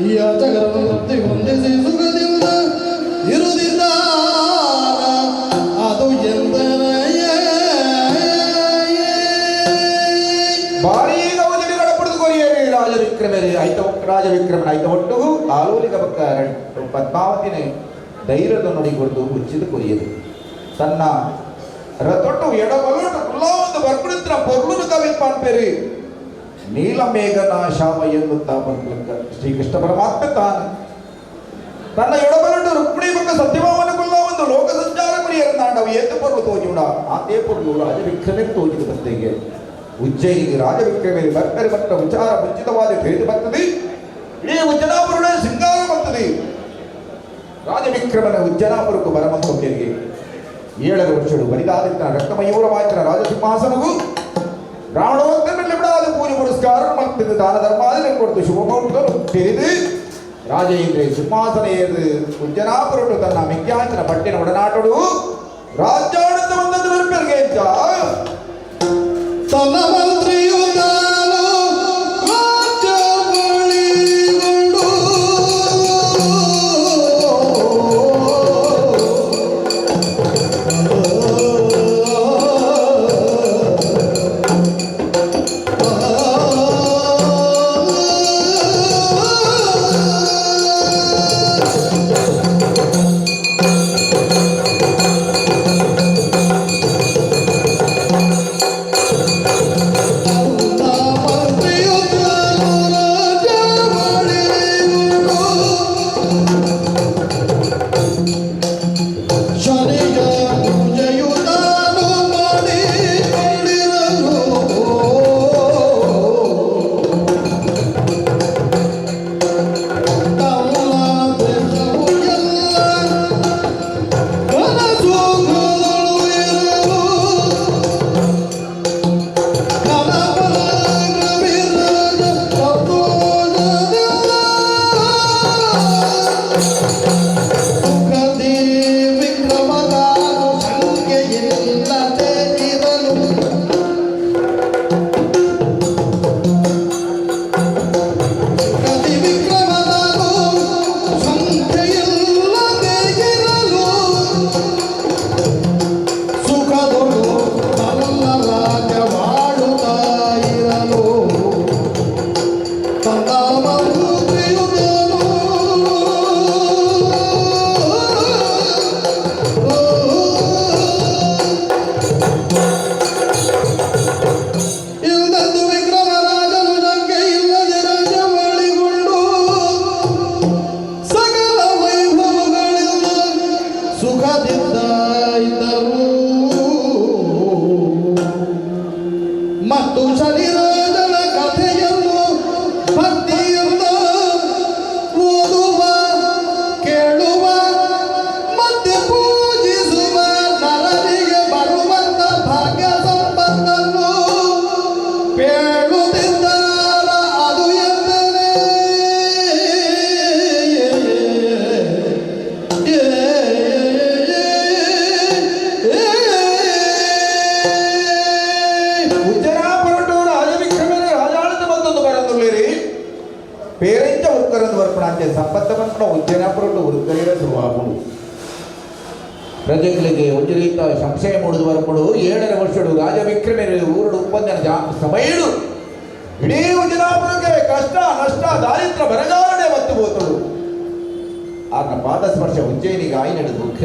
Speaker 16: ಯಾಚಕರನ್ನು ತೃಪ್ತಿ ಹೊಂದಿಸಿ ಸುಖದಿಂದ ಇರುದಿದ್ದಾರ ಅದು ಎಂದರೆ.
Speaker 1: ಭಾರೀ ಗೌಜಡಿ ಗಡಪಡೆದು ಕೊರಿಯರಿ ರಾಜವಿಕ್ರಮರಿ ಐತ ರಾಜವಿಕ್ರಮನ ಐತ ಒಟ್ಟುಗು ಆಲೋಲಿಕ ಬಕ್ಕ ಪದ್ಮಾವತಿನೇ ಧೈರ್ಯದ ನುಡಿ ಕೊಡ್ದು ಉಚ್ಚಿದ ಕೊರಿಯದು. ತನ್ನ ರಥೊಟ್ಟು ಎಡಬಲೋಟು ಕುಲ್ಲಾವೊಂದು ಬರ್ಕುಡಿತ್ರ ಪೊರ್ಲುನು ಕವಿ ಪನ್ಪೆರಿ ನೀಲಮೇಘನ ಶಾಮ ಎನ್ನುತ್ತಾ ಪನ್ಪಲಕ್ಕ ಶ್ರೀಕೃಷ್ಣ ಪರಮಾತ್ಮ ತಾನು ತನ್ನ ಎಡಬಲಟು ರುಕ್ಮಿಣಿ ಬಕ್ಕ ಸತ್ಯಭಾಮನ ಕುಲ್ಲಾವೊಂದು ಲೋಕ ಸಂಚಾರ ಕುರಿಯರ್ನಾಂಡವು ಏತು ಪೊರ್ಲು ತೋಜುಡ ಆತೇ ಪೊರ್ಲು ರಾಜವಿಕ್ರಮೆ ತೋಜಿದ ಬತ್ತೆಗೆ ಉಜ್ಜಯಿನಿಗೆ ರಾಜವಿಕ್ರಮೆ ಬರ್ಕರಿ ಭಟ್ಟ ವಿಚಾರ ಮುಂಚಿತವಾದ ತಿಳಿದು ಬರ್ತದೆ. ಇಡೀ ಉಜ್ಜನಾಪುರುಡೆ ಸಿಂಗಾರ ಬರ್ತದೆ. ರಾಜವಿಕ್ರಮನ ಉಜ್ಜನಾಪುರಕ್ಕೂ ಬರಮಂತೊಂದಿಗೆ 7 ವರ್ಷಡು ಬರಿದಾದಿತ್ತನ ರಕ್ತಮಯೂರವಾಯ್ತನ ರಾಜಸಿಂಹಾಸನಗೂ ಬ್ರಾಹ್ಮಣೋತ್ತಮ ಬಿಡಾದ ಪೂಜೆ ಪುರಸ್ಕಾರ ಮತ್ತು ದಾನ ಧರ್ಮಾದಿ ಕೊಡ್ತು ಶುಭಮೌರ್ತನು ತಿಳಿದು ರಾಜೇಂದ್ರ ಸಿಂಹಾಸನ ಏರಿದು ಉಜ್ಜನಾಪುರಟು ತನ್ನ ಮಿಥ್ಯಾಂಚನ ಪಟ್ಟಿನ ಒಡನಾಟಡು ರಾಜ್ಯಾಡಳಿತ ಬಂದದ್ದು ಬರ್ಪೆರ್ಗೆ
Speaker 16: ತನ್ನ ಮಂತ್ರಿಯು ತಾನು ರಾಜ್ಯ ಬಳಿಗೊಂಡು ಶನಿಯ ಪೂಜೆಯು ತಾನು ಮಾಡಿಕೊಂಡಿರಲು ತಮ್ಮ ದೇಶವು ಎಲ್ಲ ಕನಸುಗಳು ಇರಲು ಕನಪರಾಗ ಸಂತೋಷದಿಂದ ಸುಖದಿ ವಿಕ್ರಮದಾನು ಶಂಕೆಯಿಲ್ಲದೆ ಇರಲು ಸುಖದಿ ವಿಕ್ರಮದಾನು ಶಂಕೆಯಿಲ್ಲದೆ ಇರಲು ಸುಖದೊಳು ತನ್ನ ರಾಜ್ಯವಾಳುತ್ತಾ ಇರಲು ತನ್ನ ಮಂತ್ರಿಯು ತಾನು ಇಲ್ದಂದು ವಿಕ್ರಮರಾಜನು ಶಂಕೆ ಇಲ್ಲದೆ ರಾಜ್ಯ ಮಾಡಿಕೊಂಡು ಸಕಲ ವೈಭವಗಳಿಂದ ಸುಖದಿಂದ ಇದ್ದರು. ಮತ್ತು ಶನಿರಾಜನ ಕಥೆಯನ್ನು ಭಕ್ತಿಯಿಂದ ಓದುವ ಕೇಳುವ ಮತ್ತೆ ಪೂಜಿಸುವ ನರರಿಗೆ ಬರುವಂತ ಭಾಗ್ಯ ಸಂಪತ್ತನ್ನು ಪೇಳುತ್ತಿದ್ದಾರ ಅದು ಎಂದರೆ.
Speaker 1: ಉಜ್ಜನಾಪುರಟು ರಾಜವಿಕ್ರಮನ ರಾಜಾಳಿತ ಬಂದೊಂದು ಬರಂದುಳ್ಳಿರಿ ಪೇರೆಂಚ ಉಕ್ಕರಂದು ಬರ್ಪಣಾಂಚೆ ಸಂಪತ್ತ ಬಂದ ಉಜ್ಜನಾಪುರಟು ಉರುಕರಿರ ಶುರುವಾಗುಡು ಪ್ರಜೆಗಳಿಗೆ ಒಂದು ರೀತ ಸಂಶಯ ಮೂಡಿದು ಬರ್ಪಡು. 7.5 ವರ್ಷಡು ರಾಜವಿಕ್ರಮರು ಊರುಡು ಉಪ್ಪಂದನ ಸಮಯಡು ಇಡೀ ಉಜ್ಜನಾಪುರಕ್ಕೆ ಕಷ್ಟ ನಷ್ಟ ದಾರಿದ್ರ ಬರಗಾಲನೆ ಮತ್ತು ಬೋತಡು. ಆತನ ಪಾದಸ್ಪರ್ಶ ಉಜ್ಜಯಿನಿಗೆ ಆಯ್ನಡು ದುಃಖ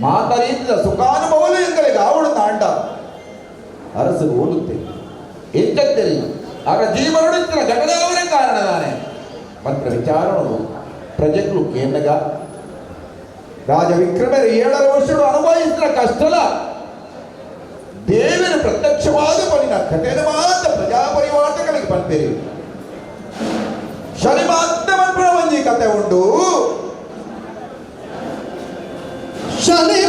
Speaker 1: ಮಾತರೀತಿದ ಸುಖಾನುಭವಲು ಎಂಗಳಿಗೆ ಆವಡು ತಾಂಡ ಅರಸು ಓಡುತ್ತೆ ಎಂಚತ್ತೆರಿ ಆಗ ಜೀವನುಡಿತ್ತಿನ ಘಟನೆಯವರೇ ಕಾರಣ ನಾನೇ ಮಂತ್ರ ವಿಚಾರಣು ಪ್ರಜೆಗಳು ಕೇಂದ್ರಗ ರಾಜ ವಿಕ್ರಮರು 7.5 ವರ್ಷಗಳು ಅನುಭವಿಸಿದ ಕಷ್ಟಲ ದೇವರು ಪ್ರತ್ಯಕ್ಷವಾದ ಪಡಿನ ಕಥೆನ ಮಾತ್ರ ಪ್ರಜಾಪರಿವಾಟಗಳಿಗೆ ಪಡ್ತೀರಿ. ಶನಿ ಮಾತ್ರ ಮನ್ಪುಣ ಒಂಜಿ ಕತೆ ಉಂಟು.
Speaker 16: ಶನಿ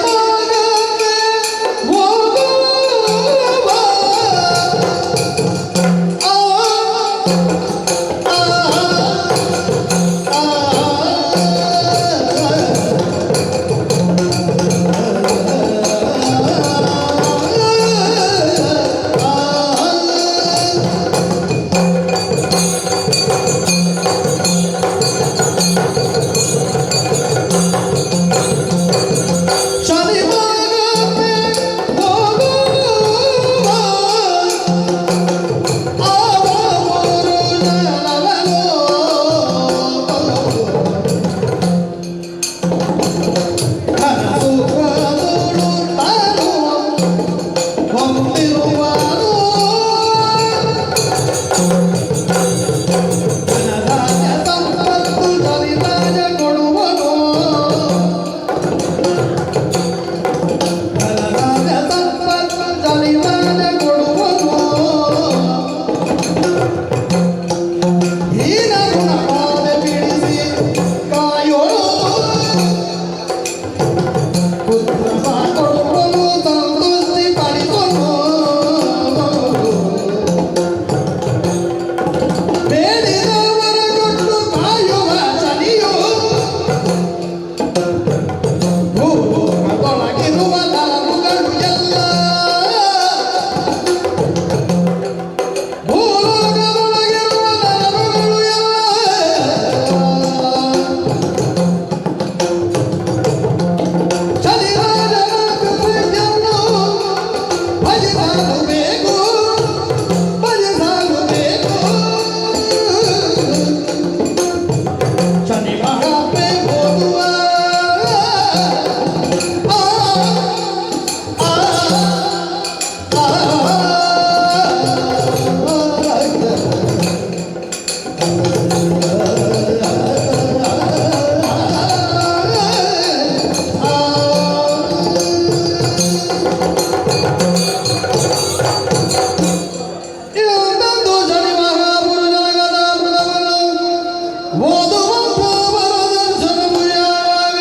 Speaker 16: ಓದುವಂಥವರ ದರ್ಶನವು ಯಾವಾಗ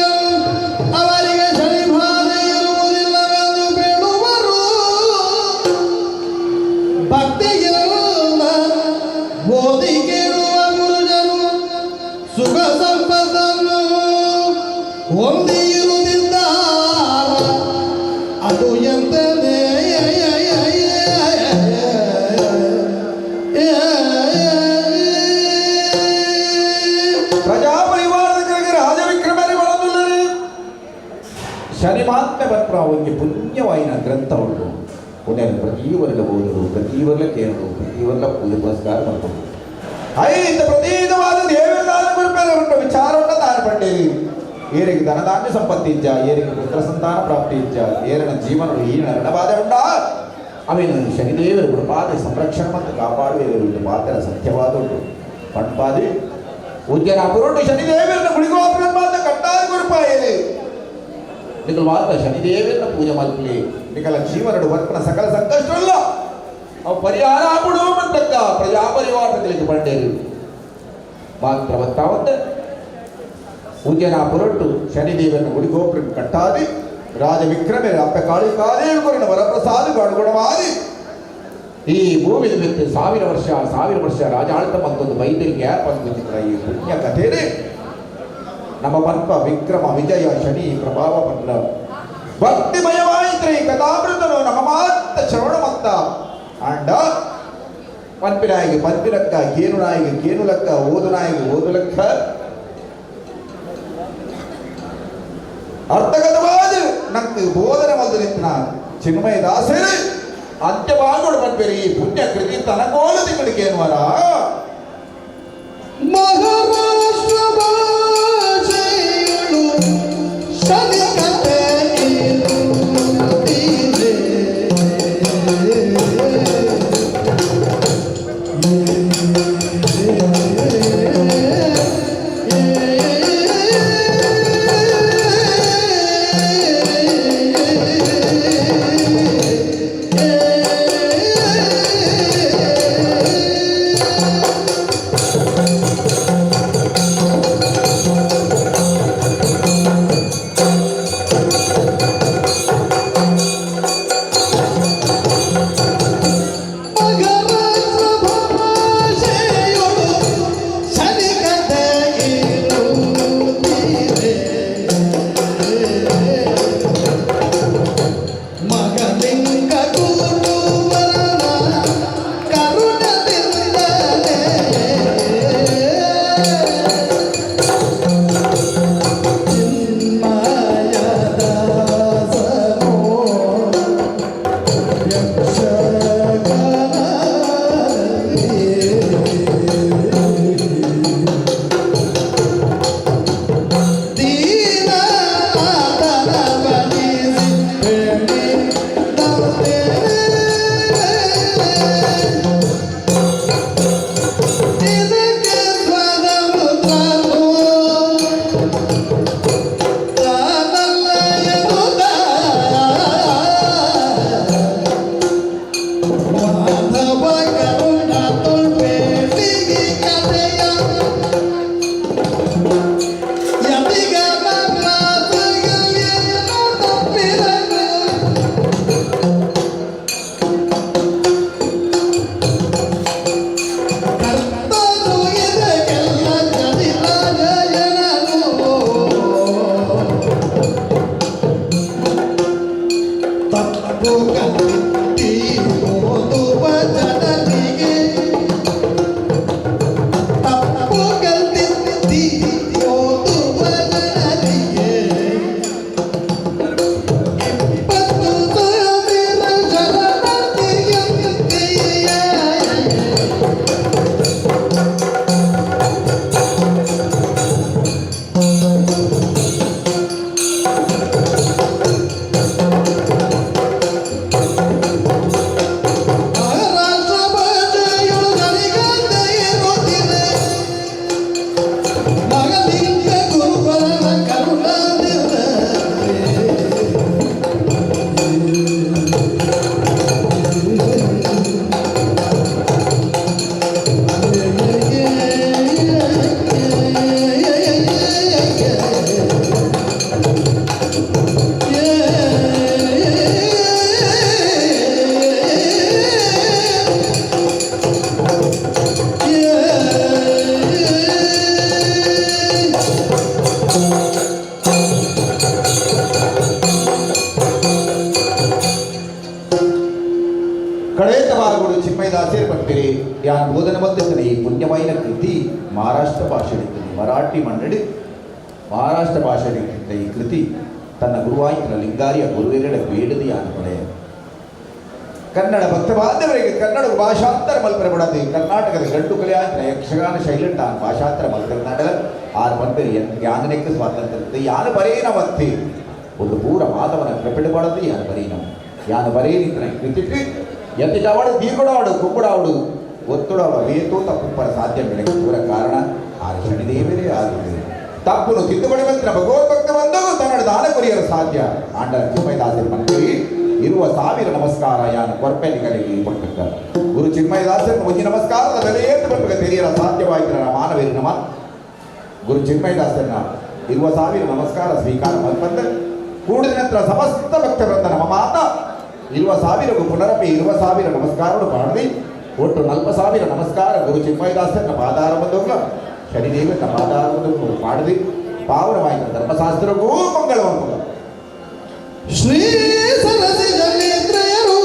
Speaker 16: ಅವರಿಗೆ ಶನಿ ಬಾಧೆ ಇರುವುದಿಲ್ಲವೆಂದು ಬೇಡುವರು. ಭಕ್ತಿಯಿಂದ ಓದಿ ಕೇಳುವ ಗುರುಜನು ಸುಖ ಸಂಪತ್ತನ್ನು ಹೊಂದಿರುತ್ತಿದ್ದಾರೆ. ಅದು ಎಂತದೇ?
Speaker 1: ಪ್ರಜಾಪರಿವಾರದಗಳಿಗೆ ರಾಜವಿಕ್ರಮರಿ ಬಳದುಲ್ಲರು. ಶನಿಮಾತ್ಮೆ ಬರ್ಪುನ ಒಂಜಿ ಪುಣ್ಯವಾಯಿನ ಗ್ರಂಥ ಉಂಟು. ಉಂದೆನ್ ಪ್ರತಿ ವರ್ಲ ಓದುಡು, ಪ್ರತಿ ವರ್ಲ ಕೇಳುಡು, ಪ್ರತಿ ವರ್ಲ ಪೂಜೆ ಪುರಸ್ಕಾರ ಮಲ್ಪೊಡು. ಐತ ಪ್ರತೀತವಾದ ದೇವದಾನ ಬರ್ಪೆರೆ ಉಂಟು ವಿಚಾರ ಉಂಟ ದಾನ ಪಂಡೇರಿ. ಏರಿಗೆ ಧನಧಾನ್ಯ ಸಂಪತ್ತಿ ಇಜ್ಜ, ಏರಿಗೆ ಪುತ್ರ ಸಂತಾನ ಪ್ರಾಪ್ತಿ ಇಜ್ಜ, ಏರನ ಜೀವನಡು ಈನ ರಣಬಾಧೆ ಉಂಡ, ಅವೇನು ಶನಿದೇವರು ಕೃಪಾದ ಸಂರಕ್ಷಣೆ ಮತ್ತು ಕಾಪಾಡುವ ಮಾತ್ರ ಸತ್ಯವಾದ ಉಂಟು. ಪಂಪಾದಿ ಉದ್ಯನ ಪುರುಟು ಶನಿದೇವರನ್ನ ಗುಳಿಗೋಪುರ ಮಾತ್ರ ಕಟ್ಟಾದ ಗುರುಪಾಯಲಿ. ನಿಕಲ್ ಮಾತ್ರ ಶನಿದೇವರನ್ನ ಪೂಜೆ ಮಲ್ಪಲಿ, ನಿಕಲ ಜೀವನಡು ವರ್ಪಣ ಸಕಲ ಸಂಕಷ್ಟಲ್ಲ ಅವು ಪರಿಹಾರ ಆಪುಡು ಮಂತಕ್ಕ ಪ್ರಜಾಪರಿವಾರಗಳಿಗೆ ಪಂಡೇರು. ಮಾತ್ರ ಬತ್ತಾವಂತ ಉದ್ಯನ ಪುರಟು ಶನಿದೇವನ ಗುಡಿಗೋಪುರ ಕಟ್ಟಾದಿ ರಾಜ ವಿಕ್ರಮೆ ಅಪ್ಪ ಕಾಳಿ ಕಾದೇಳು ವರಪ್ರಸಾದ ಅನುಗುಣವಾದಿ ಈ ಭೂಮಿ ಬಿತ್ತು 1000 ವರ್ಷ 1000 ವರ್ಷ ರಾಜಾಳ್ತ ಮತ್ತೊಂದು ಬೈದರಿಗೆ ಪಂಚಿತ್ರ ಈ ಪುಣ್ಯ ಕಥೆನೇ ನಮ್ಮ ಪನ್ಪ ವಿಕ್ರಮ ವಿಜಯ ಶನಿ ಪ್ರಭಾವ ಪತ್ರ ಭಕ್ತಿಮಯವಾಯಿತ್ರಿ ಈ ಕಥಾಮೃತನು ನಮ್ಮ ಮಾತ ಶ್ರವಣ ಮತ್ತ ಅಂಡ ಪನ್ಪಿನಾಯಿಗೆ ಪನ್ಪಿಲಕ್ಕ, ಕೇನು ನಾಯಿಗೆ ಕೇನು ಲಕ್ಕ, ಓದು ನಾಯಿಗೆ ಓದು ಲಕ್ಕ, ಅರ್ಥಗತವಾದ ನಂಗೆ ಬೋಧನೆ ಮಲ್ದು ನಿಂತಿನ ಚಿನ್ಮಯ ದಾಸರು ಅಂತ್ಯಭಾಗಗಳು ಪನ್ಪೇರಿ ಈ ಪುಣ್ಯ ಕೃತಿ ತನಗೋಲು ತಿಂಗಳಿಗೆ ಏನುವರ
Speaker 16: ಮಹಾರಾಷ್ಟ್ರ ಭಾಷೆಯಳು ಶನಿ ಕಥೆ ಇರುತ್ತೀರೆ. ಮಹಾರಾಷ್ಟ್ರ ಭಾಷೆಯೊಳು ಶನಿ ಕಥೆ ಇರುತ್ತೀರೆ. ಮಗಲಿಂಗ ಗುರುವರನ ಕರುಣದಿಂದಲೇ ಚಿನ್ಮಯದಾಸನು ಮಾಧವ ಕರುಣ ತುಳ್ಪೇಟಿಗೆ ಕಥೆಯ ಯತಿಗನ ಮಾತುಗಳೇನು ತಪ್ಪಿದನು. ಕರ್ತನು ಇದಕ್ಕೆಲ್ಲ ಚದಿರಾಜಯನನು. ತಪ್ಪು ಕತ್ತಿ ಓದುವ ಜನರಿಗೆ, ತಪ್ಪು ಕಲ್ತಿದ್ದಿ ಓದುವ ಜನರಿಗೆ 20,000 ಶರಣಾರ್ಥಿಯಂತೆಯೇ. ಮಹಾರಾಷ್ಟ್ರ ಭಾಷೆಯೊಳು ಶನಿಗತೆ ಇರುತ್ತಿದೆ. ಮಗ
Speaker 1: ಪಂಪಿರಿ ಯಾನ್ ಬೋಧನೆ ಮಲ್ತಿತ್ತನೆ ಈ ಪುಣ್ಯವಾಯಿನ ಕೃತಿ ಮಹಾರಾಷ್ಟ್ರ ಭಾಷೆ ಮರಾಠಿ ಮಂಡಳಿ ಮಹಾರಾಷ್ಟ್ರ ಭಾಷೆ ಈ ಕೃತಿ ತನ್ನ ಗುರುವಾಯಿನ ಲಿಂಗಾರಿಯ ಗುರುವೆರಡ ಬೇಡದು ಯಾನು ಪಡೆಯ ಕನ್ನಡ ಭಕ್ತ ಬಾಂಧವರಿಗೆ ಕನ್ನಡ ಭಾಷಾಂತರ ಮಲ್ಪರೆ ಬಿಡದು ಕರ್ನಾಟಕದ ಗಂಡು ಕಲೆ ಯಕ್ಷಗಾನ ಶೈಲಿ ತಾನು ಭಾಷಾಂತರ ಮಲ್ಕರ್ನಾಟಕ ಆರು ಪನ್ಪೆರಿ ಯಾನನೆಕ್ಕೆ ಸ್ವಾತಂತ್ರ್ಯ ಯಾನು ಬರೇನ ಮತ್ತಿ ಒಂದು ಪೂರ ಮಾಧವನ ಕೃಪೆಡು ಮಾಡದು ಯಾನು ಬರೀನ ಯಾನು ಬರೇನಿತ್ತನ ಕೃತಿಗೆ ಎತ್ತಿಟಾವಡು ದೀರ್ಘಡಾವಡು ಕುಕ್ಕುಡಾವಡು ಒತ್ತುಡಾವಡು ವೇತೋ ತಪ್ಪುಪ್ಪರ ಸಾಧ್ಯ ಬೆಳಗ್ಗೆ ಪೂರ ಕಾರಣ ಆ ಶನಿದೇವರೇ ಆಗಿದೆ ತಪ್ಪುನು ತಿದ್ದುಪಡಿ ಮಂತ್ರ ಭಗವದ್ಭಕ್ತ ಬಂದು ತನ್ನಡ ದಾನ ಕೊರಿಯಲು ಸಾಧ್ಯ ಆಂಡಲ ಚಿನ್ಮಯದಾಸರು ಮಂತ್ರಿ ಇರುವ ಸಾವಿರ ನಮಸ್ಕಾರ ಯಾನು ಕೊರ್ಪೆನಿಗಳಿಗೆ ಪಟ್ಟಕ್ಕ ಗುರು ಚಿನ್ಮಯದಾಸರು ಒಂಜಿ ನಮಸ್ಕಾರದ ಬೆಲೆ ಏತು ಪಟ್ಟಕ ತೆರಿಯಲ ಸಾಧ್ಯವಾಯಿತು ನನ್ನ ಮಾನವೀರ ನಮ ಗುರು ಚಿನ್ಮಯದಾಸರನ್ನ ಇರುವ ಸಾವಿರ ನಮಸ್ಕಾರ ಸ್ವೀಕಾರ ಮಲ್ಪಂದ ಕೂಡಿದ ನಂತರ ಸಮಸ್ತ ಭಕ್ತ ವೃಂದ ನಮ್ಮ ಮಾತ ಇರುವ ಸಾವಿರಗೂ ಪುನರಪಿ ಇರುವ ಸಾವಿರ ನಮಸ್ಕಾರಗಳು ಮಾಡಿ ಒಟ್ಟು 40,000 ನಮಸ್ಕಾರ ಗುರು ಚಿನ್ಮಯದಾಸರನ್ನ ಪಾದಾರ ಬಂದೋಗ್ಲ ಶನಿದೇವನ ಪಾದಾರ ಬಂದು ಮಾಡಿದಿ ಪಾವನವಾಯಿತು ಧರ್ಮಶಾಸ್ತ್ರಕ್ಕೂ ಮಂಗಳವನ್ನು
Speaker 16: ಶ್ರೀ ಸರಸಿ ಜನೇತ್ರಯರು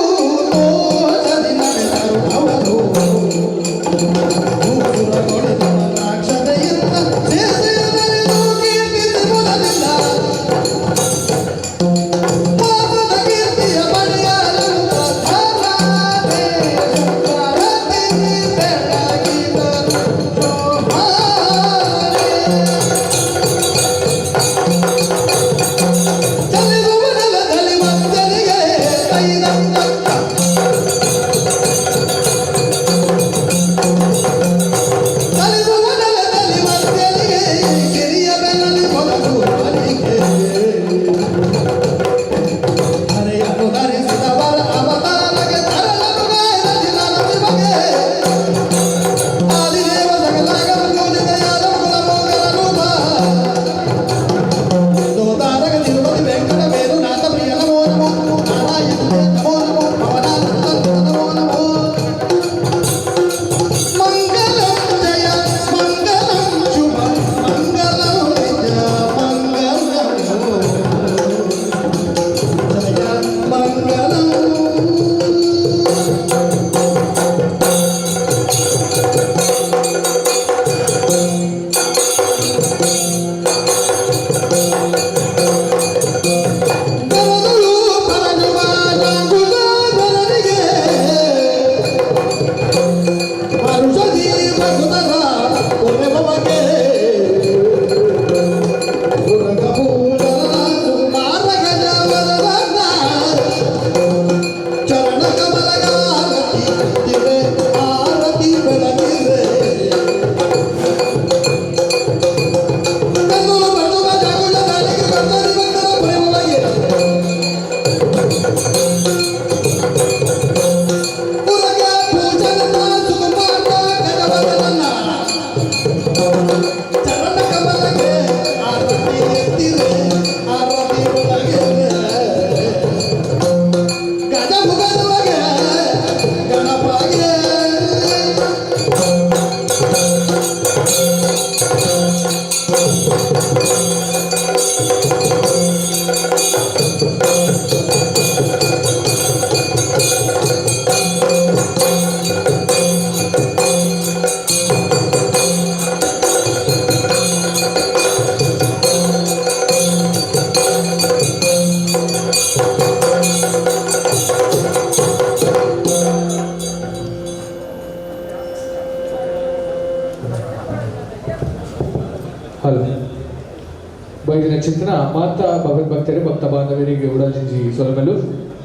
Speaker 17: ಚಿಂತನ ಮಾತಾ ಭಗವದ್ಭಕ್ತರು ಭಕ್ತ ಬಾಂಧವರಿಗೆ ಉಡಲ್ಜಿಂಜಿ ಸೊಲಬಲು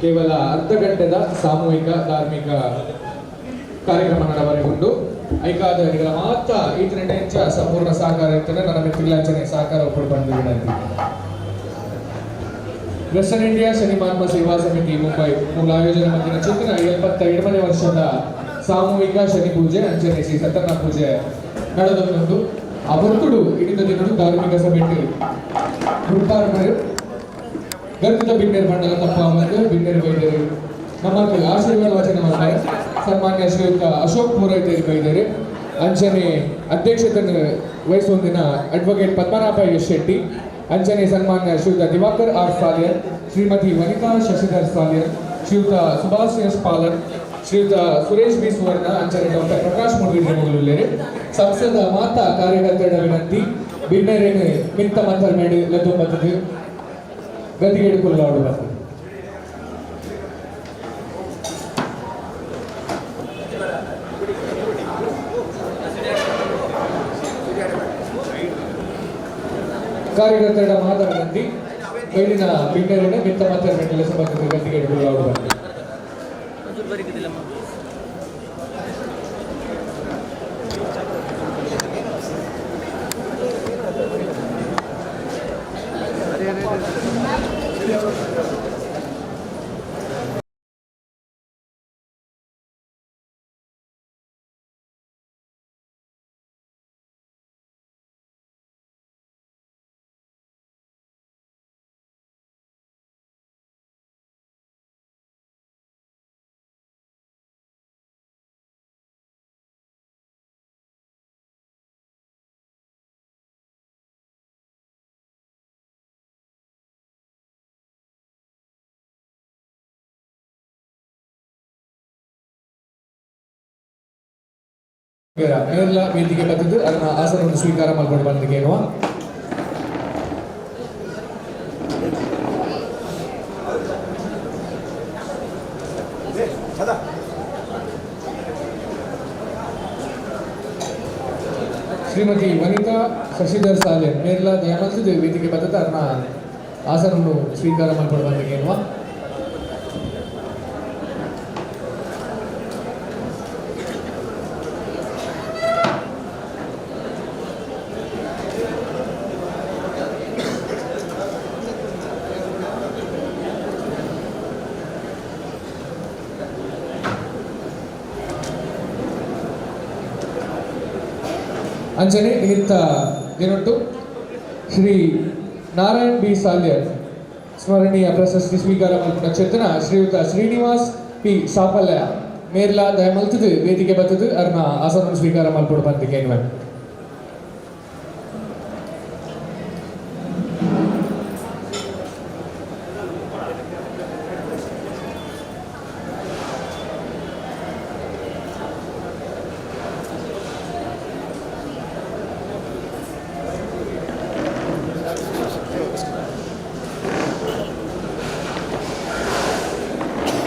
Speaker 17: ಕೇವಲ ಅರ್ಧ ಗಂಟೆದ ಸಾಮೂಹಿಕ ಧಾರ್ಮಿಕ ಕಾರ್ಯಕ್ರಮ ನಡವರೆಗೊಂಡು ಐಕಾದರಿಗಳ ಮಾತಾ ಈತನ ಹೆಚ್ಚ ಸಂಪೂರ್ಣ ಸಹಕಾರ ಇರ್ತದೆ. ನನ್ನ ಮಿತ್ರಗಳಂಚನೆ ಸಹಕಾರ ಒಪ್ಪು ಬಂದು ವಿನಂತಿ. ವೆಸ್ಟರ್ನ್ ಇಂಡಿಯಾ ಶನಿ ಮಹಾತ್ಮ ಸೇವಾ ಸಮಿತಿ ಮುಂಬೈ ಮೂಲ ಆಯೋಜನೆ ಮಂದಿರ ಚಿಂತನ 72ನೇ ವರ್ಷದ ಸಾಮೂಹಿಕ ಶನಿ ಪೂಜೆ ಅಂಚನೆ ಶ್ರೀ ಸತ್ಯನಾರಾಯಣ ಪೂಜೆ ನಡೆದೊಂದು ಅವರ್ತುಡು ಇಡಿದ ದಿನಡು ಧಾರ್ಮಿಕ ಸಭೆ ಗುರುಪಾರ್ಮರು ಗರ್ಭಿತ ಬಿನ್ನೇರು ಮಂಡಲ ತಪ್ಪ ಮತ್ತು ಬಿನ್ನೇರು ವೈದ್ಯರು ನಮ್ಮ ಆಶೀರ್ವಾದ ವಚನ ಮಾಡ್ತಾರೆ. ಸನ್ಮಾನ್ಯ ಶ್ರೀಯುತ ಅಶೋಕ್ ಪುರೋಹಿತರು ಬೈದರು. ಅಂಚನೆ ಅಧ್ಯಕ್ಷತೆಯನ್ನು ವಹಿಸುವಂದಿನ ಅಡ್ವೊಕೇಟ್ ಪದ್ಮನಾಭ ಎಸ್ ಶೆಟ್ಟಿ, ಅಂಚನೆ ಸನ್ಮಾನ್ಯ ಶ್ರೀಯುತ ದಿವಾಕರ್ ಆರ್ ಸಾಲಿಯರ್, ಶ್ರೀಮತಿ ವನಿತಾ ಶಶಿಧರ್ ಸಾಲಿಯರ್, ಶ್ರೀಯುತ ಸುಭಾಷ್ ಎಸ್ ಪಾಲರ್, ಶ್ರೀಯುತ ಸುರೇಶ್ ಬಿ ಸುವರ್ಣ ಅಂಚನೆ ಡಾಕ್ಟರ್ ಪ್ರಕಾಶ್ ಮುಡುಬಿದ್ರೆ ಮೊದಲುಳ್ಳೇರು ಸಂಸದ ಮಾತಾ ಕಾರ್ಯಕರ್ತರ ವಿನಂತಿ ಬಿನ್ನರೇನು ಮಿತ್ತ ಮಂತರ್ ಮೇಡು ಲದ್ದೊಂಬತ್ತದು ಗತಿಗೇಡು ಕೊಲ್ಲಾಡು ಬರ್ತದೆ. ಕಾರ್ಯಕರ್ತರ ಮಾತಾ ವಿನಂತಿ ಮೇಲಿನ ಬಿನ್ನರೇನು ಮಿತ್ತ ಮಂತರ್ ಮೇಡು ಲದ್ದೊಂಬತ್ತದು ಗತಿಗೇಡು ಕೊಲ್ಲಾಡು ಬರ್ತದೆ. ಮೇರ್ಲ ವೇದಿಕೆ ಬತ್ತಿದ್ದು ಅದನ್ನ ಆಸನವನ್ನು ಸ್ವೀಕಾರ ಮಾಡ್ಕೊಂಡು ಬಂದಿಗೆ. ಶ್ರೀಮತಿ ವನಿತಾ ಶಶಿಧರ್ ಸಾಲೆ ಮೇರ್ಲ ದಯಮಲ್ತಿದ್ದು ವೇದಿಕೆ ಬತ್ತದ್ದು ಅದನ್ನ ಆಸನವನ್ನು ಸ್ವೀಕಾರ ಮಾಡ್ಕೊಂಡು ಬಂದಿಗೆ. ಅಂಜನೆ ಇತ್ತ ದಿನೊಟ್ಟು ಶ್ರೀ ನಾರಾಯಣ್ ಬಿ ಸಾಲ್ಯರ್ ಸ್ಮರಣೀಯ ಪ್ರಶಸ್ತಿ ಸ್ವೀಕಾರ ಮಲ್ಪುನ ಚೇತನ ಶ್ರೀಯುತ ಶ್ರೀನಿವಾಸ್ ಪಿ ಸಾಫಲ್ಯ ಮೇರ್ಲಾ ದಯಮಲ್ತದು ವೇದಿಕೆ ಬತ್ತದು ಅರ್ನ ಆಸನವನ್ನು ಸ್ವೀಕಾರ ಮಲ್ಪೊಡು ಬಂದಿಗೆ.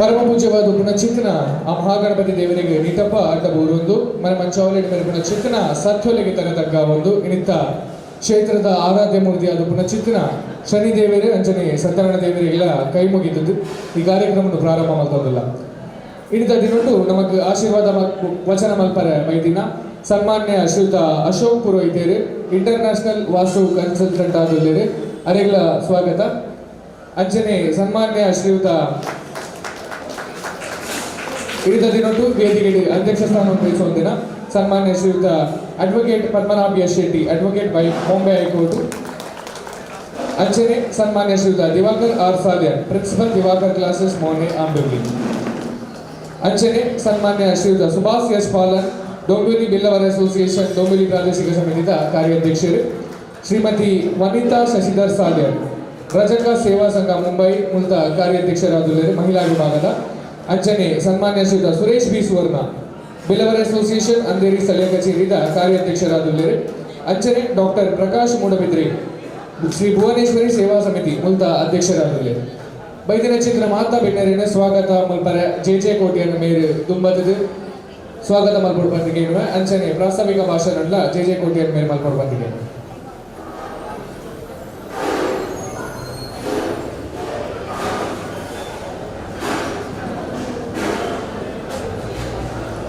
Speaker 17: ಪರಮ ಪೂಜ್ಯವಾದ ಪುಣಚಿತ್ತನ ಆ ಮಹಾಗಣಪತಿ ದೇವರಿಗೆ ನಿತಪ್ಪ ಅಡ್ಡ ಬೂರೊಂದು ಮನೆ ಮಂಚಾವಳಿ ಮೇರೆ ಪುಣಚಿತ್ತನ ಸತ್ವಲೆಗೆ ತರತಕ್ಕ ಒಂದು ಇನ್ನಿತ್ತ ಕ್ಷೇತ್ರದ ಆರಾಧ್ಯ ಮೂರ್ತಿಯಾದ ಪುಣಚಿತ್ತನ ಶನಿದೇವರೇ ಅಂಜನೆ ಸತ್ಯನಾರಾಯಣ ದೇವರಿಗೆಲ್ಲ ಕೈ ಮುಗಿದದ್ದು ಈ ಕಾರ್ಯಕ್ರಮವನ್ನು ಪ್ರಾರಂಭ ಮಾಡ್ತದಲ್ಲ. ಇನ್ನಿತ ದಿನೊಟ್ಟು ನಮಗೆ ಆಶೀರ್ವಾದ ವಚನ ಮಲ್ಪರೆ ಮೈದಿನ ಸನ್ಮಾನ್ಯ ಶ್ರೀಯುತ ಅಶೋಕ್ ಪುರೋಹಿತರು ಇಂಟರ್ನ್ಯಾಷನಲ್ ವಾಸ್ತು ಕನ್ಸಲ್ಟೆಂಟ್ ಆದುಳ್ಳೇರು ಅರೆಗಳ ಸ್ವಾಗತ. ಅಂಜನೆ ಸನ್ಮಾನ್ಯ ಶ್ರೀಯುತ ಇಳಿದ ದಿನೊಟ್ಟು ವೇದಿಕೆಗೆ ಅಧ್ಯಕ್ಷ ಸ್ಥಾನವನ್ನು ವಹಿಸುವ ದಿನ ಸನ್ಮಾನ್ಯ ಶ್ರೀಯುತ advocate Padmanabh S Shetty advocate by Bombay high court. ಅಂಚನೆ ಸನ್ಮಾನ್ಯ ಶ್ರೀಯುತ Diwakar R Salian principal Diwakar classes Mone Ambivli. ಅಂಚನೆ ಸನ್ಮಾನ್ಯ ಶ್ರೀಯುತ ಸುಭಾಷ್ ಎಸ್ ಪಾಲನ್ ಡೊಂಬಿಲಿ ಬಿಲ್ಲವರ ಅಸೋಸಿಯೇಷನ್ ಡೊಂಬಿಲಿ ಪ್ರಾದೇಶಿಕ ಸಮಿತಿಯ ಕಾರ್ಯಾಧ್ಯಕ್ಷರು. ಶ್ರೀಮತಿ ವನಿತಾ ಶಶಿಧರ್ ಸಾಲ್ಯನ್ ರಜಕ ಸೇವಾ ಸಂಘ ಮುಂಬೈ ಮೂಲತ ಕಾರ್ಯಾಧ್ಯಕ್ಷರಾದುಳ್ಳರು ಮಹಿಳಾ ವಿಭಾಗದ. ಅಂಚನೆ ಸನ್ಮಾನ್ಯ ಶ್ರೀಯುತ ಸುರೇಶ್ ಬಿ ಸುವರ್ಣ ಬಿಲ್ಲವರ ಅಸೋಸಿಯೇಷನ್ ಅಂಧೇರಿ ಸ್ಥಳೀಯ ಕಚೇರಿದ ಕಾರ್ಯಾಧ್ಯಕ್ಷರಾದುಳ್ಳರು. ಅಂಚನೆ ಡಾಕ್ಟರ್ ಪ್ರಕಾಶ್ ಮೂಡಬಿದ್ರಿ ಶ್ರೀ ಭುವನೇಶ್ವರಿ ಸೇವಾ ಸಮಿತಿ ಮೂಲತ ಅಧ್ಯಕ್ಷರಾದುಳ್ಳರು. ಬೈದಿನ ಚಿತ್ರ ಮಾತಾ ಬೆಣ್ಣರಿನ ಸ್ವಾಗತ ಮಲ್ಪರೆ ಜೆ ಜೆ ಕೋಟಿಯನ್ನು ಮೇರು ತುಂಬತದು ಸ್ವಾಗತ ಮಲ್ಪೊಡು ಬಂದಿಗೆ. ಅಂಚನೆ ಪ್ರಾಸ್ತಾವಿಕ ಭಾಷಣ ಜೆ ಜೆ ಕೋಟಿಯನ್ನು ಮೇರು ಮಲ್ಪೊಡು ಬಂದಿಗೆ.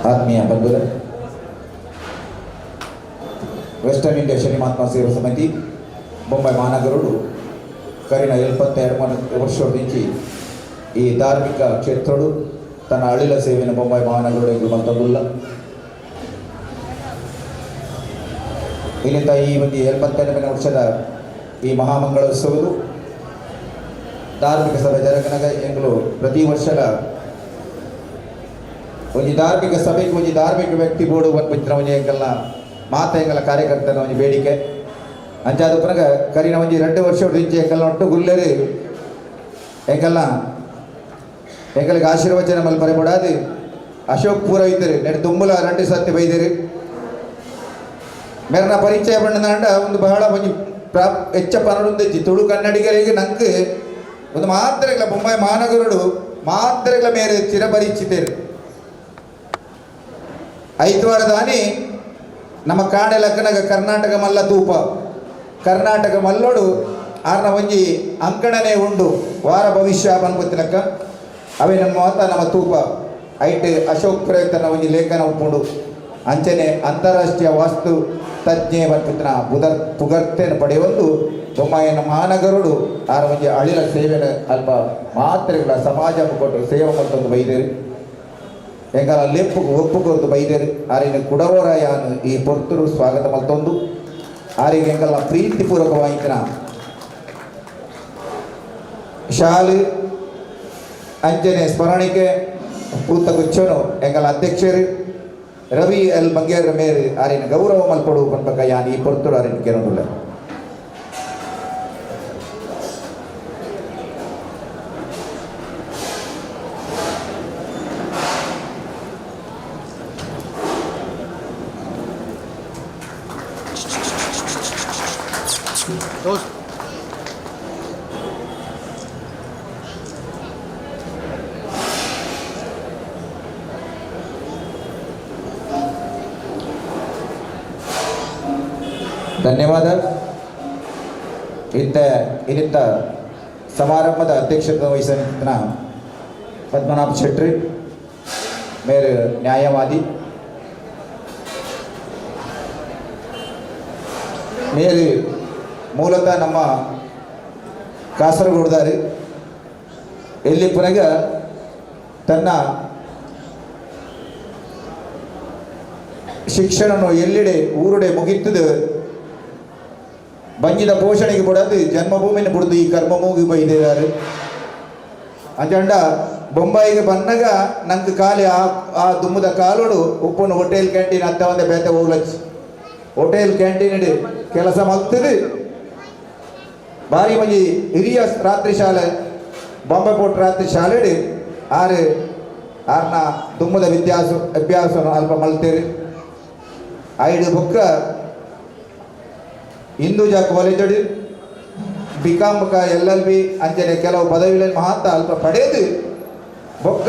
Speaker 1: ಆತ್ಮೀಯ ಬಂಧುಗಳೇ, ವೆಸ್ಟರ್ನ್ ಇಂಡಿಯಾ ಶನಿ ಮಹಾತ್ಮ ಸೇವಾ ಸಮಿತಿ ಬೊಂಬೈ ಮಹಾನಗರುಡು ಕರಿನ 72 ವರ್ಷ ಈ ಧಾರ್ಮಿಕ ಕ್ಷೇತ್ರಡು ತನ್ನ ಅಳಿಲ ಸೇವೆಯನ್ನು ಬೊಂಬೈ ಮಹಾನಗರುಡು ಮಲ್ತೊಂದುಲ್ಲ. ಇಲ್ಲಿಂದ ಈ ಒಂದು 72ನೇ ವರ್ಷದ ಈ ಮಹಾಮಂಗಳೋತ್ಸವದು ಧಾರ್ಮಿಕ ಸಭೆ ಜರಗನಗ ಎಂಗಳು ಪ್ರತಿ ವರ್ಷದ ಒಂಜಿ ಧಾರ್ಮಿಕ ಸಭೆಗೆ ಒಂಜಿ ಧಾರ್ಮಿಕ ವ್ಯಕ್ತಿ ಬೋರ್ಡು ಒಂದು ಒಂಜಿ ಎಂಕಲ್ನ ಮಾತ ಎಂಕಲ ಕಾರ್ಯಕರ್ತನ ಒಂಜಿ ಬೇಡಿಕೆ. ಅಂಚಾದ ಪುನಗ ಕರಿನ ಒಂಜಿ 2 ವರ್ಷ ಇಂಚೆ ಎಂಕಲ್ನ ಒಟ್ಟು ಗುಲ್ಲೇರು ಎಂಕಲ್ನ ಎಂಕಲಿಗೆ ಆಶೀರ್ವಚನ ಮಲ್ಪರೆ ಬೋಡಾದು ಅಶೋಕ್ ಪುರೋಹಿತರು ನೆಡ್ ದುಂಬುಲ ರಡ್ಡು ಸತ್ಯ ಬೈದರು. ಮೇರ್ನ ಪರಿಚಯ ಪಂಡಂಡ ಒಂದು ಬಹಳ ಒಂಜಿ ಹೆಚ್ಚ ಪನಡುಂದೆಜ್ಜಿ ತುಳು ಕನ್ನಡಿಗರಿಗೆ ನಂಕ್ ಒಂದು ಮಾತ್ರೆಗಳ ಬೊಂಬಾಯಿ ಮಹಾನಗರುಡು ಮಾತ್ರೆಗಳ ಮೇರೆ ಚಿರಪರಿಚಿತರು. ಐತವಾರದಾನಿ ನಮ್ಮ ಕಾಡೆ ಲಕ್ಕನಗ ಕರ್ನಾಟಕ ಮಲ್ಲ ತೂಪ ಕರ್ನಾಟಕ ಮಲ್ಲೋಡು ಆರ್ನ ಒಂಜಿ ಅಂಕಣನೆ ಉಂಡು ವಾರ ಭವಿಷ್ಯ ಪನ್ಪುತ್ತಿನಕ್ಕ ಅವೇ ನಮ್ಮ ಮಾತ ನಮ್ಮ ತೂಪ ಐಟ್ ಅಶೋಕ್ ಪ್ರಯುಕ್ತನ ಒಂಜಿ ಲೇಖನ ಉಪ್ಪುಂಡು. ಅಂಚನೆ ಅಂತಾರಾಷ್ಟ್ರೀಯ ವಾಸ್ತು ತಜ್ಞೆ ಪನ್ಪುತ್ತಿನ ಬುಧರ್ ಪುಗರ್ತೇನ ಪಡೆಯೊಂದು ಬೊಮ್ಮಾಯಿನ ಮಹಾನಗರುಡು ಆರ ಒಂಜಿ ಅಳಿಲ ಸೇವೆನ ಅಲ್ಪ ಮಾತ್ರೆಗಳ ಸಮಾಜ ಕೊಟ್ಟು ಸೇವೆ ಮಲ್ತೊಂದು ಬೈದೇರು. ಎಂಕಲ ಲೆಪ್ಪು ಒಪ್ಪು ಕೊರ್ದು ಬೈದೇರು. ಆರಿನ ಕುಡವರಾಯಾನು ಈ ಪೊರ್ತುರು ಸ್ವಾಗತ ಮಲ್ತೊಂದು ಆರಿಗೆ ಎಂಕಲ ಪ್ರೀತಿಪೂರ್ವಕವಾಯಿತನ ಶಾಲು ಅಂಚನೆ ಸ್ಮರಣಿಕೆ ಪೂತ ಗುಚ್ಚನು ಎಂಕಲ ಅಧ್ಯಕ್ಷರು ರವಿ ಎಲ್ ಬಂಗೇರ ಮೇರು ಆರಿನ ಗೌರವ ಮಲ್ಪಡು ಪನ್ಪಕ ಯಾನ್ ಈ ಪೊರ್ತುಡು ಆರಿನ ಕೇರೊಂದುಲ್ಲ. ಧನ್ಯವಾದ. ಇತ್ತ ಇನ್ನಿತ್ತ ಸಮಾರಂಭದ ಅಧ್ಯಕ್ಷತೆ ವಹಿಸಿದ ಪದ್ಮನಾಭ ಶೆಟ್ಟಿ ಮೇರು ನ್ಯಾಯವಾದಿ ಮೇರು ಮೂಲತಃ ನಮ್ಮ ಕಾಸರಗೋಡ್ದಾರಿ. ಎಲ್ಲಿ ಪುನಗ ತನ್ನ ಶಿಕ್ಷಣವನ್ನು ಎಲ್ಲಿಡೆ ಊರುಡೆ ಮುಗಿತದೆ ಬಂಜಿದ ಪೋಷಣೆಗೆ ಬಿಡದು ಜನ್ಮಭೂಮಿನ ಬಿಡುದು ಈ ಕರ್ಮಭೂಮಿ ಬೈದಿದ್ದಾರೆ. ಅಂಚಂಡ ಬೊಂಬಾಯಿಗೆ ಬನ್ನಗ ನಂಗೆ ಖಾಲಿ ಆ ಆ ದುಮ್ಮದ ಕಾಲೋಡು ಉಪ್ಪುನ ಹೋಟೆಲ್ ಕ್ಯಾಂಟೀನ್ ಅತ್ತ ಒಂದೇ ಬೇತೆ ಹೋಗ್ಲಚ್ಚಿ ಹೋಟೆಲ್ ಕ್ಯಾಂಟೀನ್ ಕೆಲಸ ಮಲ್ತದೆ. ಭಾರಿ ಮಂಜಿ ಹಿರಿಯ ರಾತ್ರಿ ಶಾಲೆ ಬಾಂಬೆ ಪೋರ್ಟ್ ರಾತ್ರಿ ಶಾಲೆಡು ಆರು ಆರ್ನ ದುಮ್ಮದ ವಿದ್ಯಾಸ ಅಭ್ಯಾಸವನ್ನು ಅಲ್ಪ ಮಲ್ತೇರಿ. ಐಡು ಬೊಕ್ಕ ಹಿಂದೂಜಾ ಕಾಲೇಜಡು ಬಿಕಾಂ ಬೊಕ್ಕ ಎಲ್ ಎಲ್ ಬಿ ಅಂಚನೆ ಕೆಲವು ಪದವಿಗಳನ್ನು ಮಹತ್ವ ಅಲ್ಪ ಪಡೆದು ಬೊಕ್ಕ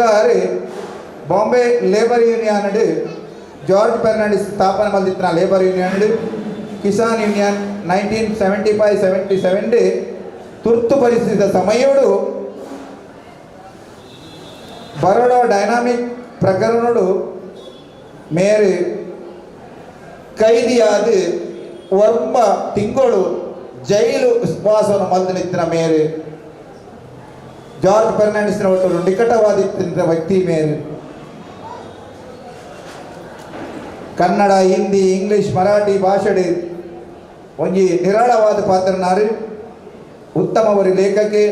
Speaker 1: Bombay labour union George Fernandes ಸ್ಥಾಪನೆ ಮಲ್ದಿತ್ತಿನ ಲೇಬರ್ ಯೂನಿಯನ್ ಕಿಸಾನ್ ಯೂನಿಯನ್ 1975-77 ತುರ್ತು ಪರಿಸ್ಥಿತಿಯ ಸಮಯಡು ಬರೋಡಾ ಡೈನಾಮಿಕ್ ಪ್ರಕರಣಡು ಮೇರು ಕೈದಿಯಾದ ಒರ್ಂಬ ತಿಂಗಳು ಜೈಲು ವಾಸವನ್ನು ಮಲ್ದು ಮೇರು ಜಾರ್ಜ್ ಫೆರ್ನಾಂಡಿಸ್ನ ಒಟ್ಟು ನಿಕಟವಾದಿತ್ತಿನ ವ್ಯಕ್ತಿ ಮೇರು. ಕನ್ನಡ, ಹಿಂದಿ, ಇಂಗ್ಲಿಷ್, ಮರಾಠಿ ಭಾಷೆಡು ಒಂಜಿ ನಿರಾಳವಾದ ಪಾತ್ರನಾರು ಉತ್ತಮವರಿ ಲೇಖಕಿ.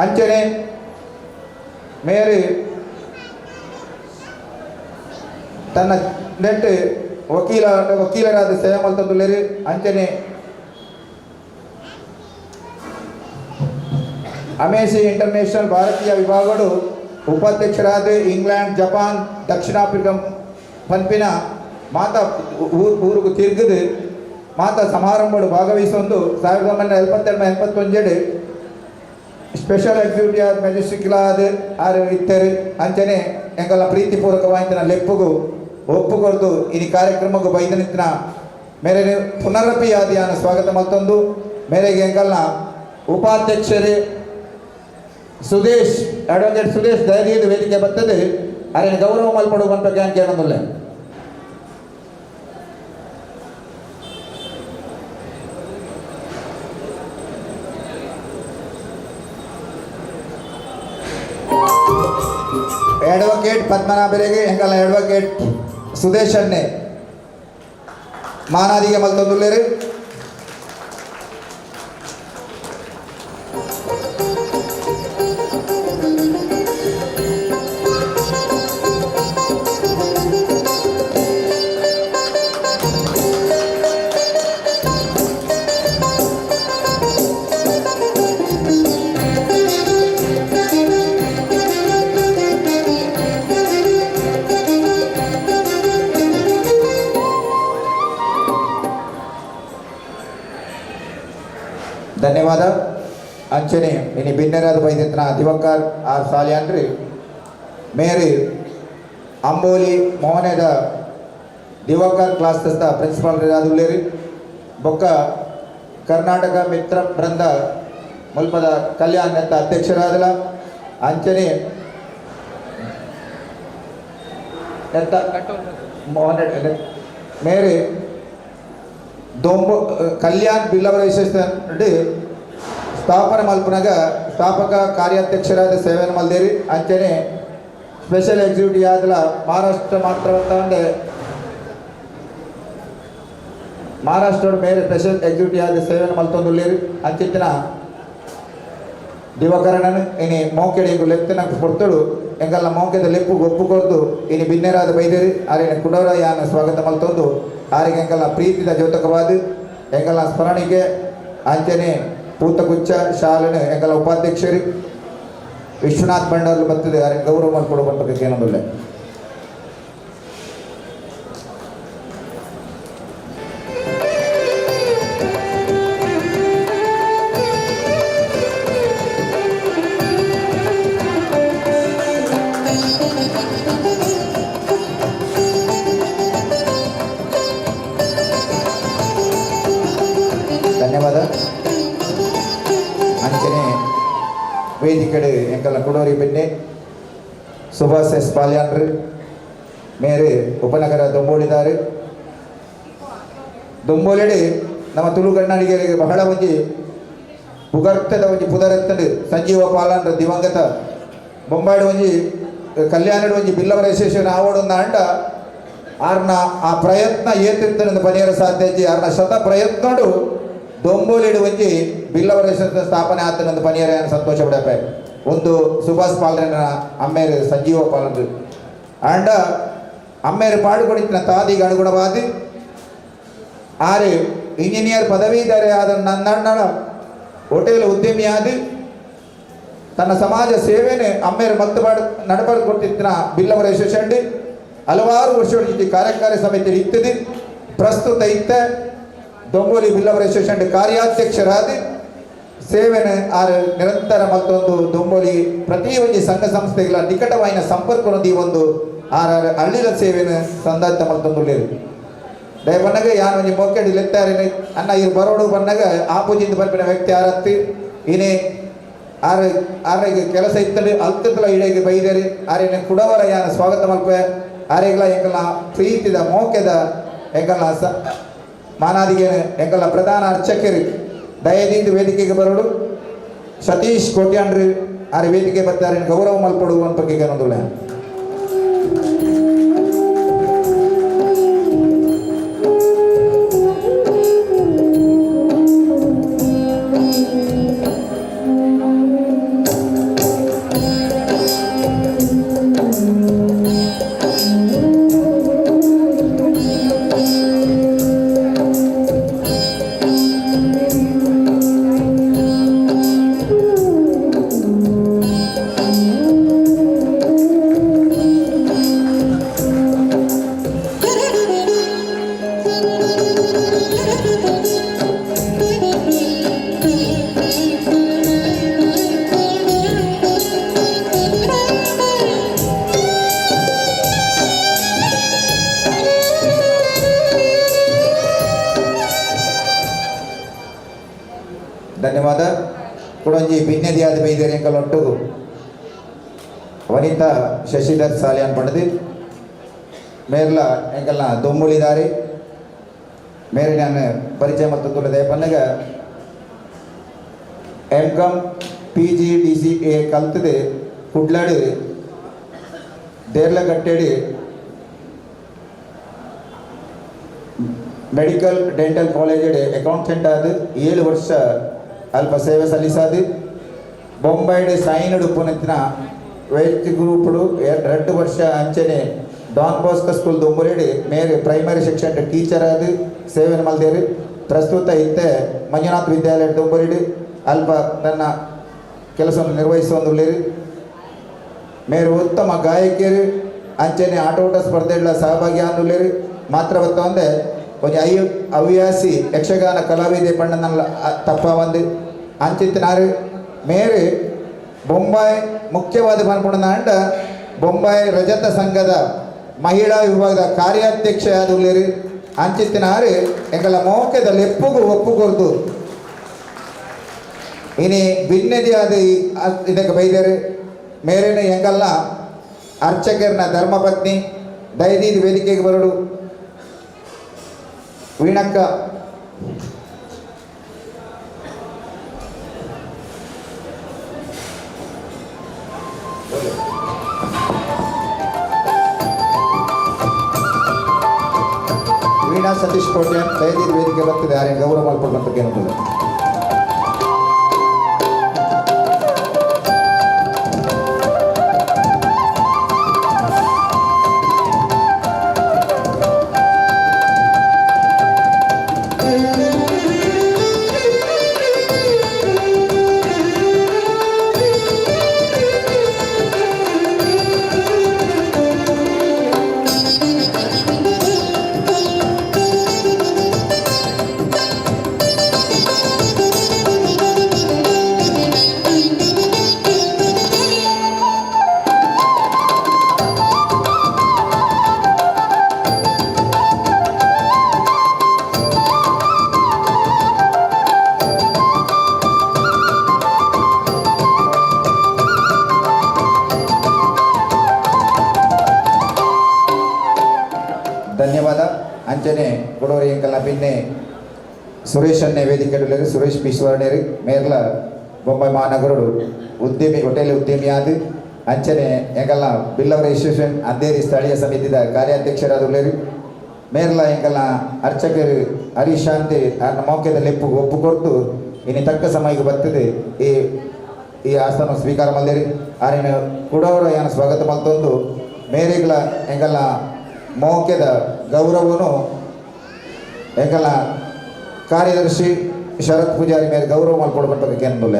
Speaker 1: ಅಂಚನೆ ಮೇರು ತನ್ನ ನೆಟ್ ವಕೀಲರಾದ ಸೇವೆ ಮಲ್ತೊಂದುಲ್ಲೆರ್. ಅಂಚನೆ ಅಮೇಸಿ ಇಂಟರ್ನ್ಯಾಷನಲ್ ಭಾರತೀಯ ವಿಭಾಗಡು ಉಪಾಧ್ಯಕ್ಷರಾದ ಇಂಗ್ಲೆಂಡ್, ಜಪಾನ್, ದಕ್ಷಿಣ ಆಫ್ರಿಕಾ ಪನ್ಪಿನ ಮಾತಾ ಊರುಗು ತಿರುಗದು ಮಾತಾ ಸಮಾರಂಭಡು ಭಾಗವಹಿಸೊಂದು 1972-81 ಸ್ಪೆಷಲ್ ಎಕ್ಸಿಕ್ಯೂಟಿವ್ ಆದ ಮೆಜೆಸ್ಟಿಕ್ ಆದ ಆರು ಇತ್ತರು. ಅಂಚನೆ ಎಂಕಲ್ನ ಪ್ರೀತಿಪೂರ್ವಕವಾಯಿತನ ಲೆಪ್ಪುಗು ಒಪ್ಪುಕೊರ್ದು ಈ ಕಾರ್ಯಕ್ರಮಕ್ಕೂ ಬೈದನಿತ್ತಿನ ಮೇರೆ ಪುನರಪಿ ಆದಿಯಾನ ಸ್ವಾಗತ ಮಲ್ತೊಂದು ಮೇರೆಗೆ ಎಂಕಲ್ನ ಉಪಾಧ್ಯಕ್ಷರು ಸುದೇಶ್ ಅಡ್ವೊಕೇಟ್ ಸುದೇಶ್ ಧೈರ್ಯದ ವೇದಿಕೆ ಬರ್ತದೆ ಅರೆನ ಗೌರವ ಮಲ್ಪಡು ಪನ್ಪಕ್ಕೆ ಯಾನ್ ಕೇಳೊಂದುಲ್ಲೆ. ಅಡ್ವೊಕೇಟ್ ಪದ್ಮನಾಭರಿಗೆ ಎಂಕಲ್ನ ಅಡ್ವೊಕೇಟ್ ಸುದೇಶ್ ಅಣ್ಣೆ ಮಾನಾದಿಗೆ ಮಲ್ತೊಂದುಲ್ಲೆರ್. ಧನ್ಯವಾದ. ಅಂಚನೆ ಇನಿ ಬಿನ್ನೆರಾದ ಬೈದಿತ್ತಿನ ದಿವಕರ್ ಆರ್ ಸಾಲ್ಯಾನ್ರಿ ಮೇರಿ ಅಂಬೋಲಿ ಮೋಹನದ ದಿವಾಕರ್ ಕ್ಲಾಸ್ ಪ್ರಿನ್ಸಿಪಾಲ್ ರಾದುಲ್ಲೇರಿ ಬೊಕ್ಕ ಕರ್ನಾಟಕ ಮಿತ್ರ ಬೃಂದ ಮುಲ್ಪದ ಕಲ್ಯಾಣ ಅಧ್ಯಕ್ಷರಾದಲ ಅಂಚನೆ ಮೋಹನ ಮೇರಿ ದೊಂಬು ಕಲ್ಯಾಣ್ ಬಿಲ್ಲವರ ವಿಶೇಷ ಸ್ಥಾಪನೆ ಮಲ್ಪನಾಗ ಸ್ಥಾಪಕ ಕಾರ್ಯಾಧ್ಯಕ್ಷರಾದ ಸೇವೆಯನ್ನು ಮಲ್ದೇರಿ ಅಂಚನೆ ಸ್ಪೆಷಲ್ ಎಕ್ಸಿಕ್ಯೂಟಿವ್ ಆದಲ ಮಹಾರಾಷ್ಟ್ರ ಮಾತ್ರ ಮಹಾರಾಷ್ಟ್ರ ಮೇರೆ ಸ್ಪೆಷಲ್ ಎಕ್ಸಿಕ್ಯೂಟಿವ್ ಆದ ಸೇವೆಯನ್ನು ಮಲ್ತೊಂದುಲ್ಲೇರಿ ಅಂಚಿತ್ತಿನ ದಿವಕರಣನ್ ಇನಿ ಮೋಕೆಡೆ ಎಂಗು ಲೆತ್ತಿನ ಪೊರ್ತುಡು ಎಂಗಲ್ಲ ಮೋಕೆದ ಲೆಪ್ಪು ಒಪ್ಪು ಕೊರ್ದು ಇನಿ ಬಿನ್ನೆರಾದ ಬೈದೇರಿ ಆರಿನ ಕುಡೋರ ಯಾನ ಸ್ವಾಗತ ಮಲ್ತೊಂದು ಆರಿಗೆ ಎಂಗಲ್ಲ ಪ್ರೀತಿದ ಜೋತಕವಾದ ಎಂಗಲ್ಲ ಸ್ಮರಣಿಗೆ ಅಂಚನೆ ಪೂತಗುಚ್ಚ ಶಾಲೆನ ಎಂಗಲ್ಲ ಉಪಾಧ್ಯಕ್ಷರು ವಿಶ್ವನಾಥ್ ಬಂಡಾರ್ಲು ಬರ್ತದೆ ಆರಿಗೆ ಗೌರವ ಮಲ್ಕೊಡು ಪನ್ಪಕ್ಕೆ ಏನೊಂದುಲ್ಲೆ. ಧನ್ಯವಾದ. ಅಂಚನೆ ವೇದಿಕೆಡೆ ಎಂಕಲ್ನ ಕುಡೋರಿ ಬೆನ್ನೆ ಸುಭಾಷ್ ಎಸ್ ಪಾಲ್ಯಾನ್ರು ಮೇರೆ ಉಪನಗರ ದೊಂಬೋಳಿದಾರು. ದೊಂಬೋಲಿಡಿ ನಮ್ಮ ತುಳು ಕನ್ನಡಿಗರಿಗೆ ಬಹಳ ಒಂಜಿ ಪುಗರ್ತದ ಒಂಜಿ ಪುದರೆತ್ತಂಡು ಸಂಜೀವ ಪಾಲಾನ್ರ ದಿವಂಗತ ಬೊಂಬಾಯ್ಡ್ ಒಂಜಿ ಕಲ್ಯಾಣಡ್ ಒಂಜಿ ಬಿಲ್ಲವರ ಅಸೋಸಿಯೇಷನ್ ಆವಡೊಂದು ಅಂಡ ಆರ್ನ ಆ ಪ್ರಯತ್ನ ಏತಿತ್ತಂದು ಪನಿಯರ ಸಾಧ್ಯ ಆರ್ನ ಶತ ಪ್ರಯತ್ನಡು ದೊಂಬೋಲಿಡು ಒಂಜಿ ಬಿಲ್ಲವರ ಸ್ಥಾಪನೆ ಆತನಂದು ಪನಿಯರ ಸಂತೋಷ ಪಡಪೆ. ಒಂದು ಸುಭಾಷ್ ಪಾಲನ ಅಮ್ಮೇರು ಸಂಜೀವ ಪಾಲನ್ರು ಅಂಡ ಅಮ್ಮೇರು ಪಾಡುಕೊಡಿತ್ತಿನ ತಾದಿಗೆ ಅನುಗುಣವಾದ ಆರು ಇಂಜಿನಿಯರ್ ಪದವೀಧರೆ ಆದ ನನ್ನಣ್ಣ ಹೋಟೆಲ್ ಉದ್ಯಮಿಯಾದ ತನ್ನ ಸಮಾಜ ಸೇವೆನೆ ಅಮ್ಮೇರು ಮತ್ತು ಪಾಡು ನಡಪಾಡು ಕೊಡ್ತಿತ್ತಿನ ಬಿಲ್ಲವರ ಅಸೋಸಿಯೇಷನ್ ಹಲವಾರು ವರ್ಷಗಳ ಕಾರ್ಯಕಾರಿ ಸಮಿತಿ ಇತ್ತದೆ. ಪ್ರಸ್ತುತ ಇತ್ತ ದೊಂಬೋಲಿ ಬಿಲ್ಲವರ ಅಸೋಸಿಯೇಷನ್ ಕಾರ್ಯಾಧ್ಯಕ್ಷರಾದ ಸೇವೆನ ಆರು ನಿರಂತರ ಮತ್ತೊಂದು ದೊಂಬೋಲಿ ಪ್ರತಿ ಒಂಜಿ ಸಂಘ ಸಂಸ್ಥೆಗಳ ನಿಕಟವಾಯಿನ ಸಂಪರ್ಕ ಈ ಒಂದು ಆರ್ ಹಳ್ಳಿಲ ಸೇವೆನ ಸಂದಾತ ಮಲ್ತೊಂದುಲ್ಲೆರ್. ದಯ ಬನ್ನಗ ಯಾನ್ ಒಂಜಿ ಮೊಕ್ಕೆಡ್ ಲೆತ್ತಾರಿನ ಅನ್ನ ಇರ್ ಬರೋಡು ಬನ್ನಗ ಆಪೋಜಿಂದ ಬರ್ಪಿನ ವ್ಯಕ್ತಿ ಆರತ್ತಿ ಇನಿ ಆರ್ ಆರಿಗೆ ಕೆಲಸ ಇತ್ತಡು ಅಲ್ತಲ ಇಡೆಗೆ ಬೈದೇರಿ ಆರಿನ ಕುಡವರ ಯಾನ ಸ್ವಾಗತ ಮಲ್ಪೆ ಆರೆಗ್ಲ ಎಂಕಲ್ನ ಪ್ರೀತಿದ ಮೋಕೆದ ಎಂಕಲ್ನ ಸ ಮಾನಾದಿಗೆ ಎಂಕಲ್ನ ಪ್ರಧಾನ ಅರ್ಚಕರು ದಯದಿಂದ ವೇದಿಕೆಗೆ ಬರೋಡು ಸತೀಶ್ ಕೋಟ್ಯಾನ್ರು ಆರೆ ವೇದಿಕೆ ಬರ್ತಾರೆ ಗೌರವ ಮಲ್ಪಡು ಅಂತ ಅನ್ನೋದಿಲ್ಲ. ಧನ್ಯವಾದ. ಕುಡೊಂಜಿ ಬಿನ್ನೆದಿಯಾದ ಬೈದೇರಿ ಎಂಕಲ್ ಒಟ್ಟುಗು ವನಿತಾ ಶಶಿಧರ್ ಸಾಲಿಯಾನ್ ಪಂಡದು ಮೇರ್ಲ ಎಂಕಲ್ನ ದೊಂಬುಳಿದಾರಿ ಮೇರೆ ನಾನು ಪರಿಚಯ ಮತ್ತು ತುಳದೆ ಪನ್ನಗ M Com P G D C A ಕಲ್ತದೆ Kudladi ದೇರ್ಲಗಟ್ಟೆಡಿ medical dental college accountant ಆದ 7 ವರ್ಷ ಅಲ್ಪ ಸೇವೆ ಸಲ್ಲಿಸಾದು ಬೊಂಬೈಡ್ ಸೈನ್ಡ್ ಪುನತಿನ ವೆಲ್ತ್ ಗ್ರೂಪ್ಡು 2 ವರ್ಷ ಅಂಚನೆ Don Bosco school ದೊಂಬುರೇಡಿ ಮೇರೆ ಪ್ರೈಮರಿ ಶಿಕ್ಷಣ ಟೀಚರ್ ಆದ ಸೇವೆ ಮಲ್ದೇರು. ಪ್ರಸ್ತುತ ಇತ್ತೆ ಮಂಜುನಾಥ್ ವಿದ್ಯಾಲಯ ದೊಂಬುರೇಡಿ ಅಲ್ಪ ತನ್ನ ಕೆಲಸವನ್ನು ನಿರ್ವಹಿಸುವಂದುಳ್ಳೇರು. ಮೇರು ಉತ್ತಮ ಗಾಯಕಿಯರು ಅಂಚನೆ ಆಟೋಟ ಸ್ಪರ್ಧೆಗಳ ಸಹಭಾಗಿ ಆಂದುಳ್ಳೇರು. ಮಾತ್ರ ಬತ್ತಂದೆ ಒಂಜಿ ಹವ್ಯಾಸಿ ಯಕ್ಷಗಾನ ಕಲಾವಿದೆ ಪಂಡ ತಪ್ಪ ಒಂದು ಅಂಚಿತ್ತಿನಾರು ಮೇರು ಬೊಂಬಾಯಿ ಮುಖ್ಯವಾದ ಪನ್ಪುಂಡ ಬೊಂಬಾಯಿ ರಜತ ಸಂಘದ ಮಹಿಳಾ ವಿಭಾಗದ ಕಾರ್ಯಾಧ್ಯಕ್ಷ ಆದುಲ್ಲೇರು ಅಂಚಿತ್ತಿನಾರು ಎಂಗಲ ಮೋಕೆದ ಲೆಪ್ಪುಗು ಒಪ್ಪುಕೊರ್ದು ಇನಿ ಭಿನ್ನದಿಯಾದ ಇದಕ್ಕೆ ಬೈದರು ಮೇರೇನು ಎಂಗಲ್ಲ ಅರ್ಚಕರ್ನ ಧರ್ಮಪತ್ನಿ ದಯದೀದ ವೇದಿಕೆಗೆ ಬರಡು ವೀಣಕ್ಕ ವೀಣಾ ಸತೀಶ್ ಕೋಟ್ಯಾನ್ ದಯದೀದ ವೇದಿಕೆ ಬರ್ತಿದೆ ಯಾರೇನು ಗೌರವ ಮಾಡ್ಕೊಂಡು ಬಂತ. ಧನ್ಯವಾದ. ಅಂಚನೆ ಕೊಡೋರಿ ಎಂಕಲ್ನ ಪಿನ್ನೆ ಸುರೇಶ್ ಅನ್ನೆ ವೇದಿಕೆ ಸುರೇಶ್ ಪಿಶ್ವರ್ಣೇರು ಮೇರ್ಲ ಬೊಂಬೈ ಮಹಾನಗರುಡು ಉದ್ಯಮಿ ಹೋಟೆಲ್ ಉದ್ಯಮಿಯಾದ ಅಂಚನೆ ಎಂಕಲ್ನ ಬಿಲ್ಲವರ ಅಸೋಸಿಯೇಷನ್ ಅಂಧೇರಿ ಸ್ಥಳೀಯ ಸಮಿತಿದ ಕಾರ್ಯಾಧ್ಯಕ್ಷರಾದುಳ್ಳೇರು ಮೇರ್ಲ ಎಂಕಲ್ನ ಅರ್ಚಕರು ಹರೀಶ್ ಶಾಂತಿ ಅನ್ನ ಮೌಕ್ಯದ ಲೆಪ್ಪು ಒಪ್ಪು ಕೊಡ್ತು ಇನ್ನು ತಕ್ಕ ಸಮಯಕ್ಕೆ ಬರ್ತದೆ ಈ ಈ ಆಸ್ಥಾನ ಸ್ವೀಕಾರ ಮಲ್ದೇರಿ ಆರಿನ ಕುಡವರ ಏನ ಸ್ವಾಗತ ಮಲ್ತೊಂದು ಮೇರೆಗಳ ಎಂಕಲ್ನ ಮೌಕ್ಯದ ಗೌರವನು ಎಂಕಲ್ನ ಕಾರ್ಯದರ್ಶಿ ಶರತ್ ಪೂಜಾರಿ ಮೇಲೆ ಗೌರವ ಮಲ್ಕೊಡ್ಬೇಕು ಕೇಂದ್ರ.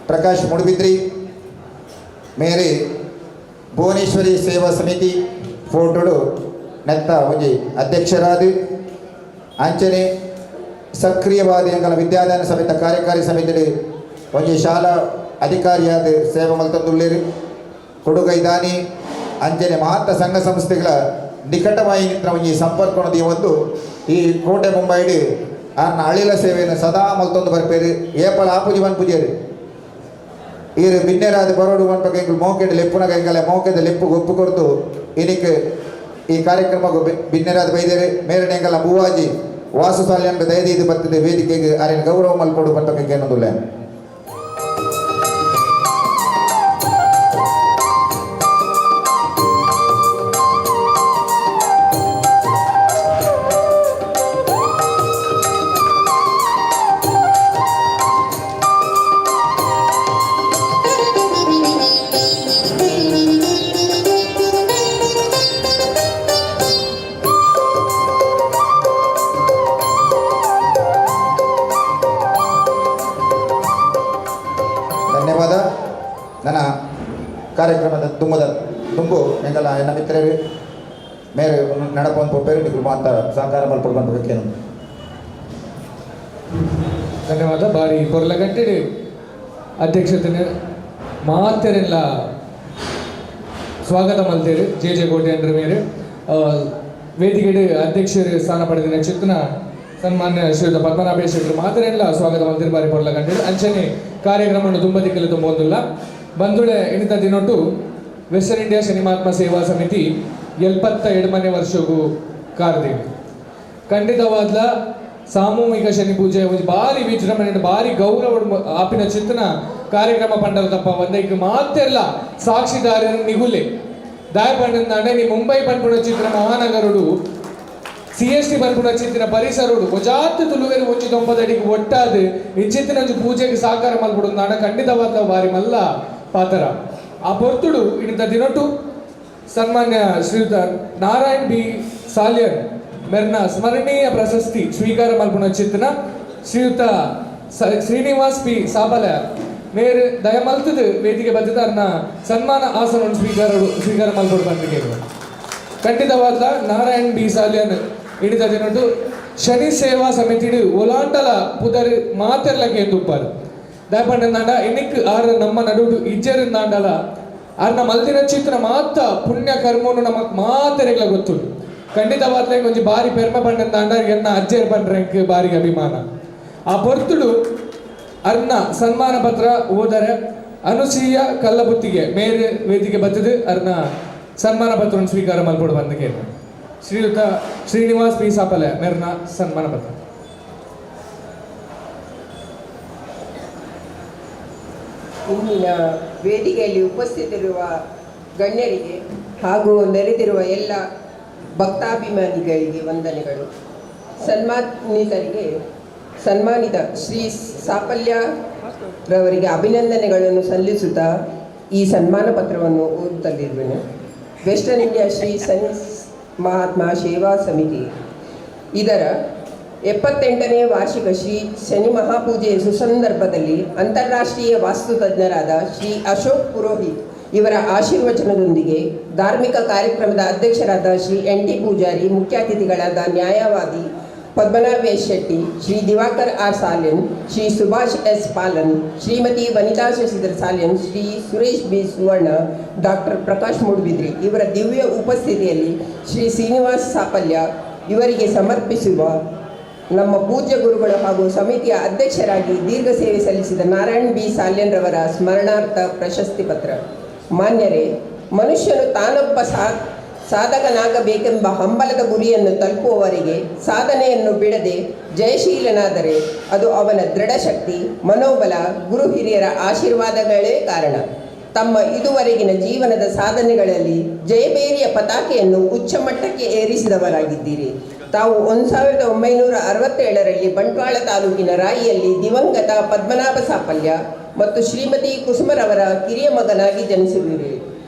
Speaker 1: ಪ್ರಕಾಶ್ ಮುಡುಬಿದ್ರಿ ಮೇರೆ ಭುವನೇಶ್ವರಿ ಸೇವಾ ಸಮಿತಿ ಫೋಟೋಡು ನೆತ್ತ ಒಂಜಿ ಅಧ್ಯಕ್ಷರಾದ ಅಂಚನೆ ಸಕ್ರಿಯವಾದ ಎಂಕಲ ವಿದ್ಯಾದಾನ ಸಮಿತಿ ಕಾರ್ಯಕಾರಿ ಸಮಿತಿ ಒಂಜಿ ಶಾಲಾ ಅಧಿಕಾರಿಯಾದ ಸೇವೆ ಮಲ್ತೊಂದುಲ್ಲೇರು ಕೊಡುಗೈದಾನಿ ಅಂಚನೆ ಮಹಾತ್ಮ ಸಂಘ ಸಂಸ್ಥೆಗಳ ನಿಕಟವಾಗಿ ಒಂಜಿ ಸಂಪರ್ಕ ಒಂದು ಈ ಕೋಟೆ ಮುಂಬೈಡ್ ಆರ್ನ ಅಳಿಲ ಸೇವೆಯನ್ನು ಸದಾ ಮಲ್ತೊಂದು ಬರ್ಪೇರು ಏಪಲ ಆಪುಜಿ ಪೂಜೆರು ಈರು ಬಿನ್ನೆರಾದ ಬರೋಡು ಪನ್ಪಕ ಎಂಕುಲು ಮೋಕೆಡ್ ಲೆಪ್ಪುನಗ ಎಂಕಲೆ ಮೋಕೆದ ಲೆಪ್ಪು ಒಪ್ಪು ಕೊರ್ದು ಇನಿಕ್ ಈ ಕಾರ್ಯಕ್ರಮ ಬಿನ್ನೆರಾದ ಬೈದೇರು ಮೇರನೆ ಎಂಕಲ ಬೂವಾಜಿ ವಾಸು ಸಾಲ್ಯನ್ ದಯದೀದು ಬರ್ತದೆ ವೇದಿಕೆಗೆ ಆರಿನ ಗೌರವ ಮಲ್ಪೊಡು ಪನ್ಪಕ ಕೇನೊಂದುಲ್ಲೆ. ಕಾರ್ಯಕ್ರಮದ ತುಂಬದ ತುಂಬು ಎಂಕಲ ಎನ್ನ ಮಿತ್ರರು ಮೇರೆ ನಡಪೊಂದು ಪೊಪ್ಪೇರು ನಿಕುಲು ಮಾತ ಸಹಕಾರ ಮಲ್ಪೊಡು ಪನ್ಪಕ ಕೇನೊಂದು.
Speaker 17: ಧನ್ಯವಾದ. ಬಾರಿ ಪೊರ್ಲಗಟ್ಟೆ ಅಧ್ಯಕ್ಷತೆನ ಮಾತೆರೆಲ್ಲ ಸ್ವಾಗತ ಮಲ್ತೇರು ಜೆ ಜೆ ಕೋಟೆ ಅಂಡ್ರ ಮೇರೆ ವೇದಿಕೆಡು ಅಧ್ಯಕ್ಷರು ಸ್ಥಾನ ಪಡೆದಿನ ಚಿತ್ನ ಸನ್ಮಾನ್ಯ ಶ್ರೀಯುತ ಪದ್ಮನಾಭ ಶೆಟ್ಟರು ಮಾತೆರೆಲ್ಲ ಸ್ವಾಗತ ಮಲ್ತೇರು ಬಾರಿ ಪೊರ್ಲಗಟ್ಟೆ ಅಂಚನೆ ಕಾರ್ಯಕ್ರಮವನ್ನು ತುಂಬ ದಿಕ್ಕಲು ತುಂಬೊಂದುಲ್ಲ. ಬಂದುಳೆ ಎಣಿತ ದಿನೊಟ್ಟು ವೆಸ್ಟರ್ನ್ ಇಂಡಿಯಾ ಶನಿಮಾತ್ಮ ಸೇವಾ ಸಮಿತಿ 72ನೇ ವರ್ಷಗೂ ಕಾರ್ದೇವಿ ಖಂಡಿತವಾದ್ಲ ಸಾಮೂಹಿಕ ಶನಿ ಪೂಜೆ ಒಂಜಿ ಬಾರಿ ವಿಜೃಂಭಣೆ ಬಾರಿ ಗೌರವ ಆಪಿನ ಚಿತ್ತನ ಕಾರ್ಯಕ್ರಮ ಪಂಡಲ ತಪ್ಪ ಒಂದೈಕ್ ಮಾತೆಲ್ಲ ಸಾಕ್ಷಿದಾರ ನಿಗುಲೆ ದಾಯ ಪಂಡಂದಾಂಡೆ ನೀ ಮುಂಬೈ ಪನ್ಪುಣ ಚಿತ್ರ ಮಹಾನಗರುಡು ಸಿಎಸ್ಟಿ ಪನ್ಪುಣ ಚಿತ್ತಿನ ಪರಿಸರುಡು ಒಜಾತ್ ತುಳುವೆರು ಒಂಜಿ ದೊಂಪದಡಿಗೆ ಒಟ್ಟಾದ್ ಇಂಚಿತ್ತಿನ ಒಂಜಿ ಪೂಜೆಗೆ ಸಾಕಾರ ಮಲ್ಪುಡು ನಾಡ ಖಂಡಿತವಾದ ಬಾರಿ ಮಲ್ಲ ಪಾತರ. ಆ ಪೊರ್ತುಡು ಇಡಿತ ದಿನೊಟು ಸನ್ಮಾನ್ಯ ಶ್ರೀಯುತ ನಾರಾಯಣ್ ಬಿ ಸಾಲಿಯನ್ ಮೆರ್ನ ಸ್ಮರಣೀಯ ಪ್ರಶಸ್ತಿ ಸ್ವೀಕಾರ ಮಲ್ಪುಣ ಚಿತ್ತನ ಶ್ರೀಯುತ ಶ್ರೀನಿವಾಸ್ ಪಿ ಸಾಬಲ ಮೇರ್ ದಯಮಲ್ತದ ವೇದಿಕೆ ಬದ್ಧತಾರನ ಸನ್ಮಾನ ಆಸನವನ್ನು ಸ್ವೀಕಾರ ಸ್ವೀಕಾರ ಮಲ್ಪೊಡು ಬಂದಿಗೆ. ಖಂಡಿತವಾದ ನಾರಾಯಣ್ ಬಿ ಸಾಲಿಯನ್ ಹಿಡಿದ ದಿನೊಟು ಶನಿ ಸೇವಾ ಸಮಿತಿಡು ಒಲಾಂಡಲ ಪುದರ್ ಮಾತೆರ್ಲಕ್ಕೆ ಎಂದುಪ್ಪಾರು ದಾಯಪಂಡಂದಾಂಡ ಎನಿಕ್ ಆರ್ ನಮ್ಮ ನಡುಡು ಇಜ್ಜರಿಂದಾಂಡಲ ಆರ್ನ ಮಲ್ದಿನ ಚಿತ್ರ ಮಾತ ಪುಣ್ಯ ಕರ್ಮನು ನಮಕ್ ಮಾತೆರೆಗ್ಲ ಗೊತ್ತುಂಡು. ಖಂಡಿತವಾದ್ಲೆ ಒಂಜಿ ಬಾರಿ ಪೆರ್ಮೆ ಪಂಡಂದಾಂಡ ಎನ್ನ ಅಜ್ಜೆರ್ ಪಂಡ್ರೆಂಕ್ ಬಾರಿ ಅಭಿಮಾನ. ಆ ಪೊರ್ತುಡು ಅರ್ನ ಸನ್ಮಾನ ಪತ್ರ ಓದರೆ ಅನುಸೂಯ ಕಲ್ಲಬುತ್ತಿಗೆ ಮೇರೆ ವೇದಿಕೆ ಬತ್ತದು ಅರ್ನ ಸನ್ಮಾನ ಪತ್ರವನ್ನು ಸ್ವೀಕಾರ ಮಲ್ಪೊಡು ಬಂದಕ್ಕೆ. ಶ್ರೀಯುತ ಶ್ರೀನಿವಾಸ್ ಪಿ ಸಾಪಲೆ ಮೇರ್ನ ಸನ್ಮಾನ ಪತ್ರ.
Speaker 18: ಇಂದಿನ ವೇದಿಕೆಯಲ್ಲಿ ಉಪಸ್ಥಿತರಿರುವ ಗಣ್ಯರಿಗೆ ಹಾಗೂ ನೆರೆದಿರುವ ಎಲ್ಲ ಭಕ್ತಾಭಿಮಾನಿಗಳಿಗೆ ವಂದನೆಗಳು. ಸನ್ಮಾನಿತರಿಗೆ ಸನ್ಮಾನಿತ ಶ್ರೀ ಸಾಫಲ್ಯ ರವರಿಗೆ ಅಭಿನಂದನೆಗಳನ್ನು ಸಲ್ಲಿಸುತ್ತಾ ಈ ಸನ್ಮಾನ ಪತ್ರವನ್ನು ಓದುತ್ತಲಿರುವೆನು. ವೆಸ್ಟರ್ನ್ ಇಂಡಿಯಾ ಶ್ರೀ ಶನಿ ಮಹಾತ್ಮ ಸೇವಾ ಸಮಿತಿ ಇದರ 78ನೇ ವಾರ್ಷಿಕ ಶ್ರೀ ಶನಿ ಮಹಾಪೂಜೆಯ ಸುಸಂದರ್ಭದಲ್ಲಿ ಅಂತಾರಾಷ್ಟ್ರೀಯ ವಾಸ್ತು ತಜ್ಞರಾದ ಶ್ರೀ ಅಶೋಕ್ ಪುರೋಹಿತ್ ಇವರ ಆಶೀರ್ವಚನದೊಂದಿಗೆ ಧಾರ್ಮಿಕ ಕಾರ್ಯಕ್ರಮದ ಅಧ್ಯಕ್ಷರಾದ ಶ್ರೀ ಎನ್ ಟಿ ಪೂಜಾರಿ, ಮುಖ್ಯ ಅತಿಥಿಗಳಾದ ನ್ಯಾಯವಾದಿ Padmanabha S Shetty, Shri Diwakar R Salian, Shri Subhash S Palan, Shrimati Vanita Shashidhar Salian, Shri Suresh B Suvarna, doctor Prakash Moodbidri ಇವರ ದಿವ್ಯ ಉಪಸ್ಥಿತಿಯಲ್ಲಿ ಶ್ರೀ ಶ್ರೀನಿವಾಸ್ ಸಾಫಲ್ಯ ಇವರಿಗೆ ಸಮರ್ಪಿಸುವ ನಮ್ಮ ಪೂಜ್ಯ ಗುರುಗಳು ಹಾಗೂ ಸಮಿತಿಯ ಅಧ್ಯಕ್ಷರಾಗಿ ದೀರ್ಘ ಸೇವೆ ಸಲ್ಲಿಸಿದ ನಾರಾಯಣ್ ಬಿ ಸಾಲ್ಯನ್ ರವರ ಸ್ಮರಣಾರ್ಥ ಪ್ರಶಸ್ತಿ ಪತ್ರ. ಮಾನ್ಯರೇ, ಮನುಷ್ಯನು ತಾನೊಬ್ಬ ಸಾಧಕನಾಗಬೇಕೆಂಬ ಹಂಬಲದ ಗುರಿಯನ್ನು ತಲುಪುವವರೆಗೆ ಸಾಧನೆಯನ್ನು ಬಿಡದೆ ಜಯಶೀಲನಾದರೆ ಅದು ಅವನ ದೃಢಶಕ್ತಿ, ಮನೋಬಲ, ಗುರು ಹಿರಿಯರ ಆಶೀರ್ವಾದಗಳೇ ಕಾರಣ. ತಮ್ಮ ಇದುವರೆಗಿನ ಜೀವನದ ಸಾಧನೆಗಳಲ್ಲಿ ಜಯಬೇರಿಯ ಪತಾಕೆಯನ್ನು ಉಚ್ಚಮಟ್ಟಕ್ಕೆ ಏರಿಸಿದವರಾಗಿದ್ದೀರಿ. ತಾವು 1967ರಲ್ಲಿ ಬಂಟ್ವಾಳ ತಾಲೂಕಿನ ರಾಯಿಯಲ್ಲಿ ದಿವಂಗತ ಪದ್ಮನಾಭ ಸಾಫಲ್ಯ ಮತ್ತು ಶ್ರೀಮತಿ ಕುಸುಮರವರ ಕಿರಿಯ ಮಗನಾಗಿ ಜನಿಸಿರುವಿರಿ.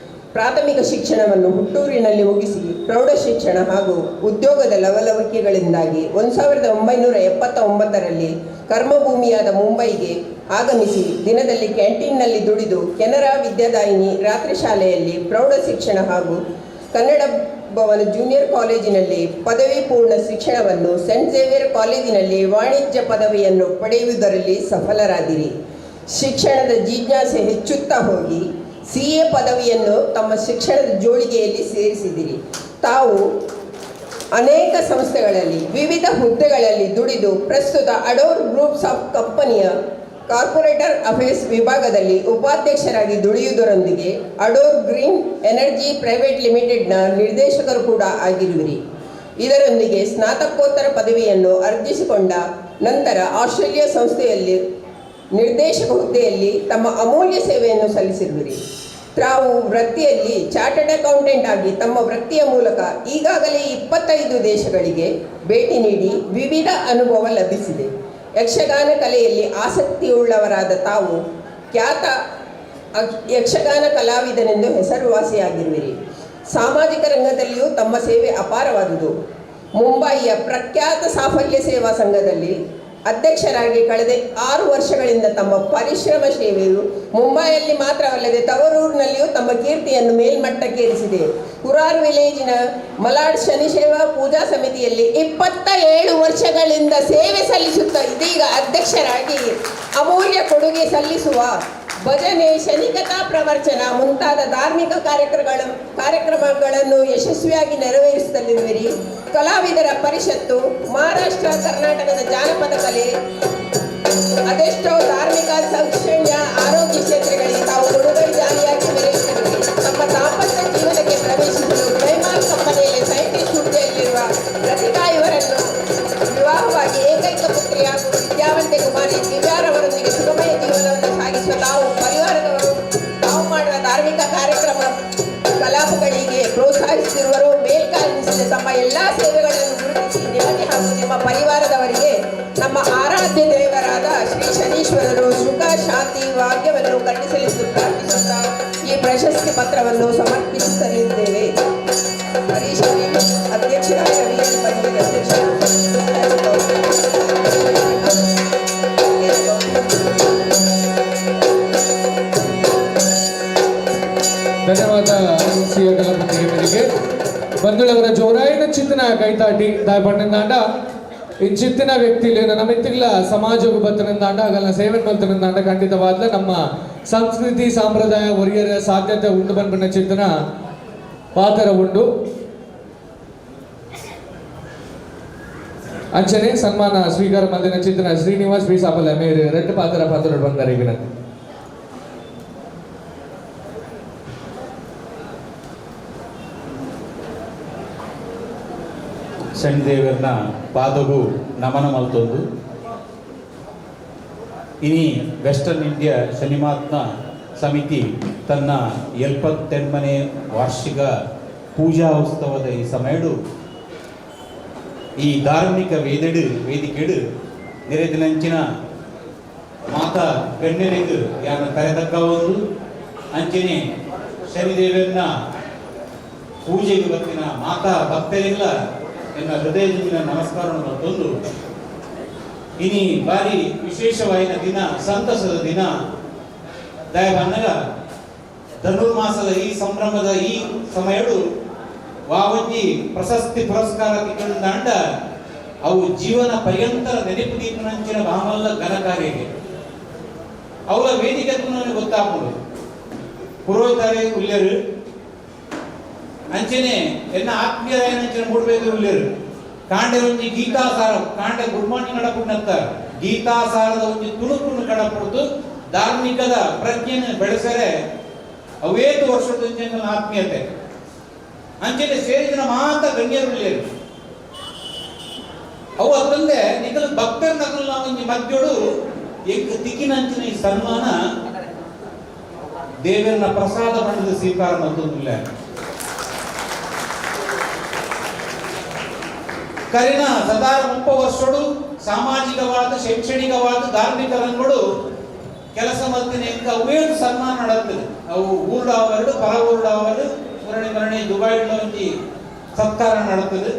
Speaker 18: ಪ್ರಾಥಮಿಕ ಶಿಕ್ಷಣವನ್ನು ಹುಟ್ಟೂರಿನಲ್ಲಿ ಮುಗಿಸಿ ಪ್ರೌಢ ಶಿಕ್ಷಣ ಹಾಗೂ ಉದ್ಯೋಗದ ಲವಲವಿಕೆಗಳಿಂದಾಗಿ 1979ರಲ್ಲಿ ಕರ್ಮಭೂಮಿಯಾದ ಮುಂಬೈಗೆ ಆಗಮಿಸಿ ದಿನದಲ್ಲಿ ಕ್ಯಾಂಟೀನ್ನಲ್ಲಿ ದುಡಿದು ಕೆನರಾ ವಿದ್ಯಾದಾಯಿನಿ ರಾತ್ರಿ ಶಾಲೆಯಲ್ಲಿ ಪ್ರೌಢ ಶಿಕ್ಷಣ ಹಾಗೂ ಕನ್ನಡ ಭವನ ಜೂನಿಯರ್ ಕಾಲೇಜಿನಲ್ಲಿ ಪದವಿ ಪೂರ್ಣ ಶಿಕ್ಷಣವನ್ನು ಸೆಂಟ್ ಝೇವಿಯರ್ ಕಾಲೇಜಿನಲ್ಲಿ ವಾಣಿಜ್ಯ ಪದವಿಯನ್ನು ಪಡೆಯುವುದರಲ್ಲಿ ಸಫಲರಾದಿರಿ. ಶಿಕ್ಷಣದ ಜಿಜ್ಞಾಸೆ ಹೆಚ್ಚುತ್ತಾ ಹೋಗಿ CA ಪದವಿಯನ್ನು ತಮ್ಮ ಶಿಕ್ಷಣದ ಜೋಳಿಗೆಯಲ್ಲಿ ಸೇರಿಸಿದಿರಿ. ತಾವು ಅನೇಕ ಸಂಸ್ಥೆಗಳಲ್ಲಿ ವಿವಿಧ ಹುದ್ದೆಗಳಲ್ಲಿ ದುಡಿದು ಪ್ರಸ್ತುತ ಅಡೋರ್ ಗ್ರೂಪ್ಸ್ ಆಫ್ ಕಂಪನಿಯ ಕಾರ್ಪೊರೇಟರ್ ಅಫೇರ್ಸ್ ವಿಭಾಗದಲ್ಲಿ ಉಪಾಧ್ಯಕ್ಷರಾಗಿ ದುಡಿಯುವುದರೊಂದಿಗೆ ಅಡೋರ್ ಗ್ರೀನ್ ಎನರ್ಜಿ ಪ್ರೈವೇಟ್ ಲಿಮಿಟೆಡ್ನ ನಿರ್ದೇಶಕರು ಕೂಡ ಆಗಿರುವಿರಿ. ಇದರೊಂದಿಗೆ ಸ್ನಾತಕೋತ್ತರ ಪದವಿಯನ್ನು ಅರ್ಜಿಸಿಕೊಂಡ ನಂತರ ಆಸ್ಟ್ರೇಲಿಯಾ ಸಂಸ್ಥೆಯಲ್ಲಿ ನಿರ್ದೇಶಕ ಹುದ್ದೆಯಲ್ಲಿ ತಮ್ಮ ಅಮೂಲ್ಯ ಸೇವೆಯನ್ನು ಸಲ್ಲಿಸಿರುವಿರಿ. ತಾವು ವೃತ್ತಿಯಲ್ಲಿ ಚಾರ್ಟರ್ಡ್ ಅಕೌಂಟೆಂಟ್ ಆಗಿ ತಮ್ಮ ವೃತ್ತಿಯ ಮೂಲಕ ಈಗಾಗಲೇ 25 ದೇಶಗಳಿಗೆ ಭೇಟಿ ನೀಡಿ ವಿವಿಧ ಅನುಭವ ಲಭಿಸಿದೆ. ಯಕ್ಷಗಾನ ಕಲೆಯಲ್ಲಿ ಆಸಕ್ತಿಯುಳ್ಳವರಾದ ತಾವು ಖ್ಯಾತ ಯಕ್ಷಗಾನ ಕಲಾವಿದನೆಂದು ಹೆಸರುವಾಸಿಯಾಗಿರುವಿರಿ. ಸಾಮಾಜಿಕ ರಂಗದಲ್ಲಿಯೂ ತಮ್ಮ ಸೇವೆ ಅಪಾರವಾದುದು. ಮುಂಬಯಿಯ ಪ್ರಖ್ಯಾತ ಸಾಫಲ್ಯ ಸೇವಾ ಸಂಘದಲ್ಲಿ ಅಧ್ಯಕ್ಷರಾಗಿ ಕಳೆದ 6 ವರ್ಷಗಳಿಂದ ತಮ್ಮ ಪರಿಶ್ರಮ ಸೇವೆಯು ಮುಂಬೈಯಲ್ಲಿ ಮಾತ್ರವಲ್ಲದೆ ತವರೂರಿನಲ್ಲಿಯೂ ತಮ್ಮ ಕೀರ್ತಿಯನ್ನು ಮೇಲ್ಮಟ್ಟಕ್ಕೇರಿಸಿದೆ. ಕುರಾರ್ ವಿಲೇಜಿನ ಮಲಾಡ್ ಶನಿ ಸೇವಾ ಪೂಜಾ ಸಮಿತಿಯಲ್ಲಿ 27 ವರ್ಷಗಳಿಂದ ಸೇವೆ ಸಲ್ಲಿಸುತ್ತಾ ಇದೀಗ ಅಧ್ಯಕ್ಷರಾಗಿ ಅಮೂಲ್ಯ ಕೊಡುಗೆ ಸಲ್ಲಿಸುವ ಭಜನೆ, ಶನಿಕಥಾ ಪ್ರವಚನ ಮುಂತಾದ ಧಾರ್ಮಿಕ ಕಾರ್ಯಕ್ರಮಗಳನ್ನು ಯಶಸ್ವಿಯಾಗಿ ನೆರವೇರಿಸುತ್ತಲಿರುವಿರಿ. ಕಲಾವಿದರ ಪರಿಷತ್ತು, ಮಹಾರಾಷ್ಟ್ರ ಕರ್ನಾಟಕದ ಜಾನಪದ ಕಲೆ, ಅದೆಷ್ಟೋ ಧಾರ್ಮಿಕ, ಶೈಕ್ಷಣ್ಯ, ಆರೋಗ್ಯ ಕ್ಷೇತ್ರಗಳಿಗೆ ತಾವು ಕೊಡುಗೈ ಜಾರಿಯಾಗಿ ಮೆರೆಯುತ್ತಿರುವಿರಿ. ತಮ್ಮ ದಾಂಪತ್ಯ ಜೀವನಕ್ಕೆ ಪ್ರವೇಶಿಸಲು ಗ್ಲೈಮಾರ್ ಕಂಪನಿಯಲ್ಲಿ ಸೈಂಟಿಸ್ಟ್ ಹುದ್ದೆಯಲ್ಲಿರುವ ಪ್ರತಿಭಾ ಇವರನ್ನು ವಿವಾಹವಾಗಿ ಏಕೈಕ ಸಲ್ಲಿಸುತ್ತಿರುವರು. ಮೇಲ್ಕಾಲಿಸಿದ ತಮ್ಮ ಎಲ್ಲ ಸೇವೆಗಳನ್ನು ಗುರುತಿಸಿ ನಿಮಗೆ ಹಾಗೂ ನಿಮ್ಮ ಪರಿವಾರದವರಿಗೆ ನಮ್ಮ ಆರಾಧ್ಯ ದೇವರಾದ ಶ್ರೀ ಶನೀಶ್ವರರು ಸುಖ, ಶಾಂತಿ, ಭಾಗ್ಯವನ್ನು ಕರುಣಿಸಲೆಂದು ಪ್ರಾರ್ಥಿಸುತ್ತಾ ಈ ಪ್ರಶಸ್ತಿ ಪತ್ರವನ್ನು ಸಮರ್ಪಿಸುತ್ತಲಿದ್ದೇವೆ. ಹರೀಶ್ ವಿ, ಅಧ್ಯಕ್ಷರಾದ ವಿ ಎಲ್ ಪಂಡಿತ್, ಅಧ್ಯಕ್ಷರು.
Speaker 17: ಧನ್ಯವಾದ ಸಿ ಮೇರೆಗೆ ಬಂಧುಳವರ ಜೋರಾಯಿನ ಚಿತ್ತನ ಕೈತಾಟಿ ದಾಯಪಣ್ಣಂದಾಂಡ ಇಂಚಿತ್ತಿನ ವ್ಯಕ್ತಿ ನಮ್ಮೆತ್ತಿಗ್ಲ ಸಮಾಜಕ್ಕೂ ಬತ್ತನಂದಾಂಡ ಆಗಲ್ಲ ಸೇವೆ ಮಲ್ತನಂದಾಂಡ ಖಂಡಿತವಾದ ನಮ್ಮ ಸಂಸ್ಕೃತಿ ಸಂಪ್ರದಾಯ ಒರಿಯರ ಸಾಧ್ಯತೆ ಉಂಡು ಬಂದ್ಬಣ್ಣ ಚಿತ್ತನ ಪಾತ್ರ ಉಂಡು. ಅಂಚನೆ ಸನ್ಮಾನ ಸ್ವೀಕಾರ ಮಂದಿನ ಚಿತ್ತನ ಶ್ರೀನಿವಾಸ್ ವಿ ಸಾಪಲ ಮೇರೆ ರೆಡ್ ಪಾತ್ರ ಪಾತ್ರ ಬಂದರೆ ವಿನಂತಿ.
Speaker 19: ಶನಿದೇವರನ ಪಾದವು ನಮನ ಮಲ್ತೊಂದು ಇನಿ ವೆಸ್ಟರ್ನ್ ಇಂಡಿಯಾ ಶನಿಮಾತ್ಮ ಸಮಿತಿ ತನ್ನ 78ನೇ ವಾರ್ಷಿಕ ಪೂಜಾ ಉತ್ಸವದ ಈ ಸಮಯಡು ಈ ಧಾರ್ಮಿಕ ವೇದಿಕೆಡು ನೆರೆದಿನಂಚಿನ ಮಾತಾ ಗಣ್ಯರಿಗೂ ಯಾನ ಕರೆತಕ್ಕ ಒಂದು ಅಂಚನೆ ಶನಿದೇವರನ್ನ ಪೂಜೆಗೆ ಬತ್ತಿನ ಮಾತಾ ಭಕ್ತರಿಲ್ಲ ಎನ್ನ ಹೃದಯದಿಂದ ನಮಸ್ಕಾರ ಮತ್ತೊಂದು. ಇನಿ ಬಾರಿ ವಿಶೇಷವಾಯಿನ ದಿನ, ಸಂತಸದ ದಿನ. ದಯವನ್ನಗ ಧನುರ್ಮಾಸದ ಈ ಸಂಭ್ರಮದ ಈ ಸಮಯಡು ವಾವಂಜಿ ಪ್ರಶಸ್ತಿ ಪುರಸ್ಕಾರ ತಿಕ್ಕಂದಾಂಡ ಅವು ಜೀವನ ಪರ್ಯಂತರ ನೆನಪು ದೀಪನಂಚಿನ ಭಾಮಲ್ಲ ಘನ ಕಾರ್ಯಕ್ಕೆ ಅವಳ ವೇದಿಕೆ ನನಗೆ ಗೊತ್ತಾಪುಂಡು. ಪುರೋಹಿತರೇ ಉಲ್ಲೇರು ಅಂಚನೆ ಎನ್ನ ಆತ್ಮೀಯರಾಯನಂಚಿನ ಮೂಡಬೇಕು ಉಲ್ಲೇರು ಕಾಂಡೆ ಒಂಜಿ ಗೀತಾಸಾರ ಕಾಂಡೆ ಗುಡ್ ಮಾರ್ನಿಂಗ್ ನಡಪುಂಡತ್ತ ಗೀತಾಸಾರದ ಒಂಜಿ ತುಣುಕುನ್ನು ಕಡಪುಡ್ದು ಧಾರ್ಮಿಕದ ಪ್ರಜ್ಞೆಯನ್ನು ಬೆಳೆಸರೆ ಅವೇತು ವರ್ಷದ ಆತ್ಮೀಯತೆ ಅಂಚನೆ ಸೇರಿದ ಮಾತ ಗಣ್ಯರು ಉಲ್ಲೇರು ಅವು ಅತ್ತಂದೆ ನಿಗಲ ಭಕ್ತರ ನಗಲ ಒಂಜಿ ಮಧ್ಯೋಡು ಎಂಕ್ ತಿಕ್ಕಿನಂಚಿನ ಈ ಸನ್ಮಾನ ದೇವರನ್ನ ಪ್ರಸಾದ ಪಡೆದು ಸ್ವೀಕಾರ ಮತ್ತೊಂದಿಲ್ಲ. ಕರಿನ ಸದಾರ 30 ವರ್ಷಡು ಸಾಮಾಜಿಕವಾದ ಶೈಕ್ಷಣಿಕವಾದ ಧಾರ್ಮಿಕ ರಂಗಡು ಕೆಲಸ ಮಲ್ತಿನ ಎಂಕ ಅವೇನು ಸನ್ಮಾನ ನಡತ್ತದೆ. ಅವು ಊರ್ಡಾವರು ಪರ ಊರ್ಡಾವರು ಮರಣಿ ಮರಣಿ ದುಬೈ ಒಂಜಿ ಸತ್ಕಾರ ನಡತ್ತದೆ.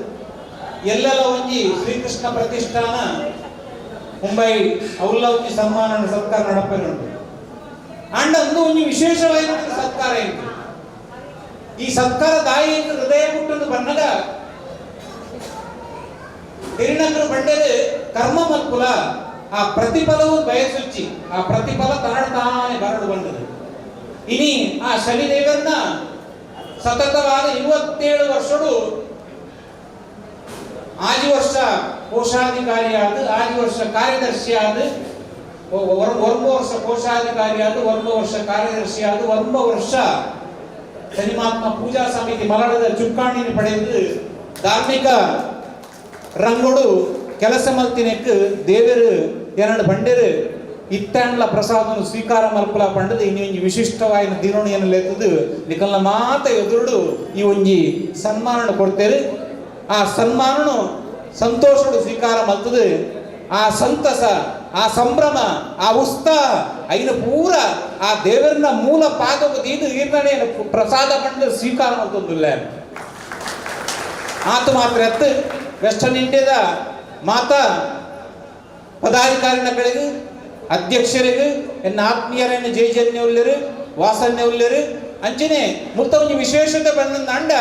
Speaker 19: ಎಲ್ಲೆಲ್ಲ ಒಂಜಿ ಶ್ರೀಕೃಷ್ಣ ಪ್ರತಿಷ್ಠಾನ ಮುಂಬೈ ಅವುಲ್ಲ ಒಂಜಿ ಸನ್ಮಾನ ಸತ್ಕಾರ ನಡಪೇರುಂಟು. ಅಂಡ ಅಂದು ಒಂಜಿ ವಿಶೇಷವಾದ ಸತ್ಕಾರ ಇತ್ತು. ಈ ಸತ್ಕಾರ ದಾಯಿ ಹೃದಯ ಮುಟ್ಟನ್ನು ಬನ್ನಗ ತಿರುನಗರ ಬಂಡೆದು ಕರ್ಮ ಮಲ್ಪುಲ ಆ ಪ್ರತಿಫಲವು ಬಯಸುಚ್ಚಿ ಆ ಪ್ರತಿಫಲ ತಾನು ತಾನೇ ಬರಡು ಬಂದது. ಇನಿ ಆ ಶನಿದೇವನ್ನ ಸತತವಾದ 27 ವರ್ಷಡು ಆಜಿ ವರ್ಷ ಕೋಶಾಧಿಕಾರಿಯಾದ ಆಜಿ ವರ್ಷ ಕಾರ್ಯದರ್ಶಿಯಾದ 9 ವರ್ಷ ಕೋಶಾಧಿಕಾರಿಯಾದ 9 ವರ್ಷ ಕಾರ್ಯದರ್ಶಿಯಾದ 9 ವರ್ಷ ಶನಿಮಾತ್ಮ ಪೂಜಾ ಸಮಿತಿ ಮಲಡದ ಚುಕ್ಕಾಣಿನ ಪಡೆದು ಧಾರ್ಮಿಕ ರಂಗೋಡು ಕೆಲಸ ಮಲ್ತಿನೆಕ್ ದೇವರು ಎರಡು ಬಂಡೆರು ಇತ್ತಾಂಡ್ಲ ಪ್ರಸಾದನು ಸ್ವೀಕಾರ ಮಲ್ಪುಲ ಪಂಡದು ಇನ್ನು ಒಂಜಿ ವಿಶಿಷ್ಟವಾಯಿನ ದಿನೋಣಿಯನ್ನು ಲೇತದು ನಿಕಲ್ನ ಮಾತ ಎದುರುಡು ಈ ಒಂಜಿ ಸನ್ಮಾನ ಕೊಡ್ತೇರು. ಆ ಸನ್ಮಾನನು ಸಂತೋಷಡು ಸ್ವೀಕಾರ ಮಲ್ತದು. ಆ ಸಂತಸ ಆ ಸಂಭ್ರಮ ಆ ಉತ್ಸಾಹ ಐನ ಪೂರ ಆ ದೇವರನ್ನ ಮೂಲ ಪಾದವು ದೀದು ಈರ್ಣನೆ ಪ್ರಸಾದ ಪಂಡದು ಸ್ವೀಕಾರ ಮಲ್ತೊಂದಿಲ್ಲ. ಆತ ಮಾತ್ರ ಎತ್ತು ವೆಸ್ಟರ್ನ್ ಇಂಡಿಯಾದ ಮಾತಾ ಪದಾಧಿಕಾರಿನ ಕಡೆಗೆ ಅಧ್ಯಕ್ಷರಿಗೆ ಎನ್ನ ಆತ್ಮೀಯರನ್ನು ಜಯ ಜನ್ಯ ಉಲ್ಲೇರು ವಾಸನ್ಯ ಉಲ್ಲೇರು ಅಂಚನೆ ಮುತ್ತ ಒಂಜಿ ವಿಶೇಷತೆ ಬಂದಂಡ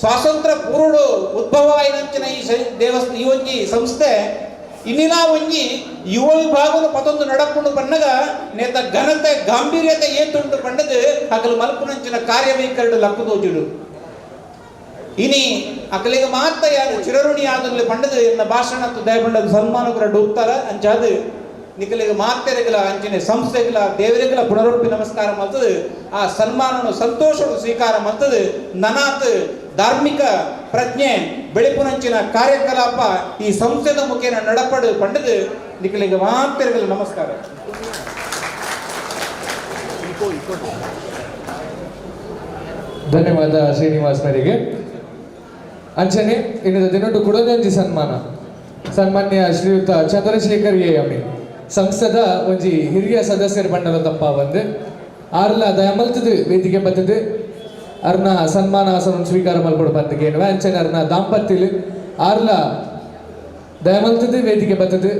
Speaker 19: ಸ್ವಾತಂತ್ರ್ಯ ಪೂರ್ವಡು ಉದ್ಭವ ಆಯಿನಂಚಿನ ಈ ದೇವಸ್ಥಾನ ಈ ಒಂಜಿ ಸಂಸ್ಥೆ ಇನ್ನಿನ ಒಂಜಿ ಯುವ ವಿಭಾಗದ ಪತೊಂದು ನಡಪುಂಡು ಬನ್ನಗ ನೇತ ಘನತೆ ಗಾಂಭೀರ್ಯತೆ ಏತುಂಟು ಪಂಡದು ಅಕಲು ಮಲ್ಪುನಂಚಿನ ಕಾರ್ಯವೈಖರಡು ಲಕ್ಕುದೋಜುಡು. ಇನಿ ಅಕಲಿಗೆ ಮಾತ್ರ ಯಾರು ಚಿರಋಣಿ ಆದಲ್ಲಿ ಪಂಡದು ಎನ್ನ ಭಾಷಣ ದಯಪಂಡದು ಸನ್ಮಾನಕರ ಡೂಕ್ತಾರ ಅಂಚಾದು ನಿಕಲಿಗೆ ಮಾತೆರೆಗಲ ಅಂಚಿನ ಸಂಸ್ಥೆಗಳ ದೇವರಿಗಲ ಪುನರುಪ್ಪಿ ನಮಸ್ಕಾರ ಮಾಡ್ತದೆ. ಆ ಸನ್ಮಾನನು ಸಂತೋಷಡು ಸ್ವೀಕಾರ ಮಾಡ್ತದೆ. ನನಾತ್ ಧಾರ್ಮಿಕ ಪ್ರಜ್ಞೆ ಬೆಳಪುನಂಚಿನ ಕಾರ್ಯಕಲಾಪ ಈ ಸಂಸ್ಥೆದ ಮುಖೇನ ನಡಪಡು ಪಂಡದು ನಿಕಲಿಗೆ ಮಾತೆರೆಗಲ ನಮಸ್ಕಾರ.
Speaker 17: ಧನ್ಯವಾದ ಶ್ರೀನಿವಾಸ್ ಮೇರೆಗೆ. ಅಂಚನೆ ಇನ್ನಿದ ದಿನೊಟ್ಟು ಕುಡೊಂಜಿ ಸನ್ಮಾನ ಸನ್ಮಾನ್ಯ ಶ್ರೀಯುತ ಚಂದ್ರಶೇಖರ್ ಎ ಅಮೀನ್ ಸಂಸ್ಥೆದ ಒಂಜಿ ಹಿರಿಯ ಸದಸ್ಯರ ಬಂಡಲ ತಪ್ಪ ಬಂದು ಆರ್ಲ ದಯಮಲ್ತದು ವೇದಿಕೆ ಬತ್ತದು ಅರ್ನ ಸನ್ಮಾನ ಆಸನ ಸ್ವೀಕಾರ ಮಲ್ಪಡು ಬಂದಿಗೆ ಅಂಚನೆ ಅರ್ನ ದಾಂಪತ್ಯಲು ಆರ್ಲ ದಯಮಲ್ತದು ವೇದಿಕೆ ಬತ್ತದು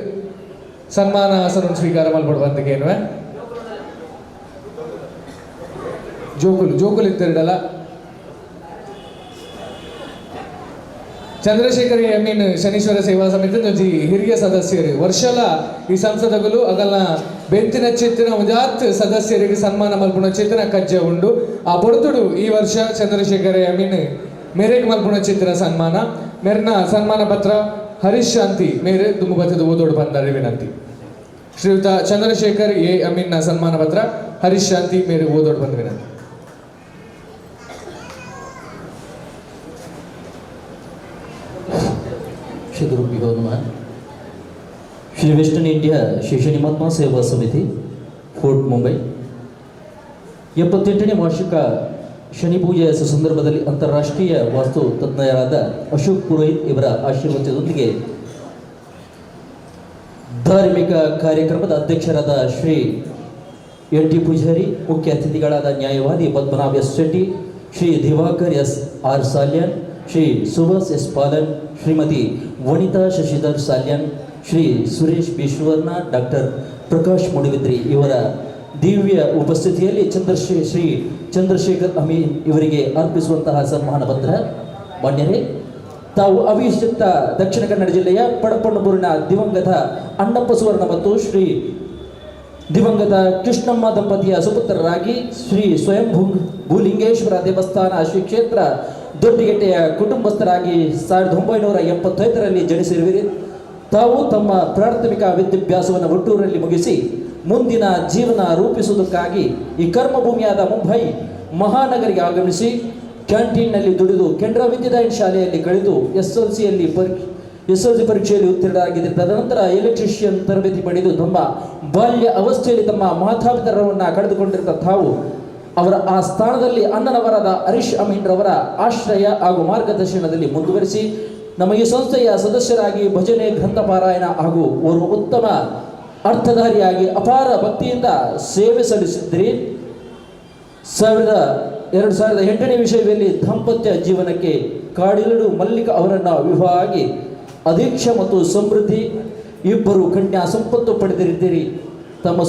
Speaker 17: ಸನ್ಮಾನ ಆಸನ ಸ್ವೀಕಾರ ಮಲ್ಪಡು ಬಂದಿಗೆ ಜೋಕುಲು ಜೋಕುಲು ಇತ್ತಿರಡಲ್ಲ. ಚಂದ್ರಶೇಖರ್ ಎಮೀನ್ ಶನೀಶ್ವರ ಸೇವಾ ಸಮಿತಿ ಒಂಜಿ ಹಿರಿಯ ಸದಸ್ಯರು ವರ್ಷಲ ಈ ಸಂಸದಗಳು ಅಗಲ್ನ ಬೆಂತಿನ ಚೇತನ ಒಂಜಾತ್ ಸದಸ್ಯರಿಗೆ ಸನ್ಮಾನ ಮಲ್ಪುಣ ಚೇತನ ಕಜ್ಜೆ ಉಂಡು. ಆ ಪೊರ್ತುಡು ಈ ವರ್ಷ ಚಂದ್ರಶೇಖರ್ ಎಮೀನ್ ಮೇರೆಗ್ ಮಲ್ಪುಣ ಚೇತನ ಸನ್ಮಾನ ಮೇರ್ನ ಸನ್ಮಾನ ಪತ್ರ ಹರೀಶ್ ಶಾಂತಿ ಮೇರೆ ದುಮ್ಮುಬತ್ತದ ಓದೋಡು ಬಂದರೆ ವಿನಂತಿ. ಶ್ರೀಯುತ ಚಂದ್ರಶೇಖರ್ ಎ ಅಮೀನ್ನ ಸನ್ಮಾನ ಪತ್ರ ಹರೀಶ್ ಶಾಂತಿ ಮೇರೆ ಓದೋಡು ಬಂದ ವಿನಂತಿ.
Speaker 20: ಶ್ರೀ ಗುರುಭ್ಯೋ ನಮಃ. ಶ್ರೀ ವೆಸ್ಟರ್ನ್ ಇಂಡಿಯಾ ಶ್ರೀ ಶನಿಮಾತ್ಮ ಸೇವಾ ಸಮಿತಿ ಫೋರ್ಟ್ ಮುಂಬೈ 78ನೇ ವಾರ್ಷಿಕ ಶನಿ ಪೂಜೆಯ ಸಂದರ್ಭದಲ್ಲಿ ಅಂತಾರಾಷ್ಟ್ರೀಯ ವಾಸ್ತು ತಜ್ಞರಾದ ಅಶೋಕ್ ಪುರೋಹಿತ್ ಇವರ ಆಶೀರ್ವಚನದೊಂದಿಗೆ ಧಾರ್ಮಿಕ ಕಾರ್ಯಕ್ರಮದ ಅಧ್ಯಕ್ಷರಾದ ಶ್ರೀ ಎನ್ ಟಿ ಪೂಜಾರಿ, ಮುಖ್ಯ ಅತಿಥಿಗಳಾದ ನ್ಯಾಯವಾದಿ Padmanabha S Shetty, Shri Diwakar S R Salian, Shri Subhash S Palan, Shrimati Vanitha Shashidhar Salian, Shri Suresh Bishwarna, doctor Prakash Moodbidri ಇವರ ದಿವ್ಯ ಉಪಸ್ಥಿತಿಯಲ್ಲಿ ಶ್ರೀ ಚಂದ್ರಶೇಖರ್ ಅಮೀನ್ ಇವರಿಗೆ ಅರ್ಪಿಸುವಂತಹ ಸನ್ಮಾನ ಪತ್ರ. ಮಾನ್ಯರೇ, ತಾವು ಅವಿಶಕ್ತ ದಕ್ಷಿಣ ಕನ್ನಡ ಜಿಲ್ಲೆಯ ಪಡಪಣ್ಣಪುರಿನ ದಿವಂಗತ ಅಣ್ಣಪ್ಪ ಸುವರ್ಣ ಮತ್ತು ಶ್ರೀ ದಿವಂಗತ ಕೃಷ್ಣಮ್ಮ ದಂಪತಿಯ ಸುಪುತ್ರರಾಗಿ ಶ್ರೀ ಸ್ವಯಂ ಭೂಲಿಂಗೇಶ್ವರ ದೇವಸ್ಥಾನ ಶ್ರೀ ಕ್ಷೇತ್ರ ದೊಡ್ಡಿಗೆಟ್ಟೆಯ ಕುಟುಂಬಸ್ಥರಾಗಿ 1985ರಲ್ಲಿ ಜನಿಸಿರುವಿರಿ. ತಾವು ತಮ್ಮ ಪ್ರಾಥಮಿಕ ವಿದ್ಯಾಭ್ಯಾಸವನ್ನು ಹುಟ್ಟೂರಲ್ಲಿ ಮುಗಿಸಿ ಮುಂದಿನ ಜೀವನ ರೂಪಿಸುವುದಕ್ಕಾಗಿ ಈ ಕರ್ಮಭೂಮಿಯಾದ ಮುಂಬೈ ಮಹಾನಗರಿಗೆ ಆಗಮಿಸಿ ಕ್ಯಾಂಟೀನ್ನಲ್ಲಿ ದುಡಿದು ಕೆನರಾ ವಿದ್ಯಾದಾಯನ್ ಶಾಲೆಯಲ್ಲಿ ಕಳೆದು ಎಸ್ ಎಲ್ ಸಿ ಪರೀಕ್ಷೆಯಲ್ಲಿ ಉತ್ತೀರ್ಣರಾಗಿದ್ದರು. ತದನಂತರ ಎಲೆಕ್ಟ್ರಿಷಿಯನ್ ತರಬೇತಿ ಪಡೆದು ತಮ್ಮ ಬಾಲ್ಯ ಅವಸ್ಥೆಯಲ್ಲಿ ತಮ್ಮ ಮಾತಾಪಿತರವನ್ನು ಕಳೆದುಕೊಂಡಿದ್ದ ತಾವು ಅವರ ಆ ಸ್ಥಾನದಲ್ಲಿ ಅಣ್ಣನವರಾದ ಹರೀಶ್ ಅಮೀನ್ ರವರ ಆಶ್ರಯ ಹಾಗೂ ಮಾರ್ಗದರ್ಶನದಲ್ಲಿ ಮುಂದುವರಿಸಿ ನಮ್ಮ ಈ ಸಂಸ್ಥೆಯ ಸದಸ್ಯರಾಗಿ ಭಜನೆ, ಗ್ರಂಥ ಪಾರಾಯಣ ಹಾಗೂ ಓರ್ವ ಉತ್ತಮ ಅರ್ಥಧಾರಿಯಾಗಿ ಅಪಾರ ಭಕ್ತಿಯಿಂದ ಸೇವೆ ಸಲ್ಲಿಸಿದ್ರಿ. 2008ನೇ ವಿಷಯದಲ್ಲಿ ದಾಂಪತ್ಯ ಜೀವನಕ್ಕೆ ಕಾಡಿಲಡು ಮಲ್ಲಿಕ ಅವರನ್ನು ವಿವಾಹ ಆಗಿ ಅಧೀಕ್ಷ ಮತ್ತು ಸಮೃದ್ಧಿ ಇಬ್ಬರು ಕನ್ಯಾ ಸಂಪತ್ತು ಪಡೆದಿರಿದ್ದೀರಿ. ತಮ್ಮ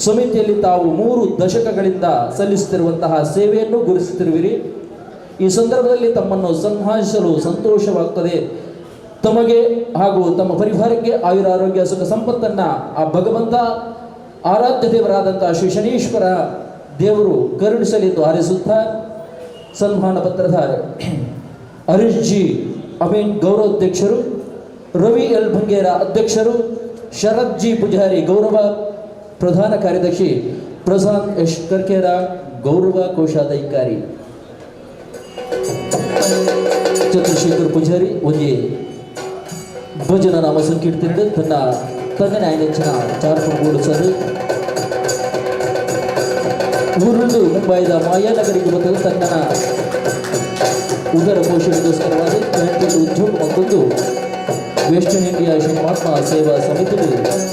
Speaker 20: ಸಮಿತಿಯಲ್ಲಿ ತಾವು 3 ದಶಕಗಳಿಂದ ಸಲ್ಲಿಸುತ್ತಿರುವಂತಹ ಸೇವೆಯನ್ನು ಗುರುತಿಸುತ್ತಿರುವಿರಿ. ಈ ಸಂದರ್ಭದಲ್ಲಿ ತಮ್ಮನ್ನು ಸನ್ಮಾನಿಸಲು ಸಂತೋಷವಾಗುತ್ತದೆ. ತಮಗೆ ಹಾಗೂ ತಮ್ಮ ಪರಿವಾರಕ್ಕೆ ಆಯುರಾರೋಗ್ಯ ಸುಖ ಸಂಪತ್ತನ್ನು ಆ ಭಗವಂತ ಆರಾಧ್ಯ ದೇವರಾದಂತಹ ಶ್ರೀ ಶನೀಶ್ವರ ದೇವರು ಕರುಣಿಸಲೆಂದು ಹಾರೈಸುತ್ತಾ ಸನ್ಮಾನ ಪತ್ರದ ಹರೀಶ್ ಜಿ ಅಮೀನ್ ಗೌರವಾಧ್ಯಕ್ಷರು, ರವಿ ಎಲ್ ಬಂಗೇರ ಅಧ್ಯಕ್ಷರು, ಶರದ್ ಜಿ ಪೂಜಾರಿ ಗೌರವ ಪ್ರಧಾನ ಕಾರ್ಯದರ್ಶಿ, ಪ್ರಶಾಂತ್ ಎಸ್ ಕರ್ಕೇರ ಗೌರವ ಕೋಶಾಧಿಕಾರಿ. ಚಂದ್ರಶೇಖರ್ ಪೂಜಾರಿ ಒಂಜಿ ಭಜನ ನಾಮ ಸಂಕೀರ್ತನೆ ತನ್ನ ತನ್ನ ನ್ಯಾಯನೆಚ್ಚಿನ ಚಾರ್ಪುಗೂಡು ಸರ್ ಊರುಂದು ಮುಂಬೈದ ಮಾಯಾನಗರಿಗೆ ಬಂದು ತನ್ನ ಉದರ ಪೋಷಣೆಗೋಸ್ಕರವಾದ ಕ್ಯಾಂಟೀನ್ ಉದ್ಯೋಗ ಮತ್ತೊಂದು ವೆಸ್ಟರ್ನ್ ಇಂಡಿಯಾ ಶನಿಮಾತ್ಮ ಸೇವಾ ಸಮಿತಿಯು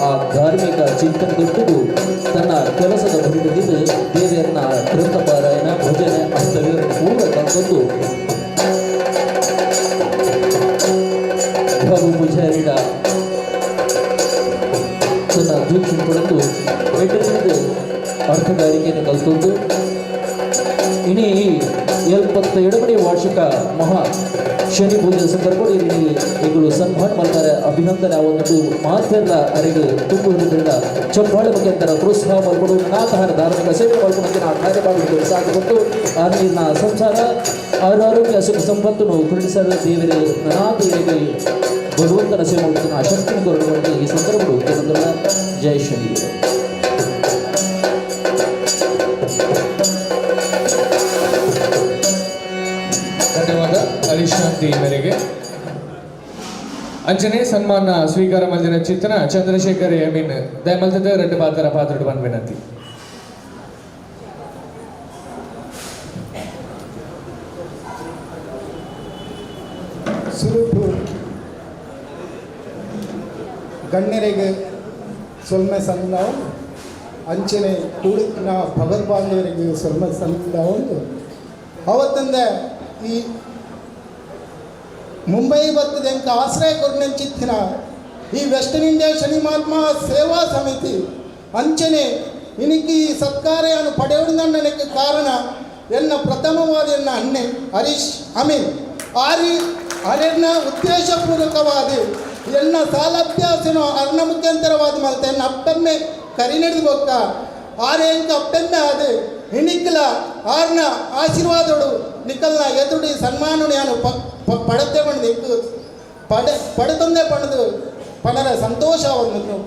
Speaker 20: ಆ ಧಾರ್ಮಿಕ ಚಿಂತನೆದೊಟ್ಟಿಗೂ ತನ್ನ ಕೆಲಸದ ಬರಿದಲ್ಲಿ ದೇವಿಯನ್ನ ಗ್ರಂಥ ಪಾರಾಯಣ, ಭಜನೆ, ಅರ್ಥವಿವರಣೆ ಪೂರ ತಂದೊಂದು ಬಾಬು ಪೂಜಾರಿಡ ತನ್ನ ದೀಕ್ಷೆ ಪಡೆದು ವೆಟರ್ನರಿ ಅರ್ಥಗಾರಿಕೆಯನ್ನು ಕಲಿತದ್ದು. ಇನಿ 72ನೇ ವಾರ್ಷಿಕ ಮಹಾ ಶನಿ ಪೂಜೆ ಸಂದರ್ಭದಲ್ಲಿ ಇಗಳು ಸನ್ಮಾನ ಮಾಡ್ತಾರೆ. ಅಭಿನಂದನೆ ಒಂದು ಮಾತೆಲ್ಲ ಅರೆಗೆ ತುಂಬುವುದರಿಂದ ಚಪ್ಪಾಳೆ ಮುಖಾಂತರ ಪ್ರೋತ್ಸಾಹ ಮಾಡಿಕೊಂಡು ನಾತಹರ ಧಾರ್ಮಿಕ ಸೇವೆ ಮಾಡಿಕೊಂಡು ನಾ ಕಾರ್ಯಭಾರ ಸಾಗಿಕೊಂಡು ಆ ಸಂಸಾರ ಆರೋಗ್ಯ ಸುಖ ಸಂಪತ್ತನ್ನು ಕರುಣಿಸಲು ದೇವರೇ ನಾಥರಿಗೆ ಭಗವಂತನ ಸೇವೆ ಮಾಡುತ್ತಿನ ಶಕ್ತಿಯನ್ನು ಕೊರಡುವಂತೆ ಈ ಸಂದರ್ಭಗಳು ಕೆಲವೊಂದಲ್ಲ. ಜಯ ಶನಿದೇವ.
Speaker 17: ಧನ್ಯವಾದ ಹರೀಶ್ ಶಾಂತಿ ಮೇರೆಗೆ. ಅಂಚನೆ ಸನ್ಮಾನ ಸ್ವೀಕಾರ ಮಲ್ದಿನ ಚಿತ್ರ ಚಂದ್ರಶೇಖರ್ ಎಮೀನ್ ದಯಮಲ್ತದ ರೆಡ್ಡು ಪಾತ್ರ ಪಾತ್ರ ಬಂದ್ ವಿನಂತಿ.
Speaker 11: ಸುರುಟು ಗಣ್ಯರಿಗೆ ಸೊಲ್ಮೆ ಸಂದಾವು ಅಂಚನೆ ಕೂಡಿನ ಭಗವದ್ ಬಾಂಧವರಿಗೆ ಸೊಲ್ಮೆ ಸಂದಾವು. ಅವತ್ತಂದೆ ಈ ಮುಂಬೈ ಬರ್ತದೆ ಎಂಕ ಆಶ್ರಯ ಕೊರ್ನಂಚಿತ್ತಿನ ಈ ವೆಸ್ಟರ್ನ್ ಇಂಡಿಯಾ ಶನಿ ಮಹಾತ್ಮ ಸೇವಾ ಸಮಿತಿ ಅಂಚನೆ ಇನಿಕ್ ಈ ಸತ್ಕಾರ್ಯವನ್ನು ಪಡೆಯುವುದಕ್ಕೆ ಕಾರಣ ಎನ್ನ ಪ್ರಥಮವಾದ ಎನ್ನ ಅಣ್ಣೆ ಹರೀಶ್ ಅಮೀನ್ ಆರಿ ಅರೆನ್ನ ಉದ್ದೇಶಪೂರ್ವಕವಾದ ಎನ್ನ ಸಾಲಾಭ್ಯಾಸನ ಅರ್ಣ ಮುಖ್ಯಂತರವಾದ ಮಲ್ತ ಎನ್ನ ಅಪ್ಪೆಮ್ಮೆ ಕರಿ ನಡೆದು ಬೊಕ್ಕ ಆರೆ ಎಂಕ ಅಪ್ಪೆಮ್ಮೆ ಆದ ಇಣಿಕ್ಲ ಆರ್ನ ಆಶೀರ್ವಾದೋಡು ನಿಕಲ್ನ ಎದುಡಿ ಸನ್ಮಾನ ನಾನು ಪಡತೆ ಪಂಡ್ದು ಇಂಕ್ ಪಡೆ ಪಡೆತಂದೆ ಪಂಡ್ದು ಪಣರ ಸಂತೋಷ ಒಂದು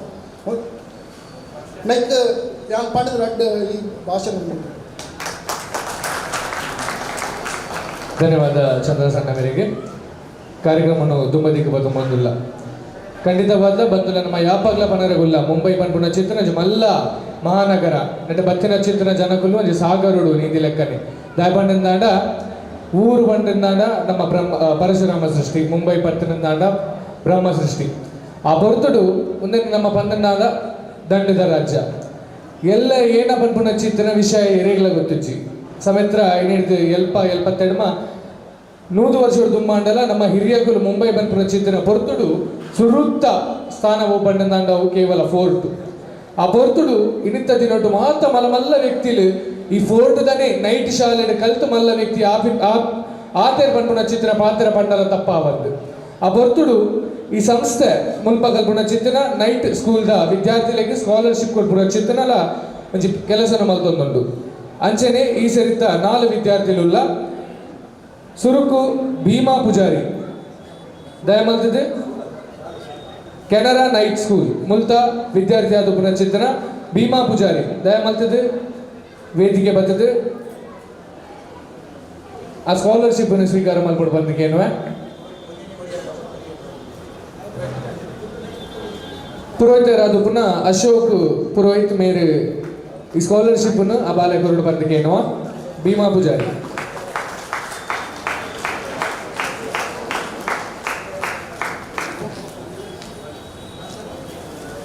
Speaker 11: ನೆಕ್ ಯಾನ್ ಪಡೆದು ರಡ್ಡು ಈ ಭಾಷಣ.
Speaker 17: ಧನ್ಯವಾದ ಚಂದ್ರ ಸಣ್ಣವರಿಗೆ. ಕಾರ್ಯಕ್ರಮವನ್ನು ದುಮ್ಮದಿಗೆ ಬದುಮಂದುಲ್ಲ ಖಂಡಿತವಾದ ಬಂದುಲ್ಲ ನಮ್ಮ ಯಾಪಾಗ್ಲ ಪನರಗುಲ್ಲ ಮುಂಬೈ ಪನ್ಪುನ ಚಿತ್ರನ ಮಲ್ಲ ಮಹಾನಗರ ನೆಟ ಬತ್ತಿನ ಚಿತ್ರನ ಜನಕುಲು ಒಂಜಿ ಸಾಗರುಡು ನೀತಿ ಲೆಕ್ಕನೆ ದಾಯಪಂಡಂದಾಂಡ ಊರು ಬಂಡಂದಾಂಡ ನಮ್ಮ ಬ್ರಹ್ಮ ಪರಶುರಾಮ ಸೃಷ್ಟಿ ಮುಂಬೈ ಪತ್ತಿನಂದಾಂಡ ಬ್ರಹ್ಮ ಸೃಷ್ಟಿ ಆ ಪೊರ್ತುಡು ಒಂದನ್ನು ನಮ್ಮ ಪಂದನಾದ ದಂಡದ ರಾಜ್ಯ ಎಲ್ಲ ಏನ ಪನ್ಪುನ ಚಿತ್ರನ ವಿಷಯ ಎರೆಗ್ಲ ಗೊತ್ತುಜ್ಜಿ ಸಮೇತ್ರ ಏನಿಡ್ದು ಎಲ್ಪ ಎಲ್ಪತ್ತೆಡ್ಮ 100 ವರ್ಷದ ದುಮ್ಮಾಂಡಲ ನಮ್ಮ ಹಿರಿಯಕುಲು ಮುಂಬೈ ಪನ್ಪುನ ಚಿತ್ರನ ಪೊರ್ತುಡು ಸುರುತ್ತ ಸ್ಥಾನವು ಬಂಡಂದಾಂಡವು ಕೇವಲ ಫೋರ್ಟ್ ಆ ಪೊರ್ತುಡು ಇನ್ನಿತ್ತ ದಿನೊಟ್ಟು ಮಾತ ಮಲ್ಲ ವ್ಯಕ್ತಿಲು ಈ ಫೋರ್ಟ್ ದನೆ ನೈಟ್ ಶಾಲೆಡ್ ಕಲ್ತು ಮಲ್ಲ ವ್ಯಕ್ತಿ ಆತೇರ್ ಪನ್ಪುನ ಚಿತ್ರ ಪಾತ್ರ ಪಂಡಲ ತಪ್ಪಾವದ್ದು ಆ ಪೊರ್ತುಡು ಈ ಸಂಸ್ಥೆ ಮುಲ್ಪ ಕಲ್ಪುನ ಚಿತ್ರನ ನೈಟ್ ಸ್ಕೂಲ್ದ ವಿದ್ಯಾರ್ಥಿಗಳಿಗೆ ಸ್ಕಾಲರ್ಶಿಪ್ ಕೊಡ್ಪುನ ಚಿತ್ರನಲ ಒಂಜಿ ಕೆಲಸನ ಮಲ್ತೊಂದುಂಡು. ಅಂಚನೆ ಈ ಸರಿತ 4 ವಿದ್ಯಾರ್ಥಿಲುಲ್ಲ ಸುರುಕು ಭೀಮಾ ಪೂಜಾರಿ ದಯಮಲ್ತಿದೆ ಕೆನರಾ ನೈಟ್ ಸ್ಕೂಲ್ ಮುಲ್ತ ವಿದ್ಯಾರ್ಥಿ ಆದ ಪುನಚಿತ್ರನ ಭೀಮಾ ಪೂಜಾರಿ ದಯಮಲ್ತಿದೆ ವೇದಿಕೆ ಬರ್ತದೆ ಆ ಸ್ಕಾಲರ್ಶಿಪ್ ಅನ್ನು ಸ್ವೀಕಾರ ಮಲ್ಪಡು ಬಂದಿಕೇನುವೆ ಪುರೋಹಿತರಾದ ಪುನಃ ಅಶೋಕ್ ಪುರೋಹಿತ್ ಮೇರೆ ಈ ಸ್ಕಾಲರ್ಶಿಪ್ ಅನ್ನು ಆ ಬಾಲೆ ಕೊರಡು ಬಂದಿಕೇನುವ ಭೀಮಾ ಪೂಜಾರಿ.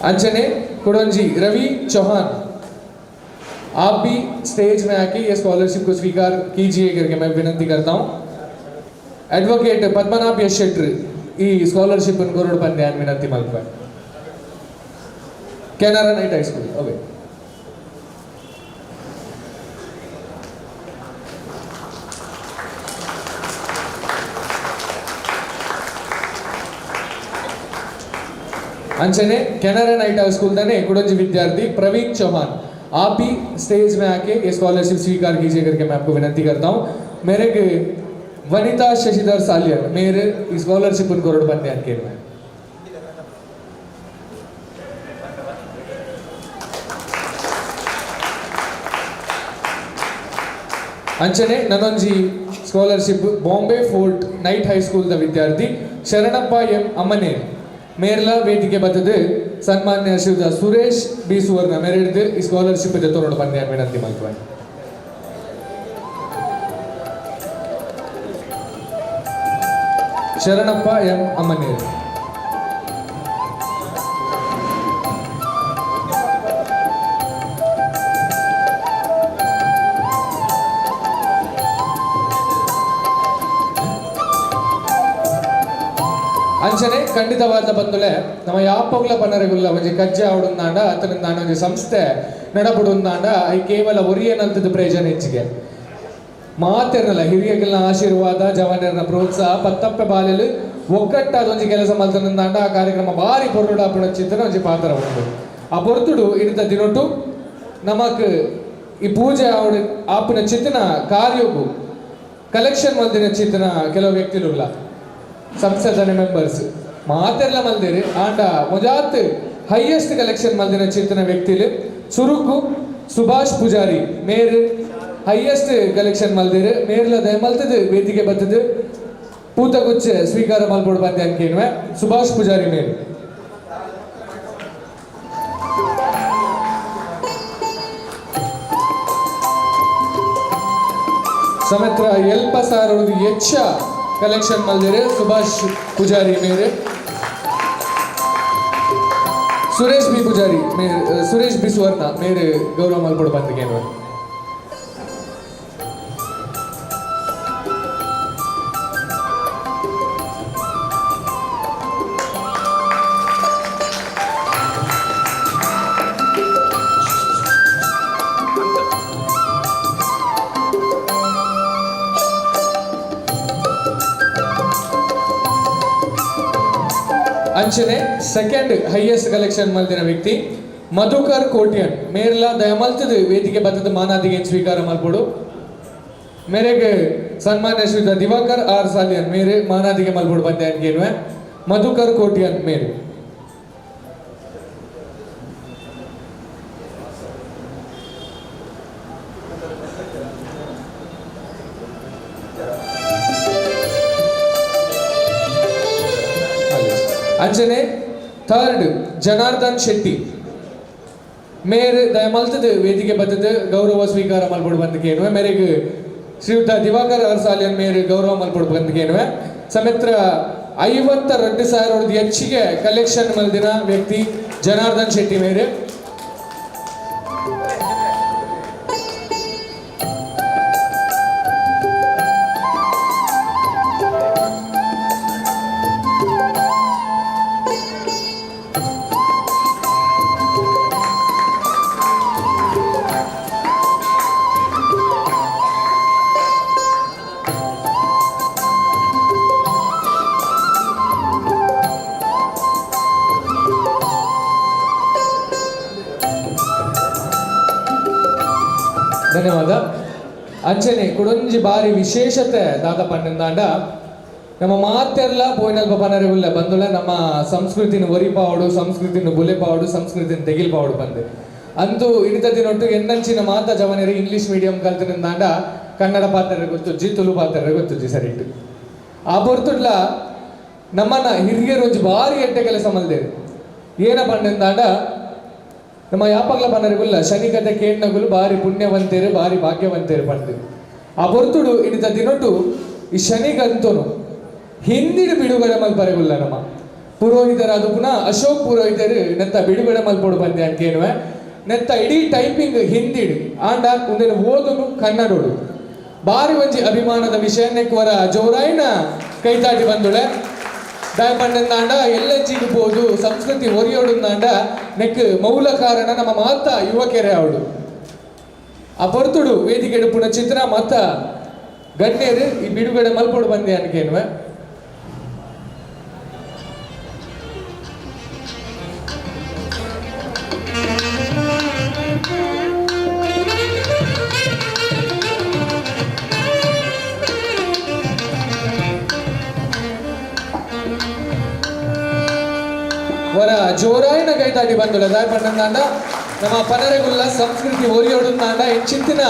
Speaker 17: अंचने कुड़ंजी रवि चौहान आप भी स्टेज में आके ये स्कॉलरशिप को स्वीकार कीजिए करके मैं विनती करता हूँ। एडवोकेट पद्मनाभ यश शेट्टर ई स्कॉलरशिप कोरड पंद्यान विनंती Malpe Canara night high school okay. अंचने Canara night high school दाने कुड़ंजी विद्यार्थी प्रवीण चौहान आप भी स्टेज में आके ये स्कॉलरशिप स्वीकार कीजिए करके मैं आपको विनती करता हूँ। मेरे के वनिता शशिधर सालियन मेरे स्कॉलरशिप कोरड बंदे के में अंचने ननोंजी scholarship Bombay fort night high school the विद्यार्थी शरणप्पा एम अमने ಮೇರ್ಲ ವೇದಿಕೆ ಬತ್ತದು ಸನ್ಮಾನ್ಯ ಶ್ರೀಯುತ ಸುರೇಶ್ ಬಿ ಸುವರ್ಣ ಮೇರೆಡ್ದು ಈ ಸ್ಕಾಲರ್ಶಿಪ್ ಜೊತೆ ಬಂದೆ ವಿನಂತಿ ಮಲ್ಪುವೆ. ಶರಣಪ್ಪ ಎಂ ಅಮ್ಮನೇರ್. ಅಂಚನೆ ಖಂಡಿತವಾದ ಬಂದುಲೆ ನಮ್ಮ ಯಾಪೋಗ್ಲ ಪನರೆಗುಲ್ಲ ಒಂಜಿ ಕಜ್ಜೆ ಆವಡುಂದಾಂಡ ಅತನಿಂದಾಂಡ ಒಂಜಿ ಸಂಸ್ಥೆ ನಡಪುಡುಂದಾಂಡ I ಕೇವಲ ಒರಿಯನಂತದ ಪ್ರಯೋಜನ ಹೆಚ್ಚಿಗೆ ಮಾತೆರ್ನಲ್ಲ ಹಿರಿಯಗಲ್ನ ಆಶೀರ್ವಾದ ಜವಾನರ್ನ ಪ್ರೋತ್ಸಾಹ ಪತ್ತಪ್ಪೆ ಬಾಲೆಲು ಒಗ್ಗಟ್ಟಾದ ಒಂಜಿ ಕೆಲಸ ಮಲ್ತನಿಂದಾಂಡ ಆ ಕಾರ್ಯಕ್ರಮ ಭಾರಿ ಪೊರುಡಾಪುಣ ಚಿತ್ರನ ಒಂಜಿ ಪಾತ್ರ ಉಂಡು. ಆ ಪೊರ್ತುಡು ಇನಿತ ದಿನೊಟು ನಮಕ್ ಈ ಪೂಜೆ ಆವಡು ಆಪುನ ಚಿತ್ರನ ಕಾರ್ಯಗು ಕಲೆಕ್ಷನ್ ಮಲ್ದಿನ ಚಿತ್ರನ ಕೆಲವು ವ್ಯಕ್ತಿಲುಲ್ಲ ಸಂಸದನ ಮೆಂಬರ್ಸ್ ಮಾತೆಲ್ಲ ಮಲ್ದಿರಿ ಆಂಡ ಮೊಜಾತ್ ಹೈಯೆಸ್ಟ್ ಕಲೆಕ್ಷನ್ ಮಲ್ದಿನ ಚಿತ್ರನ ವ್ಯಕ್ತಿಲು ಸುರುಕು ಸುಭಾಷ್ ಪೂಜಾರಿ ಮೇರ್ ಹೈಯೆಸ್ಟ್ ಕಲೆಕ್ಷನ್ ಮಲ್ದಿರು ಮೇರ್ಲ ದಯಮಲ್ತದು ವೇದಿಕೆ ಬತ್ತದು ಪೂತಗುಚ್ಚೆ ಸ್ವೀಕಾರ ಮಲ್ಪೊಡು ಬಂದೆ ಅನ್ಕೇನುವೆ ಸುಭಾಷ್ ಪೂಜಾರಿ ಮೇರ್. ಸಮೇತ್ರ ಎಲ್ಪ ಸಾರೊಳದು ಹೆಚ್ಚ ಕಲೆಕ್ಷನ್ ಮಲ್ದಿರು ಸುಭಾಷ್ ಪೂಜಾರಿ ಮೇರು. ಸುರೇಶ್ ಬಿ ಪೂಜಾರಿ ಮೇರು, ಸುರೇಶ್ ಬಿ ಸುವರ್ಣ ಮೇರು ಗೌರವ ಮಲ್ಪೊಡು ಬಂದಿಗೆ. ಅಂಚನೆ ಸೆಕೆಂಡ್ ಹೈಯೆಸ್ಟ್ ಕಲೆಕ್ಷನ್ ಮಲ್ದಿನ ವ್ಯಕ್ತಿ ಮಧುಕರ್ ಕೋಟ್ಯನ್ ಮೇರ್ಲ ದಯಮಲ್ತದ ವೇದಿಕೆ ಬತ್ತದ ಮಾನಾದಿಗೆ ಸ್ವೀಕಾರ ಮಲ್ಪೊಡು. ಮೇರೆಗೆ ಸನ್ಮಾನ್ಯ ಶ್ರೀ ದಿವಾಕರ್ ಆರ್ ಸಾಲಿಯನ್ ಮೇರೆ ಮಾನಾದಿಗೆ ಮಲ್ಪೊಡು ಬಂದೆ ಅನ್ಗೇನುವೆ ಮಧುಕರ್ ಕೋಟ್ಯನ್ ಮೇರೆ. ಅಂಚನೆ ಥರ್ಡ್ ಜನಾರ್ದನ್ ಶೆಟ್ಟಿ ಮೇರೆ ದಯಮಲ್ತದ ವೇದಿಕೆ ಬತ್ತದ ಗೌರವ ಸ್ವೀಕಾರ ಮಲ್ಪೊಡು ಬಂದಕೇನುವೆ. ಮೇರೆಗೆ ಶ್ರೀಯುತ ದಿವಾಕರ್ ಆರ್ ಸಾಲಿಯನ್ ಮೇರೆ ಗೌರವ ಮಲ್ಪೊಡು ಬಂದಕೇನುವೆ. ಸಮೇತ್ರ 52,000 ಹೆಚ್ಚಿಗೆ ಕಲೆಕ್ಷನ್ ಮಲ್ದಿನ ವ್ಯಕ್ತಿ ಜನಾರ್ದನ್ ಶೆಟ್ಟಿ ಮೇರೆ. ಧನ್ಯವಾದ. ಅಂಚನೆ ಕುಡೊಂಜಿ ಬಾರಿ ವಿಶೇಷತೆ ದಾದ ಪಂಡಂದಾಂಡ ನಮ್ಮ ಮಾತೆರ್ಲ ಪೋಯಿನಲ್ಪ ಪನರೆಗುಲ್ಲ ಬಂದುಲ ನಮ್ಮ ಸಂಸ್ಕೃತಿನ ಒರಿಪಾವಡು, ಸಂಸ್ಕೃತಿನ ಬುಲೆಪಾವಡು, ಸಂಸ್ಕೃತಿನ ತೆಗಿಲ್ಪಾವಡು ಬಂದೆ ಅಂತೂ ಇಡಿತ ದಿನೊಟ್ಟು ಎನ್ನಂಚಿನ ಮಾತಾ ಜವನರು ಇಂಗ್ಲೀಷ್ ಮೀಡಿಯಂ ಕಲ್ತಿನಿಂದಾಂಡ ಕನ್ನಡ ಪಾತ್ರೆ ಗೊತ್ತುಜ್ಜಿ, ತುಳು ಪಾತ್ರೆ ಗೊತ್ತುಜ್ಜಿ ಸರಿ ಇಟ್ಟು ಆ ಪೊರ್ತುಡ್ಲ ನಮ್ಮನ್ನ ಹಿರಿಯರು ಒಂಜಿ ಬಾರಿ ಎಡ್ಡೆ ಕೆಲಸ ಮಲ್ದೇರು. ಏನ ಪಂಡಂದಾಂಡ ನಮ್ಮ ಯಾಪಗ್ಲ ಪನರೆಗುಲ್ಲ ಶನಿಕತೆ ಕೇಂದ್ರಗುಲು ಬಾರಿ ಪುಣ್ಯವಂತೇರು ಬಾರಿ ಭಾಗ್ಯವಂತೇರು ಪಂಡು ಆ ಪೊರ್ತುಡು ಇಡಿತ ದಿನೊಟ್ಟು ಈ ಶನಿಗಂತನು ಹಿಂದಿಡು ಬಿಡುಗಡೆ ಮಲ್ಪರೆಗುಲ್ಲ ನಮ್ಮ ಪುರೋಹಿತರಾದ ಪುನಃ ಅಶೋಕ್ ಪುರೋಹಿತರು ನೆತ್ತ ಬಿಡುಗಡೆ ಮಲ್ಪೊಡು ಬಂದೆ ಅನ್ಕೇನುವೆ. ನೆತ್ತ ಇಡೀ ಟೈಪಿಂಗ್ ಹಿಂದಿಡು ಆಂಡ ಉಂದೆನು ಓದುನು ಕನ್ನಡೋಡು ಬಾರಿ ಒಂಜಿ ಅಭಿಮಾನದ ವಿಷಯ. ನೆಕ್ವರ ಜೋರಾಯಿನ ಕೈತಾಟಿ ಬಂದುಳೆ ದಾಯಪಂಡಂದಾಂಡ ಎಲ್ಲಂಚಿಗೆ ಪೋದು ಸಂಸ್ಕೃತಿ ಒರಿಯೋಡುಂದಾಂಡ ನೆಕ್ ಮೌಲ ಕಾರಣ ನಮ್ಮ ಮಾತ ಯುವಕೆರೆ ಅವಳು. ಆ ಪೊರ್ತುಡು ವೇದಿಕೆ ಪುನಃ ಚಿತ್ರ ಮಾತ ಗಣ್ಯರು ಈ ಬಿಡುಗಡೆ ಮಲ್ಪೊಡು ಬಂದೆ ಅನ್ಕೇನುವೆ. ವರ ಜೋರಾಯಿನ ಕೈತಾಟಿ ಬಂದುಳ ದಾಯಪಂಡಂದಾಂಡ ನಮ್ಮ ಪನರೆಗುಲ್ಲ ಸಂಸ್ಕೃತಿ ಒರಿಯೋಡುಂದಾಂಡ ಎಂಚಿತ್ತಿನ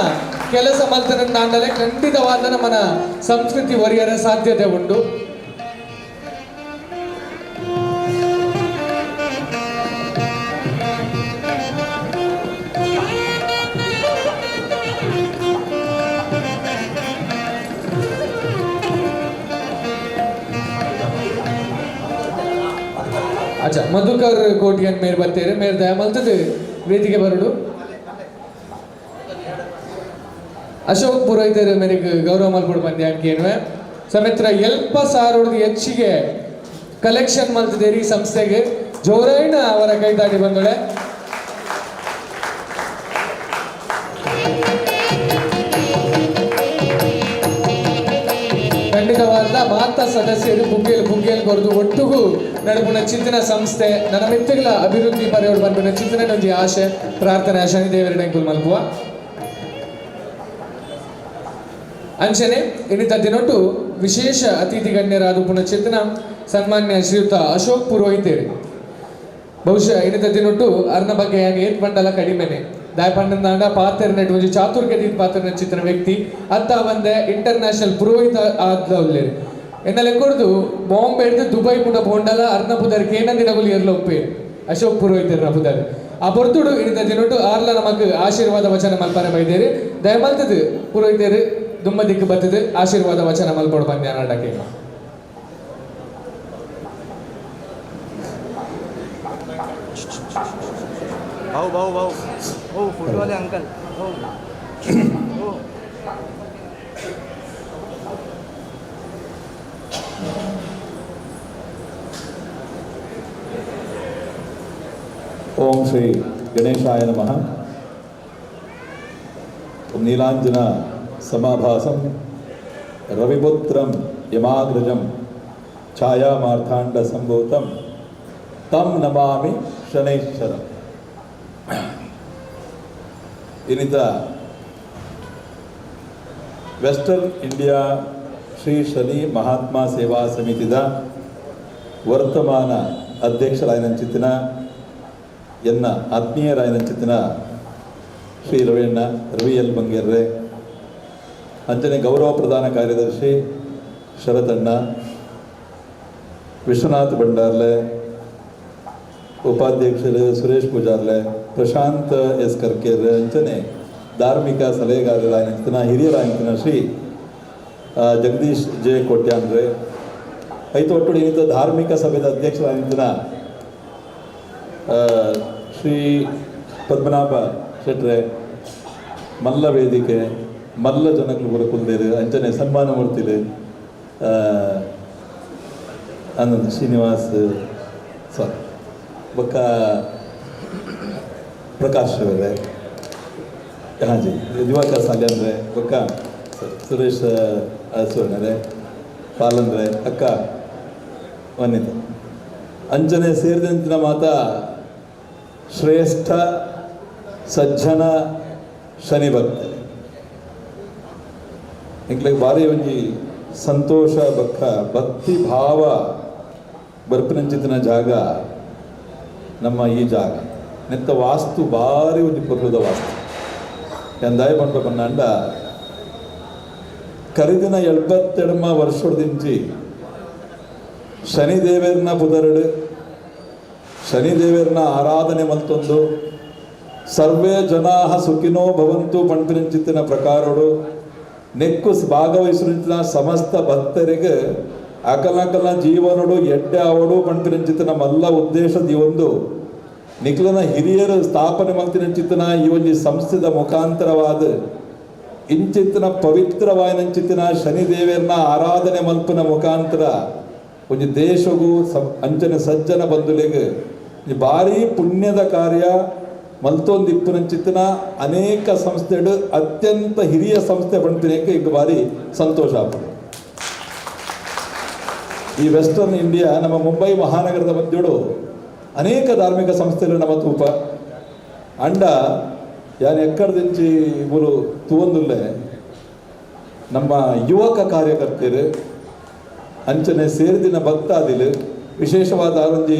Speaker 17: ಕೆಲಸ ಮಲ್ತನಂದಾಂಡಲೆ ಖಂಡಿತವಾದ ನಮ್ಮನ ಸಂಸ್ಕೃತಿ ಒರಿಯರ ಸಾಧ್ಯತೆ ಉಂಟು. ಅಚ್ಚಾ ಮಧುಕರ್ ಕೋಟಿಯನ್ ಮೇರ್ ಬತ್ತೇರು ಮೇರ್ ದಯ ಮಲ್ತದು ವೇದಿಕೆ ಬರಡು. ಅಶೋಕ್ ಪುರೋಹಿತರು ಮೇರೆಗೆ ಗೌರವ ಮಲ್ಪೊಡು ಬಂದೆ ಅನ್ಕೇನುವೆ. ಸಮೇತ್ರ ಎಲ್ಪ ಸಾರೋಡ್ದು ಹೆಚ್ಚಿಗೆ ಕಲೆಕ್ಷನ್ ಮಲ್ತದೇರಿ ಈ ಸಂಸ್ಥೆಗೆ ಜೋರೈನ ಅವರ ಕೈತಾಡಿ ಬಂದೊಳೆ. ಖಂಡಿತವಾದ ಮಾತಾ ಸದಸ್ಯರು ಪುಗ್ಗೇಲ್ ಪುಗ್ಗೇಲ್ ಕೊರದು ಒಟ್ಟುಗು ನಡುಪುನ ಚಿಂತನ ಸಂಸ್ಥೆ ನನ್ನ ಮಿತ್ತುಗಳ ಅಭಿವೃದ್ಧಿ ಪರೆಯೋಡು ಬರ್ಪಿನ ಚಿಂತನೆ ಒಂಜಿ ಆಶೆ ಪ್ರಾರ್ಥನೆ ಶನಿದೇವರ ಟೆಂಕುಲ್ ಮಲ್ಪುವ. ಅಂಚನೆ ಇನ್ನಿತ ದಿನೊಟ್ಟು ವಿಶೇಷ ಅತಿಥಿ ಗಣ್ಯರಾದ ಪುನಃ ಚೇತನ ಸನ್ಮಾನ್ಯ ಶ್ರೀಯುತ ಅಶೋಕ್ ಪುರೋಹಿತೇರಿ. ಬಹುಶಃ ಇನ್ನಿತ ದಿನೊಟ್ಟು ಅರ್ನ ಬಗ್ಗೆ ಯಾನ್ ಏತ್ ಪಂಡಲ ಕಡಿಮೆನೆ ದಾಯಪಂಡಂದಾಂಡ ಪಾತೆರ್ನೆಟ್ ಒಂಜಿ ಚಾತುರ್ಗೆ ಪಾತ್ರ ಚಿತ್ರ ವ್ಯಕ್ತಿ ಅತ್ತ ಬಂದೆ ಇಂಟರ್ ನ್ಯಾಷನಲ್ ಪುರೋಹಿತ ಆದ್ಲ ಉಲ್ಲೇರು. ಎನ್ನಲೆ ಕೊಡ್ದು ಬಾಂಬೆ ಹಿಡ್ದು ದುಬೈ ಪುಟ ಪೋಂಡಲ ಅರ್ನ ಪುದರ್ ಕೇನಂದಿನಗುಲು ಎರ್ಲ ಒಪ್ಪೆ ಅಶೋಕ್ ಪುರೋಹಿತರ್ನ ಪುದರ್. ಆ ಪೊರ್ತುಡು ಇನ್ನಿತ ದಿನೊಟ್ಟು ಆರ್ಲ ನಮಕ್ ಆಶೀರ್ವಾದ ವಚನ ಮಲ್ಪನೆ ಬೈದೇರು. ದಯಮಲ್ತದು ಪುರೋಹಿತರು ದುಮ್ಮ ದಿಕ್ಕು ಬತ್ತದು ಆಶೀರ್ವಾದ ವಚನ ಮಲ್ಪೊಡು ಬಂದೆ ಅನಾಡಕ್ಕೆ.
Speaker 4: भाऊ भाऊ भाऊ हो फोटो वाले अंकल हो हो.
Speaker 21: ಓಂ ಶ್ರೀ ಗಣೇಶಾಯ ನಮಃ. ಓಂ ನೀಲಾಂಜನ ಸಮಾಭಾಸಂ ರವಿಪುತ್ರಂ ಯಮಾಗ್ರಜಂ ಛಾಯಾಮಾರ್ಥಾಂಡ ಸಂಭೂತಂ ತಂ ನಮಾಮಿ ಶನೈಶ್ಚರಂ. ಇನ್ನಿತ ವೆಸ್ಟರ್ನ್ ಇಂಡಿಯಾ ಶ್ರೀ ಶನಿ ಮಹಾತ್ಮ ಸೇವಾ ಸಮಿತಿದ ವರ್ತಮಾನ ಅಧ್ಯಕ್ಷರಾಯನಂಚಿತ್ತಿನ ಎನ್ನ ಆತ್ಮೀಯರಾಯನಂಚಿತ್ತಿನ ಶ್ರೀ ರವಿಯಣ್ಣ ರವಿ ಎಲ್ ಬಂಗೇರ್ರೆ, ಅಂಜನೆ ಗೌರವ ಪ್ರಧಾನ ಕಾರ್ಯದರ್ಶಿ ಶರತಣ್ಣ, ವಿಶ್ವನಾಥ್ ಭಂಡಾರ್ಲೆ, ಉಪಾಧ್ಯಕ್ಷರು ಸುರೇಶ್ ಪೂಜಾರ್ಲೆ, ಪ್ರಶಾಂತ್ ಎಸ್ ಕರ್ಕೇರ್, ಅಂಚನೆ ಧಾರ್ಮಿಕ ಸಲಹೆಗಾರರಾಯನಂಚಿತ್ತಿನ ಹಿರಿಯರಾಯಂಚಿನ ಶ್ರೀ ಜಗದೀಶ್ ಜೆ ಕೋಟ್ಯಾನ್ರೆ, ಐತು ಒಟ್ಟು ಏನಿತ್ತು ಧಾರ್ಮಿಕ ಸಭೆಯ ಅಧ್ಯಕ್ಷರಾಯಂಚಿನ ಶ್ರೀ ಪದ್ಮನಾಭ ಶೆಟ್ರೆ, ಮಲ್ಲ ವೇದಿಕೆ ಮಲ್ಲ ಜನಗಳು ಕೂಡ ಕುಲ್ದೇರು, ಅಂಚನೆ ಸನ್ಮಾನ ಮೂರ್ತಿಲು ಆನಂದ್ ಶ್ರೀನಿವಾಸ್ ಸಾರಿ ಬೊಕ್ಕ ಪ್ರಕಾಶ್ ಅವರೇ, ಹಾಂ ಜಿ ದಿವಾಕರ್ ಸಾಲ್ಯನ್ರೆ, ಬೊಕ್ಕ ಸುರೇಶ್ ಸುವರ್ಣರೆ, ಪಾಲನ್ರೆ, ಅಕ್ಕ ವನಿತ, ಅಂಜನೆ ಸೇರಿದಂತಿನ ಮಾತಾ ಶ್ರೇಷ್ಠ ಸಜ್ಜನ ಶನಿ ಭಕ್ತ ಎಂಕ್ಲೆಗ್ ಭಾರಿ ಒಂಜಿ ಸಂತೋಷ ಬಕ್ಕ ಭಕ್ತಿ ಭಾವ ಬರ್ಪಿನಂಚಿತ್ತಿನ ಜಾಗ ನಮ್ಮ ಈ ಜಾಗ. ನೆತ್ತ ವಾಸ್ತು ಭಾರಿ ಒಂಜಿ ಪೊರ್ಲುದ ವಾಸ್ತು. ಎಂದಾಯ ಪಂಡ ಪನ್ನಾಂಡ ಕರಿದಿನ 72 ವರ್ಷದಿಂಚಿ ಶನಿದೇವರ್ನ ಪುದರಡು ಶನಿದೇವರ್ನ ಆರಾಧನೆ ಮಲ್ತೊಂದು ಸರ್ವೇ ಜನಾಃ ಸುಖಿನೋ ಭವಂತು ಪಂಪಿನಂಚಿತ್ತಿನ ಪ್ರಕಾರಡು ನೆಕ್ಕು ಭಾಗವಹಿಸಿನ ಸಮಸ್ತ ಭಕ್ತರಿಗೆ ಅಕಲಕಲ ಜೀವನಡು ಎಡ್ಡೆ ಅವಡು ಪಂಪಿನಂಚಿತ್ತಿನ ಮಲ್ಲ ಉದ್ದೇಶದ ಈ ಒಂದು ನಿಖಲನ ಹಿರಿಯರು ಸ್ಥಾಪನೆ ಮಲ್ತಿನಂಚಿತ್ತಿನ ಈ ಒಂದು ಸಂಸ್ಥೆದ ಮುಖಾಂತರವಾದ ಇಂಚಿತ್ತಿನ ಪವಿತ್ರವಾಯಿನಂಚಿತ್ತಿನ ಶನಿದೇವರ್ನ ಆರಾಧನೆ ಮಲ್ಪನ ಮುಖಾಂತರ ಒಂಜಿ ದೇಶಗೂ ಅಂಚನೆ ಸಜ್ಜನ ಬಂಧುಲೆಗ್ ಭಾರಿ ಪುಣ್ಯದ ಕಾರ್ಯ ಮಲ್ತೊಂದಿಪ್ಪುನಂಚಿತ್ತಿನ ಅನೇಕ ಸಂಸ್ಥೆಡು ಅತ್ಯಂತ ಹಿರಿಯ ಸಂಸ್ಥೆ ಪಂಪಿನಕ್ಕೆ ಈಗ ಭಾರಿ ಸಂತೋಷ ಆಪುಂಡು. ಈ ವೆಸ್ಟರ್ನ್ ಇಂಡಿಯಾ ನಮ್ಮ ಮುಂಬೈ ಮಹಾನಗರದ ಮಧ್ಯಡು ಅನೇಕ ಧಾರ್ಮಿಕ ಸಂಸ್ಥೆಗಳು ನಮ್ಮ ತೂಪ ಅಂಡ ಯಾನ್ ಎಕ್ಕಡದಿಂಚಿ ಮೂಲು ತೂವೊಂದುಲ್ಲೆ ನಮ್ಮ ಯುವಕ ಕಾರ್ಯಕರ್ತರು ಅಂಚನೆ ಸೇರಿದಿನ ಭಕ್ತಾದಿಲು ವಿಶೇಷವಾದ ಆರೊಂಜಿ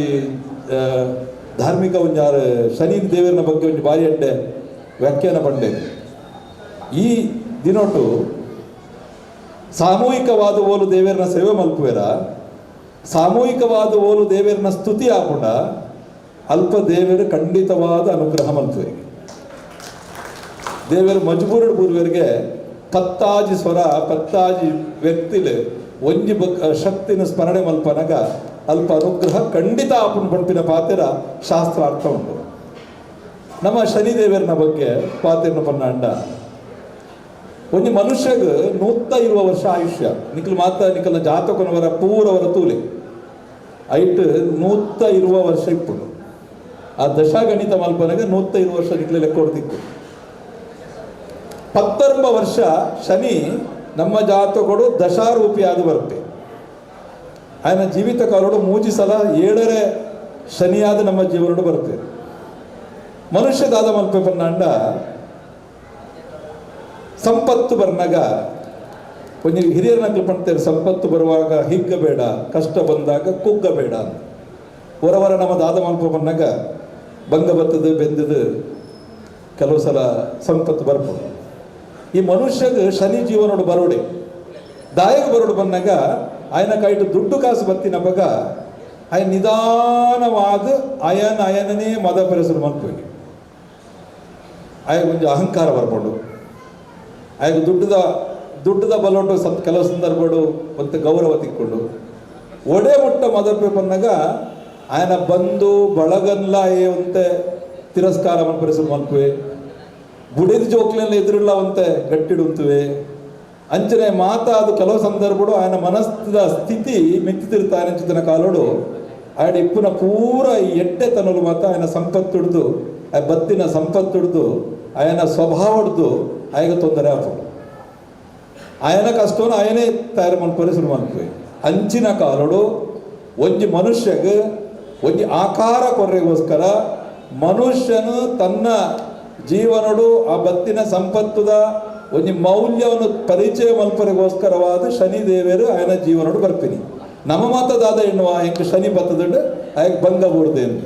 Speaker 21: ಧಾರ್ಮಿಕ ಒಂಜಿ ಆರು ಶನಿ ದೇವರನ ಬಗ್ಗೆ ಒಂಜಿ ಬಾರಿ ಎಡ್ಡೆ ವ್ಯಾಖ್ಯಾನ ಪಂಡೆ. ಈ ದಿನೊಟು ಸಾಮೂಹಿಕವಾದ ಓಲು ದೇವರನ ಸೇವೆ ಮಲ್ಪುವೆರ, ಸಾಮೂಹಿಕವಾದ ಓಲು ದೇವರನ ಸ್ತುತಿ ಆಪುಂಡ ಅಲ್ಪ ದೇವರು ಖಂಡಿತವಾದ ಅನುಗ್ರಹ ಮಲ್ಪುವೆರಿಗೆ. ದೇವರು ಮಜ್ಬೂರುಡು ಪೂರ್ವರಿಗೆ ಪತ್ತಾಜಿ ಸ್ವರ ಪತ್ತಾಜಿ ವ್ಯಕ್ತಿಲು ಒಂಜಿ ಶಕ್ತಿನ ಸ್ಮರಣೆ ಮಲ್ಪನಗ ಅಲ್ಪ ಅನುಗ್ರಹ ಖಂಡಿತ ಆಪುಂಡು ಪಂಪಿನ ಪಾತ್ರ ಶಾಸ್ತ್ರಾರ್ಥ ಉಂಟು. ನಮ್ಮ ಶನಿದೇವರನ ಬಗ್ಗೆ ಪಾತಿರನ ಪನ್ನಾಂಡ ಒಂಜಿ ಮನುಷ್ಯಗ್ 120 ವರ್ಷ ಆಯುಷ್ಯ ನಿಖಲ್ ಮಾತ ನಿಖಲ್ನ ಜಾತಕನವರ ಪೂರವರ ತೂಲೆ ಐಟ್ 120 ವರ್ಷ ಇಪ್ಪುಂಡು. ಆ ದಶಾಗಣಿತ ಮಲ್ಪನಗ 120 ವರ್ಷ ನಿಖಲ ಲೆಕ್ಕ ಕೊಡ್ತಿತ್ತು. 19 ವರ್ಷ ಶನಿ ನಮ್ಮ ಜಾತಕಡು ದಶಾರೂಪಿಯಾದ ಬರ್ತೆ. ಆಯನ ಜೀವಿತ ಕಾಲೋಡು 3 ಸಲ 7 ಶನಿಯಾದ ನಮ್ಮ ಜೀವನಡು ಬರ್ತೇವೆ. ಮನುಷ್ಯದಾದ ಮಲ್ಪೆ ಪನ್ನಾಂಡ ಸಂಪತ್ತು ಬರ್ನಾಗ ಒಂಜಿ ಹಿರಿಯರನ್ನಕ್ಲು ಪಣ್ತೇವೆ, ಸಂಪತ್ತು ಬರುವಾಗ ಹಿಗ್ಗಬೇಡ, ಕಷ್ಟ ಬಂದಾಗ ಕುಗ್ಗಬೇಡ ಅಂತ. ಹೊರವರ ನಮ್ಮ ದಾದ ಮಲ್ಪ ಬಂದಾಗ ಭಂಗ ಬತ್ತದು ಬೆಂದದು ಕೆಲವು ಸಲ ಸಂಪತ್ತು ಬರ್ಬೋದು. ಈ ಮನುಷ್ಯಗೆ ಶನಿ ಜೀವನೋಡು ಬರೋಡೆ ದಾಯಕ ಬರೋಡು ಬಂದಾಗ ಆಯನ ಕೈಟು ದುಡ್ಡು ಕಾಸು ಬತ್ತಿನ ಬಗ ಆಯ ನಿಧಾನವಾದ ಅಯನ ಅಯನನೇ ಮದ ಪರಿಸರ ಮಲ್ಪೋಗಿ ಆಯ ಕೊಂಚ ಅಹಂಕಾರ ಬರ್ಕೊಂಡು ಆಯಗ ದುಡ್ಡದ ದುಡ್ಡದ ಬಲೋಟು ಕೆಲವು ಸಂದರ್ಭಡು ಮತ್ತು ಗೌರವ ತಿಕ್ಕೊಂಡು ಒಡೆ ಮುಟ್ಟ ಮದಪೆ ಬಂದಾಗ ಆಯನ ಬಂದು ಬಳಗನ್ಲ ಏವಂತೆ ತಿರಸ್ಕಾರ ಮಲ್ಪರೆ ಮಲ್ಪುವೆ ಬುಡಿದ ಜೋಕ್ಲೆಲ್ಲ ಎದುರುಳ್ಳ ಒಂತೆ ಗಟ್ಟಿಡುಂತುವೆ ಅಂಚನೆ ಮಾತಾ ಅದು ಕೆಲವು ಸಂದರ್ಭಡು ఆయన ಮನಸ್ಸಿದ ಸ್ಥಿತಿ ಮೆತ್ತಿತಿರ್ತಾನೆ ಅಂಚಿನ ಕಾಲೋಡು ಆಯಡ ಇಪ್ಪುನ ಪೂರ ಎಡ್ಡೆ ತನಲು ಮಾತ ఆయన ಸಂಪತ್ತುಡ್ದು ಆ ಬತ್ತಿನ ಸಂಪತ್ತುಡ್ದು ఆయన ಸ್ವಭಾವಡ್ದು ಆಯಗ ತೊಂದರೆ ಆಪು ఆయన ಕಷ್ಟವನ್ನು ఆయనే ತಯಾರು ಮಲ್ಪರೆ ಶುರು ಮಲ್ಪುವೆ ಅಂಚಿನ ಕಾಲೋಡು ಒಂಜಿ ಮನುಷ್ಯಗ್ ಒಂಜಿ ಆಕಾರ ಕೊರ್ರೆಗೋಸ್ಕರ ಮನುಷ್ಯನು ತನ್ನ ಜೀವನಡು ಆ ಬತ್ತಿನ ಸಂಪತ್ತುದ ಒಂಜಿ ಮೌಲ್ಯವನ್ನು ಪರಿಚಯ ಮಲ್ಪರೆಗೋಸ್ಕರವಾದ ಶನಿದೇವರು ఆయన ಜೀವನಡು ಬರ್ತೀನಿ ನಮ್ಮ ಮಾತ ದಾದ ಎನ್ನುವ ಎಂಕ್ ಶನಿ ಬತ್ತದುಂಡು ಆಯಗ್ ಭಂಗ ಬೋರ್ದೆ ಅಂತ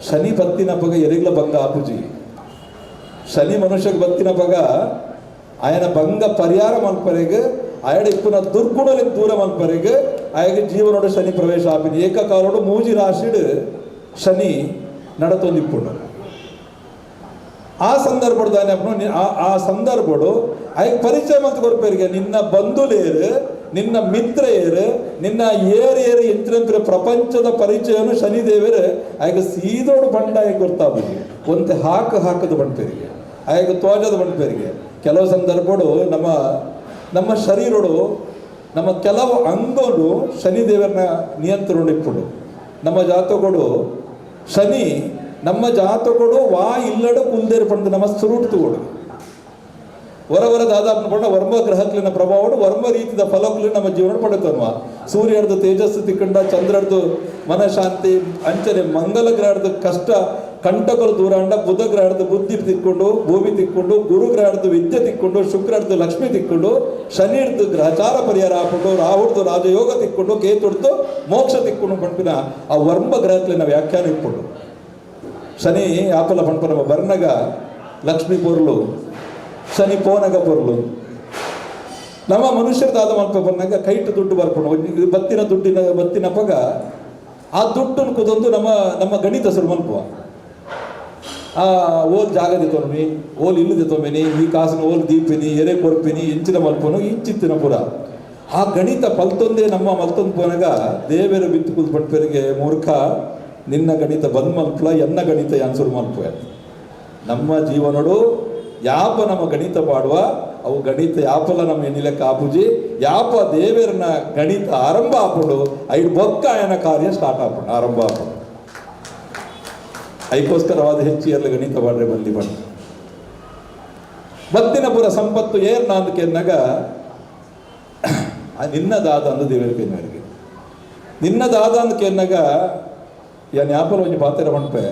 Speaker 21: ಶನಿ ಬತ್ತಿನ ಪಗ ಎರಿಗ್ಲ ಭಂಗ ಆಪುಜಿ ಶನಿ ಮನುಷ್ಯಗೆ ಬತ್ತಿನ ಪಗ ఆయన ಭಂಗ ಪರಿಹಾರ ಮಲ್ಪರೆಗ್ ಆಯಡ ಇಪ್ಪುನ ದುರ್ಗುಣಲಿಗೆ ದೂರ ಮಲ್ಪರೆಗ್ ಆಯಗ ಜೀವನೋಡು ಶನಿ ಪ್ರವೇಶ ಆಪಿನಿ ಏಕಕಾಲೋಡು ಮೂಜಿ ರಾಶಿಡು ಶನಿ ನಡತೊಂದಿಪ್ಪುಂಡು ಆ ಸಂದರ್ಭಡು ದಾನೆ ಆ ಸಂದರ್ಭಡು ಆಯಗ್ ಪರಿಚಯ ಮಲ್ತ್ ಕೊರ್ಪೆರಿಗೆ ನಿನ್ನ ಬಂಧುಲೇರು ನಿನ್ನ ಮಿತ್ರೆಯರು ನಿನ್ನ ಏರ್ ಏರು ಎಂಚಿನಂತರ ಪ್ರಪಂಚದ ಪರಿಚಯನು ಶನಿದೇವರು ಆಯಗ ಸೀದೋಡು ಬಂಡ ಆಯಗ್ ಗೊತ್ತಾಬುಜಿ ಒಂತೆ ಹಾಕು ಹಾಕದು ಬಂಡ್ಪೆರಿಗೆ ಆಯಗ ತೋಜದ ಬಂಡ್ಪೆರಿಗೆ ಕೆಲವು ಸಂದರ್ಭಡು ನಮ್ಮ ನಮ್ಮ ಶರೀರಡು ನಮ್ಮ ಕೆಲವು ಅಂಗನು ಶನಿದೇವರನ್ನ ನಿಯಂತ್ರಣ ಇಪ್ಪುಡು ನಮ್ಮ ಜಾತಕಡು ಶನಿ ನಮ್ಮ ಜಾತಕಡು ವಾ ಇಲ್ಲಡು ಕುಲ್ದೇರು ಪಂಡು ನಮ್ಮ ಸುರುಟು ತಗೋಡು ಹೊರವರ ದಾದಾಪ್ನ ಪಂಡ ವರ್ಮ ಗ್ರಹಕ್ಲಿನ ಪ್ರಭಾವಡು ವರ್ಮ ರೀತಿಯ ಫಲಕ್ಲಿ ನಮ್ಮ ಜೀವನ ಪಡೆತನ್ವ ಸೂರ್ಯರ್ದು ತೇಜಸ್ಸು ತಿಕ್ಕಂಡ ಚಂದ್ರರ್ದು ಮನಶಾಂತಿ ಅಂಚನೆ ಮಂಗಲ ಗ್ರಹದ ಕಷ್ಟ ಕಂಟಕಲು ದೂರಾಂಡ ಬುಧ ಗ್ರಹದ ಬುದ್ಧಿ ತಿಕ್ಕೊಂಡು ಭೂಮಿ ತಿಕ್ಕೊಂಡು ಗುರು ಗ್ರಹದ ವಿದ್ಯೆ ತಿಕ್ಕೊಂಡು ಶುಕ್ರರ್ದು ಲಕ್ಷ್ಮಿ ತಿಕ್ಕೊಂಡು ಶನಿರ್ದು ಗ್ರಹಚಾರ ಪರಿಹಾರ ಹಾಕೊಂಡು ರಾಹುರ್ದು ರಾಜಯೋಗ ತಿಕ್ಕೊಂಡು ಕೇತುರ್ದು ಮೋಕ್ಷ ತಿಕ್ಕೊಂಡು ಪಂಪಿನ ಆ ವರ್ಮ ಗ್ರಹಕ್ಲಿನ ವ್ಯಾಖ್ಯಾನ ಇಟ್ಕೊಂಡು ಶನಿ ಯಾಪಲ ಪಂಪನ ಬರ್ನಗ ಲಕ್ಷ್ಮೀ ಪೊರ್ಲು ಶನಿ ಪೋನಗ ಪೊರ್ಲು ನಮ್ಮ ಮನುಷ್ಯರದಾದ ಮಲ್ಪ ಬರ್ನಾಗ ಕೈಟು ದುಡ್ಡು ಬರ್ಪುಂಡು ಬತ್ತಿನ ದುಡ್ಡಿನ ಬತ್ತಿನ ಪಗ ಆ ದುಡ್ಡನ್ನು ಕುದೊಂದು ನಮ್ಮ ನಮ್ಮ ಗಣಿತ ಸುರು ಮಲ್ಪುವ ಆ ಓಲ್ ಜಾಗದಿ ತೊಂಬಿ ಓಲ್ ಇಲ್ಲದೆ ತೊಂಬಿನಿ ಈ ಕಾಸಿನ ಓಲ್ ದೀಪಿನಿ ಎರೆ ಕೊರ್ಪಿನಿ ಇಂಚಿನ ಮಲ್ಪನು ಇಂಚಿತ್ತಿನ ಪುರ ಆ ಗಣಿತ ಪಲ್ತೊಂದೇ ನಮ್ಮ ಮಲ್ತೊಂದು ಪೋನಗ ದೇವರು ಬಿತ್ತು ಕುಲ್ದು ಪಂಪೆರಿಗೆ ಮೂರ್ಖ ನಿನ್ನ ಗಣಿತ ಬಂದ್ ಮಲ್ಪಲ ಎನ್ನ ಗಣಿತ ಯಾನ್ಸುರು ಮಲ್ಪುವ ನಮ್ಮ ಜೀವನಡು ಯಾಪ ನಮ್ಮ ಗಣಿತ ಪಾಡುವ ಅವು ಗಣಿತ ಯಾಪಲ ನಮ್ಮ ಎಣ್ಣಿಲೆಕ್ಕ ಆಪುಜಿ ಯಾಪ ದೇವರನ್ನ ಗಣಿತ ಆರಂಭ ಆಪುಂಡು ಐಡು ಬೊಕ್ಕ ಆಯನ ಕಾರ್ಯ ಸ್ಟಾರ್ಟ್ ಆಪುಂಡು ಆರಂಭ ಆಪುಂಡು ಐಕೋಸ್ಕರವಾದ ಹೆಚ್ಚು ಎಲ್ಲ ಗಣಿತ ಪಾಡ್ರೆ ಬಂದಿ ಬಂದು ಬತ್ತಿನ ಪುರ ಸಂಪತ್ತು ಏರ್ ನಾಂದಕೆನ್ನಾಗ ನಿನ್ನ ದಾದ ಅಂದು ದೇವರ ಕೆನ್ನವರಿಗೆ ನಿನ್ನ ದಾದ ಅಂದಕೆನ್ನಾಗ ಯಾನ್ ಯಾಪಲ ಒಂಜಿ ಪಾತೆರ ಪನ್ಪೆ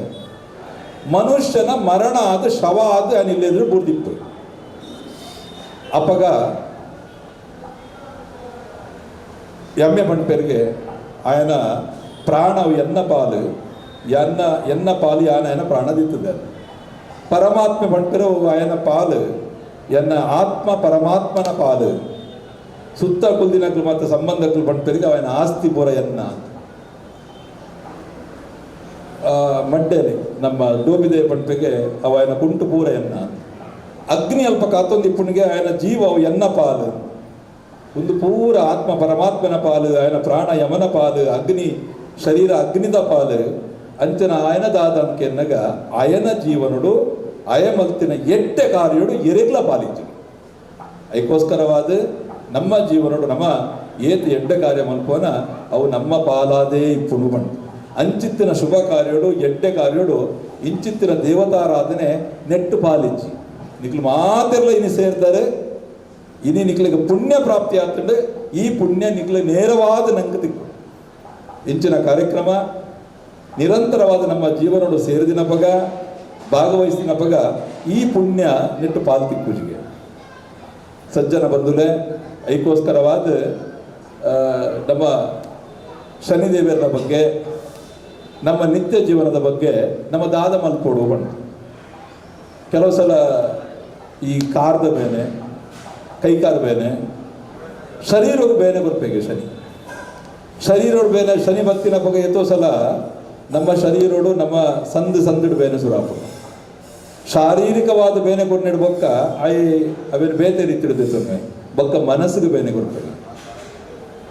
Speaker 21: ಮನುಷ್ಯನ ಮರಣ ಆದ ಶವ ಆದ ಇಲ್ಲೆದ್ರು ಬುರ್ದಿಪ್ಪು ಅಪಗ ಎಮ್ಮೆ ಪನ್ಪೆರ್ಗೆ ಆಯನ ಪ್ರಾಣವು ಎನ್ನ ಪಾಲು ಎನ್ನ ಎನ್ನ ಪಾಲು ಯಾನ ಆಯನ ಪ್ರಾಣ ದಿತ್ತದೆ ಪರಮಾತ್ಮ ಪನ್ಪೆರು ಆಯನ ಪಾಲು ಎನ್ನ ಆತ್ಮ ಪರಮಾತ್ಮನ ಪಾಲು ಸುತ್ತ ಕುಲ್ದಿನಕ್ಲು ಮತ್ತು ಸಂಬಂಧಕ್ಲು ಪನ್ಪೆರಿಗೆ ಅವನ ಆಸ್ತಿ ಪೂರ ಎನ್ನ ಅಂತ ಮಡ್ಡೇಲಿ ನಮ್ಮ ಡೋಬಿದೆ ಪಂಪೆಗೆ ಅವ ಕುಂಟು ಪೂರ ಎನ್ನ ಅಗ್ನಿ ಅಲ್ಪ ಕಾತೊಂದು ಇಪ್ಪುಣಿಗೆ ಆಯನ ಜೀವ ಅವು ಎನ್ನ ಪಾಲು ಒಂದು ಪೂರ ಆತ್ಮ ಪರಮಾತ್ಮನ ಪಾಲು ಆಯನ ಪ್ರಾಣ ಯಮನ ಪಾಲು ಅಗ್ನಿ ಶರೀರ ಅಗ್ನಿದ ಪಾಲು ಅಂಚನ ಆಯನ ದಾದ ಅಂಕೆನ್ನಗ ಅಯನ ಜೀವನುಡು ಅಯಮಲ್ತಿನ ಎಟ್ಟೆ ಕಾರ್ಯಡು ಎರೆಗ್ಲ ಪಾಲಿಂಚು ಅದಕ್ಕೋಸ್ಕರವಾದ ನಮ್ಮ ಜೀವನಡು ನಮ್ಮ ಏತ್ ಎಡ್ಡೆ ಕಾರ್ಯ ಮಲ್ಪೋನ ಅವು ನಮ್ಮ ಪಾಲಾದೇ ಇಪ್ಪುಣು ಬಂಡು ಅಂಚಿತ್ತಿನ ಶುಭ ಕಾರ್ಯಡು ಎಡ್ಡೆ ಕಾರ್ಯಡು ಇಂಚಿತ್ತಿನ ದೇವತಾರಾಧನೆ ನೆಟ್ಟು ಪಾಲಿಂಚಿ ನಿಕ್ಲು ಮಾತೆಲ್ಲ ಇನಿ ಸೇರ್ತಾರೆ ಇನಿ ನಿಕ್ಲಿಗೆ ಪುಣ್ಯ ಪ್ರಾಪ್ತಿ ಆಗ್ತದೆ ಈ ಪುಣ್ಯ ನಿಕ್ಲು ನೇರವಾದ ನಂಗೆ ತಿಕ್ಕು ಇಂಚಿನ ಕಾರ್ಯಕ್ರಮ ನಿರಂತರವಾದ ನಮ್ಮ ಜೀವನಡು ಸೇರಿದಿನ ಪಗ ಭಾಗವಹಿಸಿನ ಪಗ ಈ ಪುಣ್ಯ ನೆಟ್ಟು ಪಾಲ್ ತಿಕ್ಕುಜಿಗೆ ಸಜ್ಜನ ಬಂಧುಲೆ ಐಕೋಸ್ಕರವಾದ ನಮ್ಮ ಶನಿದೇವರ ಬಗ್ಗೆ ನಮ್ಮ ನಿತ್ಯ ಜೀವನದ ಬಗ್ಗೆ ನಮ್ಮ ದಾದ ಮಲ್ಪೋಡು ಬಣ್ಣ ಕೆಲವು ಸಲ ಈ ಕಾರ್ದ ಬೇನೆ ಕೈಕಾದ ಬೇನೆ ಶರೀರಕ್ಕೆ ಬೇನೆ ಬರ್ಬೇಕು ಶನಿ ಶರೀರೋಡು ಬೇನೆ ಶನಿ ಬತ್ತಿನ ಪಗ ಎತ್ತೋ ಸಲ ನಮ್ಮ ಶರೀರೋಡು ನಮ್ಮ ಸಂದು ಸಂದಿಡು ಬೇನೆ ಸುರಾಪು ಶಾರೀರಿಕವಾದ ಬೇನೆ ಕೊಡ್ನಿಡು ಬೊಕ್ಕ ಆಯ್ ಅವೇನು ಬೇತೆ ರೀತಿ ಬೊಕ್ಕ ಮನಸ್ಸಿಗೆ ಬೇನೆ ಕೊಡ್ಬೇಕು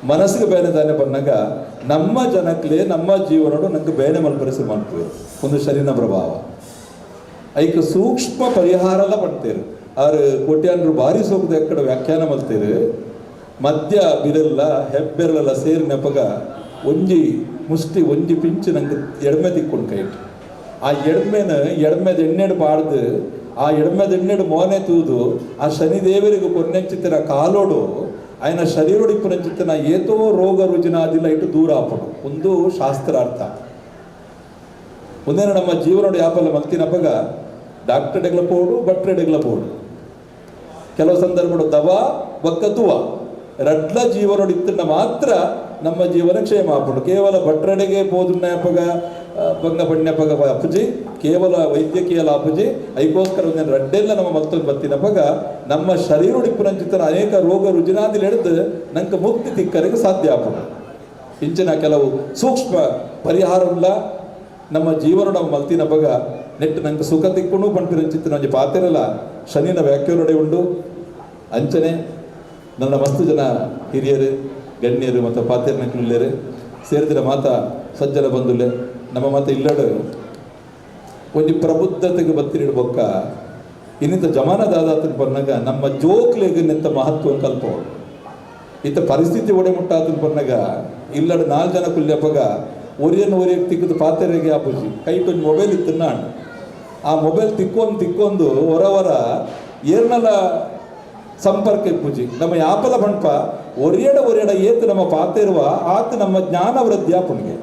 Speaker 21: ಮನಸ್ಸಿಗೆ ಬೇನೆ ತಾನೆ ಬಂದಾಗ ನಮ್ಮ ಜನಕ್ಲೆ ನಮ್ಮ ಜೀವನಡು ನಂಗೆ ಬೇನೆ ಮಲ್ಪರಿಸಿ ಮಾಡ್ತೀವಿ ಒಂದು ಶರೀರ ಪ್ರಭಾವ. ಐಕ್ ಸೂಕ್ಷ್ಮ ಪರಿಹಾರಲ ಪಡ್ತೇರು ಆರು ಕೋಟ್ಯಾನ್ರು ಭಾರಿ ಸೋಕದ ಎಕ್ಕಡ ವ್ಯಾಖ್ಯಾನ ಮಲ್ತೇರು ಮಧ್ಯ ಬಿರಲ್ಲ ಹೆಬ್ಬೆರಲ್ಲ ಸೇರಿ ನೆಪಗ ಒಂಜಿ ಮುಷ್ಟಿ ಒಂಜಿ ಪಿಂಚು ನಂಗೆ ಎಡ್ಮೆ ತಿಕ್ಕೊಂಡು ಕೈಟ್ ಆ ಎಡ್ಮೆನ ಎಡ್ಮೆದ ಎಣ್ಣೆಡು ಪಾಡ್ದು ಆ ಎಡ್ಮೆದ ಎಣ್ಣೆಡು ಮೋನೆ ತೂದು ಆ ಶನಿದೇವರಿಗೆ ಕೊನ್ನೆಂಚಿತ್ತಿನ ಕಾಲೋಡು ఆయన ಶರೀರೋಡು ಇಪ್ಪುನಂಚಿತ್ತಿನ ಏತೋ ರೋಗ ರುಜಿನಾದಿಲ್ಲ ಇಟ್ಟು ದೂರ ಆಪಡು ಒಂದು ಶಾಸ್ತ್ರಾರ್ಥ. ಒಂದೇನ ನಮ್ಮ ಜೀವನೋಡು ಯಾಪಲ್ಲ ಮಲ್ತಿನಪ್ಪಗ ಡಾಕ್ಟರ್ ಡೆಗ್ಲ ಪೋಡು ಭಟ್ರೆ ಡೆಗ್ಲ ಪೋಡು ಕೆಲವು ಸಂದರ್ಭಡು ದವಾ ಬಕ್ಕ ದುವಾ ರಡ್ಲ ಜೀವನೋಡು ಇತ್ತನ್ನ ಮಾತ್ರ ನಮ್ಮ ಜೀವನ ಕ್ಷೇಮ ಆಪುಂಡು. ಕೇವಲ ಭಟ್ರಡೆಗೆ ಪೋದುನ್ನಪಗ ಬಂಗ ಪಣ್ಯಪಗ ಅಪ್ಪುಜಿ ಕೇವಲ ವೈದ್ಯಕೀಯ ಲಾಪುಜಿ ಐಕೋಸ್ಕರ ಒಂದೇನು ರಡ್ಡೆಲ್ಲ ನಮ್ಮ ಮತ್ತೊಂದು ಬತ್ತಿನಪಗ ನಮ್ಮ ಶರೀರೋಡಿಪ್ಪುನಂಚಿತನ ಅನೇಕ ರೋಗ ರುಜಿನಾದಿಲ್ ಹಿಡಿದು ನಂಗೆ ಮುಕ್ತಿ ತಿಕ್ಕರಿಗೆ ಸಾಧ್ಯ ಆಪುಂಡು. ಇಂಚಿನ ಕೆಲವು ಸೂಕ್ಷ್ಮ ಪರಿಹಾರವುಳ್ಳ ನಮ್ಮ ಜೀವನ ನಮ್ಮ ಮಲ್ತಿನಪಗ ನೆಟ್ಟು ನಂಗೆ ಸುಖ ತಿಕ್ಕುನು ಪಂಪಿನಂಚಿತ್ತಿನ ಒಂಜಿ ಪಾತಿರಲ್ಲ ಶನಿನ ವ್ಯಾಖ್ಯಾನೊಡೆ ಉಂಡು. ಅಂಚನೆ ನನ್ನ ಮಸ್ತು ಜನ ಹಿರಿಯರು ಗಣ್ಯರು ಮತ್ತು ಪಾತಿರ್ನಕ್ಕಿಲ್ಲೇರು ಸೇರಿದಿರ ಮಾತ ಸಜ್ಜನ ಬಂದುಲ್ಲೆ ನಮ್ಮ ಮಾತ ಇಲ್ಲಡು ಒಂಜಿ ಪ್ರಬುದ್ಧತೆಗೆ ಬತ್ತಿರಿಡು ಬೊಕ್ಕ ಇನ್ನಿಂತ ಜಮಾನ ದಾದಾತನ ಬನ್ನಾಗ ನಮ್ಮ ಜೋಕ್ಲೆಗ್ ನಿಂತ ಮಹತ್ವ ಕಲ್ಪವಳು. ಇತ್ತ ಪರಿಸ್ಥಿತಿ ಒಡೆ ಮುಟ್ಟಾತನ ಬನ್ನಾಗ ಇಲ್ಲಡು 4 ಜನ ಕುಲ್ಯಪ್ಪಗ ಒರಿಯನ್ನು ಒರಿಯಕ್ಕೆ ತಿಕ್ಕದು ಪಾತೆರೆಗೆ ಆಪುಜಿ ಕೈಟ್ ಒಂದು ಮೊಬೈಲ್ ಇತ್ತು ನಾನು ಆ ಮೊಬೈಲ್ ತಿಕ್ಕೊಂಡು ತಿಕ್ಕೊಂಡು ಹೊರವರ ಏರ್ನಲ ಸಂಪರ್ಕ ಇಪ್ಪುಜಿ ನಮ್ಮ ಯಾಪಲ ಬಂಡ್ಪ ಒರಿಯಡ ಒರಿಯಡ ಏತು ನಮ್ಮ ಪಾತೆರುವ ಆತ ನಮ್ಮ ಜ್ಞಾನ ವೃದ್ಧಿ ಆಪುಣಿಗೆ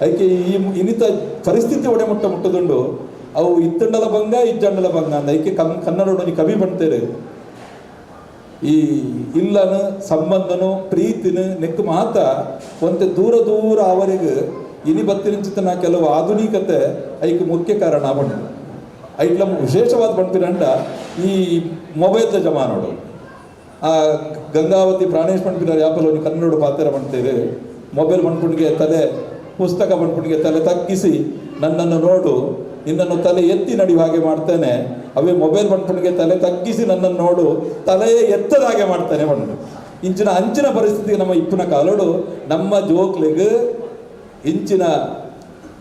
Speaker 21: ಅದಕ್ಕೆ ಈ ಇನ್ನಿತ ಪರಿಸ್ಥಿತಿ ಒಡೆ ಮುಟ್ಟ ಮುಟ್ಟದುಂಡು ಅವು ಇತ್ತಂಡಲ ಭಂಗ ಇಜ್ಜಂಡಲ ಭಂಗ ಅಂದ ಐಕೆ ಕನ್ನಡ ಒಂಜಿ ಕವಿ ಬಣ್ತೇರು ಈ ಇಲ್ಲನು ಸಂಬಂಧನು ಪ್ರೀತಿನ ನೆಕ್ಕು ಮಾತ ಒಂತೆ ದೂರ ದೂರ ಅವರಿಗೆ ಇನಿ ಬತ್ತಿನಂಚಿತನ ಕೆಲವು ಆಧುನಿಕತೆ ಐಕ್ ಮುಖ್ಯ ಕಾರಣ ಬಣ್ಣ ಐಟ್ಲ ವಿಶೇಷವಾದ ಬಣ್ಪಿರಂಡ ಈ ಮೊಬೈಲ್ದ ಜಮಾನೋಡು ಆ ಗಂಗಾವತಿ ಪ್ರಾಣೇಶ್ ಪಣ್ಪಿನಾರ್ ಯಾಪಲ ಒಂಜಿ ಕನ್ನಡ ಪಾತ್ರ ಬಣ್ತೇವೆ ಮೊಬೈಲ್ ಬಣ್ಪುಣಿಗೆ ತಲೆ ಪುಸ್ತಕ ಬಣ್ಪುಣಿಗೆ ತಲೆ ತಗ್ಗಿಸಿ ನನ್ನನ್ನು ನೋಡು ನಿನ್ನನ್ನು ತಲೆ ಎತ್ತಿ ನಡೆಯುವ ಹಾಗೆ ಮಾಡ್ತೇನೆ ಅವೇ ಮೊಬೈಲ್ ಬಣ್ಪುಣಿಗೆ ತಲೆ ತಗ್ಗಿಸಿ ನನ್ನನ್ನು ನೋಡು ತಲೆಯೇ ಎತ್ತದ ಹಾಗೆ ಮಾಡ್ತಾನೆ ಬಣ್ಣ ಇಂಚಿನ ಅಂಚಿನ ಪರಿಸ್ಥಿತಿ ನಮ್ಮ ಇಪ್ಪುನ ಕಾಲೋಡು ನಮ್ಮ ಜೋಕ್ಲಿಗೆ ಇಂಚಿನ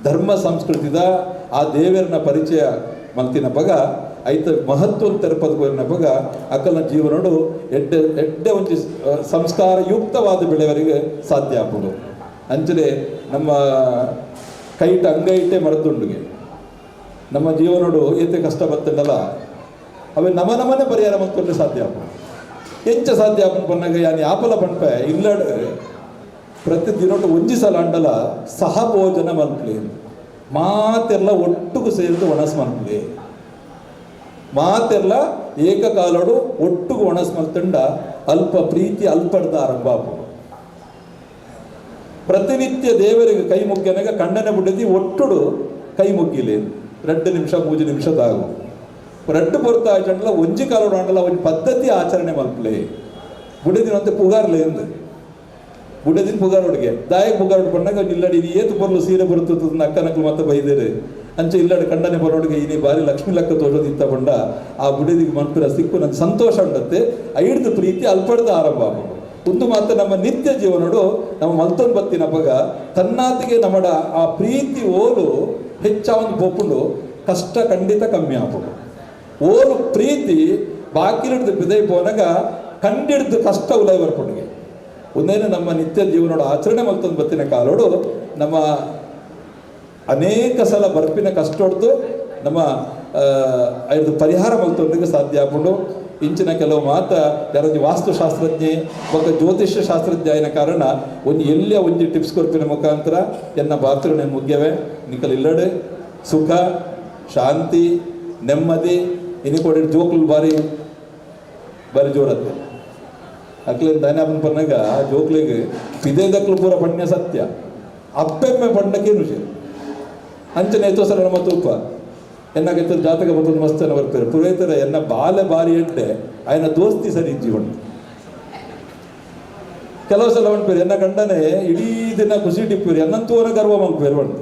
Speaker 21: ಧರ್ಮ ಸಂಸ್ಕೃತಿದ ಆ ದೇವರನ್ನ ಪರಿಚಯ ಮಲ್ತಿನ ಪಗ ಐತ ಮಹತ್ವ ತೆರಪದ ಪಗ ಅಕ್ಕನ ಜೀವನೋಡು ಎಡ್ಡೆ ಎಡ್ಡೆ ಒಂಜಿ ಸಂಸ್ಕಾರಯುಕ್ತವಾದ ಬೆಳೆವರಿಗೆ ಸಾಧ್ಯ ಆಪುಂಡು. ಅಂಚನೆ ನಮ್ಮ ಕೈಟ ಅಂಗೈಟೆ ಮರೆತುಂಡುಗೆ ನಮ್ಮ ಜೀವನೋಡು ಏತೆ ಕಷ್ಟ ಬತ್ತಂಡಲ್ಲ ಅವೇ ನಮ ನಮನೆ ಪರಿಹಾರ ಮಲ್ತೊಂಡು ಸಾಧ್ಯ ಆಪುಂಡು. ಎಂಚ ಸಾಧ್ಯ ಆಪುಂಡು ಪನ್ನಾಗ ಯಾನ್ ಯಾಪಲ ಪಂಪೆ ಇಲ್ಲಡ್ ಪ್ರತಿ ದಿನೊಟ್ಟು ಒಂಜಿ ಸಲ ಅಂಡಲ ಸಹಭೋಜನ ಮಲ್ಪಲಿ ಮಾತೆಲ್ಲ ಒಟ್ಟುಗು ಸೇರಿದು ಒಣಸ್ ಮಲ್ಪಲಿ ಮಾತೆಲ್ಲ ಏಕಕಾಲಡು ಒಟ್ಟುಗು ಒಣಸ್ ಮಲ್ತಂಡ ಅಲ್ಪ ಪ್ರೀತಿ ಅಲ್ಪಡ್ದ ಆರಂಭ ಆಪುಂಡು. ಪ್ರತಿನಿತ್ಯ ದೇವರಿಗೆ ಕೈ ಮುಗ್ಗನಾಗ ಕಣ್ಣನೆ ಬುಡದಿ ಒಟ್ಟುಡು ಕೈ ಮುಗ್ಗಿಲಿ 2 ನಿಮಿಷ 3 ನಿಮಿಷ ತಾಗು ರಡ್ಡು ಪೊರ್ತ ಆಯ್ತಂಡಲ ಒಂಜಿ ಕಾಲಡು ಅಂಡಲ ಒಂಜಿ ಪದ್ಧತಿ ಆಚರಣೆ ಮಲ್ಪಲಿ ಬುಡದಿನಂತೆ ಪುಗಾರ್ಲೆ ಎಂದು ಬುಡದಿನ ಪುಗಾರೋಡಿಗೆ ದಾಯಕ್ ಪುಗಾರೋಡು ಪಣ್ಣಾಗ ಇಲ್ಲಡಿ ಇದು ಏತು ಪೊರ್ಲು ಸೀರೆ ಬರುತ್ತದೆ ಅಕ್ಕನಕ್ಲು ಮತ್ತೆ ಬೈದೇರು ಅಂಚೆ ಇಲ್ಲಡೆ ಕಂಡನೆ ಬರೋಡಿಗೆ ಇನಿ ಬಾರಿ ಲಕ್ಷ್ಮೀ ಲಕ್ಕ ತೋಜೋದು ಇತ್ತ ಬಂಡ ಆ ಬುಡದಿಗೆ ಮನ್ಪಿರ ಸಿಕ್ಕು ನನ್ನ ಸಂತೋಷ ಉಂಡತ್ತೆ ಐಡ್ದು ಪ್ರೀತಿ ಅಲ್ಪಡ್ದ ಆರಂಭ ಆಪುಂಡು. ಒಂದು ಮಾತ್ರ ನಮ್ಮ ನಿತ್ಯ ಜೀವನೋಡು ನಮ್ಮ ಮಲ್ತೊಂದು ಬತ್ತಿನ ಪಗ ತನ್ನಾತಿಗೆ ನಮ್ಮಡ ಆ ಪ್ರೀತಿ ಓಲು ಹೆಚ್ಚಾವೊಂದು ಪೋಪುಂಡು ಕಷ್ಟ ಖಂಡಿತ ಕಮ್ಮಿ ಆಪುಂಡು. ಓಲು ಪ್ರೀತಿ ಬಾಕಿಲಿಡ್ದು ಬಿದೈ ಪೋನಾಗ ಕಂಡಿಡ್ದು ಕಷ್ಟ ಉಲೈ ಬರ್ಪುಂಡಿಗೆ ಒಂದೇನು ನಮ್ಮ ನಿತ್ಯ ಜೀವನೋಡು ಆಚರಣೆ ಮಲ್ತೊಂದು ಬತ್ತಿನ ಕಾಲೋಡು ನಮ್ಮ ಅನೇಕ ಸಲ ಬರ್ಪಿನ ಕಷ್ಟ ಹೊಡೆದು ನಮ್ಮ ಐದು ಪರಿಹಾರ ಮಲ್ತೊಂದಿಗೆ ಸಾಧ್ಯ ಆಪುಂಡು. ಇಂಚಿನ ಕೆಲವು ಮಾತ ಯಾರೊಂಜಿ ವಾಸ್ತುಶಾಸ್ತ್ರಜ್ಞೆ ಬೊಕ್ಕ ಜ್ಯೋತಿಷ್ಯ ಶಾಸ್ತ್ರಜ್ಞ ಆಯಿನ ಕಾರಣ ಒಂಜಿ ಎಲ್ಲಿಯ ಒಂಜಿ ಟಿಪ್ಸ್ ಕೊರ್ಪಿನ ಮುಖಾಂತರ ಎನ್ನ ಬಾತ್ರೂಮ್ ಮುಗ್ಯವೆ ನಿಕಲ್ ಇಲ್ಲಡೆ ಸುಖ ಶಾಂತಿ ನೆಮ್ಮದಿ ಇನಿ ಕೊಡಿ ಜೋಕ್ಲು ಬಾರಿ ಬಾರಿ ಜೋರತ್ತೆ ಅಕ್ಲೇನು ದಾನ್ಯಾಪನ ಪನ್ನಾಗ ಆ ಜೋಕ್ಲಿಗೆ ಪಿದೇದಕ್ಲು ಪೂರ ಪಣ್ಯ ಸತ್ಯ ಅಪ್ಪೆಮ್ಮೆ ಪಣ್ಣಕ್ಕೇನು ವಿಷಯ ಅಂಚನೆ ಎತ್ತೋ ಸಲ ನಮ್ಮ ತೂಪ ಎನ್ನಾಗೈತೆ ಜಾತಕ ಬರ್ತದೆ ಮಸ್ತನ ಬರ್ತಾರೆ ಪುರೋಹಿತರ ಎನ್ನ ಬಾಲೆ ಬಾರಿ ಎಡ್ಡೆ ಆಯನ ದೋಸ್ತಿ ಸರಿ ಜೀವನ ಕೆಲವು ಸಲ ಉಂಟು ಎನ್ನ ಗಂಡನೆ ಇಡೀ ದಿನ ಖುಷಿ ಟಿಪ್ಪೇರು ಎನ್ನಂತೂರ ಗರ್ವ ಮಲ್ಪೇರು ಉಂಟು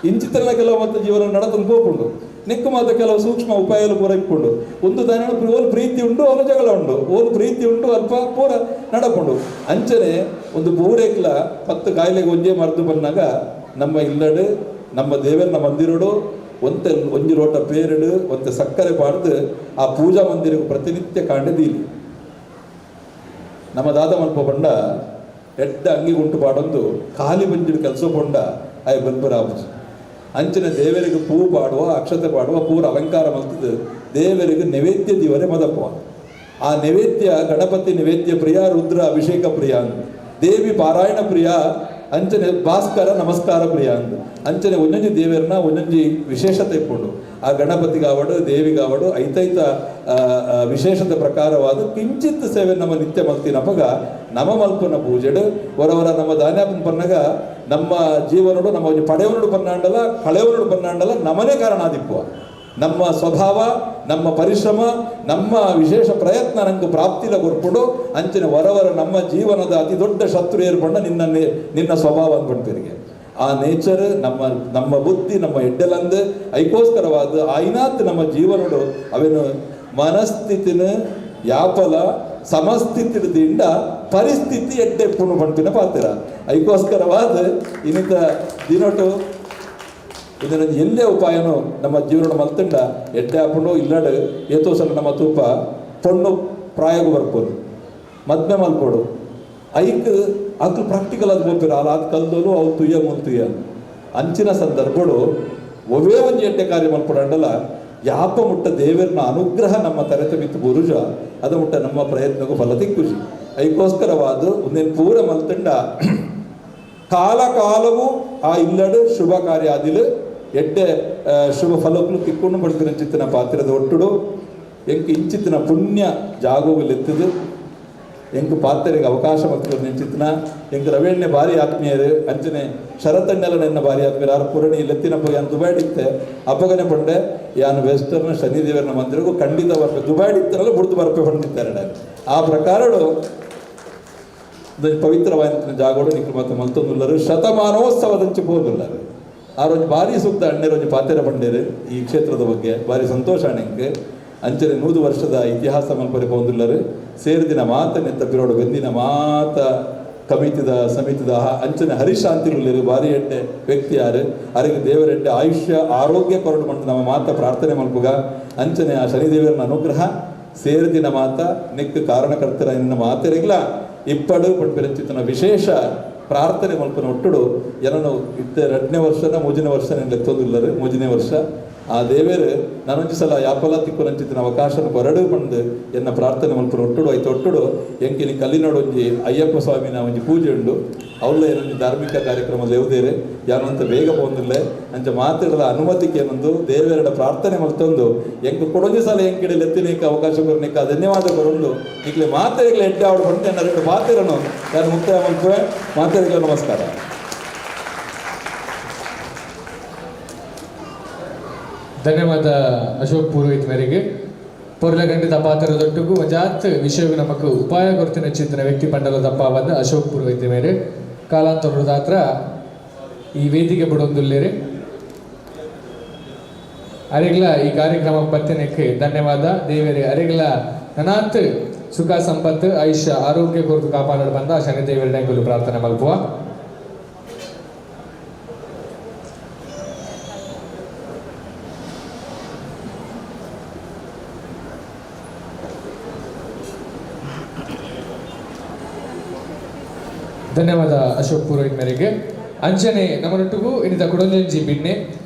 Speaker 21: ಇಂಚಿತಲ್ಲ ಕೆಲವು ಮತ್ತು ಜೀವನ ನಡತಂದು ಪೋಪುಂಡು ನಿಕ್ಕು ಮಾತ್ರ ಕೆಲವು ಸೂಕ್ಷ್ಮ ಉಪಾಯಲು ಪೂರ ಇಟ್ಕೊಂಡು ಒಂದು ದಾನ ಓಲು ಪ್ರೀತಿ ಉಂಟು ಓಲು ಜಗಳ ಉಂಡು ಓಲು ಪ್ರೀತಿ ಉಂಟು ಅಲ್ಪ ಪೂರ ನಡಪುಂಡು ಅಂಚನೆ ಒಂದು ಪೂರೇಕ್ಲ 10 ಕಾಯಿಲೆಗೆ ಒಂಜೇ ಮದ್ದು ಬಂದಾಗ ನಮ್ಮ ಇಲ್ಲಡು ನಮ್ಮ ದೇವರನ ಮಂದಿರೋಡು ಒಂತೆ ಒಂಜಿ ಲೋಟ ಪೇರಡು ಒಂತೆ ಸಕ್ಕರೆ ಪಾಡ್ದು ಆ ಪೂಜಾ ಮಂದಿರಕ್ಕೆ ಪ್ರತಿನಿತ್ಯ ಕಾಂಡೆ ದೀಲಿ. ನಮ್ಮ ದಾದ ಮಲ್ಪ ಪಂಡ ಎಡ್ಡ ಅಂಗಿ ಗುಂಟು ಪಾಡೊಂದು ಖಾಲಿ ಬಂಜಿಡು ಕೆಲಸ ಪೊಂಡ ಆಯ್ ಬನ್ಪರ ಆಪುಜಿ. ಅಂಚಿನ ದೇವರಿಗೆ ಪೂ ಪಾಡುವ ಅಕ್ಷತೆ ಪಾಡುವ ಪೂರ ಅಲಂಕಾರ ಮಲ್ತದ್ದು ದೇವರಿಗೆ ನೈವೇದ್ಯ ದಿವರೆ ಮದಪ್ಪುವ. ಆ ನೈವೇದ್ಯ ಗಣಪತಿ ನೈವೇದ್ಯ ಪ್ರಿಯ, ರುದ್ರ ಅಭಿಷೇಕ ಪ್ರಿಯ ಅಂದ್, ದೇವಿ ಪಾರಾಯಣ ಪ್ರಿಯ, ಅಂಚನೆ ಭಾಸ್ಕರ ನಮಸ್ಕಾರ ಪ್ರಿಯ ಅಂದ್. ಅಂಚನೆ ಒಂದೊಂಜಿ ದೇವರನ್ನ ಒಂದೊಂಜಿ ವಿಶೇಷತೆ ಇಪ್ಪುಂಡು. ಆ ಗಣಪತಿಗಾವಡು ದೇವಿಗಾವಡು ಐತೈತ ವಿಶೇಷತೆ ಪ್ರಕಾರವಾದ ಕಿಂಚಿತ್ ಸೇವೆ ನಮ್ಮ ನಿತ್ಯ ಮಲ್ತಿನಪಗ ನಮ ಮಲ್ಪನ ಪೂಜೆಡು ಹೊರವರ ನಮ್ಮ ದಾನ್ಯಾಪನ ಪನ್ನಗ ನಮ್ಮ ಜೀವನೋಡು ನಮ್ಮ ಒಂಜಿ ಪಡೆಯವನುಡು ಪನ್ನಾಂಡಲ ಕಳೆಯವನುಡು ಪನ್ನಾಂಡಲ ನಮನೇ ಕಾರಣಾದಿಪ್ಪುವ. ನಮ್ಮ ಸ್ವಭಾವ ನಮ್ಮ ಪರಿಶ್ರಮ ನಮ್ಮ ವಿಶೇಷ ಪ್ರಯತ್ನ ನಂಗೆ ಪ್ರಾಪ್ತಿಲ ಕೊರ್ಪುಡು. ಅಂಚಿನ ವರವರ ನಮ್ಮ ಜೀವನದ ಅತಿ ದೊಡ್ಡ ಶತ್ರು ಏರ್ಪಂಡ ನಿನ್ನ ನಿನ್ನ ಸ್ವಭಾವ ಅಂದ್ಕೊಂಡ್ತಿರಿಗೆ. ಆ ನೇಚರ್ ನಮ್ಮ ನಮ್ಮ ಬುದ್ಧಿ ನಮ್ಮ ಎಡ್ಡೆಲಂದು ಐಕೋಸ್ಕರವಾದ ಆಯ್ನಾತ್ ನಮ್ಮ ಜೀವನಡು ಅವೇನು ಮನಸ್ಥಿತಿನ ಯಾಪಲ ಸಮಸ್ಥಿತಿದಿಂದ ಪರಿಸ್ಥಿತಿ ಎಡ್ಡೆ ಪುಣು ಪಂಪಿನ ಪಾತ್ರ ಐಕೋಸ್ಕರವಾದ ಇನ್ನಿತ ದಿನಟು ಇದನ್ನ ಎಲ್ಲೇ ಉಪಾಯನು ನಮ್ಮ ಜೀವನ ಮಲ್ತಂಡ ಎಡ್ಡೆ ಆಪುಂಡು ಇಲ್ಲಡು ಏತೋ ಸಲ ನಮ್ಮ ತೂಪ ಪೊಣ್ಣು ಪ್ರಾಯಗು ಬರ್ಬೋದು ಮದ್ಮೆ ಮಲ್ಪೋಡು ಐಕ್ ಅಕ್ಲು ಪ್ರಾಕ್ಟಿಕಲ್ ಅದು ಬೋಪಿರ ಅಲ್ಲ ಅದು ಕಲ್ದೋಲು ಅವು ತುಯ್ಯ ಮುಲ್ ತುಯ್ಯ ಅಂಚಿನ ಸಂದರ್ಭಡು ಒವೇ ಒಂಜಿ ಎಡ್ಡೆ ಕಾರ್ಯ ಮಲ್ಪಡಂಡಲ ಯಾಪ ಮುಟ್ಟ ದೇವರನ ಅನುಗ್ರಹ ನಮ್ಮ ತರೆತ ಮಿತ್ತು ಬುರುಜ ಅದು ಮುಟ್ಟ ನಮ್ಮ ಪ್ರಯತ್ನಕ್ಕೂ ಫಲ ತಿಕ್ಕುಜಿ. ಐಕೋಸ್ಕರವಾದ ಒಂದೇನು ಪೂರ ಮಲ್ತಂಡ ಕಾಲ ಕಾಲವು ಆ ಇಲ್ಲಡು ಶುಭ ಕಾರ್ಯ ಆದಿಲು ಎಡ್ಡೆ ಶುಭ ಫಲಕ್ಕೂ ತಿಕ್ಕೊಂಡು ಪಡ್ತಿನ ಚಿತ್ತಿನ ಪಾತ್ರದ ಒಟ್ಟುಡು ಎಂಕ್ ಇಂಚಿತ್ತಿನ ಪುಣ್ಯ ಜಾಗೋಗಲೆತ್ತದು ಎಂಕ್ ಪಾತ್ರೆಗೆ ಅವಕಾಶ ಮಕ್ಕಳು ನಿಂಚಿತ್ತಿನ ಎಂಕ್ ರವೇಣ್ಯ ಭಾರಿ ಆತ್ಮೀಯರು ಅಂಚನೆ ಶರತಣ್ಣೆಲ್ಲ ನನ್ನ ಭಾರಿ ಆತ್ಮೀಯರು ಆರು ಪುರಣಿ ಲೆತ್ತಿನಪ್ಪ ಯಾನ್ ದುಬಾಡಿತ್ತೆ ಅಪ್ಪಗನೆ ಪಂಡೆ ಯಾನ್ ವೆಸ್ಟರ್ನ್ ಶನಿದೇವರನ ಮಂದಿರಗೂ ಖಂಡಿತ ಬರ್ಪೆ ದುಬಾಡಿತ್ತರಲ್ಲ ಬುಡ್ದು ಬರ್ಪೆ ಹೊಂದಿದ್ದಾರೆ. ಆ ಪ್ರಕಾರಡು ಪವಿತ್ರವಾದ ಜಾಗೋಡು ನಿಕ್ಲು ಮತ್ತು ಮಲ್ತೊಂದುಲ್ಲರು ಶತಮಾನೋತ್ಸವದಂಚಿ ಪೋದುಲ್ಲರು. ಆ ರೋಜು ಭಾರಿ ಸೂಕ್ತ ಅಣ್ಣೆ ಪಾತೆರ ಬಂಡೇರು ಈ ಕ್ಷೇತ್ರದ ಬಗ್ಗೆ ಭಾರಿ ಸಂತೋಷ ಅಣ್ಣಂಗೆ. ಅಂಚನೆ 100 ವರ್ಷದ ಇತಿಹಾಸ ಮಲ್ಪರೆ ಪೋಂದುಲ್ಲರು ಸೇರಿದಿನ ಮಾತ ನೆತ್ತ ಪಿರೋಡು ಬೆಂದಿನ ಮಾತ ಕಮಿತಿದ ಸಮಿತಿದ ಅಂಚನೆ ಹರಿಶಾಂತಿರುಲ್ಲರು ಭಾರಿ ಎಡ್ಡೆ ವ್ಯಕ್ತಿ ಯಾರು ಅರಿಗೆ ದೇವರೆಡ್ಡೆ ಆಯುಷ್ಯ ಆರೋಗ್ಯ ಕೊರಡು ಮಂಡು ನಮ್ಮ ಮಾತ ಪ್ರಾರ್ಥನೆ ಮಲ್ಪುಗ. ಅಂಚನೆ ಆ ಶನಿದೇವರನ ಅನುಗ್ರಹ ಸೇರಿದಿನ ಮಾತ ನೆಕ್ ಕಾರಣಕರ್ತರ ನಿನ್ನ ಮಾತೆರೆಗ್ಲ ಇಪ್ಪಡು ಪಡ್ಪೆರಂಚಿತನ ವಿಶೇಷ ಪ್ರಾರ್ಥನೆ ಮಲ್ಪನ ಒಟ್ಟುಡು ಏನನು ಇತ್ತ 2ನೇ ವರ್ಷನ 3ನೇ ವರ್ಷ ಲೆತ್ತೊಂದುಲ್ಲರು 3ನೇ ವರ್ಷ ಆ ದೇವೇರು ನಾನೊಂಜಿ ಸಲ ಯಾಪಲ ತಿಕ್ಕುನಂಚಿತನ ಅವಕಾಶನ ಕೊರಡು ಪಂದು ಎನ್ನ ಪ್ರಾರ್ಥನೆ ಮಲ್ಪನ ಒಟ್ಟುಡು ಐತ ಒಟ್ಟುಡು ಎಂಕಿನಿ ಕಲ್ಲಿನೋಡೊಂಜಿ ಅಯ್ಯಪ್ಪ ಸ್ವಾಮಿನ ಒಂಜಿ ಪೂಜೆ ಉಂಡು ಅವಳ ಏನೊಂಜಿ ಧಾರ್ಮಿಕ ಕಾರ್ಯಕ್ರಮ ದೇವದೇರೆ ಯಾನಂತ ಬೇಗ ಪೋಂದಿಲ್ಲ ಅಂಚ ಮಾತಾಡಲ ಅನುಮತಿಗೆ ಏನೊಂದು ದೇವರ ಪ್ರಾರ್ಥನೆ ಮಲ್ತೊಂದು ಎಂಕ್ ಕೊಡೊಂಜಿ ಸಲ ಎಂಕಿಡೆ ಲೆತ್ತಿನೇಕ ಅವಕಾಶ ಕೊರನೇಕ ಧನ್ಯವಾದ ಕೊರೊಂದು ಈಗಲೇ ಮಾತೆರೆಗ್ಲ ಎಡ್ಡೆ ಆವಡು ಬಂತೆ ಎನ್ನ 2 ಮಾತೆರನು ನಾನು ಮುಕ್ತಾಯ ಮಲ್ಪುವೆ. ಮಾತೆರೆಗ್ಲ ನಮಸ್ಕಾರ.
Speaker 17: ಧನ್ಯವಾದ ಅಶೋಕ್ ಪುರೋಹಿತ್ ಮೇರೆಗೆ. ಪೊರ್ಲಗಂಡಿ ತಪಾತರದೊಟ್ಟಿಗೂ ಒಂಜಾತ್ ವಿಷಯವು ನಮಕ್ ಉಪಾಯ ಕೊರ್ತಿನ ಚಿಂತನೆ ವ್ಯಕ್ತಿ ಪಂಡಲ ತಪ್ಪಾವಂದ ಅಶೋಕ್ ಪುರೋಹಿತ್ ಮೇರೆ ಕಾಲಾಂತರದಾತ್ರ ಈ ವೇದಿಕೆ ಬಿಡೊಂದುಲ್ಲೇರಿ. ಅರೆಗ್ಲ ಈ ಕಾರ್ಯಕ್ರಮ ಪತ್ತಿನಕ್ಕೆ ಧನ್ಯವಾದ. ದೇವರೇ ಅರೆಗ್ಲ ನನಾತ್ ಸುಖ ಸಂಪತ್ತು ಆಯುಷ್ಯ ಆರೋಗ್ಯ ಕೊರತು ಕಾಪಾಡಲು ಬಂದ ಶನಿದೇವರ ಪ್ರಾರ್ಥನೆ ಮಲ್ಪುವ. ಧನ್ಯವಾದ ಅಶೋಕ್ ಪುರೋಹಿತ್ ಮೇರೆಗೆ. ಅಂಚನೆ ನಮ್ಮನೊಟ್ಟಿಗೂ ಇನ್ನಿತ ಕೊಡೊಂಜಿ ಬಿನ್ನೆ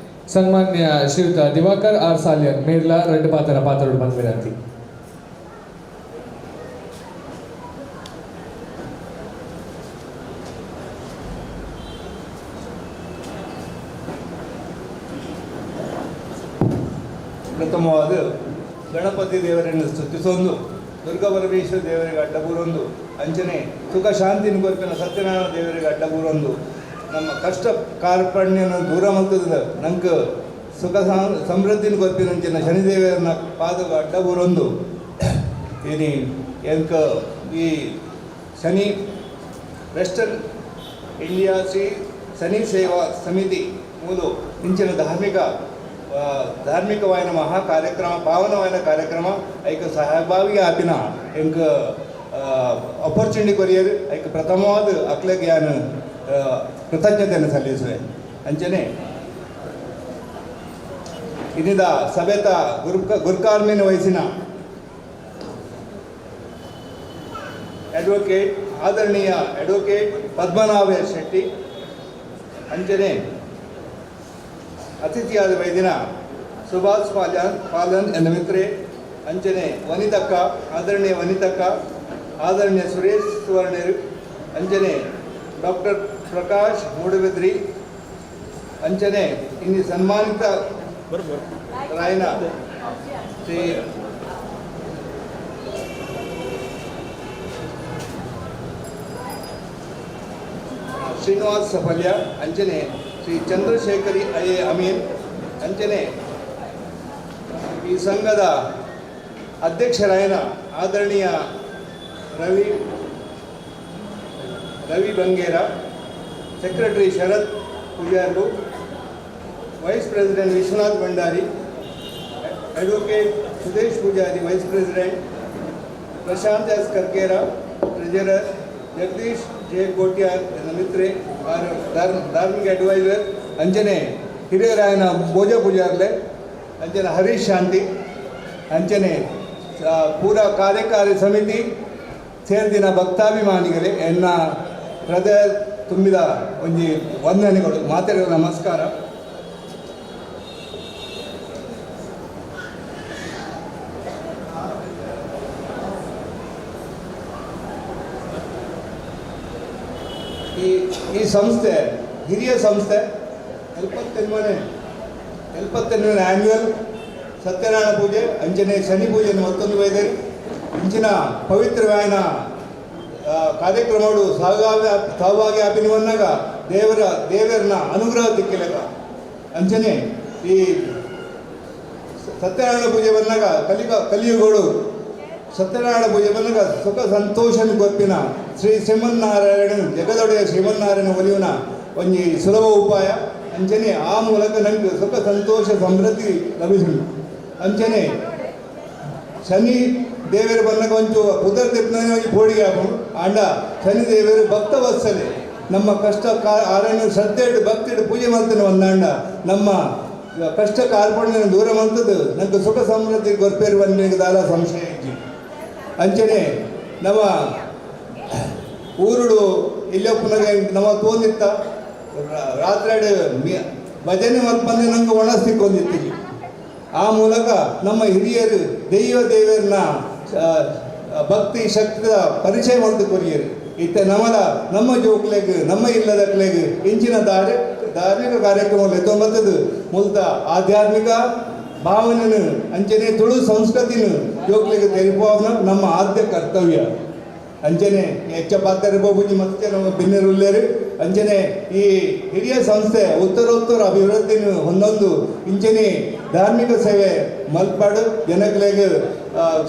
Speaker 17: ಸನ್ಮಾನ್ಯ ಶ್ರೀಯುತ ದಿವಾಕರ್ ಆರ್ ಸಾಲಿಯನ್ ಮೇರ್ಲಾ 2 ಪಾತ್ರ ಪಾತ್ರರು ಬಂದ ವಿನಂತಿ.
Speaker 5: ಪ್ರಥಮವಾದ ಗಣಪತಿ ದೇವರನ್ನು ಸ್ತುತಿಸೊಂದು ದುರ್ಗಾ ಪರಮೇಶ್ವರ ದೇವರಿಗೆ ಅಡ್ಡಬೂರೊಂದು ಅಂಚನೆ ಸುಖ ಶಾಂತಿನ ಕೊರ್ಪಿನ ಸತ್ಯನಾರಾಯಣ ದೇವರಿಗೆ ಅಡ್ಡಬೂರೊಂದು ನಮ್ಮ ಕಷ್ಟ ಕಾರ್ಪಣ್ಯನ ದೂರ ಮಲ್ತದ ನಂಗೆ ಸುಖ ಸಮೃದ್ಧಿನ ಕೊರ್ಪಿನಂಚಿನ ಶನಿದೇವರನ್ನ ಪಾದಗ ಅಡ್ಡಬೂರೊಂದು ಇನಿ ಎಂಕ ಈ ಶನಿ ವೆಸ್ಟರ್ನ್ ಇಂಡಿಯಾ ಶ್ರೀ ಶನಿ ಸೇವಾ ಸಮಿತಿ ಮೂಲು ಇಂಚಿನ ಧಾರ್ಮಿಕವಾಯಿನ ಮಹಾ ಕಾರ್ಯಕ್ರಮ ಪಾವನವಾಯಿನ ಕಾರ್ಯಕ್ರಮ ಐಕ ಸಹಭಾಗಿ ಆಪಿನ ಎಂಕ ಅಪರ್ಚುನಿಟಿ ಕೊರಿಯರ್ ಐಕ ಪ್ರಥಮವಾದ ಅಕ್ಲೆಗ್ ಯಾನ್ ಕೃತಜ್ಞತೆಯನ್ನು ಸಲ್ಲಿಸುವೆ. ಅಂಚನೆ ಇನ್ನಿದ ಸಭೆತ ಗುರುಕಾರ್ಮಿನ ವಹಿಸಿನ ಅಡ್ವೊಕೇಟ್ ಆದರಣೀಯ ಅಡ್ವೊಕೇಟ್ ಪದ್ಮನಾಭ ಶೆಟ್ಟಿ, ಅಂಚನೆ ಅತಿಥಿಯಾದ ವೈದಿನ ಸುಭಾಷ್ ಪಾಲನ್ ಎನ್ನ ಮಿತ್ರೆ, ಅಂಚನೆ ವನಿತಕ್ಕ ಆದರಣೀಯ ವನಿತಕ್ಕ, ಆದರಣೀಯ ಸುರೇಶ್ ಸುವರ್ಣರು, ಅಂಚನೆ ಡಾಕ್ಟರ್ ಪ್ರಕಾಶ್ ಮೂಡುಬಿದ್ರಿ, ಅಂಚನೆ ಇನ್ನು ಸನ್ಮಾನಿತ ರಾಯನ ಶ್ರೀ ಶ್ರೀನಿವಾಸ್ ಸಫಲ್ಯ, ಅಂಚನೆ ಶ್ರೀ ಚಂದ್ರಶೇಖರಿ I A Amin, ಅಂಚನೆ ಈ ಸಂಘದ ಅಧ್ಯಕ್ಷರಾಯನ ಆದರಣೀಯ Ravi Bangera, secretary Sharath Pujarlu, vice president Vishwanath Bhandari, advocate Sudesh Pujari vice president, Prashanth S Karkera treasurer, Jagadish J Kotian ಎನ್ನ ಮಿತ್ರೆ ಆರು ಧಾರ್ಮಿಕ ಅಡ್ವೈಸರ್, ಅಂಚನೆ ಹಿರಿಯರಾಯನ ಭೋಜ ಪೂಜಾರ್ಲೆ, ಅಂಚನೆ ಹರೀಶ್ ಶಾಂತಿ, ಅಂಚನೆ ಪೂರ ಕಾರ್ಯಕಾರಿ ಸಮಿತಿ ಸೇರ್ದಿನ ಭಕ್ತಾಭಿಮಾನಿಗಳೇ ಎನ್ನ ಹೃದಯ ತುಂಬಿದ ಒಂಜಿ ವಂದನೆಗಳು, ಮಾತೆಗಳ ನಮಸ್ಕಾರ. ಈ ಸಂಸ್ಥೆ ಹಿರಿಯ ಸಂಸ್ಥೆ 78ನೇ ಆ್ಯನ್ಯುವಲ್ ಸತ್ಯನಾರಾಯಣ ಪೂಜೆ ಅಂಚನೆ ಶನಿ ಪೂಜೆಯನ್ನು ಮತ್ತೊಂದು ಬೈದರು. ಇಂಚಿನ ಪವಿತ್ರವಾಯನ ಕಾರ್ಯಕ್ರಮಗಳು ಸಹಭಾಗಿ ಆಪಿನವನ್ನಾಗ ದೇವರನ್ನ ಅನುಗ್ರಹ ದಿಕ್ಕಿಲಗ ಅಂಚನೆ ಈ ಸತ್ಯನಾರಾಯಣ ಪೂಜೆ ಬಂದಾಗ ಕಲಿಯುಗಗಳು ಸತ್ಯನಾರಾಯಣ ಪೂಜೆ ಬಂದಾಗ ಸುಖ ಸಂತೋಷನ ಗೊತ್ತಿನ ಶ್ರೀ ಶ್ರೀಮನ್ನಾರಾಯಣ ಜಗದೊಡೆಯ ಶ್ರೀಮನ್ನಾರಾಯಣ ಒಲಿಯುನ ಒಂಜಿ ಸುಲಭ ಉಪಾಯ. ಅಂಚನೆ ಆ ಮೂಲಕ ನಂಗೆ ಸುಖ ಸಂತೋಷ ಸಮೃದ್ಧಿ ಲಭಿಸುಂಟು. ಅಂಚನೆ ಶನಿ ದೇವರು ಬಂದಾಗ ಒಂಚು ಉದರ ತಿಪ್ಪನೇ ಒಂಜಿ ಪೋಡಿಗೆ ಹಾಕೊಂಡು ಆಂಡ ಶನಿ ದೇವರು ಭಕ್ತ ವತ್ಸಲೆ ನಮ್ಮ ಕಷ್ಟ ಆರಣ್ಯ ಶ್ರದ್ಧೆ ಇಟ್ಟು ಭಕ್ತಿ ಇಟ್ಟು ಪೂಜೆ ಮಾಡ್ತಾನೆ ಒಂದಾಂಡ ನಮ್ಮ ಕಷ್ಟ ಕಾರ್ಪಣ್ಯ ದೂರ ಮಾಡ್ತದ್ದು ನಂಗೆ ಸುಖ ಸಮೃದ್ಧಿ ಗೊರ್ಪೇರು ಬಂದ ದಾಲ ಸಂಶಯ ಇಜ್ಜಿ. ಅಂಚನೆ ನಮ್ಮ ಊರುಡು ಇಲ್ಲೊಪ್ಪನಾಗ ನಮ್ಮ ತೋಂದಿತ್ತ ರಾತ್ರಿ ಭಜನೆ ಮಲ್ಪಂದೆ ನಂಗೆ ಒಣ ಸಿಕ್ಕೊಂದಿತ್ತು. ಆ ಮೂಲಕ ನಮ್ಮ ಹಿರಿಯರು ದೈವ ದೇವರನ್ನ ಭಕ್ತಿ ಶಕ್ತಿಯ ಪರಿಚಯ ಮಾಡ್ತು ಕೊರಿಯರು. ಇತ್ತ ನಮ್ಮಲ ನಮ್ಮ ಜೋಕ್ಲೆಗ್ ನಮ್ಮ ಇಲ್ಲದಕ್ಲೆಗ್ ಇಂಚಿನ ಧಾರ್ಮಿಕ ಕಾರ್ಯಕ್ರಮ ಎತ್ತೊಂಬತ್ತದು ಮೂಲತ ಆಧ್ಯಾತ್ಮಿಕ ಭಾವನೆನು ಅಂಚನೆ ತುಳು ಸಂಸ್ಕೃತಿನು ಜೋಕ್ಲೆಗ್ ತೆರಿಪುವನ ನಮ್ಮ ಆದ್ಯ ಕರ್ತವ್ಯ. ಅಂಚನೆ ಹೆಚ್ಚ ಪಾತ್ರ ಬಾಬುಜಿ ಮತ್ತೆ ನಮ್ಮ ಬಿನ್ನೆರುಲ್ಲೇರು. ಅಂಚನೆ ಈ ಹಿರಿಯ ಸಂಸ್ಥೆ ಉತ್ತರೋತ್ತರ ಅಭಿವೃದ್ಧಿನ ಹೊಂದೊಂದು ಇಂಚನೆ ಧಾರ್ಮಿಕ ಸೇವೆ ಮಲ್ಪಾಡು ಜನಗಳಿಗೆ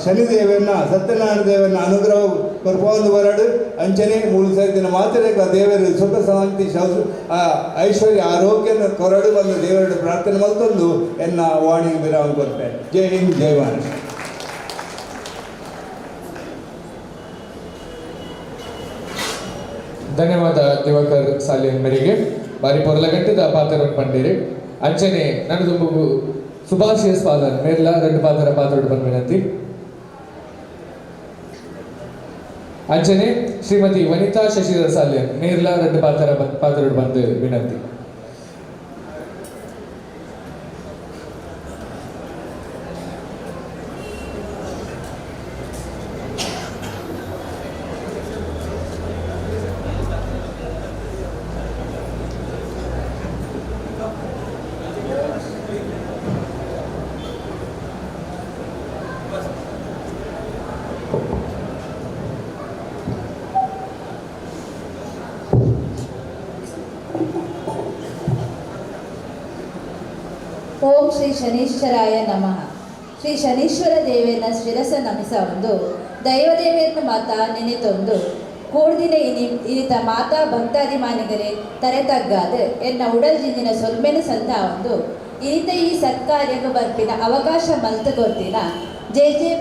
Speaker 5: ಶನಿದೇವನ್ನ ಸತ್ಯನಾರಾಯಣ ದೇವರನ್ನ ಅನುಗ್ರಹ ಕೊರ್ಪೊಂದು ಬರಡು. ಅಂಚನೆ ಮೂರು ದಿನ ಮಾತ್ರ ದೇವರು ಸುಖ ಶಾಂತಿ ಐಶ್ವರ್ಯ ಆರೋಗ್ಯನ ಕೊರಡು ಬಂದು ದೇವರ ಪ್ರಾರ್ಥನೆ ಮಲ್ತೊಂದು ಎನ್ನ ವಾಣಿ ವಿರಾಮ ಕೊರ್ಪೆ. ಜೈ ಹಿಂದ್, ಜೈ ಮಹಾರಾಷ್ಟ್ರ.
Speaker 17: ಧನ್ಯವಾದ ದಿವಾಕರ್ ಸಾಲಿಯನ್ ಮೇರೆಗೆ ಬಾರಿ ಪೊರ್ಲಗಂಟದ ಪಾತ್ರ ಪಂಡೇರಿ. ಅಂಚನೆ ನನ್ನ ತುಂಬು ಸುಭಾಷ್ ಎಸ್ ಪಾಲನ್ ಮೇರ್ಲ రెండు ಪಾತ್ರ ಪಾತ್ರ ಬಂದ ವಿನಂತಿ. ಅಂಚನೆ ಶ್ರೀಮತಿ ವನಿತಾ ಶಶಿಧರ್ ಸಾಲಿಯನ್ ಮೇರ್ಲ రెండు ಪಾತ್ರ ಪಾತ್ರ ಬಂದು ವಿನಂತಿ.
Speaker 6: ಓಂ ಶ್ರೀ ಶನೀಶ್ವರಾಯ ನಮಃ. ಶ್ರೀ ಶನೀಶ್ವರ ದೇವೇನ ಶಿರಸ ನಮಿಸ ಒಂದು ದೈವದೇವಿಯನ್ನು ಮಾತಾ ನೆನೆತೊಂದು ಕೂಡ್ದಿನ ಇನಿ ಇನಿತ ಮಾತಾ ಭಕ್ತಾಭಿಮಾನಿಗರೇ ತರೆ ತಗ್ಗಾದ ಎನ್ನ ಉಡಲ್ ಜಿಂಜಿನ ಸೊಲ್ಮೆನ ಸಂದ ಒಂದು ಇನಿತ ಈ ಸತ್ಕಾರ್ಯಕ್ಕೆ ಬರ್ಪಿನ ಅವಕಾಶ ಮಲ್ತು ಕೊರ್ತಿನ ಜೆ ಜೆ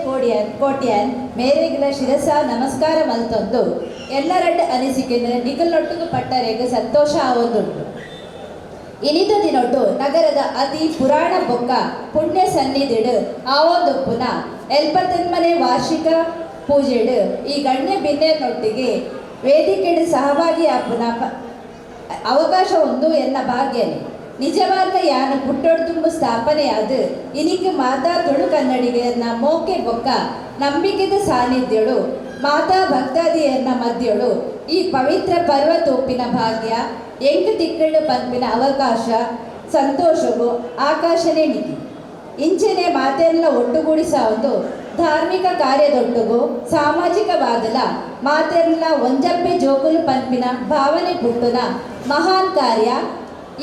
Speaker 6: ಕೋಟ್ಯಾನ್ ಮೇರೆಗಿಲ ಶಿರಸ ನಮಸ್ಕಾರ ಮಲ್ತೊಂದು ಎಲ್ಲರಡ್ಡ ಅನಿಸಿಕೆನ ನಿಗಲೊಟ್ಟಿಗೆ ಪಟ್ಟರೆಗೆ ಸಂತೋಷ ಆವೊಂದುಂಟು. ಇನಿತ ದಿನೊಟ್ಟು ನಗರದ ಅತಿ ಪುರಾಣ ಬೊಕ್ಕ ಪುಣ್ಯ ಸನ್ನಿಧಿಡು ಆವೊಂದುಪ್ಪುನ ಎಲ್ಪತ್ತೊಂಬನೇ ವಾರ್ಷಿಕ ಪೂಜೆಡು ಈ ಗಣ್ಯ ಬಿನ್ನೆರ್ನೊಟ್ಟಿಗೆ ವೇದಿಕೆಡು ಸಹಭಾಗಿ ಆಪುನ ಅವಕಾಶ ಒಂದು ಎನ್ನ ಭಾಗ್ಯನೆ. ನಿಜವಾದ ಯಾನು ಪುಟ್ಟೊಡ್ದುಂಬು ಸ್ಥಾಪನೆಯಾದ ಇನಿಕ್ ಮಾತಾ ತುಳು ಕನ್ನಡಿಗರನ್ನ ಮೋಕೆ ಬೊಕ್ಕ ನಂಬಿಕೆದ ಸಾನ್ನಿಧ್ಯಳು ಮಾತಾ ಭಕ್ತಾದಿಯನ್ನ ಮಧ್ಯಳು ಈ ಪವಿತ್ರ ಪರ್ವತೋಪಿನ ಭಾಗ್ಯ ಎಂಕ್ ತಿಕ್ಕಳು ಪನ್ಪಿನ ಅವಕಾಶ ಸಂತೋಷವು ಆಕಾಶನೇ ಮಿತಿ. ಇಂಚನೆ ಮಾತೆಲ್ಲ ಒಟ್ಟುಗೂಡಿಸ ಒಂದು ಧಾರ್ಮಿಕ ಕಾರ್ಯದೊಟ್ಟುಗು ಸಾಮಾಜಿಕವಾದಲ ಮಾತೆಲ್ಲ ಒಂಜಪ್ಪೆ ಜೋಕುಲು ಪನ್ಪಿನ ಭಾವನೆ ಪುಟ್ಟುನ ಮಹಾನ್ ಕಾರ್ಯ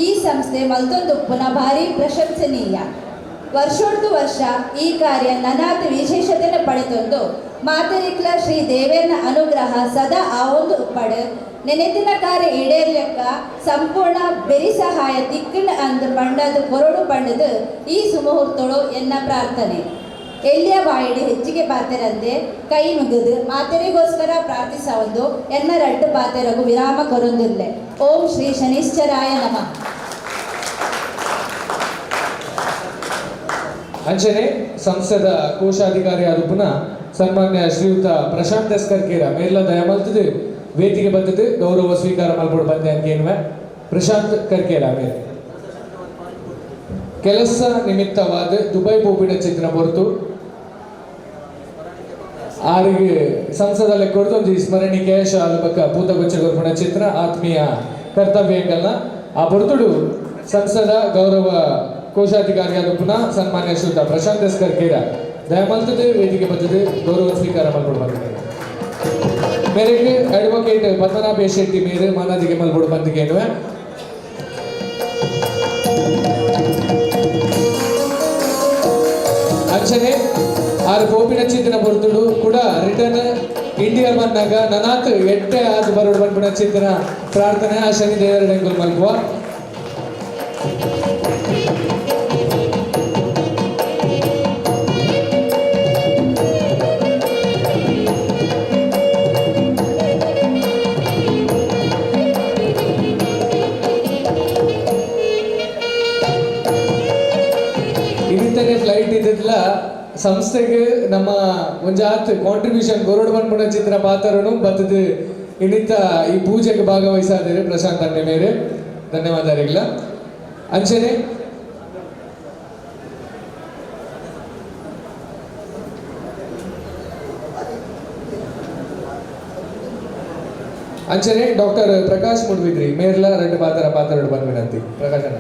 Speaker 6: ಈ ಸಂಸ್ಥೆ ಮಲ್ತೊಂದುಪ್ಪುನ ಭಾರಿ ಪ್ರಶಂಸನೀಯ. ವರ್ಷೊಡ್ದು ವರ್ಷ ಈ ಕಾರ್ಯ ನನಾತ್ ವಿಶೇಷತೆಯನ್ನು ಪಡೆತೊಂದು ಮಾತರಿಕ್ಲ ಶ್ರೀ ದೇವೇರ್ನ ಅನುಗ್ರಹ ಸದಾ ಆವೊಂದು ಉಪ್ಪಡು ನೆನೆತಿನ ಕಾರ್ಯ ಈಡೇರ್ಲೆಕ್ಕ ಸಂಪೂರ್ಣ ಬೆರಿ ಸಹಾಯ ತಿಕ್ಕಣ ಅಂದ್ ಪಂಡದು ಕೊರಡು ಪಂಡದು ಈ ಸುಮುಹೂರ್ತಳು ಎನ್ನ ಪ್ರಾರ್ಥನೆ. ಎಲ್ಲಿಯ ಬಾಯಿಡಿ ಹೆಚ್ಚಿಗೆ ಪಾತೆರಂದೆ ಕೈ ಮುಗಿದು ಮಾತೆರಿಗೋಸ್ಕರ ಪ್ರಾರ್ಥಿಸವೊಂದು ಎನ್ನ ರಡ್ಡು ಪಾತೆರಗು ವಿರಾಮ ಕೊರೊಂದಿಲ್ಲೆ. ಓಂ ಶ್ರೀ ಶನಿಶ್ಚರಾಯ ನಮಃ.
Speaker 17: ಅಂಚನೆ ಸಂಸ್ಥೆದ ಕೋಶಾಧಿಕಾರಿ ಆದ ಪುನಃ ಸನ್ಮಾನ್ಯ ಶ್ರೀಯುತ ಪ್ರಶಾಂತ್ ಎಸ್ ಕರ್ಕೇರ ಮೇರ್ಲ ದಯಮಲ್ತದು ವೇದಿಕೆ ಬರ್ತದೆ ಗೌರವ ಸ್ವೀಕಾರ ಮಲ್ಪೊಡು ಬಂದೆ ಅಂಕೇನ್ವೆ ಪ್ರಶಾಂತ್ ಕರ್ಕೇರ ಮೇರ್ ಕೆಲಸ ನಿಮಿತ್ತವಾದ ದುಬೈ ಪೋಪಿನ ಚಿತ್ರ ಹೊರತು ಆರಿಗೆ ಸಂಸದಲ್ಲಿ ಕೊಡ್ದು ಒಂಜಿ ಸ್ಮರಣಿಕೆ ಶಾಲು ಬಕ್ಕ ಪೂತಗುಚ್ಚ ಕೊರ್ಪುಣ ಚಿತ್ರ ಆತ್ಮೀಯ ಕರ್ತವ್ಯಂಗಲ್ನ ಆ ಹೊರತುಡು ಸಂಸದ ಗೌರವ ಕೋಶಾಧಿಕಾರಿಯಾದ ಪುನಃ ಸನ್ಮಾನ್ಯ ಶ್ರೀಯುತ ಪ್ರಶಾಂತ್ ಎಸ್ ಕರ್ಕೇರ ದಯಮಲ್ತದೆ ವೇದಿಕೆ ಬರ್ತದೆ ಗೌರವ ಸ್ವೀಕಾರ ಮಲ್ಪೊಡು ಬಂದಿದೆ. ಮೇರೆಗೆ ಅಡ್ವೊಕೇಟ್ ಪದ್ಮನಾಭ ಶೆಟ್ಟಿ ಮೇರೆ ಮಾನಾದಿಗೆ ಮಲ್ಪೊಡು ಬಂದಿಗೆ ಅಂಚನೆ ಆರು ಕೋಪಿನ ಚಿಂತನ ಹೊರತುಡು ಕೂಡ ರಿಟರ್ನ್ ಇಂಡಿಯಾ ಬಂದಾಗ ನನಾತ್ ಎಟ್ಟೆ ಆದ ಬರೋಡು ಬಂದ್ಬಿಡ ಚಿಂತನ ಪ್ರಾರ್ಥನೆ ಆ ಶನಿ ದೇವರ ಡೆಂಗುಲ್ ಮಲ್ಪುವ. ಫ್ಲೈಟ್ ಇದ್ದಿದ್ಲ ಸಂಸ್ಥೆಗೆ ನಮ್ಮ ಒಂಜಾತ್ ಕಾಂಟ್ರಿಬ್ಯೂಷನ್ ಗೊರಡು ಬಂದ್ಬಿಡ ಚಿತ್ರ ಪಾತ್ರನು ಬತ್ತದು ಇನ್ನಿತ್ತ ಈ ಪೂಜೆಗೆ ಭಾಗವಹಿಸಾದರೆ ಪ್ರಶಾಂತ್ ಅಣ್ಣೆ ಮೇರೆ ಧನ್ಯವಾದ ಅಂಚನೆ ಅಂಚನೆ ಡಾಕ್ಟರ್ ಪ್ರಕಾಶ್ ಮುಡ್ಬಿದ್ರಿ ಮೇರ್ಲ రెండు ಪಾತ್ರ ಪಾತ್ರ ಬಂದ್ಬಿಡಂತಿ ಪ್ರಕಾಶ್ ಅಣ್ಣ.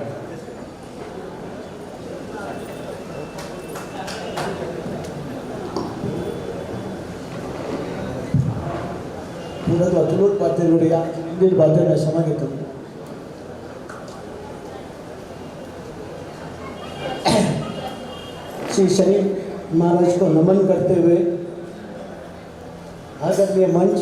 Speaker 14: पूरा तुलुट बातें लुड़िया इंग्लिश बातें मैं समझ श्री शनि महाराज को नमन करते हुए आदरणीय मंच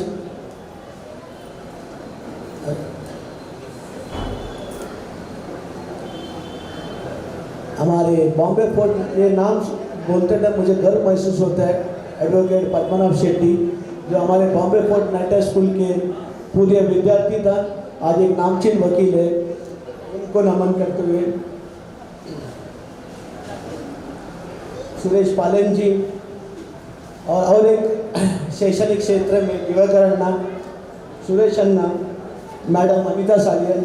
Speaker 14: हमारे बॉम्बे फोर्ट ये नाम बोलते टाइम मुझे गर्व महसूस होता है। एडवोकेट पद्मनाभ शेट्टी जो हमारे बॉम्बे फोर्ट नाइटा स्कूल के पूर्व विद्यार्थी था, आज एक नामचीन वकील है, उनको नमन करते हुए सुरेश पालन जी और एक शैक्षणिक क्षेत्र में दिवाकर अन्ना, सुरेश अन्ना, मैडम अमिता सालियन,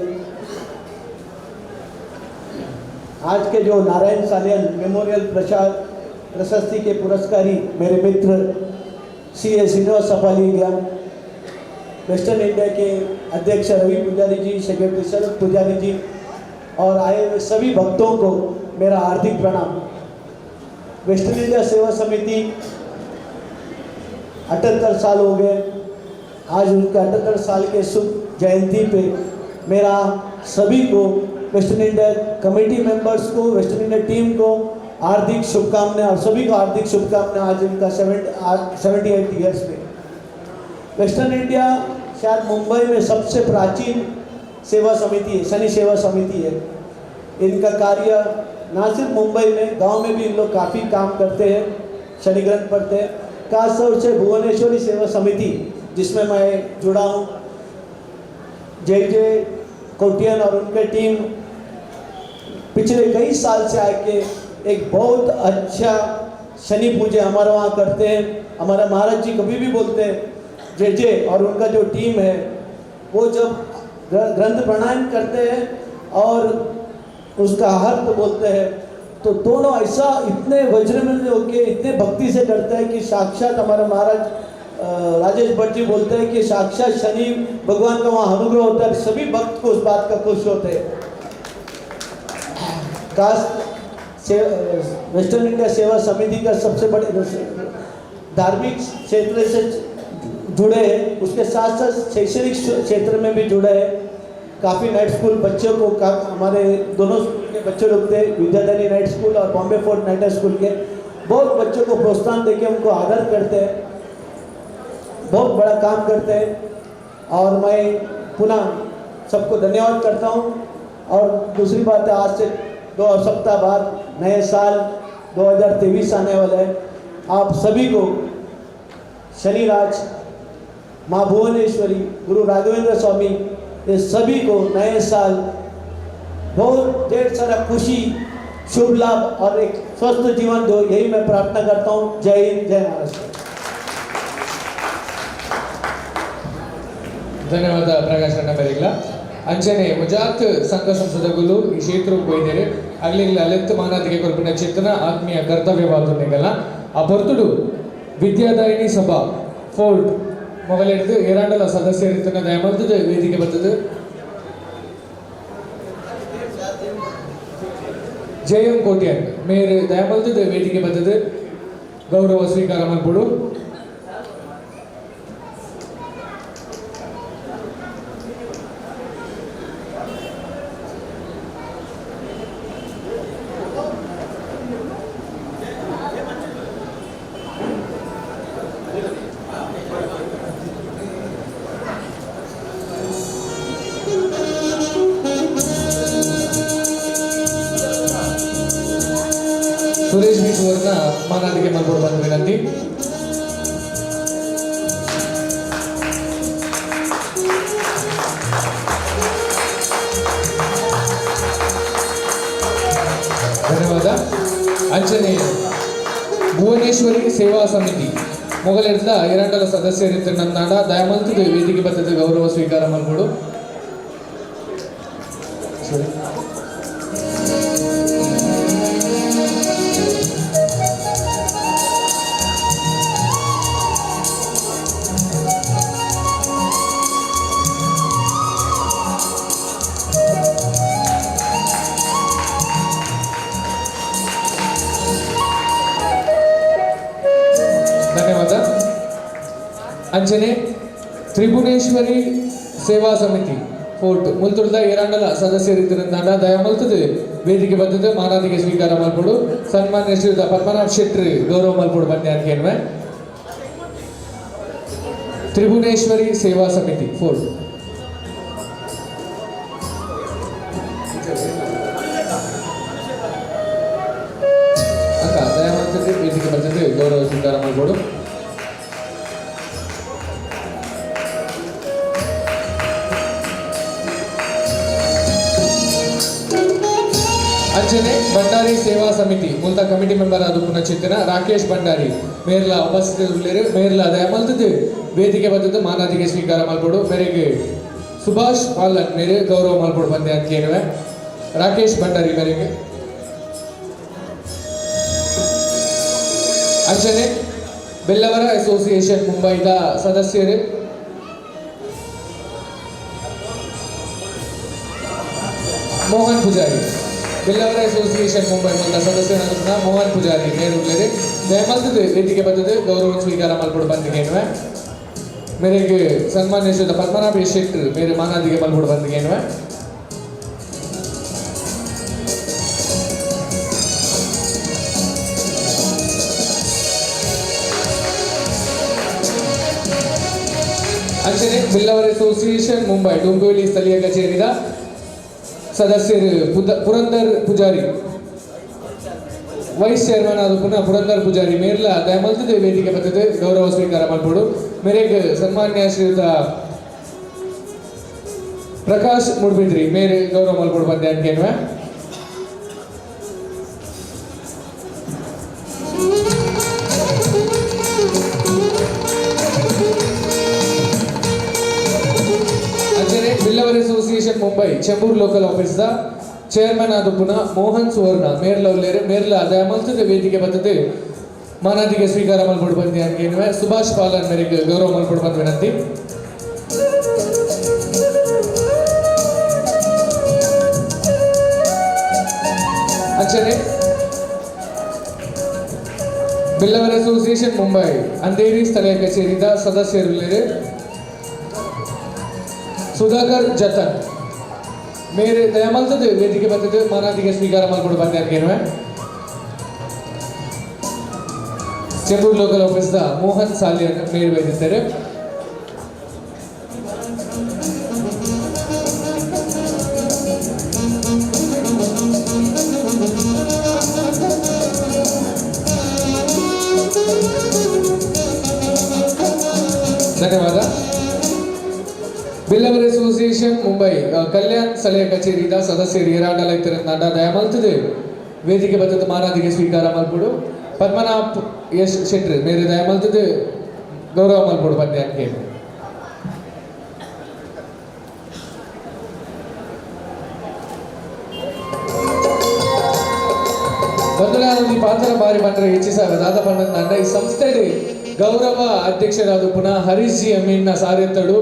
Speaker 14: आज के जो नारायण सालियन मेमोरियल प्रशस्ति के पुरस्कारी मेरे मित्र सी ए श्रीनिवास सफाली ज्ञान, वेस्टर्न इंडिया के अध्यक्ष रवि पुजारी जी, सेक्रेटरी शरद पुजारी जी और आए हुए सभी भक्तों को मेरा हार्दिक प्रणाम। वेस्टर्न इंडिया सेवा समिति 78 साल हो गए, आज उनके 78 साल के शुभ जयंती पे मेरा सभी को, वेस्टर्न इंडिया कमेटी मेंबर्स को, वेस्टर्न इंडिया टीम को हार्दिक शुभकामनाएं और सभी को हार्दिक शुभकामनाएं आज इनका 78 ईयर्स पे। वेस्टर्न इंडिया शायद मुंबई में सबसे प्राचीन सेवा समिति है, शनि सेवा समिति है। इनका कार्य ना सिर्फ मुंबई में, गांव में भी इन लोग काफ़ी काम करते हैं, शनि ग्रंथ पढ़ते हैं। खास तौर से भुवनेश्वरी सेवा समिति जिसमें मैं जुड़ा हूँ, जय जय कोटियन और उनके टीम
Speaker 7: पिछले कई साल से आके एक बहुत अच्छा शनि पूजा हमारा वहाँ करते हैं। हमारा महाराज जी कभी भी बोलते हैं जय जय, और उनका जो टीम है वो जब ग्रंथ प्रणयन करते हैं और उसका अर्थ बोलते हैं तो दोनों ऐसा इतने वज्रमय होके इतने भक्ति से करते हैं कि साक्षात हमारा महाराज राजेश भट्ट जी बोलते हैं कि साक्षात शनि भगवान का वहाँ अनुग्रह होता है, सभी भक्त को उस बात का खुश होते हैं। काश से वेस्टर्न इंडिया सेवा समिति का सबसे बड़े धार्मिक क्षेत्र से जुड़े हैं, उसके साथ साथ शैक्षणिक क्षेत्र में भी जुड़े हैं। काफ़ी नाइट स्कूल बच्चों को हमारे दोनों स्कूल के बच्चे लोग थे, विद्याधनी नाइट स्कूल और बॉम्बे फोर्ट नाइट स्कूल के, बहुत बच्चों को प्रोत्साहन देके उनको आदर करते हैं, बहुत बड़ा काम करते हैं। और मैं पुनः सबको धन्यवाद करता हूँ। और दूसरी बात है, आज से 2 सप्ताह बाद नए साल 2023 आने वाला है। आप सभी को शनिराज, माँ भुवनेश्वरी, गुरु राघवेंद्र स्वामी, ये सभी को नए साल बहुत ढेर सारा खुशी, शुभ लाभ और एक स्वस्थ जीवन दो, यही मैं प्रार्थना करता हूँ। जय हिंद, जय महाराष्ट्र।
Speaker 17: ಧನ್ಯವಾದ ಪ್ರಕಾಶ್ ಅಣ್ಣ ಬೆರಿಗ್ಲ. ಅಂಚನೆ ಮುಜಾತ್ ಸಂಘ ಸಂಸದಗಳು ಈ ಕ್ಷೇತ್ರಕ್ಕೆ ಹೋಯ್ದೇರೆ ಅಗ್ಲಿಗ್ಲ ಅಲೆತ್ತು ಮಾನಾದಿಗೆ ಕೊರ್ಪಿನ ಚಿಂತನ ಆತ್ಮೀಯ ಕರ್ತವ್ಯವಾದುನ್ನೆಗಲ ಆ ಪೊರ್ತುಡು ವಿದ್ಯಾದಾಯಿನಿ ಸಭಾ ಫೋರ್ಟ್ ಮೊಗಲೆಡ್ದು ಏರಾಂಡಲ ಸದಸ್ಯರಿತ್ತನ ದಯಮಲ್ತದ ವೇದಿಕೆ ಬರ್ತದೆ. ಜಯಂ ಕೋಟ್ಯಾನ್ ಮೇರೆ ದಯಮಲ್ತದ ವೇದಿಕೆ ಬರ್ತದೆ. ಗೌರವ ಸ್ವೀಕಾರ ಮಲ್ಪಡು. ಸುರೇಶ್ ಬಿ ಸುವರ್ಣ ಮಾನಾದಿಗೆ ಮಲ್ಪಡು ಬಂದ ವಿನಂತಿ. ಧನ್ಯವಾದ. ಅಂಚನೆ ಭುವನೇಶ್ವರಿ ಸೇವಾ ಸಮಿತಿ ಮೊಗಲೆಡ್ದ ಎರಡಲ ಸದಸ್ಯರಿತ್ತು ನನ್ನಾಡ ದಯಮಲ್ತದ ವೇದಿಕೆ ಬರ್ತದೆ ಗೌರವ ಸ್ವೀಕಾರ ಮಲ್ಪಡು. ಸರಿ. ಧನ್ಯವಾದ. ಅಂಚನೆ ತ್ರಿಭುವನೇಶ್ವರಿ ಸೇವಾ ಸಮಿತಿ ಫೋರ್ಟ್ ಮುಲ್ತುರ್ದ ಏರಾಂಡಲ ಸದಸ್ಯರಿದ್ದ ದಯಮಲ್ತದೆ ವೇದಿಕೆ ಬರ್ತದೆ ಮಾನಾದಿಗೆ ಸ್ವೀಕಾರ ಮಲ್ಪಡು. ಸನ್ಮಾನ್ಯ ಶ್ರೀಯುತ ಪದ್ಮನಾಭ ಶೆಟ್ಟಿ ಗೌರವ ಮಲ್ಪಡು ಬನ್ನಿ ಅನ್ಕೇನ್ವೆ. ತ್ರಿಭುವನೇಶ್ವರಿ ಸೇವಾ ಸಮಿತಿ ಫೋರ್ಟ್. ಅಕ್ಕ ದಯಮಲ್ತದೆ ವೇದಿಕೆ ಬರ್ತದೆ ಗೌರವ ಸ್ವೀಕಾರ ಮಲ್ಪಡು. ಅಂಚನೆ ಭಂಡಾರಿ ಸೇವಾ ಸಮಿತಿ ಮುಲ್ತ ಕಮಿಟಿ ಮೆಂಬರ್ ಆದ ಪುನಃ ರಾಕೇಶ್ ಭಂಡಾರಿ ಮೇರ್ಲ ಉಪಸ್ಥಿತರುಳ್ಳೇರು ಮೇರ್ಲ ದಯಮಲ್ತದ್ದು ವೇದಿಕೆ ಬದ್ದದ್ದು ಮಾನಾದಿಗೆ ಸ್ವೀಕಾರ ಮಲ್ಪಡು. ಮೇರೆಗೆ ಸುಭಾಷ್ ಪಾಲನ್ ಮೇರೆ ಗೌರವ ಮಲ್ಪಡು ಬಂದೆ ಅಂಕೇನುವೆ. ರಾಕೇಶ್ ಭಂಡಾರಿ ಮೇರೆಗೆ. ಅಂಚನೆ ಬೆಲ್ಲವರ ಅಸೋಸಿಯೇಷನ್ ಮುಂಬೈದ ಸದಸ್ಯರು ಮೋಹನ್ ಪೂಜಾರಿ, ಬಿಲ್ಲವರ ಅಸೋಸಿಯೇಷನ್ ಮುಂಬೈ ಮೊದಲ ಸದಸ್ಯರಾದ ಮೋಹನ್ ಪೂಜಾರಿ ಮೇರುಳ್ಳೇರು ದಯಮಲ್ತದ್ದು ವೇದಿಕೆ ಬರ್ತದೆ ಗೌರವ ಸ್ವೀಕಾರ ಮಲ್ಪಡು ಬಂದಿಗೇನುವೆ. ಮೇರೆಗೆ ಸನ್ಮಾನ್ಯ ಶ್ರೀಯುತ ಪದ್ಮನಾಭ ಶೆಟ್ಟರ್ ಮೇರೆ ಮಾನಾದಿಗೆ ಮಲ್ಪಡು ಬಂದಿಗೇನುವೆ. ಅಂಚನೆ ಬಿಲ್ಲವರ ಅಸೋಸಿಯೇಷನ್ ಮುಂಬೈ ಡೊಂಬಿವಲಿ ಸ್ಥಳೀಯ ಕಚೇರಿದ ಸದಸ್ಯರು ಪುರಂದರ್ ಪೂಜಾರಿ, ವೈಸ್ ಚೇರ್ಮನ್ ಆದ ಪುನಃ ಪುರಂದರ್ ಪೂಜಾರಿ ಮೇರ್ಲ ದಯಮಲ್ತದೆ ವೇದಿಕೆ ಬರ್ತದೆ ಗೌರವ ಸ್ವೀಕಾರ ಮಲ್ಪಡು. ಮೇರೆಗೆ ಸನ್ಮಾನ್ಯ ಶ್ರೀಯುತ ಪ್ರಕಾಶ್ ಮುಡ್ಬಿದ್ರಿ ಮೇರೆ ಗೌರವ ಮಲ್ಪಡು ಬಂದೆ ಅನ್ಕೇನ್ವೆ. Association Mumbai Chembur local office the chairman ಆದುಪ್ಪುನ Mohan ಸುವರ್ಣ ಮೇರ್ಲ ಉಲ್ಲೇರು ಮೇರ್ಲ ದಯಮಲ್ತದ ವೇದಿಕೆ ಬತ್ತದು ಮಾನಾದಿಗೆ ಸ್ವೀಕಾರ ಮಲ್ಪೊಡು ಬಂದಿ ಅಂಗೇನುವೆ ಸುಭಾಷ್ ಪಾಲನ್ ಮೇರೆಗೆ ಗೌರವ ಮಲ್ಪೊಡು ಬಂದ ವಿನಂತಿ. ಅಂಚನೆ ಬಿಲ್ಲವರ್ ಅಸೋಸಿಯೇಷನ್ ಮುಂಬೈ ಅಂಧೇರಿ ಸ್ಥಳೀಯ ಕಚೇರಿದ ಸದಸ್ಯರುಳ್ಳೇರು ಸುಧಾಕರ್ ಜತನ್ ಮೇರೆ ದಯಮಲ್ತದ ವೇದಿಕೆ ಬತ್ತದು ಮಾನಾದಿಗೆ ಸ್ವೀಕಾರ ಮಲ್ಪೊಡು ಬಂದಿ ಅಂಗೇನುವೆ Chembur local office the Mohan Salian ಮೇರೆ ಬೈದಿದ್ದಾರೆ. ಧನ್ಯವಾದ. ಬಿಲ್ಲವರ್ ಅಸೋಸಿಯೇಷನ್ ಮುಂಬೈ ಕಲ್ಯಾಣ್ ಸ್ಥಳೀಯ ಕಚೇರಿದ ಸದಸ್ಯರು ಏರಾಡಲೈತಿರಂದ ದಯಮಲ್ತದೆ ವೇದಿಕೆ ಬತ್ತದ ಮಾನಾದಿಗೆ ಸ್ವೀಕಾರ ಮಲ್ಪೊಡು ಪದ್ಮನಾಭ್ ಯಶ್ ಶೆಟ್ರು ಮೇರೆ ದಯಮಲ್ತದೆ ಗೌರವ ಮಲ್ಪೊಡು ಪಂದ್ಯಕ್ಕೆ. ಬಂಧುಲಾನಂದಿ ಪಾತ್ರ ಬಾರಿ ಬಂದರೆ ಹೆಚ್ಚಿಸಾಗ ದಾದ ಪಂಡ ಈ ಸಂಸ್ಥೆ ಗೌರವ ಅಧ್ಯಕ್ಷರಾದ ಪುನಃ ಹರೀಶ್ ಜಿ ಅಮೀನ್ನ ಸಾರೆತ್ತಡು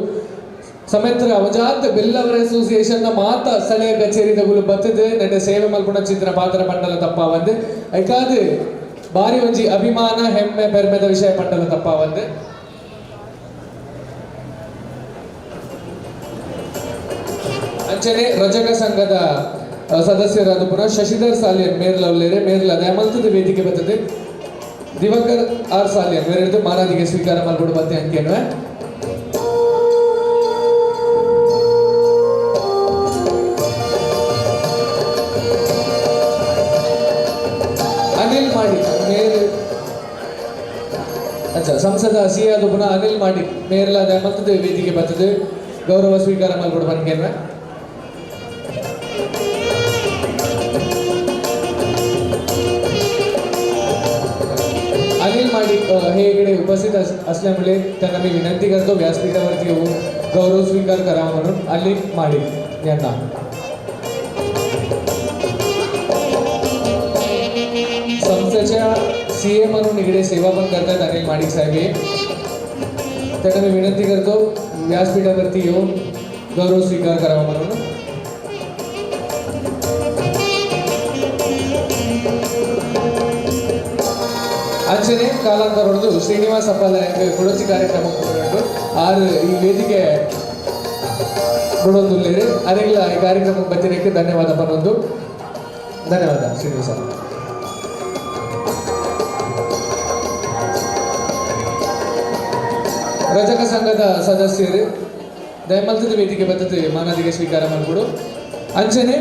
Speaker 17: ಸಮೇತ ಅವಜಾತ್ ಬಿಲ್ಲವರ್ ಅಸೋಸಿಯೇಷನ್ ಮಾತ ಸ್ಥಳೀಯ ಕಚೇರಿ ತಗುಲು ಬತ್ತದೆ ನೆಡೆ ಸೇವೆ ಮಲ್ಪುಣ ಚಿತ್ರ ಪಾತ್ರ ಪಂಡಲ ತಪ್ಪ ಬಂದು ಐಕಾದು ಬಾರಿ ಒಂಜಿ ಅಭಿಮಾನ ಹೆಮ್ಮೆ ಪೆರ್ಮೆದ ವಿಷಯ ಪಂಡಲ ತಪ್ಪ ಬಂದು. ಅಂಚನೆ ರಜಕ ಸಂಘದ ಸದಸ್ಯರಾದ ಪುನಃ ಶಶಿಧರ್ ಸಾಲಿಯನ್ ಮೇರ್ಲ ಉಲ್ಲೇರೆ ಮೇರ್ಲ ದಯಮಲ್ತದ ವೇದಿಕೆ ಬರ್ತದೆ ದಿವಾಕರ್ ಆರ್ ಸಾಲಿಯನ್ ಮೇರೆದು ಮಾನಾದಿಗೆ ಸ್ವೀಕಾರ ಮಲ್ಪೊಡು ಬತ್ತೆ ಅಂಕೇನುವೆ. ಅನಿಲ್ ಮಾಡಿ ಮೇರ್ ಅಚ್ಚಾ ಸಂಸದ ಸಿ ಅದು ಪುನಃ ಅನಿಲ್ ಮಾಡಿ ಮೇರ್ಲ ದಯಮಲ್ತದ ವೇದಿಕೆ ಬರ್ತದೆ ಗೌರವ ಸ್ವೀಕಾರ ಮಲ್ಪೊಡು ಬಂದ್ಕೇನುವೆ. अनिल माडिक हे इकडे उपस्थित असल्यामुळे त्यांना मी विनंती करतो व्यासपीठावरती येऊन गौरव स्वीकार करावा म्हणून अनिल माडिक यांना. संस्थेच्या CA म्हणून इकडे सेवा पण करतात अनिल माडिक साहेब हे, त्यांना मी विनंती करतो व्यासपीठावरती येऊन गौरव स्वीकार करावा म्हणून. ಅಂಚನೆ ಕಾಲಾಂತರೊಡೆದು ಶ್ರೀನಿವಾಸ ಅಪ್ಪಲ ಕೊಡಚಿ ಕಾರ್ಯಕ್ರಮ ಆರು ಈ ವೇದಿಕೆ ಕೊಡೊಂದುಲ್ಲೇರು ಅರೆಗ್ಲ ಈ ಕಾರ್ಯಕ್ರಮಕ್ಕೆ ಬತ್ತಿನಕ್ಕೆ ಧನ್ಯವಾದ ಪನ್ನೊಂದು. ಧನ್ಯವಾದ ಶ್ರೀನಿವಾಸ. ರಜಕ ಸಂಘದ ಸದಸ್ಯರು ದಯಮಲ್ತದ ವೇದಿಕೆ ಬರ್ತದೆ ಮಾನದಿಗೆ ಸ್ವೀಕಾರ ಮಾಡ್ಕೊಡು. ಅಂಚನೆ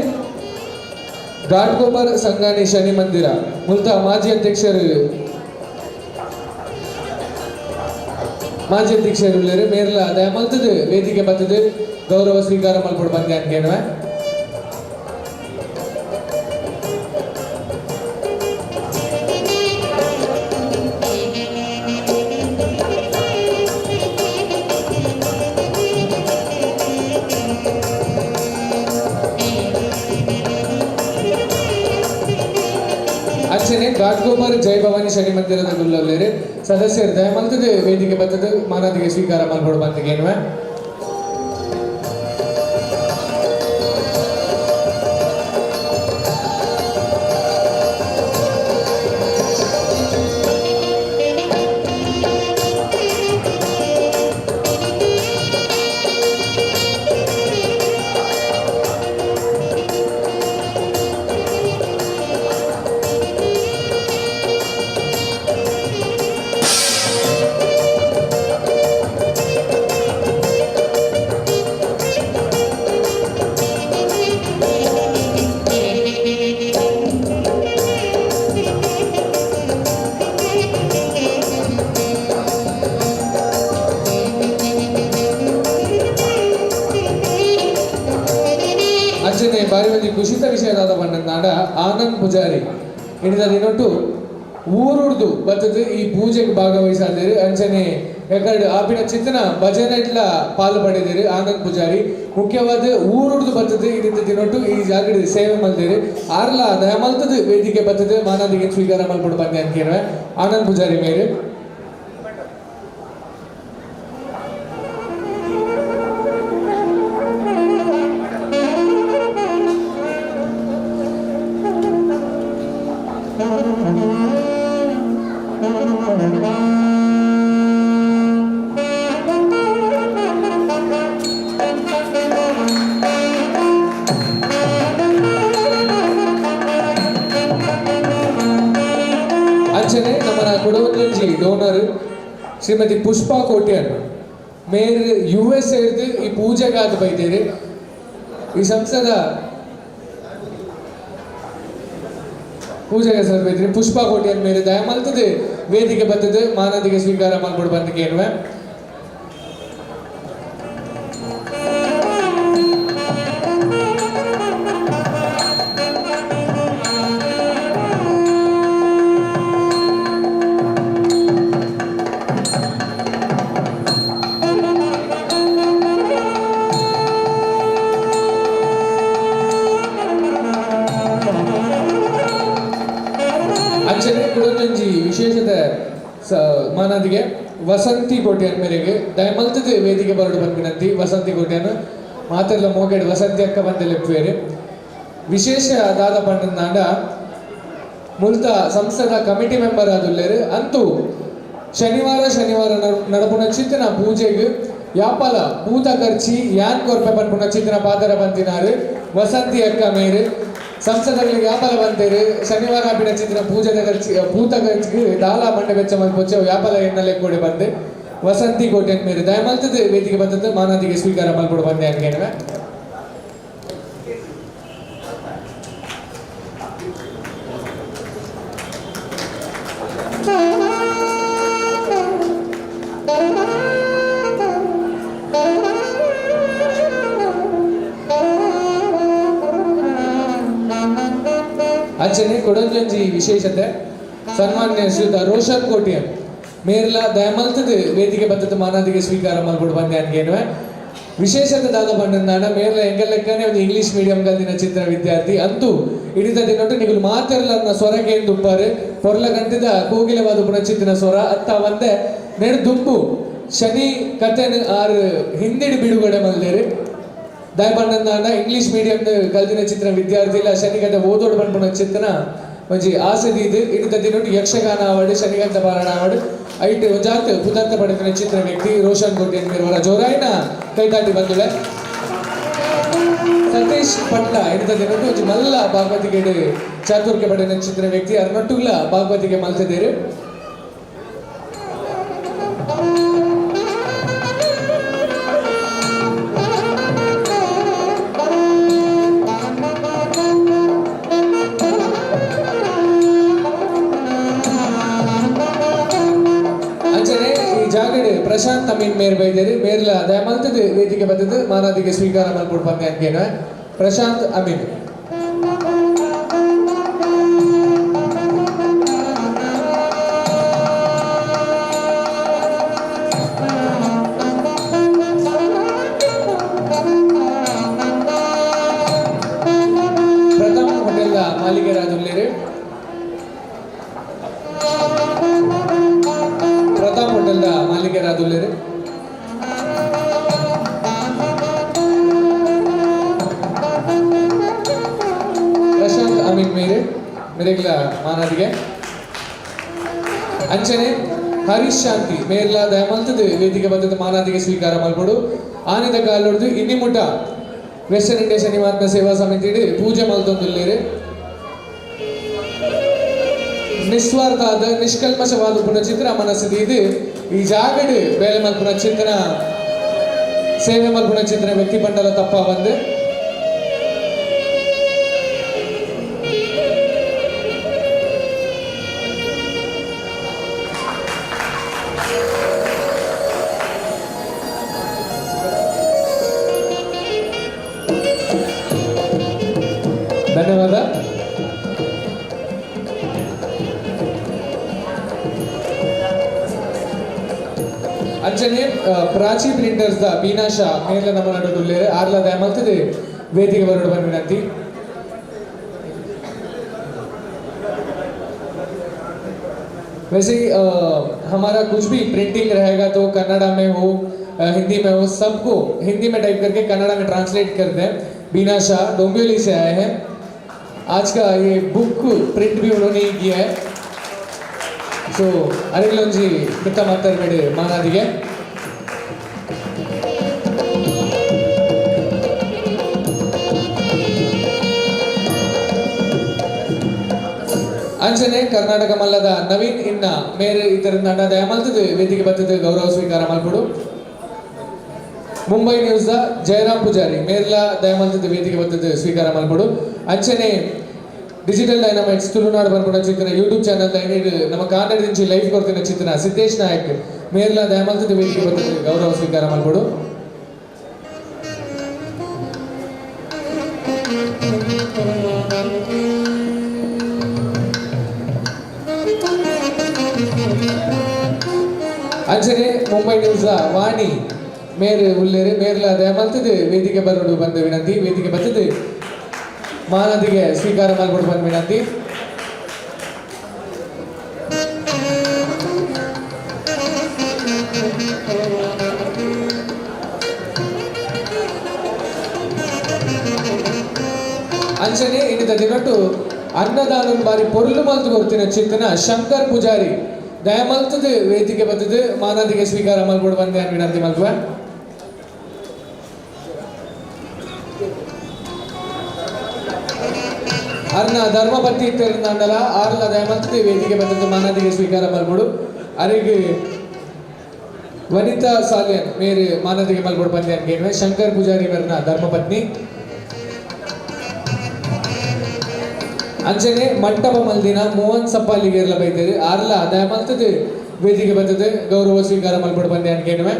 Speaker 17: ಘಾಟ್ಕೋಪರ್ ಸಂಘಾನಿ ಶನಿ ಮಂದಿರ ಮುಲ್ತ ಮಾಜಿ ಅಧ್ಯಕ್ಷರು ಮೇರ್ಲ ದಯಮಲ್ತದ ವೇದಿಕೆ ಬರ್ತದೆ ಗೌರವ ಸ್ವೀಕಾರ ಮಲ್ಪೊಡು ಬಂದೆ ಅನ್ಕೇನುವೆ. ಅಂಚನೆ ಘಾಟ್ಕೋಪರ್ ಜಯ ಭವಾನಿ ಶನಿ ಮಂದಿರದ ಗುಲ್ಲಲ್ಲೇರು ಸದಸ್ಯರು ದಯಮಲ್ತದ ವೇದಿಕೆ ಬರ್ತದೆ ಮಾನದಿಗೆ ಸ್ವೀಕಾರ ಮಲ್ಪೊಡು ಬಂದಿಗೇನುವೆ. ಅಂಚನೆ ಬಾರಿ ಒಂಜಿ ಖುಷಿತ ವಿಷಯದಾದ ಪಂಡನಾಡ ಆನಂದ್ ಪೂಜಾರಿ ಇಡಿದ ದಿನೊಟ್ಟು ಊರುಡ್ದು ಬತ್ತದು ಈ ಪೂಜೆಗೆ ಭಾಗವಹಿಸಾದೇರು. ಅಂಚನೆ ಯಾಕಂದ್ರೆ ಆಪಿನ ಚಿತ್ತನ ಭಜನೆಟ್ಲ ಪಾಲು ಪಡೆದಿರಿ ಆನಂದ್ ಪೂಜಾರಿ. ಮುಖ್ಯವಾದ ಊರುಡ್ದು ಬರ್ತದೆ ಇದರಿಂದ ದಿನೊಟ್ಟು ಈ ಜಾಗಡೆ ಸೇವೆ ಮಲ್ದಿರಿ ಆರ್ಲ ದಯಮಲ್ತದ ವೇದಿಕೆ ಬರ್ತದೆ ಮಾನಾದಿಗೆ ಸ್ವೀಕಾರ ಮಲ್ಪಡು ಬಂದೆ ಅಂತ ಆನಂದ್ ಪೂಜಾರಿ ಮೇರೆ. ಅಂಚನೆ ನಮ್ಮನ ಕೊಡವನಂಜಿ ಡೋನರ್ ಶ್ರೀಮತಿ ಪುಷ್ಪಾ ಕೋಟ್ಯಾನ್ ಮೇರ್ ಯು ಎಸ್ ಎರ್ದು ಈ ಪೂಜೆಗಾದ ಬೈದೇರಿ. ಈ ಸಂಸ್ಥೆದ ಪೂಜೆಗೆ ಸರ್ ಬೈದ್ರಿ ಪುಷ್ಪಾ ಕೋಟ್ಯಾನ್ ಮೇರೆ ದಯಮಲ್ತದೆ ವೇದಿಕೆ ಬರ್ತದೆ ಮಾನದಿಗೆ ಸ್ವೀಕಾರ ಮಾಡ್ಬಿಡು ಬಂದಿಗೆ. ಅಂಚನೆ ಕುಡೊಂಜಿ ವಿಶೇಷತೆ ಮಾನದಿಗೆ ವಸಂತಿ ಕೋಟ್ಯಾನ್ ಮೇರೆಗೆ ದಯಮಲ್ತದ ವೇದಿಕೆ ಬರಡು ಬಂದಿನಂತಿ ವಸಂತಿ ಕೋಟ್ಯಾನ್ ಮಾತೆಲ್ಲ ಮೋಗೇಡ್ ವಸಂತಿ ಅಕ್ಕ ಬಂದೆಲೆಪ್ಪೇರು. ವಿಶೇಷ ದಾದ ಪಂಡನಾಂಡ ಮುಲ್ತ ಸಂಸ್ಥೆದ ಕಮಿಟಿ ಮೆಂಬರ್ ಆದುಲ್ಲೇರು. ಅಂತೂ ಶನಿವಾರ ಶನಿವಾರ ನಡಪುನ ಚಿತ್ತನ ಪೂಜೆಗೆ ಯಾಪಲ ಪೂತ ಖರ್ಚಿ ಯಾನ್ ಕೊರ್ಪೆ ಪನ್ಪುನ ಚಿತ್ತನ ಪಾದರ ಬಂದಿನಾರು ವಸಂತಿ ಅಕ್ಕ ಮೇರು. ಸಂಸದಗಳಿಗೆ ಯಾಪಲ ಬಂತೇರು ಶನಿವಾರ ಬಿಡ ಚಿತ್ರ ಪೂಜೆದ ಖರ್ಚಿ ಪೂತ ಖರ್ಚಿಗೆ ದಾಲ ಮಂಡೆ ಬೆಚ್ಚ ಮಲ್ಪೊಚ್ಚೆ ಯಾಪಲ ಎಣ್ಣಲೆ ಕೂಡಿ ಬಂದೆ ವಸಂತಿ ಕೋಟೆನ್ ಮೇರು ದಯಮಲ್ತದ ವೇದಿಕೆ ಬಂದದ್ದು ಮಾನಾದಿಗೆ ಸ್ವೀಕಾರ ಮಲ್ಪಡು ಬಂದೆ ಅನ್ಗೇನವೆ. ಅಂಚನೆ ಕೊಡಂಜಂಜಿ ವಿಶೇಷತೆ ಸನ್ಮಾನ್ಯ ಶ್ರೀಯುತ ರೋಷನ್ ಕೋಟಿಯನ್ ಮೇರ್ಲ ದಯಮಲ್ತದ ವೇದಿಕೆ ಬತ್ತದ ಮಾನಾದಿಗೆ ಸ್ವೀಕಾರ ಮಲ್ಪಡು ಬಂದೆ ಅನ್ಗೇನುವೆ. ವಿಶೇಷತೆ ದಾದ ಬಂಡಂದಾಣ ಮೇರ್ಲ ಎಂಗಲ್ ಲೆಕ್ಕನೆ ಒಂದು ಇಂಗ್ಲಿಷ್ ಮೀಡಿಯಂ ಕಲ್ದಿನ ಚಿತ್ರ ವಿದ್ಯಾರ್ಥಿ ಅಂತೂ ಇಡಿದ ದಿನೊಟ್ಟು ನಿಗುಲು ಮಾತೆರ್ಲನ್ನ ಸ್ವರಕ್ಕೆ ದುಪ್ಪಾರು ಪೊರ್ಲ ಗಂಟಿದ ಕೋಗಿಲವಾದ ಪುಣಚಿತ್ತಿನ ಸ್ವರ ಅತ್ತ ಒಂದೆ ನೆಡು ದುಂಬು ಶನಿ ಕಥೆನ್ ಆರು ಹಿಂದಿಡಿ ಬಿಡುಗಡೆ ಮಲ್ದೇರು. ದಯಪಂಡಂದಾಂಡ ಇಂಗ್ಲಿಷ್ ಮೀಡಿಯಂ ಕಲ್ದಿನ ಚಿತ್ರ ವಿದ್ಯಾರ್ಥಿ ಇಲ್ಲ ಶನಿಗಂತ ಓದೋಡು ಪನ್ಪುನ ಚಿತ್ರನ ಒಂಜಿ ಆಸೆ ದೀದು ಇಡಿದ ದಿನೊಟ್ಟು ಯಕ್ಷಗಾನ ಆವಡು ಶನಿಗಂತ ಪಾರಾಯಣ ಆವಡು ಐಟ್ ಒಂಜಾತ್ ಪುದರ್ತ ಪಡೆದಿನ ಚಿತ್ರ ವ್ಯಕ್ತಿ ರೋಷನ್ ಕೋಟ್ಯಾನ್ ಮೇರ್ವರ ಜೋರಾಯಿನ ಕೈತಾಟಿ ಬಂದುಳೆ. ಸತೀಶ್ ಪಟ್ಲ ಇಡಿದ ದಿನೊಟ್ಟು ಒಂಜಿ ಮಲ್ಲ ಭಾಗವತಿಗೆ ಚಾತುರ್ಕೆ ಪಡೆದಿನ ಚಿತ್ರ ವ್ಯಕ್ತಿ ಅರ್ನೊಟ್ಟುಗ್ಲ ಭಾಗವತಿಗೆ ಮಲ್ತದೇರು. ಪ್ರಶಾಂತ್ ಅಮೀನ್ ಮೇರ್ ಬೈದೇರಿ ಮೇರ್ಲ ದಯಮಲ್ತದ ವೇದಿಕೆ ಬತ್ತದ ಮಾನಾದಿಗೆ ಸ್ವೀಕಾರ ಮಲ್ಪುಡು ಬಂದೆ ಅನ್ಗೇನ ಪ್ರಶಾಂತ್ ಅಮೀನ್. ಪ್ರಥಮ್ ಹೋಟೆಲ್ ಮಾಲೀಕರಾದುಲ್ಲೇರು. ಪ್ರತಾಪ್ ಹೋಟೆಲ್ ಮಾಲೀಕರಾದುಲ್ಲೇರು. ಪ್ರಶಾಂತ್ ಅಮೀನ್ ಮೇರೆ ಮೇರೆಗ್ಲ ಮಾನಾದಿಗೆ. ಅಂಚನೆ ಹರೀಶ್ ಶಾಂತಿ ಮೇರ್ಲ ದಯಮಲ್ತದ ವೇದಿಕೆ ಬದ್ಧದ ಮಾನಾದಿಗೆ ಸ್ವೀಕಾರ ಮಲ್ಪಡು. ಆನಿದ ಕಾಲೊಡ್ದು ಇನ್ನಿಮುಟ ವೆಸ್ಟರ್ನ್ ಇಂಡಿಯಾ ಶನಿ ಮಹಾತ್ಮ ಸೇವಾ ಸಮಿತಿ ಪೂಜೆ ಮಲ್ತೊಂದುಲ್ಲೇರು. ನಿಸ್ವಾರ್ಥ ಆದ ನಿಷ್ಕಲ್ಮಶವಾದ ಪುನಚಿತ್ರ ಮನಸ್ಸಿದೆ ಇದು ಈ ಜಾಗಡ್ ಬೇಲೆ ಮಲ್ಪುನ ಚಿತ್ರನ ಸೇವೆ ಮಲ್ಪುನ ಚಿತ್ರನ ವ್ಯಕ್ತಿ ಬಂಡಲ ತಪ್ಪ ಬಂದು ಧನ್ಯವಾದ. ಅಂಚನೆ Prachi printers the Beena Shah ಮೇರ್ಲ ನಮ್ಮ ನಡುಟುಲ್ಲೆರ್ ಆರ್ಲ ದಯಮಲ್ತುದು ವೇದಿಕೆ ಬರೋಡು ಪನ್ಪಿನ ವಿನಂತಿ. वैसे ही हमारा कुछ भी प्रिंटिंग रहेगा तो कन्नड़ा में हो, हिंदी में हो, सबको हिंदी में टाइप करके कन्नड़ा में ट्रांसलेट कर दें। बीना शाह डोंबिवली से आए हैं। आज का ये बुक प्रिंट भी उन्होंने ही किया है। सो अरेग्लोंजी मित्ता मातर मेडे मानादिगे। ಅಂಚನೆ ಕರ್ನಾಟಕ ಮಲ್ಲದ ನವೀನ್ ಇನ್ನ ಮೇರೆ ಇತರ ತಂಡ ದಯಮಲ್ತದು ವೇದಿಕೆ ಬತ್ತದ ಗೌರವ ಸ್ವೀಕಾರ ಮಲ್ಪಡು. Mumbai news the Jayaram Poojary ಮೇರ್ಲ ದಯಮಲ್ತದು ವೇದಿಕೆ ಬತ್ತದ ಸ್ವೀಕಾರ ಮಲ್ಪಡು. ಅಂಚನೆ ಡಿಜಿಟಲ್ ಡೈನಮೈಟ್ಸ್ ತುಳುನಾಡು ಬರ್ಪುನ ಚಿತ್ರ ಯೂಟ್ಯೂಬ್ ಚಾನಲ್ ನಮ್ಮ ಕಾಂಡದಿಂಚಿ ಲೈಫ್ ಕೊಡ್ತಿನ ಚಿತ್ರ ಸಿದ್ದೇಶ್ ನಾಯಕ್ ಮೇರ್ಲ ದಯಮಲ್ತದು ವೇದಿಕೆ ಬತ್ತದ ಗೌರವ ಸ್ವೀಕಾರ ಮಲ್ಪಡು. ಅಂಚನೆ ಮುಂಬೈ ನ್ಯೂಸ್ ವಾಣಿ ಮೇರ್ ಉಲ್ಲೇರು ಮೇರ್ಲ ದಯಮಲ್ತದು ವೇದಿಕೆ ಬರೋಡು ಬಂದ ವಿನಂತಿ. ವೇದಿಕೆ ಬರ್ತದೆ ಮಾನದಿಗೆ ಸ್ವೀಕಾರ ಮಲ್ಪಡು ಬಂದ ವಿನಂತಿ. ಅಂಚನೆ ಇನ್ನಿತ ದಿನಟ್ಟು ಅನ್ನದಾನ ಬಾರಿ ಪೊರ್ಲು ಮಲ್ತು ಕೊರ್ತಿನ ಚಿತ್ತನ ಶಂಕರ್ ಪೂಜಾರಿ ದಯಮಲ್ತದು ವೇದಿಕೆ ಬರ್ತದೆ ಮಾನದಿಗೆ ಸ್ವೀಕಾರ ಮಲ್ಪಡು ಬಂದೆ ವಿನಂತಿ ಮಲ್ಪುವ. ಅರ್ನ ಧರ್ಮಪತಿ ಇತ್ತಿರಂದಲ್ಲ ಆರ್ಲ ದಯಮಲ್ತದೆ ವೇದಿಕೆ ಬರ್ತದೆ ಮಾನದಿಗೆ ಸ್ವೀಕಾರ ಮಲ್ಪಡು. ಅರೆಗೆ ವನಿತಾ ಸಾಲಿಯನ್ ಮೇರೆ ಮಾನದಿಗೆ ಮಲ್ಪಡು ಬಂದೆ ಅನ್ಕೇನ್ವೆ ಶಂಕರ್ ಪೂಜಾರಿ ವರ್ನ ಧರ್ಮಪತ್ನಿ. ಅಂಚನೆ ಮಂಟಪ ಮಲ್ದಿನ ಮೋಹನ್ ಸಪ್ಪಾಲಿಗೆರ್ಲ ಬೈತೇರಿ ಆರ್ಲ ದಯಮಲ್ತದೆ ವೇದಿಕೆ ಬರ್ತದೆ ಗೌರವ ಸ್ವೀಕಾರ ಮಲ್ಪಡು ಬಂದೆ ಅನ್ಕೇನ್ವೆ.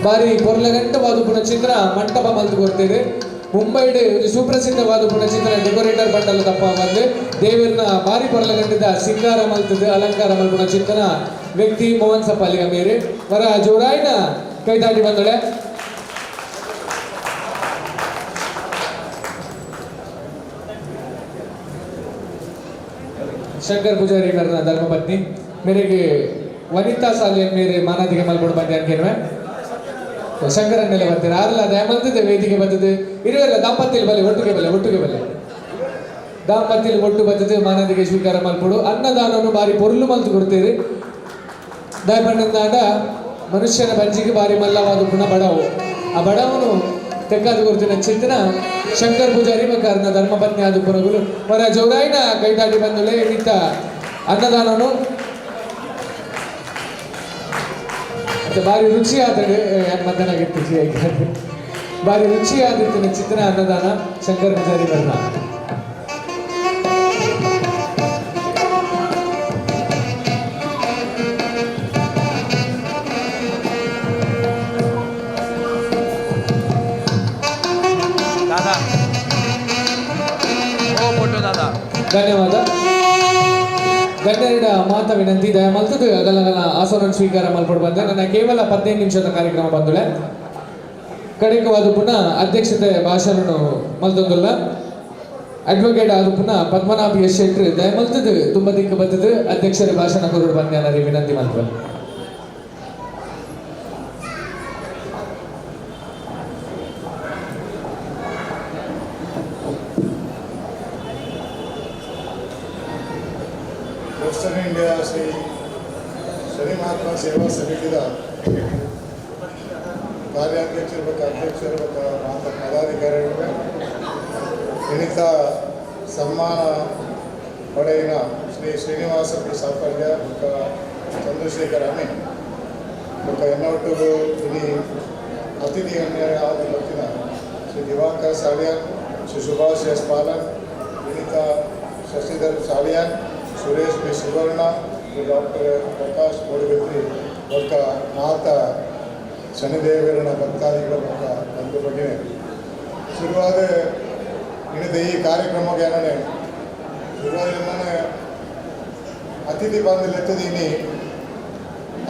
Speaker 17: ಬಾರಿ ಪೊರ್ಲಗಂಟ ವಾದುಪುಣ ಚಿತ್ರ ಮಂಟಪ ಮಲ್ತು ಕೊಡ್ತೇವೆ. ಮುಂಬೈಡ್ ಸುಪ್ರಸಿದ್ಧವಾದ ಪುಣ ಚಿತ್ರ ಡೆಕೋರೇಟರ್ ಬಂಡಲ ತಪ್ಪ ಬಂದು ದೇವರನ್ನ ಬಾರಿ ಪೊರ್ಲಗಂಟದ ಸಿಂಗಾರ ಮಲ್ತದೆ ಅಲಂಕಾರ ಮಲ್ಪುಣ ಚಿತ್ರನ ವ್ಯಕ್ತಿ ಮೋಹನ್ ಸಪ್ಪಾಲಿಗ ಮೇರೆ ವರ ಜೋರಾಯಿನ ಕೈದಾಟಿ ಬಂದಳೆ. ಶಂಕರ್ ಪೂಜಾರಿ ಅವರ ಧರ್ಮಪತ್ನಿ ಮೇರೆಗೆ ವನಿತಾ ಸಾಲಿಯನ್ ಮೇರೆ ಮಾನಾದಿಗೆ ಮಲ್ಪಡು ಬಂದೆ ಅನ್ಕೇನ್ವೆ. ಶಂಕರನ್ನೆಲ್ಲ ಬರ್ತಾರೆ ಆರಲ್ಲ ದಯಮಲ್ತದೆ ವೇದಿಕೆ ಬರ್ತದೆ ಇರುವಲ್ಲ ದಾಂಪತ್ಯಲಿ ಬಲೆ ಒಟ್ಟಿಗೆ ಬಲೆ ಒಟ್ಟಿಗೆ ಬಲೆ ದಾಂಪತ್ಯಲಿ ಒಟ್ಟು ಬರ್ತದೆ ಮಾನದಿಗೆ ಸ್ವೀಕಾರ ಮಲ್ಪಡು. ಅನ್ನದಾನವನ್ನು ಬಾರಿ ಪೊರ್ಲು ಮಲ್ತು ಕೊಡ್ತೀರಿ. ದಯಪಣ್ಣಂದಾಂಡ ಮನುಷ್ಯನ ಬಂಜಿಗೆ ಬಾರಿ ಮಲ್ಲವಾದ ಪುಣ ಬಡವು ಆ ಬಡವನು ತೆಕ್ಕಾದು ಕೊಡ್ತಿನ ಚಿಂತನ ಶಂಕರ್ ಪೂಜಾರಿ ಮಕಾರನ ಧರ್ಮಪತ್ನಿ ಆದ ಪುನಗುಲು ವರ ಜೌರಾಯಿನ ಕೈದಾಟಿ ಬಂದುಲೆ ನಿತ್ತ ಅನ್ನದಾನನು ಬಾರಿ ರುಚಿ ಆತಡೆ ಮಧ್ಯಾಹ್ನ ಬಾರಿ ರುಚಿ ಆದಿತ್ತು ಚಿತ್ರ ಅನ್ನದಾನ ಶಂಕರ್ ಪೂಜಾರಿ ವರ್ಣ.
Speaker 4: दादा ओ फोटो दादा.
Speaker 17: ಧನ್ಯವಾದ ಗಣ್ಯರ ಮಾತ ವಿನಂತಿ ದಯಮಲ್ತದು ಅಗಲಗಲ ಆಸನ ಸ್ವೀಕಾರ ಮಲ್ಪಡು ಬಂದ ನನ್ನ ಕೇವಲ 15 ನಿಮಿಷದ ಕಾರ್ಯಕ್ರಮ ಬಂದುಳೆ. ಕಡೆಕವಾದ ಪುನಃ ಅಧ್ಯಕ್ಷತೆ ಭಾಷಣ ಮಲ್ತೊಂದುಲ್ಲ ಅಡ್ವೊಕೇಟ್ ಆದ ಪುನಃ ಪದ್ಮನಾಭ ಎಸ್ ಶೆಟ್ರು ದಯಮಲ್ತದು ತುಂಬ ದಿಕ್ಕು ಬರ್ತದೆ ಅಧ್ಯಕ್ಷರ ಭಾಷಣ ಕೊರಡು ಬಂದ ವಿನಂತಿ ಮಲ್ಪ.
Speaker 10: ವೆಸ್ಟರ್ನ್ ಇಂಡಿಯಾ ಶ್ರೀ ಶನಿ ಮಹಾತ್ಮ ಸೇವಾ ಸಮಿತಿದ ಕಾರ್ಯಾಧ್ಯಕ್ಷರು ಅಧ್ಯಕ್ಷರು ಮಾತ ಪದಾಧಿಕಾರಿಗಳು ಇನ್ನಿತ ಸನ್ಮಾನ ಪಡೆಯಿನ ಶ್ರೀ ಶ್ರೀನಿವಾಸ ಪಿ ಸಾಫಲ್ಯ ಬೊಕ್ಕ ಚಂದ್ರಶೇಖರ್ ಅಮೀನ್ ಬೊಕ್ಕ ಎನ್ನೊಟ್ಟಿಗೂ ಇಲ್ಲಿ ಅತಿಥಿ ಗಣ್ಯರ ಆದ ಗೊತ್ತಿನ ಶ್ರೀ ದಿವಾಕರ್ ಸಾಲಿಯಾನ್, ಶ್ರೀ ಸುಭಾಷ್ ಎಸ್ ಪಾಲನ್, ವಿನಿತಾ ಶಶಿಧರ್ ಸಾಲಿಯಾನ್, ಸುರೇಶ್ ಪಿ ಸುವರ್ಣ, ಡಾಕ್ಟರ್ ಪ್ರಕಾಶ್ ಮೂಡುಬಿದ್ರಿ ಬೊಕ್ಕ ಮಾತ ಶನಿದೇವರನ ಭಕ್ತಾದಿಗಳ ಬೊಕ್ಕ ಬಂಧು ಬಗ್ಗೆ ಶುರುವಾದ ಇಣಿದ ಈ ಕಾರ್ಯಕ್ರಮಕ್ಕೆ ಏನನೆ ಶುರುವಾದ ಅತಿಥಿ ಬಂದು ಲೆತ್ತದೀನಿ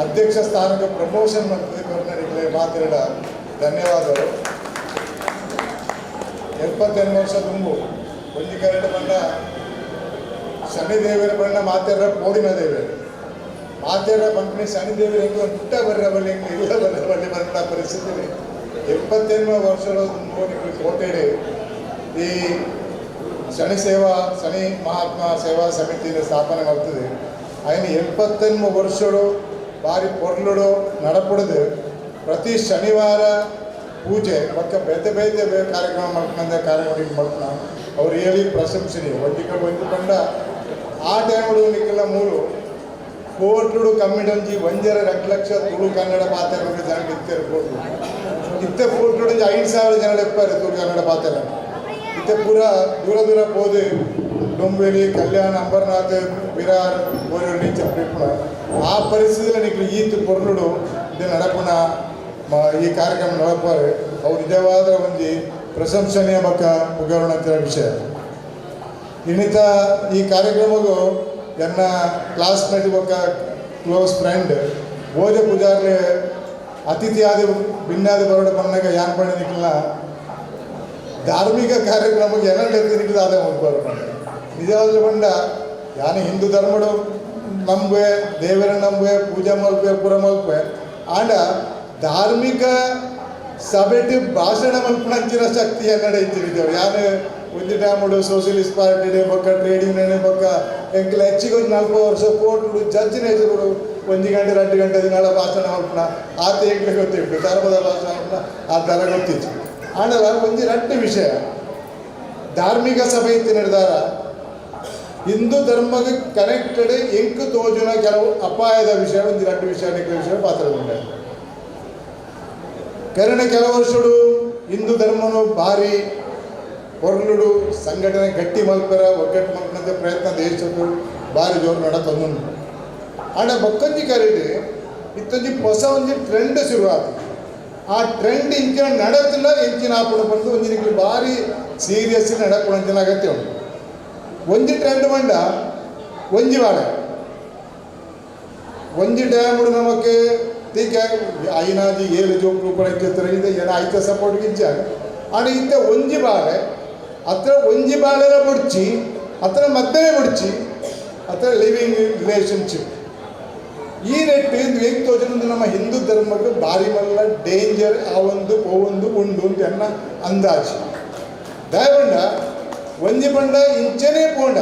Speaker 10: ಅಧ್ಯಕ್ಷ ಸ್ಥಾನಕ್ಕೆ ಪ್ರಮೋಷನ್ ಮತ್ತು ಮಾತಿರಡ ಧನ್ಯವಾದಗಳು. 78 ವರ್ಷ ತುಂಬು ಒಂಜಿ ಕರೆಂಟ್ ಬಣ್ಣ ಶನಿದೇವರ ಬಣ್ಣ ಮಾತೆರ ಪೋಡಿನ ದೇವರು ಮಾತೆರ ಪಂಪಿನಿ ಶನಿದೇವರು ಹೆಂಗೆ ಒಂದು ಪುಟ್ಟ ಬರ್ರ ಬಳ್ಳಿ ಹೆಂಗೆ ಇಲ್ಲ ಬರ್ರ ಬಳ್ಳಿ ಬಣ್ಣ ಪರಿಸ್ಥಿತಿ 78 ವರ್ಷದ ತುಂಬು ನಿಮಗೆ ಕೋಟೆಡೆ ಈ ಶನಿ ಸೇವಾ ಶನಿ ಮಹಾತ್ಮ ಸೇವಾ ಸಮಿತಿಯನ್ನು ಸ್ಥಾಪನೆ ಮಾಡ್ತದೆ. ఆయన 78 ವರ್ಷಗಳು ಭಾರಿ ಪೊರ್ಲುಡು ನಡಪಡದು ಪ್ರತಿ ಶನಿವಾರ ಪೂಜೆ ಪಕ್ಕ ಬೇತೆ ಬೇತೆ ಕಾರ್ಯಕ್ರಮ ಮಾಡ್ಕೊಂಡ ಕಾರ್ಯಕ್ರಮ ಮಾಡ್ಕೊಂಡ ಅವ್ರು ಹೇಳಿ ಪ್ರಶಂಸನೆ ಒಂಜಿ ಕಡೆ ಒಂದು ಕಂಡ ಆ ಟೈಮ್ಡು ನಿಕ್ಕೆಲ್ಲ ಮೂರು ಕೋರ್ಟುಡು ಕಮ್ಮಿಡೊಂಜಿ 1.5 ಲಕ್ಷ ತುಳು ಕನ್ನಡ ಪಾತ್ರ ಜನ ಇತ್ತೇರು ಕೋರ್ಟು ಇತ್ತೆ ಕೋರ್ಟುಡು 5,000 ಜನ ಎಪ್ಪಾರು ತುಳು ಕನ್ನಡ ಪಾತ್ರ ಇತ್ತೆ ಪೂರ ದೂರ ದೂರ ಪೋದು ಡೊಂಬೇಲಿ ಕಲ್ಯಾಣ ಅಂಬರ್ನಾಥ್ ವಿರಾರ್ ಬೋರೂರು ನಿಂಚ ಆ ಪರಿಸ್ಥಿತಿಯಲ್ಲಿ ನಿಕ್ಲು ಈತು ಪೊರ್ಲುಡು ಇದು ನಡಪುಣ ಈ ಕಾರ್ಯಕ್ರಮ ನಡಪಾರೆ ಅವು ನಿಜವಾದ ಒಂಜಿ ಪ್ರಶಂಸನೀಯ ಬಕ್ಕ ಪುಗರುಣಂತಿನ ವಿಷಯ. ಇನ್ನಿತ ಈ ಕಾರ್ಯಕ್ರಮಕ್ಕೂ ನನ್ನ ಕ್ಲಾಸ್ಮೇಟ್ ಬೊಕ್ಕ ಕ್ಲೋಸ್ ಫ್ರೆಂಡ್ ಬೋಧೆ ಪೂಜಾರಿ ಅತಿಥಿಯಾದ ಭಿನ್ನಾದ ಬರೋಡ ಬಂದಾಗ ಯಾನ್ ಪಂಡ ನಿಕ್ಲ ಧಾರ್ಮಿಕ ಕಾರ್ಯಕ್ರಮಕ್ಕೆ ಎನ್ನಂಡೆ ನಿಕ್ಲು ಆದ ಹೋಗ್ಬಾರ್ದು ಪಂಡ ನಿಜವಾದ ಬಂಡ ಯಾನು ಹಿಂದೂ ಧರ್ಮಡು ನಂಬುವೆ ದೇವರ ನಂಬುವೆ ಪೂಜೆ ಮಲ್ಪೆ ಪೂರ ಮಲ್ಪೆ ಆಂಡ ಧಾರ್ಮಿಕ ಸಭೆಟ್ ಭಾಷಣ ಮಲ್ಪುನಂಚಿನ ಶಕ್ತಿ ಎನ್ನಡ ಇಚ್ಚಿರಿದ್ದೇವೆ. ಯಾನು ಒಂಜಿ ಟೈಮುಡು ಸೋಷಿಯಲಿಸ್ಟ್ ಪಾರ್ಟಿ ಬೊಕ್ಕ ಟ್ರೇಡ್ ಯೂನಿಯನ್ ಬೊಕ್ಕ ಎಂಕಲ್ ಹೆಚ್ಚಿಗೆ ಒಂದು 40 ವರ್ಷ ಕೋರ್ಟುಡು ಜಡ್ಜ್ ನೇಜರುಡು 1 ಗಂಟೆ 2 ಗಂಟೆ ದಿನಾಳ ಭಾಷಣ ಮಲ್ಪುನ ಆತ ಎಂಕ್ಲೆ ಗೊತ್ತಿತ್ತು ಧರ್ಮದ ಭಾಷಣ ಮಲ್ಪುನ ಆ ಥರ ಗೊತ್ತಿತ್ತು. ಆಂಡಲ ಒಂಜಿ 2 ವಿಷಯ ಧಾರ್ಮಿಕ ಸಭೆ ಇತ್ತು ನಿರ್ಧಾರ ಹಿಂದೂ ಧರ್ಮಕ್ಕೆ ಕನೆಕ್ಟೆಡ್ ಎಂಕು ತೋಜುನ ಕೆಲವು ಅಪಾಯದ ವಿಷಯ ಒಂದು 2 ವಿಷಯ ವಿಷಯ ಪಾತ್ರ ಉಂಟು. ಕರುಣ ಕೆಲವು ವರ್ಷಡು ಹಿಂದೂ ಧರ್ಮನು ಭಾರಿ ಹೊರಲುಡು ಸಂಘಟನೆ ಗಟ್ಟಿ ಮಲ್ಪರ ಒಗ್ಗಟ್ಟು ಮಲ್ಪನಂತೆ ಪ್ರಯತ್ನ ದೇಶದ್ದು ಭಾರಿ ಜೋರು ನಡತೊಂದುಂಡು. ಆಂಡ ಬೊಕ್ಕೊಂಜಿ ಕರೀಡು ಇತ್ತೊಂಜಿ ಹೊಸ ಒಂಜಿ ಟ್ರೆಂಡ್ ಶುರುವಾತು. ಆ ಟ್ರೆಂಡ್ ಇಂಚಿನ ನಡತಿಲ್ಲ ಇಂಚಿನ ಆಪುಣ ಬಂದು ಒಂಜಿ ನಿಕ್ಲು ಭಾರಿ ಸೀರಿಯಸ್ ನಡಪುಣಂಚಿನ ಅಗತ್ಯ ಉಂಟು. ಒಂಜಿ ಟ್ರೆಂಡ್ ಬಂಡ ಒಂಜಿ ವಾಡ ಒಂಜಿ ಡ್ಯಾಮುಡು ನಮಕ್ಕೆ ಟೀಕೆ ಐನಾಜಿ 7 ಜೋಕ್ಲು ಪೂರ ಇದೆ ಏನ ಐತ ಸಪೋರ್ಟ್ ಗಿಂಚ ಆಂಡ ಇತ್ತ ಒಂಜಿ ಬಾಳೆ ಹತ್ರ ಒಂಜಿ ಬಾಳೆನ ಬುಡ್ಚಿ ಹತ್ರ ಮದ್ದನೆ ಬುಡ್ಚಿ ಹತ್ರ ಲಿವಿಂಗ್ ರಿಲೇಷನ್ಶಿಪ್ ಈ ನೆಟ್ಟು ಇದು ಹೆಂಗೆ ತೋಚನ ನಮ್ಮ ಹಿಂದೂ ಧರ್ಮಕ್ಕೆ ಭಾರಿ ಮಲ್ಲ ಡೇಂಜರ್ ಆ ಒಂದು ಪೋವೊಂದು ಉಂಡು ಅಂತ ಅನ್ನ ಅಂದಾಜು. ದಯಬಂಡ ಒಂಜಿ ಬಂಡ ಇಂಚನೇ ಪೋಂಡ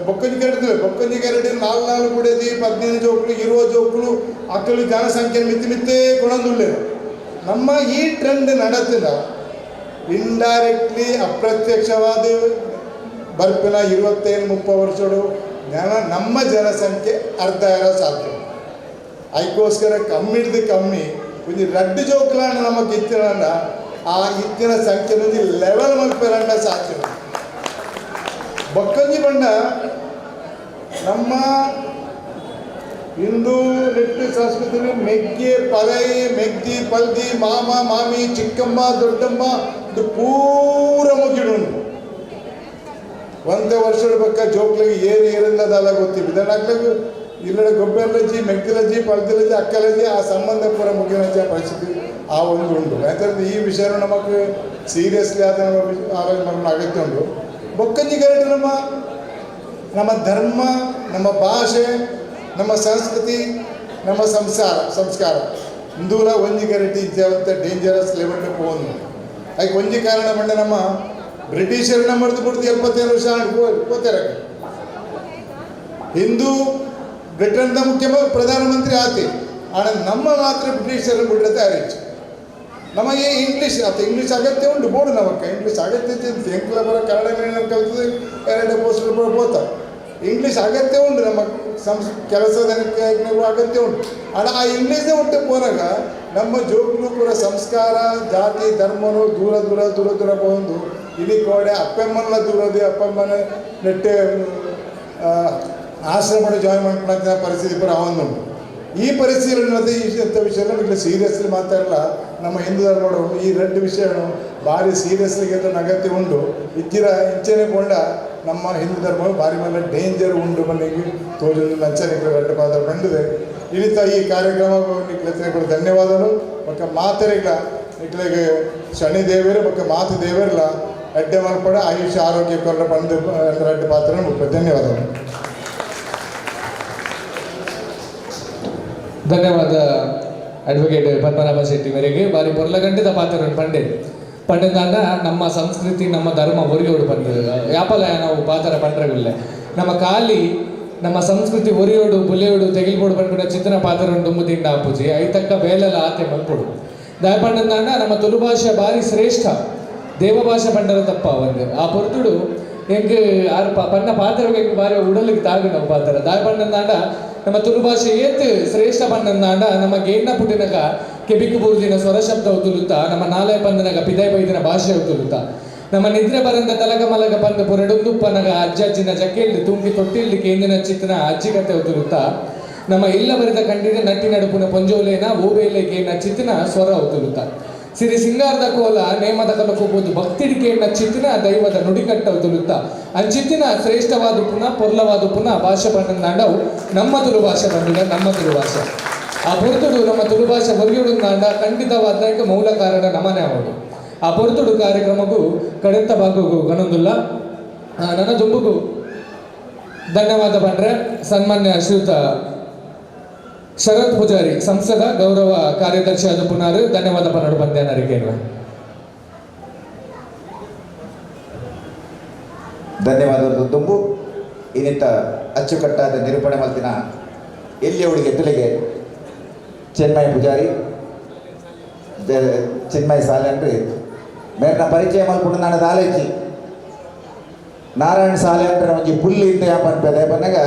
Speaker 10: ಬೊಕ್ಕೊಂಜಿ ಕರೆಡ್ತೇವೆ ಬೊಕ್ಕೊಂಜಿ ಕರೆಡಿ 4 4 ಕುಡಿದಿ 15 ಜೋಕ್ಲು 20 ಜೋಕ್ಲು ಅಕ್ಕಲು ಜನಸಂಖ್ಯೆ ಮಿತ್ತಿ ಮಿತ್ತೇ ಕೊಣಂದುಳ್ಳೇರು. ನಮ್ಮ ಈ ಟ್ರೆಂಡ್ ನಡತಿಲ್ಲ ಇಂಡೈರೆಕ್ಟ್ಲಿ ಅಪ್ರತ್ಯಕ್ಷವಾದ ಬರ್ಪಿನ 25-30 ವರ್ಷಗಳು ನಮ್ಮ ಜನಸಂಖ್ಯೆ ಅರ್ಧ ಇರೋ ಸಾಧ್ಯ. ಅದಕ್ಕೋಸ್ಕರ ಕಮ್ಮಿಡ್ದು ಕಮ್ಮಿ ಒಂಜಿ 2 ಜೋಕ್ಲಾಂಡ ನಮಗೆ ಇತ್ತಿನ ಆ ಇತ್ತಿನ ಸಂಖ್ಯೆ ಒಂಜಿ ಲೆವೆಲ್ ಮಲ್ಪೆರಂಡ ಸಾಧ್ಯ. ಬೊಕ್ಕೊಂಜಿ ಬಂಡ ನಮ್ಮ ಹಿಂದೂ ನೆಟ್ಟು ಸಂಸ್ಕೃತಿ ಮೆಗ್ಗಿ ಪಲೈ ಮೆಗ್ಗಿ ಪಲ್ದಿ ಮಾಮ ಮಾಮಿ ಚಿಕ್ಕಮ್ಮ ದೊಡ್ಡಮ್ಮ ಇದು ಪೂರ ಮುಗಿಡುಂಟು. ಒಂದೇ ವರ್ಷದ ಬಕ್ಕ ಜೋಕ್ಲಿಗೆ ಏರಿ ಏರಿಂದಲ್ಲ ಗೊತ್ತಿಲ್ಲ ಇದನ್ನಾಗ್ಲಿಗೆ ಇಲ್ಲಡೆ ಗೊಬ್ಬರಲಜ್ಜಿ ಮೆಗ್ದಿಲಜ್ಜಿ ಪಲ್ದಿಲಜ್ಜಿ ಅಕ್ಕಲಜ್ಜಿ ಆ ಸಂಬಂಧ ಪೂರ ಮುಗಿನಜ್ಜಿ ಪರಿಸ್ಥಿತಿ ಆ ಒಂದು ಉಂಟು. ಯಾಕಂದ್ರೆ ಈ ವಿಷಯ ನಮಗೆ ಸೀರಿಯಸ್ಲಿ ಆದ ನಮ್ಮ ಆಲೋಚನೆ ಅಗತ್ಯ ಉಂಟು. ಬೊಕ್ಕಂಜಿ ಕರೆಕ್ಟ್ ನಮ್ಮ ನಮ್ಮ ಧರ್ಮ ನಮ್ಮ ಭಾಷೆ ನಮ್ಮ ಸಂಸ್ಕೃತಿ ನಮ್ಮ ಸಂಸ್ಕಾರ ಹಿಂದೂಲ ಒಂಜಿ ಕರೆಕ್ಟ್ ಇದ್ದಂಥ ಡೇಂಜರಸ್ ಲೆವೆಲ್ ಪೋಂದು. ಅದಕ್ಕೆ ಒಂಜಿ ಕಾರಣ ಬಂಡ ನಮ್ಮ ಬ್ರಿಟಿಷರು ನಮ್ಮದು ಪೂರ್ತಿ 75 ವರ್ಷ ಹೋಗ್ತಾರೆ. ಹಿಂದೂ ಬ್ರಿಟನ್ದ ಮುಖ್ಯ ಪ್ರಧಾನಮಂತ್ರಿ ಆತಿ ಆಣ ನಮ್ಮ ಮಾತ್ರ ಬ್ರಿಟಿಷರು ಬಿಟ್ಟರೆ ತಯಾರಿച്ചു. ನಮಗೆ ಇಂಗ್ಲೀಷ್ ಆತ ಇಂಗ್ಲೀಷ್ ಅಗತ್ಯ ಉಂಟು ಬೋರ್ಡು ನಮಕ್ಕೆ ಇಂಗ್ಲೀಷ್ ಅಗತ್ಯ ಎಂಕ್ಲ ಬರೋ ಕನ್ನಡ ಮೀಡಿಯಂ ಕಲ್ತದೆ 2 ಪೋಸ್ಟ್ ಬೋತ ಇಂಗ್ಲೀಷ್ ಅಗತ್ಯ ಉಂಟು ನಮ್ಮ ಕೆಲಸದ ಅಗತ್ಯ ಉಂಟು. ಆಣ ಆ ಇಂಗ್ಲೀಷೇ ಉಂಟು ಪೋನಾಗ ನಮ್ಮ ಜೋಕ್ಲು ಕೂಡ ಸಂಸ್ಕಾರ ಜಾತಿ ಧರ್ಮನು ದೂರ ದೂರ ದೂರ ದೂರ ಬಂದು ಇಲ್ಲಿ ಕೋಡೆ ಅಪ್ಪಮ್ಮನ ದೂರದಿ ಅಪ್ಪಮ್ಮನ ನೆಟ್ಟೆ ಆಶ್ರಮ ಜಾಯಿನ್ ಮಾಡ್ಕೊಳಂತ ಪರಿಸ್ಥಿತಿ ಪೂರ ಅವೊಂದುಂಟು. ಈ ಪರಿಸ್ಥಿತಿಯಲ್ಲಿ ಈ ವಿಷಯ ನಮಗೆ ಸೀರಿಯಸ್ಲಿ ಮಾತಾಡಲ್ಲ. ನಮ್ಮ ಹಿಂದೂ ಧರ್ಮಡು ಈ 2 ವಿಷಯಗಳು ಭಾರಿ ಸೀರಿಯಸ್ಲಿ ಅಗತ್ಯ ಉಂಟು. ಇಚ್ಚಿರ ಇಂಚನೆ ಕೊಂಡ ನಮ್ಮ ಹಿಂದೂ ಧರ್ಮ ಭಾರಿ ಮಲ್ಲ ಡೇಂಜರ್ ಉಂಡು ಮಲ್ಲಿಗೆ ತೋಜೊಂದು ಲಂಚನಿಕ್ಲ ರಡ್ಡು ಪಾತ್ರ ಬಂದಿದೆ. ಇನಿತ ಈ ಕಾರ್ಯಕ್ರಮ ನಿಕ್ಲೆ ಧನ್ಯವಾದಗಳು. ಬೊಕ್ಕ ಮಾತೆರೆಗ್ಲ ನಿಕ್ಲೆಗ್ ಶನಿ ದೇವರು ಬೊಕ್ಕ ಮಾತು ದೇವರ್ಲ ಅಡ್ಡೆ ಮಲ್ಪಡ ಆಯುಷ್ ಆರೋಗ್ಯ ಕೊರಡ ಬಂದು ರಡ್ಡು ಪಾತ್ರ ಧನ್ಯವಾದಗಳು.
Speaker 17: ಧನ್ಯವಾದ ಅಡ್ವೊಕೇಟ್ ಪದ್ಮನಾಭ ಶೆಟ್ಟಿ ಮೇರೆಗೆ. ಬಾರಿ ಪೊರ್ಲಗಂಟದ ಪಾತ್ರ ಪಂಡೆ ಪಂಡಂದಾಂಡ ನಮ್ಮ ಸಂಸ್ಕೃತಿ ನಮ್ಮ ಧರ್ಮ ಒರಿಯೋಡು ಬಂದು ಯಾಪಲ ನಾವು ಪಾತ್ರ ಪಂಡ್ರಗುಲ್ಲೆ ನಮ್ಮ ಕಾಲಿ ನಮ್ಮ ಸಂಸ್ಕೃತಿ ಒರಿಯೋಡು ಬುಲೆಯೋಡು ತೆಗಿಲ್ಬೋಡು ಬಂದ್ಬಿಡ ಚಿತ್ರ ಪಾತ್ರ ದುಂಬು ಆಪುಜಿ ಐತಕ್ಕ ಬೇಲೆಲ್ಲ ಆತೆ ಮಲ್ಪೊಡು. ದಾಯಪಂಡಂದಾಂಡ ನಮ್ಮ ತುಳು ಭಾಷೆ ಭಾರಿ ಶ್ರೇಷ್ಠ ದೇವಭಾಷೆ ಪಂಡರ ತಪ್ಪ ಒಂದು ಆ ಪೊರ್ತುಡು ಎಂಗ್ ಆರ್ ಪನ್ನ ಪಾತ್ರಕ್ಕೆ ಎಂಗ್ ಬಾರಿ ಉಡಲಿಗೆ ತಾಗು ನಮ್ಮ ಪಾತ್ರ. ದಾಯಪಂಡಂದಾಂಡ ನಮ್ಮ ತುಳು ಭಾಷೆ ಏತ್ ಶ್ರೇಷ್ಠ ಪಂಡಂದಾಂಡ ನಮ್ಮ ಗೇಣ್ಣ ಪುಟಿನಕ ಕೆಬಿಕು ಬೂರ್ದಿನ ಸ್ವರಶಬ್ದ ತುಳುತ್ತ ನಮ್ಮ ನಾಲೆ ಪಂದನಗ ಪಿದೈ ಬೈದಿನ ಭಾಷೆ ತುಳುತ್ತ ನಮ್ಮ ನಿದ್ರೆ ಬರಂದ ತಲಗ ಮಲಗ ಪಂದ ಪುರಡುಂದುಪ್ಪನಗ ಅಜ್ಜಜ್ಜಿನ ಜಕ್ಕೆಲ್ದು ತುಂಗಿ ತೊಟ್ಟಿಲ್ದು ಕೇಂದಿನ ಚಿತ್ತನ ಅಜ್ಜಿ ಕತೆ ತುಳುತ್ತ ನಮ್ಮ ಇಲ್ಲ ಬರೆದ ಕಂಡಿನ ನಟ್ಟಿ ನಡುಪುನ ಪೊಂಜೋಲೇನ ಓಬೇಲೆ ಕೇನ ಚಿತ್ತನ ಸ್ವರ ತುಳುತ್ತ ಸಿರಿ ಸಿಂಗಾರದ ಕೋಲ ನೇಮದ ಕಲಕುಬೋದು ಭಕ್ತಿಡಿಕೇನ ಚಿತ್ತಿನ ದೈವದ ನುಡಿಕಟ್ಟವು ತುಳುತ್ತ ಅಂಚಿತ್ತಿನ ಶ್ರೇಷ್ಠವಾದ ಪುನಃ ಪೊರ್ಲವಾದ ಪುನಃ ಭಾಷೆ ಬಂದಂದಾಂಡವು ನಮ್ಮ ತುಳು ಭಾಷೆ ಬಂದಿದೆ ನಮ್ಮ ತುಳು ಭಾಷೆ. ಆ ಪೊರ್ತುಡು ನಮ್ಮ ತುಳು ಭಾಷೆ ಹೊರಗಿಡುಂದಾಂಡ ಖಂಡಿತವಾದ ಮೂಲ ಕಾರಣ ನಮನೆ ಅವಳು. ಆ ಪೊರ್ತುಡು ಕಾರ್ಯಕ್ರಮಕ್ಕೂ ಕಡೆತ ಭಾಗಕ್ಕೂ ಗಣಂದುಲ್ಲ ನನ್ನ ದುಂಬುಗೂ ಧನ್ಯವಾದ ಬಂದ್ರೆ ಸನ್ಮಾನ್ಯ ಶ್ರೀಯುತ ಶರತ್ ಪೂಜಾರಿ ಸಂಸದ ಗೌರವ ಕಾರ್ಯದರ್ಶಿ ಆದ ಪುನಾರು ಧನ್ಯವಾದ ಪನ್ನಡು ಬಂದೇನರಿಗೆ.
Speaker 1: ಧನ್ಯವಾದ ದುಂಬು ಇನ್ನಿತ ಅಚ್ಚುಕಟ್ಟಾದ ನಿರೂಪಣೆ ಮಲ್ತಿನ ಎಲ್ಲಿಯವಳಿಗೆ ತುಲಿಗೆ ಚಿನ್ಮಯ ಪೂಜಾರಿ ಚಿನ್ಮಯ ಸಾಲೆನ್ರಿ ಮೇರ್ನ ಪರಿಚಯ ಮಲ್ಪುಂಡು ನಾನು ದಾಲೇಜಿ ನಾರಾಯಣ ಸಾಲೆ ಅಂದ್ರೆ ಒಂಜಿ ಪುಲ್ಲಿ ಇಂದ ಪನ್ಪೆದೆ ಪನ್ನಗ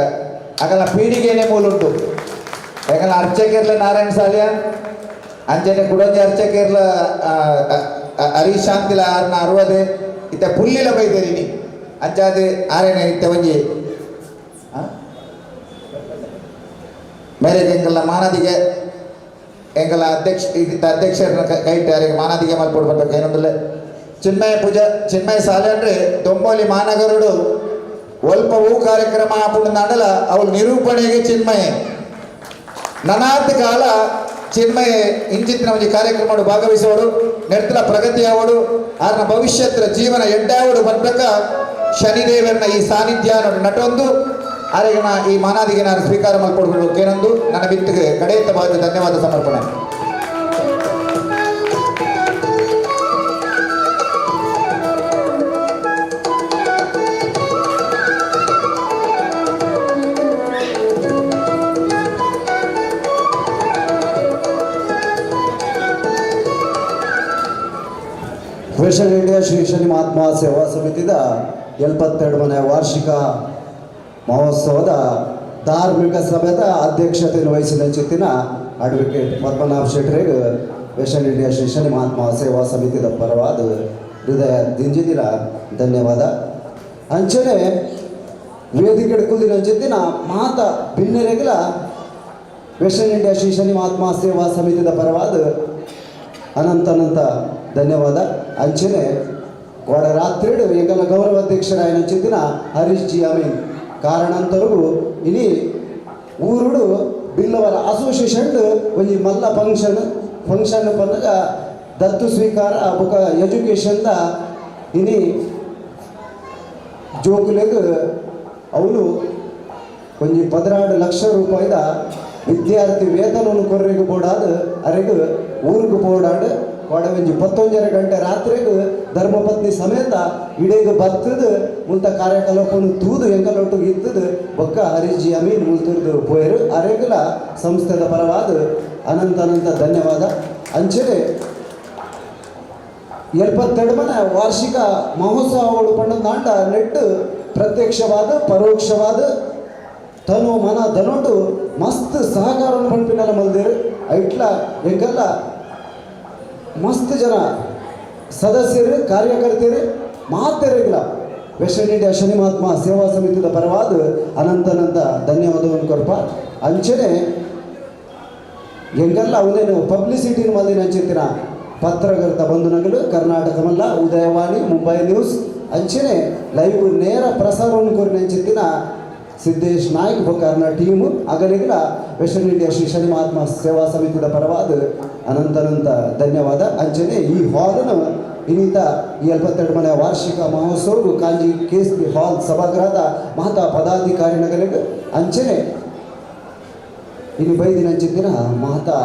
Speaker 1: ಅಗಲ ಪೀಳಿಗೆನೇ ಮೂಲುಂಟು. ಯಾಕಂದ್ರೆ ಅರ್ಚಕರ್ಲ ನಾರಾಯಣ ಸಾಲ್ಯ ಅಂಚನೆ ಕುಡೊಂಜಿ ಅರ್ಚಕರ್ಲ ಹರೀಶ್ ಶಾಂತಿಲ ಆರ್ನ ಅರುವದೆ ಇತ್ತ ಪುಲ್ಲಿಲ ಬೈದೇರಿನಿ ಅಂಚಾದೆ ಆರೇನೆ ಇತ್ತ ಒಂಜಿ ಮೇರೆಗೆ ಎಂಕಲ್ನ ಮಾನದಿಗೆ ಎಂಕಲ ಅಧ್ಯಕ್ಷ ಇತ್ತ ಅಧ್ಯಕ್ಷರನ್ನ ಕೈಟ್ ಯಾರಿಗೆ ಮಾನದಿಗೆ ಮಲ್ಪೊಡು ಬರ್ಬೇಕು ಏನಂದ್ರೆ ಚಿನ್ಮಯ ಪೂಜಾ ಚಿನ್ಮಯ ಸಾಲೆ ಅಂದ್ರೆ ದೊಂಬೋಲಿ ಮಾನಗರುಡು ಒಲ್ಪ ಹೂ ಕಾರ್ಯಕ್ರಮ ಆಪುಂಡಲ್ಲ ಅವಳು ನಿರೂಪಣೆಗೆ ಚಿನ್ಮಯ ನನಾತ್ ಕಾಲ ಚಿನ್ಮಯ ಇಂಚಿತ್ತಿನ ಒಂಜಿ ಕಾರ್ಯಕ್ರಮ ಭಾಗವಹಿಸೋಡು ನೆಡ್ತಲ ಪ್ರಗತಿಯಾವಡು ಆರ್ನ ಭವಿಷ್ಯತ್ರ ಜೀವನ ಎಡ್ಡಾವಡು ಬಂದಕ ಶನಿದೇವರನ್ನ ಈ ಸಾನ್ನಿಧ್ಯ ನಟೊಂದು ಆರೆಗನ ಈ ಮಾನಾದಿಗೆ ನಾನು ಸ್ವೀಕಾರ ಮಾಡಿಕೊಡ್ಬೇಕು ಕೇನೊಂದು ನನ್ನ ಬಿತ್ತಿಗೆ ಕಡೆಯುತ್ತ ಬಾರಿ ಧನ್ಯವಾದ ಸಮರ್ಪಣೆ.
Speaker 14: ವೆಸ್ಟರ್ನ್ ಇಂಡಿಯಾ ಶ್ರೀ ಶನಿ ಮಹಾತ್ಮ ಸೇವಾ ಸಮಿತಿದ 72ನೇ ವಾರ್ಷಿಕ ಮಹೋತ್ಸವದ ಧಾರ್ಮಿಕ ಸಭೆದ ಅಧ್ಯಕ್ಷತೆಯನ್ನು ವಹಿಸಿದ ಚಿತ್ತಿನ ಅಡ್ವೊಕೇಟ್ ಪದ್ಮನಾಭ ಶೆಟ್ಟರಿಗೆ ವೆಸ್ಟರ್ನ್ ಇಂಡಿಯಾ ಶ್ರೀ ಶನಿ ಮಹಾತ್ಮ ಸೇವಾ ಸಮಿತಿದ ಪರವಾದ ಹೃದಯ ದಿಂಜಿದಿರ ಧನ್ಯವಾದ. ಅಂಚನೆ ವೇದಿಕೆ ಕುಲ್ದಿನ ಚಿತ್ತಿನ ಮಾತ ಭಿನ್ನರೆಗಲ ವೆಸ್ಟರ್ನ್ ಇಂಡಿಯಾ ಶ್ರೀ ಶನಿ ಮಹಾತ್ಮ ಸೇವಾ ಸಮಿತಿದ ಪರವಾದ ಅನಂತ ಅನಂತ ಧನ್ಯವಾದ. ಅಂಚನೆ ಕೋಡ ರಾತ್ರಿಡು ಎಂಗಲ ಗೌರವ ಅಧ್ಯಕ್ಷರಾಯನ ಚಿತ್ತಿನ ಹರೀಶ್ ಜಿ ಅಮೀನ್ ಕಾರಣಂತರಿಗೂ ಇನಿ ಊರುಡು ಬಿಲ್ಲವರ ಅಸೋಸಿಯೇಷನ್ ಒಂಜಿ ಮಲ್ಲ ಫಂಕ್ಷನ್ ಫಂಕ್ಷನ್ ಪನ್ನಗ ದತ್ತು ಸ್ವೀಕಾರ ಬೊಕ ಎಜುಕೇಷನ್ದ ಇನಿ ಜೋಕುಲೆಗ್ ಅವಳು ಒಂಜಿ 12 ಲಕ್ಷ ರೂಪಾಯಿದ ವಿದ್ಯಾರ್ಥಿ ವೇತನವನ್ನು ಕೊರ್ರೆಗ್ ಬೋಡಾದ್ ಅರೆಗ್ ಊರಿಗೆ ಬೋಡಾಡ್ ಕೋಡೆ ಒಂಜಿ 11:30 ಗಂಟೆ ರಾತ್ರಿಗ್ ಧರ್ಮಪತ್ನಿ ಸಮೇತ ಇಡೀಗ ಬತ್ತದ ಮುಲ್ತ ಕಾರ್ಯಕಲಾಪನು ತೂದು ಎಂಕಲೊಟ್ಟಿಗೆ ಇತ್ತದ ಬೊಕ್ಕ ಹರೀಶ್ ಜಿ ಅಮೀನ್ ಮುಲ್ತುರ್ದು ಪೋಯರು ಅರೆಗಲ ಸಂಸ್ಥೆದ ಪರವಾದ ಅನಂತ ಅನಂತ ಧನ್ಯವಾದ. ಅಂಚನೆ 72ನೇ ವಾರ್ಷಿಕ ಮಹೋತ್ಸವ ಪಂಡಂದಾಂಡ ನೆಟ್ಟು ಪ್ರತ್ಯಕ್ಷವಾದ ಪರೋಕ್ಷವಾದ ತನು ಮನ ಧನೊಟು ಮಸ್ತ್ ಸಹಕಾರವನ್ನು ಪಂಪಿನಲ್ಲ ಮಲ್ದೇರು ಐಟ್ಲ ಎಂಕಲ್ಲ ಮಸ್ತ್ ಜನ ಸದಸ್ಯರು ಕಾರ್ಯಕರ್ತರು ಮಾತೆರೆಗಿಲ್ಲ ವೆಸ್ಟರ್ನ್ ಇಂಡಿಯಾ ಶನಿ ಮಹಾತ್ಮ ಸೇವಾ ಸಮಿತಿದ ಪರವಾದ ಅನಂತ ಅನಂತ ಧನ್ಯವಾದವನ್ನು ಕೊರ್ಪ. ಅಂಚನೆ ಎಂಗೆಲ್ಲ ಅವನೇನು ಪಬ್ಲಿಸಿಟಿನ ಮಲ್ದಿನ ಅಂಚಿತ್ತಿನ ಪತ್ರಕರ್ತ ಬಂಧುನಗಲು ಕರ್ನಾಟಕ ಮಲ್ಲ ಉದಯವಾಣಿ ಮುಂಬೈ ನ್ಯೂಸ್ ಅಂಚನೆ ಲೈವ್ ನೇರ ಪ್ರಸಾರವನ್ನು ಕೊರಿನಂಚಿತ್ತಿನ ಸಿದ್ದೇಶ್ ನಾಯ್ಕ್ ಬೊಕ್ಕ team ಅಗಲಿಗಲ western India Shri Shani Mahatma Seva ಸಮಿತಿದ ಪರವಾದ ಅನಂತ ಅನಂತ ಧನ್ಯವಾದ. ಅಂಚನೆ ಈ ಹಾಲನ್ನು ಇನ್ನಿತ ಈ 72 ಮನೆ ವಾರ್ಷಿಕ ಮಹೋತ್ಸವ ಕಾಂಜಿ ಕೇಸ್ತಿ ಹಾಲ್ ಸಭಾಗೃಹದ ಮಹತಾ ಪದಾಧಿಕಾರಿನಗಲಿಗೆ ಅಂಚನೆ ಇನ್ನು ಬೈದಿನಂಚಿತ್ತಿನ ಮಹತಾ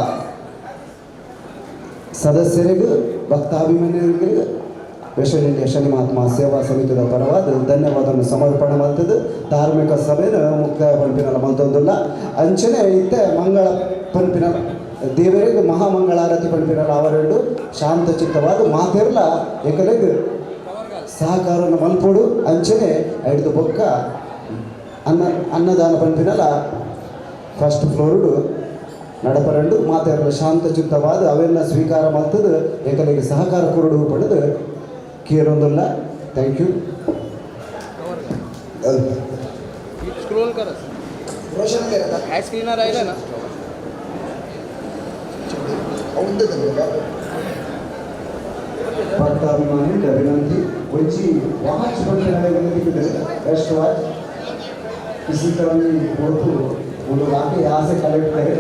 Speaker 14: ಸದಸ್ಯರಿಗೂ ಭಕ್ತಾಭಿಮಾನಿಗಳಿಗೆ ವೆಸ್ಟರ್ನ್ ಇಂಡಿಯಾ ಶನಿ ಮಹಾತ್ಮ ಸೇವಾ ಸಮಿತಿಯ ಪರವಾದ ಧನ್ಯವಾದವನ್ನು ಸಮರ್ಪಣೆ ಮಾಡ್ತದೆ. ಧಾರ್ಮಿಕ ಸಭೆನ ಮುಕ್ತಾಯ ಪನ್ಪಿನಲ್ಲ ಮಲ್ತೊಂದುಲ್ಲ. ಅಂಚನೆ ಇತ್ತೆ ಮಂಗಳ ಪನ್ಪಿನ ದೇವರಿಗೆ ಮಹಾಮಂಗಳಾರತಿ ಪನ್ಪಿನಲ್ಲ ಅವರೆರಡು ಶಾಂತ ಚಿತ್ತವಾದ ಮಾತಿರಲ ಏಕಲೆಗ್ ಸಹಕಾರವನ್ನು ಮಲ್ಪೋಡು. ಅಂಚನೆ ಐದು ಬೊಕ್ಕ ಅನ್ನದಾನ ಪನ್ಪಿನಲ್ಲ ಫಸ್ಟ್ ಫ್ಲೋರುಡು ನಡಪರಂಡು ಮಾತೆರಲ ಶಾಂತ ಚಿತ್ತವಾದ ಅವೆಲ್ಲ ಸ್ವೀಕಾರ ಮಾಡ್ತದೆ ಏಕಲೆಗೆ ಸಹಕಾರ ಕೊರಡು ಪಡೆದು ಕೇರೊಂದುಲ್ಲ. Thank you.
Speaker 4: Scroll करा ॲड स्क्रीनर राहिलं ना.
Speaker 14: ಭಕ್ತಾಭಿಮಾನಿ ವಿನಂತಿ ಒಂಜಿ ವಾಚ್ ಪನ್ಪಿನ ಬೆಸ್ಟ್ ವಾಚ್ किसी का भी हो तो वो लोग आके यहाँ से कलेक्ट करें।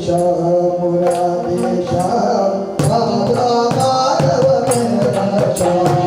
Speaker 3: श्याम राधे श्याम राधा माधव मेरा श्याम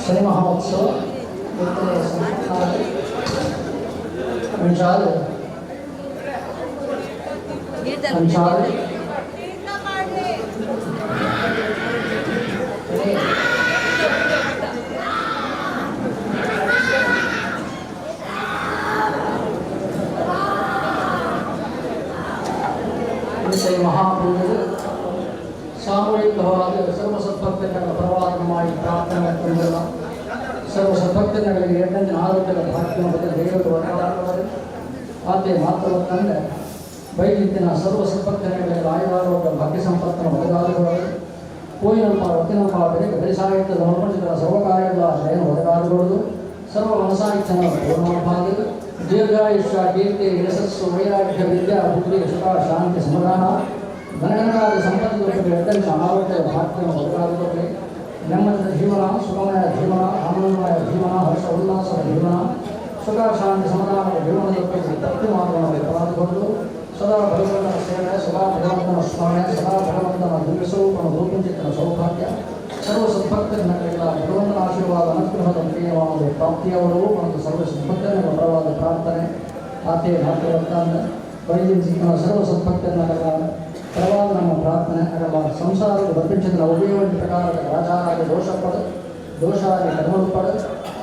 Speaker 22: Shani Mahotsav ಅಂಚಾದ ಮಹಾಪೂಜೆ ಸಾಮೂಹಿಕವಾದ ಸರ್ವ ಸದ್ಭಕ್ತಗಳ ಪರವಾಗಿ ಮಾಡಿ ಪ್ರಾರ್ಥನೆ ಮಾಡಿಕೊಂಡಿಲ್ಲ. ಸರ್ವ ಸದ್ಭಕ್ತಗಳಿಗೆ ಎರಡನೇ ಆರೋಗ್ಯದ ಭಾಗ್ಯ ದೇವರು ವರದಾನವಾದ ಆತೆ ಮಾತ್ರವತ್ತಂದರೆ ವೈದ್ಯನ ಸರ್ವ ಸದ್ಭಕ್ತಗಳಿಗೆ ಆಯುರಾರೋಗ್ಯ ಭಾಗ್ಯ ಸಂಪತ್ತನ್ನು ಒದಗಾದವರು ಕೋಯಿನಲ್ಪ ಒತ್ತಿನಲ್ಪ ಬೆಳಗ್ಗೆ ಬೆಳೆಸಾಹಿತ್ಯದ ಮನೋರಂಜಕರ ಸರ್ವ ಕಾರ್ಯಗಳ ಜಯನ ಒದಗಾದವರು ಸರ್ವ ಮನಸಾಹಿತ್ಯನ ಪೂರ್ಣೋಪಾದ ದೀರ್ಘಾಯುಷ್ಯ ಕೀರ್ತಿ ಯಶಸ್ಸು ವೈರಾಗ್ಯ ವಿದ್ಯಾ ಬುದ್ಧಿ ಸುಖ ಶಾಂತಿ ಸಮಾಧಾನ ಧನಗಣಕಾದ ಸಂಪತ್ತು ಎರಡನೇ ಆರೋಗ್ಯದ ಭಾಗ್ಯವನ್ನು ಒದಗಾದವರಿಗೆ ನೆಮ್ಮದಿಯ ಜೀವನ, ಸುಖಮಯ ಜೀವನ, ಆನಂದಮಯ ಜೀವನ, ಹರ್ಷ ಉಲ್ಲಾಸದ ಜೀವನ, ಸುಖ ಶಾಂತಿ ಸಮಾಧಾನದ ಜೀವನದ ತಪ್ಪು ಮಾರ್ಗವನ್ನು ಪಡೆದುಕೊಂಡು ಸದಾ ಭಗವಂತನ ಸೇವೆ, ಸದಾ ಭಗವಂತನ ಸ್ಮರಣೆ, ಸದಾ ಭಗವಂತನ ದಿವ್ಯ ಸ್ವರೂಪನ ರೂಪಂಚಿತನ ಸೌಭಾಗ್ಯ, ಸರ್ವ ಸದ್ಭಕ್ತರಿಗೆಲ್ಲ ಭಗವಂತನ ಆಶೀರ್ವಾದ ಅನುಗ್ರಹದ ಪ್ರಿಯವಾದ ಪ್ರಾಪ್ತಿಯವರು ಮತ್ತು ಸರ್ವ ಸದ್ಭಕ್ತನ ಪರವಾದ ಪ್ರಾರ್ಥನೆ ಆತೆ ಮಾತ್ರವತ್ತಾಂದ ವೈದ್ಯ ಸರ್ವ ಸದ್ಭಕ್ತರನ್ನೆಲ್ಲ ಪರವಾದ ನಮ್ಮ ಪ್ರಾರ್ಥನೆ. ಆಗಲ್ಲ ಸಂಸಾರದ ಬರ್ಪಿಂಚಿನ ಉಪಯೋಗ ಪ್ರಕಾರದ ರಾಜಾರಾಗಿ ದೋಷಪಡ ದೋಷಾಗಿ ಕರ್ಮಪಡ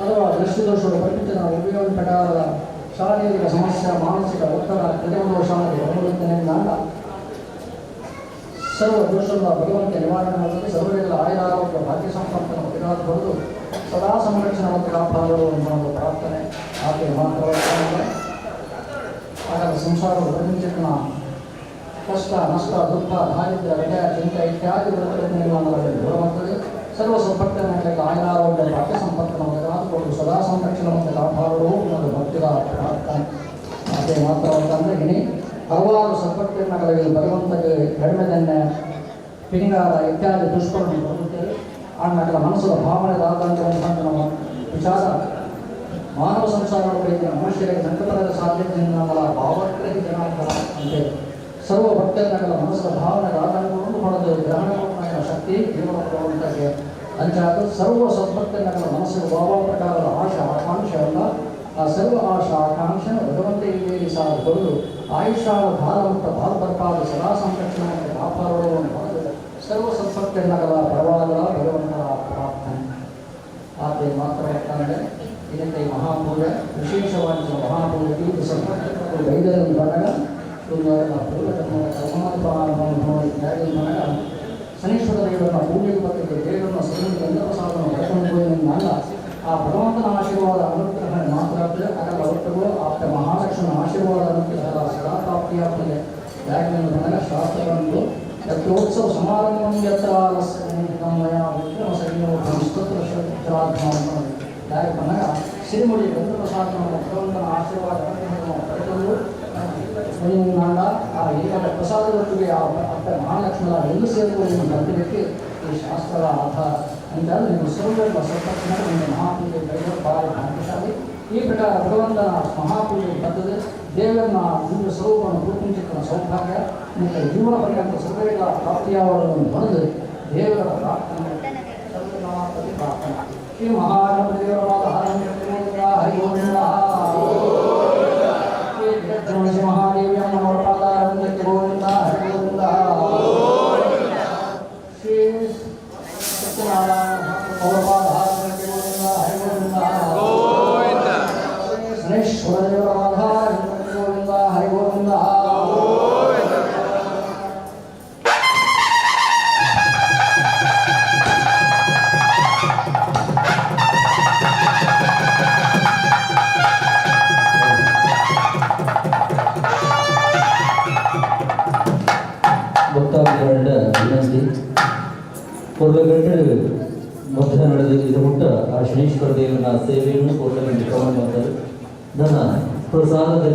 Speaker 22: ಅಥವಾ ದೃಷ್ಟಿದೋಷಗಳು ಬರ್ಪಿಂಚಿನ ಉಪಯೋಗ ಪ್ರಕಾರದ ಶಾರೀರಿಕ ಸಮಸ್ಯೆ, ಮಾನಸಿಕ ಒತ್ತಡ, ದೋಷಾಗಿ ಹೊರಬರುತ್ತೇನೆ. ಸರ್ವ ದೋಷಗಳ ಭಗವಂತ ನಿವಾರಣೆ ಮಾಡುತ್ತದೆ. ಸರ್ವರಿಗೆಲ್ಲ ಆಯುರಾರೋಗ್ಯ ಭಾಗ್ಯ ಸಂಪತ್ತನ್ನು ಒದಗಾದುಕೊಂಡು ಸದಾ ಸಂರಕ್ಷಣೆ ಮತ್ತು ಕಾಪಾಡಲು ಒಂದು ಪ್ರಾರ್ಥನೆ ಆಕೆ ಮಾತ್ರವಲ್ಲ. ಆಗ ಸಂಸಾರದ ಪ್ರಪಂಚನ ಕಷ್ಟ ನಷ್ಟ ದುಃಖ ದಾರಿದ್ರ್ಯ ವ್ಯಯ ಚಿಂತೆ ಇತ್ಯಾದಿ ದೂರವಾಗ್ತದೆ. ಸರ್ವ ಸದ್ಭಕ್ತನ ಆಯುರಾರೋಗ್ಯ ಭಾಗ್ಯ ಸಂಪತ್ತನ್ನು ಒದಗಾದುಕೊಂಡು ಸದಾ ಸಂರಕ್ಷಣೆ ಮತ್ತು ಕಾಪಾಡಲು ಒಂದು ಭಕ್ತಿಯ ಪ್ರಾರ್ಥನೆ ಅದೇ ಮಾತ್ರವಲ್ಲ. ಇನಿ ಹಲವಾರು ಸದ್ಭಕ್ತರಿಗೆ ಭಗವಂತಗೆ ಕಡಿಮೆದನ್ನೇ ಪಿಂಗಾರ ಇತ್ಯಾದಿ ಪುಷ್ಪಗಳನ್ನು ಕೊಡುತ್ತೇವೆ. ಆಮೇಲೆ ಮನಸ್ಸು ಭಾವನೆ ನಮ್ಮ ವಿಚಾರ ಮಾನವ ಸಂಸಾರಗಳಿಗೆ ಮನುಷ್ಯರಿಗೆ ಸಂಕಟದ ಸಾಧ್ಯತೆಯಿಂದ ಭಾವಗ್ರಹಿ ಜನಾಂತರ ಅಂತೆ ಸರ್ವ ಭಕ್ತರಗಳ ಮನಸ್ಸಿನ ಭಾವನೆ ಆತಂಕವನ್ನು ಹೊಡೆದು ಗ್ರಹಣ ಶಕ್ತಿ ಜೀವನ ಭಗವಂತಗೆ ಅಂಚಾದ ಸರ್ವ ಸದ್ಭಕ್ತರಗಳ ಮನಸ್ಸಿನ ಭಾವ ಪ್ರಕಾರದ ಆಶಾ ಆಕಾಂಕ್ಷೆಯಲ್ಲ ಆ ಸರ್ವ ಆಶಾ ಆಕಾಂಕ್ಷೆನ ಭಗವಂತ ಈಡೇರಿ ಸಾಧಿಕೊಂಡು ಆಯುಷ್ಯಾದ ಭಾರ ಮತ್ತು ಭಾರ ಬರ್ಪಾದ ಸದಾ ಸಂರಕ್ಷಣೆ ಮತ್ತು ಕಾಪಾಡುವನ್ನು ಹೊಡೆದು ಸರ್ವ ಸದ್ಭಕ್ತರಗಳ ಪರವಾದ ಭಗವಂತನ ಪ್ರಾರ್ಥನೆ ಆತೆ ಮಾತ್ರವತ್ತಂದರೆ ಇದಕ್ಕೆ ಈ ಮಹಾಪೂಜೆ ವಿಶೇಷವಾಗಿ ಮಹಾಪೂಜೆ ಇದು ಸದ್ಭಕ್ತರು ವೈದ್ಯರನ್ನು ಬಂದಾಗ ಶನೀಶ್ವರ ದೇವರನ್ನ ಪೂಜೆಗೆ ಪತ್ರಕ್ಕೆ ದೇವರನ್ನ ಸನ್ನಿಧಿ ಗಂಧಪ್ರಸಾದವನ್ನು ಪಡ್ಕೊಂಡು ಅಲ್ಲ ಆ ಭಗವಂತನ ಆಶೀರ್ವಾದ ಅನುಗ್ರಹ ಮಾತ್ರ ಆಗಲ್ಲ ಒಟ್ಟಿಗೂ ಆಪ್ತ ಮಹಾಲಕ್ಷ್ಮಣ ಆಶೀರ್ವಾದ ಅನುಗ್ರಹ ಸದಾ ಪ್ರಾಪ್ತಿಯಾಗ್ತದೆ. ಯಾಕೆಂದ್ರೆ ಬಂದಾಗ ಶಾಸ್ತ್ರಗಳನ್ನು ಯತ್ರೋತ್ಸವ ಸಮಾರಂಭಂ ಯತ್ರ ವಿಕ್ರಮ ಸಂಯೋಗ ಸ್ತೋತ್ರ ಯಾಕೆ ಬಂದಾಗ ಶ್ರೀಮುಡಿ ಗಂಧಪ್ರಸಾದವನ್ನು ಭಗವಂತನ ಆಶೀರ್ವಾದ ಅನುಗ್ರಹವನ್ನು ಪಡೆದುಕೊಂಡು ಆ ಏಕ ಪ್ರಸಾದದೊಟ್ಟಿಗೆ ಆ ಅಪ್ಪ ಮಹಾಲಕ್ಷ್ಮಣ ಎಲ್ಲೂ ಸೇರಿಕೊಂಡು ಬರ್ತಿದ್ದಕ್ಕೆ ಈ ಶಾಸ್ತ್ರದ ಆಧಾರ ಅಂತಾದರೆ ನಿಮ್ಮ ಸರ್ವ ಸತ್ಪಕ್ಷಣ ನಿಮ್ಮ ಮಹಾಪೂಜೆ ಕೈಗಳು ಭಾರಿ ಭಾಗ್ಯಶಾಲಿ. ಈ ಪ್ರಕಾರ ಭಗವಂತನ ಮಹಾಪೂಜೆ ಬರ್ತದೆ. ದೇವರನ್ನ ದಿವ್ಯ ಸ್ವರೂಪವನ್ನು ಗುರುತಿಂಚಿತನ ಸೌಭಾಗ್ಯ ನಿಮ್ಮ ಜೀವನ ಪರ್ಯಂತ ಸರ್ವಗಳ ಪ್ರಾಪ್ತಿಯಾವರನ್ನು ಬರೆದು ದೇವರ ಪ್ರಾರ್ಥನೆ ಸರ್ವನಾಮಪತಿ ಪ್ರಾರ್ಥನೆ. ಶ್ರೀ ಮಹಾಗಣಪತಿ ದೇವರ ಹರಿ ಓಂ ಶ್ರೀ ಮಹಾದೇವಿಯ ನಮೋಪಾದಾರವಿಂದಕ್ಕೆ ಗೋವಿಂದ ಹರಿ ಗೋವಿಂದ. ಶ್ರೀ ಸತ್ಯನಾರಾಯಣ ನಮೋಪಾದಾರವಿಂದಕ್ಕೆ ಗೋವಿಂದ ಹರಿ ಗೋವಿಂದ. ಶನೇಶ್ವರ ದೇವರ ಗೋವಿಂದ ಹರಿ ಗೋವಿಂದ.
Speaker 20: ವಿನಂತಿ ಪೂರ್ವಗಂಟೆ ಮಧ್ಯಾಹ್ನದ ಇದು ಮುಟ್ಟ ಆ ಶನೀಶ್ವರ ದೇವನ ಸೇವೆಯನ್ನು ಪೂರ್ಣಗಂಟೆ ಪ್ರಮಾಣ ಮಾಡ್ತಾರೆ. ನನ್ನ ಪ್ರಸಾದದ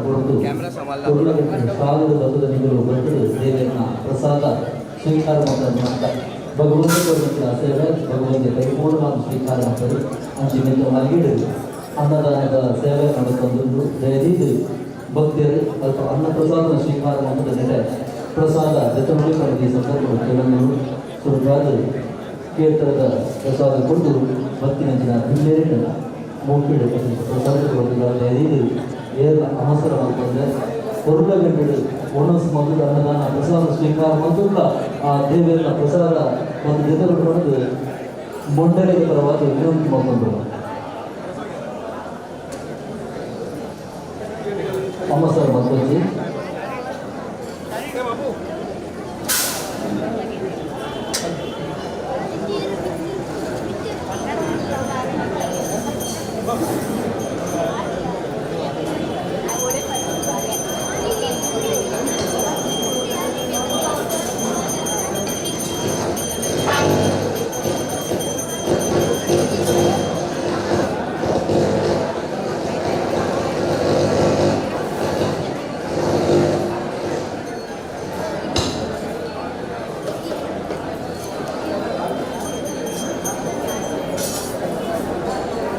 Speaker 20: ಕೊರತು ಪೂರ್ಣಗಂಟೆ ಸಾಲದ ಬದುದ ನಿಗಲು ಬಂಟು ದೇವನ ಪ್ರಸಾದ ಸ್ವೀಕಾರ ಮಾಡ್ತಾರೆ. ಭಗವಂತ ಕೊಡುವಂತಹ ಸೇವೆ ಭಗವಂತ ಪರಿಪೂರ್ಣವಾಗಿ ಸ್ವೀಕಾರ ಮಾಡ್ತಾರೆ. ಅಂಚಿನಿಂದ ಮಲಗಿಡು ಅನ್ನದಾನದ ಸೇವೆ ನಡೆದುಕೊಂಡು ದಯದೀದು ಭಕ್ತಿಯರು ಅಥವಾ ಅನ್ನ ಪ್ರಸಾದ ಸ್ವೀಕಾರ ಮಾಡುವುದನ್ನೆಡೆ ಪ್ರಸಾದ ಜೊತೆ ಈ ಸಂದರ್ಭ ಕೆಲವರು ಸುರುವಾದ ಕ್ಷೇತ್ರದ ಪ್ರಸಾದ ಕೊಟ್ಟು ಭಕ್ತಿನ ದಿನ ಬಿಲ್ಲೇರಿನ ಮೂಕಿಡು ಪ್ರಸಾದ ಕೊಟ್ಟು ದಯದೀದು ಏರ ಅವಸರ ಮಾಡಿಕೊಂಡೆ ಹೊರಗಂಟೆ ಒಣಸ್ ಮಲ್ತುದು ಅನ್ನದಾನ ಪ್ರಸಾದ ಸ್ವೀಕಾರ ಮಲ್ತುಲ್ಲ ಆ ದೇವೆರ್ನ ಪ್ರಸಾದ ಮತ್ತು ದೆತೊಡು ಪಂಡುದು ಮಂಡಳಿದ ಪರವಾದ ವಿನಂತಿ ಮಲ್ತೊಂದು. ಅಮ್ಮ ಸರ್ ಮತ್ತೊಂಜಿ.